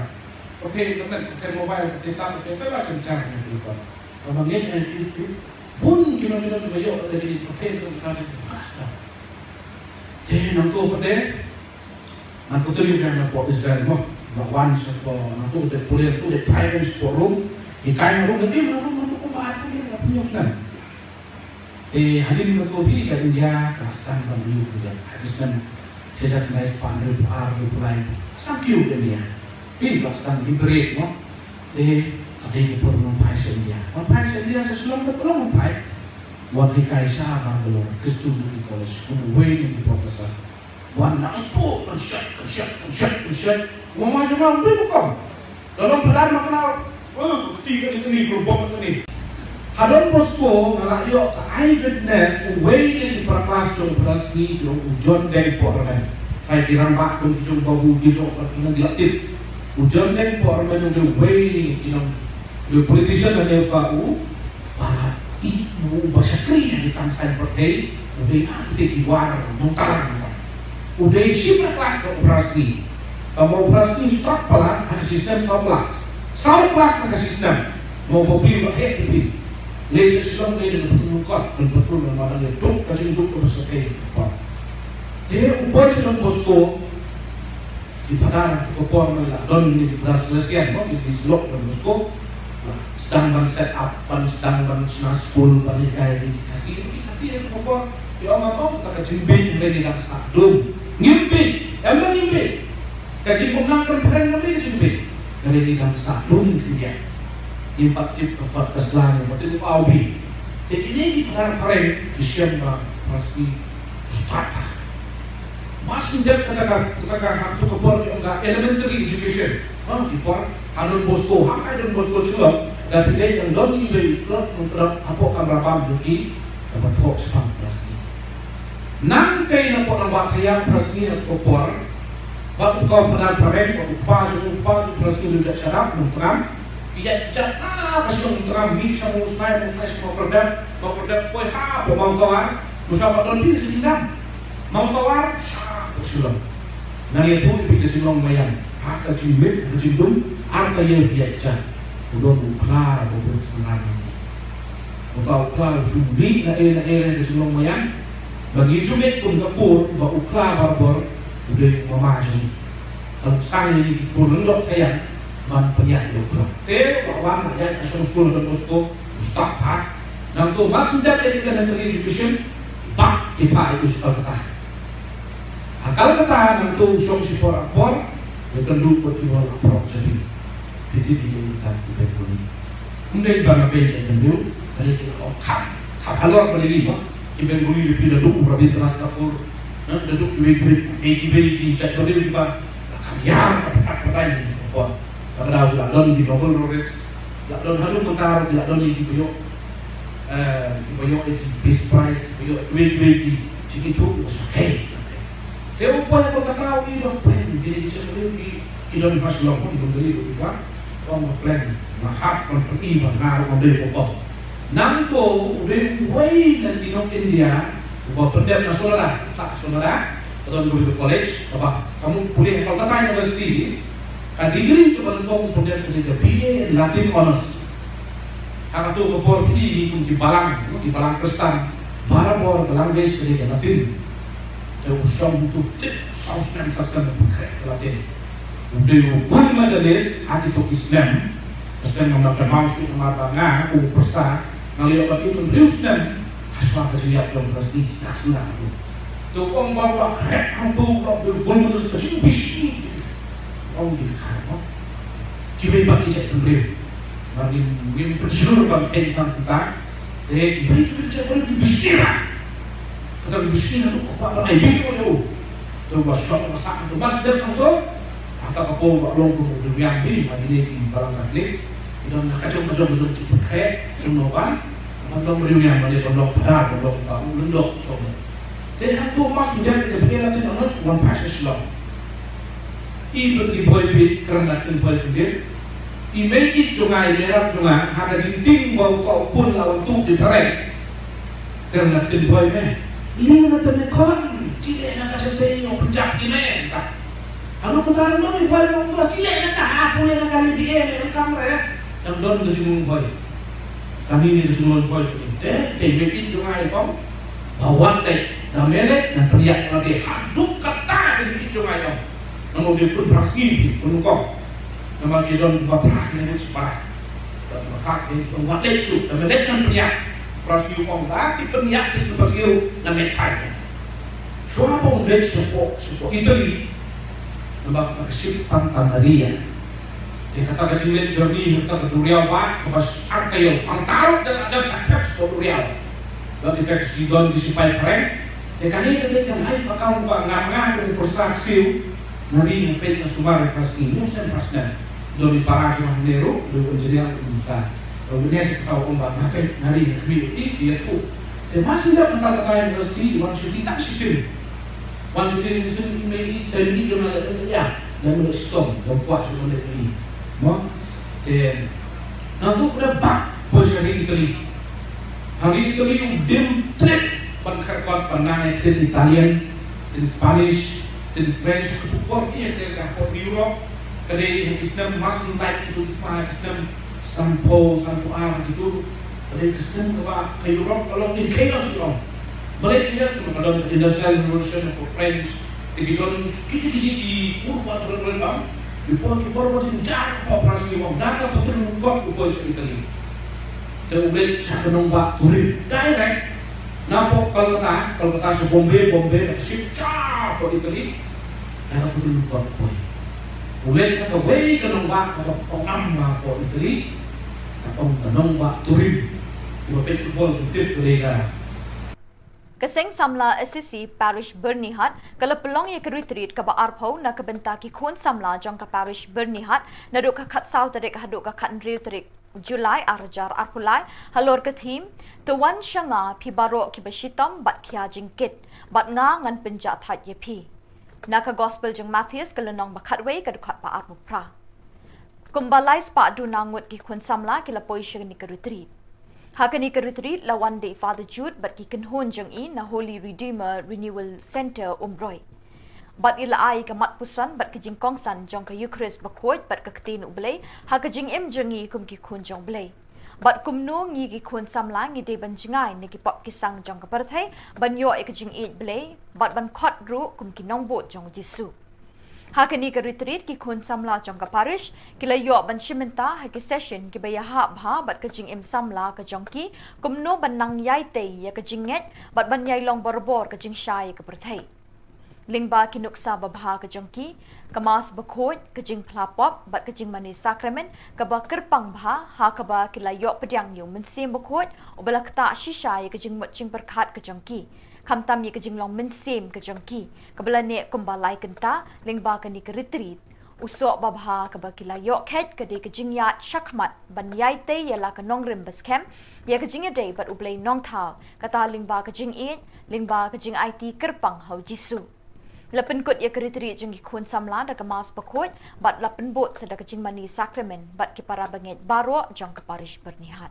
pyrthei internet, pyrthei mobile, pyrthei tab, pyrthei tab, la jynjar ka pule kot. Haba ngeit ïa ki, ki, bun ki nongïalam kiba ïoh lada ki pyrthei internet ka faster. Te nangto pat de, ngan kyntu ïa u, ngan wan shapoh Israel mo. Ba wan shapoh, nangto u dei pule, nangto u dei phai shapoh Rom. Hikai na Rom, nangto kumba ar pule, nangto kumba ar pule. Te hadien kato hi ka India ka la sdang ban ïoh pule. Hadien snem shi hajar khyndai spah hynriewphew ar, hynriewphew lai. Sdang kiew ka India. Phi, la sdang liberate mo. Te ka dei ka por ban phai sha India. Ban phai sha India, sha Shillong te ka long ban phai. Wan hikai sha Bangalore, Christian Unity College, kum uwei na ki professor. Wan nangto kynshet, kynshet, kynshet, kynshet. Wan ma jong nga, ym dei ba kong. Ka long phadar ma kynnoh. Oh, ka kti kane kane, ka long bok kane. Ha Don Bosco nga la ïoh ka eyewitness, uwei na ki para klas jong u Prasngi, ki ong u John Deng Pohrmen. Trai ki rangbah kum ki jong Babu, ki jong Ferdinand, ki la tip. U John Deng Pohrmen u dei uwei na ki nong, u dei politician na ne ka u Ba i, u ba shakri ha ki thaw saiñ pyrthei, u dei na kita ki war nongtalang nongtalang. U dei shi para klas bad u Prasngi. Ba ma u Prasngi u stad palat ha ka shi snem saw klas. Saw klas ha ka shi snem. Ma u Bapli ba heh ki phi. Leit sha Shillong leit da ka patrol kot, da ka patrol, da ka patrol, da ka duk ka jingduk ka ba shakri. Te u poi sha Don Bosco. Ki phadar ha kato ka por, ma la don ïa ki phadar Salesian, mo, ki, ki syllok Don Bosco. La sdang ban set up, ban sdang ban shna skul, ban hikai ïa ki Khasi, ki Khasi ha kato ka por. Ki ong, ong, kata ka jingbieit hynrei ngi dang sah dum. Ngim bieit, em, ngim bieit. Ka jingpynlong kan phareng, ka jingbeit ka dei ngi dang sah dum khyndiat. Ngim pat tip ka kot ka sla, ngim pat tip u aw bi. Te kine ki phadar phareng ki shem ba phareng. Start. Mas ngim dep kata ka, kata ka, ha kato ka por ki ong ka elementary education. Ha, ki por ha Don Bosco, ha ka Don Bosco Shillong, da phi dei nang don i bei, don, don, don, hapoh kamra bam jong ki, kaba thoh shaphang phareng. Nangta napoh nongbah Thaiñ phareng ha kato ka por, bad uto u phadar phareng, bad u kpa jong u, kpa jong u phareng u ïa shadap, nongtram. Ïa, ïa, ah, ka shnong Nongtram, mih sha Mawsnai, Mawsnai sha Mawkhyrdep, Mawkhyrdep poi hapoh Mawtawar, Mawtawar don phi ka jingdam. Mawtawar, sha hapoh Shillong. Nang ïathuh ïa phi ka jinglong maïan, ha ka jingmih, ha ka jingdum, ar ka ïa phi ïa. U don u khla, u don synran. Uta u khla u shu mih na ei na ei ka jinglong maïan. Ba ngi ju mih kum ka kur, ba u khla barabor u dei u mama jong ngi. Ka long shisha ïa ngi ki kur lyngdoh Thaiñ ban pynïaid ïa u khla. Te u la wan la ïaid ha shong skul Don Bosco, u stad pat. Nangta u mas ngim dep ïa ka elementary education, bad ki phah ïa u sha Kolkata. Ha Kolkata nangta u shong shipor ar por, ïakynduh bad ki war la prok jabi. Phi tip ïa kita ki Bengali. Ym dei ba nga pynjah Bengali, ba dei ki la ong kham, kham halor ba dei ki ba. Ki Bengali dei phi da duk u Rabindranath Tagore, eh, da duk kiwei kiwei, eh, kiwei ki jait Bengali kiba la kham ïar, ka pyntat pyntat ni ka por. Kaba dei la don ki Nobel laureates, la don haduh mynta, la don ki ba ïoh, eh, ki ba ïoh ki Peace Prize, ki ba ïoh kiwei kiwei ki jingithuh, ki ba shah hei. Te u poi ha Kolkata u ïohi ba pyrshah, kine ki jait Bengali ki, ki don ha Shillong, ki don Delhi, ki don Gujarat, ong ba pyrshah, nga hap ban pyni ba nga ruh ngan dei u bok. Nangta u dei uwei na ki nong India uba pyndep na Sollada, sah Sollada, ka don College, kaba, ka mut pule ha Kolkata University, ka degree kaba nyngkong u pyndep ka dei ka B A in Latin Honours. Ha kato ka por phi i kum ki balang, ki balang Khristan, barabor ka language ka dei ka Latin. Te u shong u tu clip, saw snem, saw snem u pynkhreh ka Latin. U dei u gold medalist ha kito ki snem. Ka snem ngam da kynmaw shuh namar ba nga kum u pyrsa nga la ïoh Latin hynriew snem. Hashwa ka jingïap jong ka Khasi, ka snem tu. Te u ong ba u la khreh hangto, u la dei u gold medalist, ka jingbishni. Ong ki kha mo. Kiwei pat ki jait bynriew. Ba ngim, ngim pynshlur ban kheiñ tang kumta. Te kiwei kiwei ki jait bynriew ki bishni ra. Kata ki bishni ra tu ka kwah ban ai bit ïa u. Te ba shong ba sah tu ba sdang hangto. Hata ka por ba long kum u riewïang hi, ma kine ki balang Katholik. Ki don ka jong ka jong ka jong ki pynkheiñ, jong no ban. Ban long riewïang, ban long phadar, ban long ba u lyngdoh song. Te hangto mas ngim dep ïa ka Latin Honours wan phai sha Shillong. I bad i Bhoi bit, kren da ktien Bhoi bit. I mei ïeit jong nga, i mei rap jong nga, ha ka jingtieng ba u ka u khun la wan tuh di phareng. Kren da ktien Bhoi me. Lei na te me khun, chileh na ka shatei ïa u pynjah i me ta. Haduh mynta ruh i Bhoi long to, chileh na ka, ha pule na ka lei di e me em kam re. Dang don ka jinglong Bhoi. Kane ne ka jinglong Bhoi jong i. Te, te i mei ïeit jong nga i ong. Ba wat dei, da me leit, ngan pynïap lade. Haduh katta te i mei ïeit jong nga i ong. Ngan ong dei khun phrang sngi phi, khun nyngkong. Namar ki don ba phrang ki ngan ong shi para. Don ba phrang ki ngan ong wat leit shuh, da me leit ngan pynïap. Phrang sngi ong da ki pynïap ki shu pyrshah ngan leit phai. Shuwa ba u leit shapoh, shapoh Italy. Namar kata ka ship Santa Maria. Te kata ka jingleit journey, kata ka duriaw ba, kaba shang ka ïew, ang taruk da la jan shah thep shapoh duriaw. Ba kita ki don ki sipai phareng. Te kane ka dei ka life account ba nga, nga kum u pyrsa ksiew, nga ri nga peit nga sumar ïa ka sngi, ne snem pa snem. Don i para jong nga hangne ruh, don i engineer, don i sa. Don i nurse, kata u ong ba nga peit, nga ri nga khmih, i, i ïathuh. Te ma shu dep mynta kata university, wan shu dei tang shisien. Wan shu dei shisien i mei i, te i mei jong nga leh ïa, leh ïa shitom, leh kwah shu leh i. Mo? Te, nangtu u dep bah poi sha ri Italy. Ha ri Italy u dim trip ban kyrkot ban nang ïa ktien Italian, ktien Spanish, ktien French, ha ka pyrkot ïa ka, ka pyrkot Europe, ka dei ha ki snem mas ntai kitu ki thma ha ki snem sanphew, sanphew ar kitu. Ka dei ka snem kaba ka Europe ka long in chaos, long. Balei chaos? Ka long ka Industrial Revolution ha ka French, Te ki don kine kine ki pyrbat, pyrbat, pyrbat, ki por, ki por ba jynjar, ki por ba jynjar, da ka patrul kot u poi sha Italy. Te u leit sha ka nongbah Turin direct na pdeng Kolkata, Kolkata sha Bombay, Bombay da ka ship sha pdeng Italy. Da ka patrul kot u poi. U leit ha kawei ka nongbah kaba pynngam ha pdeng Italy. Ka ong ka nongbah Turin. Kiba peit football ki tip ka dei ka Ka seng samla Assisi Parish Byrnihat ka la pynlong ïa ka retreat kaba arphew na ka bynta ki khun samla jong ka Parish Byrnihat naduh ka khatsaw tarik haduh ka khathynriew tarik July arhajar arphew lai halor ka theme To wan sha nga phi baroh kiba shitom bad khia jingkit, bad nga ngan pynjah thait ïa phi. Na ka Gospel jong Mathaios ka lynnong ba khatwei ka dkhot ba arphew phra. Kumba lai spah duna ngut ki khun samla ki la poi sha kane ka retreat. Ha kane ka retreat la wan da i Father Jude bad ki kynhun jong i na Holy Redeemer Renewal Centre Umroi. Bad i la ai ka mat puson bad ka jingkongsan jong ka Eucharist bakhuid bad ka ktien U Blei ha ka jingim jong i kum ki khun jong U Blei. Bad kumno ngi ki khun samla ngi dei ban jngai na ki pop ki sang jong ka pyrthei, ban ïoh ïa ka jingïeit Blei, bad ban khot ruh kum ki nongbud jong U Jisu. Ha kane ka retreat ki khun samla jong ka parish ki la ïoh ban shim bynta ha ki session kiba ïahap bha bad ka jingim samla ka jong ki, kumno ban nang ïai tei ïa ka jingngeit bad ban ïai long barabor ka jingshai ïa ka pyrthei. Lyngba ki nuksa babha ka jong ki, ka Mass bakhuid, ka jingphla pop bad ka jingmane sakramen kaba kyrpang bha, ha kaba ki la ïoh pdiang ïa u Mynsiem Bakhuid uba la ktah shisha ïa ka jingmut jingpyrkhat ka jong ki, khamtam ïa ka jinglong mynsiem ka jong ki kaba la neh kumba lai kynta lyngba kane ka retreat. U soh babha kaba ki la ïoh kheit ka dei ka jingïaid shakhmat ban ïai tei ïa la ka nongrim baskhem ïa ka jingïadei bad U Blei Nongthaw, kata lyngba ka jingïeit, lyngba ka jingaiti kyrpang ha U Jisu. La pynkut ïa ka retreat jong ki khun samla da ka Mass bakhuid bad la pynbud sa da ka jingmane sakramen bad ki para bangeit baroh jong ka parish Byrnihat.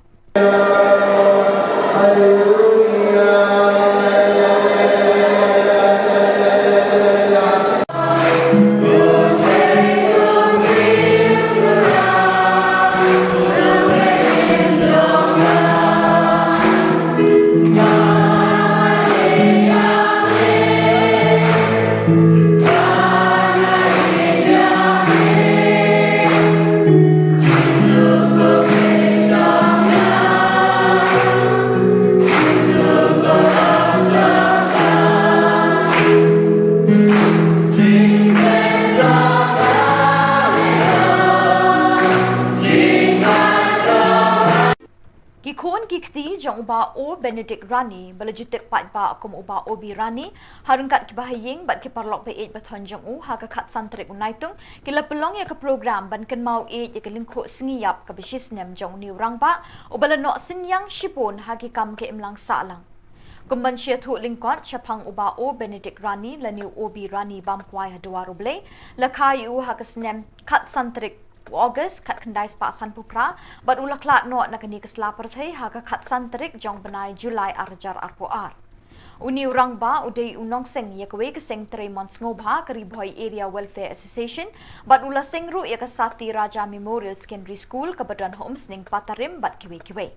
Ki khun ki kti jong u Bah O Benedict Rani, ba la ju tip paidbah kum u Bah Obi Rani, ha ryngkat ki bahaïing bad ki paralok ba ïeit ba thon jong u, ha ka khatsan tarik u Naitung, ki la pynlong ïa ka program ban kynmaw ïeit ïa ka lyngkhuh sngi ïap kaba shisnem jong une u rangbah uba la noh synñiang shibun ha ki kam ka imlang sahlang. Kum ban ïathuh lyngkot shaphang u Bah O Benedict Rani lane u Obi Rani Bamkwai ha Dwar U Blei, la kha ïa u ha ka snem khatsan tarik u August khatkhyndai spah sanphew phra, bad u la khlad noh na kane ka sla pyrthei ha ka khatsan tarik jong u bnai July arhajar arphew ar. Une u rangbah u dei u nongseng ïa kawei ka seng trei mon sngewbha ka Ri Bhoi Area Welfare Association, bad u la seng ruh ïa ka Sati Raja Memorial Secondary School kaba don ha Umsning, Patarim bad kiwei kiwei.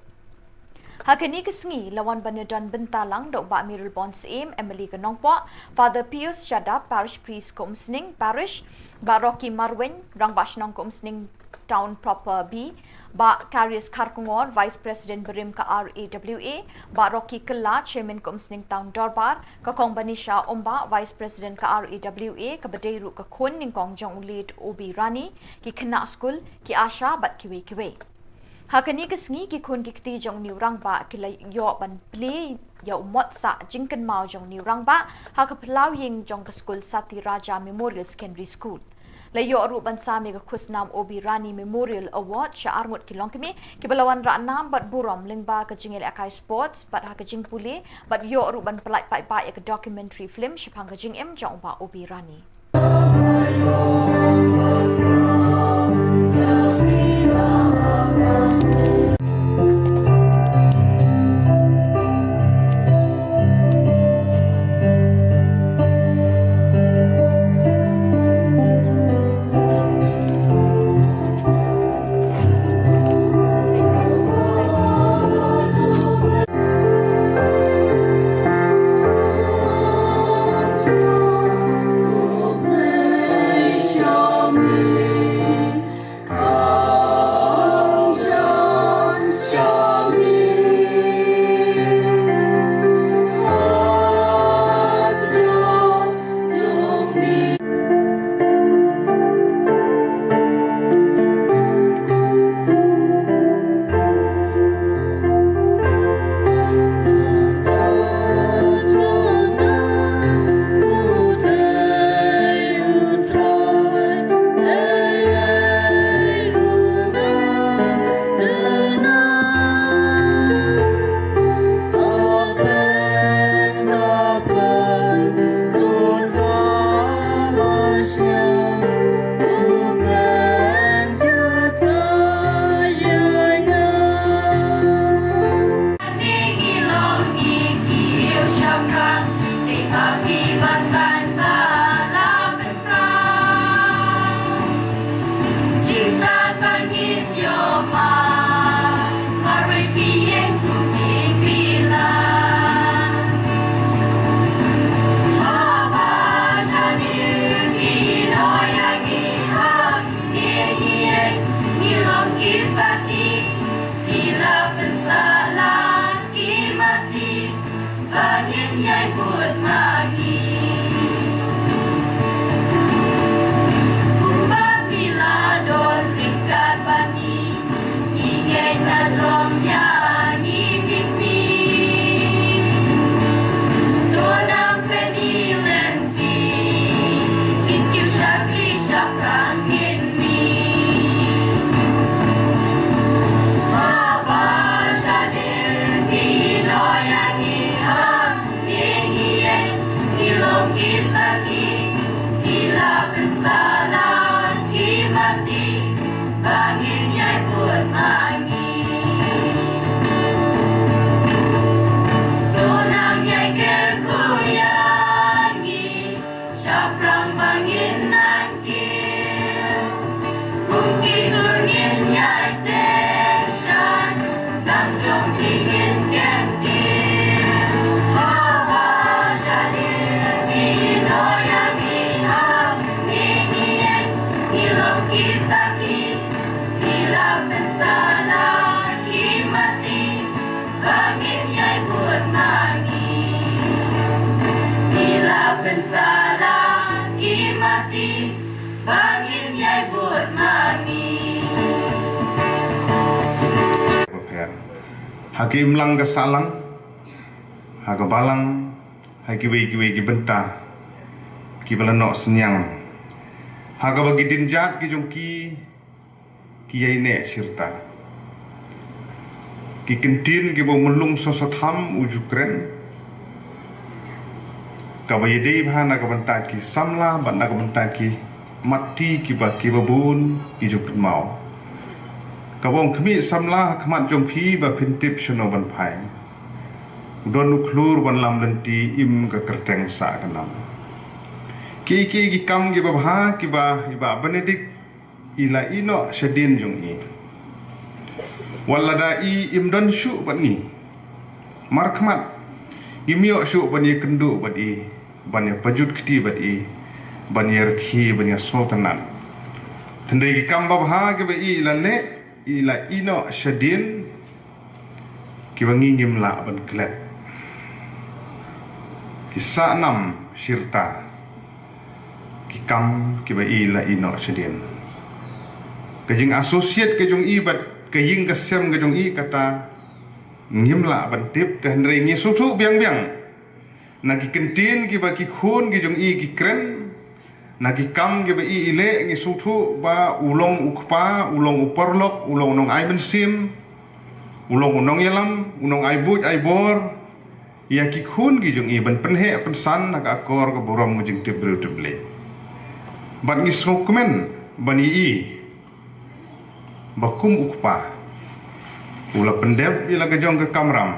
Ha kane ka sngi la wan ban ïadon bynta lang da u Bah Mayralborn Syiem, M L A ka Nongpoh, Father Pius Shadap, Parish Priest ka Umsning Parish, Bah Rocky Marwein, Rangbah Shnong ka Umsning Town Proper B, Bah Karius Kharkongor, Vice President barim ka R A W A, Bah Rocky Kylla, Chairman ka Umsning Town Dorbar, ka Kong Banisha Umbah, Vice President ka R A W A, kaba dei ruh ka khun nyngkong jong u late Obi Rani, ki khynnah skul, ki asha bad kiwei kiwei. Ha kane ka sngi ki khun ki kti jong une u rangbah ki la ïoh ban plie ïa u mot sah jingkynmaw jong une u rangbah ha ka phyllaw ïing jong ka skul Sati Raja Memorial Secondary School. La ïoh ruh ban sam ïa ka khusnam Obi Rani Memorial Award sha arngut ki longkmie kiba la wanrah nam bad burom lyngba ka jingïalehkai sports bad ha ka jingpule, bad ïoh ruh ban pyllait paidbah ïa ka documentary film shaphang ka jingim jong u Bah Obi Rani. Ha ka imlang ka sahlang, ha ka balang, ha kiwei kiwei ki bynta kiba la noh synñiang, ha kaba ki dienjat ki jong ki ki ïaineh shirta. Ki kyntien kiba u Myllung Soso Tham u ju kren, kaba ïadei bha na ka bynta ki samla bad na ka bynta ki matti kiba, kiba bun ki ju pynmaw. Kaba ong khmih samla ha khmat jong phi ba phin tip shano ban phai. U don u khlur ban lam lynti, im ka kyrteng sah ka nam. Ki, ki, ki kam kiba bha kiba i Bah Benedict i la ïeh noh shadien jong i. Wat lada i im don shuh bad ngi, markhmat ngim ïoh shuh ban ïakynduh bad i, ban ïapajut kti bad i, ban ïarkhie, ban ïasngewtynnat. Hynrei ki kam babha kiba i la leh, i la ïeh noh shadien, kiba ngi ngim lah ban klet. Ki sah nam shirta ki kam kiba i la ïeh noh shadien. Ka jing-associate ka jong i bad ka ïing ka sem ka jong i kata ngim lah ban tip, te hynrei ngi sngewthuh biang biang na ki kyntien kiba ki khun ki jong i ki kren, na ki kam kiba i i leh, ngi sngewthuh ba u long u kpa, u long u paralok, u long u nongai mynsiem, u long u nongïalam, u nongai buit ai bor ïa ki khun ki jong i ban pynheh pynsan na ka akor ka burom ka jingtip briew tip Blei. Bad ngi sngewkmen ban i i ba kum u kpa u la pyndep ïa la ka jong ka kamram,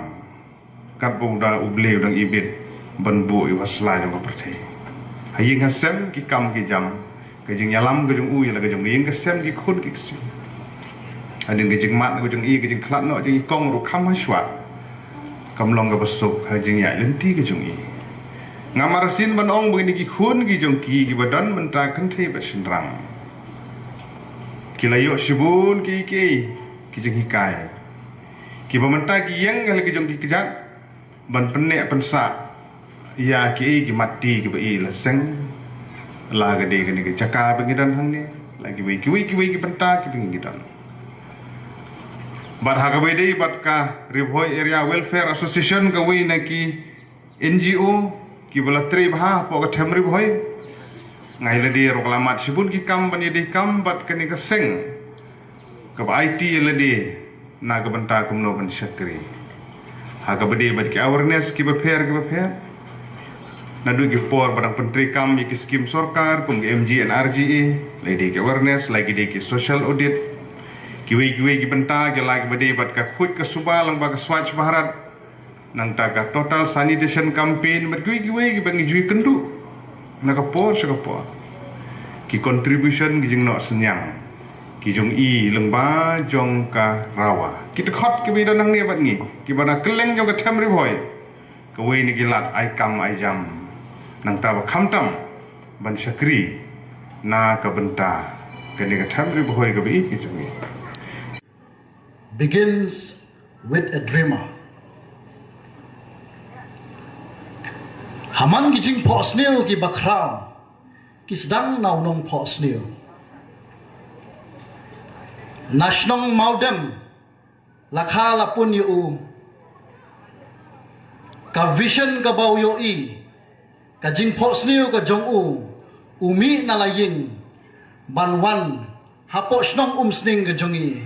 katba u da U Blei u dang ibit ban buh ïa u ha sla jong ka pyrthei. Ha ïing ha sem ki kam ki jam, ka jingïalam ka jong u ïa la ka jong ka ïing ka sem, ki khun ki ksiew. Hadien ka jingmad ka jong i, ka jingkhlad noh jong i kong ruh kham hashwa, kam long kaba suk ha jingïaid lynti ka jong i. Ngam arsien ban ong ba kine ki khun ki jong ki kiba don mynta kynthei bad shynrang ki la ïoh shibun ki, ki, ki jinghikai kiba mynta ki ïeng ha la ki jong ki kjat ban pynneh pynsah ïa kiei ki matti kiba i la seng, la ka dei kane ka jaka ba ngi don hangne, la kiwei kiwei kiwei ki bynta kiba ngi don. Bad ha kaba ïadei bad ka Ri Bhoi Area Welfare Association, kawei na ki N G O kiba la trei bha hapoh ka them Ri Bhoi, nga ïa lade ruh ka la mad shibun ki kam ban ïadei kam bad kane ka seng kaba aiti ïa lade na ka bynta kumno ban shakri. Ha kaba dei bad ki awareness kiba pher kiba pher, naduh ki por ba dang pyntreikam ïa ki skim sorkar kum ki M G N R G A, la dei ki awareness, la ki dei ki social audit, kiwei kiwei ki bynta, ki la kiba dei bad ka khuid ka suba lyngba ka Swachh Bharat, nangta ka Total Sanitation Campaign, bad kiwei kiwei kiba ngi ju ïakynduh na ka por sha ka por. Ki contribution ki jingnoh synñiang Ki jong i lyngba jong ka Rawa. Ki dkhot kiba i don hangne bad ngi, kiba na kylleng jong ka Them Ri Bhoi. Kawei na ki lad ai kam ai jam. Nangta ba khamtam ban shakri na ka bynta kane ka Them Ri Bhoi kaba i ki jong i. Begins with a dreamer. Haman ki jingphohsniew kiba khraw ki sdang na u nongphohsniew. Na shnong Mawdem la kha la pun ïa u ka vision kaba u ïohi, ka jingphohsniew ka jong u, u mih na la ïing ban wan hapoh shnong Umsning ka jong i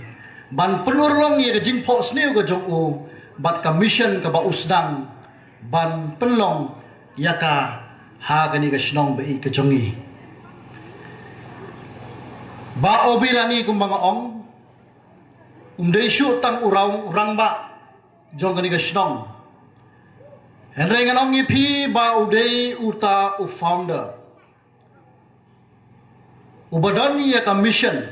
ban pynurlong ïa ka jingphohsniew ka jong u bad ka mission kaba u sdang ban pynlong ïa ka ha kane ka shnong ba ïeit ka jong i. Bah Obirani kumba nga ong, um dei shuh tang u rang, u rangbah jong kane ka shnong. Hynrei ngan ong ïa phi ba u dei uta u founder uba don ïa ka mission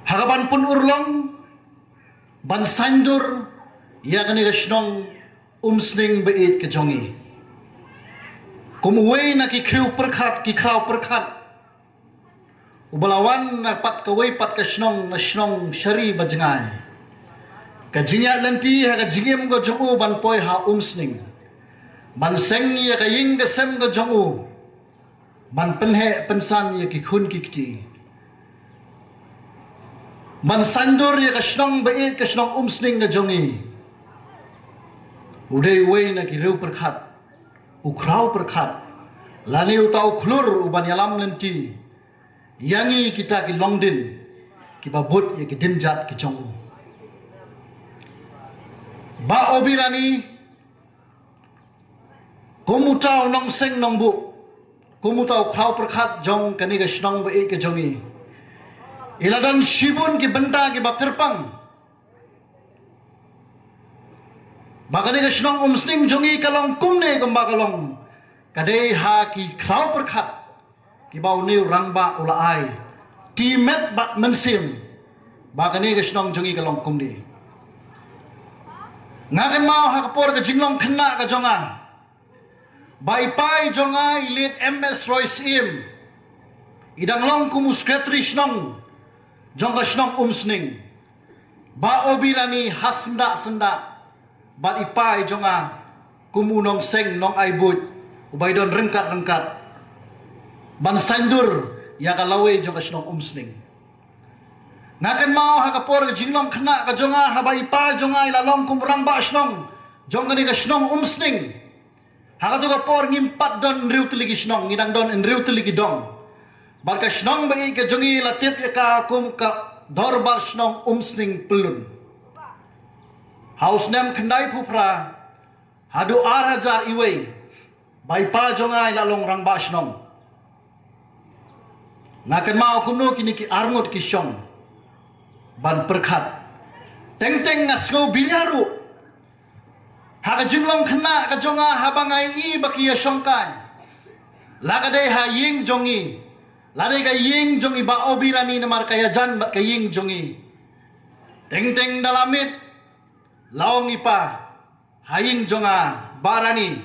ha ka ban pynurlong, ban saiñdur ïa kane ka shnong Umsning ba ïeit ka jong i. Kum uwei na ki khraw pyrkhat, ki khraw pyrkhat uba la wan na pat kawei pat ka shnong, na shnong Shari Bajngai. Ka jingïaid lynti ha ka jingim ka jong u ban poi ha Umsning, ban seng ïa ka ïing ka sem ka jong u, ban pynheh pynsan ïa ki khun ki kti, ban saiñdur ïa ka shnong ba ïeit, ka shnong Umsning ka jong i. U dei uwei na ki riew pyrkhat, u khraw pyrkhat, lane uta u khlur u ban ïalam lynti ïa ngi kita ki longdien kiba bud ïa ki dienjat ki jong u. Bah Obirani, kum uta u nongseng nongbuh, kum uta u khraw pyrkhat jong kane ka shnong ba ïeit ka jong i, i la don shibun ki bynta kiba kyrpang ba kane ka shnong Umsning jong i ka long kumne kumba ka long. Ka dei ha ki khraw pyrkhat kiba une u rangbah u la ai, timet bad mynsiem, ba kane ka shnong jong i ka long kumne. Nga kynmaw ha ka por ka jinglong khynnah ka jong nga, ba i pa i jong nga i late M S Roy Syiem i dang long kum u secretary shnong jong ka shnong Umsning. Bah Obirani ha syndah syndah bad i pa i jong nga kum u nongseng nongai buit uba i don ryngkat ryngkat ban saiñdur ïa ka lawei jong ka shnong Umsning. Nga kynmaw ha ka por ka jinglong khynnah ka jong nga, haba i pa jong nga i la long kum rangbah shnong jong kane ka shnong Umsning, ha kato ka por ngim pat don hynriew tylli ki shnong, ngi dang don hynriew tylli ki dong. Bad ka shnong ba ïeit ka jong i la tip ïa ka kum ka Dorbar Shnong Umsning Pyllun. Ha u snem khyndaiphew phra haduh ar hajar iwei, ba i pa jong nga i la long rangbah shnong. Nga kynmaw kumno kine ki arngut ki shong ban pyrkhat. Teng teng nga sngew biria ruh ha ka jinglong khynnah ka jong nga, haba nga ïohi ba ki ïashongkai, la ka dei ha ïing jong i, la dei ka ïing jong i Bah Obirani, namar ka ïajan bad ka ïing jong i. Teng teng da la miet, la ong i pa ha ïing jong nga, Bah Rani,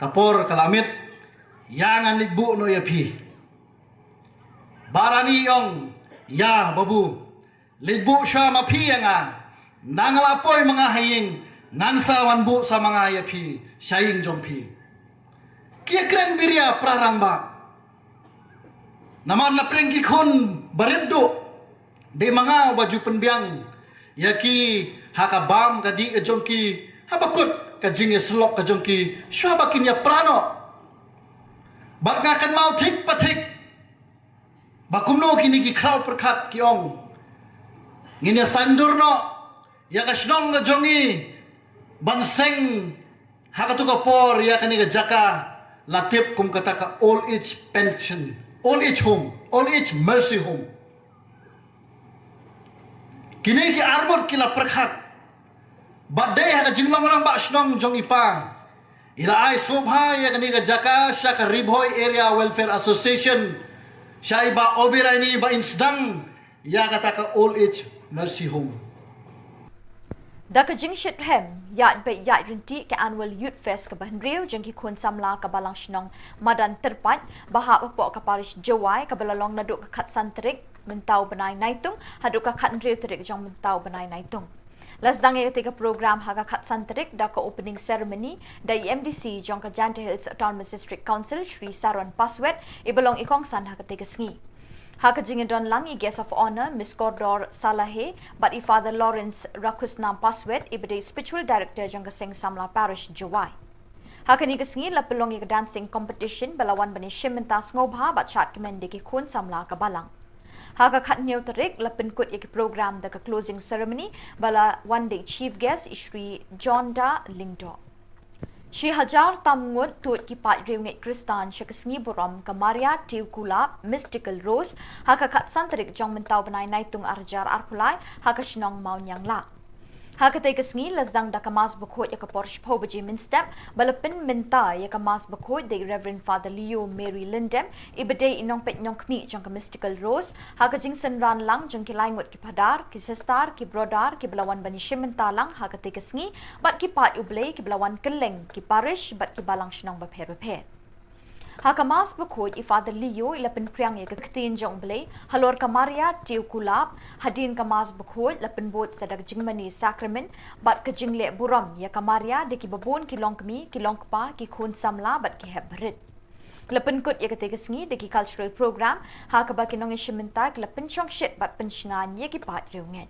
ka por ka la miet, ïa ngan leit buh noh ïa phi. Bah Rani i ong, ïa babu, leit buh sha ma phi ïa nga. Nang la poi ma nga ha ïing, ngan sa wan buh sa ma nga ïa phi sha ïing jong phi. Ki ïakren biria para rangbah. Namar na pdeng ki khun barit duh, dei ma nga uba ju pynbiang ïa ki ha ka bam ka dih ka jong ki, haba kut ka jingïasyllok ka jong ki, shuwa ba kin ïapra noh. Bad nga kynmaw thik pa thik ba kumno kine ki khraw pyrkhat ki ong, ngin ïa saiñdur noh ïa ka shnong ka jong i ban seng ha kato ka por ïa kane ka jaka la tip kum kata ka old age pension, old age home, old age mercy home. Kine ki arngut ki la pyrkhat. Bad dei ha ka jinglong rangbah shnong jong i pa, i la ai sngewbha ïa kane ka jaka sha ka Ri Bhoi Area Welfare Association Shai ba obi raini ba in sdang ïa kata ka old age nursing home. Da ka jingshitrhem ïaid beit ïaid ryntih ka Annual Youth Fest kaba hynriew jong ki khun samla ka Balang Shnong Madan Tyrpait ba hap hapoh ka Parish Jowai kaba la long naduh ka khatsan tarik mynta u bnai Naitung haduh ka khathynriew tarik jong mynta u bnai Naitung. La sdang ïa katei ka program ha ka khatsan tarik da ka opening ceremony da i M D C jong ka Jaintia Hills Autonomous District Council Shri Saron Paswet iba long i kongsan ha katei ka sngi. Ha ka jingdon lang i Guest of Honour Miss Kordor Salahe bad i Father Lawrence Rakhusnam Paswet iba dei Spiritual Director jong ka Seng Samla Parish Jowai. Ha kane ka sngi la pynlong ïa ka dancing competition ba la wan ban ïashim bynta sngewbha bad shad kmen da ki khun samla ka Balang. Ha ka khathynñiew tarik la pynkut ïa ki program da ka closing ceremony ba la wan da i chief guest i Shri John Da Lyngdoh. Shi hajar tam ngut tuid ki paid riewngeit Khristan sha ka sngi burom ka Maria Teukulap Mystical Rose ha ka khatsan tarik jong mynta u bnai Naitung arhajar arphew lai ha ka shnong Mawniangla. Ha katei ka sngi la sdang da ka Mass Bakhuid ha ka por shiphew baje mynstep ba la pynmynta ïa ka Mass Bakhuid da i Reverend Father Leo Mary Lyndem iba dei i nongpeit nongkhmih jong ka Mystical Rose ha ka jingsynran lang jong ki lai ngut ki phadar, ki sister, ki brother kiba la wan ban ïashim bynta lang ha katei ka sngi bad ki paid U Blei kiba la wan kylleng ki parish bad ki Balang Shnong bapher bapher. Ha ka Mass Bakhuid i Father Leo i la pynphriang ïa ka ktien jong U Blei halor ka Maria Teukulap. Hadien ka Mass Bakhuid la pynbud sa da ka jingmane Sakramen bad ka jingleh burom ïa ka Maria da kiba bun ki longkmie, ki longkpa, ki khun samla bad ki hep barit. La pynkut ïa katei ka sngi da ki cultural program ha kaba ki nongïashim bynta ki la pynshongshit bad pynshngaiñ ïa ki paid riewngeit.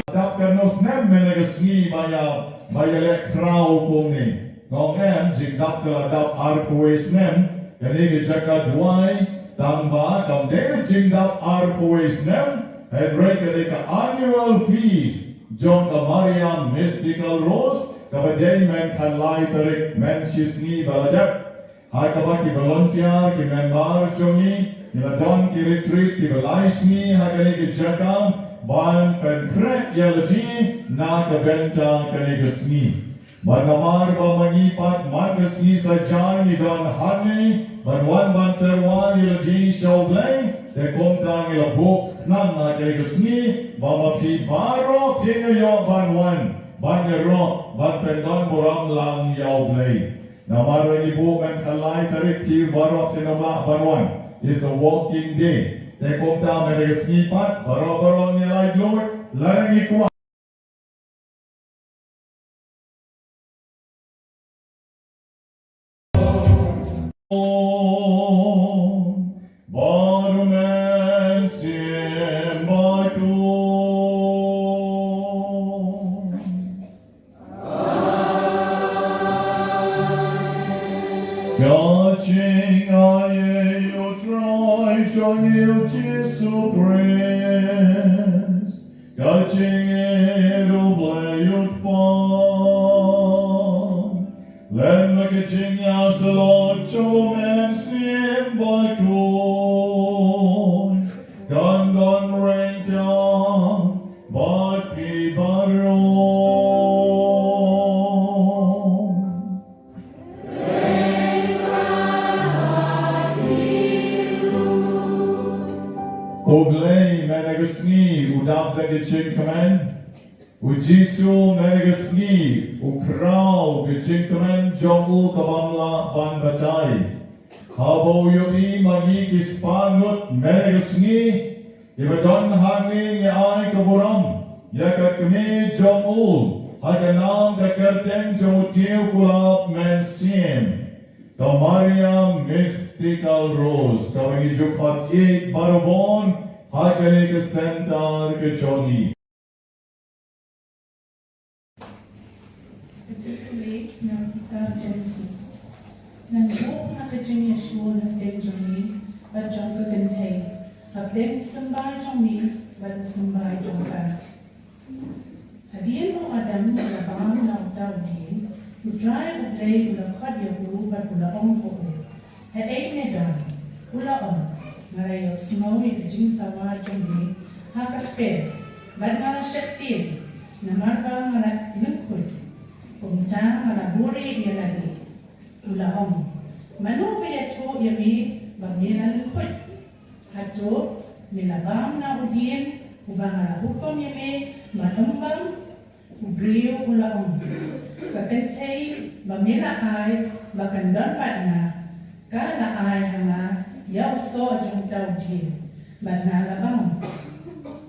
Dap katno snem mynne ka sngi ba ïa, ba ïaleh khraw kumne? Nga ong em, jingdap ka la dap arphew wei snem, kane ka jaka duwai, tang ba kam dei jingdap arphew wei snem, hynrei ka dei ka annual feast jong ka Maria Mystical Rose, kaba dei mynta ka lai tarik, mynshisngi ba la dep. Ha kaba ki volunteer, ki member jong ngi, ngi la don ki retreat kiba lai sngi ha kane ka jaka ban pynkhreh ïa la jong ngi na ka bynta kane ka sngi. Bad namar ba ma ngi pat man ka sngi saja ngi don hangne ban wan ban tyrwa ïa la jong ngi sha U Blei, te kumta ngi la buh khnang ha kane ka sngi ba ma phi baroh phin ïoh ban wan ban ïaroh ban pyndonburom lang ïa U Blei. Namar ba ngi buh mynta ka lai tarik, phi baroh phin ym lah ban wan. It's a working day. Te kumta mynta ka sngi pat baroh baroh ngi laitluid, lada ngi kwah. Bad U Mynsiem Bakhuid. Ka jingai ïa U Trai jong ngi U Jisu Khrist, ka jingïeit U Blei U Kpa, lem bad ka jingïasyllok jong U Mynsiem Bakhuid, kan don ryngkat bad phi baroh. U Blei mynta ka sngi u dap da ka jingkmen. U Jisu mynne ka sngi u khraw ka jingkmen jong u ka bym lah ban batai. Haba u ïohi ma ngi ki spah ngut mynne ka sngi, kiba don hangne, ngi ai ka burom ïa ka kmie jong u ha ka nam ka kyrteng jong u Trai u Khlap Mynsiem, ka Maria Mystical Rose, kaba ngi ju khot ïa baroh bun ha kane ka center ka jong ngi. Ka jingpule na ka kitab Genesis. Ngan buh na ka jingïashun hapdeng jong ngi bad jong ka kynthei, hapdeng u symbai jong me bad u symbai jong ka. Hadien ba u Adam u la bam na uta u dieng, U Trai U Blei u la khot ïa u bad u la ong ha u, "Haei me don?" U la ong, "Nga la ïohsngew ïa ka jingsawa jong me ha ka kper, bad nga la sheptieng, namar ba nga la lyngkhuit. Kumta nga la buhrieh ïa lade." U la ong, "Mano ba ïathuh ïa me ba me la lyngkhuit? Hato me la bam na u dieng uba nga la hukum ïa me ba ym bam?" U briew u la ong, "Ka kynthei ba me la ai ba kan don bad nga, ka la ai ha nga ïa u soh jong uta u dieng, bad nga la bam."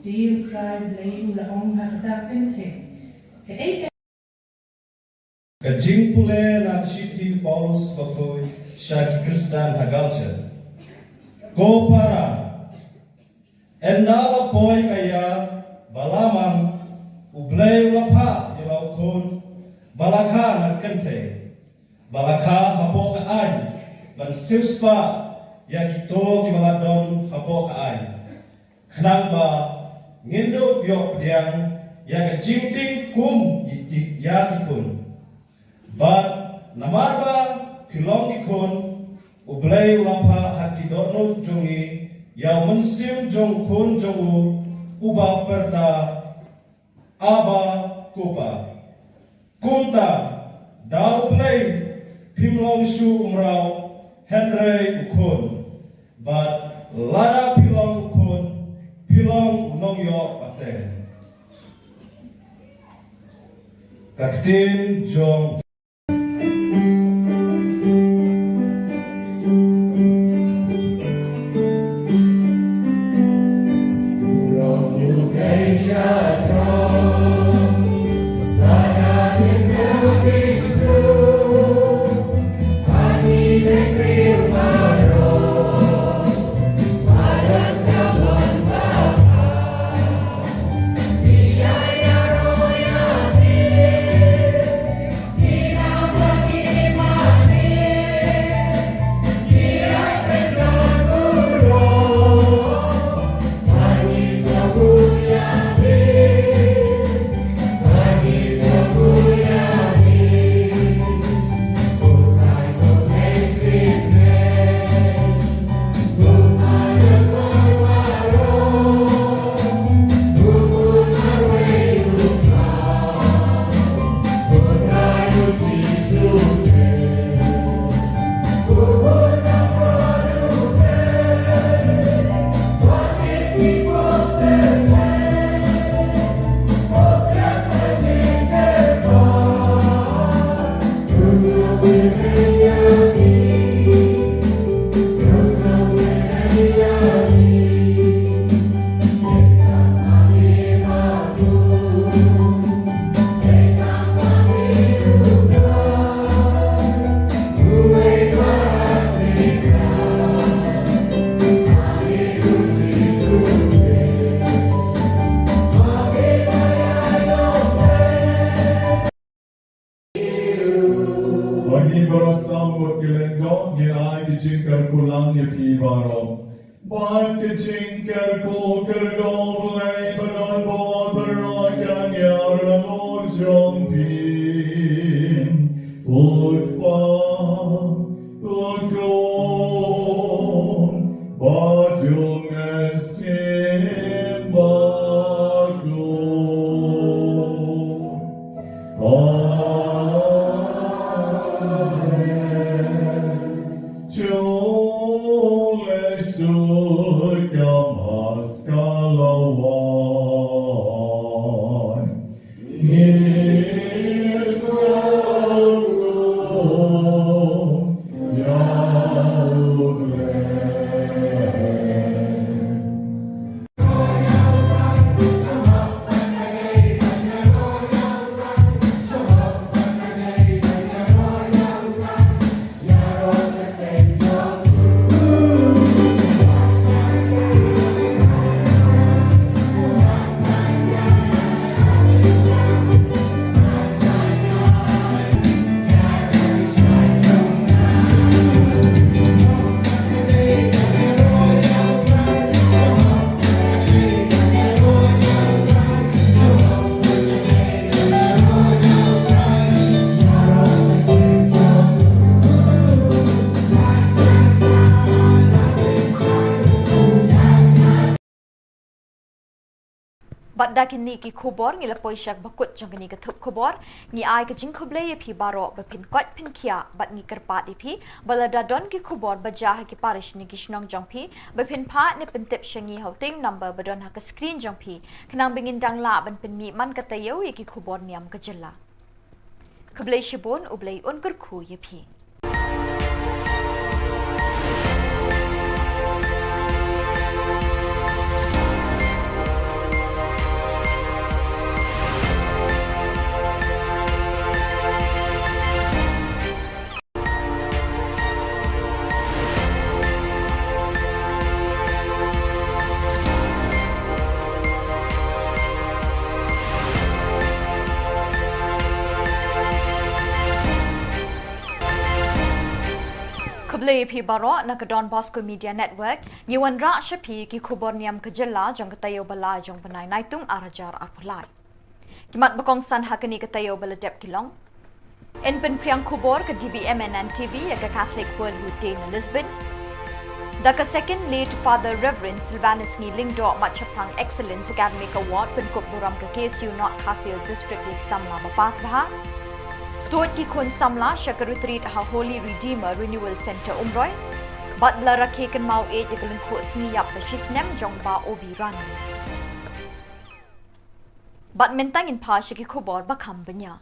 Te U Trai U Blei u la ong ha kata ka kynthei, "Kaei ka Ka jingpule na ka shithi u Paulus bakhuid sha ki Khristan ha Galatia. Ko para, ynda la poi ka ïa ba la mang, U Blei u la phah ïa la u khun ba la kha na ka kynthei, ba la kha hapoh ka aiñ, ban siewspah ïa kito kiba la don hapoh ka aiñ, khnang ba ngin dup ïoh pdiang ïa ka jingtieng kum ïa ki, ïa ki khun. Bad namar ba phi long ki khun, U Blei u la phah ha ki dohnud jong ngi ïa u mynsiem jong u Khun jong u, uba pyrta, 'Abba, ko Pa.' Kumta, da U Blei phim long shuh u mraw, hynrei u khun. Bad lada phi long u khun, phi long u nongïoh pateng." Ka ktien jong Ba ngi baroh sam bad ki lyngdoh, ngin ai ki jingkyrkhu lang ïa phi baroh. Bad ki jingkyrkhu kyrkhu Blei ba don bor baroh kan ïar halor jong phi. U Kpa, U Khun, bad U Mynsiem Bakhuid. Amen. Jong lei suk ka Maskha Lawan. Bad da kine ki khubor ngi la poi sha ba kut jong kane ka thup khubor, ngi ai ka jingkhublei ïa phi baroh ba phin koit phin khiah, bad ngi kyrpad ïa phi ba lada don ki khubor ba jia ha ki parish ne ki shnong jong phi, ba phin phah ne pyntip sha ngi ha u teng number ba don ha ka screen jong phi, khnang ba ngin dang lah ban pynmih man ka taïew ïa ki khubor niam ka jylla. Khublei shibun, U Blei un kyrkhu ïa phi. Khublei ïa phi baroh na ka Don Bosco Media Network, ngi wanrah sha phi ki khubor niam ka jylla jong ka taïew ba lai jong u bnai Naitung ar hajar arphew lai. Ki mat ba kongsan ha kane ka taïew ba la dep ki long: Yn pynphriang khubor ka D B M N N T V ïa ka Catholic World Youth Day na Lisbon. Da ka second late Father Reverend Silvanus Ngi Lyngdoh Mat Shaphrang Excellence Academic Award pynkup burom ka K S U North Khasi Hills District ïa ki samla ba pass bha. Tuid ki khun samla sha ka retreat ha Holy Redeemer Renewal Centre Umroi. Bad la rakhe kynmaw ïeit ïa ka lyngkhuh sngi ïap ba shisnem jong Bah Obi Ranwi. Bad mynta ngin phai sha ki khubor ba kham bniah.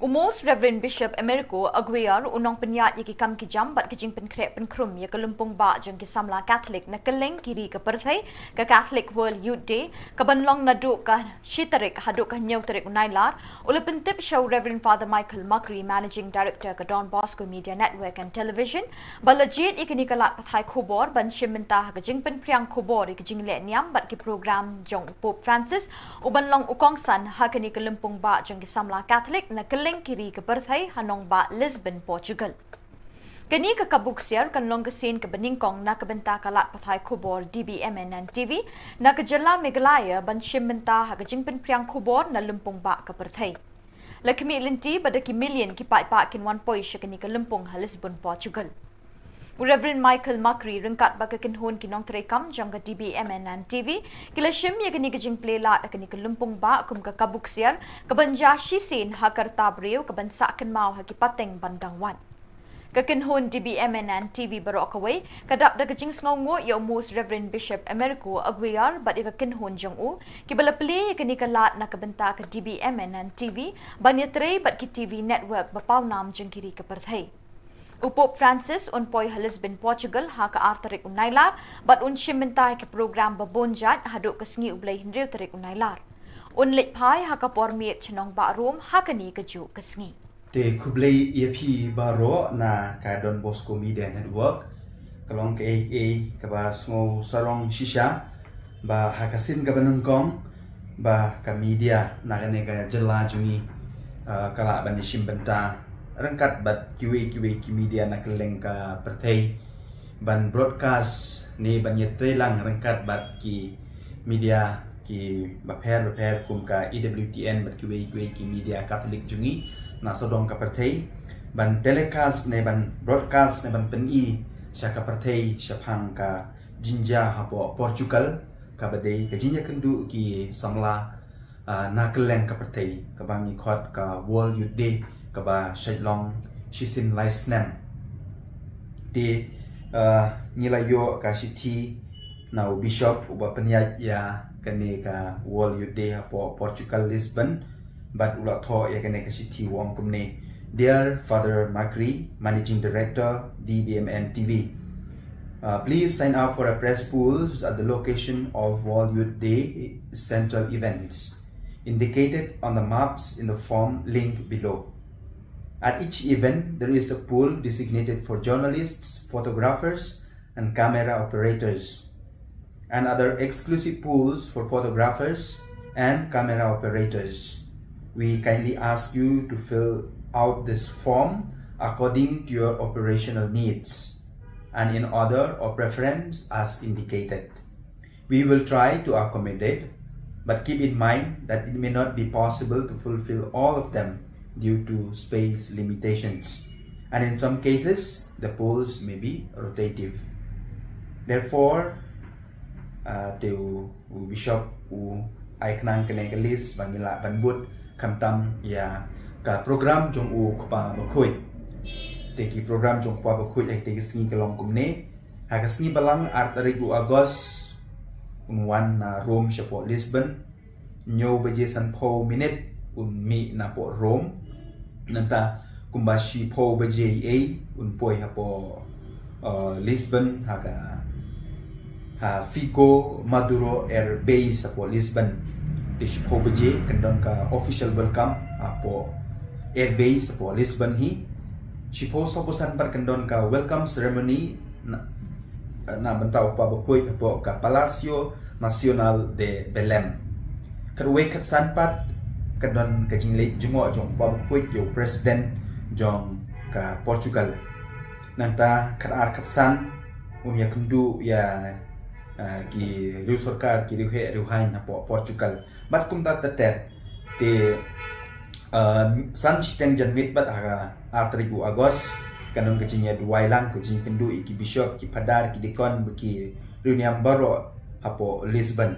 U Most Reverend Bishop Americo Aguiar, u nongpynïaid ïa ki kam ki jam bad ki jingpynkhreh pynkhrum ïa ka lympung bah jong ki samla Catholic na kylleng ki ri ka pyrthei, ka Catholic World Youth Day, ka ban long naduh ka shi tarik haduh ka hynñiew tarik u Nailar, u la pyntip sha u Reverend Father Michael Macri, Managing Director ka Don Bosco Media Network and Television, ba la jied ïa kane ka lad pathai khubor ban shim bynta ha ka jingpynphriang khubor ïa ka jingleh niam bad ki program jong u Pope Francis, u ban long u kongsan ha kane ka lympung bah jong ki samla Catholic na kylleng ki ri ka pyrthei ha nongbah Lisbon, Portugal. Kane ka kabu ksiar kan long ka sien kaba nyngkong na ka bynta ka lad pathai khubor D B M N N T V na ka jylla Meghalaya ban shim bynta ha ka jingpynphriang khubor na lympung bah ka pyrthei. La khmih lynti ba da ki million ki paidbah kin wan poi sha kane ka lympung ha Lisbon, Portugal. U Reverend Michael Macri ryngkat bad ka kynhun ki nongtrei kam jong ka D B M N N T V ki la shim ïa kane ka jingplie lad ha kane ka lympung bah kum ka kabu ksiar ka ban jia shisien ha ka rta briew ka ban sah kynmaw ha ki pateng ban dang wan. Ka kynhun D B M N N T V baroh kawei ka dap da ka jingsngewnguh ïa u Most Reverend Bishop Americo Aguiar bad ïa ka kynhun jong u, kiba la plie ïa kane ka lad na ka bynta ka D B M N N T V ban ïatrei bad ki T V network ba pawnam jong ki ri ka pyrthei. U Pope Francis un poi ha Lisbon, Portugal ha ka ar tarik u Nailar bad un shim bynta ïa ki program ba bun jait haduh ka sngi u Blei hynriew tarik u Nailar. Un leit phai ha ka por miet sha nongbah Rome ha kane kajuh ka sngi. Te khublei ïa phi baroh na ka Don Bosco Media Network. Ka long kaei kaei kaba sngew sarong shisha ba ha ka sien kaba nyngkong ba ka media na kane ka jylla jong ngi, ah, ka lah ban ïashim bynta ryngkat bad kiwei kiwei ki media na kylleng ka pyrthei ban broadcast ne ban ïatreilang ryngkat bad ki media kiba pher ba pher kum ka E W T N bad kiwei kiwei ki media Catholic jong ngi na sawdong ka pyrthei ban telecast ne ban broadcast ne ban pyni sha ka pyrthei shaphang ka jingjia hapoh Portugal kaba dei ka jingïakynduh ki samla, ah, na kylleng ka pyrthei kaba ngi khot ka World Youth Day kaba shait long shisien lai snem. Te, ah, ngi la ïoh ka shithi na u Bishop uba pynïaid ïa kane ka World Youth Day hapoh Portugal, Lisbon. Bad u la thoh ïa kane ka shithi u ong kumne: Dear Father Macri, Managing Director, D B M N T V, uh, please sign up for a press pools at the location of World Youth Day central events indicated on the maps in the form link below. At each event, there is a pool designated for journalists, photographers, and camera operators, and other exclusive pools for photographers and camera operators. We kindly ask you to fill out this form according to your operational needs and in order of preference as indicated. We will try to accommodate, but keep in mind that it may not be possible to fulfill all of them due to space limitations, and in some cases, the pools may be rotative. Therefore, Ah, te u, u Bishop u ai khnang kane ka list ba ngi lah ban bud khamtam ïa ka program jong u Kpa Bakhuid. Te ki program jong u Kpa Bakhuid ha kite ki sngi ka long kumne. Ha ka sngi Balang ar tarik u August un wan na Rome shapoh Lisbon. Hynñiew baje sanphew minit un mih napoh Rome. Nangta kumba shiphew baje eiei un poi hapoh, uh, Lisbon ha ka, ha Figo Madeira Air Base hapoh Lisbon. Te shiphew baje kan don ka official welcome hapoh Air Base hapoh Lisbon hi. Shiphew sawphew san pat kan don ka welcome ceremony na, na bynta u Kpa Bakhuid hapoh ka Palácio Nacional de Belém. Khatwei khatsan pat kan don ka jingleit jngoh jong u Kpa Bakhuid ïa u President jong ka Portugal. Nangta khatar khatsan un ïakynduh ïa, ah, ki riew sorkar, ki riewheh riewhaiñ hapoh Portugal. Bad kumta ter ter. Te, ah, san shiteng janmiet bad ha ka ar tarik u August kan don ka jingïaduwai lang, ka jingïakynduh ïa ki bishop, ki phadar, ki deacon bad ki riewniam baroh hapoh Lisbon.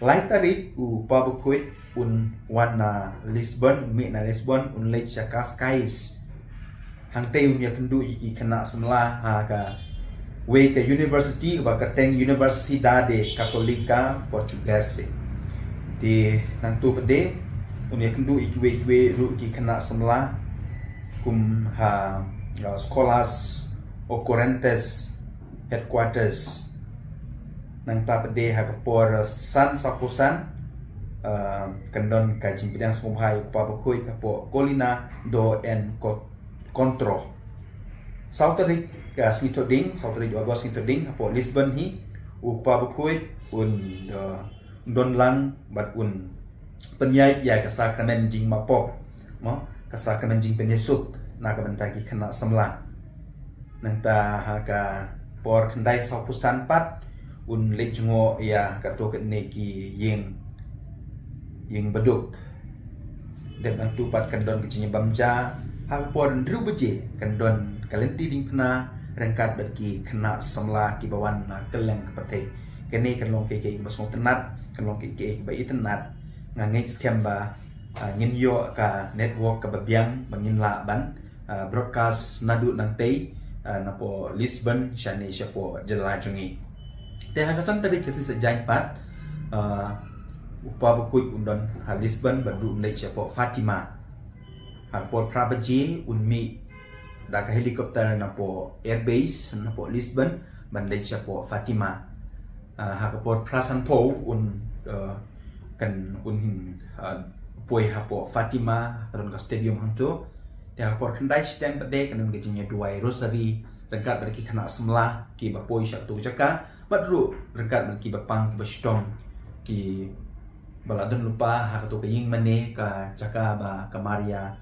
Lai tarik u Kpa Bakhuid un wan na Lisbon, mih na Lisbon un leit sha Cascais. Hangtei un ïakynduh ïa ki khynnah samla ha kawei ka university kaba kyrteng Universidade Católica Portuguesa. Te nangta pat de un ïakynduh ïa kiwei kiwei ruh ki khynnah samla kum ha, uh, Escolas Ocorrentes Headquarters. Nangta pat de ha ka por, uh, san sawphew san, uh, kan don ka jingpdiang sngewbha ïa u Kpa Bakhuid hapoh Colina do Encontro. Saw tarik, uh, sngi Thohdieng, saw tarik u August sngi Thohdieng, hapoh Lisbon hi u Kpa Bakhuid un, uh, don lang bad un pynïaid ïa ka sakramen jingmapop, mo, ka sakramen jingpynïasuk na ka bynta ki khynnah samla. Nangta ha ka por khyndai sawphew san pat un leit jngoh ïa kato katne ki ïing, ïing baduk. Dep nangta pat kan don ka jingïabam ja ha ka por hynriew baje, kan don ka lynti diengphna ryngkat bad ki khynnah samla kiba wan na kylleng ka pyrthei. Kane kan long kaei kaei kaba sngewtynnat, kan long kaei kaei kaba itynnat. Nga ngeit skhem ba, ah, ngin ïoh ka network kaba biang ba ngin lah ban, ah, broadcast naduh nangtei, ah, napoh Lisbon shane shapoh jylla jong ngi. Te ha ka san tarik ka sngi Saitjaiñ pat, ah, u Kpa Bakhuid un don ha Lisbon bad ruh un leit shapoh Fatima. Ha ka por phra baje un mih da ka helicopter napoh airbase napoh Lisbon ban leit shapoh Fatima. Ah, ha ka por phra sanphew un, ah, kan un, ah, poi hapoh Fatima, ka don ka stadium hangto. Te ha ka por khyndai shiteng pat de kan don ka jingïaduwai rosary ryngkat bad ki khynnah samla kiba poi sha kato ka jaka bad ruh ryngkat bad kiba pang kiba shitom kiba la don lypa ha kato ka ïing mane, ka jaka ba ka Maria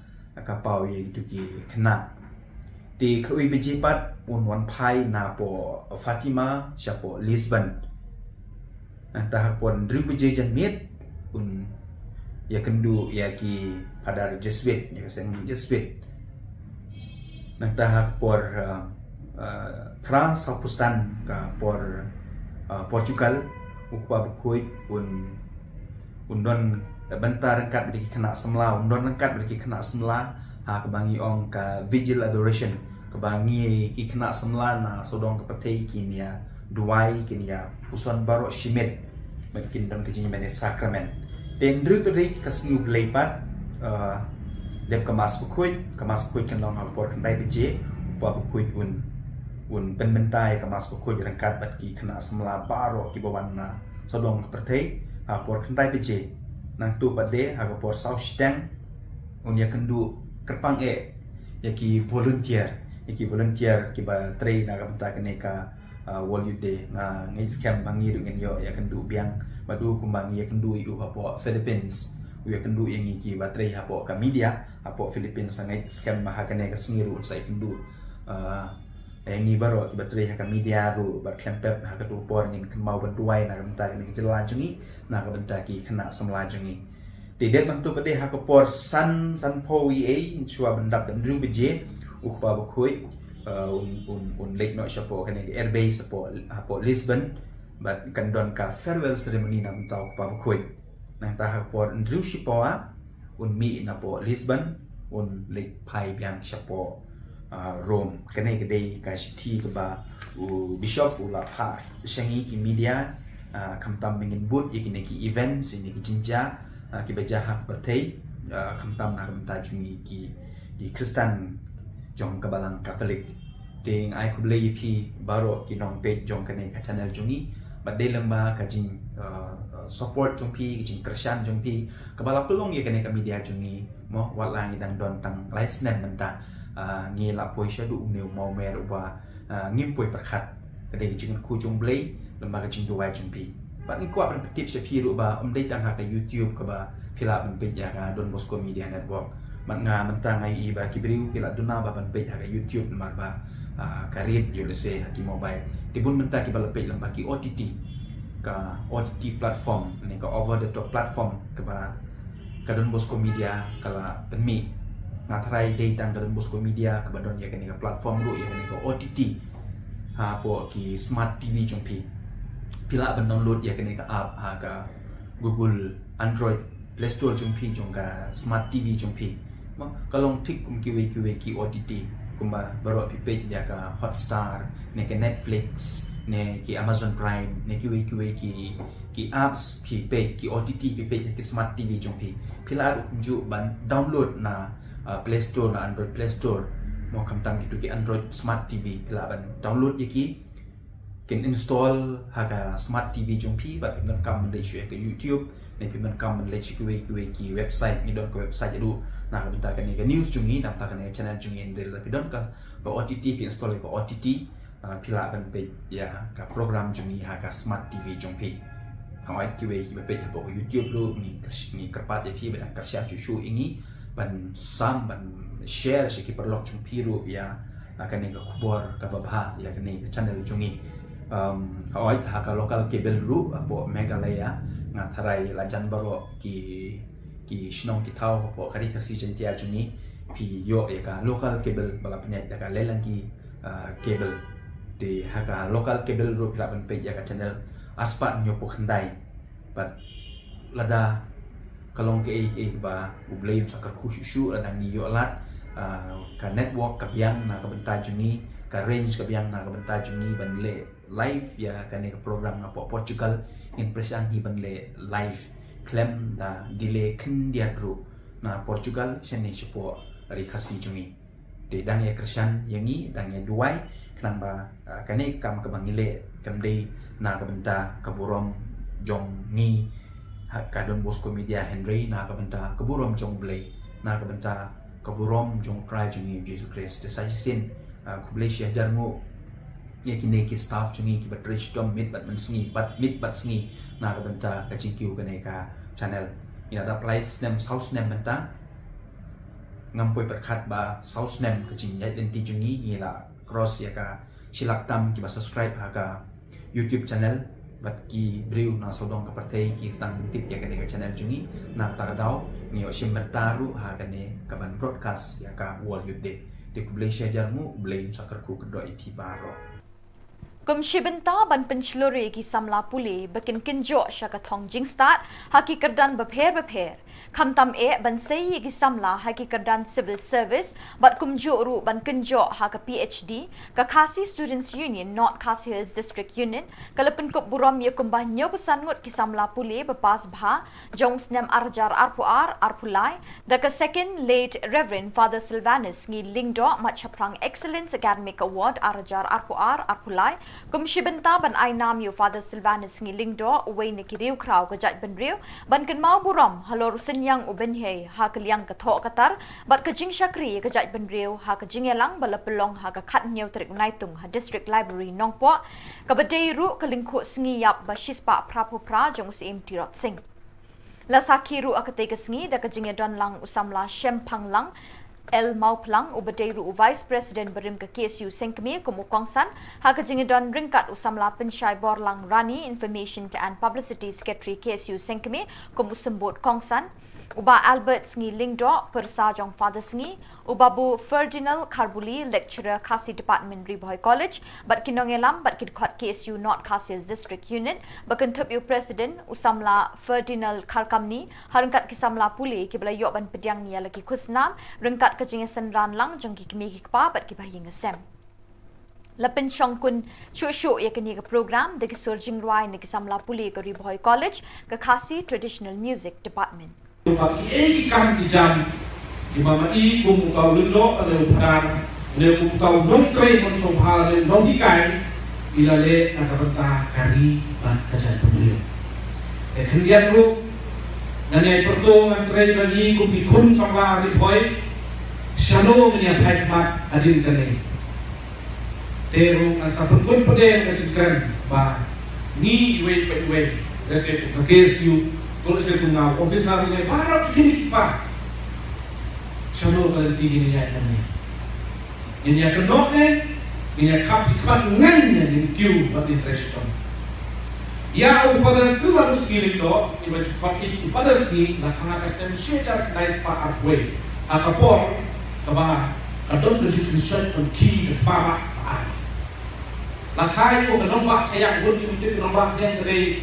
ka paw ïa kito ki khynnah. Te khatwei baje pat un wan phai napoh Fatima shapoh Lisbon. Nangta ha ka por hynriew baje janmiet un ïakynduh ïa ki phadar Jesuit, ïa ka seng Jesuit. Nangta ha ka por, ah, ah, phra sawphew san ka por, ah, Portugal, u Kpa Bakhuid un, un don bynta ryngkat bad ki khynnah samla, un don ryngkat bad ki khynnah samla ha kaba ngi ong ka Vigil Adoration, kaba ngi ki khynnah samla na sawdong ka pyrthei kin ïaduwai, kin ïapuson baroh shimet bad kin don ka jingïamane sakramen. Te hynriew tarik ka sngi U Blei pat, ah, dep ka Mass Bakhuid, ka Mass Bakhuid kan long ha ka por khyndai baje, u Kpa Bakhuid un, un pynbynta ïa ka Mass Bakhuid ryngkat bad ki khynnah samla baroh kiba wan na sawdong ka pyrthei ha ka por khyndai baje. Nangta pat de ha ka por saw shiteng un ïakynduh kyrpang eh ïa ki volunteer, ïa ki volunteer kiba trei na ka bynta kane ka, ah, World Youth Day. Nga ngeit skhem ba ngi ruh ngin ïoh ïakynduh biang bad u kumba ngi ïakynduh ïa u hapoh Philippines. U ïakynduh ïa ngi kiba trei hapoh ka media hapoh Philippines. Nga ngeit skhem ba ha kane ka sngi ruh un sa ïakynduh, ah, ïa ngi baroh kiba trei ha ka media ruh bad khlem pep ha kato ka por ngin kynmaw ban duwai na ka bynta kane ka jylla jong ngi, na ka bynta ki khynnah samla jong ngi. Te dep nangta pat de ha ka por san, sanphew eiei, shuwa ban dap ka hynriew baje, u Kpa Bakhuid, uh, un, un, un leit noh shapoh kane ka airbase hapoh, hapoh Lisbon. Bad kan don ka farewell ceremony na mynta u Kpa Bakhuid. Nangta ha ka por hynriew shipawa un mih na poh Lisbon, un leit phai biang sha poh Rome. Kane ka dei ka shithi kaba u Bishop u la phah sha ngi ki media, khamtam ba ngin bud ïa kine ki events, ïa kine ki jingjia kiba jia ha ka pyrthei, khamtam na ka bynta jong ngi ki Khristan jong ka Balang Katholik. Te nga ai khublei ïa phi baroh ki nongpeit jong kane ka channel jong ngi. Bad dei lyngba ka jing support jong phi, ka jingkyrshan jong phi, kaba la pynlong ïa kane ka media jong ngi, mo, wat la ngi dang don tang lai snem mynta, ngi la poi shaduh une u mawmer uba ngim poi pyrkhat. Ka dei ka jingkyrkhu jong U Blei lyngba ka jingduwai jong phi. Bad ngi kwah ban pyntip sha phi ruh ba ym dei tang ha ka YouTube kaba phi lah ban peit ïa ka Don Bosco Media Network. Bad nga mynta nga ïohi ba ki briew ki la duna ba ban peit ha ka YouTube namar ba ka rit ïoh lehse ha ki mobile. Te bun mynta kiba la peit lyngba ki OTT, ka OTT platform ne ka over the top platform kaba ka Don Bosco Media ka la pynmih. Nga tharai dei tang ka Don Bosco Media kaba don ïa kane ka platform ruh, ïa kane ka OTT hapoh ki smart TV jong phi. Phi lah ban download ïa kane ka app ha ka Google Android Play Store jong phi, jong ka smart TV jong phi. Mo, ka long thik kum kiwei kiwei ki OTT, kumba baroh phi peit ïa ka Hotstar ne ka Netflix ne ki Amazon Prime ne kiwei kiwei ki ki apps phi peit, ki OTT phi peit ha ki smart TV jong phi. Phi lah ruh kumjuh ban download na Play Store, na Android Play Store. Mo, khamtam kito ki Android smart TV, phi lah ban download ïa ki, kin install ha ka smart TV jong phi, bad phi donkam ban leit sha ka YouTube ne phi donkam ban leit sha kiwei kiwei ki website. Ngi don ka website ruh na ka bynta kane ka news jong ngi, na ka bynta kane ka channel jong ngi. Hynrei lada phi don ka OTT, phi install ïa ka OTT, phi lah ban peit ïa ka program jong ngi ha ka smart TV jong phi. Hooid, kiwei kiba peit hapoh ka YouTube ruh, ngi kyrpad ïa phi ba dang kyrshan shuh shuh ïa ngi ban sam, ban share sha ki paralok jong phi ruh ïa kane ka khubor kaba bha ïa kane ka channel jong ngi. Hooid, ha ka local cable ruh hapoh Meghalaya, nga tharai la jan baroh ki ki shnong ki thaw hapoh ka Ri Khasi Jaiñtia jong ngi, phi ïoh ïa ka local cable ba la pynïaid da ka Lelangi Cable. Te ha ka local cable ruh phi lah ban peit ïa ka channel arspah hynñiewphew khyndai. Bad lada ka long kaei kaei ba U Blei un sa kyrkhu shuh shuh, lada ngi ïoh lad ka network ka biang na ka bynta jong ngi, ka range ka biang na ka bynta jong ngi ban leh live ïa kane ka program napoh Portugal, ngin pyrshang hi ban leh live khlem da delay khyndiat ruh na Portugal shane shapoh Ri Khasi jong ngi. Te dang ïa kyrshan ïa ngi, dang ïa duwai, khnang ba kane ka kam kaba ngi leh kam dei na ka bynta ka burom jong ngi ha ka Don Bosco Media, hynrei na ka bynta ka burom jong U Blei, na ka bynta ka burom jong U Trai jong ngi Jisu Khrist. Te sa shisien, khublei shihajar nguh ïa kine ki staff jong ngi kiba trei shitom miet bad mynsngi, bad miet bad sngi na ka bynta ka jingkiew kane ka channel. Ngi la dap lai snem, saw snem mynta. Ngam poi pyrkhat ba saw snem ka jingïaid lynti jong ngi, ngi la cross ïa ka shi lak tam kiba subscribe ha ka YouTube channel. Bad ki briew na sawdong ka pyrthei ki sdang ban tip ïa kane ka channel jong ngi. Na kata ka daw ngi ïoh shim bynta ruh ha kane kaban broadcast ïa ka World Youth Day. Te khublei shihajar nguh, U Blei un sa kyrkhu kyrdoh ïa phi baroh. Kum shi bynta ban pynshlur ïa ki samla pule ba kin kynjoh sha ka thong jingstad ha ki kyrdan bapher bapher. Khamtam eh ban sei ïa ki samla ha ki kyrdan civil service bad kumjuh ruh ban kynjoh ha ka PhD, ka Khasi Students Union North Khasi Hills District Union ka la pynkup burom ïa kumba hynñiewphew san ngut ki samla pule ba pass bha jong u snem arhajar arphew ar arphew lai da ka Second Late Reverend Father Silvanus Ngi Lyngdoh, Mat Shaphrang Excellence Academic Award arhajar arphew ar arphew lai, kum shi bynta ban ai nam ïa u Father Silvanus Ngi Lyngdoh, uwei na ki riewkhraw ka jaitbynriew, ban kynmaw burom halor u synñiang u bynhei ha ka liang ka thoh ka tar bad ka jingshakri ïa ka jaitbynriew ha ka jingïalang ba la pynlong ha ka khathynñiew tarik u Naitung ha District Library Nongpoh, kaba dei ruh ka lyngkhuh sngi ïap ba shispah phraphew phra jong u Syiem Tirot Sing. La sakhi ruh ha katei ka sngi da ka jingïadon lang u samla Shemphang Lang L Mawphlang, uba dei ruh u Vice President barim ka KSU Sengkmie kum u kongsan, ha ka jingïadon ryngkat u samla Pynshai Borlang Rani, Information and Publicity Secretary KSU Sengkmie, kum u symbud kongsan. U Bah Albert Sngi Lyngdoh, pyrsa jong Father Sngi, u Babu Ferdinand Kharbuli, lecturer Khasi Department, Ri Bhoi College, bad ki nongïalam bad ki dkhot K S U North Khasi Hills District Unit, ba kynthup ïa u President, u samla Ferdinand Kharkamni, ha ryngkat ki samla pule kiba la ïoh ban pdiang ïa la ki khusnam ryngkat ka jingïasynran lang jong ki kmie ki kpa bad kiba ha ïing ha sem. La pynshongkun shuh shuh ïa kane ka program da ki sur jingrwai na ki samla pule ka Ri Bhoi College, ka Khasi Traditional Music Department. Ba kiei ki kam ki jam kiba ma i kum uta u lyngdoh lane u phadar lane kum uta u nongtrei mynsong bha lane u nonghikai, i la leh na ka bynta ka ri bad ka jaitbynriew. Te khyndiat ruh ngan ïai pyrto, ngan trei ba ngi kum ki khun samla Ri Bhoi, shano ngin ïa phai khmat hadien kane. Te ruh ngan sa pynkut pat ïa ka jingkren ba ngi iwei pa iwei, lehse kum ka K S U, ko lehse kum nga u officer ne baroh ki kmie ki kpa, shano ka lynti ngin ïa ïaid mynne. Ngin ïa kynnoh ne ngin ïa khap ki khmat, ngin ïa kiew bad ngin trei shitom. Ïa u Father Silvanus Sngi Lyngdoh, iba ju khot i u Father Sngi, la kha ha ka snem shi hajar khyndai spah arphew wei, ha ka por kaba ka don ka jingkynshoit kon khie ka thma ba ai. La kha ïa u ka nongbah Thaiñ, bun ki ym tip ka nongbah Thaiñ ka dei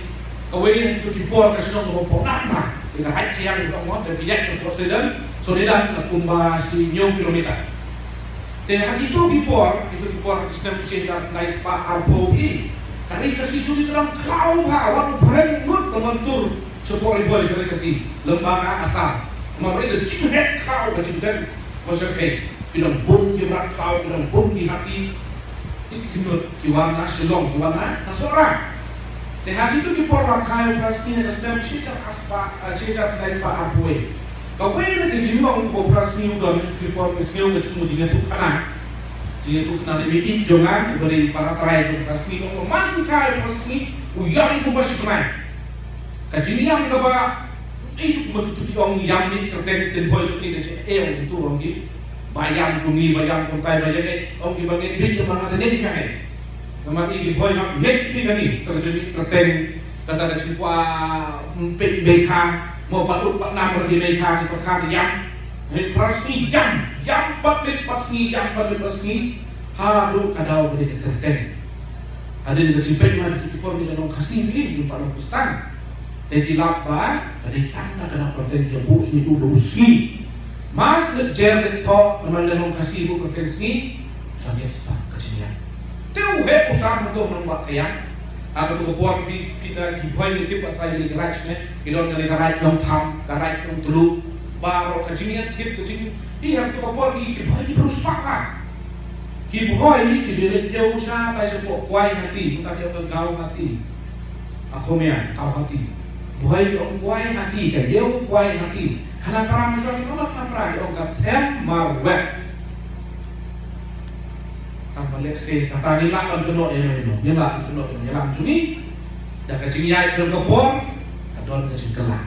kawei na kito ki por ka shnong kaba pynang bha. Ka Thaiñ Thaiñ ka ong da phi ïaid ka por Sheridan, Sheridan na kumba shi hynñiew kilometer. Te ha kito ki por, kito ki por ha ki snem shi hajar khyndai spah arphew wei, ka ri Khasi jong ngi ka dang khlaw bha, wat u phareng lut ka mon tur shapoh Ri Bhoi sha ri Khasi, lem bad ka Assam. Namar ba ka jingheh khlaw, ka jingdeng ba shyrkhei, ki dang bun ki mrad khlaw, ki dang bun ki hati. Ki khyndiat ki wan na Shillong, ki wan na, na Sohra. Te ha kito ki por la kha ïa u Father Sngi ha ka snem shi hajar spah, eh, shi hajar khyndai spah arphew wei. Kawei na ki jinglong kaba u Father Sngi u don ha kito ki por, ka sngew ka jingmut, jingïathuhkhana. Jingïathuhkhana na i mei jong nga, uba dei para trai jong u Father Sngi, u ong ba ma shu kha ïa u Father Sngi, u ïam kumba shi bnai. Ka jingïam kaba, ei, shu kumba kito ki ong ïam mih kyrteng, ktien Bhoi jong ngi ka jingeh, ong tu ong ki. Ba ïam kum ngi, ba ïam kumtai, ba ïam eh, ong ki ba ngeit beit, ba nga te ngeit ka eh. Namar i ki Bhoi hap ngeit beit kane, kata ka jingmih kyrteng, kata ka jingkwah, mm, peit beikha, mo pat ut pat nam ki beikha, ki pat kha te ïam. Hei, Father Sngi ïam, ïam pat beit Father Sngi, ïam pat beit Father Sngi. Haduh ka daw ba dei ka kyrteng. Hadien ka jingpeit ma, kito ki por ngi la long Khasi, ngi ym pat long Khristan. Te ki lap ba ka dei tang na ka daw kyrteng, ki buh Sngi, u da u Sngi. Mas ngi jer ngi thoh, namar ngi la long Khasi, buh kyrteng Sngi. Sa ngi spat ka jingïap. Te u heh u sam ngi to nong Bah Thaiñ. Ha kato ka por phi, phi, eh, ki Bhoi ngi tip ba trai ngi garaj ne, ngi don ngi garaj Nongtham, garaj Nongtluh. Baroh ka jingïathied ka jing, i ha kato ka por ngi ki Bhoi ngi briew spah ha. Ki Bhoi ki ju leit ïew shatai shapoh Guwahati, mynta ki ong ka Guwahati. Ha Khmer, Guwahati. Bhoi ki ong Guwahati, ka ïew Guwahati. Khanapara ma shuwa ki ong, Khanapara ki ong ka Them Marwet. Tang ba lehse kata ngi lah ban kynnoh ïa no ïa no, ngi lah ban kynnoh ïa no ïa lam jong ngi. Da ka jingïaid jong ka por ka don ka jingkylla.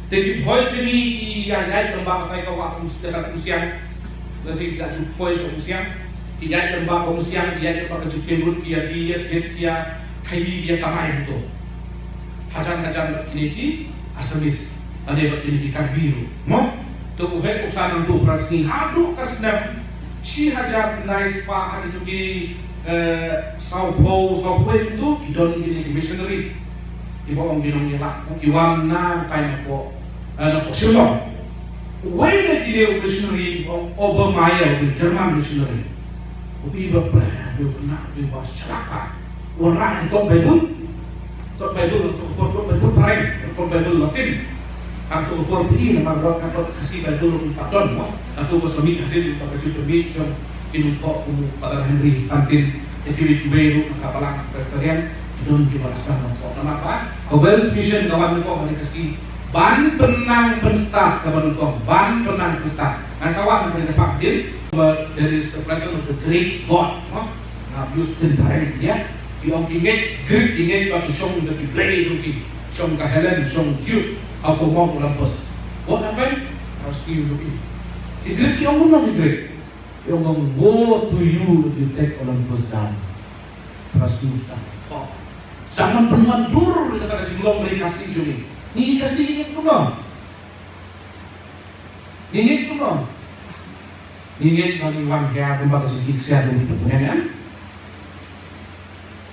Te ki Bhoi jong ngi ki ïaid, ïaid lem bad katai ka wah Umsiang, ka Umsiang. Lehse ki la ju poi sha Umsiang. Ki ïaid lem bad ka Umsiang, ki ïaid lem bad ka jingkynrut, ki ïa, ki ïa thied, ki ïa khaii, ki ïa kamai hangto. Hajan hajan bad kine ki Assamese. Lane bad kine ki Karbi ruh, mo? Te u heh u san nangto u Father Sngi haduh ka snem shi hajar khyndai spah, ha kito ki, eh, sawphew, sawphew wei mynta ki don kine ki missionary. Kiba ong ki nongïalam, ki wan na tai napoh, eh, napoh Shillong. Uwei na kine u missionary, u ong Obermayr, u German missionary. U i ba pyrshah, u khynnah, u ba shlak. Wanrah ïa ki kot Baibl. Kot Baibl, kot, kot, kot Baibl phareng, kot Baibl Latin. Hangto ka por phi i namar ba ka kot Khasi Baibl ruh pat don, mo. Hangto ka sa mih hadien ba ka jingpynmih jong ki nongthoh kum u Father Henry Fantin, te kiwei kiwei ruh na ka Balang Presbyterian, ki don kiba la sdang ban thoh. Namar ba ka Wales Mission ka wan nyngkong ha ri Khasi ban pynnang pynstad kaba nyngkong, ban pynnang pynstad. Nga sa wan ha kane ka phang hadien, but there is a presence of the great God, mo. Nga ïohsngew phareng ïa ki ong ki ngeit, Grik ki ngeit ba ki shong da ki blei jong ki, shong ka Helen, shong Zeus, ha u tymmen Olympus. What happened? Ka sngi u ïohi. Ki Grik ki ong kumno ki Grik? Ki ong, "Woe to you if you take Olympus down." Ka sngi u sdang. Oh. Sa man pynwan dur ïa kata ka jinglong ri Khasi jong ngi. Ngi Khasi ngi kumno? Ngi ngeit kumno? Ngi ngeit ba ngi wan hiar kumba ka jingkit ksiar u Mr. Pneng, em?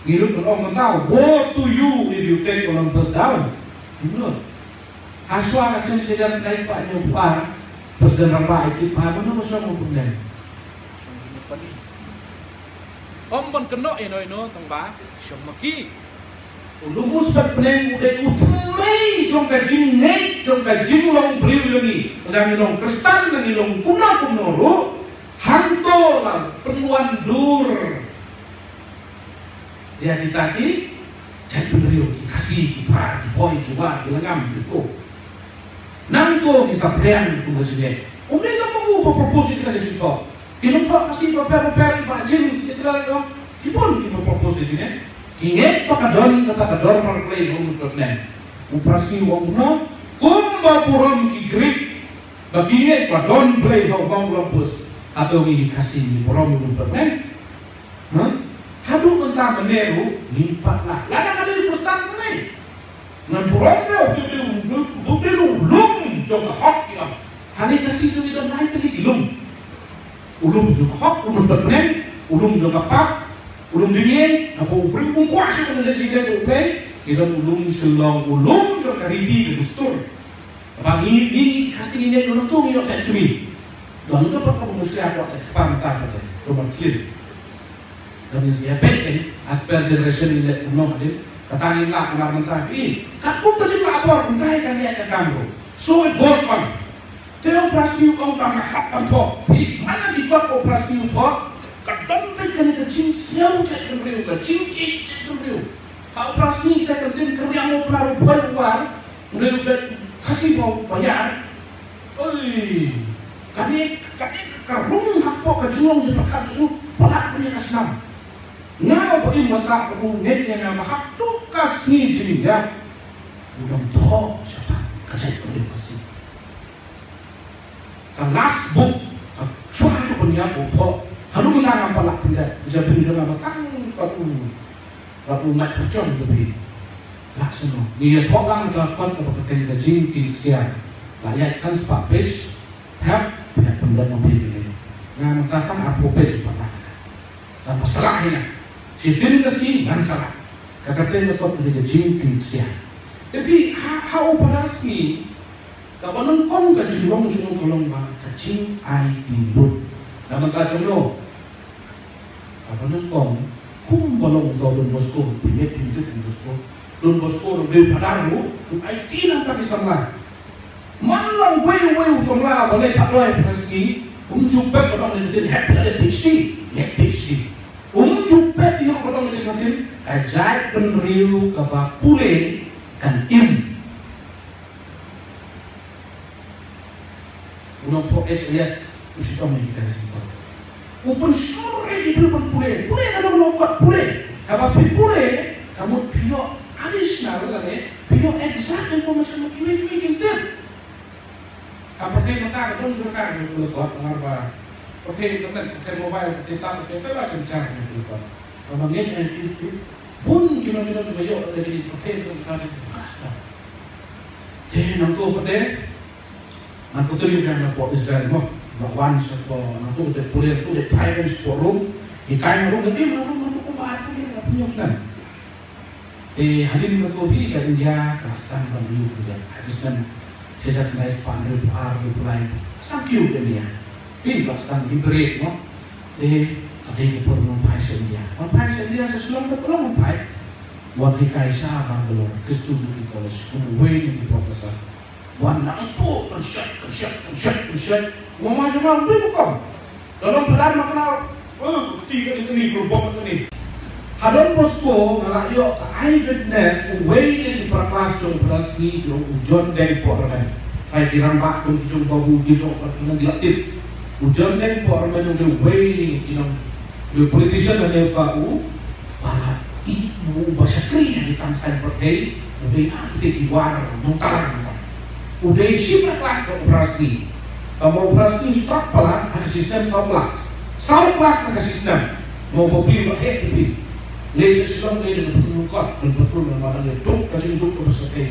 Ngi lut ban ong mynta, woe to you if you take Olympus down. Ngi lut. Hashwa ka snem shi hajar khyndai spah hynñiew phew ar, President Rangbah Aiti Pha, mano ba shong u Pneng? Ym ban kynnoh ino ino tang ba shong ma ki. U Lum Inspector Pneng u dei u thymmei jong ka jingngeit jong ka jinglong briew jong ngi. Lada ngi long Khristan, lada ngi long kumno kumno ruh, hangto la pynwan dur ïa kita ki jaitbynriew, ki Khasi, ki Phareng, ki Bhoi, ki War, ki Lyngngam, ki Ko. Nangto ngi saphriang kum ka jingngeit. Um dei tang ma u ba propose ïa kita ki jingthoh. Ki nongthoh Khasi bapher bapher, i Bah James, i Trai, ki bun kiba propose ïa kine. Ki ngeit ba ka don kata ka dorbar klei ha u Lum Inspector Pneng. U Prasngi u ong kumno? Kumba burom ki Greek ba ki ngeit ba don Blei ha u Mount Olympus, hato ngi ki Khasi ngi burom u Lum Inspector Pneng? Huh? Haduh mynta mynne ruh ngim pat lah. Lada ka dei u Khristan seh, ngan burom ruh, u dei u lum jong ka hok, ki ong. Hangne Khasi jong ngi don lai tylli ki lum. U lum jong ka hok, u Lum Inspector Pneng, u lum jong ka pap, u lum dimieng, naba u briew um kwah shuh ban leit jingïadei bad U Blei, ngi don u lum Shillong, u lum jong ka riti ka dustur. Ba ngi, ngi, ngi Khasi ngi ngeit, u lum to ngi ïoh jait kmie. Don ka ba ka mushkila ka jait kpar mynta ka dei, ka ba thlin. Don ngi ïa peit, eh, as per generation ngi leh kumno hadien. Kata ngi lah namar mynta, eh, katkum ka jinglah bor mynta ka ngi ïa ka kam ruh. So it goes on. Te u Prasngi u ong ba nga hap ban thoh. Phi, man la ki kot u Prasngi u thoh, ka don beit kane ka jingsngew jaitbynriew, ka jingïeit jaitbynriew. Ha u Prasngi te ka dei ka riang u Pnar u Bhoi u War, u dei u jait Khasi ba, ba ïar. Oi, kane, kane ka rung hapoh ka jinglong jingpyrkhat jong u palat bad ïa ka snam. Nga ba im masa ba u ngeit ïa nga ba haduh ka sngi jingïap u dang thoh shaphang ka jaitbynriew Khasi. Ka last book, ka shuwa ka pynïap u thoh. Haduh mynta ngam pat lah pyndep. Jabieng jong nga ba tang pat u, pat u mat pyrshang ka phi. Lah shano. Ngi ïathoh lang ka kot kaba kyrteng Ka Jingkit Ksiar. La ïaid san spah page. Hep, hep pyndep ma phi kane. Nga mynta tang arphew page pat lah. Tang ba salah hi nga. Shisien ka sngi ngan salah. Ka kyrteng ka kot ka dei Ka Jingkit Ksiar. Te phi ha, ha u Phadar Sngi, kaba nyngkong ka jinglong jong u ka long ba ka jingaiti lut. Na mynta jong no, kaba nyngkong, kumba long u Don Bosco, phi ngeit phi tip u Don Bosco. Don Bosco ruh u dei u phadar ruh, u aiti na bynta ki samla. Man la uwei uwei u samla ba leit pathai ha Phadar Sngi, um ju pep ba dang leit, hep leit PhD, hep PhD. Um ju pep ïoh ba dang leit, ka jaitbynriew kaba pule kan im. U nongthoh H I S u shitom ïa kita ki jingthoh. U pynshur ïa ki briew ban pule. Pule ka dei ka kot pule. Haba phi pule, ka mut phi ïoh additional lane phi ïoh exact information ba kiwei kiwei kim tip. Ha pyrthei mynta ka don jurkar ïa ki kot, namar ba pyrthei internet, pyrthei mobile, pyrthei tab, pyrthei tab la jynjar ïa ki kot. Haba ngeit ïa ki, bun ki nongïalam kiba ïoh ïa ki pyrthei internet ki khas ta. Te nangto pat de, nangto te ïa nangto Israel mo, ba wan sha ko nangto te pule, to te phai ban sha ko Rom, hikai Rom, nangto Rom, nangto kumba ar pule, ar pule snem. Te hadien ka to hi ka India ka sdang ban ïoh ka jingïap. Ha ki snem shi hajar khyndai spah hynriewphew ar, hynriewphew lai. Sdang kiew ka India. Hi ka sdang liberate mo. Te ka dei ka por ban phai sha India. Ban phai sha India, sha Shillong te ka long ban phai. Wan hikai sha Bangalore, Christian Degree College, kum uwei na ki professor. Wan nangto kynshet, kynshet, kynshet, kynshet. Wan ma jong nga, ym dei ba kong. Ka long phadar ma kynmaw. Oh, kti kane kane, ka long bok kane. Ha Don Bosco nga la ïoh ka eyewitness, uwei na ki para klas jong u Phadar Sngi, u John Deng Pohramen. Phi, ki rangbah kum ki jong Babu, ki jong Fred, ki la tip. U John Deng Pohramen u dei uwei na ki nong, u dei politician, lane uba u Ba i, uba shakri ha ki kam saiñ pyrthei, u dei na kita ki war nongkhalang mynta. U dei shipara klas bad u Phadar Sngi. Ba ma u Phadar Sngi u stad palat ha ka shi snem saw klas. Saw klas ha ka shi snem. Ma u Bapli ba heh tipi. Leit sha Shillong leit da ka patrol, kot, da ka patrol, da ka patrol, da ka duk, ka jingduk kaba shakri.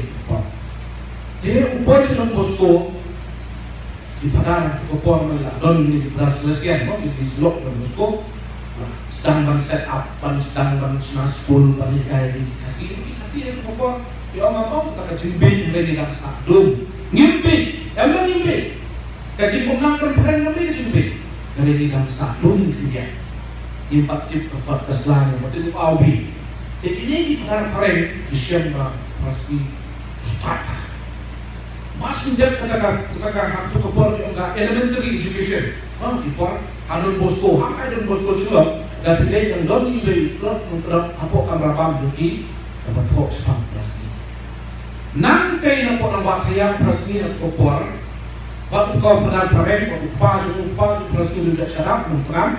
Te u poi sha Don Bosco. Ki Phadar ha kato ka por mynta la don ïa ki Phadar Salesian, mo, ki, ki syllok Don Bosco. La sdang ban set up, ban sdang ban shna skul, ban hikai ïa ki Khasi, ki Khasi ha kato ka por. Ki ong, ong, kata ka jingbieit, hynrei ngi dang sah dum. Ngim bieit, em, ngim bieit. Ka jingpynlong kan phareng, ngim bieit ka jingbieit. Hynrei ngi dang sah dum khyndiat. Ngim pat tip ka kot ka sla, ngim pat tip u aw bieit. Te kine ki Phadar phareng ki shem ba phareng. Mas ngim dep kata ka, kata ka, ha kato ka por ki ong ka elementary education. Ha, ki por ha Don Bosco, ha ka Don Bosco Shillong, da phi leit dang don iwei i khlok nongkdok hapoh kamra bam jong ki, kaba thoh shaphang phareng. Nangtei napoh nongbah thaw phareng ha kato ka por, bad u kpa Phadar phareng, bad u kpa jong u, kpa jong phareng u dang shadap nongtram.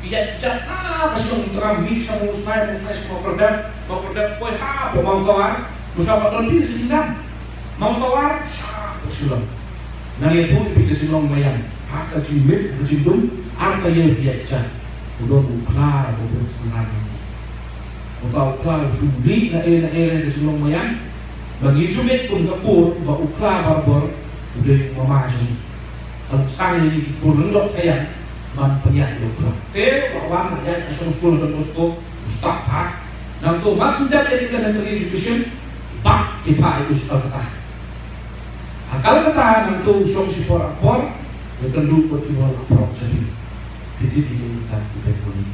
Ki ïaid ki jait, ah, ka shnong Tram, mih sha Mawsnai, Mawsnai sha Mawkyrwat, Mawkyrwat poi hapoh Mawtawar, Mawtawar don phi ka jingdam. Mawtawar, sha hapoh Shillong. Nang ïathuh ïa phi ka jinglong Maïan. Ha ka jingmih, ka jingdum, ar taïew ki ïaid ki jait. U don u khla, u don u synran. Uta u khla u shu mih na ei na ei ka jinglong Maïan. Ba ngi ju mih kum ka kur, ba u khla barabor, u dei u mama jong ngi. Ka long shisha ïa ngi ki kur lyngdoh Khayang ban pynïaid ïa u khla. Te u la wan la ïaid ha shong skul Don Bosco, u stad bha. Nangta u Mas Minjak ïa elementary education, bad ki phah ïa u sha Kolkata. Ha Kolkata nangta u shong shipor ar por, ïakynduh bad ki bor la prok jong ngi. Phi tip ïa kita ki Bengali.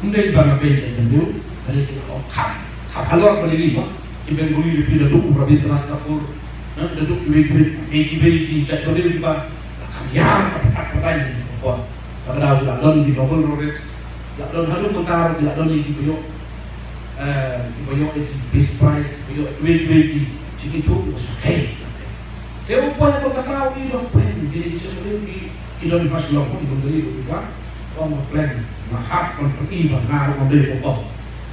Ym dei ba nga beiñ jait bynriew, hynrei ki la ong kham, kham halor ba dei ngi ba. Ki Bengali da phi da duk u Rabindranath Tagore, eh, da duk kiwei kiwei, kiwei kiwei ki jait bynriew kiba la kham ïar ka pyrkhat pyrthei ni ka por. Kaba dei la don ki Nobel laureates, la don haduh mynta ruh la don kiba ïoh, eh, kiba ïoh ki Peace Prize, kiba ïoh kiwei kiwei ki jingithuh kiba shyrkhei. Te u poi ha Kolkata u ïohi ba pyrshah, kine ki jait bynriew ki Ki don ha Shillong, ki don ha Shillong, ong ba pyrshah, nga hap ban pyni ba nga ruh nga dei u pop.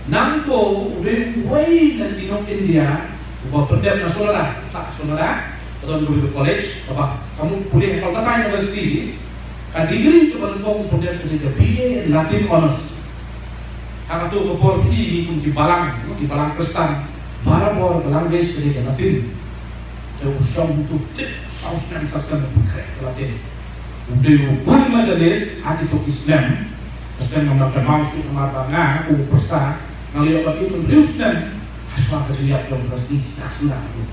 Nangta u dei uwei na ki nong India uba pyndep na Sollada, sah Sollada, ka don kawei ka college, kaba ka mut pule ha Kolkata University, ka degree kaba nyngkong u pyndep ka dei ka B A in Latin Honours. Ha kato ka por phi i kum ki balang, ki balang Khristan, barabor ka language ka dei ka Latin. Te u shong hangto khlem saw snem, saw snem u pynkhreh ka Latin. U dei u gold medalist ha kito ki snem. Ka snem ngam lah kynmaw shuh namar ba nga kum u pyrsa nga la ïoh bad u hynriew snem. Hashwa ka jingïap jong u Prestone, ka snem hangto.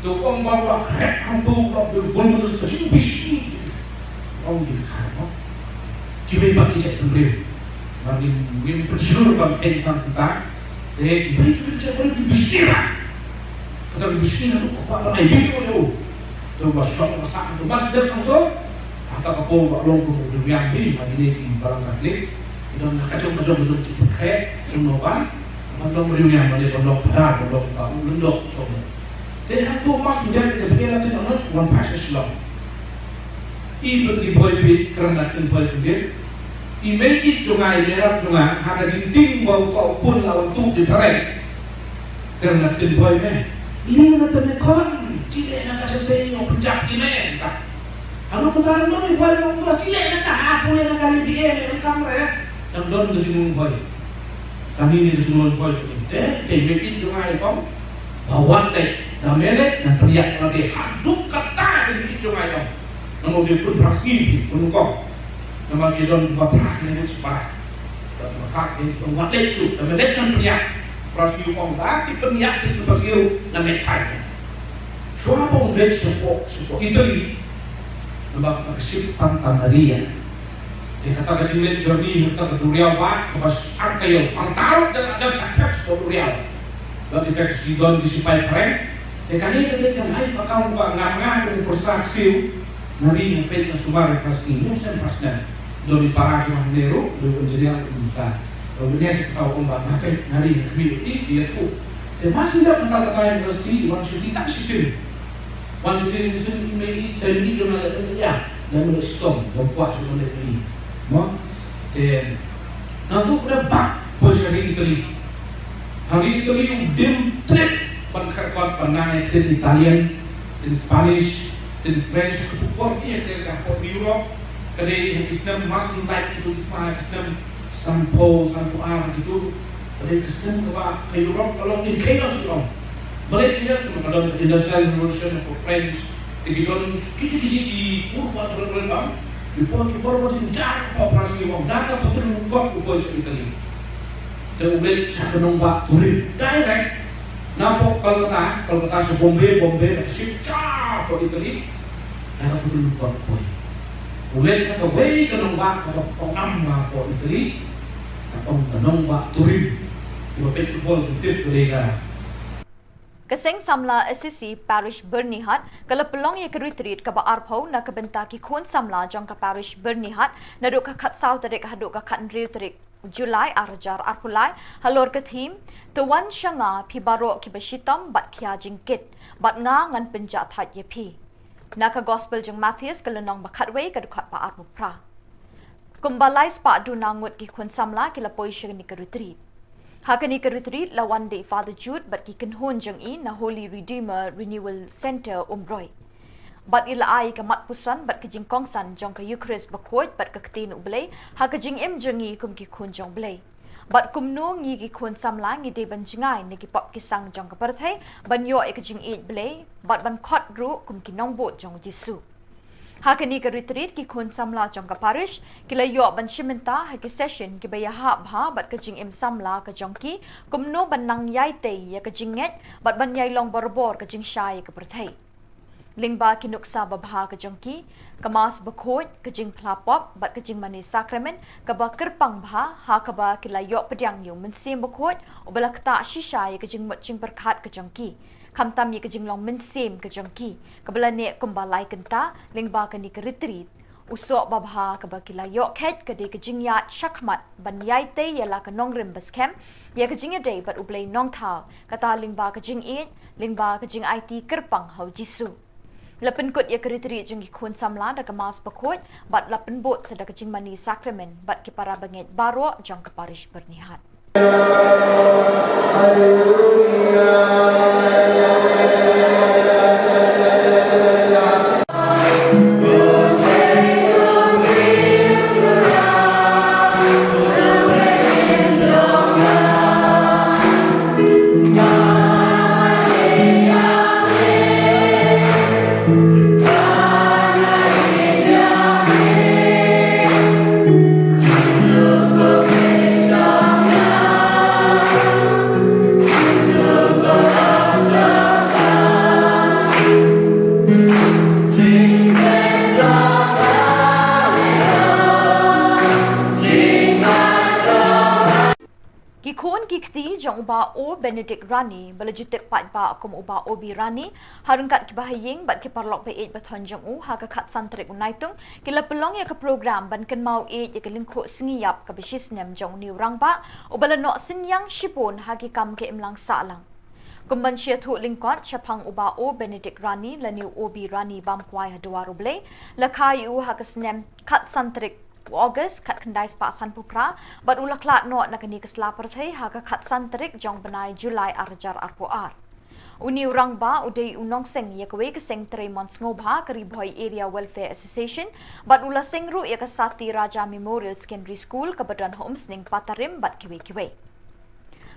Te u ong ba u la khreh hangto, u la dei u gold medalist, ka jingbishni. Ong ki dkhar mo. Kiwei pat ki jait bynriew. Ba ngim, ngim pynshlur ban kheiñ tang kumta. Te kiwei kiwei ki jait bynriew ki bishni ra. Kata ki bishni haduh ka kwah ban ai video ïa u. Te ba shong ba sah, te ba sdang hangto. Hata ka por ba long kum u riewniam hi, ma kine ki balang Katholik. Ki don ha ka jong ka jong ka jong ki jingpynkhreh, jong no ban, ban long riewniam, ban long phadar, ban long ba u lyngdoh shuh. Te hangto Mas Minjak ïa ka B A Latin Honours, wan phai sha Shillong. I bad i Bhoi Pit, kren da ktien Bhoi Pit. I mei ïeit jong nga, i mei rat jong nga, ha ka jingtieng ba u khun la wan tuh di phareng. Kren da ktien Bhoi me. Lei na te me khun, chileh na ka shatei, u pynjah i me, ta. Haduh mynta ym don i Bhoi, ym don, chileh na ka, ha pule na ka lei B A me, ym kam re. Ym don ka jinglong Bhoi. Kane ka jinglong Bhoi jong i. Te, te i mei ïeit jong nga i ong. Ba wat leh, da me leh, ngan pynïap lade. Haduh katta ka jingïeit jong nga i ong. Ngan ong dei khun phra sngi, khun nyngkong. Namar ki don ba phra sngi ngut shipara. Ba phra sngi ngut wat leh shuh, da me leh ngan pynïap. Phra sngi i ong da ki pynïap ki sngi phra sngi ruh ngan leh phai. Shuwa ba u leit shapoh, shapoh Italy. Namar kata ka ship Santa Maria. Te kata ka jingleit journey, kata ka duriaw ba, kaba ar taïew, ar taïew jan, jan shah khep shapoh duriaw. Ba kita ki don ki sipai phareng. Te kane ka dei ka life account ba nga, nga kum u pyrsa ksiew, nga ri nga peit nga sumar ïa ka sngi, ne sem ka snem. Don i para jong nga hangne ruh, u engineer u sa. U engineer sa kata u ong ba nga peit nga ri nga khmih ïa i, ïathuh. Te ma shu dep mynta kata university, wan shu dei tang shisien. Wan shu dei shisien i mei i, te i mei jong nga leh ïa, leh ïa shitom, wan kwah shu leh ïa i. Mo? Te nangtu u dep bah poi sha ri Italy. Ha ri Italy u dim trip ban kyrkhu, ban nang ïa ktien Italian, ktien Spanish, ktien French, ha ka por ïa ka, ka por Europe, ka dei ha ki snem Mas Minjak, kito ki thma ha ki snem sanphew, sanphew ar, kito, ka dei ka snem kaba ka Europe ka long in chaos, long. Balei chaos? Ka long ka Industrial Revolution, ka French, Ki don kiti kiti ki purban berberban, ki pun ki purban jynjar, pop rasi wang, da ka putri lungkot u poi sha Italy. Te u leit sha ka nongbah Turin, direct na pok Kolkata, Kolkata sha Bombay, Bombay na ship cha poi Italy. Da ka putri lungkot u poi. U leit ka kawei ka nongbah kaba pok nam na poi Italy. Ka ong ka nongbah Turin. Kiba peit football ki tip ka dei ka Ka seng samla Assisi Parish Byrnihat ka la pynlong ïa ka retreat kaba arphew na ka bynta ki khun samla jong ka Parish Byrnihat naduh ka khatsaw tarik haduh ka khathynriew tarik July arhajar arphew lai halor ka theme To wan sha nga phi baroh kiba shitom bad khia jingkit bad nga ngan pynjahthait ïa phi. Na ka Gospel jong Mathaios ka lynnong ba khatwei ka dkhot ba arphew phra. Kumba lai spah duna ngut ki khun samla ki la poi sha kane ka retreat. Ha kane ka retreat la wan da i Father Jude bad ki kynhun jong i na Holy Redeemer Renewal Centre Umroi. Bad i la ai ka mat puson bad ka jingkongsan jong ka Eucharist bakhuid bad ka ktien U Blei ha ka jingim jong i kum ki khun jong U Blei. Bad kumno ngi ki khun samla ngi dei ban jngai na ki pop ki sang jong ka pyrthei ban ïoh ïa ka jingïeit Blei bad ban khot ruh kum ki nongbud jong U Jisu. Ha kane ka retreat ki khun samla jong ka parish ki la ïoh ban shim bynta ha ki session kiba ïahap bha bad ka jingim samla ka jong ki kumno ban nang ïai tei ïa ka jingngeit bad ban ïai long barabor ka jingshai ïa ka pyrthei. Lyngba ki nuksa babha ka jong ki, ka Mass bakhuid, ka jingphla pop bad ka jingmane sakramen kaba kyrpang bha ha kaba ki la ïoh pdiang ïa u Mynsiem Bakhuid uba la ktah shisha ïa ka jingmut jingpyrkhat ka jong ki. Khamtam ïa ka jinglong mynsiem ka jong ki kaba la neh kumba lai kynta lyngba kane ka retreat. U soh babha kaba ki la ïoh kheit ka dei ka jingïaid shakhmat ban ïai tei ïa la ka nongrim ba skhem ïa ka jingïadei bad U Blei Nongthaw, kata lyngba ka jingïeit, lyngba ka jingaiti kyrpang ha U Jisu. La pynkut ïa ka retreat jong ki khun samla da ka Mass bakhuid bad la pynbud sa da ka jingmane sakramen bad ki para bangeit baroh jong ka parish Byrnihat. Ki khun ki kti jong u Bah O Benedict Rani ba la ju tip paidbah kum u Bah O B Rani, ha ryngkat ki bahaïing bad ki paralok ba ïeit ba thon jong u ha ka khatsan tarik u Naitung ki la pynlong ïa ka program ban kynmaw ïeit ïa ka lyngkhuh sngi ïap kaba shisnem jong une u rangbah uba la noh synñiang shibun ha ki kam ka imlang sahlang. Kum ban shiathuh lyngkot shaphang u Bah O Benedict Rani lane u O B Rani bam kwai ha Dwar U Blei, la kha ïa u ha ka snem khatsan tarik u August khatkhyndai spah sanphew phra bad u la khlad noh na kane ka sla pyrthei ha ka khatsan tarik jong u bnai July arhajar arphew ar. Une u rangbah u dei u nongseng ïa kawei ka seng trei mon sngewbha ka Ri Bhoi Area Welfare Association bad u la seng ruh ïa ka Sati Raja Memorial Secondary School kaba don ha Umsning, Patarim bad kiwei kiwei.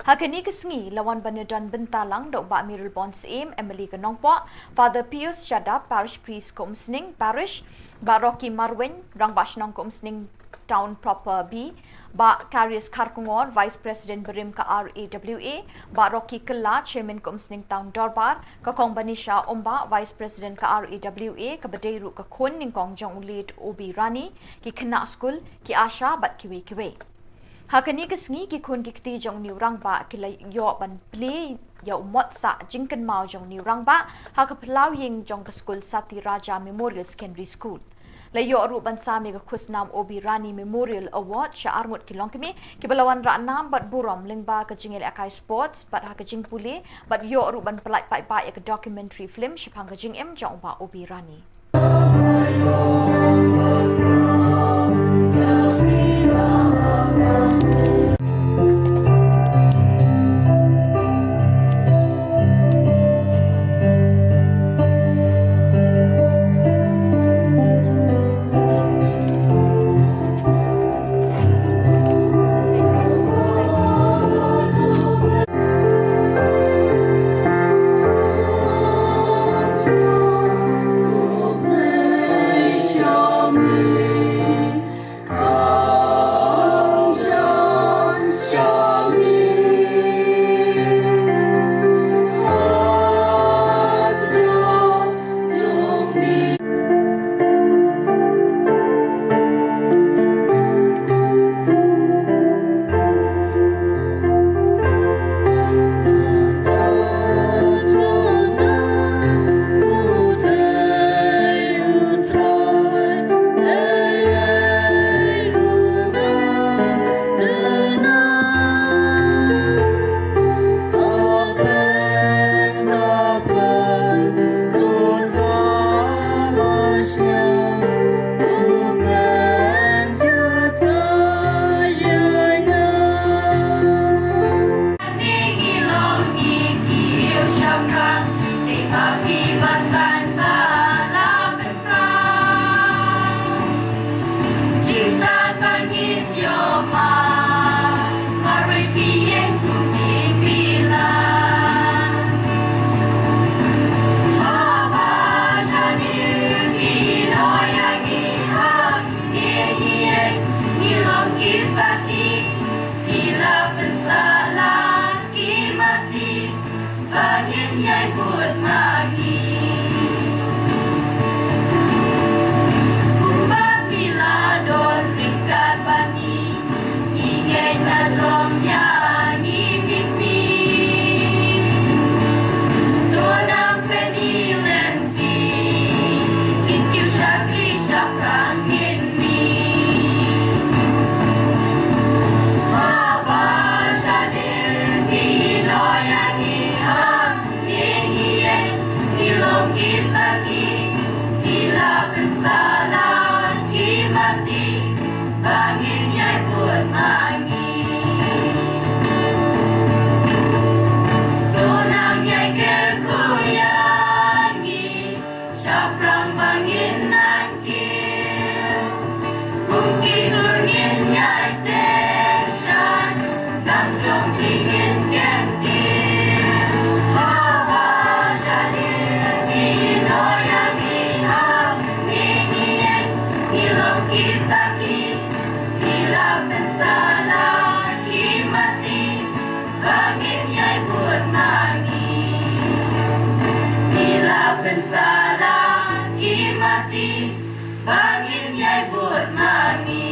Ha kane ka sngi la wan ban ïadon bynta lang da u Bah Mayralborn Syiem, M L A ka Nongpoh, Father Pius Shadap, Parish Priest ka Umsning Parish, Bah Rocky Marwein, Rangbah Shnong ka Umsning Town Proper B, Bah Karius Kharkongor, Vice President barim ka R A W A, Bah Rocky Kylla, Chairman ka Umsning Town Dorbar, ka Kong Banisha Umbah, Vice President ka R A W A, kaba dei ruh ka khun nyngkong jong u late O B Rani, ki khynnah skul, ki ASHA bad kiwei kiwei. Ha kane ka sngi ki khun ki kti jong une u rangbah ki la ïoh ban plie ïa u mot sah jingkynmaw jong une u rangbah ha ka phyllaw ïing jong ka skul Sati Raja Memorial Secondary School. La ïoh ruh ban sam ïa ka khusnam O B Rani Memorial Award sha arngut ki longkmie kiba la wanrah nam bad burom lyngba ka jingïalehkai sports bad ha ka jingpule bad ïoh ruh ban pyllait paidbah ïa ka documentary film shaphang ka jingim jong u Bah O B Rani. Ba ngin ïai bud ma ngi. Kumba phi la don ryngkat bad ngi, ngi ngeit na jrong ïa ngi miet miet. To nang pynïeng lynti, kin kiew shakri shaphrang miet miet. Haba shadien phi ïehnoh ïa ngi ha Ngi ïeng, ngi long ki sakhi, ngi la pynsalan ki mati, ba ngin ïai bud ma ngi. To nang ïai kyrkhu ïa ngi, shaphrang ba ngin nang kiew. Kum ki dur ngin ïai teh shan, tam jong phi ngin kyntiew. Haba shadien phi ïehnoh ïa ngi ha Ngi ïeng, ngi long ki sakhi, ngi la pynsalan ki mati, ba ngin ïai bud ma ngi. Ngi la pynsalan ki mati, ba ngin ïai bud ma ngi.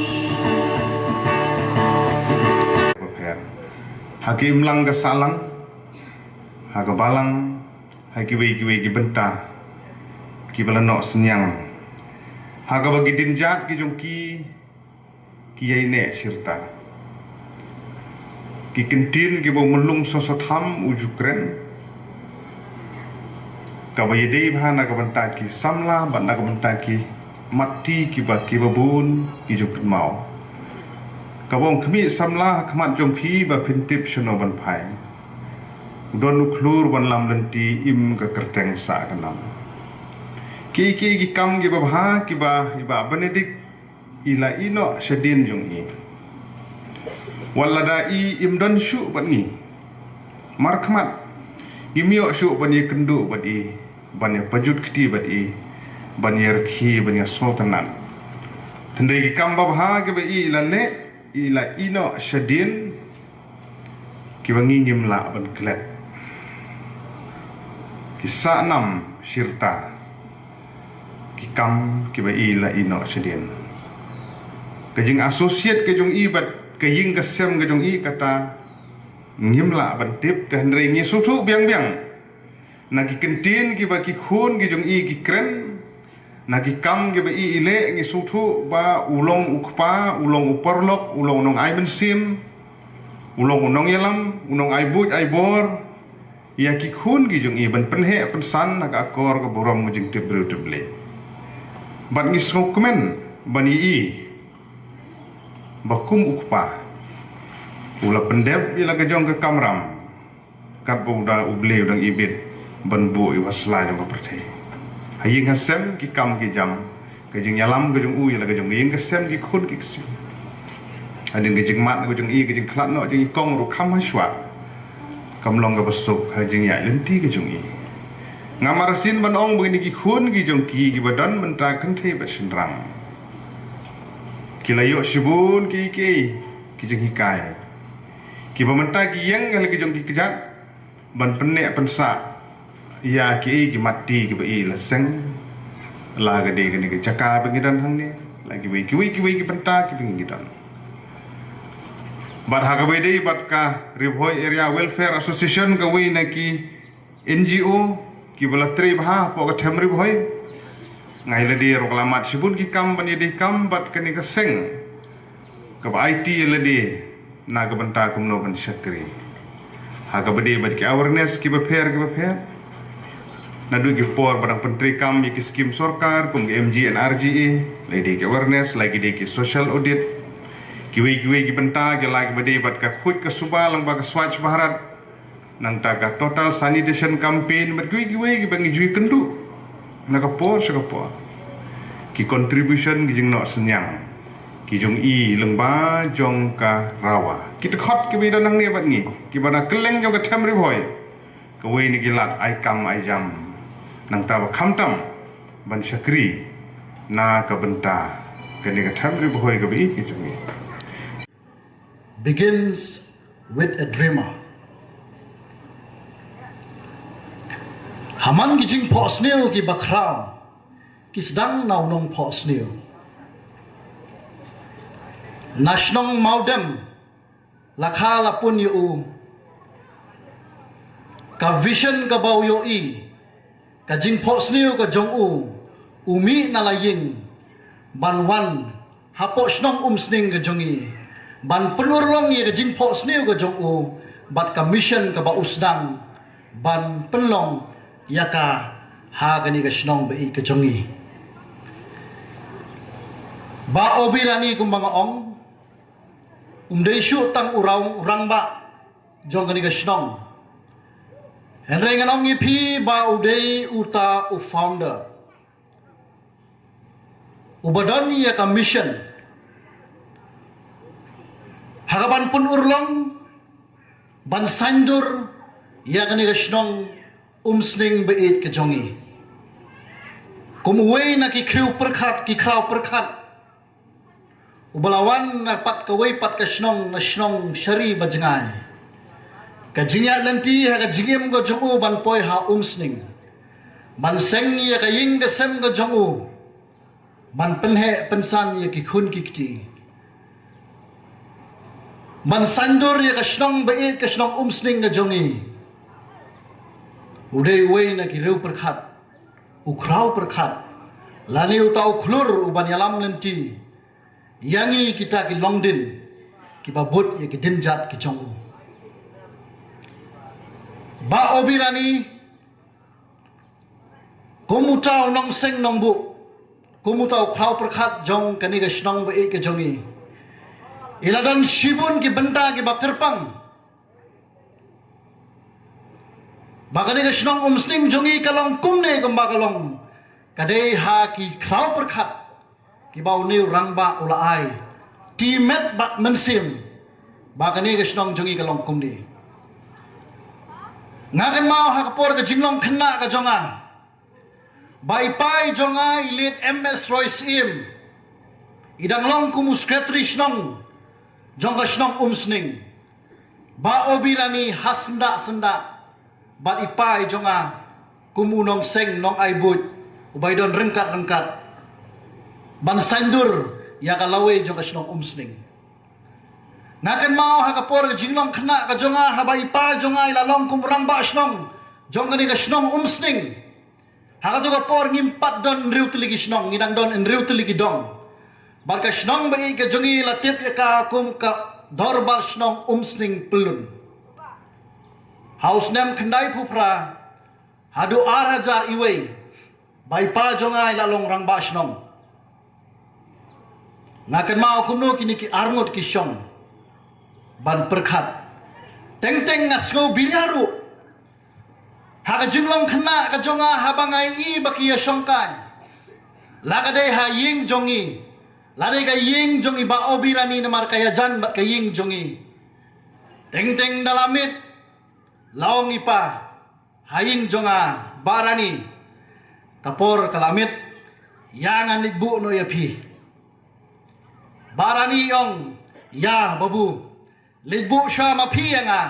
Ha ka imlang ka sahlang, ha ka balang, ha kiwei kiwei ki bynta kiba la noh synñiang, ha kaba ki dienjat ki jong ki ki ïai neh shirta. Ki kyntien kiba u Myllung Soso Tham u ju kren, kaba ïadei bha na ka bynta ki samla bad na ka bynta ki matti kiba, kiba bun ki ju kynmaw. Kaba ong khmih samla ha khmat jong phi ba phin tip shano ban phai. U don u khlur ban lam lynti, im ka kyrteng sah ka nam. Ki, ki, ki kam kiba bha kiba i Bah Benedict i la ïehnoh shadien jong i. Wat lada i im don shuh bad ngi markhmat, ngim ïoh shuh ban ïakynduh bad i, ban ïapajut kti bad i, ban ïarkhie, ban ïasngewtynnat. Hynrei ki kam babha kiba i la leh, i la ïehnoh shadien, kiba ngi ngim lah ban klet. Ki sah nam shirta ki kam kiba i la ïehnoh shadien. Ka jing-associate ka jong i bad ka ïing ka sem ka jong i kata ngim lah ban tip, te hynrei ngi sngewthuh biang biang na ki kyntien kiba ki khun ki jong i ki kren, na ki kam kiba i i leh, ngi sngewthuh ba u long u kpa, u long u paralok, u long u nongai mynsiem, u long u nongïalam, u nongai buit ai bor ïa ki khun ki jong i ban pynheh pynsan ha ka akor ka burom ka jingtip briew tip Blei. Bad ngi sngewkmen ban ïohi ba kum u kpa u la pyndep ïa la ka jong ka kamram, katba u da U Blei u dang ibit ban buh ïa u ha sla jong ka pyrthei. Ha ïing ha sem ki kam ki jam, ka jingïalam ka jong u ïa la ka jong ka ïing ka sem, ki khun ki ksiew. Hadien ka jingmad ka jong i, ka jingkhlad noh jong i kong ruh kham hashwa, kam long kaba suk ha jingïaid lynti ka jong i. Ngam artatien ban ong ba kine ki khun ki jong ki, kiba don mynta kynthei bad shynrang, ki la ïoh shibun ki, ki, ki jinghikai, kiba mynta ki ïeng ha la ki jong ki kjat ban pynneh pynsah ïa kiei ki matti kiba i la seng, la ka dei kane ka jaka ba ngi don hangne, la kiwei kiwei kiwei ki bynta kiba ngi don. Bad ha kaba ïadei bad ka Ri Bhoi Area Welfare Association, kawei na ki N G O kiba la trei bha hapoh ka them Ri Bhoi, nga ïa lade ruh ka la mad shibun ki kam ban ïadei kam bad kane ka seng kaba aiti ïa lade na ka bynta kumno ban shakri. Ha kaba dei bad ki awareness kiba pher kiba pher, naduh ki por ba dang pyntreikam ïa ki skim sorkar kum ka M G N R G A, la dei ki awareness, la ki dei ki social audit, kiwei kiwei ki bynta, ki la kiba dei bad ka khuid ka suba lyngba ka Swachh Bharat, nangta ka Total Sanitation Campaign, bad kiwei kiwei kiba ngi ju ïakynduh na ka por sha ka por. Ki contribution, ki jingnoh synñiang ki jong i lyngba jong ka RAWA, ki dkhot kiba i don hangne bad ngi, kiba na kylleng jong ka them Ri Bhoi, kawei na ki lad ai kam ai jam, nangta ba khamtam ban shakri na ka bynta kane ka them Ri Bhoi kaba i ka jong i. Begins with a dreamer. Ha man ki jingphohsniew kiba khraw ki sdang na u nongphohsniew. Na shnong Mawdem la kha la pun ïa u ka vision kaba u ïohi, ka jingphohsniew ka jong u, u mih na la ïing ban wan hapoh shnong Umsning ka jong ngi ban pynurlong ïa ka jingphohsniew ka jong u bad ka mission kaba u sdang ban pynlong ïa ka ha kane ka shnong ba ïeit ka jong ngi. Bah Obirani, kumba nga ong, um dei shuh tang u rang, u rangbah jong kane ka shnong. Hynrei ngan ong ïa phi ba u dei uta u founder uba don ïa ka mission ha ka ban pynurlong, ban saiñdur ïa kane ka shnong Umsning ba ïeit ka jong ngi. Kum uwei na ki khraw pyrkhat, ki khraw pyrkhat uba la wan na pat kawei pat ka shnong, na shnong Shari Bajngai, ka jingïaid lynti ha ka jingim ka jong u ban poi ha Umsning ban seng ïa ka ïing ka sem ka jong u, ban pynheh pynsan ïa ki khun ki kti, ban saiñdur ïa ka shnong ba ïeit, ka shnong Umsning ka jong ngi. U dei uwei na ki riew pyrkhat, u khraw pyrkhat, lane uta u khlur u ban ïalam lynti ïa ngi kita ki longdien kiba bud ïa ki dienjat ki jong u. Bah Obirani, kum uta u nongseng nongbuh, kum uta u khraw pyrkhat jong kane ka shnong ba ïeit ka jong ngi, i la don shibun ki bynta kiba kyrpang ba kane ka shnong Umsning jong ngi ka long kumne kumba ka long. Ka dei ha ki khraw pyrkhat kiba une u rangbah u la ai timet bad mynsiem ba kane ka shnong jong ngi ka long kumne. Nga kynmaw ha ka por ka jinglong khynnah ka jong nga ba i pa i jong nga, i late M S Royce Im, i dang long kum u secretary shnong jong ka shnong Umsning. Bah Obirani ha syndah syndah bad i pa i jong nga kum u nongseng nongai buit uba i don ryngkat ryngkat ban saiñdur ïa ka lawei jong ka shnong Umsning. Nga kynmaw ha ka por ka jinglong khynnah ka jong nga, haba i pa jong nga i la long kum rangbah shnong jong kane ka shnong Umsning. Ha kato ka por ngim pat don hynriew tylli ki shnong, ngi dang don hynriew tylli ki dong. Bad ka shnong ba ïeit ka jong ngi la tip ïa ka kum ka Dorbar Shnong Umsning Pyllun. Ha u snem khyndaiphew phra haduh ar hajar iwei, ba i pa jong nga i la long rangbah shnong. Nga kynmaw kumno kine ki arngut ki shong ban pyrkhat. Teng teng nga sngew biria ruh ha ka jinglong khynnah ka jong nga haba nga ïohi ba ki ïashongkai, la ka dei ha ïing jong ngi, la dei ka ïing jong i Bah Obirani, namar ka ïajan bad ka ïing jong ngi. Teng teng da la miet, la ong i pa, ha ïing jong nga, Bah Rani, ka por ka la miet, ïa ngan leit buh noh ïa phi. Bah Rani i ong, ïa babu, leit buh shuwa ma phi ïa nga.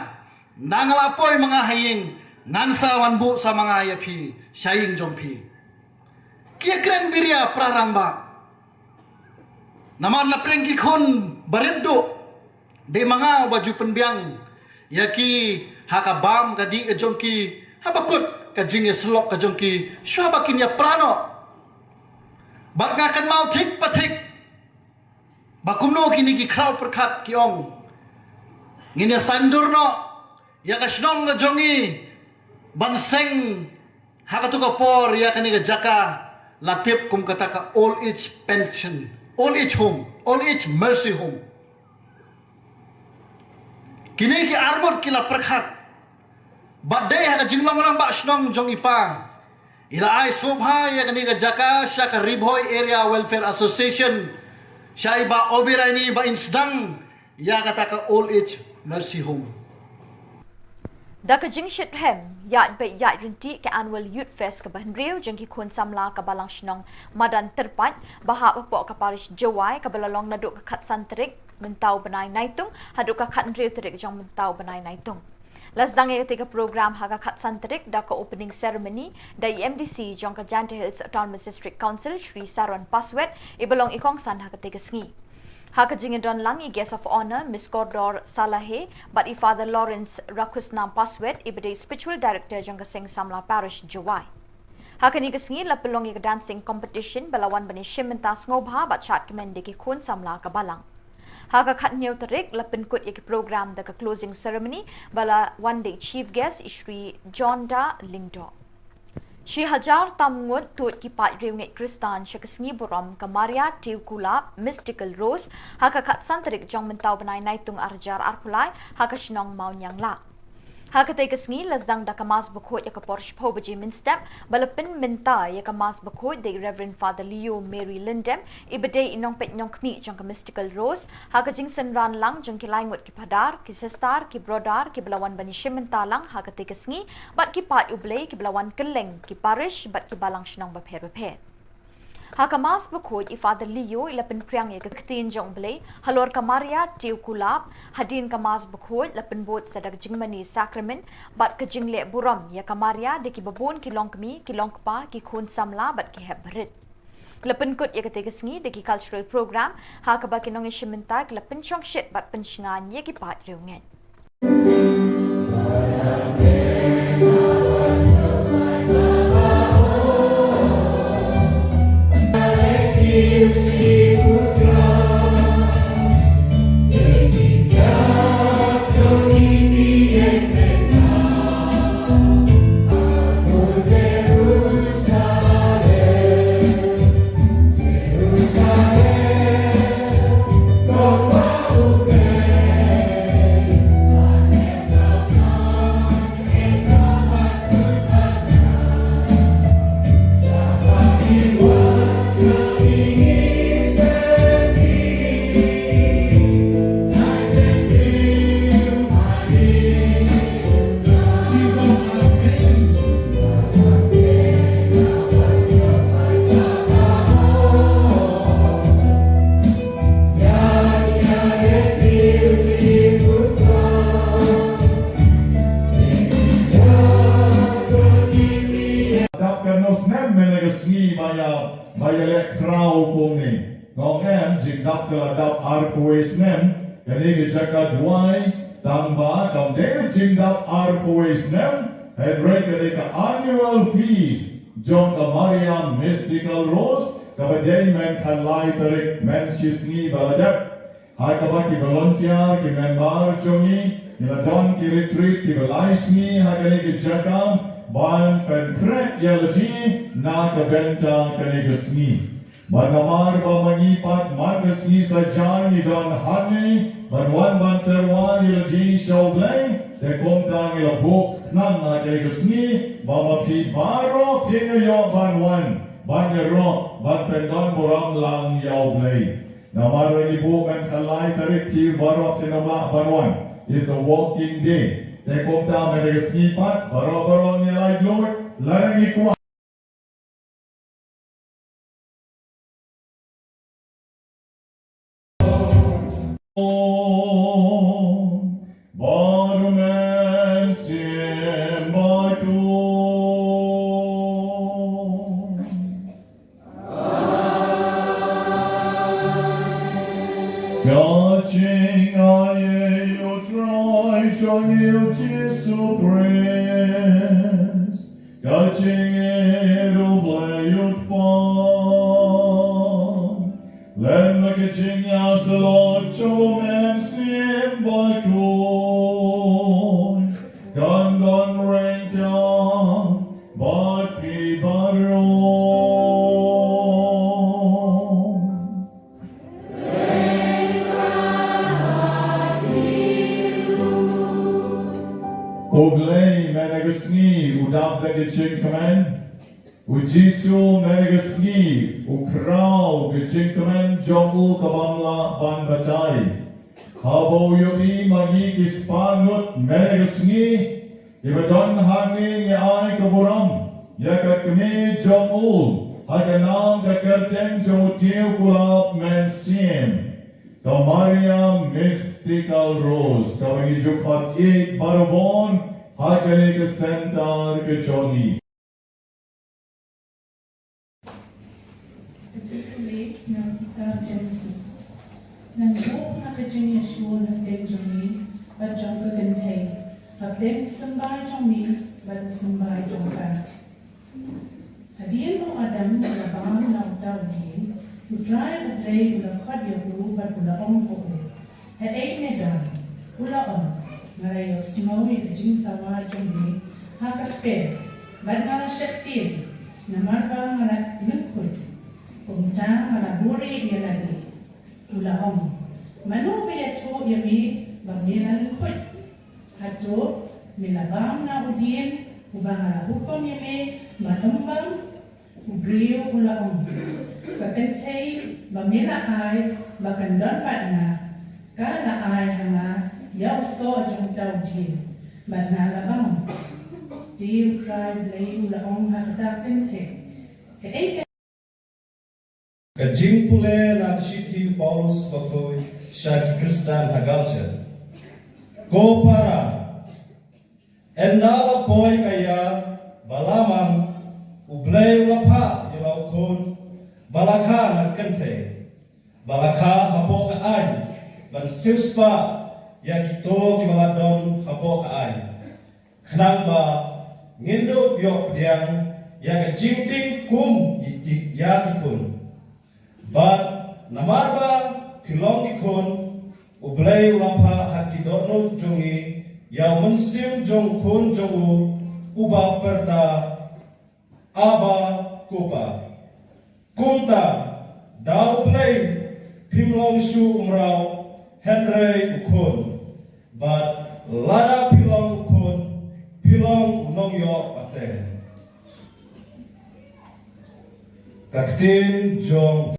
Nang la poi ma nga ha ïing, ngan sa wan buh sa ma nga ïa phi sha ïing jong phi. Ki ïakren biria para rangbah. Namar na pdeng ki khun barit duh, dei ma nga uba ju pynbiang ïa ki ha ka bam ka dih ka jong ki, haba kut ka jingïasyllok ka jong ki, shuwa ba kin ïapra noh. Bad nga kynmaw thik pa thik ba kumno kine ki khraw pyrkhat ki ong, ngin ïa saiñdur noh ïa ka shnong ka jong ngi ban seng ha kato ka por ïa kane ka jaka la tip kum kata ka Old Age Pension, Old Age Home, Old Age Mercy Home. Kine ki arngut ki la pyrkhat. Bad dei ha ka jinglong rangbah shnong jong i pa, i la ai sngewbha ïa kane ka jaka sha ka Ri Bhoi Area Welfare Association, sha i Bah Obirani, ba in sdang ïa kata ka Old Age Mercy Home. Da ka jingshitrhem ïaid beit ïaid ryntih ka Annual Youth Fest kaba hynriew jong ki khun samla ka Balang Shnong Madan Tyrpait, ba hap hapoh ka Parish Jowai, kaba la long naduh ka khatsan tarik mynta u bnai Naitung haduh ka khathynriew tarik jong mynta u bnai Naitung. La sdang ïa katei ka program ha ka khatsan tarik da ka opening ceremony da i M D C jong ka Jaintia Hills Autonomous District Council, Shri Saron Paswet, i ba long i kongsan ha katei ka sngi. Ha ka jingïadon lang i Guest of Honour, Miss Kordor Salahe, bad i Father Lawrence Rakhusnam Paswet, i ba dei Spiritual Director jong ka Seng Samla Parish, Jowai. Ha kane ka sngi la pynlong ïa ka dancing competition ba la wan ban ïashim bynta sngewbha bad shad kmen da ki khun samla ka balang. Ha ka khathynñiew tarik la pynkut ïa ki program da ka closing ceremony ba la wan da i chief guest i Shri John Da Lyngdoh. Shi hajar tam ngut tuid ki paid riewngeit Khristan sha ka sngi burom ka Maria Tiew Kulap Mystical Rose ha ka khatsan tarik jong mynta u bnai Naitung arhajar arphew lai ha ka shnong Mawniangla. Ha katei ka sngi la sdang da ka Mass Bakhuid ha ka por shiphew baje mynstep ba la pynmynta ïa ka Mass Bakhuid da i Reverend Father Leo Mary Lyndem, i ba dei i nongpeit nongkhmih jong ka Mystical Rose, ha ka jingsynran lang jong ki lai ngut ki phadar, ki sister, ki brother, ki ba la wan ban ïashim bynta lang ha katei ka sngi, bad ki paid U Blei ki ba la wan kylleng ki parish bad ki balang shnong bapher bapher. Ha ka Mass Bakhuid i Father Leo i la pynphriang ïa ka ktien jong U Blei halor ka Maria Tiew Kulap. Hadien ka Mass Bakhuid la pynbud sa da ka jingmane sakramen bad ka jingleh burom ïa ka Maria da ki babun ki longkmie, ki longkpa, ki khun samla bad ki hep barit. La pynkut ïa katei ka sngi da ki cultural program ha kaba ki nongïashim bynta ki la pynshongshit bad pynshngaiñ ïa ki paid riewngeit. Dap kano snem mynne ka sngi ba ïa, ba ïa leh khraw kumne. Nga ong em, jingdap ka la dap arphew wei snem, kane ka jaka Jowai, tang ba kam dei jingdap arphew wei snem, hynrei ka dei ka annual feast jong ka Maria Mystical Rose, kaba dei mynta khatlai tarik, mynshisngi ba la dep. Ha kaba ki volunteer, ki member jong ngi, ngi la don ki retreat kiba lai sngi ha kane ka jaka ban pynkhreh ïa la jong ngi na ka bynta kane ka sngi. Bad namar ba ma ngi pat man ka sngi saitjaiñ ngi don hangne ban wan ban tyrwa ïa la jong ngi sha U Blei, te kumta ngi la buh khnang ha kane ka sngi ba ma phi baroh phin ïoh ban wan ban ïaroh ban pyndonburom lang ïa U Blei. Namar ba ngi buh mynta khatlai tarik, phi baroh phin ym lah ban wan. It's a working day. Te kumta mynta ka sngi pat baroh baroh ngi laitluid lada ngi kwah. Bad U Mynsiem Bakhuid. Ka jingai ïa U Trai jong ngi U Jisu Khrist. Ka jingïeit U Blei U Kpa, lem bad ka jingïasyllok jong U Mynsiem Bakhuid, kan don ryngkat bad phi baroh. U Blei mynta ka sngi u dap da ka jingkmen. U Jisu mynta ka sngi u khraw ka jingkmen jong u ka bym lah ban batai. Haba u ïohi ma ngi ki spah ngut mynta ka sngi, kiba don hangne, ngi ai ka burom ïa ka kmie jong u ha ka nam ka kyrteng jong u Tiew Kulap Mynsiem. Ka Mariam Mystical Rose, kaba ngi ju khot ïa barabor ha kane ka center ka jong ngi. Ka jingpule na ka kitab Genesis. Ngan buh na ka jingïasyriem hapdeng jong ngi bad jong ka kynthei, hapdeng u symbai jong ngi bad u symbai jong ka. Hadien u Adam u la bam na uta u dieng, U Trai U Blei u la khot ïa u bad u la ong ha u, "Haei me don?" U la ong, "Nga la ïohsngew ïa ka jingsawa jong me ha ka kper, bad nga la sheptieng, namar ba nga la lyngkhuit. Kumta nga la buhrieh ïa lade." U la ong, "Mano ba ïathuh ïa me ba me la lyngkhuit? Hato me la bam na u dieng uba nga la hukum ïa me ba ym bam?" U briew u la ong, "Ka kynthei ba me la ai ba kan don bad nga, ka la ai ha nga ïa u soh jong uta u dieng, bad nga la bam." Te U Trai Blei u la ong ha kata ka kynthei, "Kaei ka Ka jingpule na ka shithi u Paulus bakhuid sha ki Khristan ha Galatia. Ko para, ynda la poi ka ïa ba la mang, U Blei u la phah ïa la u khun ba la kha na ka kynthei, ba la kha hapoh ka aiñ, ban siewspah ïa kito kiba la don hapoh ka aiñ, khnang ba ngin dup ïoh pdiang ïa ka jingtieng kum ïa ki, ïa ki khun. Bad namar ba phi long ki khun, U Blei u la phah ha ki dohnud jong ngi ïa u mynsiem jong u Khun jong u, uba pyrta, 'Abba, Ko Pa.' Kumta, da U Blei phim long shuh u mraw, hynrei u khun. Bad lada phi long u khun, phi long u nongïoh pateng." Ka ktien jong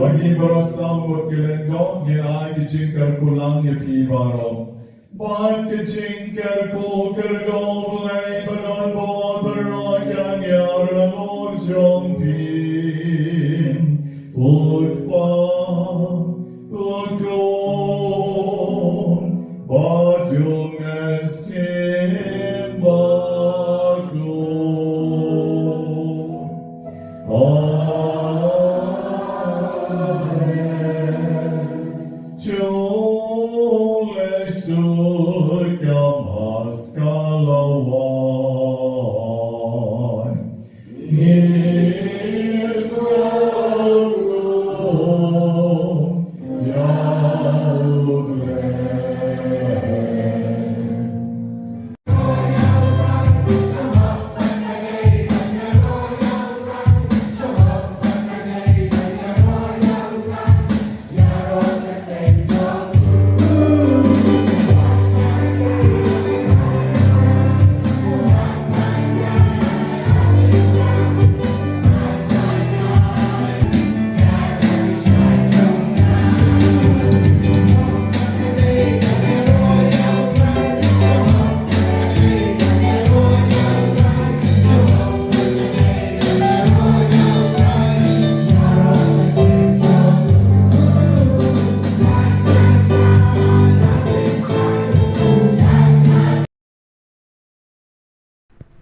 Ba ngi baroh sam bad ki lyngdoh ngin ai ki jingkyrkhu lang ïa phi baroh. Bad ki jingkyrkhu kyrkhu Blei ba don bor baroh kan ïar halor jong phi. U Kpa, U Khun, bad U Mynsiem Bakhuid.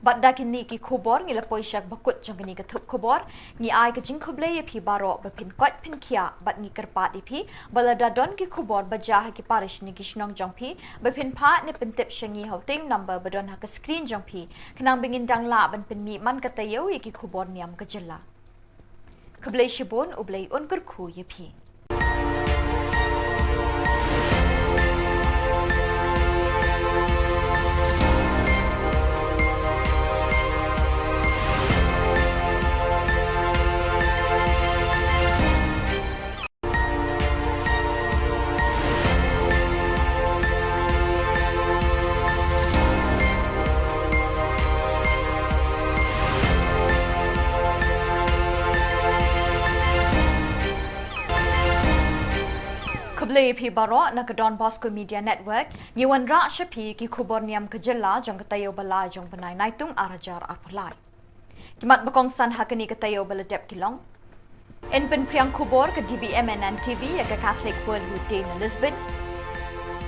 Bad da kine ki khubor ngi la poi sha kaba kut jong kane ka thup khubor. Ngi ai ka jingkhublei ïa phi baroh ba phin koit phin khiah bad ngi kyrpad ïa phi ba lada don ki khubor ba jia ha ki parish ne ki shnong jong phi, ba phin phah ne pyntip sha ngi ha u teng number ba don ha ka screen jong phi, khnang ba ngin dang lah ban pynmih man ka taïew ïa ki khubor niam ka jylla. Khublei shibun, U Blei un kyrkhu ïa phi. Khublei ïa phi baroh na ka Don Bosco Media Network, ngi wanrah sha phi ki khubor niam ka jylla jong ka taïew ba lai jong u bnai Naitung ar hajar arphew lai. Ki mat ba kongsan ha kane ka taïew ba la dep ki long: Yn pynphriang khubor ka D B M N N T V ïa ka Catholic World Youth Day na Lisbon.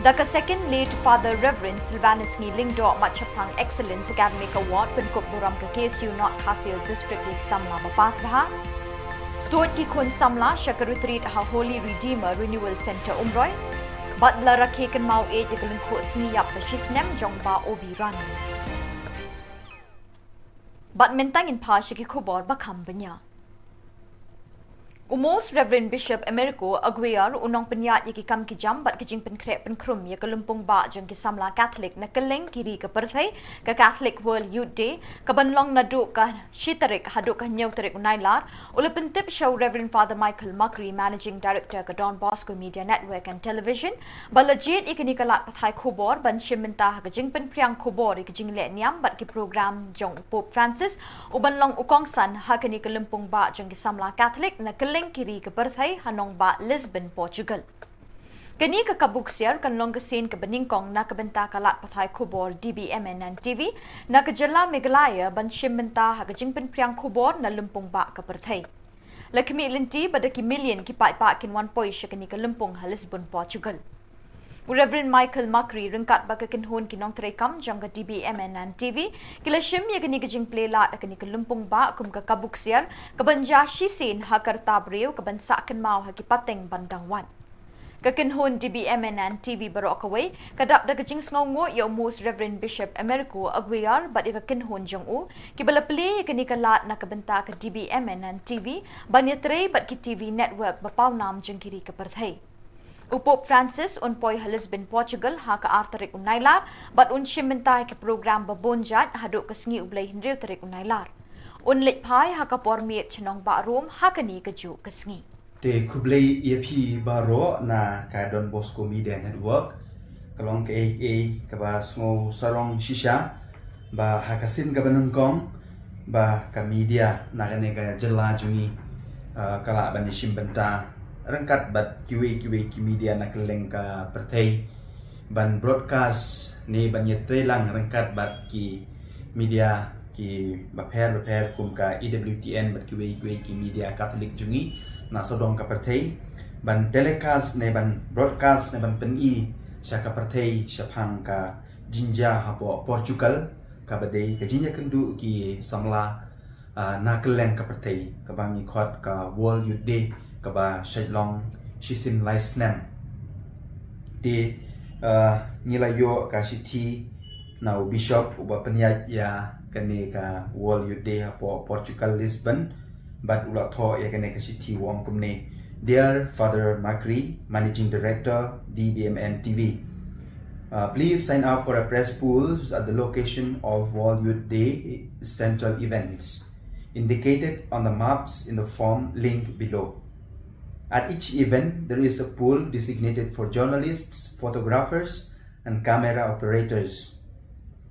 Da ka second late Father Reverend Silvanus Ngi Lyngdoh Mat Shaphrang Excellence Academic Award pynkup burom ka K S U North Khasi Hills District ïa ki samla ba pass bha. Tuid ki khun samla sha ka retreat ha Holy Redeemer Renewal Centre Umroi. Bad la rakhe kynmaw ïeit ïa ka lyngkhuh sngi ïap ba shisnem jong Bah Obi Rani. Bad mynta ngin phai sha ki khubor ba kham bniah. U Most Reverend Bishop Americo Aguiar, u nongpynïaid ïa ki kam ki jam bad ki jingpynkhreh pynkhrum ïa ka lympung bah jong ki samla Catholic na kylleng ki ri ka pyrthei, ka Catholic World Youth Day, ka ban long naduh ka shi tarik haduh ka hynñiew tarik u Nailar, u la pyntip sha u Reverend Father Michael Macri, Managing Director ka Don Bosco Media Network and Television, ba la jied ïa kane ka lad pathai khubor ban shim bynta ha ka jingpynphriang khubor ïa ka jingleh niam bad ki program jong u Pope Francis, u ban long u kongsan ha kane ka lympung bah jong ki samla Catholic na kylleng ki ri ka pyrthei ha nongbah Lisbon, Portugal. Kane ka kabu ksiar kan long ka sien kaba nyngkong na ka bynta ka lad pathai khubor D B M N N T V na ka jylla Meghalaya ban shim bynta ha ka jingpynphriang khubor na lympung bah ka pyrthei. La khmih lynti ba da ki million ki paidbah kin wan poi sha kane ka lympung ha Lisbon, Portugal. U Reverend Michael Macri ryngkat bad ka kynhun ki nongtrei kam jong ka D B M N N T V ki la shim ïa kane ka jingplie lad ha kane ka lympung bah kum ka kabu ksiar ka ban jia shisien ha ka rta briew ka ban sah kynmaw ha ki pateng ban dang wan. Ka kynhun D B M N N T V baroh kawei ka dap da ka jingsngewnguh ïa u Most Reverend Bishop Americo Aguiar bad ïa ka kynhun jong u, kiba la plie ïa kane ka lad na ka bynta ka D B M N N T V ban ïatrei bad ki T V network ba pawnam jong ki ri ka pyrthei. U Pope Francis un poi ha Lisbon, Portugal ha ka ar tarik u Nailar bad un shim bynta ïa ki program ba bun jait haduh ka sngi u Blei hynriew tarik u Nailar. Un leit phai ha ka por miet sha nongbah Rome ha kane kajuh ka sngi. Te khublei ïa phi baroh na ka Don Bosco Media Network. Ka long kaei kaei kaba sngew sarong shisha ba ha ka sien kaba nyngkong ba ka media na kane ka jylla jong ngi, ah, ka lah ban ïashim bynta ryngkat bad kiwei kiwei ki media na kylleng ka pyrthei ban broadcast ne ban ïatreilang ryngkat bad ki media kiba pher ba pher kum ka E W T N bad kiwei kiwei ki media Catholic jong ngi na sawdong ka pyrthei ban telecast ne ban broadcast ne ban pyni sha ka pyrthei shaphang ka jingjia hapoh Portugal kaba dei ka jingïakynduh ki samla, ah, na kylleng ka pyrthei kaba ngi khot ka World Youth Day kaba shait long shisien lai snem. Te, ah, ngi la ïoh ka shithi na u Bishop uba pynïaid ïa kane ka World Youth Day hapoh Portugal, Lisbon, bad u la thoh ïa kane ka shithi u ong kumne: Dear Father Macri, Managing Director, D B M N T V, uh, please sign up for a press pools at the location of World Youth Day central events indicated on the maps in the form link below. At each event, there is a pool designated for journalists, photographers, and camera operators,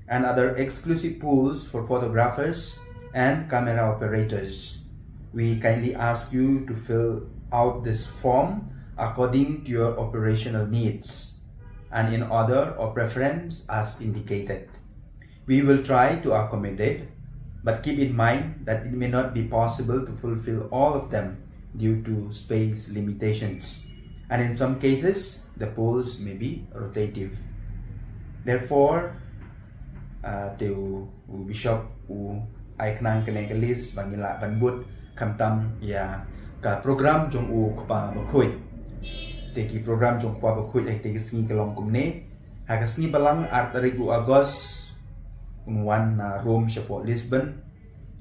and other exclusive pools for photographers and camera operators. We kindly ask you to fill out this form according to your operational needs and in order of preference as indicated. We will try to accommodate, but keep in mind that it may not be possible to fulfill all of them due to space limitations, and in some cases, the pools may be rotative. Therefore, Ah, te u, u Bishop u ai khnang kane ka list ba ngin lah ban bud khamtam ïa ka program jong u Kpa Bakhuid. Te ki program jong u Kpa Bakhuid ha kite ki sngi ka long kumne. Ha ka sngi Balang ar tarik u August un wan na Rome shapoh Lisbon.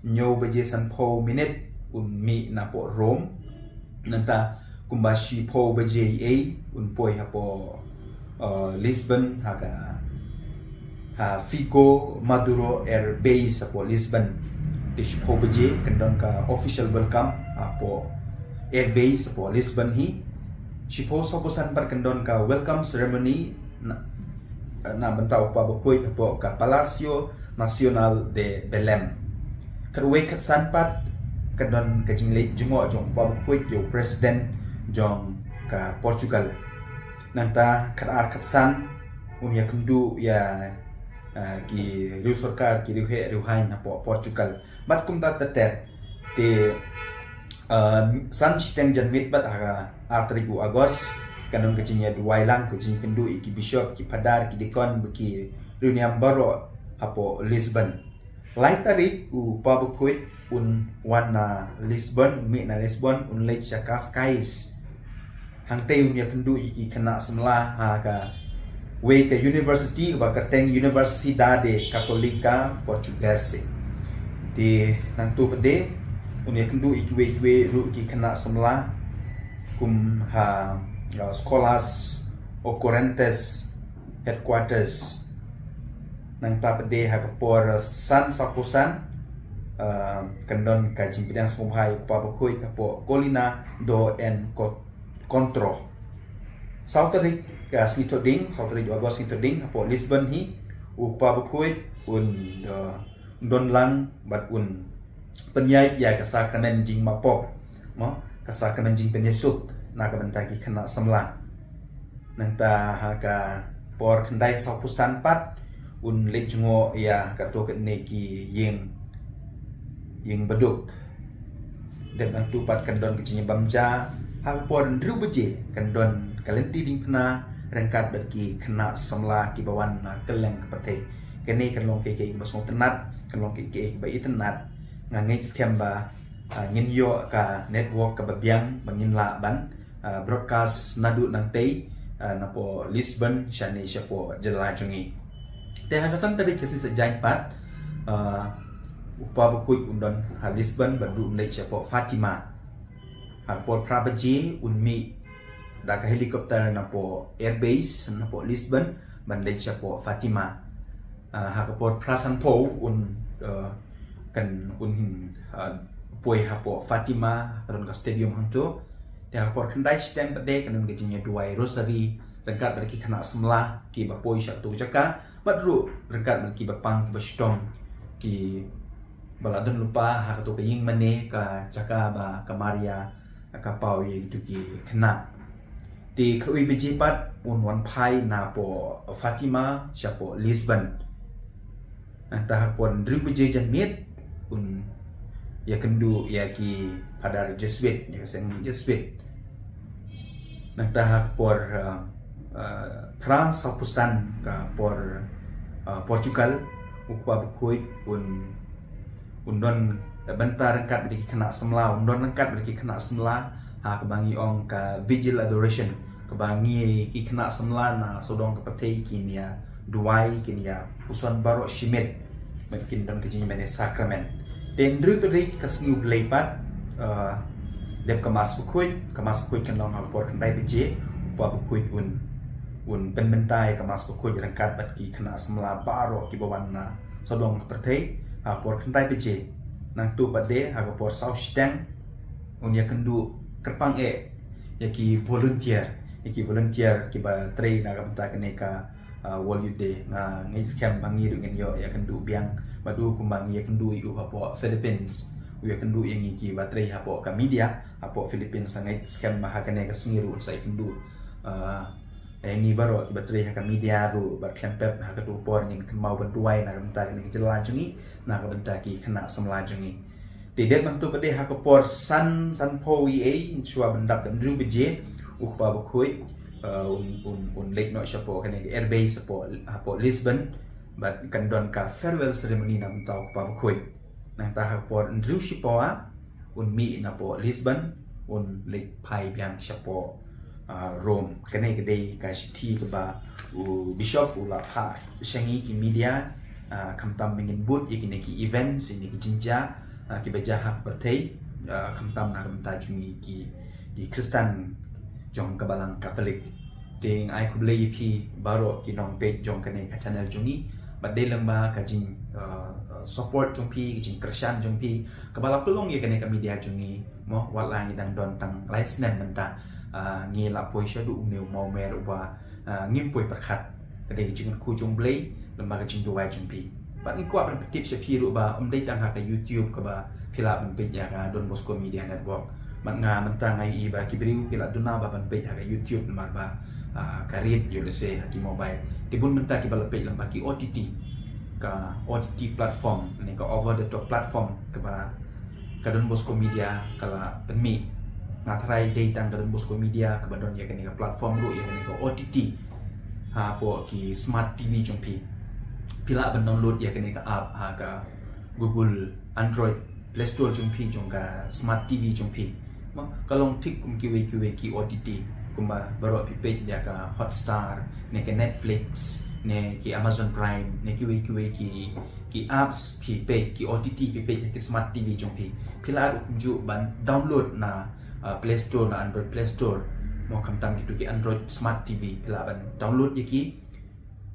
Hynñiew baje sanphew minit un mih napoh Rome. Nangta kumba shiphew baje eiei un poi hapoh, uh, Lisbon ha ka, ha Fico Maduro Air Base hapoh Lisbon. Te shiphew baje kan don ka official welcome hapoh Air Base hapoh Lisbon hi. Shiphew sawphew san pat kan don ka welcome ceremony na, na bynta u Kpa Bakhuid hapoh ka Palacio Nacional de Belém. Khatwei khatsan pat kan don ka jingleit jngoh jong u Kpa Bakhuid ïa u President jong ka Portugal. Nangta khatar khatsan un ïakynduh ïa, ah, ki riew sorkar, ki riewheh riewhaiñ hapoh Portugal. Bad kumta ter ter. Te, ah, san shiteng janmiet bad ha ka ar tarik u August kan don ka jingïaduwai lang, ka jingïakynduh ïa ki bishop, ki phadar, ki deacon bad ki riewniam baroh hapoh Lisbon. Lai tarik u Kpa Bakhuid un wan na Lisbon, un mih na Lisbon, un leit sha Cascais. Hangtei un ïakynduh ïa ki khynnah samla ha kawei ka university kaba kyrteng Universidade Católica Portuguesa. Te nangta pat de un ïakynduh ïa kiwei kiwei ruh ki khynnah samla kum ha, uh, Escolas Ocorrentes Headquarters. Nangta pat de ha ka por, uh, san sawphew san, uh, kan don ka jingpdiang sngewbha ïa u Kpa Bakhuid hapoh Colina do Encontro. Saw tarik ka sngi Thohdieng, saw tarik u August sngi Thohdieng, hapoh Lisbon hi u Kpa Bakhuid un, uh, don lang bad un pynïaid ïa ka sakramen jingmapop, mo, ka sakramen jingpynïasuk na ka bynta ki khynnah samla. Nangta ha ka por khyndai sawphew san pat un leit jngoh ïa kato kane ki ïing, ïing baduk. Dep nangta pat kan don ka jingïabam ja ha ka por hynriew baje, kan don ka lynti diengphna ryngkat bad ki khynnah samla kiba wan na kylleng ka pyrthei. Kane kan long kaei kaei kaba sngewtynnat, kan long kaei kaei kaba itynnat. Nga ngeit skhem ba, ah, ngin ïoh ka network kaba biang ba ngin lah ban, ah, broadcast naduh nangtei, ah, napoh Lisbon shane shapoh jylla jong ngi. Te ha ka san tarik ka sngi Saitjaiñ pat, ah, u Kpa Bakhuid un don ha Lisbon bad ruh un leit shapoh Fatima. Ha ka por phra baje un mih da ka helicopter napoh airbase napoh Lisbon ban leit shapoh Fatima. Ah, ha ka por phra sanphew un, ah, kan un, ah, poi hapoh Fatima, ka don ka stadium hangto. Te ha ka por khyndai shiteng pat de kan don ka jingïaduwai rosary ryngkat bad ki khynnah samla kiba poi sha kato ka jaka, bad ruh ryngkat bad kiba pang kiba shitom kiba la don lypa ha kato ka ïing mane, ka jaka ba ka Maria ka paw ïa kito ki khynnah. Te khatwei baje pat un wan phai napoh Fatima shapoh Lisbon. Nangta ha ka por hynriew baje janmiet un ïakynduh ïa ki phadar Jesuit, ïa ka seng Jesuit. Nangta ha ka por, ah, ah, phra sawphew san ka por, ah, Portugal, u Kpa Bakhuid un, un don bynta ryngkat bad ki khynnah samla, un don ryngkat bad ki khynnah samla ha kaba ngi ong ka Vigil Adoration, kaba ngi ki khynnah samla na sawdong ka pyrthei kin ïaduwai, kin ïapuson baroh shimet, bad kin don ka jingïamane sakramen. Te hynriew tarik ka sngi U Blei pat, ah, dep ka Mass Bakhuid, ka Mass Bakhuid kan long ha ka por khyndai baje, u Kpa Bakhuid un, un pynbynta ïa ka Mass Bakhuid ryngkat bad ki khynnah samla baroh kiba wan na sawdong ka pyrthei ha ka por khyndai baje. Nangta pat de ha ka por saw shiteng un ïakynduh kyrpang eh ïa ki volunteer, ïa ki volunteer kiba trei na ka bynta kane ka, ah, World Youth Day. Nga ngeit skhem ba ngi ruh ngin ïoh ïakynduh biang bad u kumba ngi ïakynduh ïa u hapoh Philippines. U ïakynduh ïa ngi kiba trei hapoh ka media hapoh Philippines. Nga ngeit skhem ba ha kane ka sngi ruh un sa ïakynduh, ah, ïa ngi baroh kiba trei ha ka media ruh bad khlem pep ha kato ka por ngin kynmaw ban duwai na ka bynta kane ka jylla jong ngi, na ka bynta ki khynnah samla jong ngi. Te dep nangta pat de ha ka por san, sanphew eiei, shuwa ban dap ka hynriew baje, u Kpa Bakhuid, uh, un, un, un leit noh shapoh kane ka airbase hapoh, hapoh Lisbon. Bad kan don ka farewell ceremony na mynta u Kpa Bakhuid. Nangta ha ka por hynriew shi por un mih na poh Lisbon, un leit phai biang sha poh Rome. Kane ka dei ka shithi kaba u Bishop u la phah sha ngi ki media, khamtam ba ngin bud ïa kine ki events, ïa kine ki jingjia kiba jia ha ka pyrthei, khamtam na ka bynta jong ngi ki, ki Khristan jong ka Balang Katholik. Te nga ai khublei ïa phi baroh ki nongpeit jong kane ka channel jong ngi. Bad dei lyngba ka jing support jong phi, ka jingkyrshan jong phi, kaba la pynlong ïa kane ka media jong ngi, mo, wat la ngi dang don tang lai snem mynta, ngi la poi shaduh une u mawmer uba ngim poi pyrkhat. Ka dei ka jingkyrkhu jong U Blei lyngba ka jingduwai jong phi. Bad ngi kwah ban pyntip sha phi ruh ba ym dei tang ha ka YouTube kaba phi lah ban peit ïa ka Don Bosco Media Network. Bad nga mynta nga ïohi ba ki briew ki la duna ba ban peit ha ka YouTube namar ba ka rit ïoh lehse ha ki mobile. Te bun mynta kiba la peit lyngba ki O T T, ka O T T platform ne ka over the top platform kaba ka Don Bosco Media ka la pynmih. Nga tharai dei tang ka Don Bosco Media kaba don ïa kane ka platform ruh, ïa kane ka O T T hapoh ki smart T V jong phi. Phi lah ban download ïa kane ka app ha ka Google Android Play Store jong phi, jong ka smart T V jong phi. Mo, ka long thik kum kiwei kiwei ki O T T, kumba baroh phi peit ïa ka Hotstar ne ka Netflix ne ki Amazon Prime ne kiwei kiwei ki, ki apps phi peit, ki O T T phi peit ha ki smart T V jong phi. Phi lah ruh kumjuh ban download na Play Store, na Android Play Store, mo, khamtam kito ki Android smart T V, phi lah ban download ïa ki,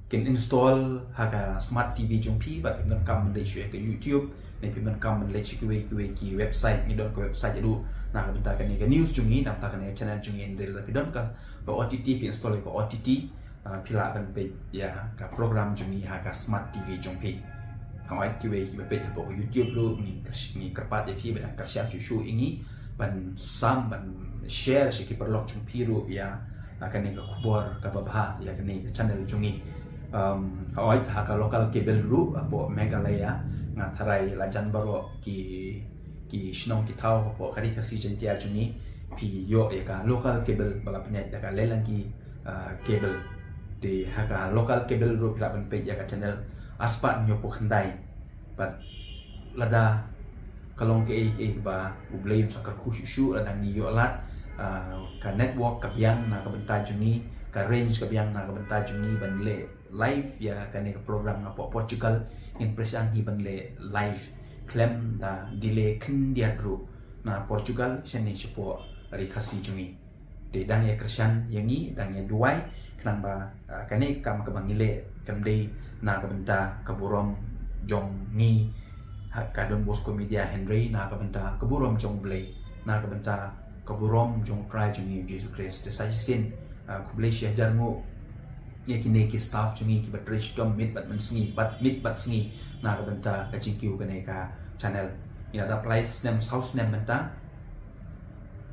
kin install ha ka smart T V jong phi. Bad phi donkam ban leit shuh ïa ka YouTube ne phi donkam ban leit sha kiwei kiwei ki website, ngi don ka website ruh na ka bynta kane ka news jong ngi, na ka bynta kane ka channel jong ngi. Hynrei lada phi don ka, ka O T T, phi install ïa ka O T T, phi lah ban peit ïa ka program jong ngi ha ka smart T V jong phi. Hooid, kiwei kiba peit hapoh ka YouTube ruh, ngi kyrpad ïa phi ba dang kyrshan shuh shuh ïa ngi ban sam, ban share sha ki paralok jong phi ruh ïa kane ka khubor kaba bha ïa kane ka channel jong ngi. Hooid, ha ka local cable ruh hapoh Meghalaya, nga tharai la jan baroh ki, ki shnong ki thaw hapoh ka Ri Khasi Jaiñtia jong ngi, phi ïoh ïa ka local cable ba la pynïaid da ka Lelangi Cable. Te ha ka local cable ruh phi lah ban peit ïa ka channel arspah hynñiewphew khyndai. Bad lada ka long kaei kaei kaba U Blei un sa kyrkhu shuh shuh, lada ngi ïoh lad ka network ka biang na ka bynta jong ngi, ka range ka biang na ka bynta jong ngi ban leh live ïa kane ka program napoh Portugal, ngin pyrshang hi ban leh live khlem da delay khyndiat ruh na Portugal shane shapoh Ri Khasi jong ngi. Te dang ïa kyrshan ïa ngi, dang ïa duwai, khnang ba kane ka kam kaba ngi leh kam dei na ka bynta ka burom jong ngi ha ka Don Bosco Media, hynrei na ka bynta ka burom jong U Blei, na ka bynta ka burom jong U Trai jong ngi U Jisu Khrist. Te sa shisien, khublei shihajar nguh ïa kine ki staff jong ngi kiba trei shitom miet bad mynsngi, bad miet bad sngi na ka bynta ka jingkiew kane ka channel. Ngi la dap lai snem, saw snem mynta.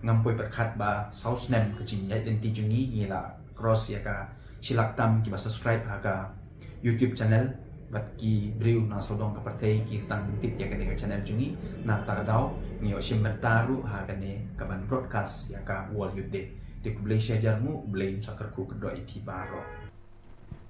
Ngam poi pyrkhat ba saw snem ka jingïaid lynti jong ngi, ngi la cross ïa ka shi lak tam kiba subscribe ha ka YouTube channel. Bad ki briew na sawdong ka pyrthei ki sdang tip ïa kane ka channel jong ngi. Na kata ka daw ngi ïoh shim bynta ruh ha kane kaban broadcast ïa ka World Youth Day. Te khublei shihajar nguh, U Blei un sa kyrkhu kyrdoh ïa phi baroh.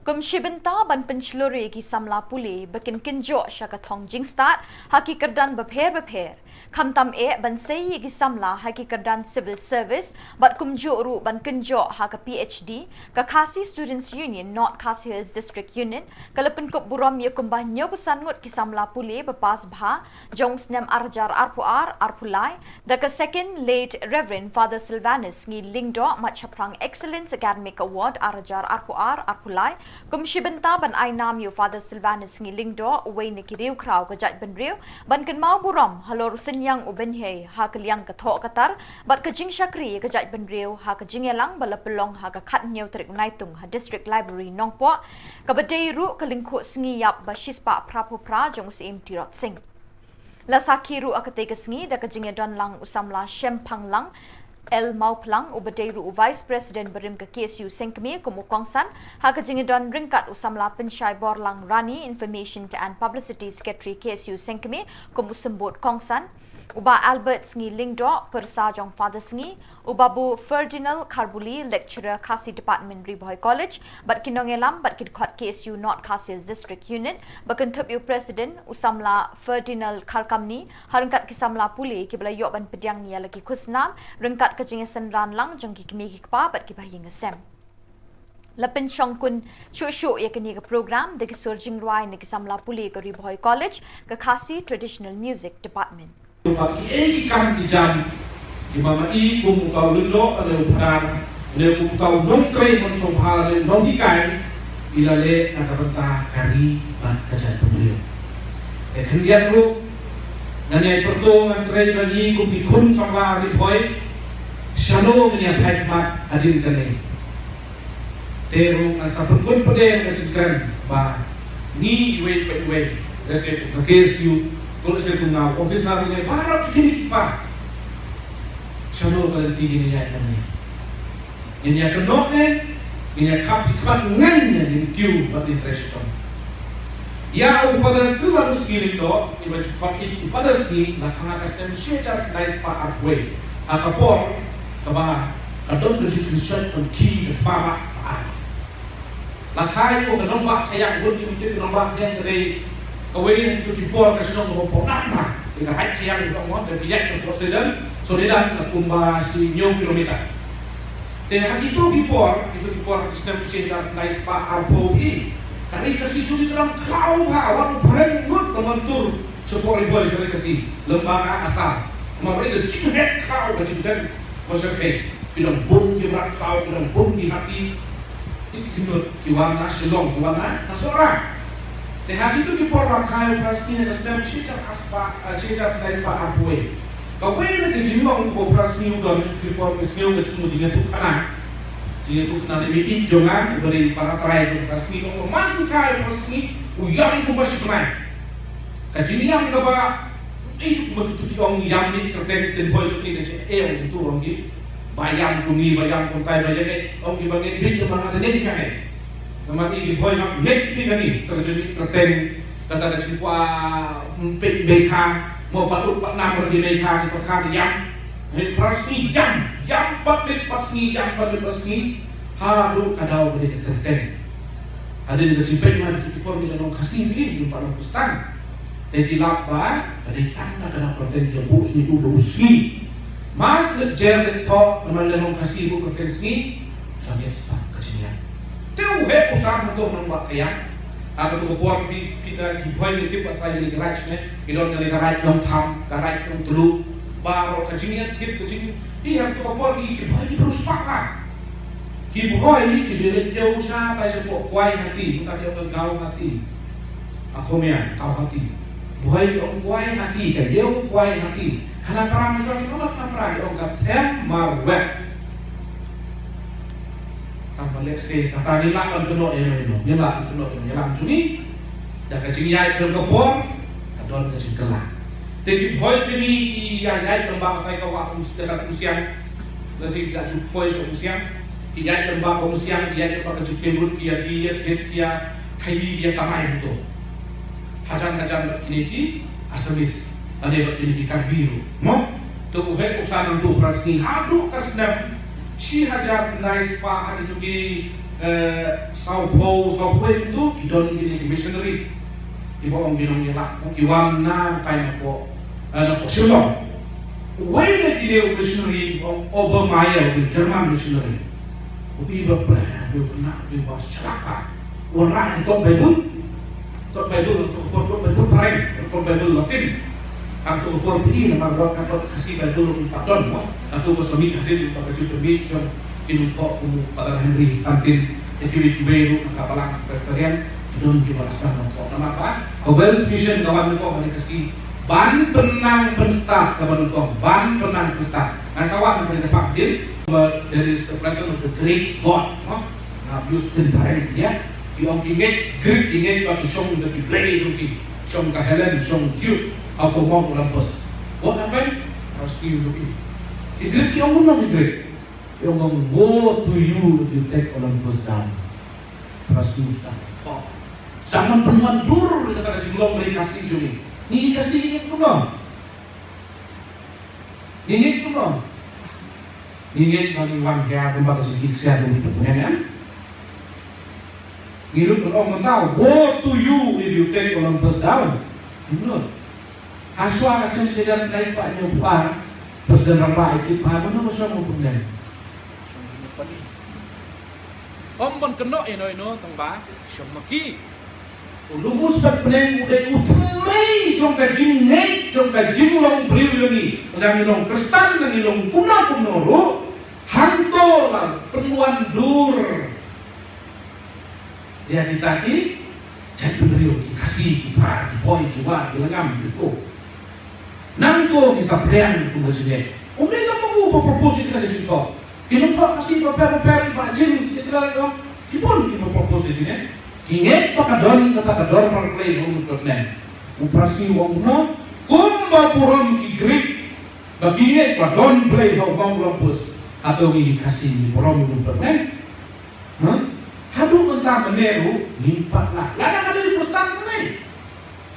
Kum shi bynta ban pynshlur ïa ki samla pule ba kin kynjoh sha ka thong jingstad ha ki kyrdan bapher bapher, khamtam eh ban sei ïa ki samla ha ki kyrdan civil service bad kumjuh ruh ban kynjoh ha ka P H D, ka Khasi Students Union North Khasi Hills District Union ka la pynkup burom ïa kumba hynñiewphew san ngut ki samla pule ba pass bha jong u snem ar hajar arphew ar arphew lai da ka Second Late Reverend Father Silvanus Ngi Lyngdoh, Matshaphrang Excellence Academic Award ar hajar arphew ar arphew lai, kum shi bynta ban ai nam ïa u Father Silvanus Ngi Lyngdoh, uwei na ki riewkhraw ka jaitbynriew, ban kynmaw burom halor u synñiang u bynhiar ha ka liang ka thoh ka tar bad ka jingshakri ïa ka jaitbynriew ha ka jingïalang ba la pynlong ha ka khathynñiew tarik u Naitung ha District Library Nongpoh, kaba dei ruh ka lyngkhuh sngi ïap ba shispah phraphew phra jong u Syiem Tirot Sing. La sakhi ruh ha katei ka sngi da ka jingïadon lang u samla Shemphang Lang L Mawphlang, uba dei ruh u Vice President barim ka K S U Sengkmie kum u kongsan, ha ka jingïadon ryngkat u samla Pynshai Borlang Rani, Information and Publicity Secretary K S U Sengkmie kum u symbud kongsan. U Bah Albert Sngi Lyngdoh, pyrsa jong Father Sngi, u Babu Ferdinand Kharbuli, lecturer Khasi Department, Ri Bhoi College, bad ki nongïalam bad ki dkhot K S U North Khasi Hills District Unit, ba kynthup ïa u President, u samla Ferdinand Kharkamni, ha ryngkat ki samla pule kiba la ïoh ban pdiang ïa la ki khusnam ryngkat ka jingsynran lang jong ki kmie ki kpa bad ki bahaïing sem. La pynshongkun shuh shuh ïa kane ka program da ki sur jingrwai na ki samla pule ka Ri Bhoi College, ka Khasi Traditional Music Department. Ba kiei ki kam ki jam kiba ma i kum uta u lyngdoh, lane u phadar, lane kum uta u nongtrei mynsiem, lane u nonghikai, i la leh na ka bynta ka ri bad ka jaitbynriew. Te khyndiat ruh ngan ïai pyrto, ngan trei ba ngi kum ki khun samla Ri Bhoi, shano ngin ïa phai khmat hadien kane. Te ruh ngan sa pynkut pat ïa ka jingkren ba ngi iwei pa iwei, lehse kum ka K S U, ko lehse kum nga u officer ne baroh ki kmie ki kpa, shano ka lynti ngin ïa ïaid lem ne. Ngin ïa kynnoh ne ngin ïa khap ki khmat, ngin ïa kiew bad ngin trei shitom. Ïa u Father Silvanus Sngi Lyngdoh, iba ju khot i u Father Sngi, la kha ha ka snem shi hajar khyndai spah arphew wei, ha ka por kaba ka don ka jingkynshoit ban khie ka thma ba ka ar. La kha ïa u ka nongbah Thaiang, bun ki ong ïa u ka nongbah Thaiang ka dei kawei na kito ki por ka shnong kaba pop nang ba ïa ka raid Thaiang, ka ong ka ïaid ka pok Soidan, Soidan ka kumba shi hynñiew kilometer. Te ha kito ki por, kito ki por ha ki snem shi hajar khyndai spah arphew wei, ka ri Khasi jong ngi ka dang khlaw bha, wat u phareng lut ka mon tur shapoh Ri Bhoi sha ri Khasi, lem bad ka Assam. Namar ba ka jingheh khlaw, ka jingdeng ba shyrkhei, ki dang bun ki mrad khlaw, ki dang bun ki hati. Ki khyndiat ki wan na Shillong, ki wan na, na Sohra. Te ha kito ki por la kha ïa u Father Sngi ha ka snem shi hajar spah, eh, shi hajar khyndai spah arphew wei. Kawei na ki jinglong kaba u Father Sngi u don ha kito ki por, ka sngew ka jingmut, jingïathuhkhana. Jingïathuhkhana ne mei ïeit jong nga, uba dei para trai jong u Father Sngi, u ong ba ma shu kha ïa u Father Sngi, u ïam kumba shi bnai. Ka jingïam kaba, ei, shu kumba kito ki ong ïam ne kyrteng ktien Bhoi jong ngi, ka jingïam, ong tu ong ki. Ba ïam kum ngi, ba ïam kumtai, ba ïam ne, ong ki ba ngi bit jong ba nga te ne ka ngi. Namar ngi ki Bhoi hap ne ki ngi, tang jong ngi kyrteng, kata ka jingkwah, mm, peit Meikha, mo pat ut pat nam ri Meikha, ki pat kha te ïam. Hei, Father Sngi ïam, ïam pat miet pat sngi, ïam pat miet pat sngi. Haduh ka daw ba dei ka kyrteng. Hadien ka jingpeit ma, kito ki por ngi la long Khasi, ngi ym pat long Khristan. Te ki lap ba ka dei tang na ka daw kyrteng, ki buh sngi, u buh sngi. Mas ngi jer ngi thoh, namar ngi la long Khasi, buh kyrteng Sngi. Sa ngi sa ka jingïap. Te u heh u san hangto nongbah Thaiang. Ha kato ka por phi, phi, eh, ki Bhoi ngi tip ba trai ngi ka raid ne, ngi don ngi ka raid Nongtham, ka raid Nongtluh. Baroh ka jingïathied, ka jing, ïa, ha kato ka por ngi ki Bhoi ngi briew spah ha. Ki Bhoi ki ju leit ïew shatai shapoh Kawhati, mynta ki ong ka Guwahati. Ha Khmer, Guwahati. Bhoi ki ong Kawhati, ka ïew Kawhati. Khanapara mynshuwa ki ong, khanapara ki ong ka them marwet. Tang ba lehse kata ngi lah ban kynnoh ïa no ïa no, ngi lah ban kynnoh ïa no ïa lam jong ngi. Da ka jingïaid jong ka por ka don ka jingkylla. Te ki Bhoi jong ngi ki ïaid, ïaid lem bad katai ka wah Umsiang, lehse ki la ju poi sha Umsiang. Ki ïaid lem bad ka Umsiang, ki ïaid lem bad ka Jukemrut, ki ïa, ki ïa thied, ki ïa khaii, ki ïa kamai hangto. Hajan hajan bad kine ki Assamese, lane bad kine ki Karbi ruh, mo? To u heh u san hangto u Father Sngi haduh ka snem shi hajar khyndai spah, ha kito ki, eh, sawphew, sawphew wei hangto ki don kine ki missionary. Kiba ong ki nongïalam, ki wan na kai napoh, eh, napoh Shillong. Uwei na kine u missionary, u Obermeier, u German missionary. U i ba pyrshah, u khynnah, u ba shlak. Wanrah ïa ka kot Baibl. Kot Baibl, kot, kot Baibl phareng, kot Baibl Latin. Hangto ka por phi i namar ba ka kot Khasi Baibl ruh ym pat don, mo. Hangto ka sa mih hadien ba ka jingpynmih jong ki nongthoh kum u Father Henry Fantin, te kiwei kiwei ruh na ka Balang Presbyterian, ki don kiba la sdang ban thoh. Namar ba ka Welsh Mission ka wan nyngkong ha ri Khasi ban pynnang pynstad, kaba nyngkong ban pynnang pynstad. Nga sa wad na ka dei ka phang hadien, but there is the presence of the great God, mo. Nga use ktien phareng ïa ki, ong ki ngeit, Greek ki ngeit ba ki shong da ki blei jong ki, shong ka Helen, shong Zeus, ha u tymmen Olympus. What happened? Rescue to him. Ki Greek ki ong kumno ki Greek? Ki ong, "Woe to you if you take Olympus down." Rescue to him. Sa man pynman dur ïa kata ka jinglong ri Khasi jong ngi. Ngi Khasi ngi kumno? Ngi ngeit kumno? Ngi ngeit ba ngi wan hiar kumba ka jingkit ksiar ruh sdang ne em? Ngi ruh ban ong mynta, woe to you if you take Olympus down. Ngi ruh. Hashwa ka snem shihajar khyndai spah hynñiewphew ar, President Rangbah ïa ki phah, mano ba shong u President? Ym ban kynnoh ïano ïano tang ba shong ma ki. U Lum Stad Bneng u dei u thymmei jong ka jingngeit, jong ka jinglong briew ïa ngi. Lada ngi long Khristan, lada ngi long kumno kumno ruh, hangto la pynwan dur ïa kita ki jaitbynriew, ki Khasi, ki Prar, ki Bhoi, ki War, ki Lyngngam, ki Ko. Nangto ngi saphriang kum ka jingngeit. Ym dei tang ma u ba propose ïa kita ki jingthoh. Ki nongthoh Khasi bapher bapher, i Bah James, i Trai, i ong, ki bun kiba propose ïa kine. Ki ngeit ba ka don kata ka dorbar klei ha u Lum Stad Bneng. U Prah Sngi u ong kumno? Kumba burom ki Greek ba ki ngeit ba don Blei ha u Mount Olympus, hato ngi ki Khasi ngi burom u Lum Stad Bneng? Huh? Haduh mynta mynne ruh ngim pat lah. Lada ka dei u Khristan sa dei.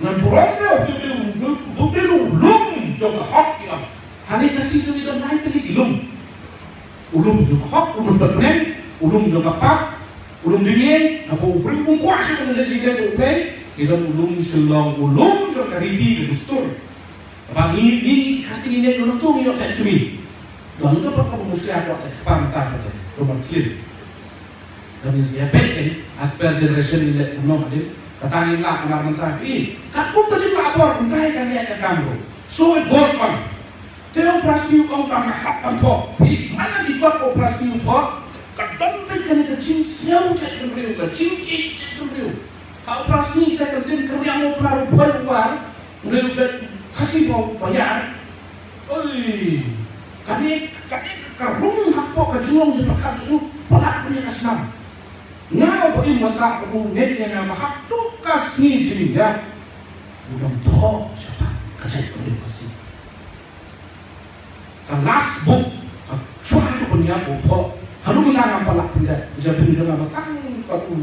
Ngan burom ruh, u dei u, u dei u lum jong ka hok, ki ong. Hangne Khasi jong ngi don lai tylli ki lum. U lum jong ka hok, u Lum Stad Bneng, u lum jong ka pap, u lum dyngieng, naba u briew um kwah shuh ban leh jingdon u Blei, ngi don u lum Shillong, u lum jong ka riti ka dustur. Ba ngi, ngi, ngi Khasi ngi ngeit ruh nangtu ngi ïoh jait kmie. Don ka ba ka mushkila ka jait kpar mynta ka dei. Ka mar thlin. Ka ngin sa ïa peit kein, as per generation ngi leh kumno hadien. Kata ngin lah namar mynta phi. Katkum ka jinglah bor mynta ka ïa ka kam ruh. So it goes on. Te u Prah Sngi u ong ba nga hap ban thoh. Phi, man la ki kot u Prah Sngi u thoh. Ka don beit kane ka jingsngew jait bynriew, ka jingïeit jait bynriew. Ha u Prah Sngi te ka ktien ka riang u Prah u Bhoi u War. Une u jait Khasi ba, ba ïar. Oi, kane, kane ka rung hapoh ka jinglong jingpyrkhat jong u palat une ka snam. Nga uba im ba sah ka bun ngeit ïa nga ba haduh ka sngi jingïap u dang thoh shaphang ka jaitbynriew Khasi. Ka last book, ka shuwa ka pynïap u thoh. Haduh mynta ngam pat lah pynïap, ka jaitbynriew jong nga ba tang ka u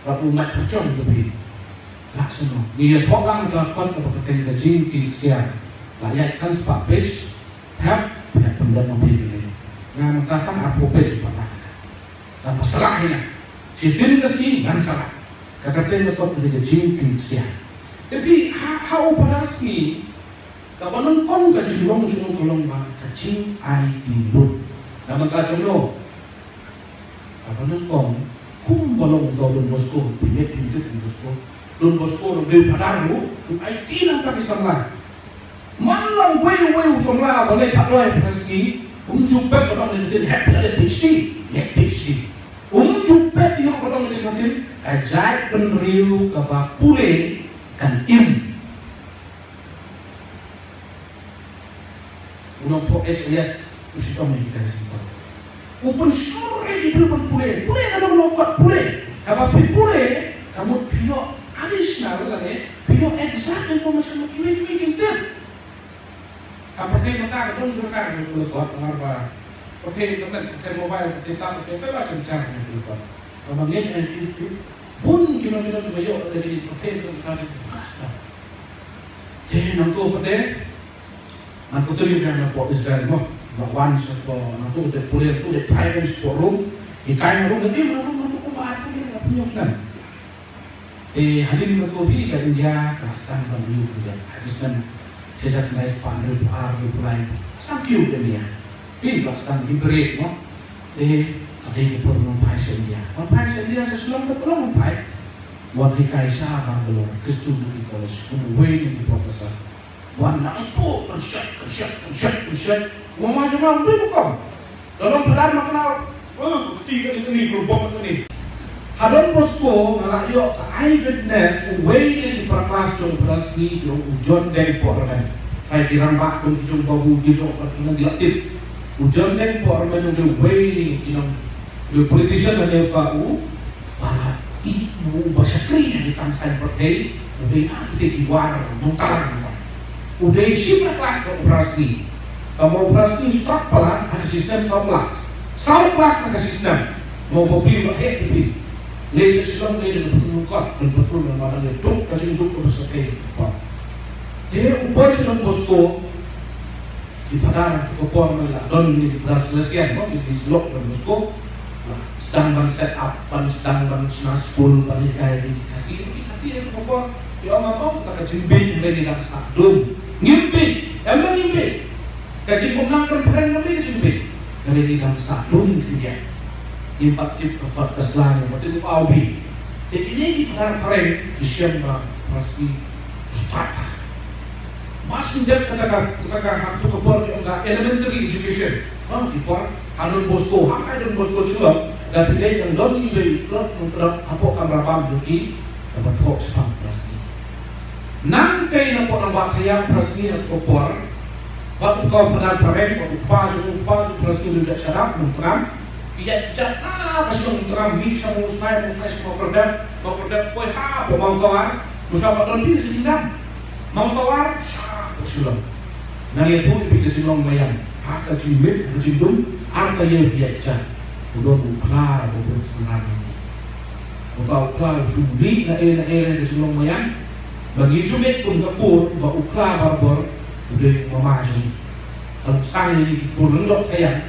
Bad u mat pyrshang ka phi. Lah shuh no. Ngi ïathoh lang ka kot kaba kyrteng ka jingkit ksiar. Lah ïaid san spah page. Hap, hap pyndep ma phi kane. Nga mynta tang arphew page pat lah. Tang ba salah hi nga. Shisien ka sngi ngan salah. Ka kyrteng ka kot ka dei ka jingkit ksiar. Te phi ha, ha u Phadar Sngi. Kaba nyngkong ka jinglong jong u ka long ba ka jingaiti lut. Na mynta jong no. Kaba nyngkong kumba long uta u Don Bosco, phi ngeit phi tip u Don Bosco. Don Bosco u dei u phadar ruh, u aiti na bynta ki samla. Man la uwei uwei u samla ba leit phadar ha Phadar Sngi, um ju pep ba dang leit ha PhD, leit PhD. Um ju pep ïa ba dang leit ha ka jaitbynriew kaba pule kan im. U nongthoh H L S u shitom ïa kita ki jingthoh. U pynshlur ïa ki briew ban pule, pule ka dei ka kot pule. Haba phi pule, ka mut phi ïoh additional lane phi ïoh exact information ba kiwei kiwei kim tip. Ka pyrthei mynta ka don jurkar ïa ki kot, namar ba pyrthei internet, pyrthei mobile, pyrthei tab, pyrthei tab, ïa ki kot. Kaba ngeit ïa ki, ki bun ki nongïalam kiba ïoh lane ki pyrthei internet ka dei ka. Te nangto pat de Ngan kyntu ïa u, ngan ïa poi Israel mo. Ngan wan sha pdeng nangtu, te pule nangtu, te phai ban sha pdeng Rom. Hikai ha Rom, ngan im ha Rom nangtu kumba arphew ïa arphew hynñiew snem. Te hadien nangtu hi ka India ka la sdang ban ïoh India. Hadien snem shi hajar khyndai spah hynriewphew ar, hynriewphew lai. Sdang kiew ka India. Hi la sdang liberate mo. Te ka dei ka por ngan phai sha India. Ngan phai sha India, sha Shillong te ka long ngan phai. Wan hikai sha Bangalore, Christian Unity College, kum uwei na ki professor. Wan nangtu, kynshet, kynshet, kynshet, kynshet. Wan ma jong nga, ym dei ba kum. Ka long phadar ma kynmaw. Oh, ka kti kane kane, ka bom kane. Ha Don Bosco nga la ïoh ka eyewitness, uwei na ki para klas jong u Phadar Sngi, u John Deng Pohramen. Trai ki rangbah kum ki jong Babu, ki jong Phadar Sngi, ki la tip. U John Deng Pohramen u dei uwei na ki nong, u dei politician, u dei uba u Ba i, u ba shakri ha ki thaw saiñ pyrthei, u dei na kita ki war nongkhalang mynta. U dei shi para klas bad u Phadar Sngi. Ka ma u Phadar Sngi u stad palat ha ka shi snem saw klas. Saw klas ha ka shi snem. Ma u Phi u la heh Phi. Leit sha Shillong leit da ka patrol, ka patrol, ka patrol, ka duk ka jingduk ka ba shakri. Te u poi sha Don Bosco. Ki phadar ha ka por mynta la don ïa ki phadar Salesian, mo, ki, ki slok ban musko. La sdang ban set up, ban sdang ban shna skul, ban hikai ïa ki Khasi, ki Khasi ha ka por. Ki ong, ong, kata ka jingbieit hynrei ngi dang sah dum. Ngim bieit, em ba ngim bieit. Ka jingumnang kan phareng, ngim bieit ka jingbieit. Hynrei ngi dang sah dum khyndiat. Ngim pat tip ka kot ka sla, ngim pat tip u aw bri. Te kine ki phadar phareng ki shem ba pharasngi. Mas ngim dep kata ka, kata ka ha kato ka por ki ong ka elementary education. Ha, ki por ha Don Bosco, ha ka Don Bosco Shillong, da phi leit dang don iwei i khlok nongtrep hapoh kamra bam jong ki, kaba thoh shaphang pharasngi. Nangtei napoh nongbah thaw ïa pharasngi ha kato ka por, bad u kpa phadar phareng, bad u kpa jong u, kpa jong pharasngi u ïa shadap nongtrep. Ki ïaid ki jait, ah, ka shnong Mawtawar, mih sha Mawsnai, Mawsnai sha Mawkyrdep, Mawkyrdep poi hapoh Mawtawar, Mawsnai pat don phi ka jingdam. Mawtawar, sha hapoh Shillong. Nang ïathuh ïa phi ka jinglong Maïan. Ha ka jingmit, ha ka jingdum, ar taïew ki ïaid ki jait. U don u khla, u don u synran ïa ki. Uta u khla u shu mih na ei na ei ha ka jinglong Maïan. Ba ngi ju mih kum ka kur, ba u khla barabor, u dei u mama jong ngi. Ka long sdang ïa ki kur lyngdoh Khayang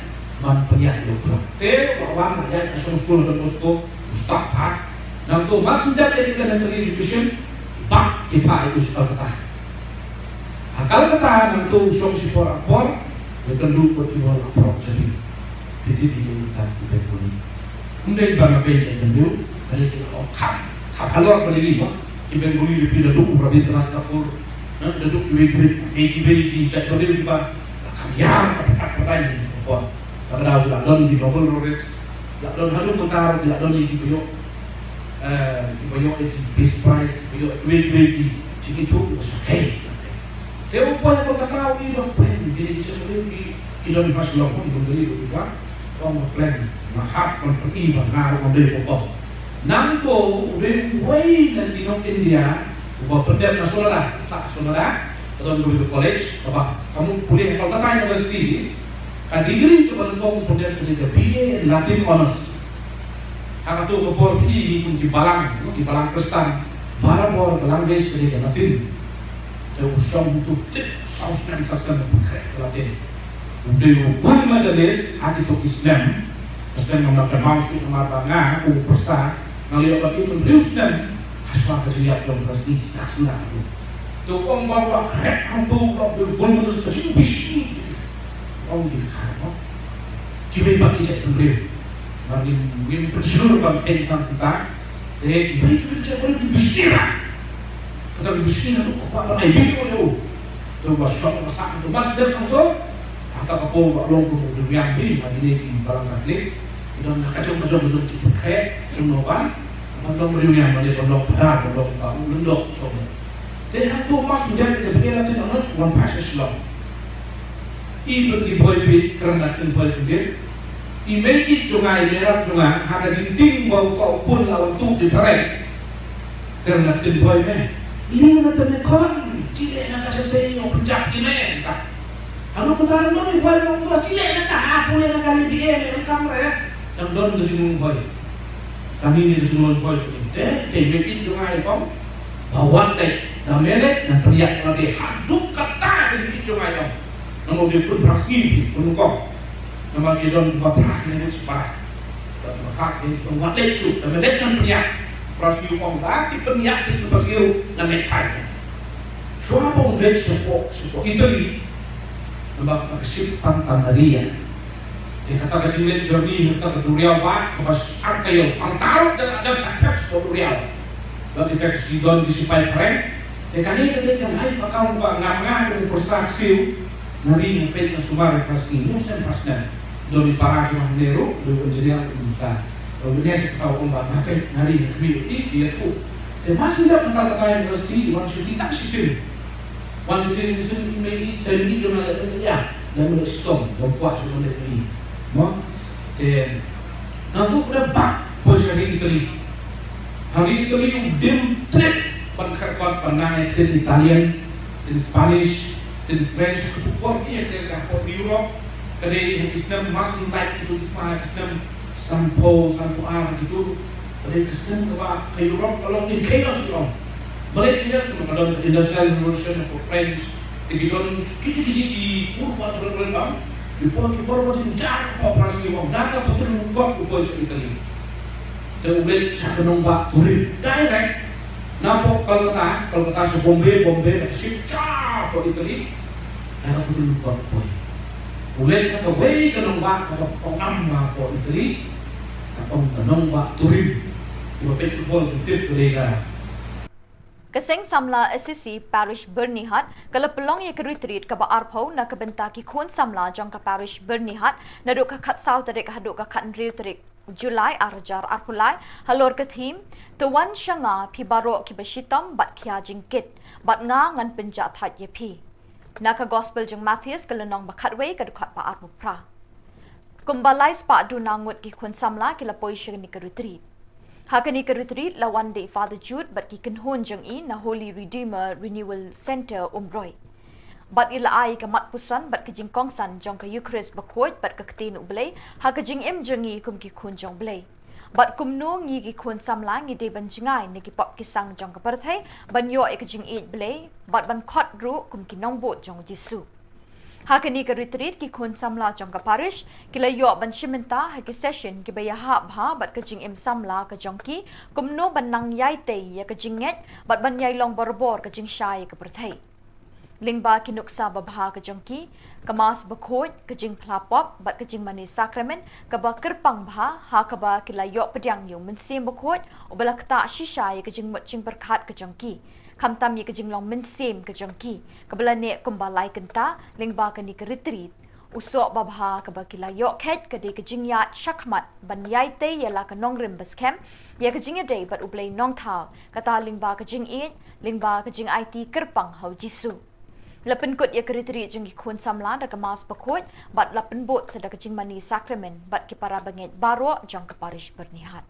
ban pynïaid ïa u khla. Te u la wan la ïaid ha shong skul Don Bosco, u stad pat. Nangta u Mas Mdep ïa ka elementary education, bah ki phah ïa u sha Kolkata. Ha Kolkata nangta u shong shipor ar por, ïakynduh bad ki bor la prok jong ngi. Phi tip ïa kita ki Bengali. Ym dei ba nga beiñ jait bynriew, hynrei ki la ong kham, kham halor ba dei ngi ba. Ki Bengali, phi da duk u Rabindranath Tagore, eh, da duk kiwei kiwei, kiwei kiwei ki jait bynriew kiba la kham ïar ka pyrkhat pyrthei ni ka por. Kaba dei la don ki Nobel laureates, la don haduh mynta ruh ki la don kiba ïoh, eh, kiba ïoh ki Peace Prize, kiba ïoh kiwei kiwei ki jingithuh kiba shyrkhei. Te u poi ha Kolkata u ïohi ba pyrshah kine ki jait bynriew ki, ki don ha Shillong, ki don ha Shillong, u ong ba pyrshah, nga hap ban pyni ba nga ruh ngan dei kumto. Nangta u dei uwei na ki nong India uba pyndep na Sollada, sah Sollada, ka don kawei ka college kaba, ka mut pule ha Kolkata University, ka degree kaba nyngkong u pyndep ka dei ka B A in Latin Honours. Ha kato ka por phi i kum ki balang, ki balang Khristan, barabor ka language ka dei ka Latin. Te u shong hangto khlem saw snem, saw snem u pynkhreh ka Latin. U dei u gold medalist ha kito ki snem. Ka snem namar ka maw shuh namar ba nga kum u pyrsa nga la ïoh ban im hynriew snem. Hashwa ka jingïap jong u Prestone, ka sngap u. Te u ong ba u la khreh hangto, u la dei u gold medalist, ka jingbishni. Ong ki kha, no? Kiwei pat ki jait bynriew. Namar ngim, ngim pynshlur ban kheiñ tang kumta. Te kiwei kiwei ki jait bynriew ki bishni. Kata ki bishni haduh ka kwah ban ai video ïa u. Te ba shong ba sah, te ba sdang hangto. Hangta ka por ba long kum u riewniam hi, ma kine ki balang Katholik. Ki don ha ka jong ka jong ka jong ki jingpynkhreh jong u ban, ban long riewniam, ban long phadar, ban long ba u lyngdoh shuh. Te hangto Mas Mdep ïa ka B A Latin Honours, wan phai sha Shillong. I bad i Bhoi Pit, kren na ktien Bhoi Pit. I mei ïeit jong nga, i mei rat jong nga, ha ka jingtieng ba u ka u khun la wan tuh di phareng. Kren na ktien Bhoi me. Lei na te me khun, jileh na ka shatei, ong pynjah ïa me, ta. Haduh mynta dang don i Bhoi, ong to, jileh na ka, ha pule na ka lei di e, me em kam re. Dang don ka jinglong Bhoi. Kane ka jinglong Bhoi jong i. Te, te i mei ïeit jong nga i ong. Ba wat te, da me leit, ngan pynïap lade. Haduh katta ka mei ïeit jong nga i ong. Namar u dei khun pharasngi, khun nyngkong. Namar ki don ba phra ki language ba. Ba phra ki don wat leit shuh, da me leit ngan pynïap. Pharasngi u ong ba ki pynïap ki shu pharasngi ruh ngan leit phai. Shuwa ba u leit shapoh, shapoh Italy. Namar kata ka ship Santa Maria. Te kata ka jingleit journey, kata ka duriaw ba, kaba ar taïew, ar taïew jan, jan shah thep shapoh duriaw. Ba kita ki don ki sipai phareng. Te kane ka dei ka life account ba nga, nga kum u pyrsa ksiew. Nga ri nga peit nga sumar ïa pharasngi, ym shem pharasngi. Don i para jong nga hangne ruh, dei u engineer, u sa, u engineer sa kata u ong ba nga peit nga ri nga khmih ïa i, ïathuh. Te Mas Mdep mynta kata ïa university, wan shuti tang shisien. Wan shuti university, i mei i, te i mei jong nga leh ïa, leh ïa shitom, leh kwah shu leh ïa i. Mo? Te Nangtu u dep bah poi sha ri Italy. Ha ri Italy u dim trip ban kyrkhu, ban nang ïa ka ktien Italian, ktien Spanish, ktien French, ha kato ka por ïa ka, ka por Europe. Ka dei ha ki snem mas nang kito ki thma, ha ki snem sanphew, sanphew ar kito. Ka dei ka snem kaba ka Europe ka long in chaos, long. Balei chaos? Ka don ka Industrial Revolution ha ka French, Ki don kiti kiti ki pur pat ren ren bang. Ki poi ki poi poi jynjar pop ras ki wang da ka pateng kot ki poi sha Italy. Te u leit sha ka nongbah Turin direct na pok Kolkata, Kolkata sha Bombay, Bombay da ship cha pok Italy. Da ka pateng kot poi. U leit ka wei ka nongbah ka pok nam ma pok Italy. Ka pok ka nongbah Turin. Ki ba peit football ki tip ka dei ka. Ka seng samla Assisi Parish Byrnihat ka la pynlong ïa ka retreat kaba arphew na ka bynta ki khun samla jong ka Parish Byrnihat naduh ka khatsaw tarik haduh ka khathynriew tarik July arhajar arphew lai halor ka theme To wan sha nga phi baroh kiba shitom bad khia jingkit bad nga ngan pynjah thait ïa phi. Na ka Gospel jong Mathaios ka lynnong ba khatwei ka dkhot ba arphew phra. Kumba lai spah duna ngut ki khun samla ki la poi sha kane ka retreat. Ha kane ka retreat la wan da i Father Jude bad ki kynhun jong i na Holy Redeemer Renewal Centre Umroi. Bad i la ai ka mat puson bad ka jingkongsan jong ka Eucharist bakhuid bad ka ktien U Blei ha ka jingim jong i kum ki khun jong U Blei. Bad kumno ngi ki khun samla ngi dei ban jngai na ki pop ki sang jong ka pyrthei ban ïoh ïa ka jingïeit Blei bad ban khot ruh kum ki nongbud jong U Jisu. Ha kane ka retreat ki khun samla jong ka parish ki la ïoh ban shim bynta ha ki session kiba ïahap bha bad ka jingim samla ka jong ki kumno ban nang ïai tei ïa ka jingngeit bad ban ïai long barabor ka jingshai ïa ka pyrthei. Lyngba ki nuksa babha ka jong ki, ka Mass bakhuid, ka jingphla pop bad ka jingmane sakramen kaba kyrpang bha ha kaba ki la ïoh pdiang ïa u Mynsiem Bakhuid uba la ktah shisha ïa ka jingmut jingpyrkhat ka jong ki. Khamtam ïa ka jinglong mynsiem ka jong ki kaba la neh kumba lai kynta lyngba kane ka retreat. U soh babha kaba ki la ïoh kheit ka dei ka jingïaid shakhmat ban ïai tei ïa la ka nongrim ba skhem ïa ka jingïadei bad U Blei Nongthaw, kata lyngba ka jingïeit, lyngba ka jingaiti kyrpang ha U Jisu. La pynkut ïa ka retreat jong ki khun samla da ka Mass bakhuid bad la pynbud sa da ka jingmane sakramen bad ki para bangeit baroh jong ka parish Byrnihat.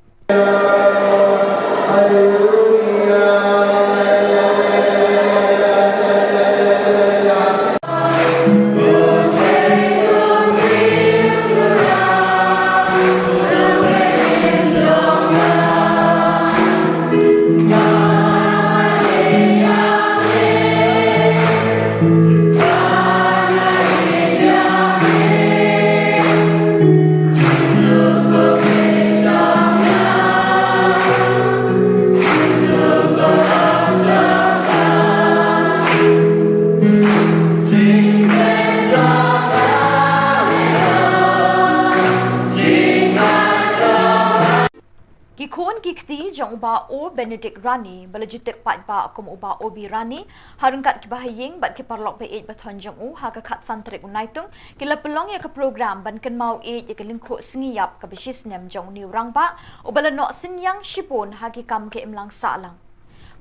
Ki khun ki kti jong u Bah O Benedict Rani ba la ju tip paidbah kum u Bah O B Rani, ha ryngkat ki bahaïing bad ki paralok ba ïeit ba thon jong u ha ka khatsan tarik u Naitung ki la pynlong ïa ka program ban kynmaw ïeit ïa ka lyngkhuh sngi ïap kaba shisnem jong une u rangbah uba la noh synñiang shibun ha ki kam ka imlang sahlang.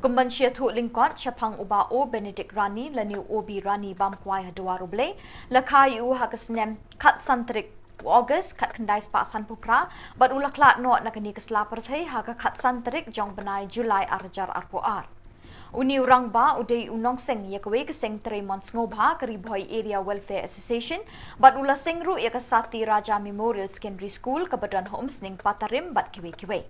Kum ban sngewthuh lyngkot shaphang u Bah O Benedict Rani lane u O B Rani bam kwai ha Dwar U Blei, la kha ïa u ha ka snem khatsan tarik u August khatkhyndai spah sanphew phra bad u la khlad noh na kane ka sla pyrthei ha ka khatsan tarik jong u bnai July arhajar arphew ar. Une u rangbah u dei u nongseng ïa kawei ka seng trei mon sngewbha ka Ri Bhoi Area Welfare Association bad u la seng ruh ïa ka Sati Raja Memorial Secondary School kaba don ha Umsning, Patarim bad kiwei kiwei.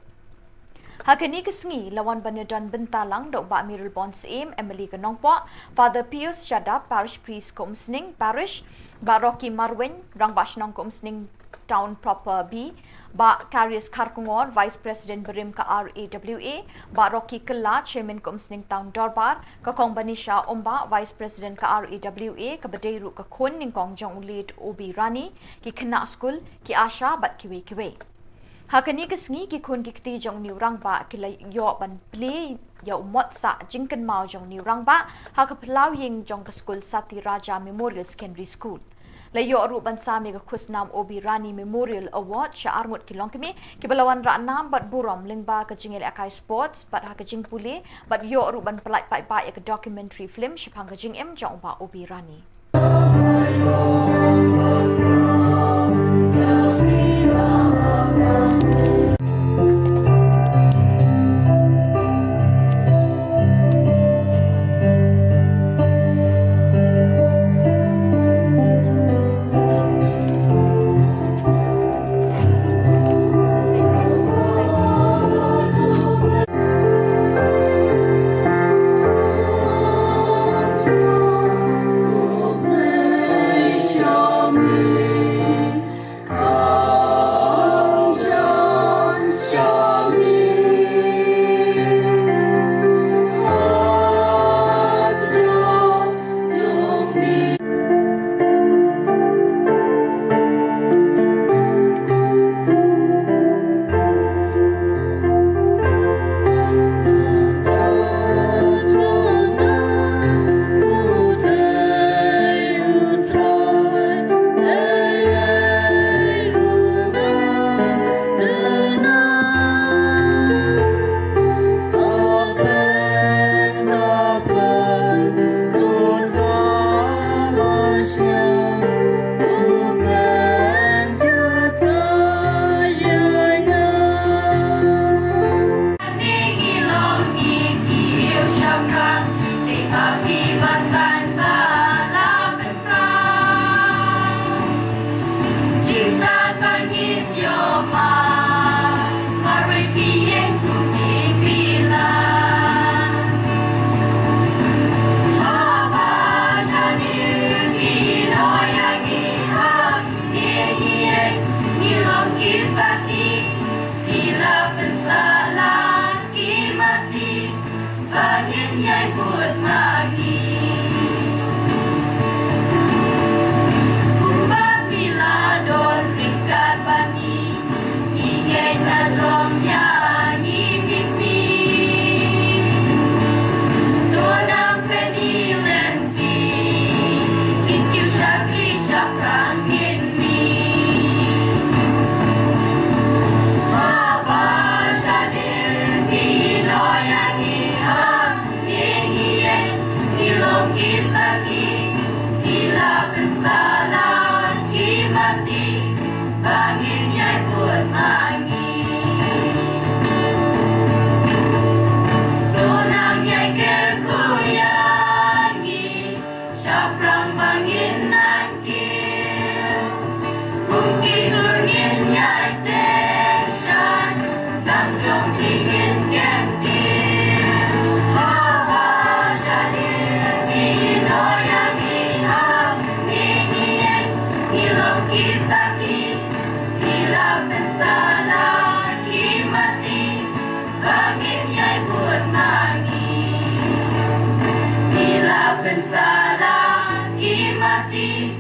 Ha kane ka sngi la wan ban ïadon bynta lang da u Bah Mayralborn Syiem, M L A ka Nongpoh, Father Pius Shadap, Parish Priest ka Umsning Parish, Bah Rocky Marwein, Rangbah Shnong ka Umsning Town Proper B, Bah Karius Kharkongor, Vice President barim ka R A W A, Bah Rocky Kylla, Chairman ka Umsning Town Dorbar, ka Kong Banisha Umbah, Vice President ka R A W A, kaba dei ruh ka khun nyngkong jong u late O B Rani, ki khynnah skul, ki asha bad kiwei kiwei. Ha kane ka sngi ki khun ki kti jong une u rangbah ki la ïoh ban plie ïa u mot sah jingkynmaw jong une u rangbah ha ka phyllaw ïing jong ka skul Sati Raja Memorial Secondary School. La ïoh ruh ban sam ïa ka khusnam O B Rani Memorial Award sha arngut ki longkmie kiba la wanrah nam bad burom lyngba ka jingïalehkai sports bad ha ka jingpule bad ïoh ruh ban pyllait paidbah ïa ka documentary film shaphang ka jingim jong u Bah O B Rani. Shaphrang ba ngin nang kiew, kum ki klur ngin ïai tension, dang jong ki ngin ken kiew. Haba shadien ngi ïoh ïa ngi ha ngi ngi ïeng, ngi long ki sakhi, ngi la pynsalah ki mati, ba ngin ïai bud ma ngi. Ngi la pynsalah ki mati,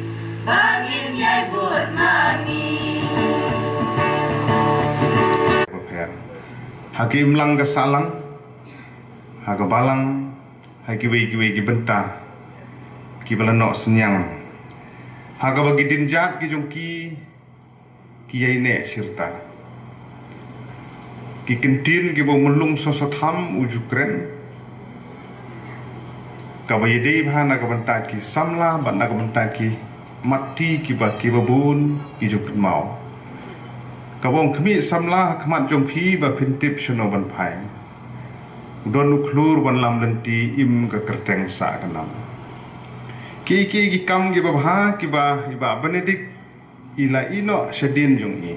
ba ngin ïai bud ma ngi. Ha ki imlang ka sahlang, ha ka balang, ha kiwei kiwei ki bynta kiba la noh synñiang, ha kaba ki dienjat ki jong ki ki ïai neh shirta. Ki kyntien kiba u Myllung Soso Tham u ju kren, kaba ïadei bha na ka bynta ki samla bad na ka bynta ki matti kiba, kiba bun ki ju kynmaw. Kaba ong khmih samla ha khmat jong phi ba phin tip shano ban phai. U don u khlur ban lam lynti im ka kyrteng sah ka nam. Ki, ki, ki kam kiba bha kiba i Bah Benedict i la ïeh noh shadien jong i.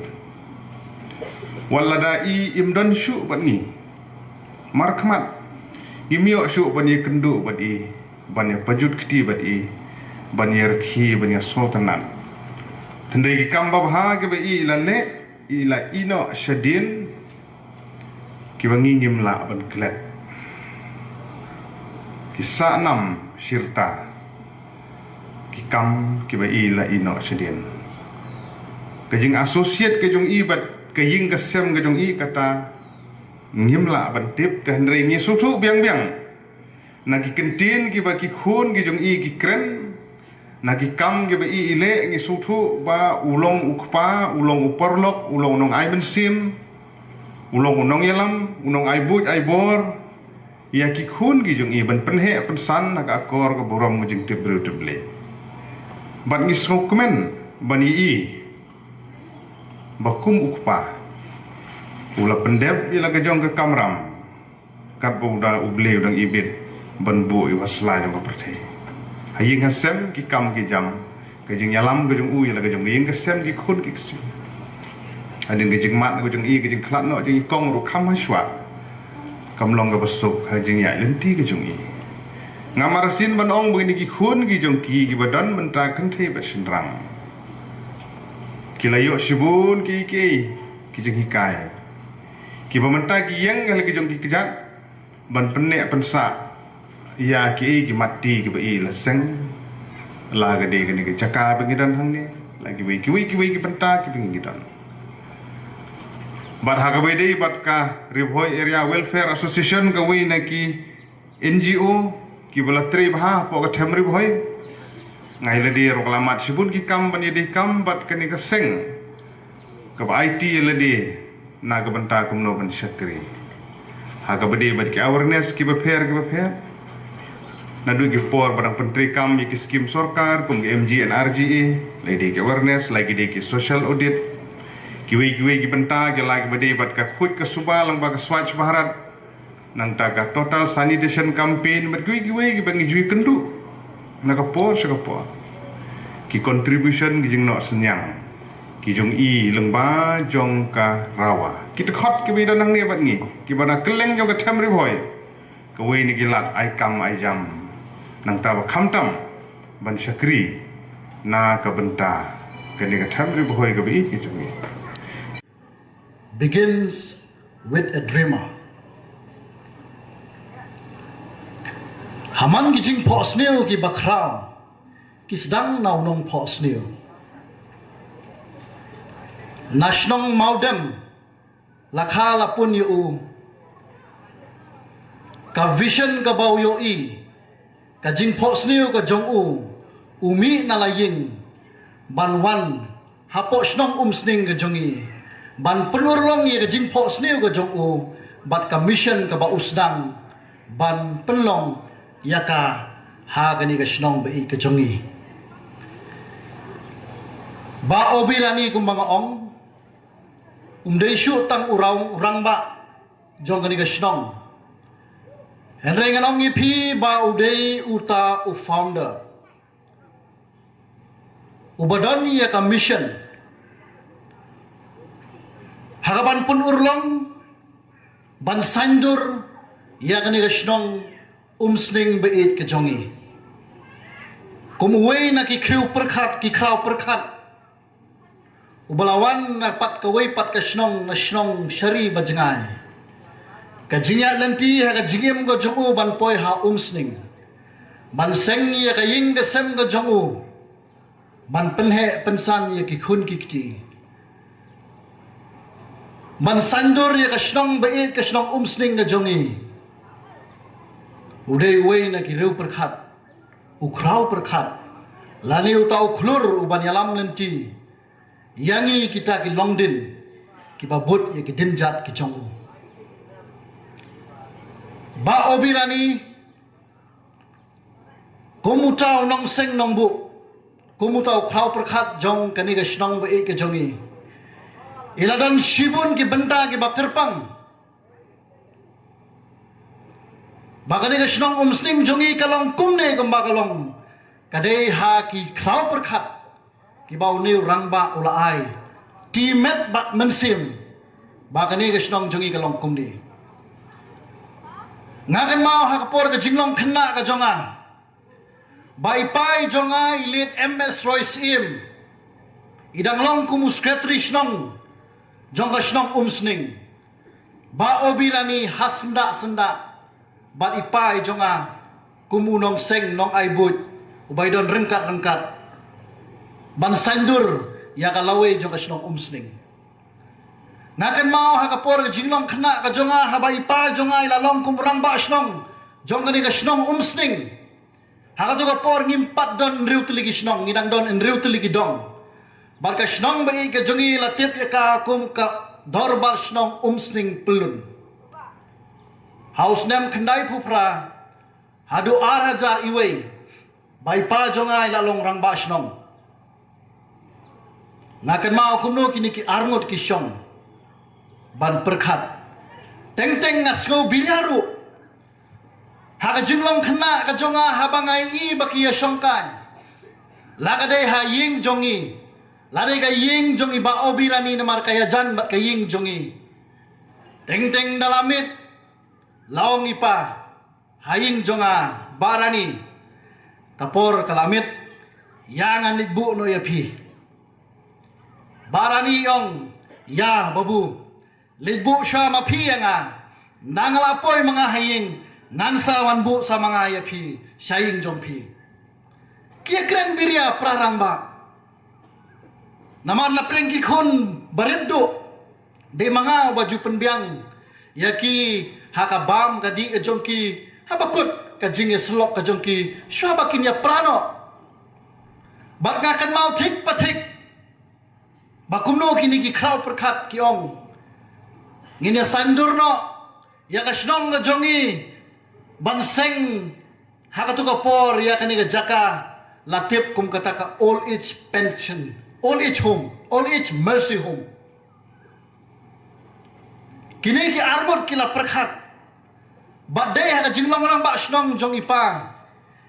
Wat lada i im don shuh bad ngi, markhmat, ngim ïoh shuh ban ïakynduh bad i, ban ïapajut kti bad i, ban ïarkhie, ban ïasoh tynnad. Hynrei ki kam babha kiba i la leh, i la ïeh noh shadien, kiba ngi ngim lah ban klet. Ki sah nam shirta ki kam kiba i la ïeh noh shadien. Ka jing associate ka jong i bad ka ïing ka sem ka jong i kata ngim lah ban tip, te hynrei ngi sngewthuh biang biang na ki kyntien kiba ki khun ki jong i ki kren, na ki kam kiba i i leh, ngi sngewthuh ba u long u kpa, u long u paralok, u long u nongai mynsiem, u long u nongïalam, u nongai buit ai bor ïa ki khun ki jong i ban pynheh pynsan ha ka akor ka burom ka jingtip briew tip Blei. Bad ngi sngewkmen ban i i ba kum u kpa u la pyndep ïa la ka jong ka kamram, katba u da U Blei u dang ibit ban buh ïa u ha sla jong ka pyrthei. Ha ïing ha sem ki kam ki jam, ka jingïalam ka jong u ïa la ka jong ka ïing ka sem ki khun ki ksiew. Hadien ka jingmad ka jong i, ka jingkhlad noh jong i kong ruh kham hashwa, kam long kaba suk ha jingïaid lynti ka jong i. Nga mar sien ban ong ba kine ki khun ki jong ki kiba don mynta kynthei bad shynrang ki la ïoh shibun ki, ki, ki jinghikai kiba mynta ki ïeng ha la ki jong ki kjat ban pynneh pynsah ïa kiei ki matti kiba i la seng, la ka dei kane ka jaka ba ngi don hangne, la kiwei kiwei kiwei ki bynta kiba ngi don. Bad ha kaba ïadei bad ka Ri Bhoi Area Welfare Association, kawei na ki N G O kiba la trei bha hapoh ka them Ri Bhoi, nga ïa lade ruh ka la mad shibun ki kam ban ïadei kam bad kane ka seng kaba aiti ïa lade na ka bynta kumno ban shakri. Ha kaba dei bad ki awareness kiba pher kiba pher, naduh ki por ba dang pyntreikam ïa ki skim sorkar kum ki M G N R G A, la dei ki awareness, la ki dei ki social audit, kiwei kiwei ki bynta, ki la kiba dei bad ka khuid ka suba lyngba ka Swachh Bharat, nangta ka total sanitation campaign, bad kiwei kiwei kiba ngi ju ïakynduh na ka por sha ka por. Ki contribution ki jingnoh synñiang ki jong i lyngba jong ka RAWA, ki dkhot kiba i don hangne bad ngi kiba na kylleng jong ka them Ri Bhoi, kawei na ki lad ai kam ai jam nangta ba khamtam ban shakri na ka bynta kane ka them Ri Bhoi kaba i ki jong i. Begins with a dreamer. Ha man ki jingphohsniew kiba khraw ki sdang na u nongphohsniew. Na shnong Mawdem la kha la pun ïa u ka vision kaba u ïohi, ka jingphohsniew ka jong u, u mih na la ïing ban wan hapoh shnong Umsning ka jong i ban pynurlong ïa ka jingphohsniew ka jong u bad ka mission kaba u sdang ban pynlong ïa ka ha kane ka shnong ba i ka jong i. Bah Obilani, kumba nga ong, um dei shuh tang u rang, u rangbah jong kane ka shnong. Hynrei ngan ong ïa phi ba u dei uta u founder. Uba don ïa ka mission ha ka ban pun urlong ban saindur ïa kane ka shnong Umsning ba ïeit ka jong i. Kum uwei na ki khiew pyrkhat, ki khraw pyrkhat, uba la wan na pat kawei pat ka shnong, na shnong Shari Bajngai, ka jingïaid lynti ha ka jingim ka jong u ban poi ha Umsning, ban seng ïa ka ïing ka sem ka jong u, ban pynheh pynsan ïa ki khun ki kti, ban saindur ïa ka shnong ba ïeit ka shnong Umsning ka jong i. U dei uwei na ki riew pyrkhat, u khraw pyrkhat, lane uta u khlur u ban ïalam lynti ïa ngi kita ki longdien kiba bud ïa ki dienjat ki jong u. Bah Obirani, kum uta u nongseng nongbuh, kum uta u khraw pyrkhat jong kane ka shnong ba ïeit ka jong i, i la don shibun ki bynta kiba kyrpang ba kane ka shnong Umsning jong i ka long kumne kumba ka long. Ka dei ha ki khraw pyrkhat kiba une u rangbah u la ai, ti met bad mynsiem, ba kane ka shnong jong i ka long kumne. Nga kynmaw ha ka por ka jinglong khynnah ka jong nga, ba i pa i jong nga i late M S Roy Syiem, i dang long kum u secretary shnong jong ka shnong Umsning. Bah Obirani ha syndah syndah bad i pa i jong nga kum u nongseng nongai buit uba i don ryngkat ryngkat ban saindur ïa ka lawei jong ka shnong Umsning. Nga kynmaw ha ka por ka jinglong khynnah ka jong nga, haba i pa i jong nga i la long kum rangbah shnong jong kane ka shnong Umsning, ha kato ka por ngim pat don hynriew tylli ki shnong, ngi dang don hynriew tylli ki dong. Bad ka shnong ba ïeit ka jong i la tip ïa ka kum ka Dorbar Shnong Umsning Pyllun. Ha u snem khyndaiphew phra haduh ar hajar iwei, ba i pa jong nga i la long rangbah shnong, nga kynmaw kumno kine ki arngut ki shong ban pyrkhat. Teng teng nga sngew biria ruh ha ka jinglong khynnah ka jong nga haba nga ïohi ba ki ïashongkai, la ka dei ha ïing jong i, la dei ka ïing jong i Bah Obirani, namar ka ïajan bad ka ïing jong i. Teng teng da la miet, la ong i pa, ha ïing jong nga, Bah Rani, ka por ka la miet, ïa ngan leit buh noh ïa phi. Bah Rani i ong, ïa babu, leit buh sha ma phi ïa nga. Nang la poi ma nga ha ïing, ngan sa wan buh sa ma nga ïa phi sha ïing jong phi. Ki ïakren biria para rangbah. Namar na pdeng ki khun barit duh, dei ma nga uba ju pynbiang ïa ki ha ka bam ka dih ka jong ki, haba kut ka jingïasyllok ka jong ki shuwa ba kin ïapra noh. Bad nga kynmaw thik pa thik ba kumno kine ki khraw pyrkhat ki ong, ngin ïa saindur noh ïa ka shnong ka jong i ban seng ha kato ka por ïa kane ka jaka la tip kum kata ka old age pension, old age home, old age mercy home. Kine ki arngut ki la pyrkhat. Bad dei ha ka jinglong rangbah shnong jong i pa,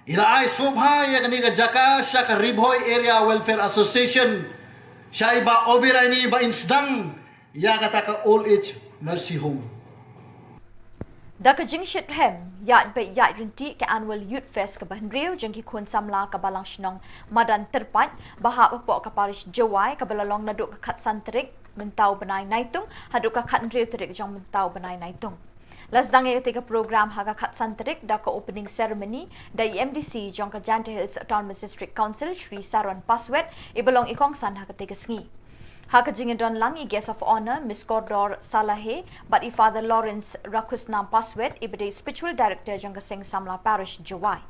i la ai sngewbha ïa kane ka jaka sha ka Ri Bhoi Area Welfare Association, sha i Bah Obirani ba in sdang ïa kata ka old age mercy home. Da ka jingshitrhem ïaid beit ïaid ryntih ka Annual Youth Fest kaba hynriew jong ki khun samla ka Balang Shnong Madan Tyrpait, ba hap hapoh ka Parish Jowai, kaba la long naduh ka khatsan tarik mynta u bnai Naitung haduh ka khathynriew tarik jong mynta u bnai Naitung. La sdang ïa katei ka program ha ka khatsan tarik da ka opening ceremony da i M D C jong ka Jaintia Hills Autonomous District Council, Shri Saron Paswet, iba long i kongsan ha katei ka sngi. Ha ka jingdon lang i Guest of Honour, Miss Kordor Salahe, bad i Father Lawrence Rakhusnam Paswet, iba dei Spiritual Director jong ka Seng Samla Parish Jowai.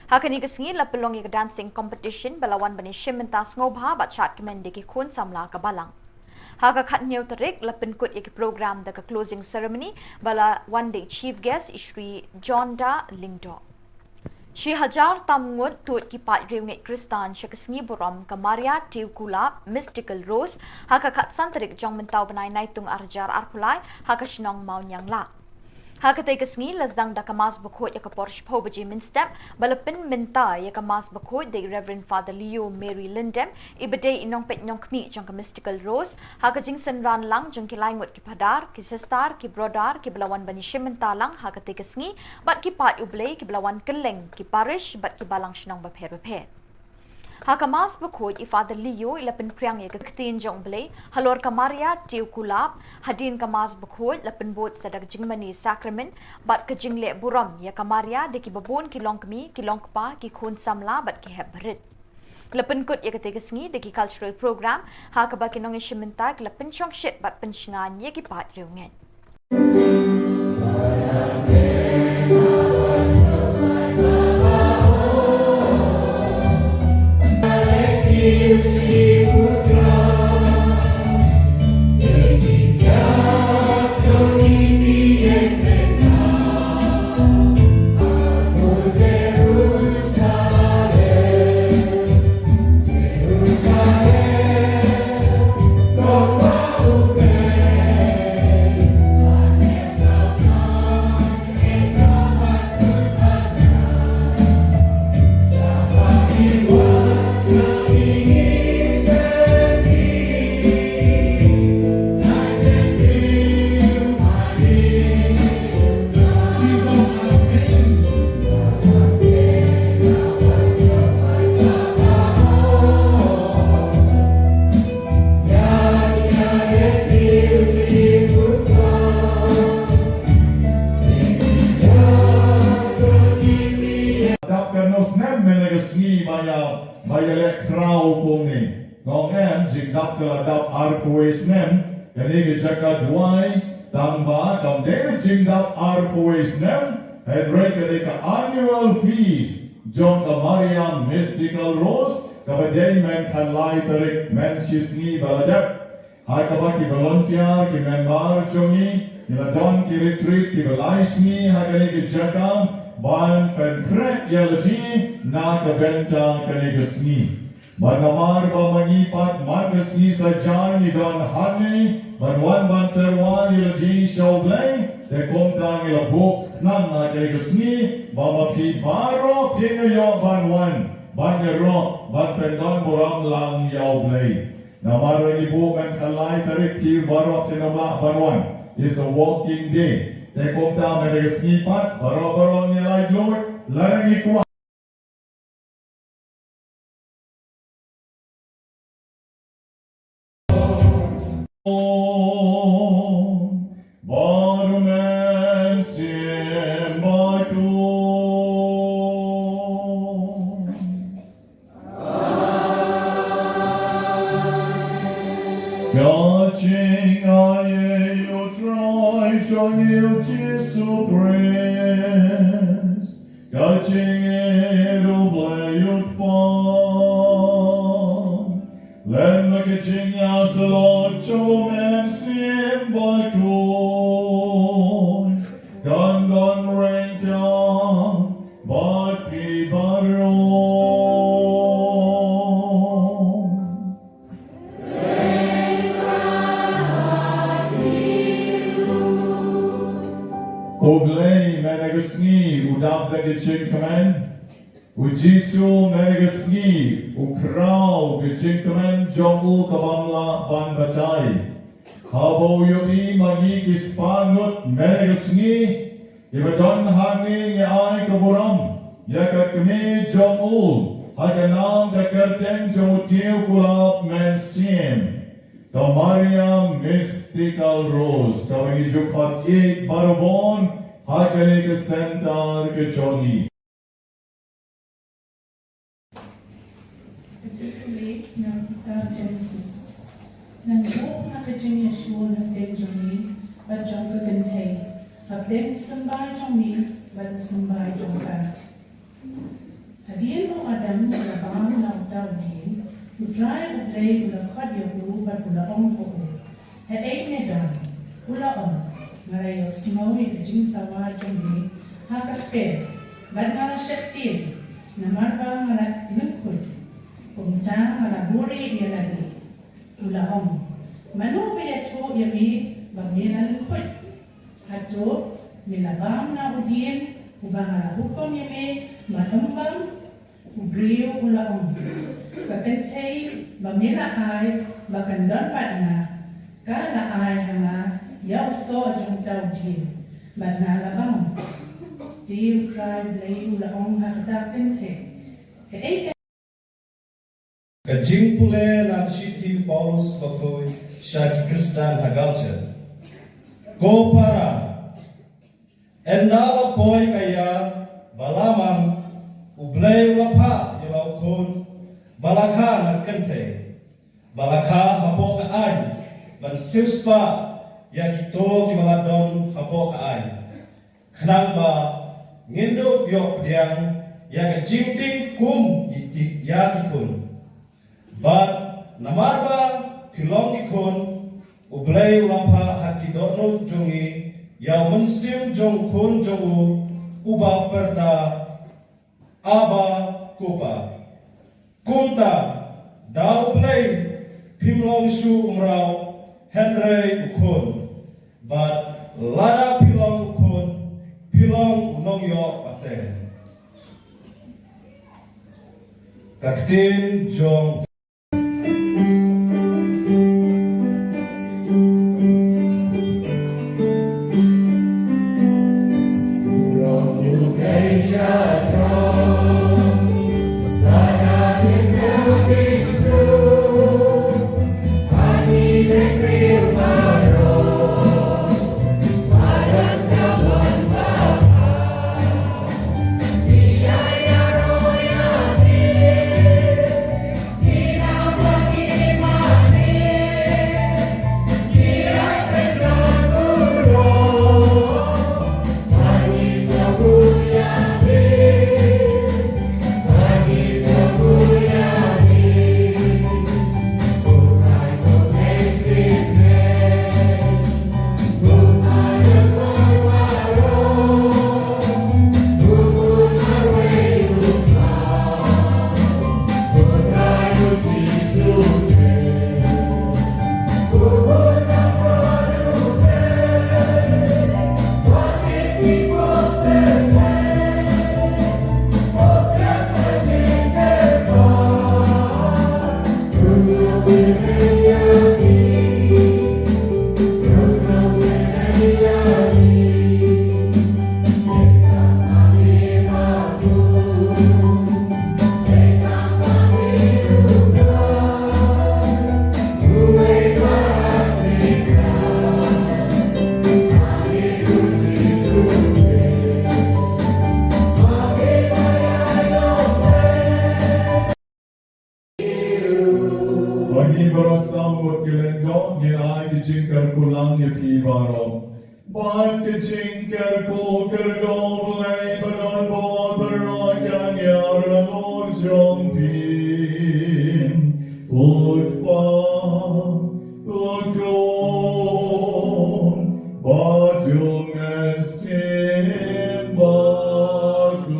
Ha kane ka sngi la pynlong ïa ka dancing competition ba la wan ban ïashim bynta sngewbha bad shad kmen da ki khun samla ka Balang. Ha ka khathynñiew tarik la pynkut ïa ki program da ka closing ceremony ba la wan da i chief guest i Shri John Da Lyngdoh. Shi hajar tam ngut tuid ki paid riewngeit Khristan sha ka sngi burom ka Maria Tiukulap Mystical Rose ha ka khatsan tarik jong mynta u bnai Naitung arhajar arphew lai ha ka shnong Mawniangla. Ha katei ka sngi la sdang da ka Mass Bakhuid ïa ka por shiphew baje mynstep, ba la pynmynta ïa ka Mass Bakhuid da i Reverend Father Leo Mary Lyndem, i ba dei i nongpeit nongkhmih jong ka Mystical Rose, ha ka jingsynran lang jong ki lai ngut ki phadar, ki sister, ki brother, ki ba la wan ban ïashim bynta lang ha katei ka sngi, bad ki paid U Blei ki ba la wan kylleng ki parish bad ki balang shnong bapher bapher. Ha ka Mass Bakhuid, i Father Leo i la pynphriang ïa ka ktien jong U Blei halor ka Maria Tiew Kulap. Hadien ka Mass Bakhuid la pynbud sa da ka jingmane sakramen bad ka jingleh burom ïa ka Maria da ki babun ki longkmie, ki longkpa, ki khun samla bad ki hep barit. La pynkut ïa katei ka sngi da ki cultural program, ha kaba ki nongïashim bynta ki la pynshongshit bad pynshngaiñ ïa ki paid riewngeit. Dap kano snem mynne ka sngi ba ïa, ba ïa leh khraw kumne? Nga ong em, jingdap ka la dap arphew wei snem, kane ka jaka duwai, tang ba kam dei jingdap arphew wei snem, hynrei ka dei ka annual feast jong ka Maria Mystical Rose, kaba dei mynta lai tarik, mynta shi sngi ba la dep. Ha kaba ki volunteer, ki member jong ngi, ngi la don ki retreat kiba lai sngi ha kane ka jaka ban pynkhreh ïa la jong ngi na ka bynta kane ka sngi. Bad namar ba ma ngi pat man ka sngi Saitjaiñ ngi don hangne ban wan ban tyrwa ïa la jong ngi sha U Blei, te kumta ngi la buh khnang ha kane ka sngi ba ma phi baroh phin ïoh ban wan ban ïaroh ban pyndonburom lang ïa U Blei. Namar ngi buh mynta lai tarik, phi baroh phin ym lah ban wan. It's a working day. Te kumta mynta ka sngi pat baroh baroh ngi la ïoh, lada ngi kwah. Bad Mynsiem Bakhuid. Ka jingai ïa U Trai jong ngi U Jisu Khrist. Ka jingïeit U Blei U Kpa, lem bad ka jingïasyllok jong U Mynsiem Bakhuid, kan don ryngkat bad phi baroh. U Blei mynta ka sngi u dap da ka jingkmen. U Jisu mynta ka sngi u khraw ka jingkmen jong u ka bym lah ban batai. Haba u ïohi ma ngi ki spah ngut mynta ka sngi, kiba don hangne, ngi ai ka burom ïa ka kmie jong u ha ka nam ka kyrteng jong u Tiew Kulap Mynsiem, ka Maria Mystical Rose, kaba ngi ju khot ïeit barabor ha kane ka center ka jong ngi. Ka jingpule na ka kitab Genesis. Ngan buh na ka jingïashun hapdeng jong ngi bad jong ka kynthei, hapdeng u symbai jong me bad u symbai jong ka. Hadien ba u Adam u la bam na uta u dien, U Trai U Blei u la khot ïa u bad u la ong ha u, Haei me don? U la ong, Nga la ïohsngew ïa ka jingsawa jong me ha ka kper, bad nga la sheptieng, namar ba nga la lyngkhuid. Kumta nga la buhrieh ïa lade. U la ong, Mano ba ïathuh ïa me ba me la lyngkhuid? Hato Me la bam na u dieng uba nga la hukum ïa me, bad ym bam? U briew u la ong, ka kynthei ba me la ai ba kan don bad nga, ka la ai ha nga ïa u soh jong uta u dieng, bad nga la bam. Te U Trai Blei u la ong ha kata ka kynthei, kaei ka Ka jingpule na ka shithi u Paulus bakhuid sha ki Khristan ha Galatia. Ko para, ynda la poi ka ïa ba la mang, U Blei u la phah ïa la u khun ba la kha na ka kynthei, ba la kha hapoh ka aiñ, ban siewspah ïa kito kiba la don hapoh ka aiñ, khnang ba ngin dup ïoh pdiang ïa ka jingtieng kum ïa ki khun. Bad namar ba phi long ki khun, U Blei u la phah ha ki dohnud jong ngi ïa u mynsiem jong u Khun jong u, uba pyrta, Abba, Ko Pa. Kumta, da U Blei phim long shuh u mraw, hynrei u khun. Bad lada phi long u khun, phi long u nongïoh pateng. Ka ktien jong Bad ngi baroh sam bad ki lyngdoh ngin ai ki jingkyrkhu lang ïa phi baroh. Bad ki jingkyrkhu kyrkhu Blei ba don bor baroh kan ïar halor jong phi. U Kpa, U Khun, bad U Mynsiem Bakhuid.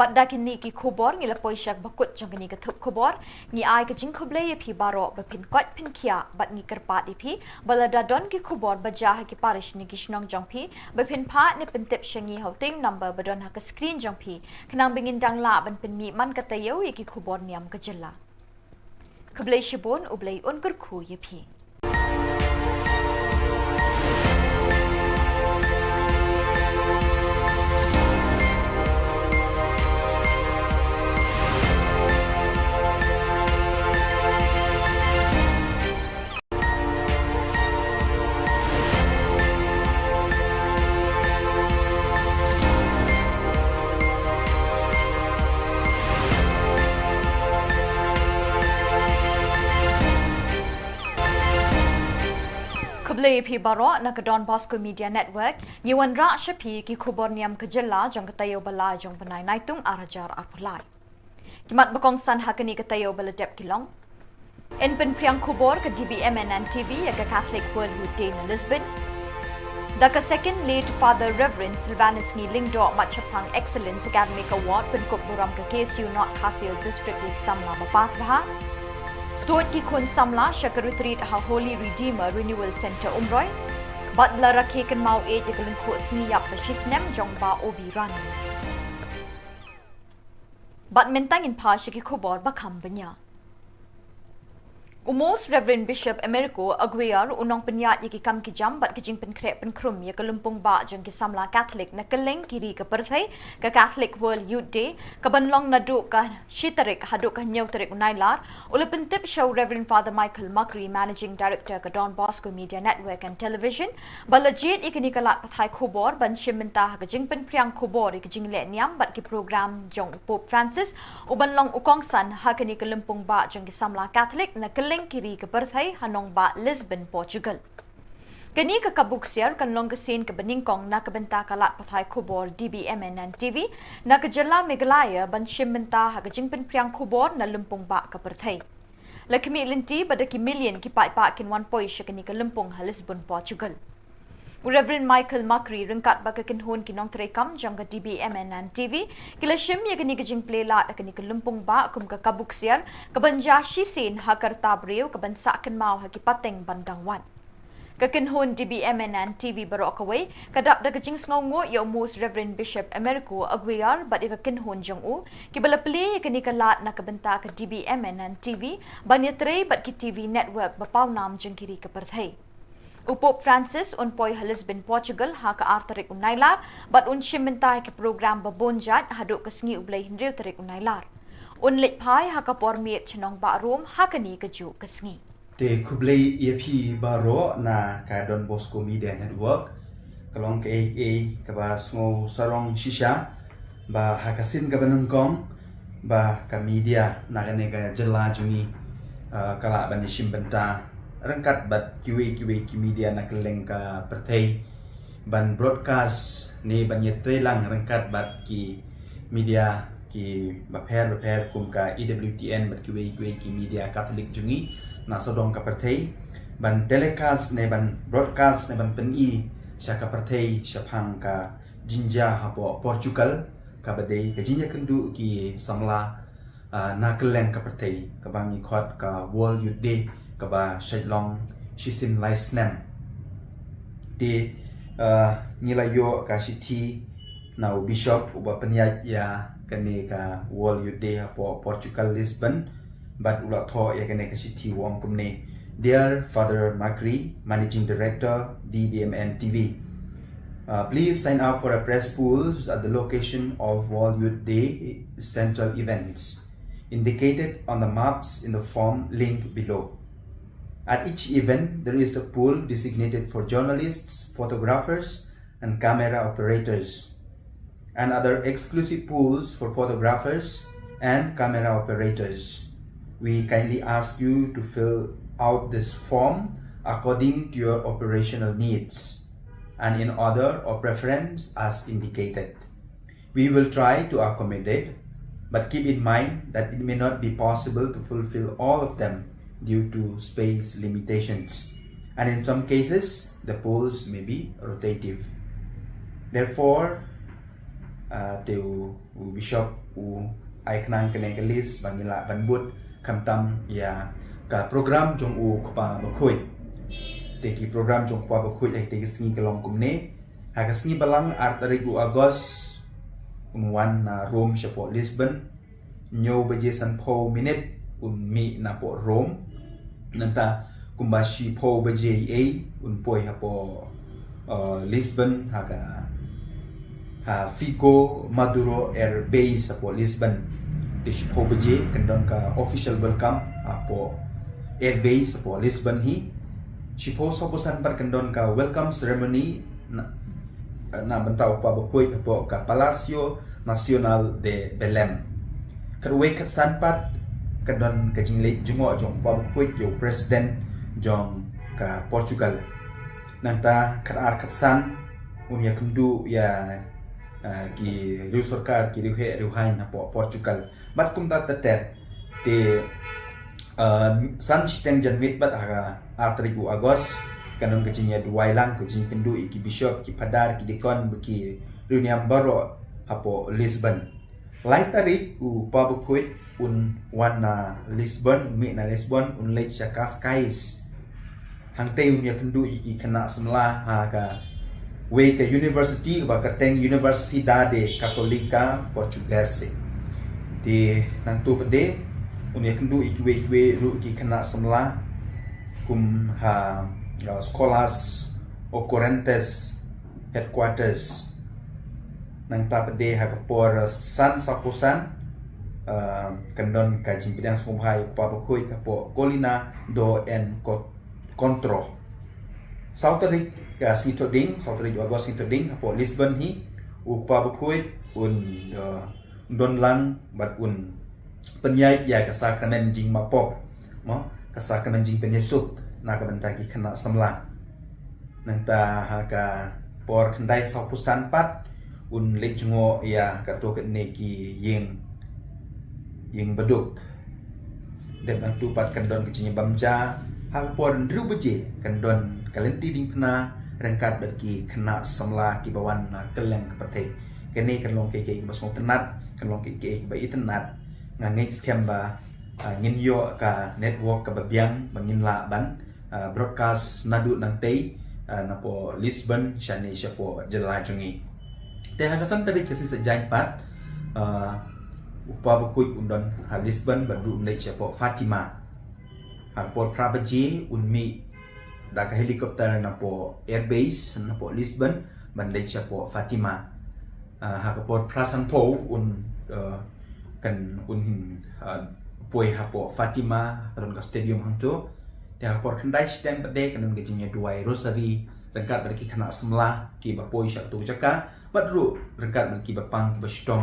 Bad da kine ki khubor ngi la poi sha kaba kut jong kane ka thup khubor. Ngi ai ka jingkhublei ïa phi baroh ba phin koit phin khiah bad ngi kyrpad ïa phi ba lada don ki khubor ba jia ha ki parish ne ki shnong jong phi, ba phin phah ne pyntip sha ngi ha u teng number ba don ha ka screen jong phi, khnang ba ngin dang lah ban pynmih man ka taïew ïa ki khubor niam ka jylla. Khublei shibun, U Blei un kyrkhu ïa phi. Khublei ïa phi baroh na ka Don Bosco Media Network. Ngi wanrah sha phi ki khubor niam ka jylla jong ka taïew ba lai jong u bnai Naitung ar hajar arphew lai. Ki mat ba kongsan ha kane ka taïew ba la dep ki long: Yn pynphriang khubor ka D B M N N T V ïa ka Catholic World Youth Day na Lisbon. Da ka second late Father Reverend Silvanus Ngi Lyngdoh Mat Shaphrang Excellence Academic Award pynkup burom ka K S U North Khasi Hills District ïa ki samla ba pass bha. Tuid ki khun samla sha ka retreat ha Holy Redeemer Renewal Centre Umroi. Bad la rakhe kynmaw ïeit ïa ka lyngkhuh sngi ïap ba shisnem jong Bah Obi Rani. Bad mynta ngin phai sha ki khubor ba kham bniah. U Most Reverend Bishop Americo Aguiar, u nongpynïaid ïa ki kam ki jam bad ki jingpynkhreh pynkhrum ïa ka lympung bah jong ki samla Catholic na kylleng ki ri ka pyrthei, ka Catholic World Youth Day, kaban long naduh ka shi tarik haduh ka hynñiew tarik u Nailar, u la pyntip sha u Reverend Father Michael Macri, Managing Director ka Don Bosco Media Network and Television, ba la jied ïa kane ka lad pathai khubor ban shim bynta ha ka jingpynphriang khubor ïa ka jingleh niam bad ki program jong u Pope Francis, uban long u kongsan ha kane ka lympung bah jong ki samla Catholic na kylleng ki ri ka pyrthei ha nongbah Lisbon, Portugal. Kane ka kabu ksiar kan long ka sien kaba nyngkong na ka bynta ka lad pathai khubor D B M N N T V na ka jylla Meghalaya ban shim bynta ha ka jingpynphriang khubor na lympung bah ka pyrthei. La khmih lynti ba da ki million ki paidbah kin wan poi sha kane ka lympung ha Lisbon, Portugal. U Reverend Michael Macri ryngkat bad ka kynhun ki nongtrei kam jong ka D B M N N T V ki la shim ïa kane ka jingplie lad ha kane ka lympung bah kum ka kabu ksiar kaban jia shisien ha ka rta briew kaban sah kynmaw ha ki pateng ban dang wan. Ka kynhun D B M N N T V baroh kawei ka dap da ka jingsngewnguh ïa u Most Reverend Bishop Americo Aguiar bad ïa ka kynhun jong u, kiba la plie ïa kane ka lad na ka bynta ka D B M N N T V ban ïatrei bad ki T V network ba pawnam jong ki ri ka pyrthei. U Pope Francis un poi ha Lisbon, Portugal ha ka ar tarik u Nailar bad un shim bynta ïa ki program ba bun jait haduh ka sngi u Blei hynriew tarik u Nailar. Un leit phai ha ka por miet sha nongbah Rome ha kane kajuh ka sngi. Te khublei ïa phi baroh na ka Don Bosco Media Network. Ka long kaei kaei kaba sngew sarong shisha ba ha ka sien kaba nyngkong ba ka media na kane ka jylla jong ngi, ah, ka lah ban ïashim bynta ryngkat bad kiwei kiwei ki media na kylleng ka pyrthei ban broadcast ne ban ïatreilang ryngkat bad ki media ki bapher bapher kum ka E W T N bad kiwei kiwei ki media Catholic jong ngi na sawdong ka pyrthei ban telecast ne ban broadcast ne ban pyni sha ka pyrthei shaphang ka jingjia hapoh Portugal kaba dei ka jingïakynduh ki samla, ah, na kylleng ka pyrthei kaba ngi khot ka World Youth Day kaba shait long shisien lai snem. Te, ah, ngi la ïoh ka shithi na u Bishop uba pynïaid ïa kane ka World Youth Day hapoh Portugal, Lisbon, bad u la thoh ïa kane ka shithi u ong kumne: Dear Father Macri, Managing Director, D B M N T V, uh, please sign up for a press pools at the location of World Youth Day central events indicated on the maps in the form link below. At each event, there is a pool designated for journalists, photographers, and camera operators, and other exclusive pools for photographers and camera operators. We kindly ask you to fill out this form according to your operational needs and in order of preference as indicated. We will try to accommodate, but keep in mind that it may not be possible to fulfill all of them due to space limitations, and in some cases, the pools may be rotative. Therefore, Ah, te u, u bishop u ai khnang kane ka list ba ngin lah ban bud khamtam ïa ka program jong u kpa bakhuid. Te ki program jong u kpa bakhuid ha te ki sngi ka long kumne. Ha ka sngi balang ar tarik u August un wan na Rome shapoh Lisbon. Hynñiew baje sanphew minit un mih napoh Rome. Nangta kumba shiphew baje ei un poi hapoh uh, Lisbon ha ka ha Fico Maduro Air Base hapoh Lisbon. Te shiphew baje kan don ka official welcome hapoh Air Base hapoh Lisbon hi. Shiphew sawphew san pat kan don ka welcome ceremony na, na bynta u kpa bakhuid hapoh ka Palacio Nacional de Belém. Khatwei khatsan pat kan don ka jingleit jngoh jong u kpa bakhuid ïa u president jong ka Portugal. Nangta khatar khatsan un ïa kynduh ïa uh, ki riew sorkar ki riew heh riew haiñ hapoh Portugal. Bad kumta ter ter te uh, san shiteng janmiet bad ha ka ar tarik u August kan don ka jingïaduwai lang ka jingkynduh ïa ki bishop ki phadar ki deacon ki riew niam baroh hapoh Lisbon. Lai tarik u kpa bakhuid un wan na Lisbon, mih na Lisbon un leit sha Cascais. Hangtei un ïa kynduh ïa ki khynnah samla ha ka wei ka university kaba kyrteng Universidade Católica Portuguesa. Te nangta pat de un ïa kynduh ïa kiwei kiwei ruh ki khynnah samla kum ha uh, Escolas Ocorrentes Headquarters. Nangta pat de ha ka por uh, san sawphew san uh, kan don ka jingpdiang sngewbha ïa u kpa bakhuid hapoh Colina do Encontro. Saw tarik ka sngi Thohdieng, saw tarik u August sngi Thohdieng hapoh Lisbon hi u kpa bakhuid un uh, don lang bad un pynïaid ïa ka sakramen jingmapop, mo, ka sakramen jingpynïasuk na ka bynta ki khynnah samla. Nangta ha ka por khyndai sawphew san pat un leit jngoh ïa kato katne ki ïing ïing baduk. Dep nangta pat kan don ka jingïabam ja ha ka por hynriew baje kan don ka lynti diengphna ryngkat bad ki khynnah samla kiba wan na kylleng ka pyrthei. Kane kan long kiei kiei kiba sngewtynnat, kan long kiei kiei kiba itynnat. Nga ngeit skhem ba uh, ngin ïoh ka network kaba biang ba ngin lah ban uh, broadcast naduh nangtei uh, napoh Lisbon shane shapoh jylla jong ngi. Te ha ka san tarik ka sngi Saitjaiñ pat uh, u kpa bakhuid un don ha Lisbon bad ruh un leit shapoh Fatima. Ha ka por phra baje un mih da ka helicopter napoh airbase napoh Lisbon ban leit shapoh Fatima. Uh, ha ka por phra sanphew un uh, kan un uh, poi hapoh Fatima ka don ka stadium hangto. Te ha ka por khyndai shiteng pat de kan don ka jingïaduwai rosary ryngkat bad ki khynnah samla kiba poi sha kato ka jaka bad ruh ryngkat bad kiba pang kiba shitom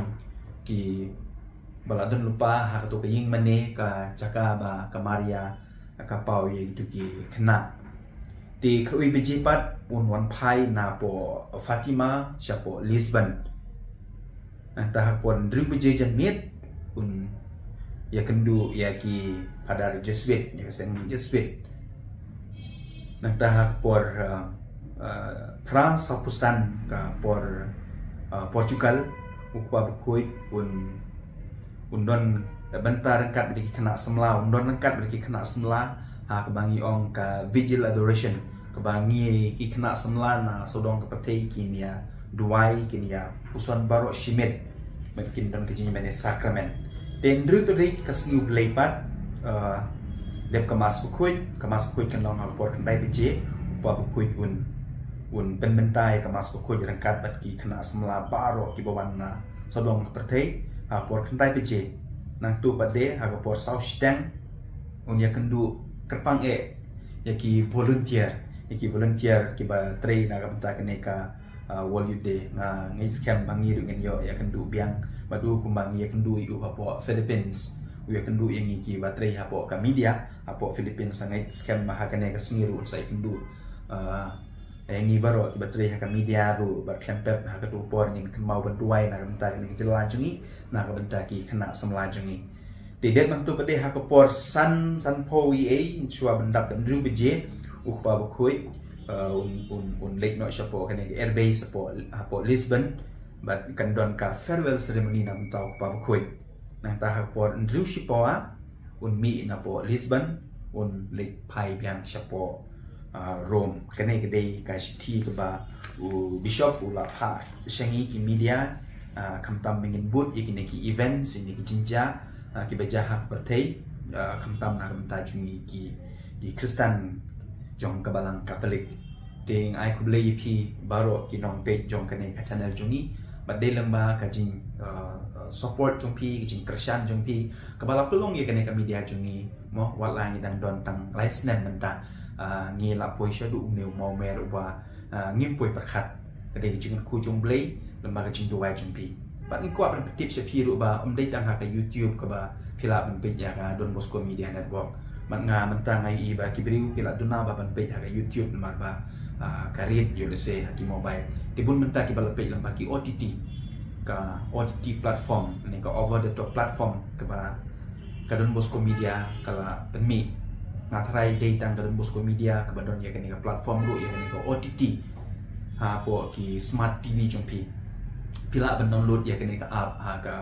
kiba la don lypa ha kato ka ïing mane ka jaka ba ka Maria ka paw ïa kito ki khynnah. Te khatwei baje pat un wan phai napoh Fatima shapoh Lisbon. Nangta ha ka por hynriew baje janmiet un ïa kynduh ïa ki phadar Jesuit, ïa ka seng Jesuit. Nangta ha ka por uh, uh, phra sawphew san ka por uh, Portugal u kpa bakhuid un un don bynta ryngkat bad ki khynnah samla, un don ryngkat bad ki khynnah samla ha kaba ngi ong ka vigil adoration, kaba ngi ki khynnah samla na sawdong ka pyrthei kin ïa duwai, kin ïa puson baroh shimet. Bad kin don ka jingïamane sakramen. Te hynriew tarik ka sngi U Blei pat uh, dep ka mass bakhuid, ka mass bakhuid kan long ha ka por khyndai baje, u kpa bakhuid un un pynbynta ïa ka mass bakhuid ryngkat bad ki khynnah samla baroh kiba wan na sawdong ka pyrthei ha ka por khyndai baje. Nangta pat de ha ka por saw shiteng un ïa kynduh kyrpang eh ïa ki volunteer, ïa ki volunteer kiba trei na ka bynta kane ka uh, World Youth Day. Nga ngeit skhem ba ngi ruh ngin ïoh ïa kynduh biang bad u kumba ngi ïa kynduh ïa u hapoh Philippines. U ïa kynduh ïa ngi kiba trei hapoh ka media hapoh Philippines, nga ngeit skhem ba ha kane ka sngi ruh sa ïa kynduh uh, ïa ngi baroh kiba trei ha ka media ruh bad khlem pep ha kato ka por ngin kynmaw ban duwai na ka bynta kane ka jylla jong ngi, na ka bynta ki khynnah samla jong ngi. Te dep nangta pat de ha ka por san, sanphew eiei, shuwa ban dap ka hynriew baje, u kpa bakhuid uh, un un un leit noh shapoh kane ka airbase hapoh hapoh Lisbon. Bad kan don ka farewell ceremony na mynta u kpa bakhuid. Nangta ha ka por hynriew shipawa un mih na pdeng Lisbon, un leit phai biang sha pdeng Rome. Kane ka dei ka shithi kaba u bishop u la phah sha ngi ki media, khamtam ba ngin bud ïa kine ki events, ïa kine ki jingjia kiba jia ha ka pyrthei, khamtam na ka bynta jong ngi ki Khristan jong ka Balang Katholik. Te nga ai khublei ïa phi baroh ki nongpeit jong kane ka channel jong ngi. Bad dei lem bad ka jing support jong phi, ka jingkyrshan jong phi kaba la pynlong ïa kane ka media jong ngi. Mo, wat la ngi dang don tang lai snem mynta, ngi la poi shaduh une u mawmer uba ngim poi pyrkhat. Ka dei ka jingkyrkhu jong U Blei lem bad ka jingduwai jong phi. Bad ngi kwah ban pyntip sha phi ruh ba ym dei tang ha ka YouTube kaba phi lah ban peit ïa ka Don Bosco Media Network. Bad nga mynta nga ïohi ba ki briew ki la duna ba ban peit ha ka YouTube namar ba ka rit ïoh lehse ha ki mobile. Te bun mynta kiba la peit lem bad ki OTT, ka OTT platform ne ka over the top platform kaba ka Don Bosco Media ka la pynmih. Nga tharai dei tang ka Don Bosco Media kaba don ïa kane ka platform ruh, ïa kane ka OTT hapoh ki smart TV jong phi. Phi lah ban download ïa kane ka app ha ka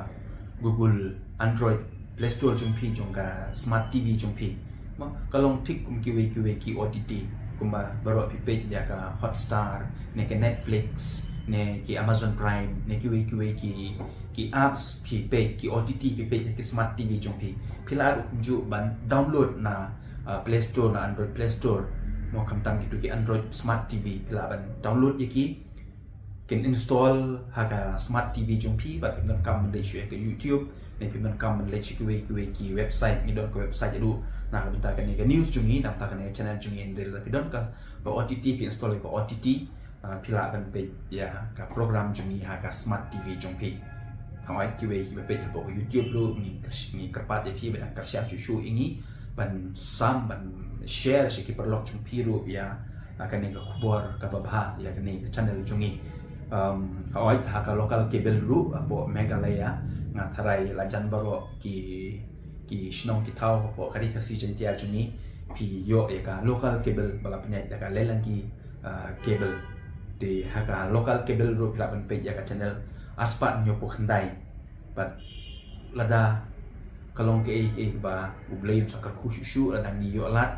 Google Android Play Store jong phi, jong ka smart TV jong phi. Mo, ka long thik kum kiwei kiwei ki OTT, kumba baroh phi peit ïa ka Hotstar ne ka Netflix ne ki Amazon Prime ne kiwei kiwei ki ki apps phi peit, ki OTT phi peit ha ki smart TV jong phi. Phi lah ruh kumjuh ban download na Play Store, na Android Play Store. Mo, khamtam kito ki Android smart TV, phi lah ban download ïa ki, kin install ha ka smart TV jong phi. Bad phi donkam ban leit sha ka YouTube ne phi donkam ban leit sha kiwei kiwei ki website, ngi don ka website ruh na ka bynta kane ka news jong ngi, na ka bynta kane ka channel jong ngi. Hynrei lada phi don ka OTT, phi install ïa ka OTT, phi lah ban peit ïa ka program jong ngi ha ka smart TV jong phi. Hooid, kiwei kiba peit hapoh ka YouTube ruh, ngi kyrpad ïa phi ba dang kyrshan shuh shuh ïa ngi ban sam, ban share sha ki paralok jong phi ruh ïa kane ka khubor kaba bha ïa kane ka channel jong ngi. Hooid, ha ka local cable ruh hapoh Meghalaya, nga tharai la jan baroh ki ki shnong ki thaw hapoh ka Ri Khasi Jaiñtia jong ngi, phi ïoh ïa ka local cable ba la pynïaid da ka Lelangi Cable. Te ha ka local cable ruh phi lah ban peit ïa ka channel arspah hynñiewphew khyndai. Bad lada ka long kaei kaei kaba U Blei un sa kyrkhu shuh shuh, lada ngi ïoh lad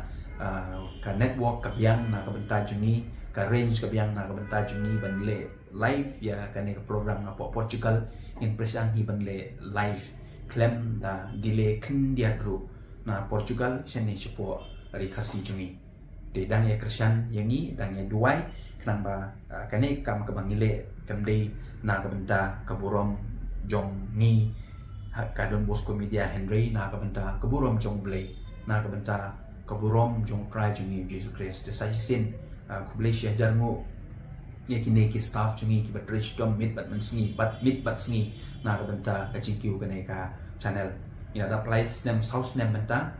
ka network ka biang na ka bynta jong ngi, ka range ka biang na ka bynta jong ngi ban leh live ïa kane ka program napoh Portugal, ngin pyrshang hi ban leh live khlem da delay khyndiat ruh na Portugal shane shapoh Ri Khasi jong ngi. Te dang ïa kyrshan ïa ngi, dang ïa duwai, khnang ba kane ka kam kaba ngi leh kam dei na ka bynta ka burom jong ngi ha ka Don Bosco Media, hynrei na ka bynta ka burom jong U Blei, na ka bynta ka burom jong U Trai jong ngi Jisu Khrist. Te sa shisien, khublei shihajar nguh ïa kine ki staff jong ngi kiba trei shitom miet bad mynsngi, bad miet bad sngi na ka bynta ka jingkiew kane ka channel. Ngi la dap lai snem, saw snem mynta.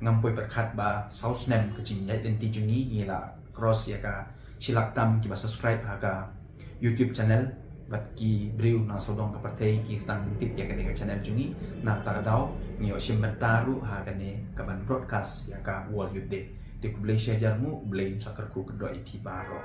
Ngam poi pyrkhat ba saw snem ka jingïaid lynti jong ngi, ngi la cross ïa ka shi lak tam kiba subscribe ha ka YouTube channel. Bad ki briew na sawdong ka pyrthei ki sdang ban tip ïa kane ka channel jong ngi. Na kata ka daw ngi ïoh shim bynta ruh ha kane kaban broadcast ïa ka World Youth Day. Te khublei shihajar nguh, U Blei un sa kyrkhu kyrdoh ïa phi baroh.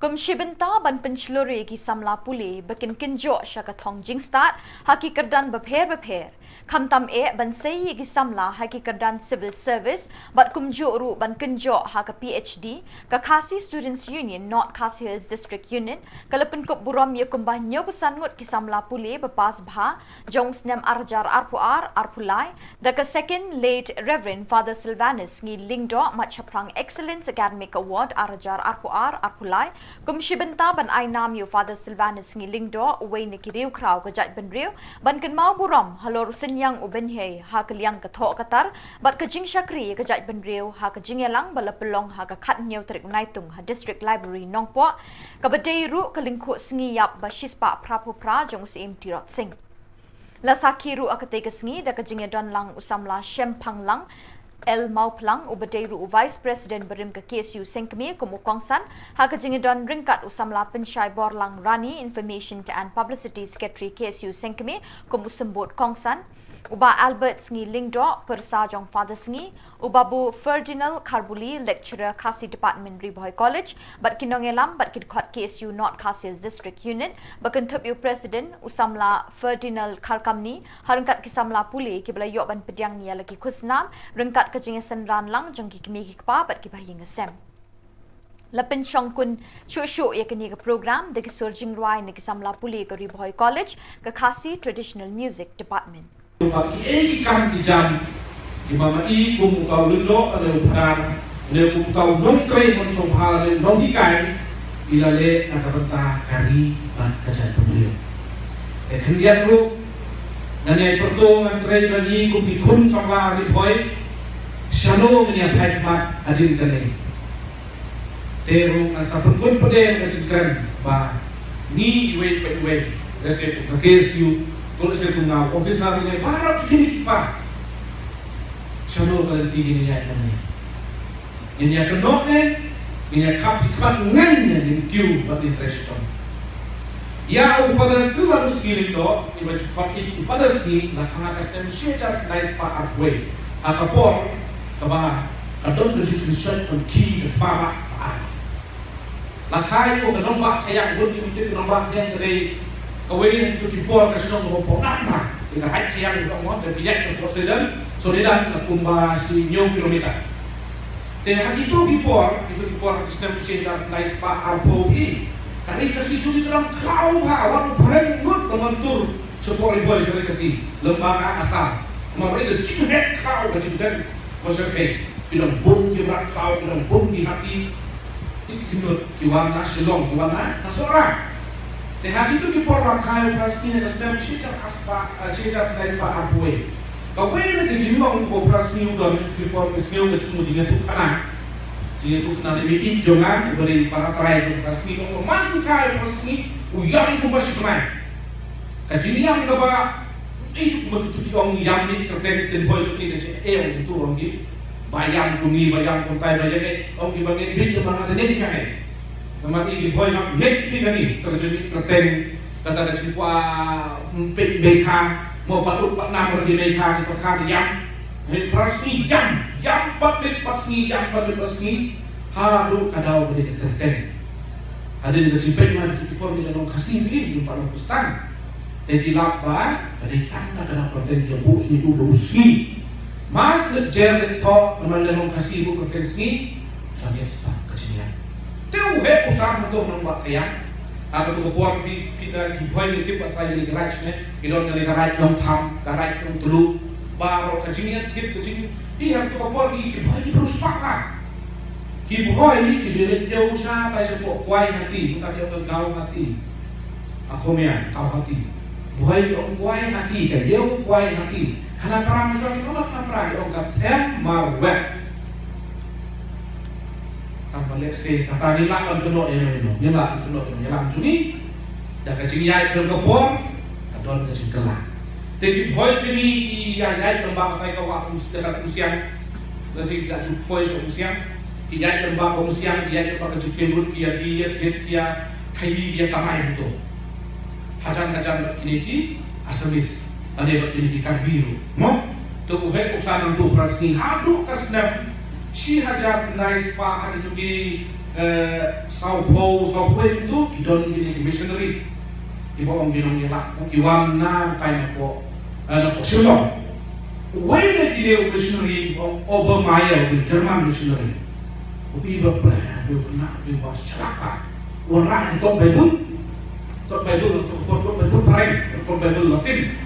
Kum shi bynta ban pynshlur ïa ki samla pule ba kin kynjoh sha ka thong jingstad ha ki kyrdan bapher bapher, khamtam eh ban sei ïa ki samla ha ki kyrdan civil service bad kumjuh ruh ban kynjoh ha ka PhD, ka Khasi Students Union North Khasi Hills District Unit ka la pynkup burom ïa kumba hynñiewphew san ngut ki samla pule ba pass bha jong u snem arhajar arphew ar arphew lai da ka Second Late Reverend Father Sylvanus Ngi Lyngdoh, Matshaphrang Excellence Academic Award arhajar arphew ar arphew lai, kum shi bynta ban ai nam ïa u Father Sylvanus Ngi Lyngdoh, uwei na ki riewkhraw ka jaitbynriew, ban kynmaw burom halor u synñiang u bynhiar ha ka liang ka thoh ka tar bad ka jingshakri ïa ka jaitbynriew ha ka jingïalang ba la pynlong ha ka khathynñiew tarik u Naitung ha District Library Nongpoh, kaba dei ruh ka lyngkhuh sngi ïap ba shispah phraphew phra jong u Syiem Tirot Sing. La sakhi ruh ha katei ka sngi da ka jingïadon lang u samla Shemphang Lang L Mawphlang, uba dei ruh u Vice President barim ka KSU Sengkmie kum u kongsan, ha ka jingïadon ryngkat u samla Pynshai Borlang Rani, Information and Publicity Secretary KSU Sengkmie kum u symbud kongsan. U Bah Albert Sngi Lyngdoh, pyrsa jong Father Sngi, u Babu Ferdinand Kharbuli, lecturer Khasi Department, Ri Bhoi College, bad ki nongïalam bad ki dkhot K S U North Khasi Hills District Unit, ba kynthup ïa u President, u samla Ferdinand Kharkamni, ha ryngkat ki samla pule kiba la ïoh ban pdiang ïa la ki khusnam ryngkat ka jingïaseng ranlang jong ki kmie ki kpa bad kiba ha ïing ha sem. La pynshongkun shuh shuh ïa kane ka program da ki sur jingrwai na ki samla pule ka Ri Bhoi College, ka Khasi Traditional Music Department. Ba kiei ki kam ki jam kiba ma i kum uta u lyngdoh lane u phadar lane kum uta u nongtrei nongshongphar lane u nonghikai, i la leh na ka bynta ka ri bad ka jaitbynriew. Te khyndiat ruh ngan ïai pyrto, ngan trei, ngan ïohi kum ki khun samla Ri Bhoi shano ngin ïa phai khmat hadien kane. Te ruh ngan sa pynkut pat ïa ka jingkren ba ngi iwei pa iwei, lehse kum ka K S U, ko lehse kum nga u officer ne baroh ki kmie ki kpa, shano ka lynti ngin ïaid nangne. Ngin ïa kynnoh ne ngin ïa khap ki khmat ngan ne ngin kiew bad ngin trei shitom. Ïa u Father Silvanus Sngi Lyngdoh, iba ju khot i u Father Sngi, la kha ha ka snem shi hajar khyndai spah arphew wei, ha ka por kaba ka don ka jingkynshoit kon khie ka thma ba ar. La kha ïa u ka nongbah Thaiñ, bun ki ong ka nongbah Thaiñ ka dei kawei na kito ki por ka shnong kaba pynang bha. Ïa ka Thaiñ Thaiñ ka ong ka biang ka por Soledad, Soledad ka kumba shi hynñiew kilometer. Te ha kito ki por, kito ki por ha ki snem shi hajar khyndai spah arphew i, ka ri Khasi jong ngi ka dang khraw bha, wat u phareng ngut ka mon tur shapoh Ri Bhoi sha ri Khasi, lem bad ka Assam. Namar ba ka jingheh khraw, ka jingdance ba shyrkhei. Ki dang bun ki mrad khraw, ki dang bun ki hati. Ki, ki khyndiat ki wan na Shillong, ki wan na, na Sohra. Te ha kito ki por la kha ïa u Father Sngi ha ka snem shi hajar spah, eh, shi hajar khyndai spah arphew wei. Kawei na ki jinglong kaba u Father Sngi u don ha kito ki por, ka sngew ka jingmut, jingïathuhkhana. Jingïathuhkhana na i mei jong nga, uba dei para trai jong u Father Sngi, u ong ba ma shu kha ïa u Father Sngi, u ïam kumba shi tnai. Ka jingïam kaba, eh, shu kumba kito ki ong ïam mih kyrteng, ktien Bhoi jong ngi ka jingïam, ong tu ong ki. Ba ïam kum ngi, ba ïam kumtai, ba ïam eh, ong ki ba ngeit bit, ba nga te ngeit ka eh. Namar ki Bhoi hap ngeit bit kane, ka jingmih kyrteng, kata ka jingkwah, mm, peit beikha, mo pat ut pat nam ruh ki beikha, ki pat kha te ïam. Hei, Father Sngi ïam, ïam pat bit pat sngi, ïam pat bit pat sngi. Haduh ka daw ba dei ka kyrteng. Hadien ka jingpeit ma kito ki por ngi la long Khasi, ngi ym pat long Khristan. Te ki lap ba ka dei tang na ka daw kyrteng, ki ïa buh sngi, u dei u Sngi. Mas leit jer leit thoh, namar ngi la long Khasi, buh kyrteng Sngi. Sa ngi start ka jingïap. Te u heh u sam hato nongbah Thaiñ. Ha kato ka por phi, phi na ki Bhoi ngi tip ba Thaiñ ngi garage ne, ngi don ngi garage Nongtham, garage Nongtluh. Baroh ka jingïathied ka jing, phi ha kato ka por ngi ki Bhoi ngi briew spah ha. Ki Bhoi ki ju leit ïew sha tai shapoh Guwahati, mynta ki ong ka Guwahati. Ha Khmer, Guwahati. Bhoi ki ong Guwahati, ka ïew Guwahati. Khanapara, mynshuwa ki ong Khanapara, ki ong ka Them Marwet. Tang ba lehse kata ngi lah ban kynnoh ïa ngi, ngi lah ban kynnoh ïa ngi, ïa lah ban jong ngi. Da ka jingïaid jong ka por ka don ka jingkylla. Te ki Bhoi jong ngi ki ïa ïaid lem bad katai ka wah Umsiang, da ka Umsiang. Da shi ki la ju poi sha Umsiang. Ki ïaid lem bad ka Umsiang, ki ïaid lem bad ka jingkynrut, ki ïa bi ïa thied, ki ïa khaii, ki ïa kamai hangto. Hajan hajan bad kine ki Assamese, lane bad kine ki Karbi ruh, mo? Te u heh u san nangto u Father Sngi haduh ka snem shi hajar khyndai spah, ha kito ki, eh, sawphew, sawphew wei to, ki don kine ki missionary. Kiba ong ki nongïalam, ki wan na tai napoh, eh, napoh Shillong. Uwei na kine u missionary, u ong Obermayr, u German missionary. U i ba pla, u khynnah, u ba shlak. Wanrah ïa ka kot Baibl. Kot Baibl, kot, kot Baibl phareng, kot Baibl Latin.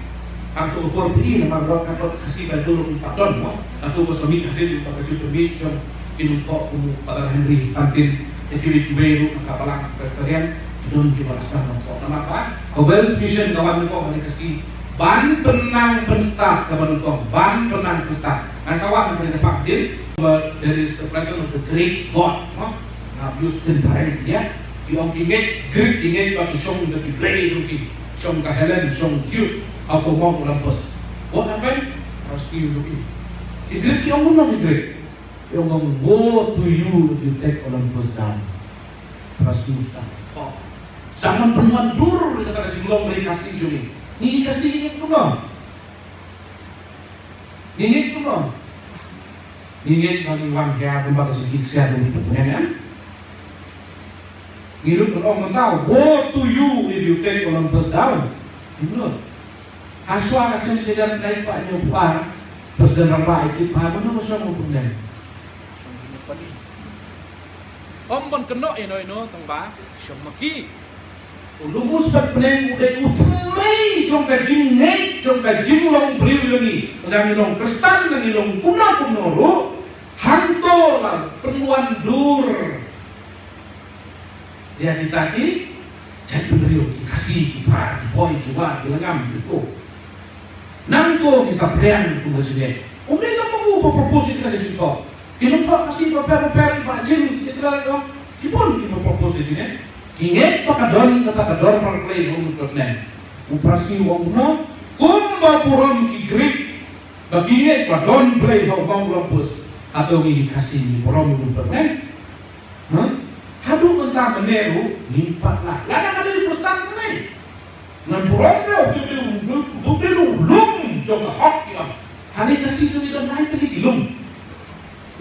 Hangto ka por phi i namar ba ka kot Khasi Baibl ruh ym pat don mo. Hangto ba sa mih hadien ba ka jingpynmih jong ki nongthoh kum u Father Henry Fantin, te kiwei kiwei ruh na ka Balang Presbyterian, ki don kiba la sdang ban thoh. Namar ba ka Wales Mission ka wan nyngkong ha ri Khasi ban pynnang pynstad, kaba nyngkong ban pynnang pynstad. Nga sa wan ha kane ka phang hadien, but there is the presence of the great God, no? Nga view sdien phareng ïa. Ki ong ki ngeit Greek, ki ngeit ba ki shong da ki blei jong ki. Shong ka Helen, shong Zeus, ha uto u Mount Olympus. What happened? Rescue to him. Ki Greek ki ong kumno ki Greek? Ki ong, "Woe to you if you take Olympus down." Rescue to him. Oh. Sa man pynwan dur ïa kata ka jinglong ri Khasi jong ngi. Ngi Khasi ngi kumno? Ngi ngeit kumno? Ngi ngeit ba ngi wan hiar kumba ka jingkit ksiar u Mr. Pneng, em? Ngi lut ban ong mynta, woe to you if you take Olympus down. Ngi lut. Hashwa ka snem shi hajar khyndai spah hynñiew phew ar, President Rangbah ïa ki phai, mano ba shong u Pneng? Ym ban kynnoh ïano ïano tang ba shong ma ki. U Lum Inspector Pneng u dei u thymmei jong ka jingngeit jong ka jinglong briew jong ngi. Lada ngi long Khristan, lada ngi long kumno kumno ruh, hangto la pynwan dur ïa kita ki jaitbynriew, ki Khasi, ki Pnar, ki Bhoi, ki War, ki Langam, ki Ko. Nangto ngi saphriang kum ka jingngeit. Um dei tang ma u ba propose ïa kane ka jingthoh. Ki nongthoh Khasi bapher bapher, i Bah James, i Trai, ki bun kiba propose ïa kine. Ki ngeit ba ka don kata ka dorbar Blei ha u Mr. Pneng. U Prasngi u ong kumno? Kumba burom ki Greek ba ki ngeit ba don Blei ha u Mount Olympus, hato ngi ki Khasi ngi burom u Mr. Pneng? Huh? Haduh mynta mynne ruh ngim pat lah. Lada ka dei u Khristan seh. Ngan burom ruh, u dei u lum jong ka hok, ïa. Hangne Khasi jong ngi don lai tylli ki lum.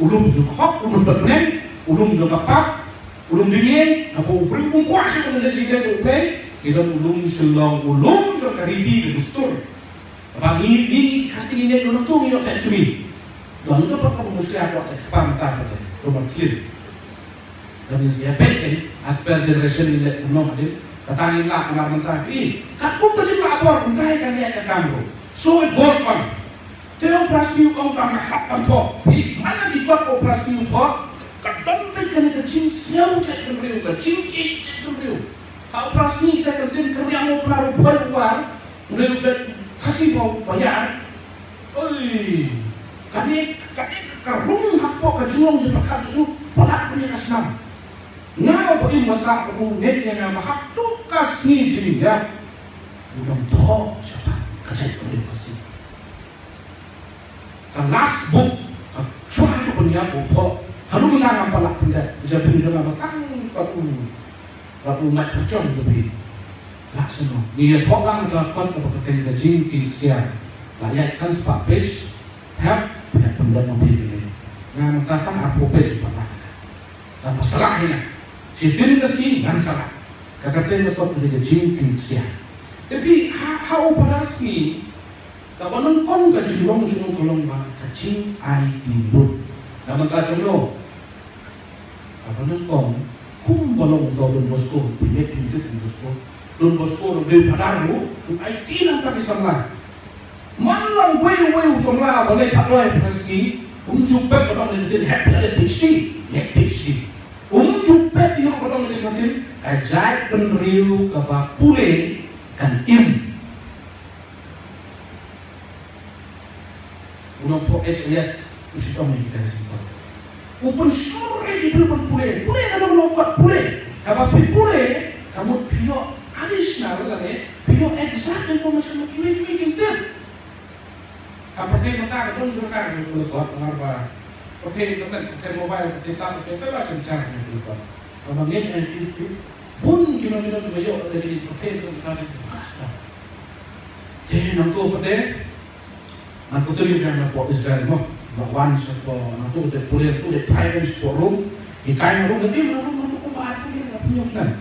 U lum jong ka hok, u lum jong ka pneng, u lum jong ka pap, u lum dingïeng, naba u briew um kwah shuh ban leit jingïeng u Blei, ngi don u lum Shillong, u lum jong ka riti ka dustur. Kaba ngi, ngi, ngi Khasi ngi ngeit, u lum tu ngi ïoh jait kmie. Don kaba, kaba mushkila kwah jait kpar mynta, kaba, kaba thlien. Don ngi ïa peit, eh, as per generation ngi leh kumno hadien. Kata ngi lah namar mynta, eh, katkum ka jinglah bor, mynta ka ngi ïa ka kam ruh. So it goes on. Te u Prasngi u ong ba nga hap ban thoh. Phi, man la ki kot u Prasngi u thoh, ka don beit kane ka jingsngew jaitbynriew, ka jingïeit jaitbynriew. Ha u Prasngi te ka dei ka riang u Pnar u Bhoi u War, u dei u jait Khasi ba, ba ïar. Oi, kane, kane ka rung hapoh ka jinglong jingpyrkhat jong u, palat beit ka snam. Nga ba im ba sah ba u ngeit ïa nga ba haduh ka sngi jingïap u dang thoh shaphang ka jaitbynriew Khasi. Ka last book, ka shuwa ka pynïap u thoh. Haduh mynta ngam pat lah pynïap, jaitbynriew jong nga ba tang ka u, ka u mat pyrshang ka phi. Lah shano. Ngi ïa thoh lang ka kot kaba kyrteng ka jingkit ksiar. Lah ïaid san spah page, hep, hep pynlong ma phi kane. Nga mynta tang arphew page pat lah. Tang ba salah hi nga. Shisien ka sngi ngan salah. Ka kyrteng ka kot ka dei ka jingkit ksiar. Te phi ha, ha u Phadar Sngi, kaba nyngkong ka jinglong jong u ka long ba ka jingaiti lut. Namar ka jong u, kaba nyngkong, kumba long u Don Bosco, phi ngeit phi tip Don Bosco. Don Bosco ruh u dei u Phadar ruh, u aiti nangta ki samla. Man la uwei uwei u samla ba leit pathai ha ka sngi, um ju pep ba dang leit, hep leit PhD, hep PhD. Um ju pep ïa ba dang leit, ka jaitbynriew kaba pule kan im. U nongthoh H I S u shitom ïa kita ki jingthoh. U pynshong ïa ki briew ban pule, pule ka dang long kot pule. Haba phi pule, ka mut phi ïoh additional lane phi ïoh exact information ba kiwei kiwei kim tip. Ha pyrthei mynta ka don jingkar ïa ki kot, namar ba pyrthei internet, pyrthei mobile, pyrthei tab, pyrthei tab la jynjar ïa ki kot. Haba ngeit ïa ki, ki bun ki nongïalam kiba ïoh ïa ki pyrthei internet ka dei ka. Te nangto pat de, nangto te ïa nangto Israel mo, ba wan shato, nangto te pule, to te phai shato Rom, hikai Rom, nangto Rom, nangto kumba arphew ïa, arphew ïa snem.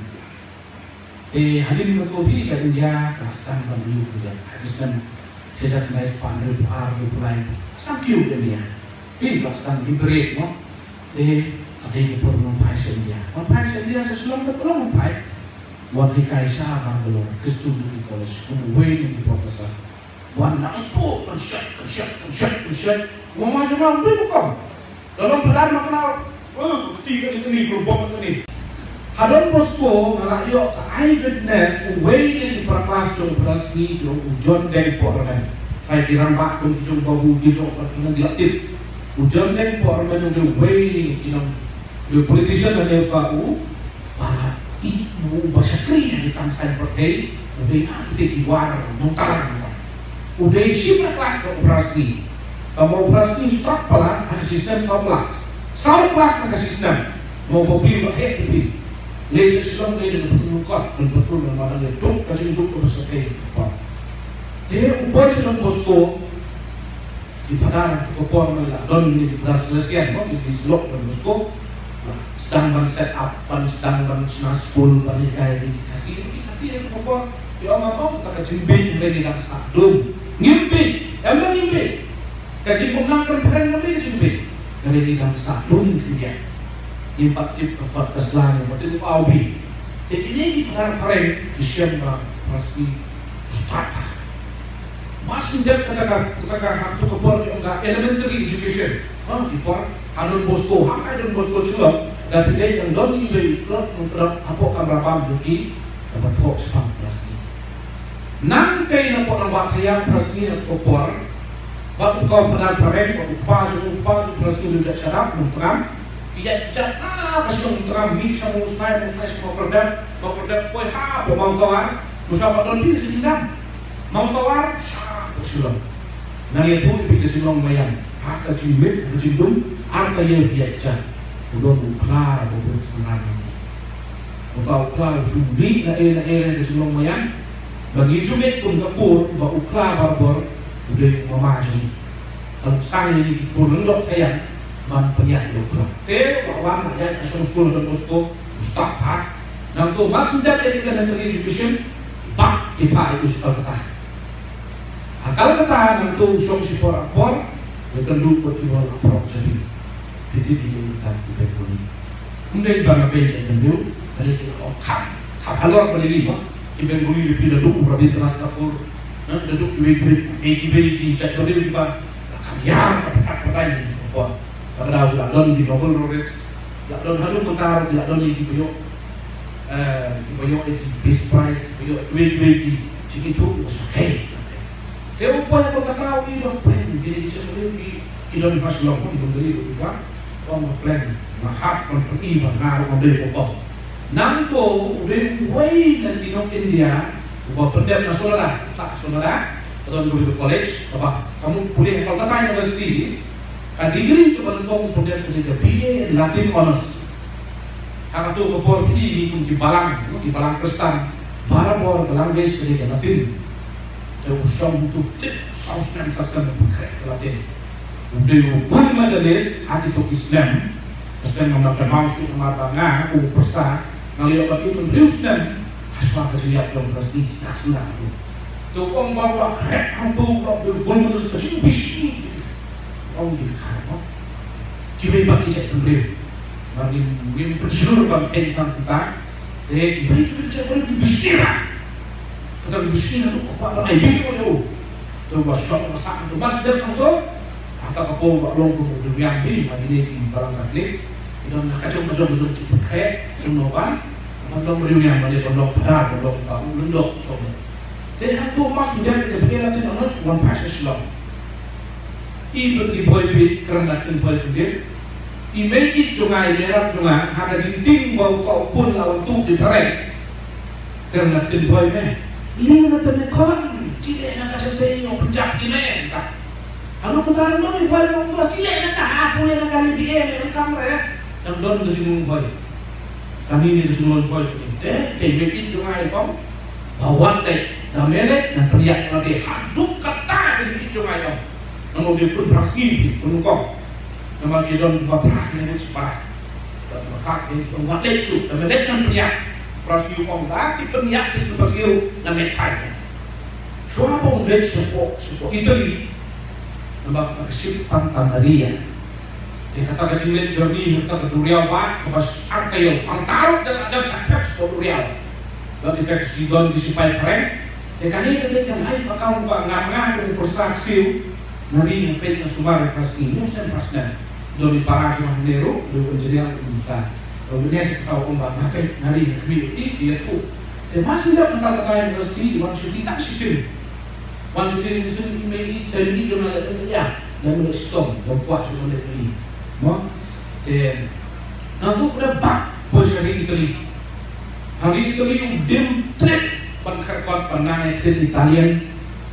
Te hadien kata hi ka India ka la sdang ban ïoh ka jingïap. Hadien snem shi hajar khyndai spah hynriewphew ar, hynriewphew lai, sdang kiew ka India. Te ka la sdang liberate mo. Te ka dei ka por ban phai sha India. Ban phai sha India, sha Shillong te ka long ban phai. Wan hikai sha Bangalore, Christian Jyoti College, kum uwei na ki professor. Wan nangto, kynshet, kynshet, kynshet, kynshet. Wan ma jong nga, ym dei ba kong. Ka long phadar ma kynmaw. Oh, ka kti kane kane, ka long bok kane. Ha Don Bosco, nga la ïoh ka eyewitness, uwei na ki para klas jong u Phadar Sngi, u John Deng Pohramen. Trai ki rangbah kum ki jong Babu, ki jong Ferdinand, ki la tip. U John Deng Pohramen, u dei uwei na ki nong, u dei politician, u dei uta u Ba i, u ba shakri ha ki kam saiñ pyrthei, u dei na kita ki war nongtalang. U dei shi para klas bad u Phadar Sngi. Ba u Phadar Sngi u stad palat ha ka shi snem saw klas. Saw klas ha ka shi snem. Mo ba phi ba heh phi. Leit sha Shillong leit da ka patrol car, da ka patrol, da ka patrol, da ka patrol, da ka patrol. Te u boi sha Don Bosco, Ki Phadar ha kato ka por, ma la don ïa ki Phadar Salesian, mo, ki, ki syllok Don Bosco. Sdang ban set up, ban sdang ban shna skul, ban hikai ïa ki Khasi, ki Khasi ha kato ka por. Ki ong, ong, kata ka jingbieit, hynrei ngi dang sah dum. Ngim bieit, em, ngim bieit. Ka jingpynlang kan phareng, ka jingbit ka dei ngi dang sah dum khyndiat. Ngim pat tip ka kot ka sla, ngim pat tip u A U B. Te kine ki Phadar phareng ki shem ba phareng. Start. Mas ngim dep kata ka, kata ka, ha kato ka por ki ong ka elementary education. Ha, ki por ha Don Bosco, ha ka Don Bosco Shillong, da phi leit, dang don iwei i khlot nongkdok hapoh kamra bam jong ki, kaba thoh shaphang phareng. Nangta napoh nongbah thaw phareng ha kato ka por, bad uto u Phadar phareng, bad u kpa jong u, kpa jong u phareng u la ïaid shadap, Nongtram. Ki ïaid kjat, ah, ka shnong Nongtram, mih sha Mawsnai, Mawsnai sha Mawkyrdep, Mawkyrdep poi hapoh Mawtawar, Mawsnai pat don phi ka jingdam. Mawtawar, shapoh Shillong. Nang ïathuh ïa phi ka jinglong maïan, ha ka jingmit, ha ka jingdum, ar taïew ki ïaid kjat. U don u khla, u don u synran. Uta u khla u shu mih na ei na ei ka jinglong maïan. Ba ngi ju mih kum ka kur, ba u khla barabor u dei u mama jong ngi. Tang u sang ïa ngi ki kur lyngdoh thaw ban pynïaid ïa u khla. Te u la wan la ïaid ha shong skul Don Bosco, u stad pat. Nangta u mas ngim dep ïa ka elementary education, bah ki phah ïa u sha Kolkata. Ha Kolkata nangta u shong shipor ar por, u kynduh bad ki bor la prok jabin. Phi tip ïa ki, tang ki Bengali. Ym dei ba nga beiñ jait bynriew, balei ki la ong kham, kham halor balei, mo. Ki Bengali, phi da duh u Rabindranath Tagore, eh, da duh kiwei kiwei, eh, kiwei ki jait bynriew kiba la kham ïar ka patat patai ïa ki khubor. Kaba dei ki la don ki Nobel laureates, ki la don haduh mynta ruh, ki la don ïa kiba ïoh, eh, kiba ïoh ïa ki Peace Prize, kiba ïoh kiwei kiwei ki jingithuh kiba shyrkhei. Te u poi ha Kolkata u ïohi ba plain, kine ki jait bynriew ki, ki don ha Shillong, ki don ha Delhi, u Gujarat, u ong ba plain, nga hap ban pyni ba nga ruh ngan dei u bok. Nangta u dei uwei na ki nong India uba pyndep na Sollada, sah Sollada, ka don ka college, kaba ka mut pule ha Kolkata University, ka degree kaba nyngkong u pyndep ka dei ka B A in Latin Honours. Ha kato ka por phi i kum ki balang, ki balang Khristan, barabor ka language ka dei ka Latin. Te u shong hangto khlip saw snem, saw snem u pynkhreh ka Latin. U dei u guru medalist ha kito ki snem. Ka snem ngam lah kynmaw shuh namar ba nga kum u pyrsa nga la ïoh bad u hynriew snem. Hashwa ka jingïap jong u Prestone, ka snem hangto. Te u ong ba u la khreh hangto, u la dei u guru medalist, ka jingbishni. Ong ki kha, mo. Kiwei pat ki jait bynriew. Ba ngim, ngim pynshlur ban kheiñ tang kumta. Te kiwei kiwei ki jait bynriew ki bishni ra. Kata ki bishni ra, u kpa ban ai video ïa u. Te ba shong ba sah, te ba sdang hangto. Kata ka por ba long kum u riewniam hi, ma kine ki balang Katholik. Ki don la ka jong ka jong ka jong ki pyrkhat, jong no ban. Ban long riewniam, ban long phadar, ban long ba u lyngdoh, so. Te hangto mas ngan ïa phi la tin, wan phai sha Shillong. I bad i Bhoi bad i kren na ktien Bhoi pyndiat. I mei ïeit jong nga, i mei rap jong nga, ha ka jingtieng ba u ka u khun la wan tuh di phareng. Kren na ktien Bhoi, me. Lei na te me khun, chileh na ka shatei, ïoh pynjah i me, ta. Haduh mynta ruh i Bhoi u ong, chileh na ka, ha pule na ka lei di e, me, kam re. Dang don ka jinglong Bhoi. Kane ka jinglong Bhoi jong ngi. Te, te mei ïeit jong nga i ong ba wat leit, da me leit ngan pynïap na te. Haduh katta te mei ïeit jong nga i ong. Nang ong dei khun phra sngi, khun kong. Namar ki don ba phra sngi, khun phra. Ba phra sngi, khun wat leit shuh, da me leit ngan pynïap. Phra sngi i ong, da ki pynïap, ki sngi phra sngi ruh ngan leit phai. Shuwa ba u leit shapoh, shapoh Italy. Namar kata ka ship Santa Maria. Te kata ka jingleit journey ha kata ka duriaw, ba kaba ar taïew, ar taïew jan jan shah thep sha duriaw. Ba kita ki don ki sipai phareng. Te kane ka dei ka life account ba nga, nga kum u pyrsa ksiew, nga ri nga peit nga sumar ïa ka sngi, ne sem pas ne. Don i para jong nga hangne ruh, dei u engineer, u sa. U witness ka tau, um, ba nga peit nga ri nga khmih ïa i, ïathuh. Te ma shu dep na Calcutta University, i wan shuti tang shisien. Wan shuti shisien, i mei ïeit, te i mei ïeit jong nga leh ïa, leh ïa stom, leh kwah shu leh ïa. Mo? Te, nangtu u dep bah poi sha ri Italy. Ha ri Italy u dim trip ban kyrkhu, ban nang ïa ktien Italian,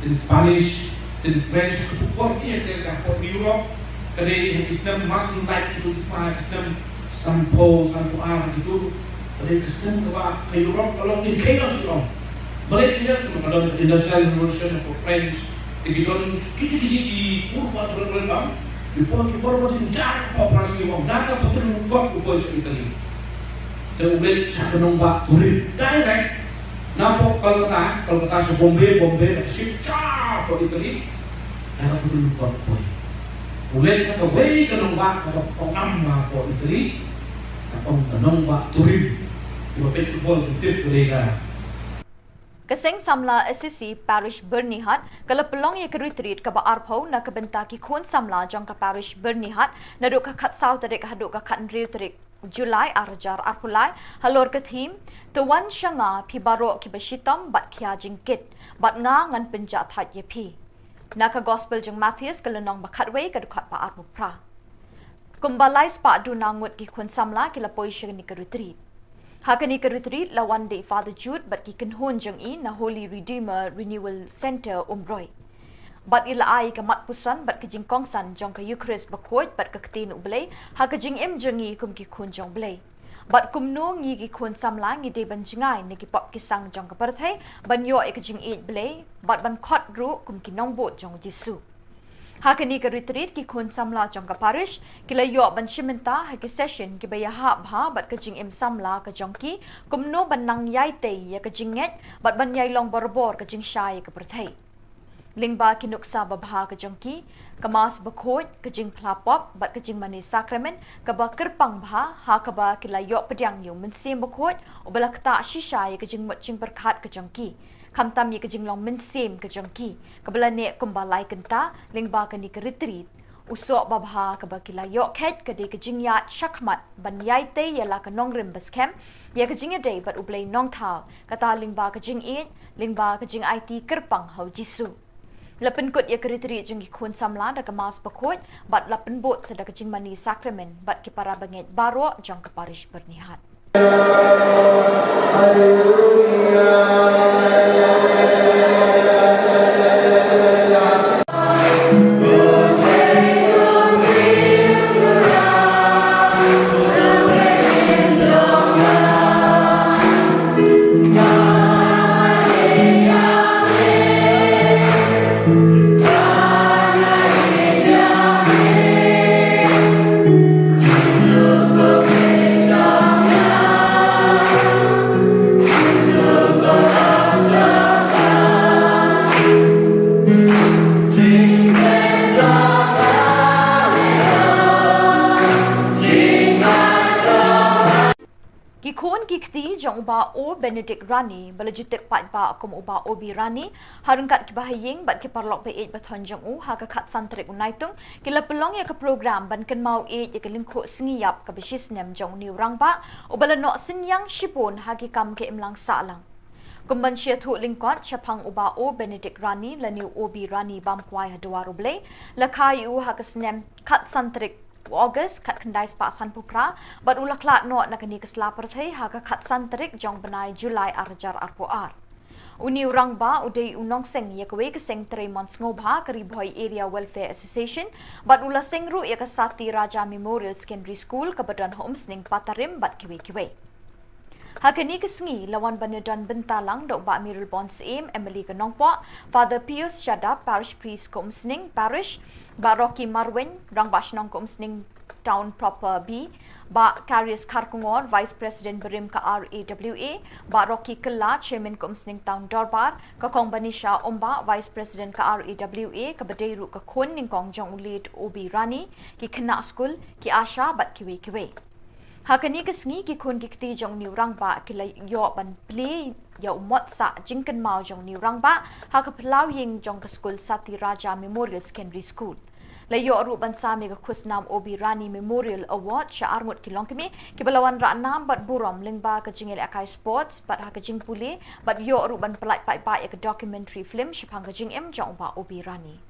ktien Spanish, ktien French, ha ka pyrthei, ïa ka, ka pyrthei Europe. Ka dei ha ki snem mas nang, kito ki thma ha ki snem sanphew, sanphew ar, kito. Ka dei ka snem kaba ka Europe ka long in chaos, long. Balei chaos? Ka long ka industrial revolution ha ka French, Te ki don kine kine ki pyrbat bret bret bang, ki poi ki pyrbat jynjar, pyrbat Prasi bang, da ka Paternoster ki poi sha Italy. Te u leit sha ka nongbah Turin direct, napoh Kolkata, Kolkata sha Bombay, Bombay da ka ship cha poi Italy. Da ka Paternoster ki poi. U leit ha kawei ka nongbah kaba pawnam hapoh Italy, ka ong ka nongbah Turin. Kiba peit football ki tip ka dei ka Ka seng samla Assisi Parish Byrnihat ka la pynlong ïa ka retreat kaba arphew na ka bynta ki khun samla jong ka Parish Byrnihat, naduh ka khatsaw tarik haduh ka khathynriew tarik July arhajar arphew lai, halor ka theme To wan sha nga phi baroh kiba shitom bad khia jingkit, bad nga ngan pynjahthait ïa phi. Na ka Gospel jong u Mathaios ka lynnong ba khatwei ka dkhot ba arphew phra. Kumba lai spah duna ngut ki khun samla ki la poi sha kane ka retreat. Ha kane ka retreat la wan da i Father Jude bad ki kynhun jong i na Holy Redeemer Renewal Centre Umroi. Bad i la ai ka mat puson bad ka jingkongsan jong ka Eucharist bakhuid bad ka ktien U Blei ha ka jingim jong i kum ki khun jong U Blei. Bad kumno ngi ki khun samla ngi dei ban jngai na ki pop ki sang jong ka pyrthei, ban ïoh ïa ka jingïeit Blei, bad ban khot ruh kum ki nongbud jong u Jisu. Ha kane ka retreat ki khun samla jong ka parish ki la ïoh ban shim bynta ha ki session kiba ïahap bha bad ka jingim samla ka jong ki, kumno ban nang ïai tei ïa ka jingngeit bad ban ïai long barabor ka jingshai ïa ka pyrthei. Lyngba ki nuksa babha ka jong ki, ka Mass bakhuid, ka jingphla pop bad ka jingmane sakramen kaba kyrpang bha, ha kaba ki la ïoh pdiang ïa u Mynsiem Bakhuid uba la ktah shisha ïa ka jingmut jingpyrkhat ka jong ki, khamtam ïa ka jinglong mynsiem ka jong ki kaba la neh kumba lai kynta lyngba kane ka retreat. U soh babha kaba ki la ïoh kheit ka dei ka jingïaid shakhmat ban ïai tei ïa la ka nongrim baskhem ïa ka jingïadei bad U Blei Nongthaw, kata lyngba ka jingïeit, lyngba ka jingaiti kyrpang ha u Jisu. La pynkut ïa ka retreat jong ki khun samla da ka Mass bakhuid bad la pynbud sa da ka jingmane sakramen bad ki para bangeit baroh jong ka parish Byrnihat. Ki khun ki kti jong u Bah O Benedict Rani, ba la ju tip paidbah kum u Bah Obi Rani, ha ryngkat ki bahaïing bad ki paralok ba ïeit ba thon jong u, ha ka khatsan tarik u Naitung, ki la pynlong ïa ka program ban kynmaw ïeit ïa ka lyngkhuh sngi ïap kaba shisnem jong une u rangbah, uba la noh synñiang shibun ha ki kam ka imlang sahlang. Kum ban shah thuh lyngkot shaphang u Bah O Benedict Rani lane u Obi Rani bam kwai ha dwar U Blei, la kha ïa u ha ka snem khatsan tarik u August khatkhyndai spah sanphew phra, bad u la khlad noh na kane ka sla pyrthei ha ka khatsan tarik jong u bnai July arhajar arphew ar. Une u rangbah u dei u nongseng ïa kawei ka seng trei mon sngewbha ka Ri Bhoi Area Welfare Association, bad u la seng ruh ïa ka Sati Raja Memorial Secondary School kaba don ha Umsning, Patarim bad kiwei kiwei. Ha kane ka sngi la wan ban ïadon bynta lang da u Bah Mayralborn Syiem, M L A ka Nongpoh, Father Pius Shadap, Parish Priest ka Umsning Parish, Bah Rocky Marwein, Rangbah Shnong ka Umsning Town Proper B, Bah Karius Kharkongor, Vice President barim ka R A W A, Bah Rocky Kylla, Chairman ka Umsning Town Dorbar, ka Kong Banisha Umbah, Vice President ka R A W A, kaba dei ruh ka khun nyngkong jong u late Obi Rani, ki khynnah skul, ki asha bad kiwei kiwei. Ha kane ka sngi ki khun ki kti jong une u rangbah ki la ïoh ban plie ïa u mot sah jingkynmaw jong une u rangbah ha ka phyllaw ïing jong ka skul Sati Raja Memorial Secondary School. La ïoh ruh ban sam ïa ka khusnam Obi Rani Memorial Award sha arngut ki longkmie kiba la wanrah nam bad burom lyngba ka jingïalehkai sports bad ha ka jingpule, bad ïoh ruh ban pyllait paidbah ïa ka documentary film shaphang ka jingim jong u Bah Obi Rani.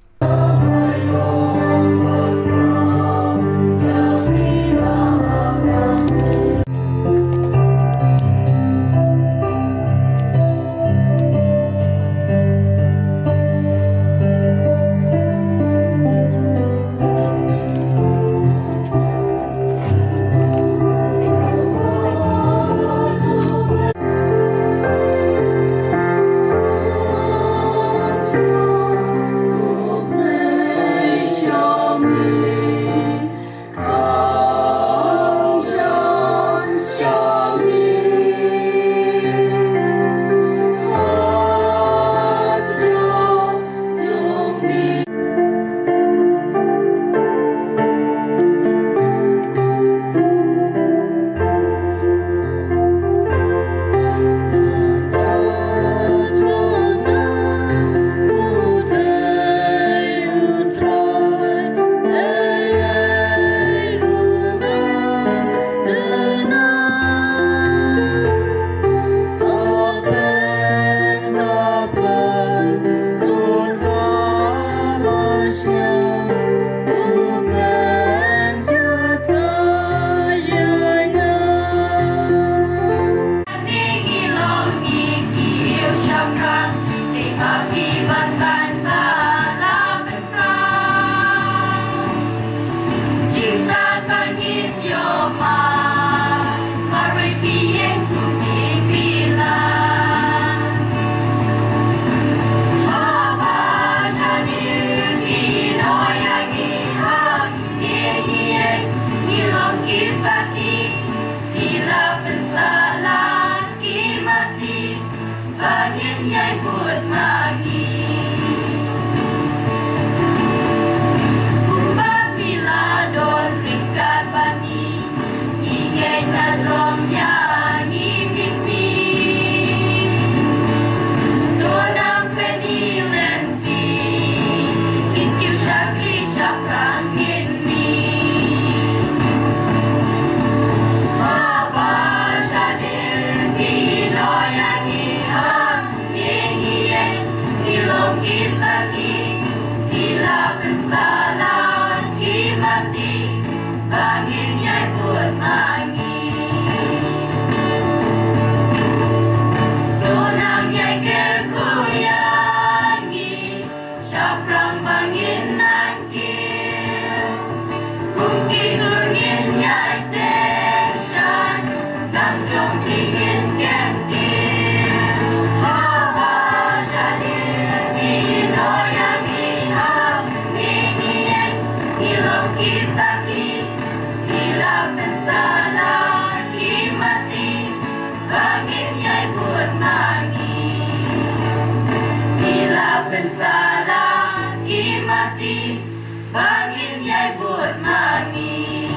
Ba ngin ïai bud ma ngi.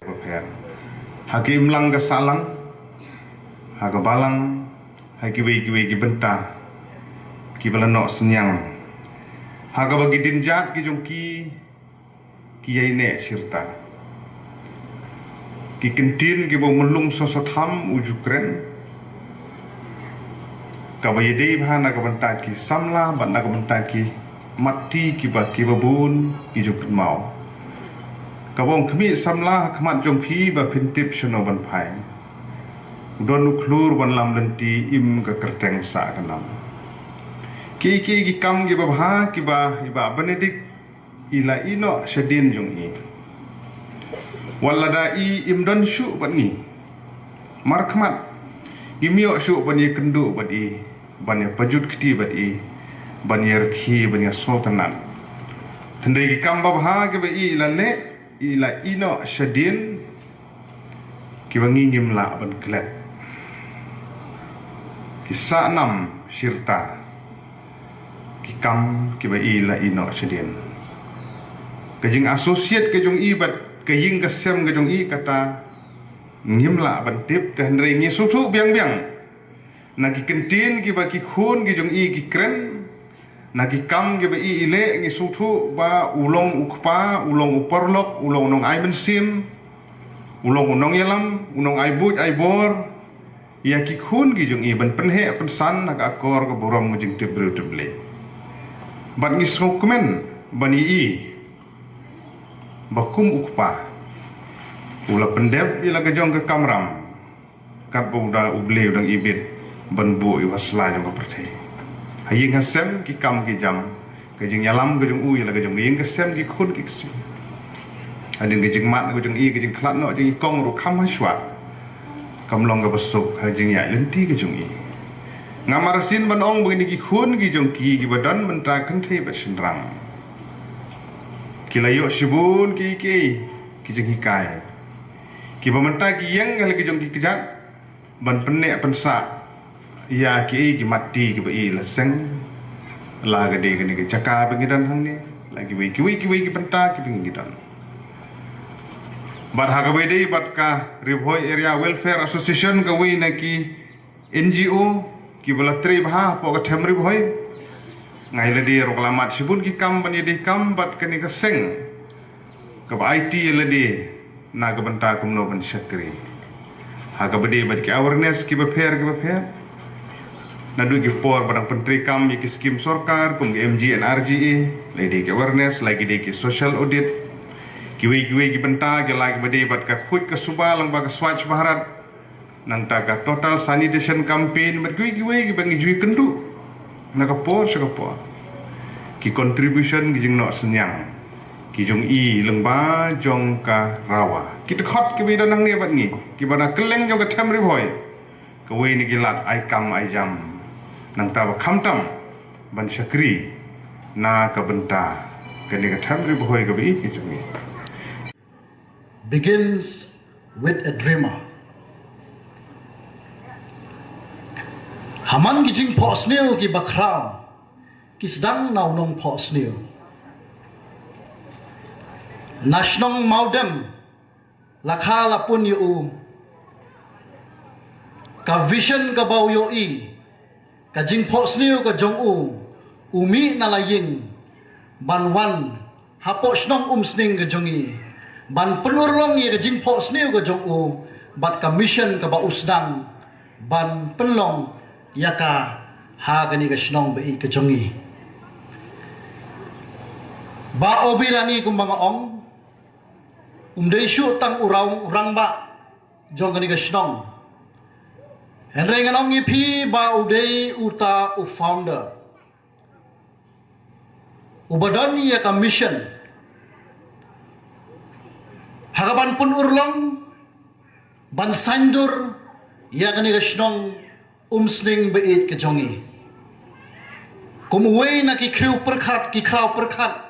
Bapher. Ha ka imlang ka sahlang, ha ka balang, ha kiwei kiwei ki bynta kiba la noh synñiang, ha kaba ki dienjat ki jong ki ki ïai neh shirta. Ki kyntien kiba u Myllung Soso Tham u ju kren, kaba ïadei bha na ka bynta ki samla bad na ka bynta ki matti kiba, kiba bun ki ju pynmaw. Kaba ong khmih samla ha khmat jong phi ba phin tip shano ban phai. U don u khlur ban lam lynti, im ka kyrteng sah ka nam. Ki, ki, ki kam kiba bha kiba i Bah Benedict i la ïeh noh shadien jong i. Wat lada i im don shuh bad ngi, markhmat ngim ïoh shuh ban ïakynduh bad i, ban ïapajut kti bad i, ban ïarkhie, ban ïasngewtynnat. Hynrei ki kam babha kiba i la leh, i la ïeh noh shadien, kiba ngi ngim lah ban klet. Ki sah nam shirta ki kam kiba i la ïeh noh shadien. Ka jing associate ka jong i bad ka ïing ka sem ka jong i kata ngim lah ban tip, te hynrei ngi sngewthuh biang biang na ki kyntien kiba ki khun ki jong i ki kren, na ki kam kiba i i leh, ngi sngewthuh ba u long u kpa, u long u paralok, u long u nongai mynsiem, u long u nongïalam, u nongai buit ai bor ïa ki khun ki jong i ban pynheh pynsan na ka akor ka burom ka jingtip briew tip Blei. Bad ngi sngewkmen ban i i ba kum u kpa u la pyndep ïa la ka jong ka kamram, katba u da U Blei u dang ibit ban buh ïa u ha sla jong ka pyrthei. Ha ïing ha sem ki kam ki jam, ka jingïalam ka jong u ïa la ka jong ka ïing ka sem, ki khun ki ksiew. Hadien ka jingmad ka jong i, ka jingkhlad noh jong i kong ruh kham hashwa, kam long kaba suk ha jingïaid lynti ka jong i. Ngam artatien ban ong ba kine ki khun ki jong ki kiba don mynta kynthei bad shynrang ki la ïoh shibun ki, ki, ki jinghikai kiba mynta ki ïeng ha la ki jong ki kjat ban pynneh pynsah ïa kiei ki matti kiba i la seng, la ka dei kane ka jaka ba ngi don hangne, la kiwei kiwei kiwei ki bynta kiba ngi don. Bad ha kaba ïadei bad ka Ri Bhoi Area Welfare Association, kawei na ki N G O kiba la trei bha hapoh ka them Ri Bhoi, nga ïa lade ruh ka la mad shibun ki kam ban ïadei kam bad kane ka seng kaba aiti ïa lade na ka bynta kumno ban shakri. Ha kaba dei bad ki awareness kiba pher kiba pher, naduh ki por ba dang pyntreikam ïa ki skim sorkar kum ka M G N R G A, la dei ki awareness, la ki dei ki social audit, kiwei kiwei ki bynta, ki la kiba dei bad ka khuid ka suba lyngba ka Swachh Bharat, nangta ka Total Sanitation Campaign, bad kiwei kiwei kiba ngi ju ïakynduh na ka por sha ka por. Ki contribution, ki jingnoh synñiang ki jong i lyngba jong ka RAWA, ki dkhot kiba i don hangne bad ngi kiba na kylleng jong ka them Ri Bhoi, kawei na ki lad ai kam ai jam, nangta ba khamtam ban shakri na ka bynta kane ka them Ri Bhoi kaba i ka jong i. Begins with a dreamer. Ha man ki jingphohsniew kiba khraw ki sdang na u nongphohsniew. Na shnong Mawdem la kha la pun ïa u ka vision kaba u ïohi, ka jingphohsniew ka jong u, u mih na la ïing ban wan hapoh shnong Umsning ka jong i ban pynurlong ïa ka jingphohsniew ka jong u bad ka mission kaba u sdang ban pynlong ïa ka ha kane ka shnong ba ïeit ka jong i. Bah Obilani, kumba nga ong, um dei shuh tang u rang, u rangbah jong kane ka shnong. Hynrei ngan ong ïa phi ba u dei uta u founder uba don ïa ka mission ha ka ban pynurlong, ban saiñdur ïa kane ka shnong Umsning ba ïeit ka jong i. Kum uwei na ki khraw pyrkhat, ki khraw pyrkhat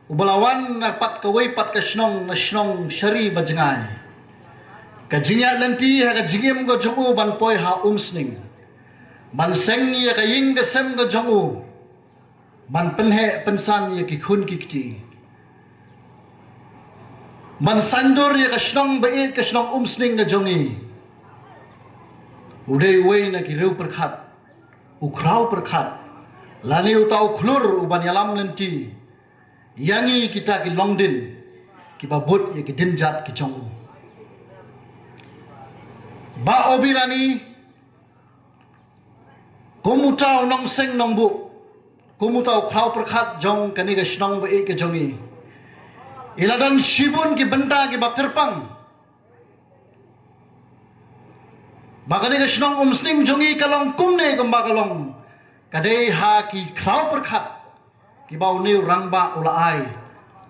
uba la wan na pat kawei pat ka shnong, na shnong Shari Bajngai, ka jingïaid lynti ha ka jingim ka jong u ban poi ha Umsning ban seng ïa ka ïing ka sem ka jong u, ban pynheh pynsan ïa ki khun ki kti, ban saiñdur ïa ka shnong ba ïeit ka shnong Umsning ka jong i. U dei uwei na ki riew pyrkhat, u khraw pyrkhat, lane uta u khlur u ban ïalam lynti ïa ngi kita ki longdien kiba bud ïa ki dienjat ki jong u. Bah Obirani, kum uta u nongseng nongbuh, kum uta u khraw pyrkhat jong kane ka shnong ba ïeit ka jong i, i la don shibun ki bynta kiba kyrpang ba kane ka shnong Umsning jong i ka long kumne kumba ka long. Ka dei ha ki khraw pyrkhat kiba une u rangbah u la ai,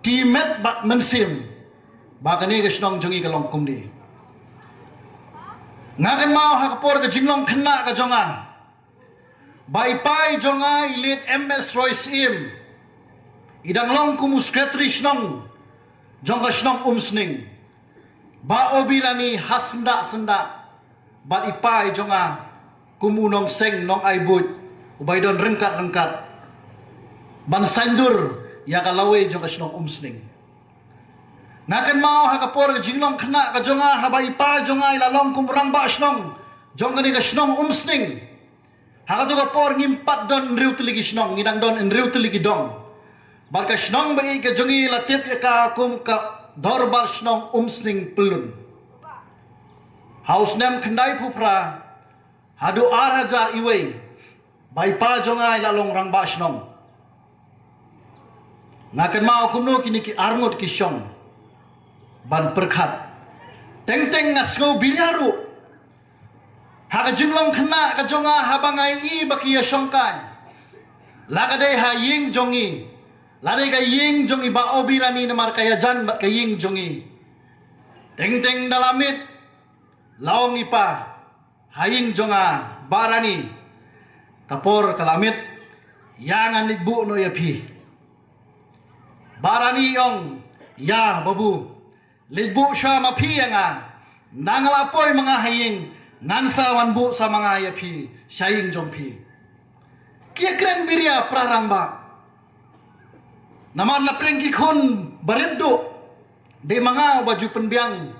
ti met bad mynsiem, ba kane ka shnong jong i ka long kumne. Nga kynmaw ha ka por ka jinglong khynnah ka jong nga, ba i pa i jong nga i late M S Roy Syiem, i dang long kum u secretary shnong jong ka shnong Umsning. Bah Obirani ha syndah syndah bad i pa i jong nga kum u nongseng nongai buit uba i don ryngkat ryngkat ban saiñdur ïa ka lawei jong ka shnong Umsning. Nga kynmaw ha ka por ka jinglong khynnah ka jong nga, haba i pa i jong nga i la long kum rangbah shnong jong kane ka shnong Umsning, ha kato ka por ngim pat don hynriew tylli ki shnong, ngi dang don hynriew tylli ki dong. Bad ka shnong ba ïeit ka jong i la tip ïa ka kum ka Dorbar Shnong Umsning Pyllun. Ha u snem khyndaiphew phra haduh ar hajar iwei, ba i pa jong nga i la long rangbah shnong, nga kynmaw kumno kine ki arngut ki shong ban pyrkhat. Teng teng nga sngew biria ruh ha ka jinglong khynnah ka jong nga, haba nga ïohi ba ki ïashongkai, la ka dei ha ïing jong i, la dei ka ïing jong i Bah Obirani, namar ka ïajan bad ka ïing jong i. Teng teng da la miet, la ong i pa, ha ïing jong nga, Bah Rani, ka por ka la miet, ïa ngan leit buh noh ïa phi. Bah Rani i ong, ïa babu, leit buh sha ma phi ïa nga. Nang la poi ma nga ha ïing, ngan sa wan buh sa ma nga ïa phi sha ïing jong phi. Ki ïakren biria para rangbah. Namar na pdeng ki khun barit duh, dei ma nga uba ju pynbiang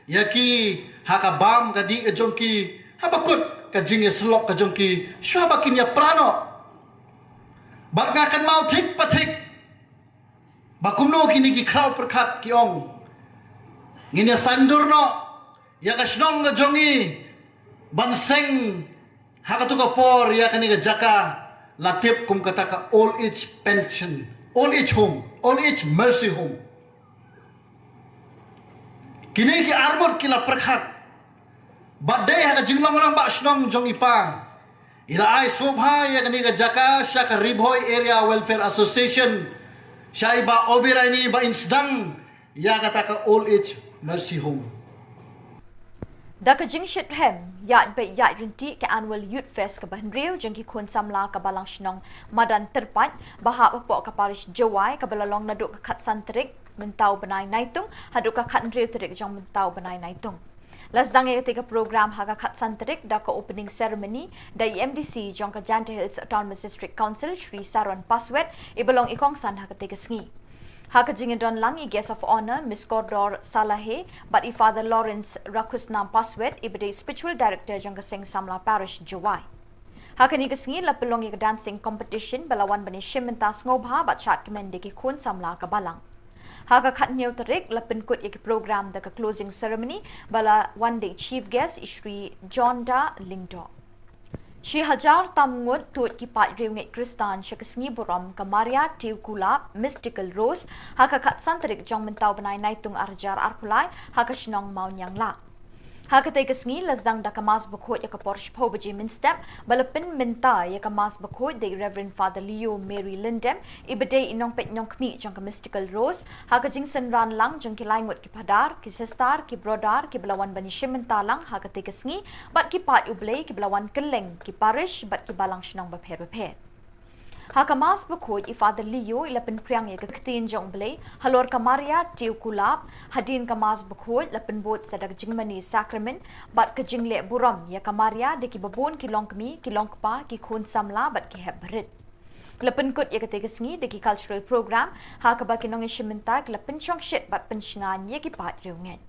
ïa ki ha ka bam ka dih ka jong ki, haba kut ka jingïasyllok ka jong ki, shuwa ba kin ïapra noh. Bad nga kynmaw thik pa thik ba kumno kine ki khraw pyrkhat ki ong, ngin ïa saiñdur noh ïa ka shnong ka jong i ban seng ha kato ka por ïa kane ka jaka la tip kum kata ka old age pension, old age home, old age mercy home. Kine ki arngut ki la pyrkhat. Bad dei ha ka jinglong rangbah shnong jong i pa, i la ai sngewbha ïa kane ka jaka sha ka Ri Bhoi Area Welfare Association, sha i Bah Obirani, ba in sdang ïa kata ka old age mercy home. Da ka jingshitrhem ïaid beit ïaid ryntih ka Annual Youth Fest kaba hynriew jong ki khun samla ka Balang Shnong Madan Tyrpait, ba hap hapoh ka Parish Jowai, kaba la long naduh ka khatsan tarik mynta u bnai Naitung haduh ka khathynriew tarik jong mynta u bnai Naitung. La sdang ïa katei ka program ha ka khatsan tarik da ka opening ceremony da i M D C jong ka Jaintia Hills Autonomous District Council, Shri Saron Paswet, iba long i kongsan ha katei ka sngi. Ha ka jingïadon lang, i Guest of Honour, Miss Kordor Salahe, bad i Father Lawrence Rakhusnam Paswet, iba dei Spiritual Director jong ka Seng Samla Parish Jowai. Ha kane ka sngi la pynlong ïa ka dancing competition ba la wan ban ïashim bynta sngewbha bad shad kmen da ki khun samla ka Balang. Ha ka khathynñiew tarik la pynkut ïa ki program da ka closing ceremony ba la wan da i chief guest, i Shri John Da Lyngdoh. Shi hajar tam ngut tuid ki paid riewngeit Khristan sha ka sngi burom ka Maria Tiew Kulap Mystical Rose ha ka khatsan tarik jong mynta u bnai Naitung ar hajar arphew lai ha ka shnong Mawniangla. Ha katei ka sngi la sdang da ka Mass Bakhuid ha ka por shiphew baje mynstep, ba la pynmynta ïa ka Mass Bakhuid da i Reverend Father Leo Mary Lyndem, iba dei i nongpeit nongkhmih jong ka Mystical Rose, ha ka jingsynran lang jong ki lai ngut ki phadar, ki sister, ki brother, kiba la wan ban ïashim bynta lang ha katei ka sngi, bad ki paid U Blei kiba la wan kylleng ki parish bad ki balang shnong bapher bapher. Ha ka Mass Bakhuid, i Father Leo i la pynphriang ïa ka ktien jong U Blei halor ka Maria Tiew Kulap, hadien ka Mass Bakhuid la pynbud sa da ka jingmane sakramen bad ka jingleh burom ïa ka Maria da kiba bun ki longkmie, ki longkpa, ki khun samla bad ki hep barit. Ki la pynkut ïa katei ka sngi da ki cultural program ha kaba ki nongïashim bynta ki la pynshongshit bad pynshngaiñ ïa ki paid riewngeit.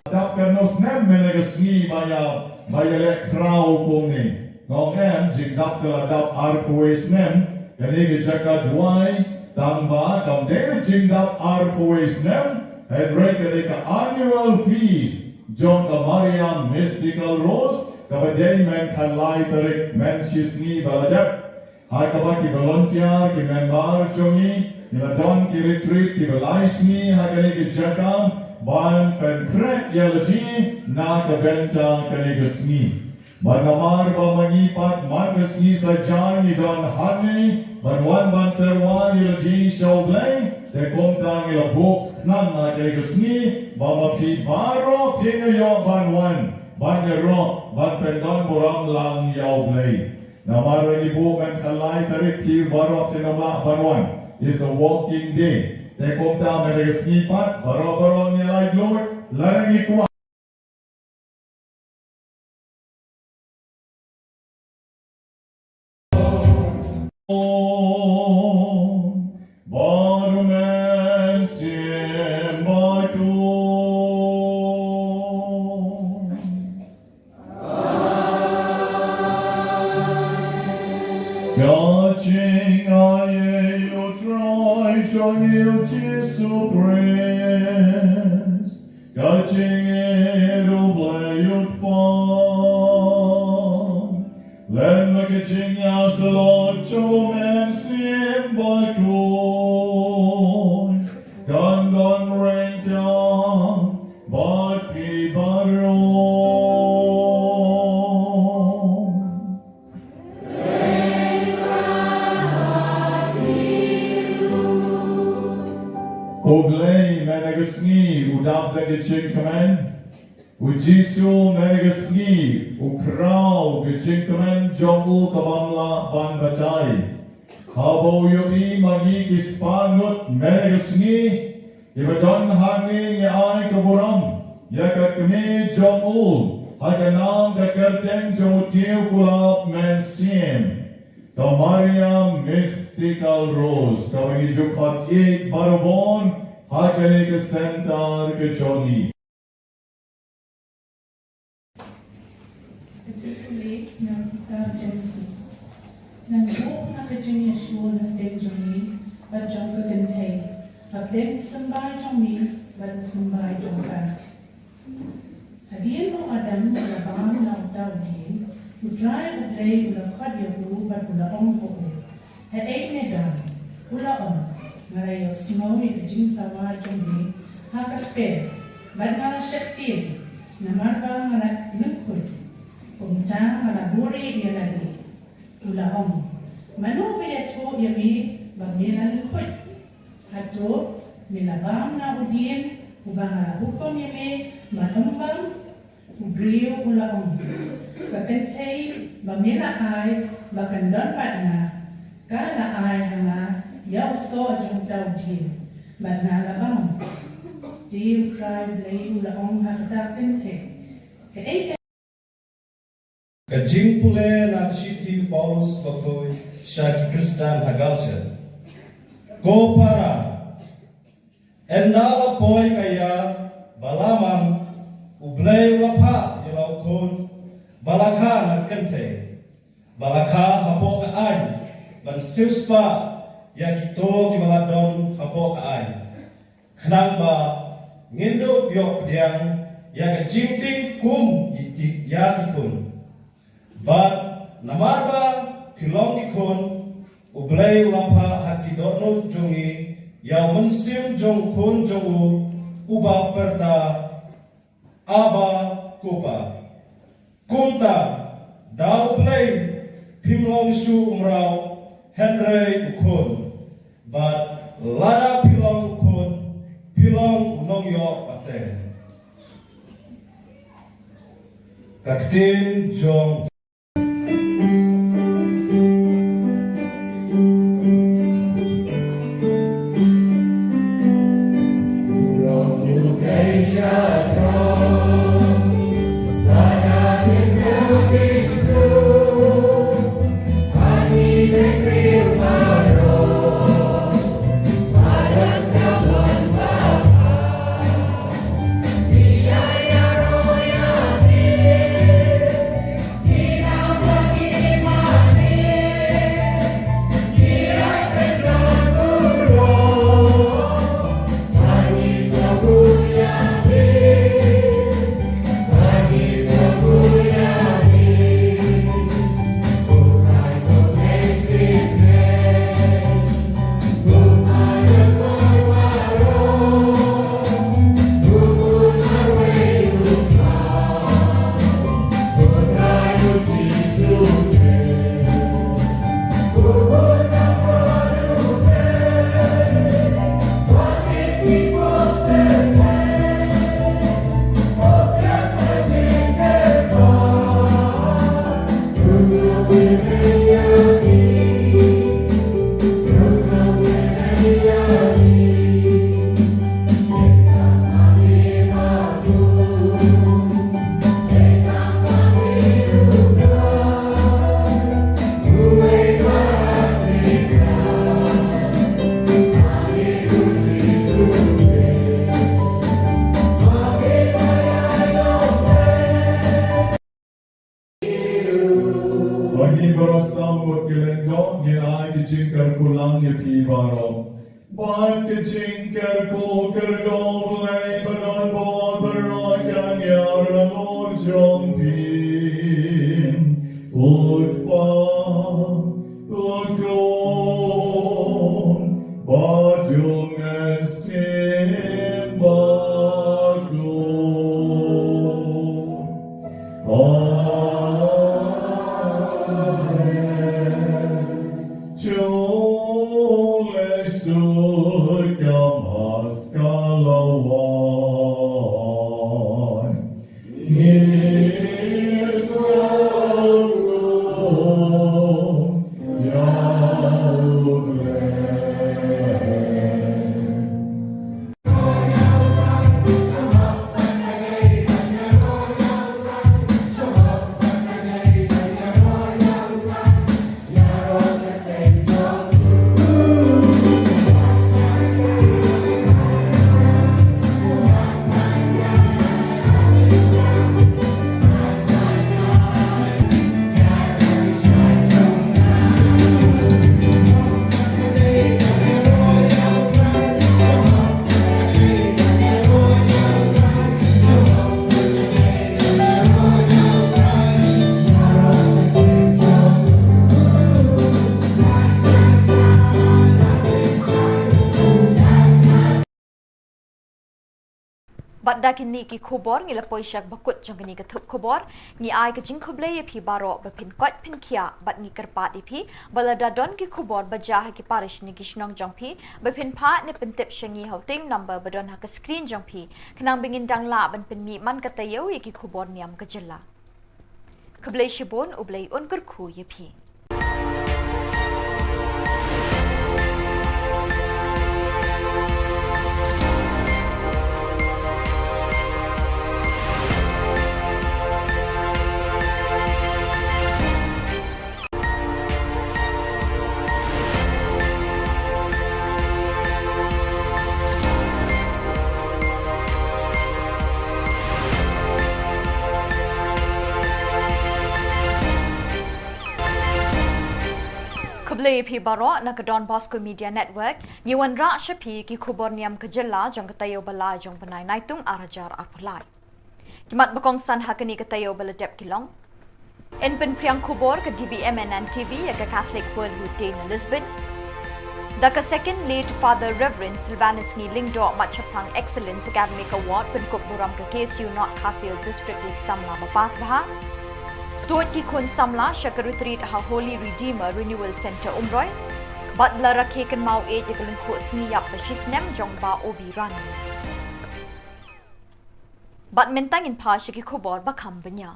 Dap katno snem mynne ka sngi ba ïa, ba ïaleh khraw kumne? Nga ong em, jingdap ka la dap arphew wei snem, kane ka jaka Jowai, tang ba kam dei jingdap arphew wei snem, hynrei kane ka annual feast jong ka Mariam Mystical Rose, kaba dei mynta lai tarik, mynshisngi ba la dep. Ha kaba ki volunteer, ki member jong ngi, ngi la don ki retreat kiba lai sngi ha kane ka jaka ban pynkhreh ïa la jong ngi na ka bynta kane ka sngi. Bad namar ba ma ngi pat man ka sngi Saitjaiñ ngi don hangne ban wan ban tyrwa ïa la jong ngi sha U Blei, te kumta ngi la buh khnang ha kane ka sngi ba ma phi baroh phin ïoh ban wan ban ïaroh ban pyndonburom lang ïa U Blei. Namar ba ngi buh mynta lai tarik, phi baroh phin ym lah ban wan. It's a working day. Te kumta mynta ka sngi pat baroh baroh ngi laitluid lada ngi kwah. Bad U Mynsiem Bakhuid. Ka jingai ïa U Trai jong ngi U Jisu Khrist. Ka jingïeit U Blei U Kpa, lem bad ka jingïasyllok jong U Mynsiem Bakhuid, kan don ryngkat bad phi baroh. U Blei mynta ka sngi u dap da ka jingkmen. U Jisu mynta ka sngi u khraw ka jingkmen jong u ka bym lah ban batai. Haba u ïohi ma ngi ki spah ngut mynta ka sngi, kiba don hangne, ngi ai ka burom ïa ka kmie jong u ha ka nam ka kyrteng jong u Tiew Kulap Mynsiem, ka Mariam Mystical Rose, kaba ngi ju khot ïeit barabor ha kane ka center ka jong ngi. Ka jingpule na ka kitab Genesis. Ngan buh na ka jingïashoh na pdeng jong me bad jong ka kynthei, ha pdeng u symbai jong me bad u symbai jong ka. Hadien u Adam u la bam na uta u dieng, U Trai U Blei u la khot ïa u bad u la ong ha u, Haei me don? U la ong, Nga la ïohsngew ïa ka jingsawa jong me ha ka kper, bad nga la sheptieng, namar ba nga la lyngkhuid. Kumta nga la buhrieh ïa lade. U la ong, Mano ba ïathuh ïa me ba me la lyngkhuid? Hato me la bam na u dieng uba nga la hukum ïa me ban ym bam? U briew u la ong, Ka kynthei ba me la ai ba kan don bad nga, ka la ai ha nga ïa u soh jong uta u dieng, bad nga la bam. Te U Trai U Blei u la ong ha kata ka kynthei, Kaei ka Ka jingpule na ka shithi u Paulus bakhuid sha ki Khristan ha Galatia. Ko para, ynda la poi ka ïar ba la mang, U Blei u la phah ïa la u khun Ba la kha na kynthei, ba la kha hapoh ka aiñ, ban siewspah ïa kito kiba la don hapoh ka aiñ. Khnang ba ngin dup ïoh pdiang ïa ka jingtieng kum ïa ki, ïa ki khun. Bad namar ba phi long ki khun, U Blei u la phah ha ki dohnud jong ngi ïa u mynsiem jong u Khun jong u, uba pyrta, Abba, Ko Pa. Kumta, da U Blei phim long shuh u mraw, hynrei u khun. Bad lada phi long u khun, phi long u nongïoh pateng. Ka ktien jong Bad ngi baroh sam bad ki lyngdoh, ngin ai ki jingkyrkhu lang ïa phi baroh. Bad ki jingkyrkhu kyrkhu Blei ba don bor baroh kan ïar halor jong phi. U Kpa, U Khun, bad U Mynsiem Bakhuid. Amen. Jong lei suk ka mas ka la wan. Ngi sngewlong ïa U Blei. Bad da kine ki khubor ngi la poi sha ba kut jong kane ka thup khubor. Ngi ai ka jingkhublei ïa phi baroh ba phin koit phin khiah, bad ngi kyrpad ïa phi ba lada don ki khubor ba jia ha ki parish ne ki shnong jong phi, ba phin phah ne pyntip sha ngi ha u teng number ba don ha ka screen jong phi, khnang ba ngin dang lah ban pynmih man ka taïew ïa ki khubor niam ka jylla. Khublei shibun, U Blei un kyrkhu ïa phi. Te phi baroh na ka Don Bosco Media Network, ngi wanrah sha phi ki khubor niam ka jylla jong ka taïew ba lai jong bnai Naitung ar hajar arphew lai. Ki mat ba kongsan ha kane ka taïew ba la dep ki long: Yn pynphriang khubor ka D B M N N T V ïa ka Catholic World Youth Day na Lisbon. Da ka Second Late Father Reverend Silvanus Ngi Lyngdoh mat shaphang Excellence Academic Award pynkup burom ka K S U North Khasi Hills District ïa ki samla ba pass bha. Tuid ki khun samla sha ka retreat ha Holy Redeemer Renewal Centre Umroi. Bad la rakhe kynmaw ïeit ïa ka lyngkhuh sngi ïap ba shisnem jong Bah Obi Rani. Bad mynta ngin phai sha ki khubor ba kham bniah.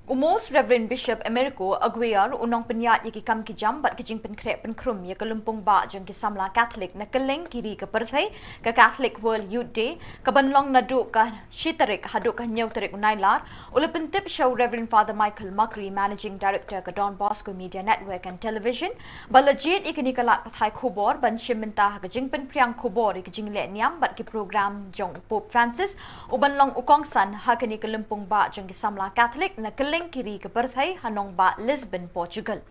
U Most Reverend Bishop Americo Aguiar u nongpynïaid ïa ki kam ki jam bad ki jingpynkhreh pynkhrum ïa ka lympung bah jong ki samla Catholic na kylleng ki ri ka pyrthei, ka Catholic World Youth Day, ka ban long naduh ka shi tarik haduh ka hynñiew tarik u Nailar, u la pyntip sha u Reverend Father Michael Macri, Managing Director ka Don Bosco Media Network and Television, ba la jied ïa kane ka lad pathai khubor ban shim bynta ha ka jingpynphriang khubor ïa ka jingleh niam bad ki program jong u Pope Francis, u ban long u kongsan ha kane ka lympung bah jong ki samla Catholic na kylleng ki ri ka pyrthei ha nongbah Lisbon, Portugal.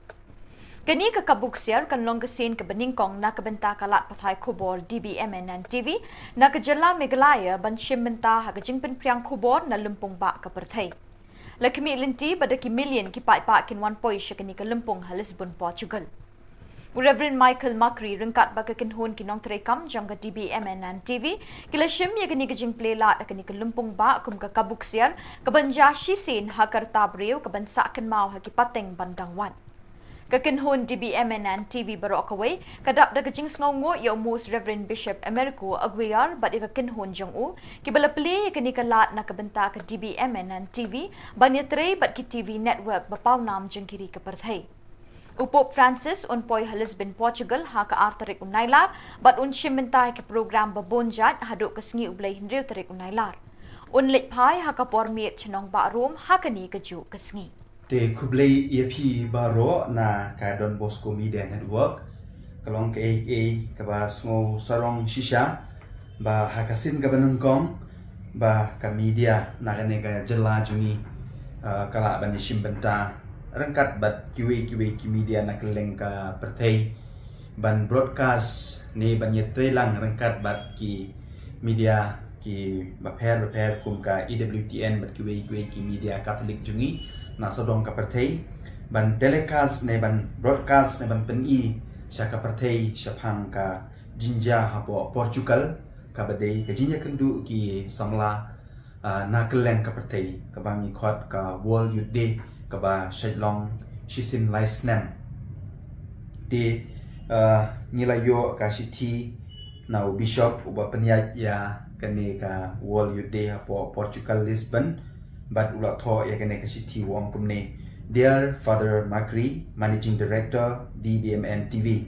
Kane ka kabu ksiar kan long ka sien kaba nyngkong na ka bynta ka lad pathai khubor D B M N N T V na ka jylla Meghalaya ban shim bynta ha ka jingpynphriang khubor na lympung bah ka pyrthei. La khmih lynti ba da ki million ki paidbah kin wan poi sha kane ka lympung ha Lisbon, Portugal. U Reverend Michael Macri ryngkat bad ka kynhun ki nongtrei kam jong ka D B M N N T V ki la shim ïa kane ka jingplie lad ha kane ka lympung bah kum ka kabu ksiar ka ban jia shisien ha ka rta briew ka ban sah kynmaw ha ki pateng ban dang wan. Ka kynhun D B M N N T V baroh kawei ka dap da ka jingsngewnguh ïa u Most Reverend Bishop Americo Aguiar bad ïa ka kynhun jong u, kiba la plie ïa kane ka lad na ka bynta ka D B M N N T V ban ïatrei bad ki T V network ba pawnam jong ki ri ka pyrthei. U Pope Francis un poi ha Lisbon, Portugal ha ka ar tarik u Nailar bad un shim bynta ïa ki program ba bun jait haduh ka sngi u Blei hynriew tarik u Nailar. Un leit phai ha ka por miet sha nongbah Rome ha kane kajuh ka sngi. Te khublei ïa phi baroh na ka Don Bosco Media Network. Ka long kaei kaei kaba sngew sarong shisha ba ha ka sien kaba nyngkong ba ka media na kane ka jylla jong ngi, ah, ka lah ban ïashim bynta ryngkat bad kiwei kiwei ki media na kylleng ka pyrthei ban broadcast ne ban ïatreilang ryngkat bad ki media ki bapher bapher kum ka E W T N bad kiwei kiwei ki media Catholic jong ngi na sawdong ka pyrthei ban telecast ne ban broadcast ne ban pyni sha ka pyrthei shaphang ka jingjia hapoh Portugal kaba dei ka jingïakynduh ki samla, ah, na kylleng ka pyrthei kaba ngi khot ka World Youth Day kaba shait long shisien lai snem. Te, ah, ngi la ïoh ka shithi na u Bishop uba pynïaid ïa kane ka World Youth Day hapoh Portugal, Lisbon, bad u la thoh ïa kane ka shithi u ong kumne: Dear Father Macri, Managing Director, D B M N T V,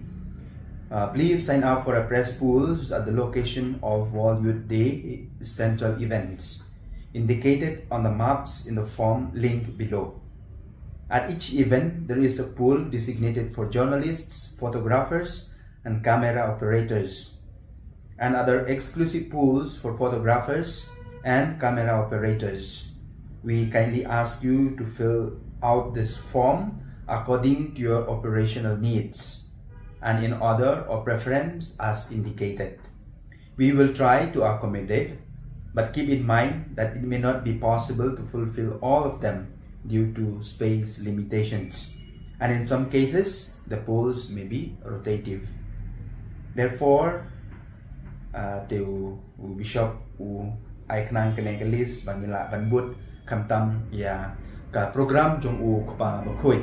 uh, please sign up for a press pools at the location of World Youth Day central events indicated on the maps in the form link below. At each event, there is a pool designated for journalists, photographers, and camera operators, and other exclusive pools for photographers and camera operators. We kindly ask you to fill out this form according to your operational needs and in order of preference as indicated. We will try to accommodate, but keep in mind that it may not be possible to fulfill all of them due to space limitations, and in some cases, the polls may be rotative. Therefore, uh, te u, u Bishop u ai khnang kane ka list ba ngi lah ban bud khamtam ïa ka program jong u Kpa Bakhuid.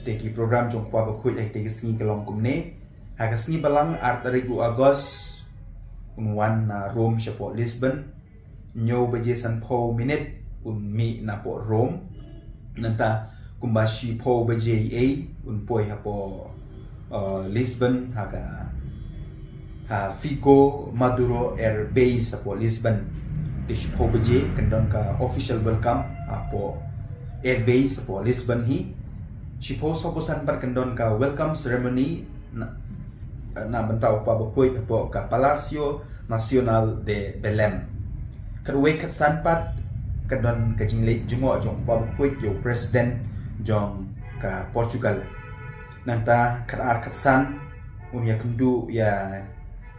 Te ki program jong u Kpa Bakhuid ha kite ki sngi ka long kumne: ha ka sngi Balang ar tarik u August un wan na Rome shapoh Lisbon. Hynñiew baje sanphew minit un mih napoh Rome. Nangta kumba shiphew baje ei un poi hapoh, uh, Lisbon ha ka, ha Figo Maduro Air Base hapoh Lisbon. Te shiphew baje kan don ka official welcome hapoh Air Base hapoh Lisbon hi. Shiphew sawphew san pat kan don ka welcome ceremony na, na bynta u Kpa Bakhuid hapoh ka Palácio Nacional de Belém. Khatwei khatsan pat kan don ka jingleit jngoh jong u Kpa Bakhuid ïa u President jong ka Portugal. Nangta khatar khatsan un ïakynduh ïa,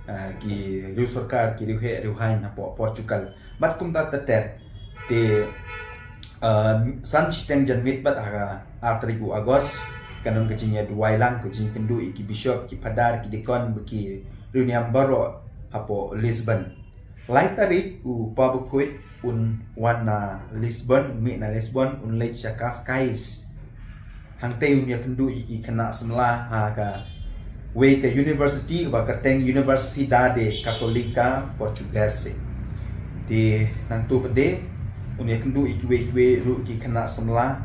ah, ki riew sorkar, ki riew heh riew haiñ hapoh Portugal. Bad kumta ter ter. Te, ah, san shiteng janmiet bad ha ka ar tarik u August, kan don ka jingïaduwai lang, ka jingkynduh ïa ki bishop, ki phadar, ki deacon, ki riewniam baroh hapoh Lisbon. Lai tarik u Kpa Bakhuid un wan na Lisbon, un mih na Lisbon, un leit sha Cascais. Hangtei un ïakynduh ïa ki khynnah samla ha kawei ka university kaba kyrteng Universidade Católica Portuguesa. Te nangta pat de un ïakynduh ïa kiwei kiwei ruh ki khynnah samla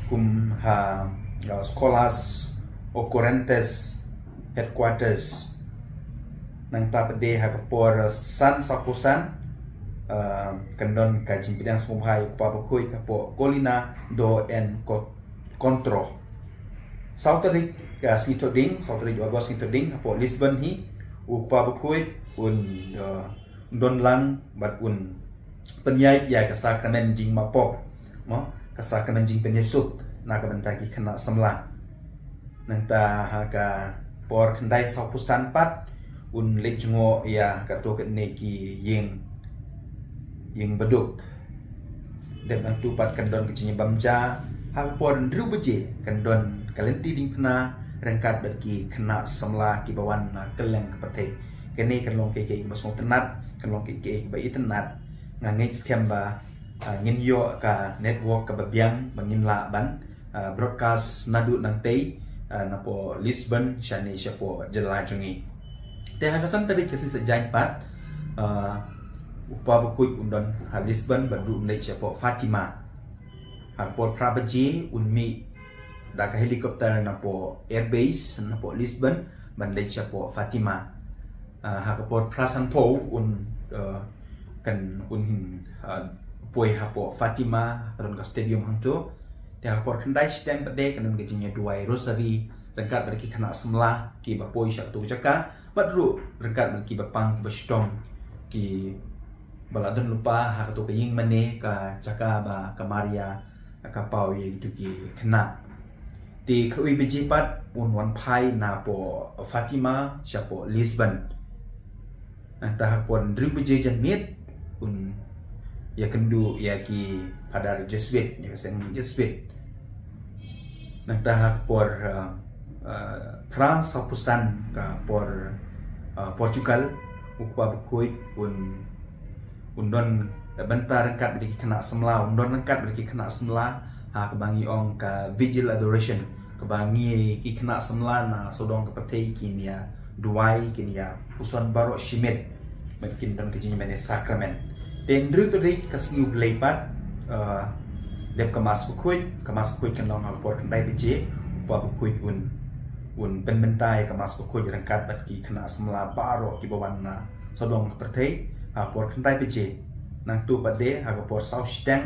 kum ha, uh, Escolas Ocorrentes Headquarters. Nangta pat de ha ka por, uh, san sawphew san, uh, kan don ka jingpdiang sngewbha ïa u Kpa Bakhuid hapoh Colina do Encontro. Saw tarik ka sngi Thohdieng, saw tarik u August sngi Thohdieng, hapoh Lisbon hi u Kpa Bakhuid un, uh, don lang bad un pynïaid ïa ka sakramen jingmapop, mo, ka sakramen jingpynïasuk na ka bynta ki khynnah samla. Nangta ha ka por khyndai sawphew san pat un leit jngoh ïa kato katne ki ïing, ïing baduk. Dep nangta pat kan don ka jingïabam ja ha ka por hynriew baje, kan don ka lynti diengphna ryngkat bad ki khynnah samla kiba wan na kylleng ka pyrthei. Kane kan long kaei kaei kaba sngewtynnat, kan long kaei kaei kaba itynnat. Nga ngeit skhem ba, ah, ngin ïoh ka network kaba biang ba ngin lah ban, ah, broadcast naduh nangtei, ah, napoh Lisbon shane shapoh jylla jong ngi. Te ha ka san tarik ka sngi Saitjaiñ pat, ah, u Kpa Bakhuid un don ha Lisbon bad ruh un leit shapoh Fatima. Ha ka por phra baje un mih da ka helicopter napoh airbase napoh Lisbon ban leit shapoh Fatima. Ah, ha ka por phra sanphew un, ah, kan un, ah, poi hapoh Fatima, ka don ka stadium hangto. Te ha ka por khyndai shiteng pat de kan don ka jingïaduwai rosary ryngkat bad ki khynnah samla kiba poi sha kato ka jaka bad ruh ryngkat bad kiba pang kiba shitom kiba la don lypa ha kato ka ïing mane, ka jaka ba ka Maria ka paw ïa kito ki khynnah. Te khatwei baje pat un wan phai napoh Fatima shapoh Lisbon. Nangta ha ka por hynriew baje janmiet un ïakynduh ïa ki phadar Jesuit, ïa ka seng Jesuit. Nangta ha ka por, ah, ah, phra sawphew san ka por, ah, Portugal, u Kpa Bakhuid un, un don bynta ryngkat bad ki khynnah samla, un don ryngkat bad ki khynnah samla ha kaba ngi ong ka Vigil Adoration, kaba ngi ki khynnah samla na sawdong ka pyrthei kin ïaduwai, kin ïapuson baroh shi miet. Bad kin don ka jingïamane sakramen. Te hynriew tarik ka sngi U Blei pat, ah, dep ka Mass Bakhuid, ka Mass Bakhuid kan long ha ka por khyndai baje, u Kpa Bakhuid un, un pynbynta ïa ka Mass Bakhuid ryngkat bad ki khynnah samla baroh kiba wan na sawdong ka pyrthei, ha ka por khyndai baje. Nangta pat de ha ka por saw shiteng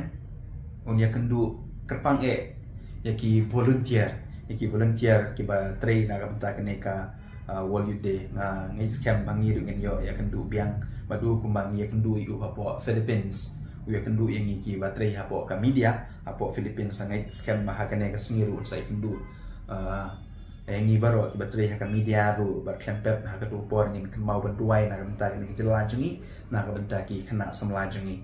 un ïakynduh kyrpang eh ïa ki volunteer, ïa ki volunteer kiba trei na ka bynta kane ka, ah, World Youth Day. Nga ngeit skhem ba ngi ruh ngin ïoh ïakynduh biang bad u, kumba ngi ïakynduh ïa u hapoh Philippines, u ïakynduh ïa ngi kiba trei hapoh ka media hapoh Philippines. Nga ngeit skhem ba ha kane ka sngi ruh un sa ïakynduh, ah, ïa ngi baroh kiba trei ha ka media ruh, bad khlem pep ha kato ka por ngin kynmaw ban duwai na ka bynta kane ka jylla jong ngi, na ka bynta ki khynnah samla jong ngi.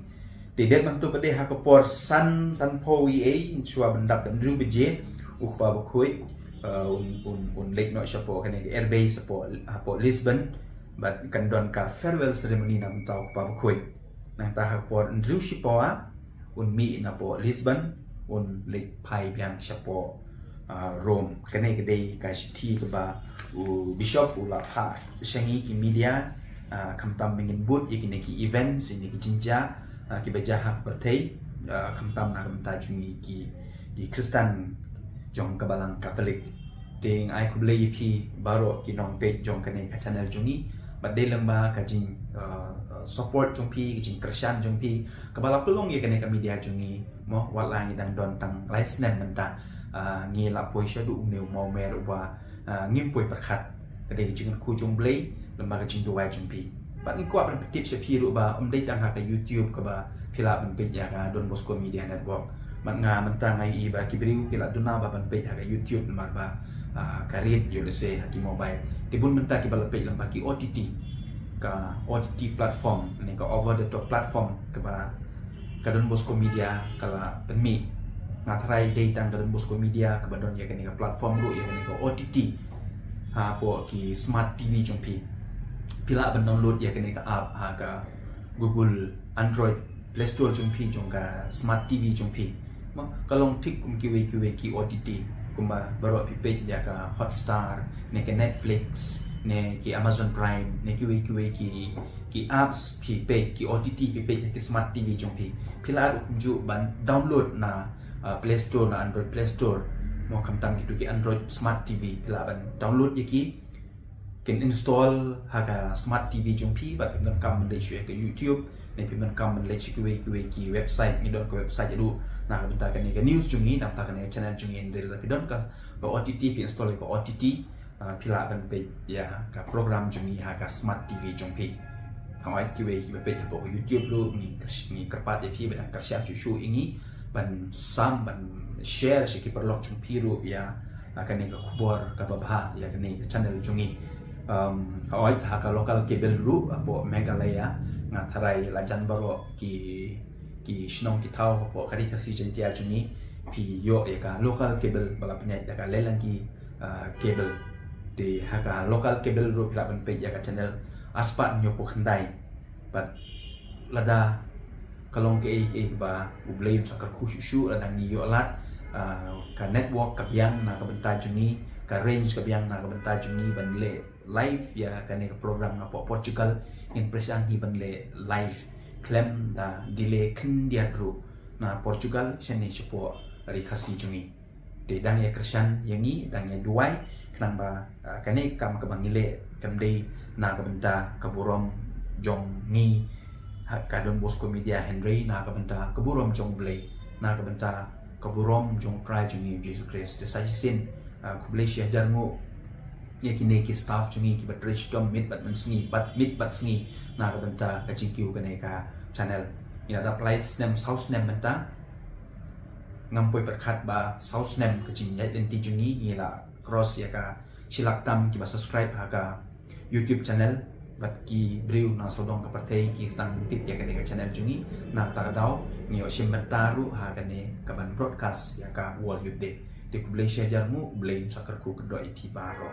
Te dep nangta pat de ha ka por san, sanphew eiei, shuwa ban dap hynriew baje, u Kpa Bakhuid, uh, un, un, un leit noh shapoh kane ka airbase hapoh, hapoh Lisbon, bad kan don ka farewell ceremony na ka bynta u Kpa Bakhuid. Nangta ha ka por hynriew shiphew un mih napoh Lisbon, un leit phai biang shapoh, ah, Rome. Kane ka dei ka shithi kaba u Bishop u la phah sha ngi ki media, ah, khamtam ba ngin bud ïa kine ki events, ïa kine ki jingjia, ah, kiba jia ha ka pyrthei, ah, khamtam na ka bynta jong ngi ki, ki Khristan jong ka Balang Katholik. Te nga ai khublei ïa phi baroh ki nongpeit jong kane ka channel jong ngi. Bad dei lyngba ka jing, uh, uh, support jong phi, ka jingkyrshan jong phi, kaba la pynlong ïa kane ka media jong ngi. Mo, wat la ngi dang don tang lai snem mynta, uh, ngi la poi shaduh une u mawmer uba, uh, ngim poi pyrkhat. Ka dei ka jingkyrkhu jong U Blei lyngba ka jingduwai jong phi. Bad ngi kwah ban pyntip sha phi ruh ba ym dei tang ha ka YouTube kaba phi lah ban peit ïa ka Don Bosco Media Network. Bad nga mynta nga ïohi ba ki briew ki la duna ba ban peit ha ka YouTube namar ba Ah, ka rit ïoh lehse ha ki mobile. Te bun mynta kiba la peit lyngba ki O T T, ka O T T platform ne ka over the top platform kaba ka Don Bosco Media ka la pynmih. Nga tharai dei tang ka Don Bosco Media kaba don ïa kane ka platform ruh, ïa kane ka O T T hapoh ki smart T V jong phi. Phi lah ban download ïa kane ka app ha ka Google Android Play Store jong phi, jong ka smart T V jong phi. Mo, ka long thik kum kiwei kiwei ki O T T, kumba baroh phi peit ïa ka Hotstar ne ka Netflix ne ki Amazon Prime ne kiwei kiwei ki, ki apps phi peit, ki O T T phi peit ha ki smart T V jong phi. Phi lah ruh kumjuh ban download na, uh, Play Store, na Android Play Store. Mo, khamtam kito ki Android smart T V, phi lah ban download ïa ki, kin install ha ka smart T V jong phi, bad phi donkam ban leit shuh ïa ka YouTube ne phi donkam ban leit sha kiwei kiwei ki website. Ngi don ka website ruh na ka bynta kane ka news jong ngi, na ka bynta kane ka channel jong ngi. Hynrei lada phi don ka, ka O T T, phi install ïa ka O T T, ah, phi lah ban peit ïa ka program jong ngi ha ka smart T V jong phi. Hooid, kiwei kiba peit hapoh ka YouTube ruh, ngi kyrsh-, ngi kyrpad ïa phi ba dang kyrshan shuh shuh ïa ngi ban sam, ban share sha ki paralok jong phi ruh ïa, ah, kane ka khubor kaba bha ïa kane ka channel jong ngi. Um, hooid, ha ka local cable ruh hapoh Meghalaya, nga tharai la jan baroh ki, ki shnong ki thaw hapoh ka Ri Khasi Jaiñtia jong ngi, phi ïoh ïa ka local cable ba la pynïaid da ka Leilangki, ah, cable. Te ha ka local cable ruh phi lah ban peit ïa ka channel arspah hynñiewphew khyndai. Bad lada ka long kaei kaei kaba U Blei un sa kyrkhu shuh shuh, lada ngi ïoh lad, ah, ka network ka biang na ka bynta jong ngi, ka range ka biang na ka bynta jong ngi ban leh live ïa kane ka program napoh Portugal, ngin pyrshang hi ban leh live khlem da delay khyndiat ruh na Portugal shane shapoh Ri Khasi jong ngi. Te dang ïa kyrshan ïa ngi, dang ïa duwai, khnang ba, ah, kane ka kam kaba ngi leh kam dei na ka bynta ka burom jong ngi, ha, ka Don Bosco Media, hynrei na ka bynta ka burom jong U Blei, na ka bynta ka burom jong U Trai jong ngi U Jisu Khrist. Te sa shisien, ah, khublei shihajar nguh ïa kine ki staff jong ngi kiba trei shitom miet bad mynsngi, bad miet bad sngi na ka bynta ka jingkiew kane ka channel. Ngi la dap lai snem, saw snem mynta. Ngam poi pyrkhat ba saw snem ka jingïaid lynti jong ngi, ngi la cross ïa ka shi lak tam kiba subscribe ha ka YouTube channel. Bad ki briew na sawdong ka pyrthei ki sdang tip ïa kane ka channel jong ngi. Na kata ka daw ngi ïoh shim bynta ruh ha kane ka ban broadcast ïa ka World Youth Day. Te khublei shihajar nguh, U Blei un sa kyrkhu kyrdoh ïa phi baroh.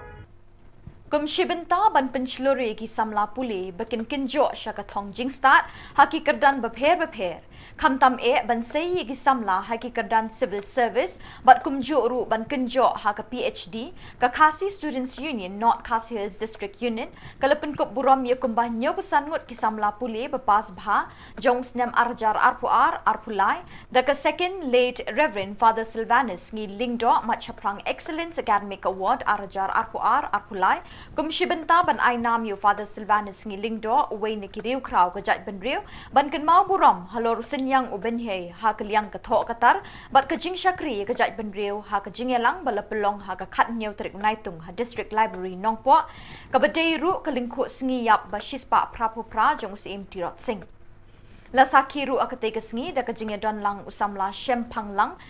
Kum shi bynta ban pynshlur ïa ki samla pule ba kin kynjoh sha ka thong jingstad ha ki kyrdan bapher bapher, khamtam eh ban sei ïa ki samla ha ki kyrdan civil service bad kumjuh ruh ban kynjoh ha ka P H D, ka Khasi Students Union North Khasi Hills District Unit ka la pynkup burom ïa kumba hynñiewphew san ngut ki samla pule ba pass bha jong u snem ar hajar arphew ar arphew lai da ka Second Late Reverend Father Silvanus Ngi Lyngdoh Mat Shaphrang Excellence Academic Award ar hajar arphew ar arphew lai, kum shi bynta ban ai nam ïa u Father Silvanus Ngi Lyngdoh, uwei na ki riewkhraw ka jaitbynriew, ban kynmaw burom halor u synñiang u bynhiar ha ka liang ka thoh ka tar bad ka jingshakri ïa ka jaitbynriew ha ka jingïalang ba la pynlong ha ka khathynñiew tarik u Naitung ha District Library Nongpoh, kaba dei ruh ka lyngkhuh sngi ïap ba shispah phraphew phra jong u Syiem Tirot Sing. La sakhi ruh ha katei ka sngi da ka jingïadon lang u samla Shemphang Lang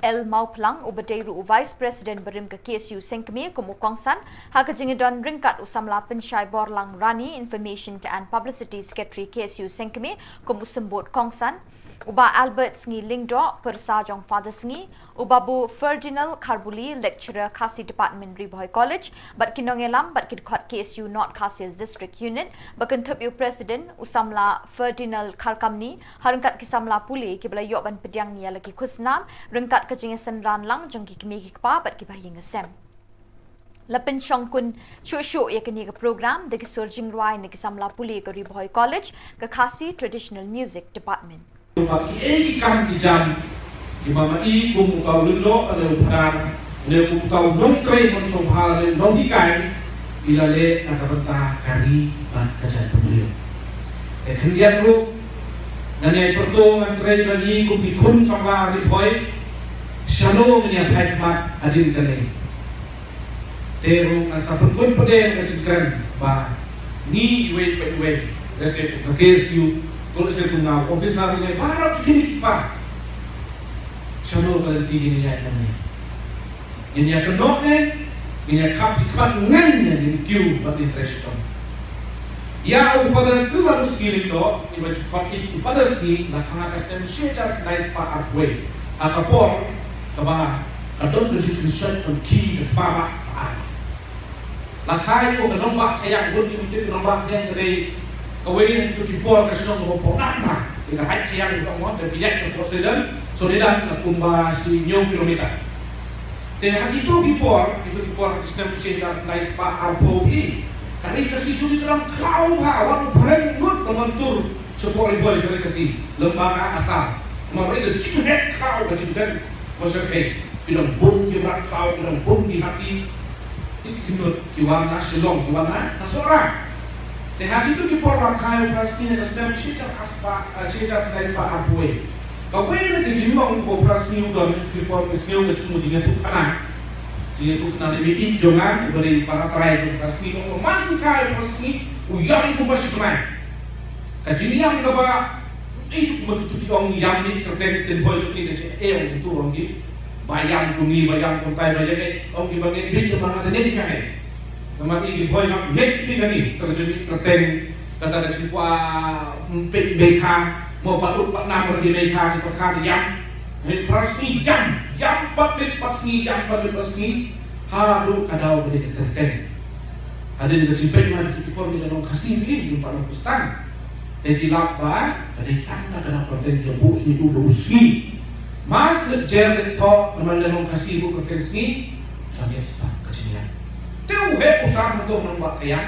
L Mawphlang, uba dei ruh u Vice President barim ka K S U Sengkmie, kum u kongsan, ha ka jingïadon ryngkat u samla Pynshai Borlang Rani, Information and Publicity Secretary K S U Sengkmie, kum u symbud kongsan, u Bah Albert Sngi Lyngdoh, pyrsa jong Father Sngi, u Babu Ferdinand Kharbuli, Lecturer Khasi Department, Ri Bhoi College, bad ki nongïalam bad ki dkhot K S U North Khasi Hills District Unit, ba kynthup ïa u President u samla Ferdinand Kharkamni, ha ryngkat ki samla pule kiba la ïoh ban pdiang ïa la ki khusnam ryngkat ka jingïaseng ranlang jong ki kmie ki kpa bad ki bahaïing hasem. La pynshongkun shuh shuh ïa kane ka program da ki sur jingrwai na ki samla pule ka Ri Bhoi College, ka Khasi Traditional Music Department. Ba kiei ki kam ki jam kiba ma i kum u Kau Lyngdoh, lane u Phadar, lane kum u Kau Nongtrei Mynshuwa, lane u nonghikai, i la leh na ka bynta ka ri bad ka jaitbynriew. Te khyndiat ruh, ngan ïai pyrto ngan trei bad ngi kum ki khun samla Ri Bhoi, shano ngin ïa phai khmat hadien kane. Te ruh ngan sa pynkut pat ka jingkren ba ngi iwei pa iwei, lehse kum ka K S U, ko lehse kum nga officer ne baroh ki kmie ki kpa. Shano ka lynti ngin ïa ïaid lynti. Ngin ïa kynnoh ne Ngin ïa khap ki khmat ngan ïa ngin kiew bad ngin trei shitom. Ïa u Father Stephen Sngi Lyngdoh, iba ju khot ïa u Father Sngi, la kha ha ka snem shi hajar khyndai spah arphew wei. Ha ka por kaba ka don ka jingkynshoit ban khie ka thma ba ka ai. La kha ïa u ka nongbah Thaiñ, bun ki mynta ka nongbah Thaiñ ka dei kawei na kitu ki por ka shnong kaba pynang bha. Ïa ka Thaiñ ka dei ka pynang bha, da phi ïaid ka port Sheridan, Sheridan ka kumba shi hynñiew kilometer. Te ha kitu ki por, kitu ki por ha ki snem shi hajar khyndai spah arphew wei, ka Ri Khasi jong ngi ka dang khlaw bha, wat u phareng lut ka myntur shapoh Ri Bhoi sha Ri Khasi, lem bad ka Assam. Namar ba ka jingheh khlaw, ka jingdeng ba shyrkhei. Ki dang bun ki mrad khlaw, ki dang bun ki hati. Ki kynnoh ki wan na Shillong, ki wan na, na Sohra. Te ha kitu ki por la kha ïa u Prah Sngi ha ka snem shi hajar spah, eh, shi hajar khyndai spah arphew wei. Kawei na ki jinglong kaba u Prah Sngi u don ha kitu ki por, ka sngew ka jingmut jingïathuhkhana. Jingïathuhkhana ne mei ïeit jong nga, uba dei para trai jong u Prah Sngi, u ong ba ma shu kha ïa u Prah Sngi, u ïam kumba shi bnai. Ka jingïam kaba, ei, shu kumba kitu ki ong ïam mih kyrteng ktien Bhoi jong ngi, te shi, eh, ong kitu ong ki. Ba ïam kum ngi, ba ïam kumtai, ba ïam, eh, ong ki ba ngeit beit, ba nga te ngeit nga, eh. Namar ngi ki Bhoi hap ngeit beit ngi, te ka jingmih kyrteng, kata ka jingkwah, mm, peit Meikha, mo pat ut pat nam ki Meikha, ki pat kha te ïam. Hei, Prah Sngi ïam, ïam pat miet pat sngi, ïam pat miet pat sngi. Haduh ka daw ba dei ka kyrteng. Hadien ka jingpeit ma kitu ki por ngi la long Khasi, ngi ym pat long Khristan. Te ki lap ba ka dei tang na ka daw kyrteng ki buh sngi, u dei u sngi. Mas leit jer leit thoh, namar la long Khasi buh kyrteng sngi. Sa ngi sa ka jingïam. Te u heh u san hangto nongbah Thaiñ.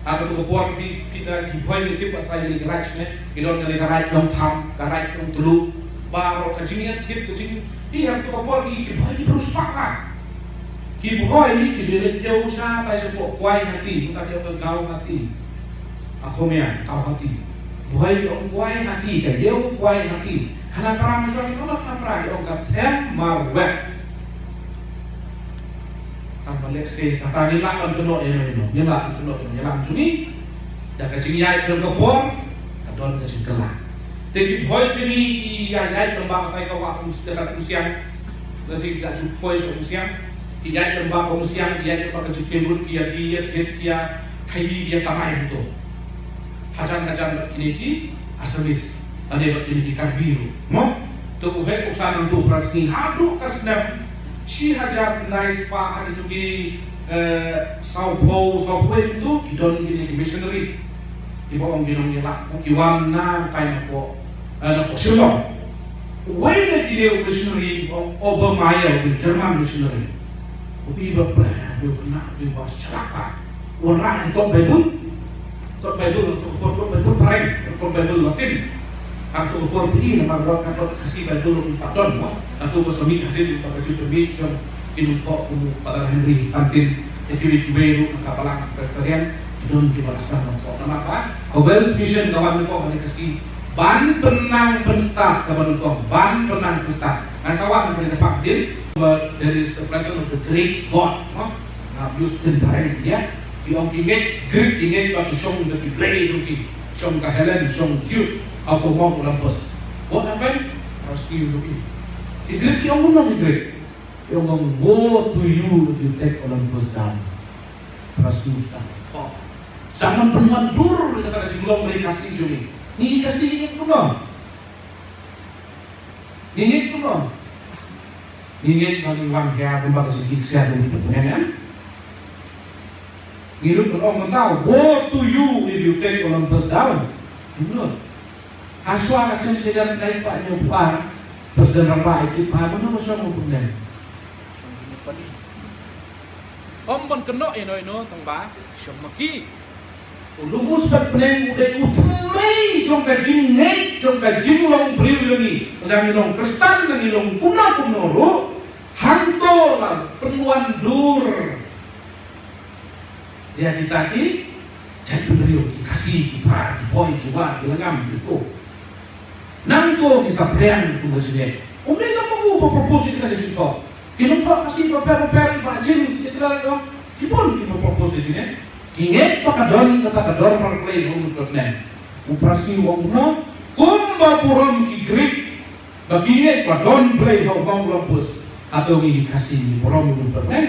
Ha katu ka por phi, phi da ki Bhoi ngi tip ba trai ngi garage ne. Ngi don ngi garage Nongtham, garage Nongtluh. Baroh ka jingïathied ka jing, ïa, ha katu ka por ngi ki Bhoi ngi briew spah ha. Ki Bhoi ki ju leit ïew shatai shapoh Kawhati, mynta ki ong ka Guwahati. Ha Khmer, Guwahati. Bhoi ki ong Kawhati, ka ïew Kawhati. Khnang para ma shong ki ong, khnang para ki ong ka them marwet. Tang ba lehse kata ngi lah ban kynnoh ïa no ïa no, ngi lah ban kynnoh ïa no ïa lam jong ngi. Da ka jingïaid jong ka por ka don ka jingkylla. Te ki Bhoi jong ngi ki ïaid, ïaid lem bad katai ka wah Umsiang, da shi ka ju poi sha Umsiang. Ki ïaid lem bad ka Umsiang, ki ïaid lem bad ka Jukien Road, ki ïa, ki ïa thied, ki ïa khaii, ki ïa kamai hangto. Hajan hajan bad kine ki Assamese, lane bad kine ki Karbi ruh, mo? To u heh u san hangto u Prah Sngi haduh ka snem shi hajar khyndai spah, ha kitu ki, eh, sawphew, sawphew wei tu ki don kine ki missionary. Kiba ong ki nongïalam, ki wan na tai napoh, eh, napoh Shillong. Uwei na kine u missionary u ong Obermayr, u German missionary. U i ba pyrshah, u khynnah, u ba shlak. Wanrah ïa ka kot Baibl. Kot Baibl, ïa ka kot, kot Baibl phareng, kot Baibl Latin. Ïa ka kot phi, namar ba ka kot Khasi Baibl ruh pat don, mo. Ïa ka kot Sami hadien ba ka jingpynmih jong ki nongthoh kum u Father Henry Fantin, te kiwei kiwei ruh na ka balang Presbyterian, ki don kiba la sdang ban thoh. Namar ba ka Welsh Mission ka wan nyngkong ha Khasi ban pynnang pynstad, ka wan nyngkong ban pynnang pynstad. Nga sa wad na ka dei ka pak hadien, but there is the presence of the great God, mo. Nga use ktien phareng ïa ki, ong ki ngeit, Greek ki ngeit ba ki shong da ki blei jong ki, shong ka Helen, shong Zeus, ha u Mount Olympus. What happened? Prah Sngi u ïohi. Ki Greek ki ong kumno ki Greek? Ki ong, "Woe to you if you take Olympus down." Prah Sngi u sdang. Oh. Sa man pynwan dur ïa kata ka jinglong Ri Khasi jong ngi. Ngi Khasi ngi ngeit kumno? Ngi ngeit kumno? Ngi ngeit ba ngi wan hiar kumba ka jingkit ksiar jong u Mynsiem Bakhuid, em? Ngi lut ban ong mynta, "Woe to you if you take Olympus down." Ngi lut. Hashwa ka snem shi hajar khyndai spah hynñiewphew ar, President Rangbah Aidit Bhai, mano ba shong u President? Shong u Nepali. Ym ban kynnoh ïa no ïa no tang ba shong ma ki. U Lun Umswet Bneng u dei u thymmei jong ka jingngeit, jong ka jinglong briew jong ngi. Lada ngi long Khristan, lada ngi long kumno kumno ruh, hangto la pynwan dur ïa kita ki jaitbynriew, ki Khasi, ki Prah, ki Bhoi, ki War, ki Lyngngam, ki Ko. Nangto ngi sa pdiang kum ka jingngeit. Ym dei tang ma u ba propose ïa kane ka jingthoh. Ki nongthoh Khasi bapher bapher, i Bah James, i Bah James, ki bun kiba propose ïa kane. Ki ngeit ba ka don kata ka dorbar klei ha u Lun Umswet Bneng. U Prah Sngi u ong kumno? Kumba burom ki Greek ba ki ngeit ba don Blei ha u Mount Olympus, hato ngi ki Khasi ngi burom u Lun Umswet Bneng?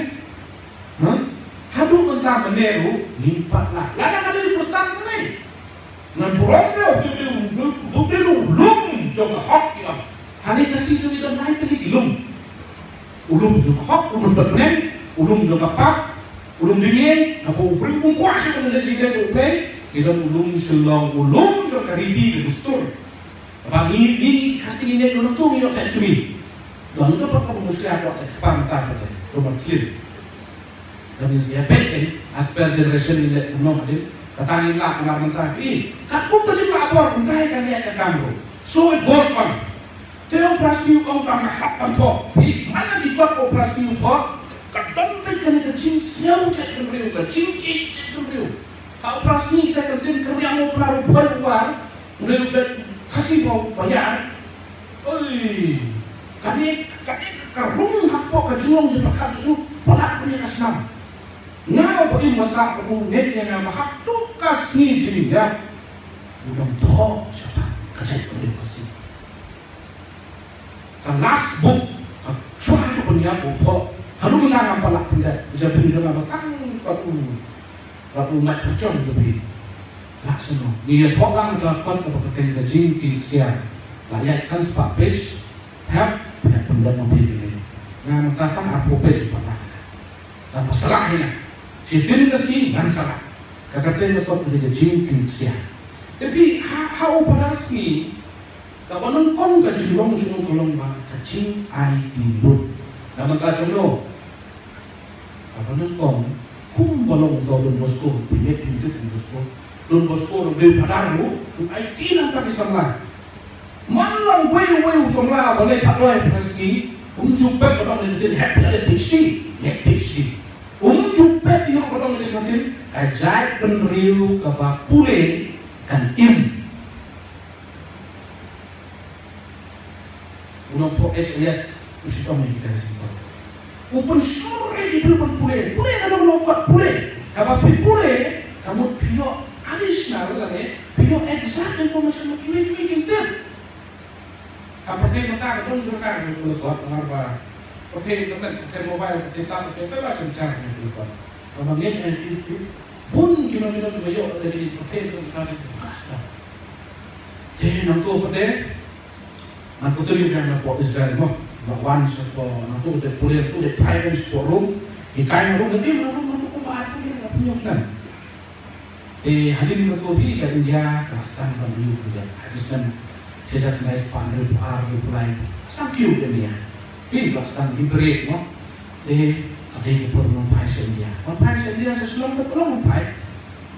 Haduh mynta mynne ruh ngim pat lah. Lada ka dei u Khristan sngewbha ngan burom ïa u, u lum jong ka hok ïa u. Hangne ka Khasi jong ngi don lai tylli ki lum. U lum jong ka hok, u lum jong ka pap, u lum jong ngi, naba u briew um kwah shuh ban leh jingïeit U Blei, ki don u lum shlong, u lum jong ka riti ka dustur. Ba ngi, ngi, ngi Khasi ngi ngeit ngi nongtuh ngi ïoh jait kmie. Don ka ba ka muskila ka jait kpar mynta ka dei. Ka ba thlien. Ka dei sia pek ni, as per generation ngi leh kumno ka dei. Kata ngi lah kumar mynta. Ih, katkum ka jinglah bor mynta ka ngi ïa ka kam ruh. So it goes on. Te u Prasngi u ong ba nga hap ban thoh. Ih, man la ki kot u Prasngi u thoh. Ka don beit kane ka jingsngew jait bynriew, ka jingïeit jait bynriew. Ka u Prasngi te ka dei ka riang u Prah u phai u war. Une u jait Khasi ba, ba ïar. Oi, kane, kane ka rung hapoh ka jinglong jingpyrkhat jong u palat une ka snam. Nga uba im masa ba u ngeit ïa nga ba haduh ka sngi jingïap u dang thoh shaphang ka jaitbynriew Khasi. Ka last book, ka shuwa ka pynïap u thoh. Haduh mynta ngam pat lah pyndet, ka jaitbynriew jong nga ba tang pat u Bad u mat pyrshang ka phi. Lah sngewbha. Ngi ïathoh lang ka kot kaba kyrteng ka jingkit ksiar. Lah ïaid san spah page. Hep, hep pynlong ma phi kine. Nga mynta tang arphew page pat lah. Tang ba salah hi nga. Shisien ka sngi ngan salah. Ka kyrteng ka kot ka jingkit ksiar. Te phi ha, ha u Phadar Sngi. Kaba nyngkong ka jinglong jong u ka long ba ka jingaiti lut. Na mynta jong no. Kaba nyngkong kumba long uta u Don Bosco, phi ngeit phi tip u Don Bosco. Don Bosco u long u briew phadar ruh, u aiti nangta ki samla. Man la uwei uwei u samla ba leit phadar ha Phadar Sngi, um ju pep ba dang leit leit hep leit PhD, leit PhD. Um ju pep ïa u ba dang leit leit ka jaitbynriew kaba pule kan im. U nongthoh H I S u shitom ïa kita ki jingthoh. U pynshlur ïa ki briew ban pule. Pule ka dei u nongkot pule. Haba phi pule, ka mut phi ïoh additional lane phi ïoh exact information ba kiwei kiwei kim tip. Ha pyrthei mynta ka don jurkar ïa u nongkot, namar ba pyrthei internet, pyrthei mobile, pyrthei tab, pyrthei tab, ïa ka jingchar ïa u nongkot. Haba ngeit ïa ki, ki, bun ki nongkot ki ïoh ïa ki pyrthei internet, pyrthei tab. Te nangto pat de, nangto te ïa na pdeng Israel mo, ba wan sha pdeng, nangto te pule, nangto te phai ban sha pdeng Rom, ki kai na Rom, nangto Rom, nangto kumba arphew, arphew snem. Te hadien nangto hi ka India ka sdang ban ïoh ka jait, ha ki snem shi hajar khyndai spah hynriewphew ar, hynriewphew lai. Sdang kiew ka India. Hi ka sdang liberate mo. Te ka dei ka por ban phai sha India. Ban phai sha India sha Shillong te ka long ban phai.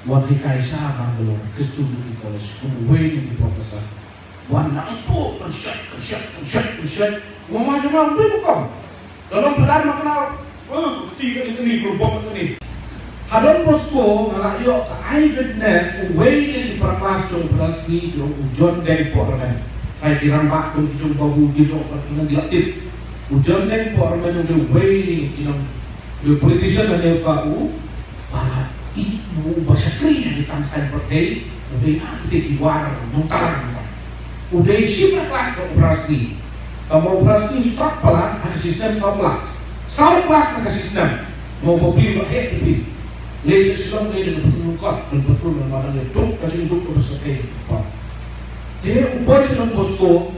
Wan hikai sha Bangalore, Christian Degree College, kum uwei na ki professor. Wan nangto kan shet, kan shet, kan shet, kan shet. Wan ma jong nga uwei ba kum. Ka long phadar ma kynmaw, oh, ka kti kane kane, ka bok kane. Ha Don Bosco nga la ïoh ka eyewitness, uwei na ki para klas jong u Phadar Sngi, ki long u John Deng Poramen. Trai ki rangbah kum ki jong Babu, ki jong Ferdinand, ki la tip. U John Deng Poramen u dei uwei na ki nong, u politician na ne ka u Ba i, u ba shakri ha ki tang saiñ pyrthei, u dei na kita ki war nongtalang nongtalang. U dei shi para klas bad u Phadar Sngi. Ka ma u Phadar Sngi u stad palat ha ka shi snem saw klas. Saw klas ha ka shi snem. Ma u Pabri u la heh Pabri. Leit sha Shillong leit da ka patrol, ka patrol, ka patrol, ka patrol, ka jingduk ka ba shakri. Te u poi sha Don Bosco,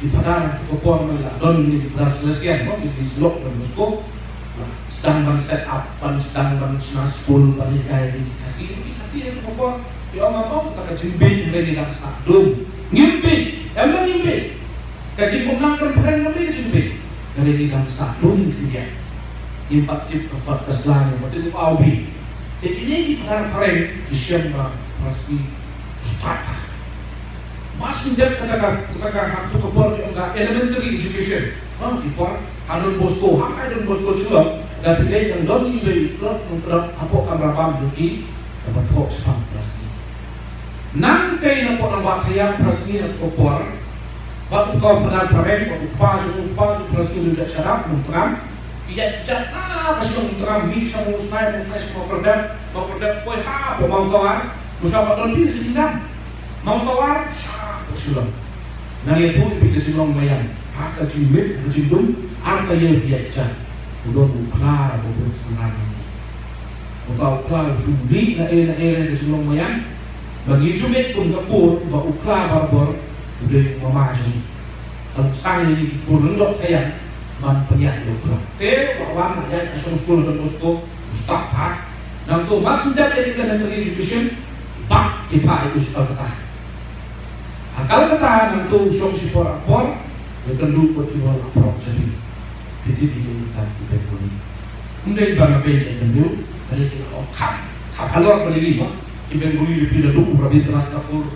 Ki phadar ha ka por mynta la don ki phadar Salesian mo, ki, ki slok Don Bosco. La sdang ban set up, ban sdang ban shna skul, ban hikai ïa ki Khasi, ki Khasi ha ka por. Ki ong, ong, kata ka jingbieit hynrei ngi dang sah dum. Ngim bieit, em, ngim bieit. Ka jingkyrmen kan phareng, ngim bieit ka jingbieit. Hynrei ngi dang sah dum ki bieit. Ngim pat tip ka kot ka sla, ngim pat tip ka awbi. Te kine ki phadar phareng ki shem ba Phadar Sngi. Mas ngi dep kata ka, kata ka, ha kato ka por ki ong ka elementary education. Ha, ki por ha Don Bosco, ha ka Don Bosco Shillong, da phi dei dang don iwei i khlot nongtrep hapoh kamra bam jong ki, kaba thoh shaphang Phadar Sngi. Nangtei na pdeng nongbah thaw Phadar Sngi ha kato ka por, bad uto u phadar phareng, bad u kpa jong u, u kpa jong u Phadar Sngi u dei u jait shadap, nongtram. Ïa, ïa, ah, ka Shillong tram, mih sha Mawsnai, Mawsnai sha Mawkyrdep, Mawkyrdep poi hapoh Mawtawar, Mawsnai ba don phi ka jingdam. Mawtawar, shapoh Shillong. Nang ïathuh ïa phi ka jinglong maïan, ha ka jingmit, ha ka jingdum, ar taïew ïa ka jingdum. U don u khla ba u bun sngewbha. Uta u khla u shu mih na ei na ei ka jinglong maïan. Ba ngi ju mih kum ka kur ba u khla barabor u dei u mama jong ngi. Ka long sdang ïa ngi ki kur lyngdoh ka ïa ban pynïaid ïa u khla. Te u wan na ïaid ka shong skul Don Bosco u stad pat. Nangto mar shu dep ïa ka elementary education, bah ki phah ïa u sha Kolkata. Ha Kolkata nangto u shong shipor apor, ïakynduh bad ki bor apor jong ngi. Phi tip ïa kita ki Bengali. Ym dei ba nga pynjah Bengali, ba dei ki la ong kham, kham halor ba dei ki ba. Ki Bengali, phi da duh u Rabindranath Tagore,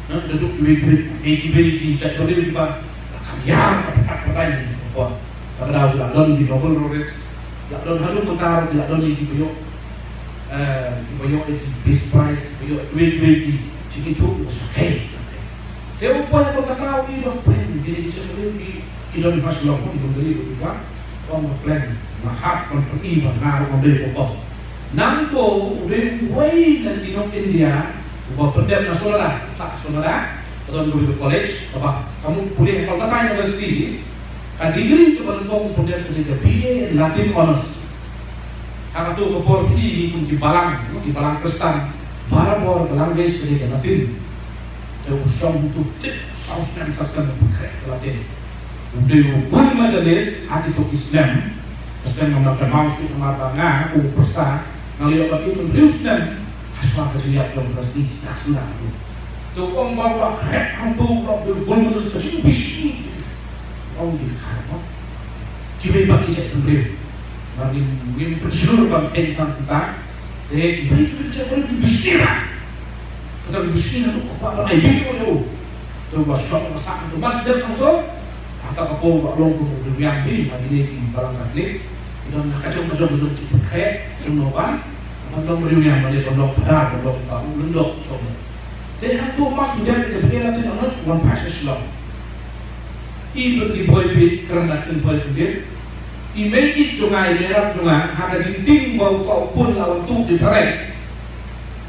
na, da duh kiwei kiwei, kiwei kiwei ki jait Bengali kiba kham ïar, ka pynthak pynthai ki ba. Kata ka daw ki la don ki Nobel laureates, ki la don haduh mynta, ki la don ki ba ïoh, eh, ki ba ïoh ki Peace Prize, ki ba ïoh kiwei kiwei ki jingithuh kiba shakei. Te u poi ha Kolkata u ïohi ba peng, kine ki jait Bengali ki, ki don ha Shillong, ki don Delhi, ki don Gujarat, ong ba peng, nga hap ban pyni ba nga ruh ngan dei u bok. Nangto u dei uwei na ki nong India uba pyndep na Sollada, sah Sollada, ka don kawei ka college kaba ka mut pule ha Kolkata University, ka degree kaba nyngkong u pyndep ka dei ka B A in Latin Honours. Ha kato ka por phi i kum ki balang, no, ki balang Khristan, barabor ka language ka dei ka Latin. Te u shong hangto khlem saw snem, saw snem u pynkhreh ka Latin. U dei u gold medalist ha kito ki snem. Ka snem ngam lah kynmaw shuh namar ba nga kum u pyrsa nga la ïoh ka pynriew snem. Hashwa ka jingïap jong u Prah Sngi, ka snem. Te u ong ba u la khreh hangto, u la dei u gold medalist, ka jingbishni. Ong ki kha mo. Kiwei pat ki jait bynriew. Ba ngim, ngim pynshlur ban kheiñ tang kumta. Te kiwei kiwei ki jait bynriew ki bishni ra. Kata ki bishni ra, ka kwah ban ai bishni ïa u. Te ba shong ba sah, te ba sdang hangto. Hata ka por ba long kum u riewïang hi, ba kine ki balang Katholik. Ki don ka jong ka jong ka jong ki pynkhreh, jong no ban. Ban long riewïang, ban long phadar, ban long ba u lyngdoh, so. Te hangto mar shu dep ïa ka B A Latin Honours, wan phai sha Shillong. I bad i Bhoi Beit, kren na ktien Bhoi Beit. I mei ïeit jong nga, i mei rap jong nga, ha ka jingtieng ba u, ba u khun la wan tuh di phareng.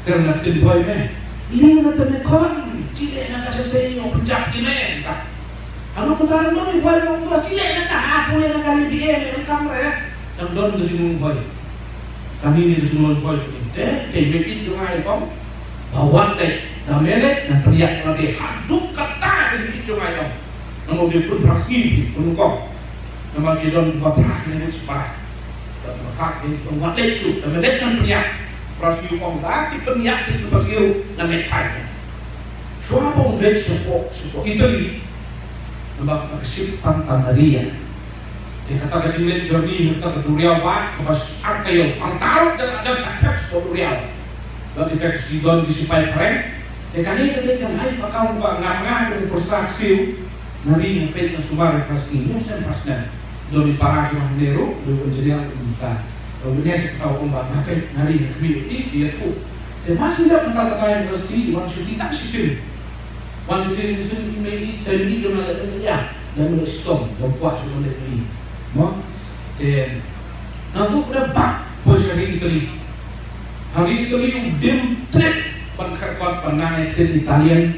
Kren na ktien Bhoi, mei. Lei na te me khun, jileh na ka shatei, u pynjah ïa me, ta. Haduh mynta ruh i Bhoi u ong to, jileh na ka, ha pule na ka lei B A me, em kam re. Dang don ka jinglong Bhoi. Kane ka jinglong Bhoi shuh te, te i mei ïeit jong nga i ong. Ba wat leit, da me leit, ngan pynïaid ïa lade. Haduh katta ka mei ïeit jong nga i ong. Namar u dei u khun Prah Sngi, khun nyngkong. Namar ki don ba phah ki language ba. Da ba phah ki ong wat leit shuh, da me leit ngan pynïaid. Prah Sngi u ong da ki pynïaid ki shu Prah Sngi ruh ngan leit phai. Shuwa ba u leit shapoh, shapoh Italy. Namar kata ka ship Santa Maria. Te kata ka jingleit journey, kata ka duriaw ba, kaba ar taïew, ar taïew jan, jan shah thep shapoh duriaw. Ba kita ki don ki sipai phareng. Te kane ka dei ka life account ba nga, nga kum u pyrsa ksiew. Nga ri nga peit nga sumar ïa Prah Sngi, ïa u snem Prah Sngi. Don i para jong nga hangne ruh, u engineer u sa. U witness kata u ong ba nga peit nga ri nga khmih ïa i, ïathuh. Te mar shu dep mynta kata ïa Prah Sngi, wan shu dei tang shisien. Wan shu dei shisien i mei i, te i mei jong nga leh ïa, leh mynta shitom, leh kwah shu leh i. Mo? Te nangtu u dep bah poi sha ri Italy. Ha ri Italy u dim trip ban kyrkot ban nang ïa ktien Italian,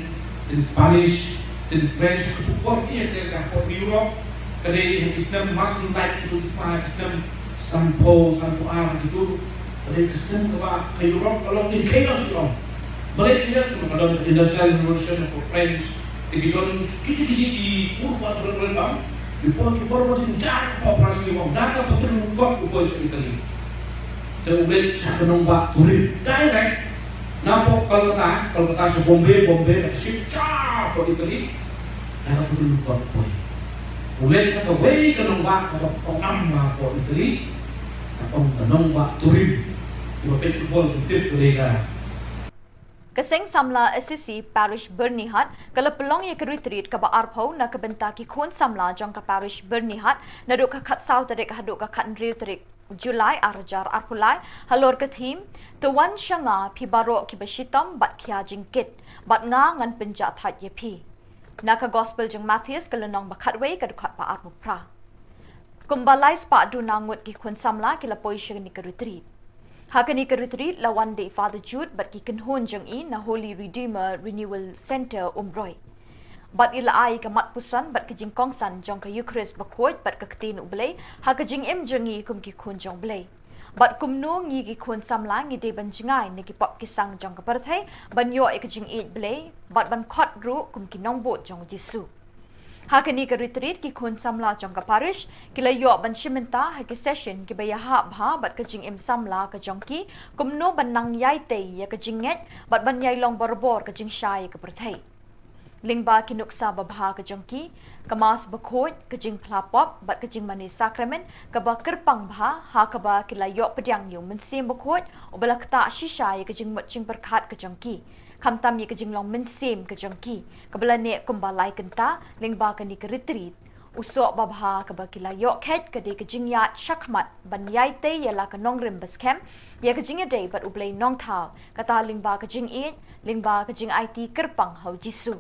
ktien Spanish, ktien French, ka pupor ïa ka, ka pop Europe. Ka dei ha ki snem mar shu dep kito ki thma, ha ki snem sanphew, sanphew ar kito. Ka dei ka snem kaba ka Europe ka long in chaos, long. Balei chaos? Ka don ka Industrial Revolution ha ka French. Te ki don kiti kiti ki pur ba don don bang. Ki por, ki por ba jynjar ba Prah Sngi u ong da ka patrol kot u poi sha Italy. Te u leit sha ka nongbah Turin direct. Napoh Kolkata, Kolkata sha Bombay, Bombay na ka ship shapoh Italy. Da ka patrol kot u poi. U leit ha kawei ka nongbah kaba ong am napoh Italy. Ka ong ka nongbah Turin. Kiba peit football ki tip ka dei ka Ka Seng Samla Assisi Parish Byrnihat ka la pynlong ïa ka retreat kaba arphew na ka bynta ki khun samla jong ka Parish Byrnihat naduh ka khatsaw tarik haduh ka khathynriew tarik July ar hajar arphew lai halor ka theme, To wan sha nga phi baroh kiba shitom bad khia jingkit, bad nga ngan pynjah thait ïa phi. Na ka Gospel jong Mathaios ka lynnong ba khatwei ka dkhot ba arphew phra. Kumba lai spah duna ngut ki khun samla ki la poi sha kane ka retreat. Ha kane ka retreat la wan da i Father Jude bad ki kynhun jong i na Holy Redeemer Renewal Centre Umroi. Bad i la ai ka mat puson bad ka jingkongsan jong ka Eucharist bakhuid bad ka ktien U Blei ha ka jingim jong ngi kum ki khun jong U Blei. Bad kumno ngi ki khun samla ngi dei ban jngai na ki pop ki sang jong ka pyrthei, ban ïoh ïa ka jingïeit Blei, bad ban khot ruh kum ki nongbud jong U Jisu. Ha kane ka retreat ki khun samla jong ka parish ki la ïoh ban shim bynta ha ki session kiba ïahap bha bad ka jingim samla ka jong ki, kumno ban nang ïai tei ïa ka jingngeit bad ban ïai long barabor ka jingshai ïa ka pyrthei. Lyngba ki nuksa babha ka jong ki, ka Mass bakhuid, ka jingphla pop bad ka jingmane sakramen kaba kyrpang bha, ha kaba ki la ïoh pdiang ïa U Mynsiem Bakhuid uba la ktah shisha ïa ka jingmut jingpyrkhat ka jong ki, khamtam ïa ka jinglong mynsiem ka jong ki kaba la neh kumba lai kynta lyngba kane ka retreat. U soh babha kaba ki la ïoh kheit ka dei ka jingïaid shakhmat ban ïai tei ïa la ka nongrim baskhem ïa ka jingïadei bad U Blei Nongthaw, kata lyngba ka jingïeit, lyngba ka jingaiti kyrpang ha U Jisu.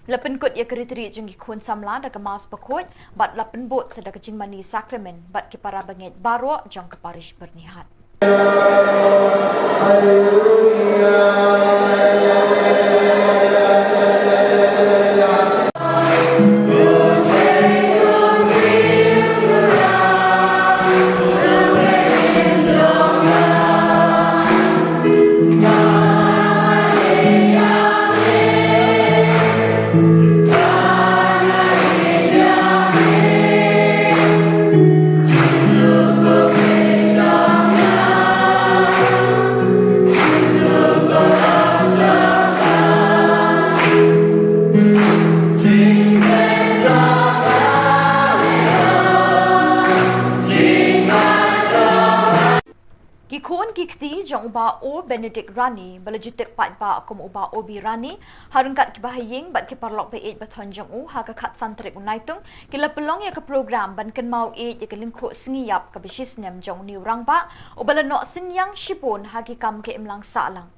La pynkut ïa ka retreat jong ki khun samla da ka Mass bakhuid bad la pynbud sa da ka jingmane sakramen bad ki para bangeit baroh jong ka parish Byrnihat. Ki khun ki kti jong u Bah O Benedict Rani, ba la ju tip paidbah kum u Bah O B Rani, ha ryngkat ki bahaïing bad ki paralok ba ïeit ba thon jong u, ha ka khatsan tarik u Naitung, ki la pynlong ïa ka program ban kynmaw ïeit ïa ka lyngkhuh sngi ïap kaba shisnem jong une u rangbah, uba la noh synñiang shibun ha ki kam ka imlang sahlang.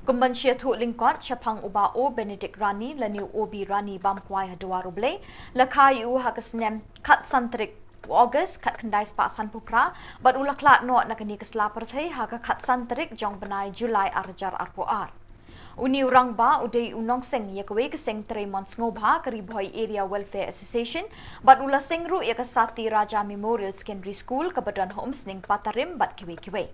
Kum ban sngewthuh lyngkot shaphang u Bah O Benedict Rani lane u O B Rani bam kwai ha dwar U Blei, la kha ïa u ha ka snem khatsan tarik u August khatkhyndai spah sanphew phra, bad u la khlad noh na kane ka sla pyrthei ha ka khatsan tarik jong u bnai July ar hajar arphew ar. Une u rangbah u dei u nongseng ïa kawei ka seng trei mon sngewbha ka Ri Bhoi Area Welfare Association, bad u la seng ruh ïa ka Sati Raja Memorial Secondary School kaba don ha Umsning, Patarim bad kiwei kiwei.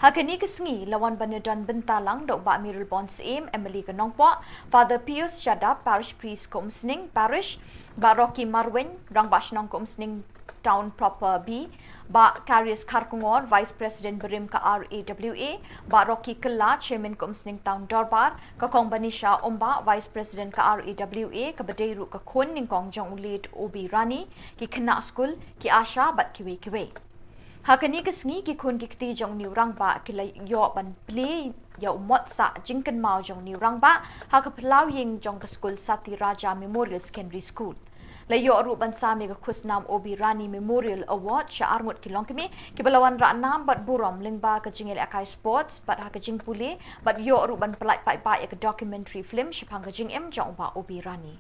Ha kane ka sngi la wan ban ïadon bynta lang da u Bah Mayralborn Syiem, M L A ka Nongpoh, Father Pius Shadap, Parish Priest ka Umsning Parish, Bah Rocky Marwein, Rangbah Shnong ka Umsning Town Proper B, Bah Karius Kharkongor, Vice President barim ka R A W A, Bah Rocky Kylla, Chairman ka Umsning Town Dorbar, ka Kong Banisha Umbah, Vice President ka R A W A, kaba dei ruh ka khun nyngkong jong u late O B Rani, ki khynnah skul, ki ASHA bad kiwei kiwei. Ha kane ka sngi ki khun ki kti jong une u rangbah ki la ïoh ban plie ïa u mot sah jingkynmaw jong une u rangbah ha ka phyllaw ïing jong ka skul Sati Raja Memorial Secondary School. La ïoh ruh ban sam ïa ka khusnam O B Rani Memorial Award sha arngut ki longkmie kiba la wanrah nam bad burom lyngba ka jingïalehkai sports bad ha ka jingpule, bad ïoh ruh ban pyllait paidbah ïa ka documentary film shaphang ka jingim jong u Bah O B Rani.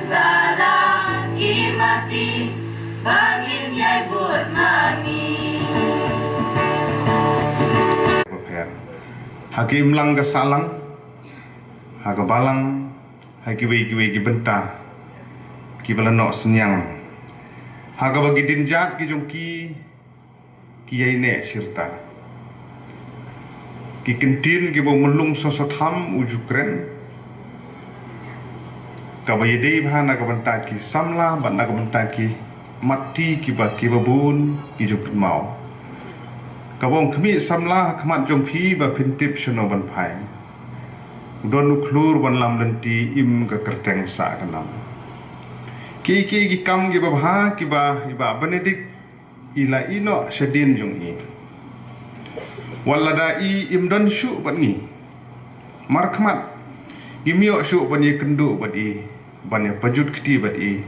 Salang ki mati bangin yai bud mami. Ha ki imlang ka salang, ha ka balang, ha kiwei kiwei ki bynta, ki ba la noh synñiang, ha kaba ki dien jat ki jong ki, ki ïai neh shirta. Ki kyntien ki ba u myllung soso tham u ju kren. Kaba ïadei bha na ka bynta ki samla bad na ka bynta ki mati ki ba ki ba bun ki ju pynmaw. Kaba ong khmih samla ha khmat jong phi ba phin tip shano ban phai. Don u khlur ban lam lynti im ka kyrteng sah ka nam. Ki ki ki kam ki ba bha ki ba i ba Benedict i la ïeh noh shadien jong i. Wat lada i im don shuh bad ngi. Markhmat, ngim ïoh shuh ban ïakynduh bad i, ban ïapajut kti bad i,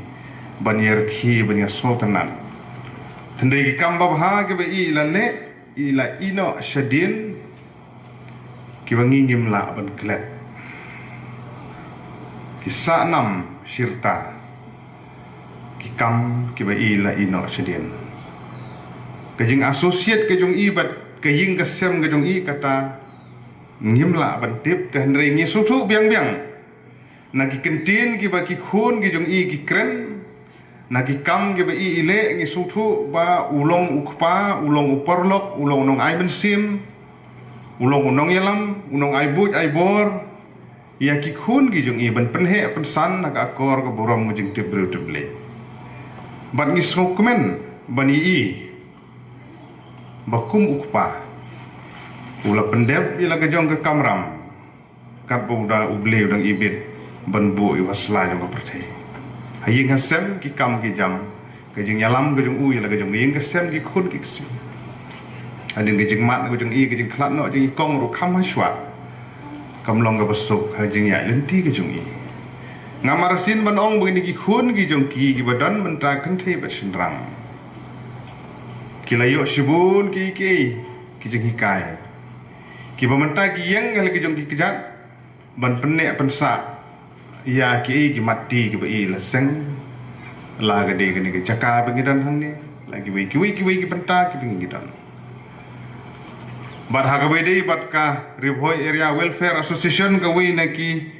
ban ïarkhie, ban ïasoh tnat. Hynrei ki kam babha ki ba i la leh, i la ïeh noh shadien, ki ba ngi ngim lah ban klet. Ki sah nam shirta. Ki kam ki ba i la ïeh noh shadien. Ka jing associate ka jong i bad ka ïing ka sem ka jong i kata ngim lah ban tip, te hynrei ngi sngewthuh biang biang. Na ki kyntien ki ba ki khun ki jong i ki kren, na ki kam ki ba i i leh ngi sngewthuh ba u long u kpa, u long u paralok, u long u nongai mynsiem, u long u nongïalam, u nongai buit ai bor, ïa ki khun ki jong i ban pynheh pynsan ha ka akor ka burom ka jingtip briew tip Blei. Bad ngi sngewkmen ban i i ba kum u kpa u la pyndep ïa la ka jong ka kamram, katba u da u Blei u dang ibit ban buh ïa u ha sla jong ka pyrthei. Ha ïing ha sem ki kam ki jam, ka jingïalam ka jong u ïa la ka jong ka ïing ka sem ki khun ki ksiew. Hadien ka jingmad ka jong i, ka jingkhlad noh jong i kong ruh kham hashwa. Kam long kaba suk ha jingïaid lynti ka jong i. Nga marsien ban ong ba kine ki khun ki jong ki ki ba don mynta kynthei bad shynrang, ki la ïoh shibun ki ki ki jinghikai. Ki ba mynta ki ïeng ha la ki jong ki kjat ban pynneh pynsah ïa ki, ki mati ki ba i la seng. La ka dei kane ka jaka ba ngi don hangne, la kiwei kiwei kiwei ki bynta ki ba ngi don. Bad ha kaba dei bad ka Ri Bhoi Area Welfare Association, kawei na ki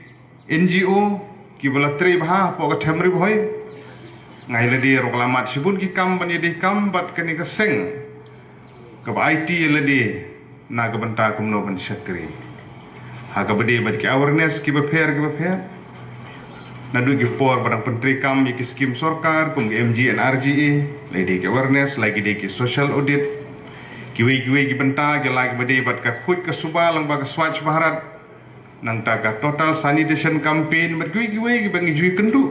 N G O ki ba la trei bha hapoh ka them Ri Bhoi. Nga ïa lade ruh ka la mad shibun ki kam ban ïadei kam bad kane ka seng kaba aiti ïa lade na ka bynta kumno ban shakri. Ha kaba dei bad ki awareness ki bapher ki bapher. Naduh ki por ba dang pyntreikam ïa ki skim sorkar kum ki M G N R G A, la dei ki awareness, la ki dei ki social audit. Kiwei kiwei ki bynta ki la kiba dei bad ka khuid ka suba lyngba ka Swachh Bharat. Nangta ka total sanitation campaign bad kiwei kiwei kiba ngi ju ïakynduh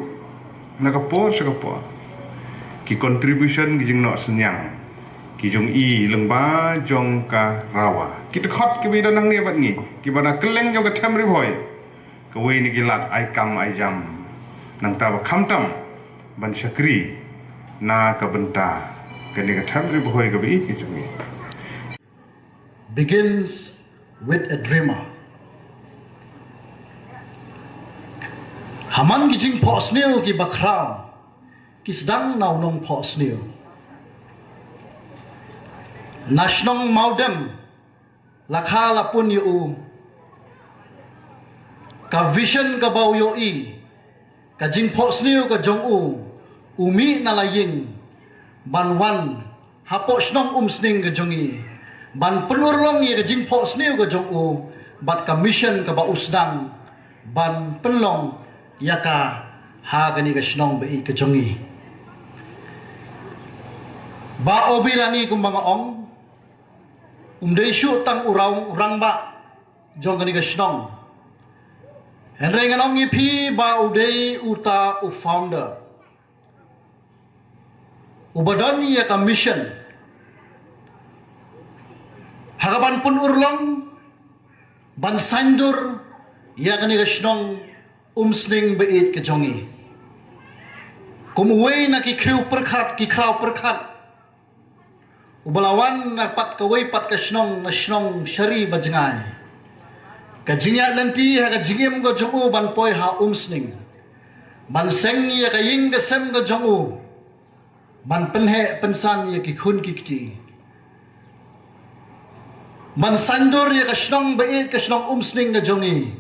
na ka por sha ka por. Ki contribution ki jingnoh synñiang ki jong i lyngba jong ka RAWA, ki dkhot kiba i don hangne bad ngi kiba na kylleng jong ka them Ri Bhoi. Kawei na ki lad ai kam ai jam nangta ba khamtam ban shakri na ka bynta kane ka them Ri Bhoi kaba i ki jong i. Begins with a dreamer. Haman ki jingphohsniew ki bakhraw ki sdang na u nongphohsniew. Na shnong Mawdem la kha la pun ïa u ka vision kaba u ïohi, ka jingphohsniew ka jong u, u mih na la ïing ban wan hapoh shnong Umsning ka jong i ban pynurlong ïa ka jingphohsniew ka jong u bad ka mission kaba u sdang ban pynlong ïa ka ha kane ka shnong ba i ka jong i. Bah Obilani kumba nga ong, um dei shuh tang u rang, u rangbah jong kane ka shnong. Hynrei ngan ong ïa phi ba u dei uta u founder uba don ïa ka mission ha ka ban pynurlong ban saiñdur ïa kane ka shnong Umsning ba ïeit ka jong i. Kum uwei na ki khiew pyrkhat, ki khraw pyrkhat uba la wan na pat kawei pat ka shnong, na shnong Shari Bajngai. Ka jingïaid lynti ha ka jingim ka jong u ban poi ha Umsning. ban seng ïa ka ïing ka sem ka jong u, ban pynheh pynsan ïa ki khun ki kti, ban saiñdur ïa ka shnong ba ïeit ka shnong Umsning ka jong i.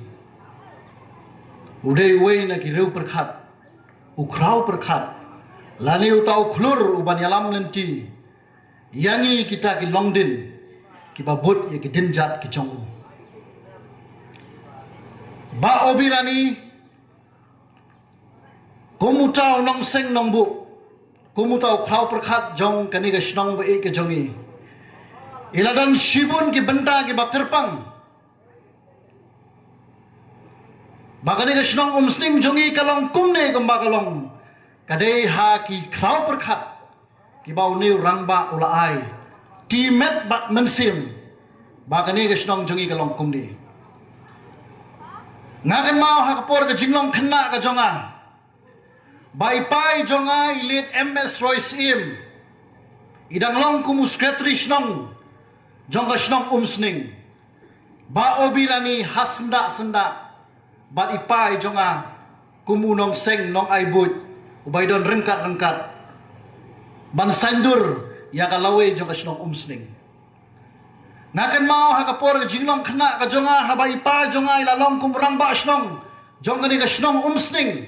U dei uwei na ki riew pyrkhat, u khraw pyrkhat, lane uta u khlur u ban ïalam lynti ïa ngi kita ki longdien kiba bud ïa ki dienjat ki jong u. Bah Obirani, kum uta u nongseng nongbuh, kum uta u khraw pyrkhat jong kane ka shnong ba ïeit ka jong i, i la don shibun ki bynta kiba kyrpang ba kane ka shnong Umsning jong i ka long kumne kumba ka long, ka dei ha ki khraw pyrkhat kiba une u rangbah u la ai ti met bad mynsiem ba kane ka shnong jong i ka long kumne. Nga kynmaw ha ka por ka jinglong khynnah ka jong nga, ba i pa i jong nga i late M S Roy Syiem i dang long kum u secretary shnong jong ka shnong Umsning. Bah Obirani ha syndah syndah bad i pa i jong nga kum u nongseng nongai buit uba i don ryngkat ryngkat ban saiñdur ïa ka lawei jong ka shnong Umsning. Nga kynmaw ha ka por ka jinglong khynnah ka jong nga, haba i pa jong nga i la long kum rangbah shnong jong kane ka shnong Umsning,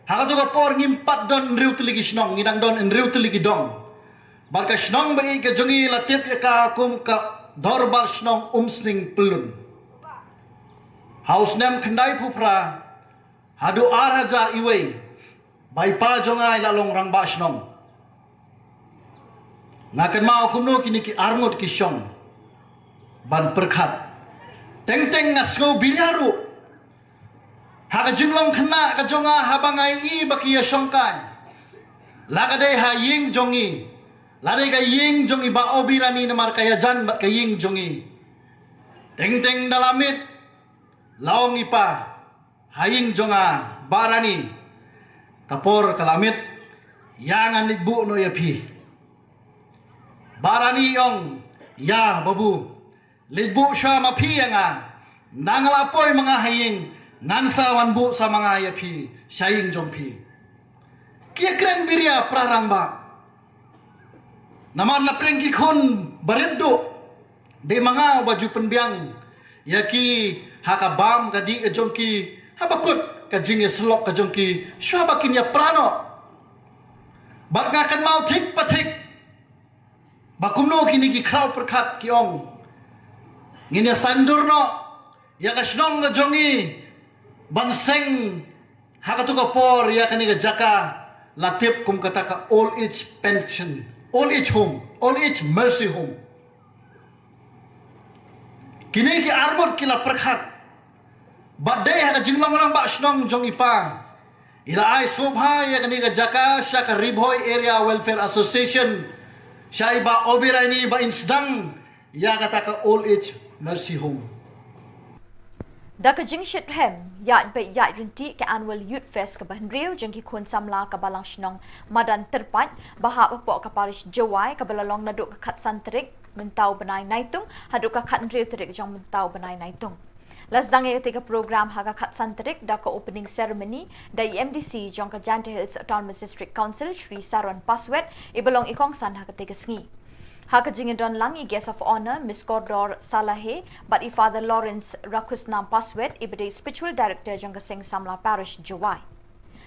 ha kato ka por ngim pat don hynriew tylli ki shnong, ngi dang don hynriew tylli ki dong. Bad ka shnong ba ïeit ka jong i la tip ïa ka kum ka Dorbar Shnong Umsning Pyllun. Ha u snem khyndaiphew phra haduh ar hajar iwei, ba i pa jong nga i la long rangbah shnong. Nga kynmaw kumno kine ki arngut ki shong ban pyrkhat. Teng teng nga sngew biria ruh ha ka jinglong khynnah ka jong nga haba nga ïohi ba ki ïashongkai, la ka dei ha ïing jong i, la dei ka ïing jong i Bah Obirani namar ka ïajan bad ka ïing jong i. Teng teng da la miet, la ong i pa, ha ïing jong nga, Bah Rani, ka por ka la miet, ïa ngan leit buh noh ïa phi. Bah Rani i ong, ïa babu, leit buh shuwa ma phi ïa nga. Nda nga la poi ma nga ha ïing, ngan sa wan buh sa ma nga ïa phi sha ïing jong phi. Ki ïakren biria para rangbah. Namar na pdeng ki khun barit duh, dei ma nga uba ju pynbiang ïa ki ha ka bam ka dih ka jong ki, haba kut ka jingïasyllok ka jong ki, shuwa ba kin ïapra noh. Bad nga kynmaw thik pa thik ba kumno kine ki khraw pyrkhat ki ong, ngin ïa saiñdur noh ïa ka shnong ka jong i ban seng ha kato ka por ïa kane ka jaka la tip kum kata ka old age pension, old age home, old age mercy home. Kine ki arngut ki la pyrkhat. Bad dei ha ka jinglong rangbah shnong jong i pa, i la ai sngewbha ïa kane ka jaka sha ka Ri Bhoi Area Welfare Association, sha i Bah Obirani ba in sdang ïa kata ka old age mercy home. Da ka jingshitrhem ïaid beit ïaid ryntih ka Annual Youth Fest kaba hynriew jong ki khun samla ka Balang Shnong Madan Tyrpait ba hap hapoh ka Parish Jowai, kaba la long naduh ka khatsan tarik mynta u bnai Naitung haduh ka khathynriew tarik jong mynta u bnai Naitung. La sdang ïa katei ka program ha ka khatsan tarik da ka opening ceremony da i M D C jong ka Jaintia Hills Autonomous District Council, Shri Saron Paswet, iba long i kongsan ha katei ka sngi. Ha ka jingïadon lang i Guest of Honour, Miss Kordor Salahe, bad i Father Lawrence Rakhusnam Paswet, iba dei Spiritual Director jong ka Seng Samla Parish Jowai.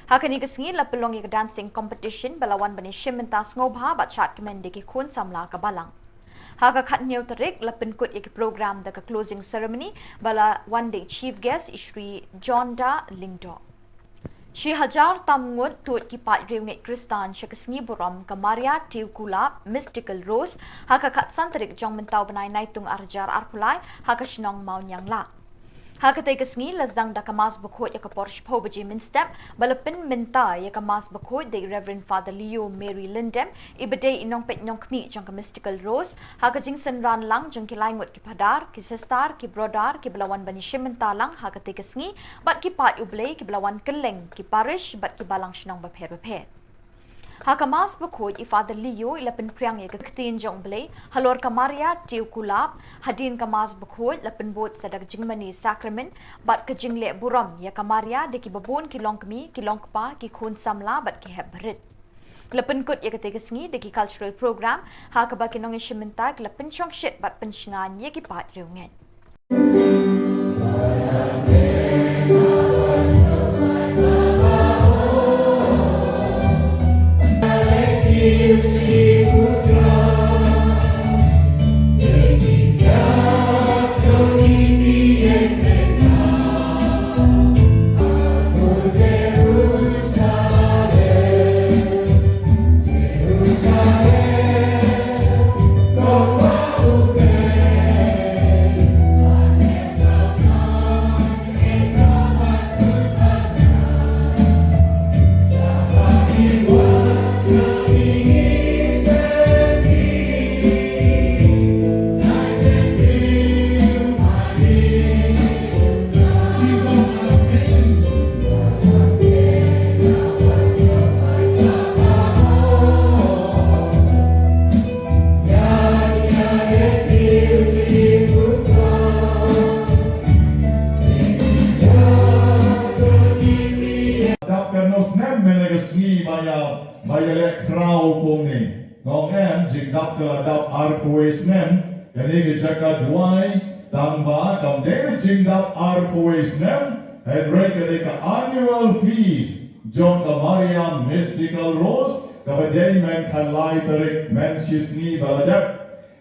Ha kane ka sngi la pynlong ïa ka dancing competition ba la wan ban ïashim bynta sngewbha bad shad kmen da ki khun samla ka Balang. Ha ka khathynñiew tarik la pynkut ïa ki program da ka closing ceremony ba la wan da i chief guest i Shri John Da Lyngdoh. Shi hajar tam ngut tuid ki paid riewngeit Khristan sha ka sngi burom ka Maria Tiukulap Mystical Rose ha ka khatsan tarik jong mynta u bnai Naitung ar hajar arphew lai ha ka shnong Mawniangla. Ha katei ka sngi la sdang da ka Mass Bakhuid ha ka por shiphew baje mynstep ba la pynmynta ïa ka Mass Bakhuid da i Reverend Father Leo Mary Lyndem iba dei i nongpeit nongkhmih jong ka Mystical Rose ha ka jingsynran lang jong ki lai ngut ki phadar, ki sister, ki brother kiba la wan ban ïashim bynta lang ha katei ka sngi bad ki paid U Blei kiba la wan kylleng ki parish bad ki balang shnong bapher bapher. Ha ka Mass Bakhuid, i Father Leo i la pynphriang ïa ka ktien jong U Blei halor ka Maria Tiew Kulab. Hadien ka Mass Bakhuid la pynbud sa da ka jingmane Sakramen bad ka jingleh burom ïa ka Maria da kiba bun ki longkmie, ki longkpa, ki khun samla bad ki hep barit. La pynkut ïa katei ka sngi da ki cultural program ha kaba ki nongïashim bynta ki la pynshongshit bad pynshngaiñ ïa ki paid riewngeit. Dap kano snem mynne ka sngi ba ïa, ba ïaleh khraw kumne. Nga ong em, jingdap ka la dap arphew wei snem, kane ka jaka duwai, tang ba kam dei jingdap arphew wei snem, hynrei ka dei ka annual feast jong ka Maria Mystical Rose, kaba dei mynta lai tarik, mynshisngi ba la dep.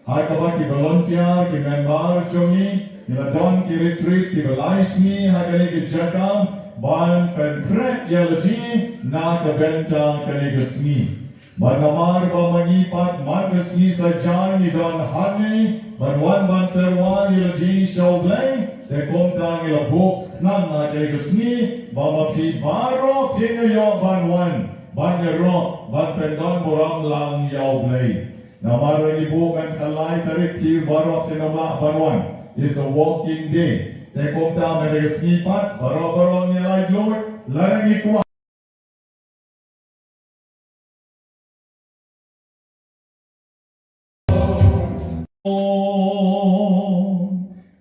Ha kaba ki volunteer, ki member jong ngi, ngi la don ki retreat kiba lai sngi ha kane ka jaka ban pynkhreh ïa la jong ngi na ka bynta kane ka sngi. Bad namar ba ma ngi pat man ka sngi sa jai ngi don hangne ban wan ban tyrwa ïa la jong ngi sha U Blei, te kumta ngi la buh khnang ha kane ka sngi ba ma phi baroh phin ïoh ban wan ban ïaroh ban pyndon burom lang ïa U Blei. Namar ba ngi buh mynta lai tarik, phi baroh phin ym lah ban wan. It's a working day. Te kumta mynta ka sngi pat baroh baroh ngi la ïoh lada ngi kwah.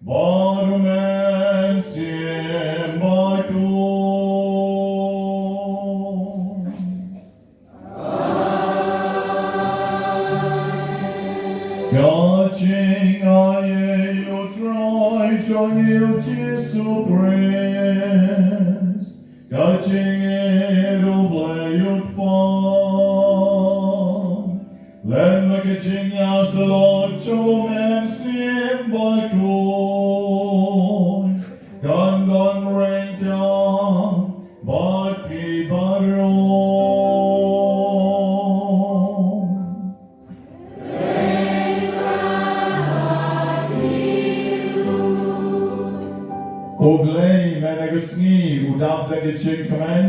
Bad U Mynsiem Bakhuid. Ka jingaiei U Trai jong ngi U Jisu Khrist, ka jingïeit U Blei U Kpa, lem bad ka jingïasyllok jong U Mynsiem Bakhuid, kan don ryngkat bad phi baroh. U Blei mynta ka sngi u dap da ka jingkmen.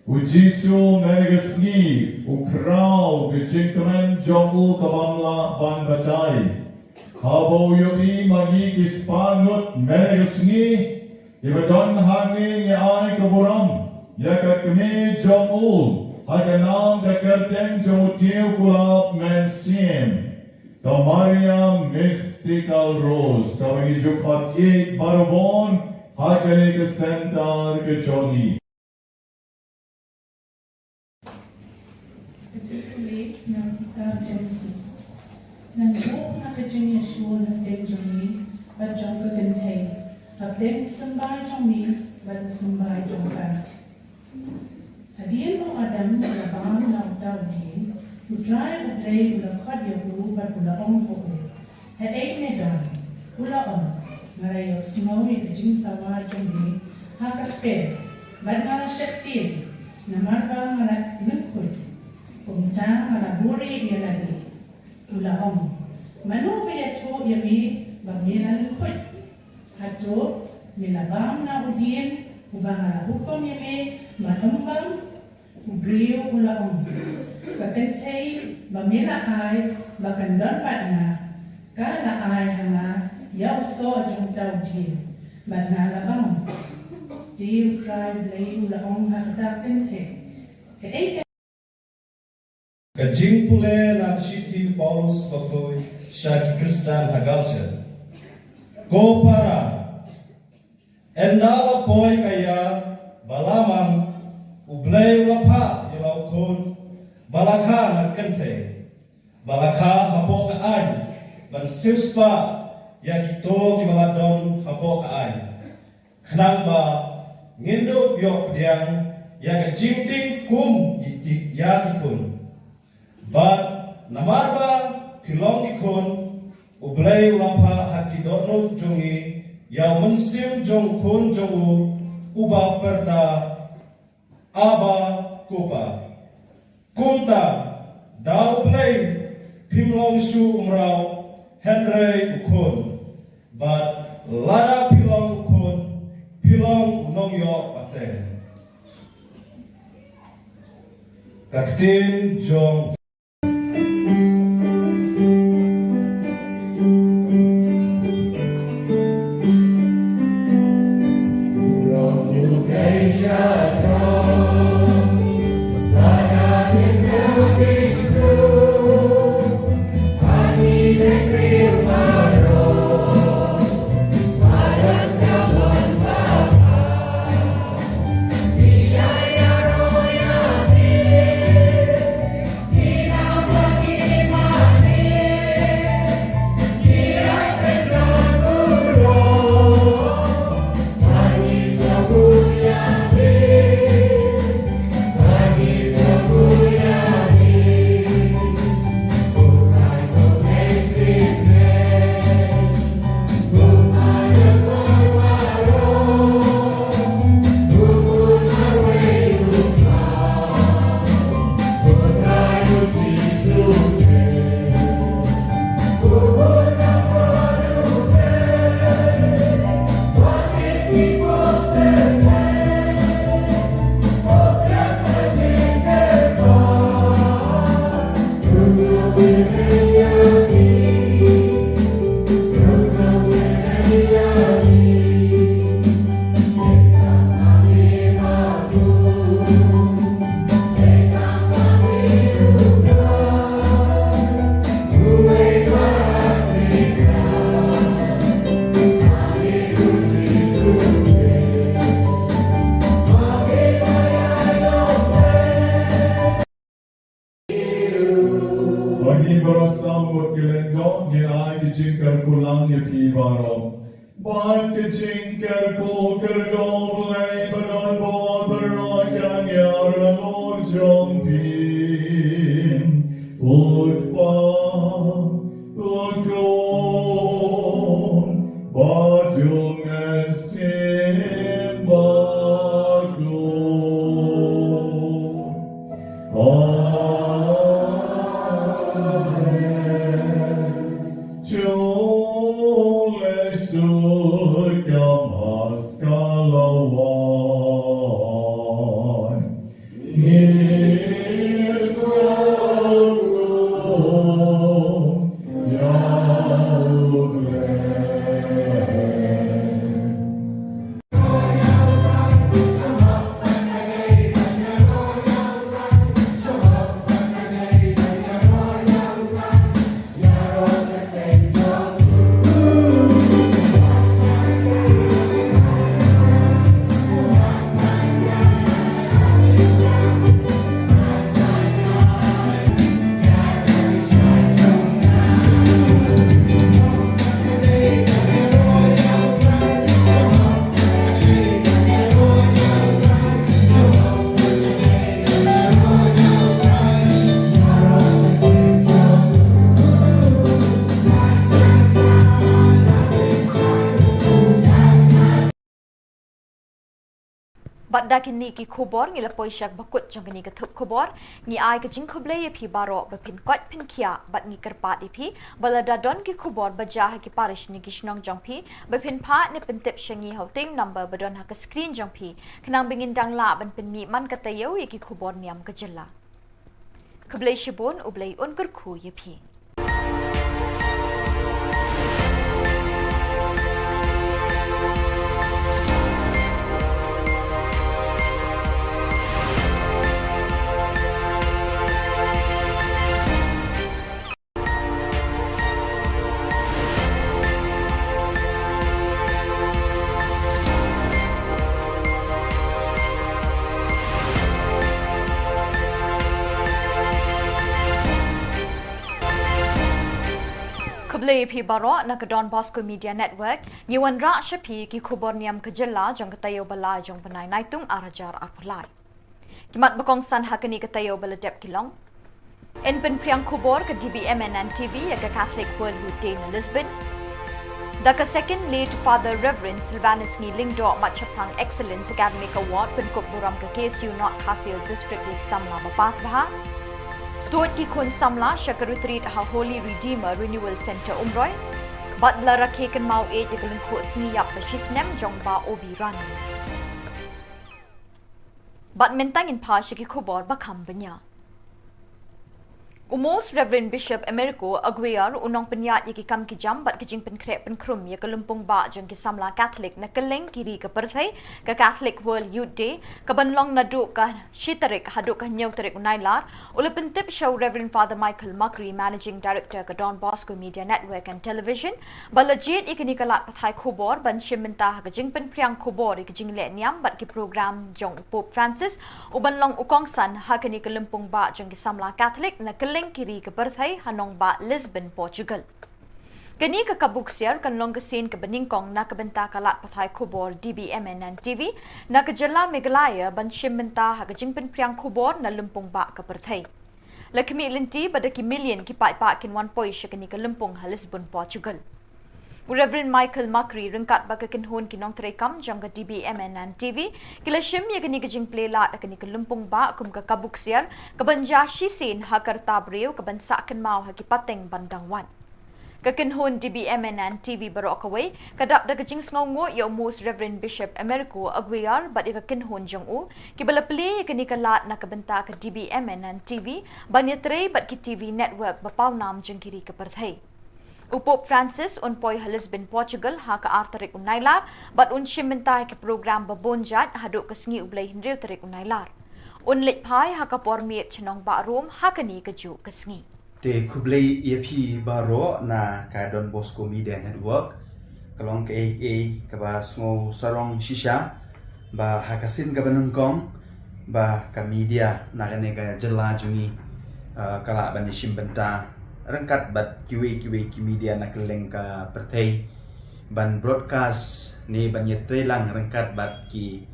U Jisu mynta ka sngi u khraw ka jingkmen jong u ka bym lah ban batai. Haba u ïohi ma ngi ki spah ngut mynta ka sngi, kiba don hangne, ngi ai ka burom ïa ka kmie jong u ha ka nam ka kyrteng jong U Tiew Kulab Mynsiem, ka Maria Mystical Rose, kaba ngi ju khot ïeit baroh bun ha kane ka center ka jong ngi. Ka jingpule na ka kitab Jenesis. Ngan buh na ka jingïashun hapdeng jong ngi bad jong ka kynthei, hapdeng u symbai jong ngi bad u symbai jong ka. Hadien ba u Adam u la bam na uta u dieng, U Trai U Blei u la khot ïa u bad u la ong ha u, "Haei me don?" U la ong, "Nga la ïohsngew ïa ka jingsawa jong me ha ka kper, bad nga la sheptieng, namar ba nga la lyngkhuit. Kumta nga la buhrieh ïa lade." U la ong, "Mano ba ïathuh ïa me ba me la lyngkhuit? Hato me la bam na u dieng uba nga la hukum ïa me ba ym bam?" U briew u la ong, "Ka kynthei ba me la ai ba kan don bad nga, ka la ai ha nga ïa u soh jong uta u dieng, bad nga la bam." Te U Trai Blei u la ong ha kata ka kynthei, "Kaei ka Ka jingpule na ka shithi u Paulus bakhuid sha ki Khristan ha Galatia. Ko para, ynda la poi ka ïa ba la mang, U Blei u la phah ïa la u Khun ba la kha na kynthei, ba la kha hapoh ka aiñ, ban siewspah ïa kito kiba la don hapoh ka aiñ, khnang ba ngin dup ïoh pdiang ïa ka jingtieng kum ïa ki, ïa ki khun. Bad namar ba phi long ki khun, U Blei u la phah ha ki dohnud jong ngi ïa u mynsiem jong u Khun jong u, uba pyrta, Abba, Ko Pa. Kumta, da U Blei phim long shuh u mraw, hynrei u khun. Bad lada phi long u khun, phi long u nongïoh pateng. Ka ktien jong Bad ngi baroh sam bad ki lyngdoh, ngi ai ki jingkyrkhu lang ïa phi baroh. Bad ki jingkyrkhu kyrkhu Blei ba don bor baroh kan ïar halor jong phi. U Kpa, U Khun, bad U Mynsiem Bakhuid. Amen. Jong le suk ka mas ka lawan. Bad da kine ki khubor ngi la poi sha kaba kut jong kane ka thup khubor. Ngi ai ka jingkhublei ïa phi baroh ba phin koit phin khiah, bad ngi kyrpad ïa phi ba lada don ki khubor ba jia ha ki parish ne ki shnong jong phi, ba phin phah ne pyntip sha ngi ha u teng number ba don ha ka screen jong phi, khnang ba ngin dang lah ban pynmih man ka taïew ïa ki khubor niam ka jylla. Khublei shibun, U Blei un kyrkhu ïa phi. Te phi baroh na ka Don Bosco Media Network, ngi wanrah sha phi ki khubor niam ka jylla jong ka taïew ba lai jong u bnai Naitung ar hajar arphew lai. Ki mat ba kongsan ha kane ka taïew ba la dep ki long: Yn pynphriang khubor ka D B M N N T V ïa ka Catholic World Youth Day na Lisbon. Da ka second late Father Reverend Silvanus Ngi Lyngdoh Mat Shaphrang Excellence Academic Award pynkup burom ka K S U North Khasi Hills District ïa ki samla ba pass bha. Tuid ki khun samla sha ka retreat ha Holy Redeemer Renewal Centre Umroi. Bad la rakhe kynmaw ïa ka lyngkhuh sngi ïap ba shisnem jong Bah Obi Rani. Bad mynta ngin phai sha ki khubor ba kham bniah. U Most Reverend Bishop Americo Aguiar u nongpynïaid ïa ki kam ki jam bad ki jingpynkhreh pynkhrum ïa ka lympung bah jong ki samla Catholic na kylleng ki ri ka pyrthei, ka Catholic World Youth Day, ka ban long naduh ka shi tarik haduh ka hynñiew tarik u Nailar, u la pyntip sha u Reverend Father Michael Macri, Managing Director ka Don Bosco Media Network and Television, ba la jied ïa kane ka lad pathai khubor ban shim bynta ha ka jingpynphriang khubor ïa ka jingleh niam bad ki program jong u Pope Francis, u ban long u kongsan ha kane ka lympung bah jong ki samla Catholic na kylleng ki ri ka pyrthei ha nongbah Lisbon, Portugal. Kane ka kabu ksiar kan long ka sien kaba nyngkong na ka bynta ka lad pathai khubor D B M N N T V na ka jylla Meghalaya ban shim bynta ha ka jingpynphriang khubor na lympung bah ka pyrthei. La khmih lynti ba da ki million ki paidbah kin wan poi sha kane ka lympung ha Lisbon, Portugal. U Reverend Michael Macri ryngkat bad ka kynhun ki nongtrei kam jong ka D B M N N T V ki la shim ïa kane ka jingplie lad ha kane ka lympung bah kum ka kabu ksiar ka ban jia shisien ha ka rta briew ka ban sah kynmaw ha ki pateng ban dang wan. Ka kynhun D B M N N T V baroh kawei ka dap da ka jingsngewnguh ïa u Most Reverend Bishop Americo Aguiar bad ïa ka kynhun jong u, kiba la plie ïa kane ka lad na ka bynta ka D B M N N T V ban ïatrei bad ki T V network ba pawnam jong ki ri ka pyrthei. U Pope Francis un poi ha Lisbon, Portugal ha ka ar tarik u Nailar bad un shim bynta ha ki program ba bun jait haduh ka sngi u Blei hynriew tarik u Nailar. Un leit phai ha ka por miet sha nongbah Rome ha kane kajuh ka sngi. Te khublei ïa phi baroh na ka Don Bosco Media Network. Ka long kaei kaei kaba sngew sarong shisha ba ha ka sien kaba nyngkong ba ka media na kane ka jylla jong ngi, ah, ka lah ban ïashim bynta ryngkat bad kiwei kiwei ki media na kylleng ka pyrthei ban broadcast ne ban ïatreilang ryngkat bad ki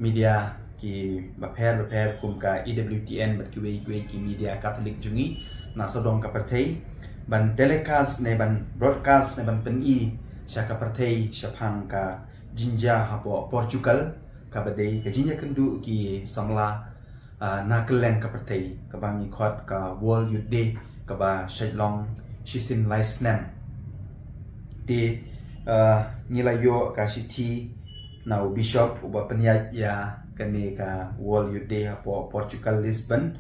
media kiba pher ba pher kum ka E W T N bad kiwei kiwei ki media Catholic jong ngi na sawdong ka pyrthei ban telecast ne ban broadcast ne ban pyni sha ka pyrthei shaphang ka jingjia hapoh Portugal kaba dei ka jingïakynduh ki samla, ah, na kylleng ka pyrthei kaba ngi khot ka World Youth Day kaba shait long shisien lai snem. Te, ah, ngi la ïoh ka shithi na u Bishop uba pynïaid ïa kane ka World Youth Day hapoh Portugal, Lisbon,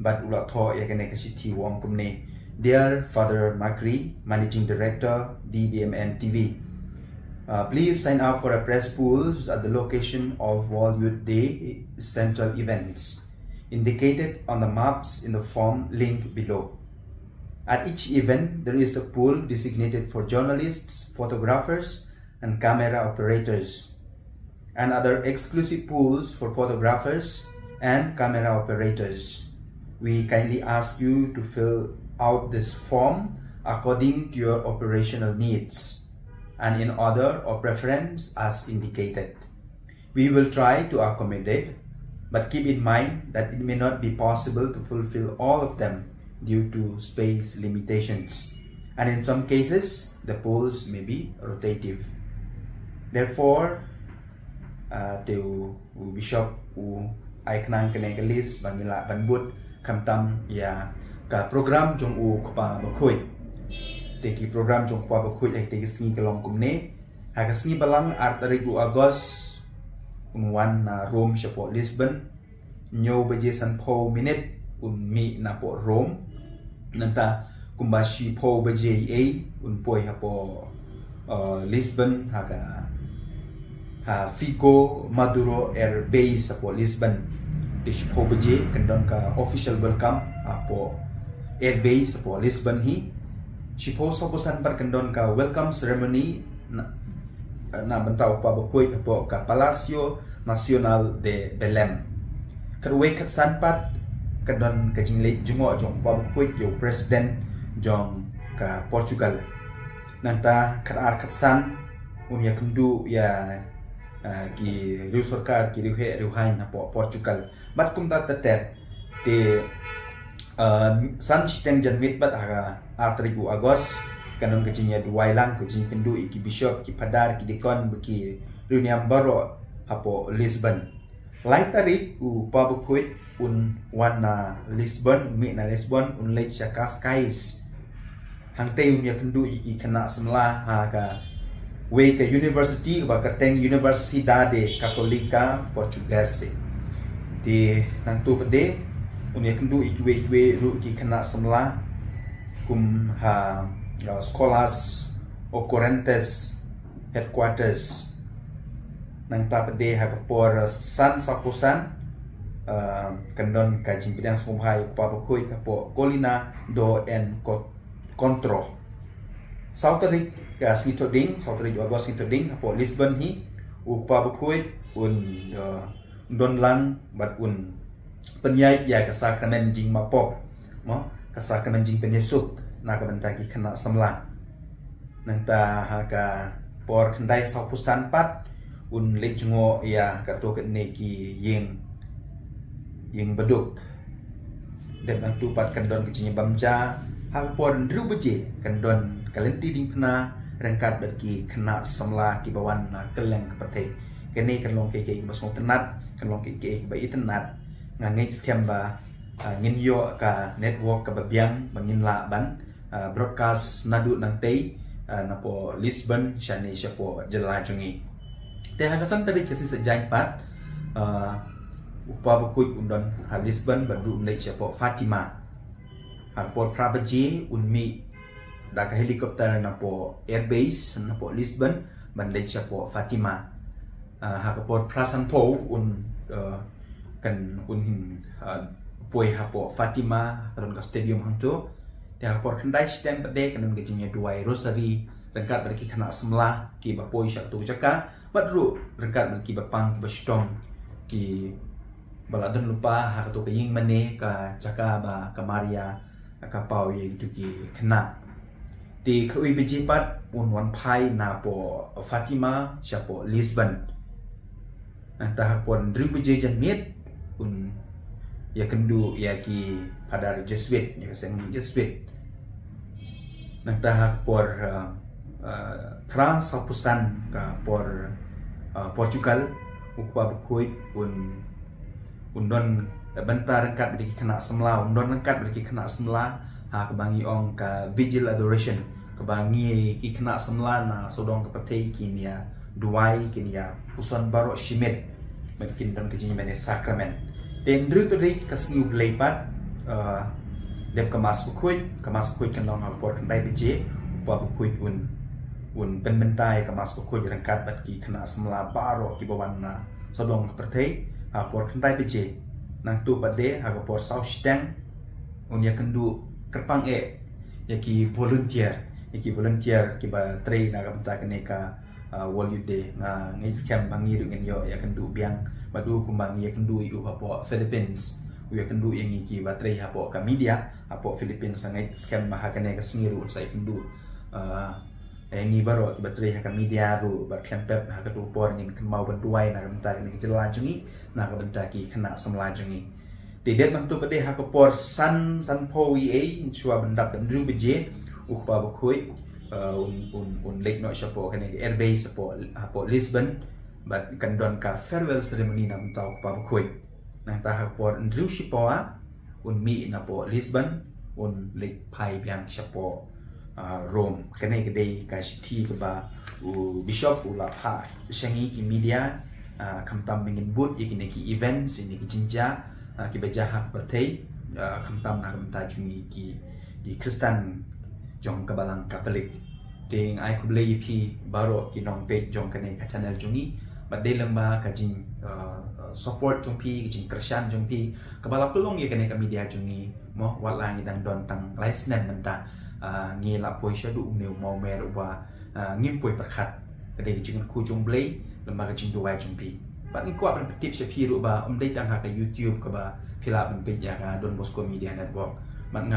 bad u la thoh ïa kane ka shithi u ong kumne: Dear Father Macri, Managing Director, D B M N T V, uh, please sign up for a press pools at the location of World Youth Day central events indicated on the maps in the form link below. At each event, there is a pool designated for journalists, photographers, and camera operators, and other exclusive pools for photographers and camera operators. We kindly ask you to fill out this form according to your operational needs and in order of preference as indicated. We will try to accommodate, but keep in mind that it may not be possible to fulfill all of them due to space limitations. And in some cases, the polls may be rotative. Therefore, uh, te u, u Bishop u ai khnang kane ka list ba ngi lah ban bud khamtam ïa ka program jong u Kpa Bakhuid. Te ki program jong u Kpa Bakhuid ha kite ki sngi ka long kumne. Ha ka sngi Balang ar tarik u August un wan na Rome shapoh Lisbon. Hynñiew baje sanphew minit un mih napoh Rome. Nangta kumba shiphew baje eiei un poi hapoh, uh, Lisbon ha ka, ha Figo Maduro Air Base hapoh Lisbon. Te shiphew baje kan don ka official welcome hapoh Air Base hapoh Lisbon hi. Shiphew sawphew san pat kan don ka welcome ceremony na, na bynta u Kpa Bakhuid hapoh ka Palácio Nacional de Belém. Khatwei khatsan pat kan don ka jingleit jngoh jong u Kpa Bakhuid ïa u President jong ka Portugal. Nangta khatar khatsan un ïakynduh ïa, ah, ki riew sorkar, ki riew heh riew haiñ hapoh Portugal. Bad kumta ter ter. Te, ah, san shiteng janmiet bad ha ka ar tarik u August, kan don ka jingïaduwai lang, ka jingïakynduh ïa ki bishop, ki phadar, ki deacon, ki riewniam baroh hapoh Lisbon. Lai tarik u Kpa Bakhuid un wan na Lisbon, mih na Lisbon, un leit sha Cascais. Hangtei un ïakynduh ïa ki khynnah samla ha kawei ka university kaba kyrteng Universidade Católica Portuguesa. Te nangta pat de un ïakynduh ïa kiwei kiwei ruh ki khynnah samla kum ha, uh, Escolas Ocorrentes Headquarters. Nangta pat de ha ka por, uh, san sawphew san, uh, kan don ka jingpdiang sngewbha ïa u Kpa Bakhuid hapoh Colina do Encontro. Saw tarik, uh, sngi Thohdieng, saw tarik u August sngi Thohdieng, hapoh Lisbon hi u Kpa Bakhuid un, uh, don lang bad un pynïaid ïa ka sakramen jingmapop, mo, ka sakramen jingpynïasuk na ka bynta ki khynnah samla. Nangta ha ka por khyndai sawphew san pat un leit jngoh ïa kato katne ki ïing, ïing baduk. Dep nangta pat kan don ka jingïabam ja ha ka por hynriew baje, kan don ka lynti diengphna ryngkat bad ki khynnah samla kiba wan na kylleng ka pyrthei. Kane kan long kaei kaei kaba sngewtynnat, kan long kaei kaei kaba itynnat. Nga ngeit skhem ba, ah, ngin ïoh ka network kaba biang ba ngin lah ban, ah, broadcast naduh nangtei, ah, napoh Lisbon shane shapoh jylla jong ngi. Te ha ka san tarik ka sngi Saitjaiñ pat, ah, u Kpa Bakhuid un don ha Lisbon bad ruh un leit shapoh Fatima. Ha ka por phra baje un mih da ka helicopter napoh airbase napoh Lisbon ban leit shapoh Fatima. Ah, ha ka por phra sanphew un, ah, kan un, ah, poi hapoh Fatima, ka don ka stadium hangto. Te ha ka por khyndai shiteng pat de kan don ka jingïaduwai rosary ryngkat bad ki khynnah samla kiba poi sha kato ka jaka bad ruh ryngkat bad kiba pang kiba shitom kiba la don lypa ha kato ka ïing mane, ka jaka ba ka Maria ka paw ïa kito ki khynnah. Te kawei baje pat un wan phai napoh Fatima shapoh Lisbon. Nangta ha ka por hynriew baje janmiet un ïakynduh ïa ki phadar Jesuit, ïa ka seng Jesuit. Nangta ha ka por, ah, ah, phra sawphew san ka por, ah, Portugal, u Kpa Bakhuid un, un don bynta ryngkat bad ki khynnah samla, un don ryngkat bad ki khynnah samla ha kaba ngi ong ka Vigil Adoration, kaba ngi ki khynnah samla na sawdong ka pyrthei kin ïaduwai, kin ïapuson baroh shimet. Bad kin don ka jingïamane sakramen. Te hynriew tarik ka sngi U Blei pat, ah, dep ka Mass Bakhuid, ka Mass Bakhuid kan long ha ka por khyndai baje, u Kpa Bakhuid un, un pynbynta ïa ka Mass Bakhuid ryngkat bad ki khynnah samla baroh kiba wan na sawdong ka pyrthei, ha ka por khyndai baje. Nangta pat de ha ka por saw shiteng un ïakynduh kyrpang eh ïa ki volunteer, ïa ki volunteer kiba trei na ka bynta kane ka, ah, World Youth Day. Nga ngeit skhem ba ngi ruh ngin ïoh ïakynduh biang bad u kumba ngi ïakynduh ïa u hapoh Philippines, u ïakynduh ïa ngi kiba trei hapoh ka media hapoh Philippines. Nga ngeit skhem ba ha kane ka sngi ruh sa ïakynduh, ah, ïa ngi baroh kiba trei ha ka media ruh bad khlem pep ha kato ka por ngin kynmaw ban duwai na ka bynta kane ka jylla jong ngi, na ka bynta ki khynnah samla jong ngi. Te dep nangta pat de ha ka por san, sanphew eiei, shuwa ban dap ka hynriew baje, u Kpa Bakhuid, uh, un, un, un leit noh shapoh kane ka airbase hapoh, hapoh Lisbon, bad kan don ka farewell ceremony na bynta u Kpa Bakhuid. Nangta ha ka por hynriew shiphew un mih napoh Lisbon, un leit phai biang shapoh, ah, Rome. Kane ka dei ka shithi kaba u Bishop u la phah sha ngi ki media, ah, khamtam ba ngin bud ïa kine ki events, ïa kine ki jingjia, ah, kiba jia ha ka pyrthei, ah, khamtam na ka bynta jong ngi ki, ki Khristan jong ka Balang Katholik. Te nga ai khublei ïa phi baroh ki nongpeit jong kane ka channel jong ngi. Bad dei lyngba ka jing, uh, uh, support jong phi, ka jingkyrshan jong phi, kaba la pynlong ïa kane ka media jong ngi. Mo, wat la ngi dang don tang lai snem mynta, uh, ngi la poi shaduh une u mawmer uba, uh, ngim poi pyrkhat. Ka dei ka jingkyrkhu jong U Blei lyngba ka jingduwai jong phi. Bad ngi kwah ban pyntip sha phi ruh ba ym dei tang ha ka YouTube kaba phi lah ban peit ïa ka Don Bosco Media Network. Bad nga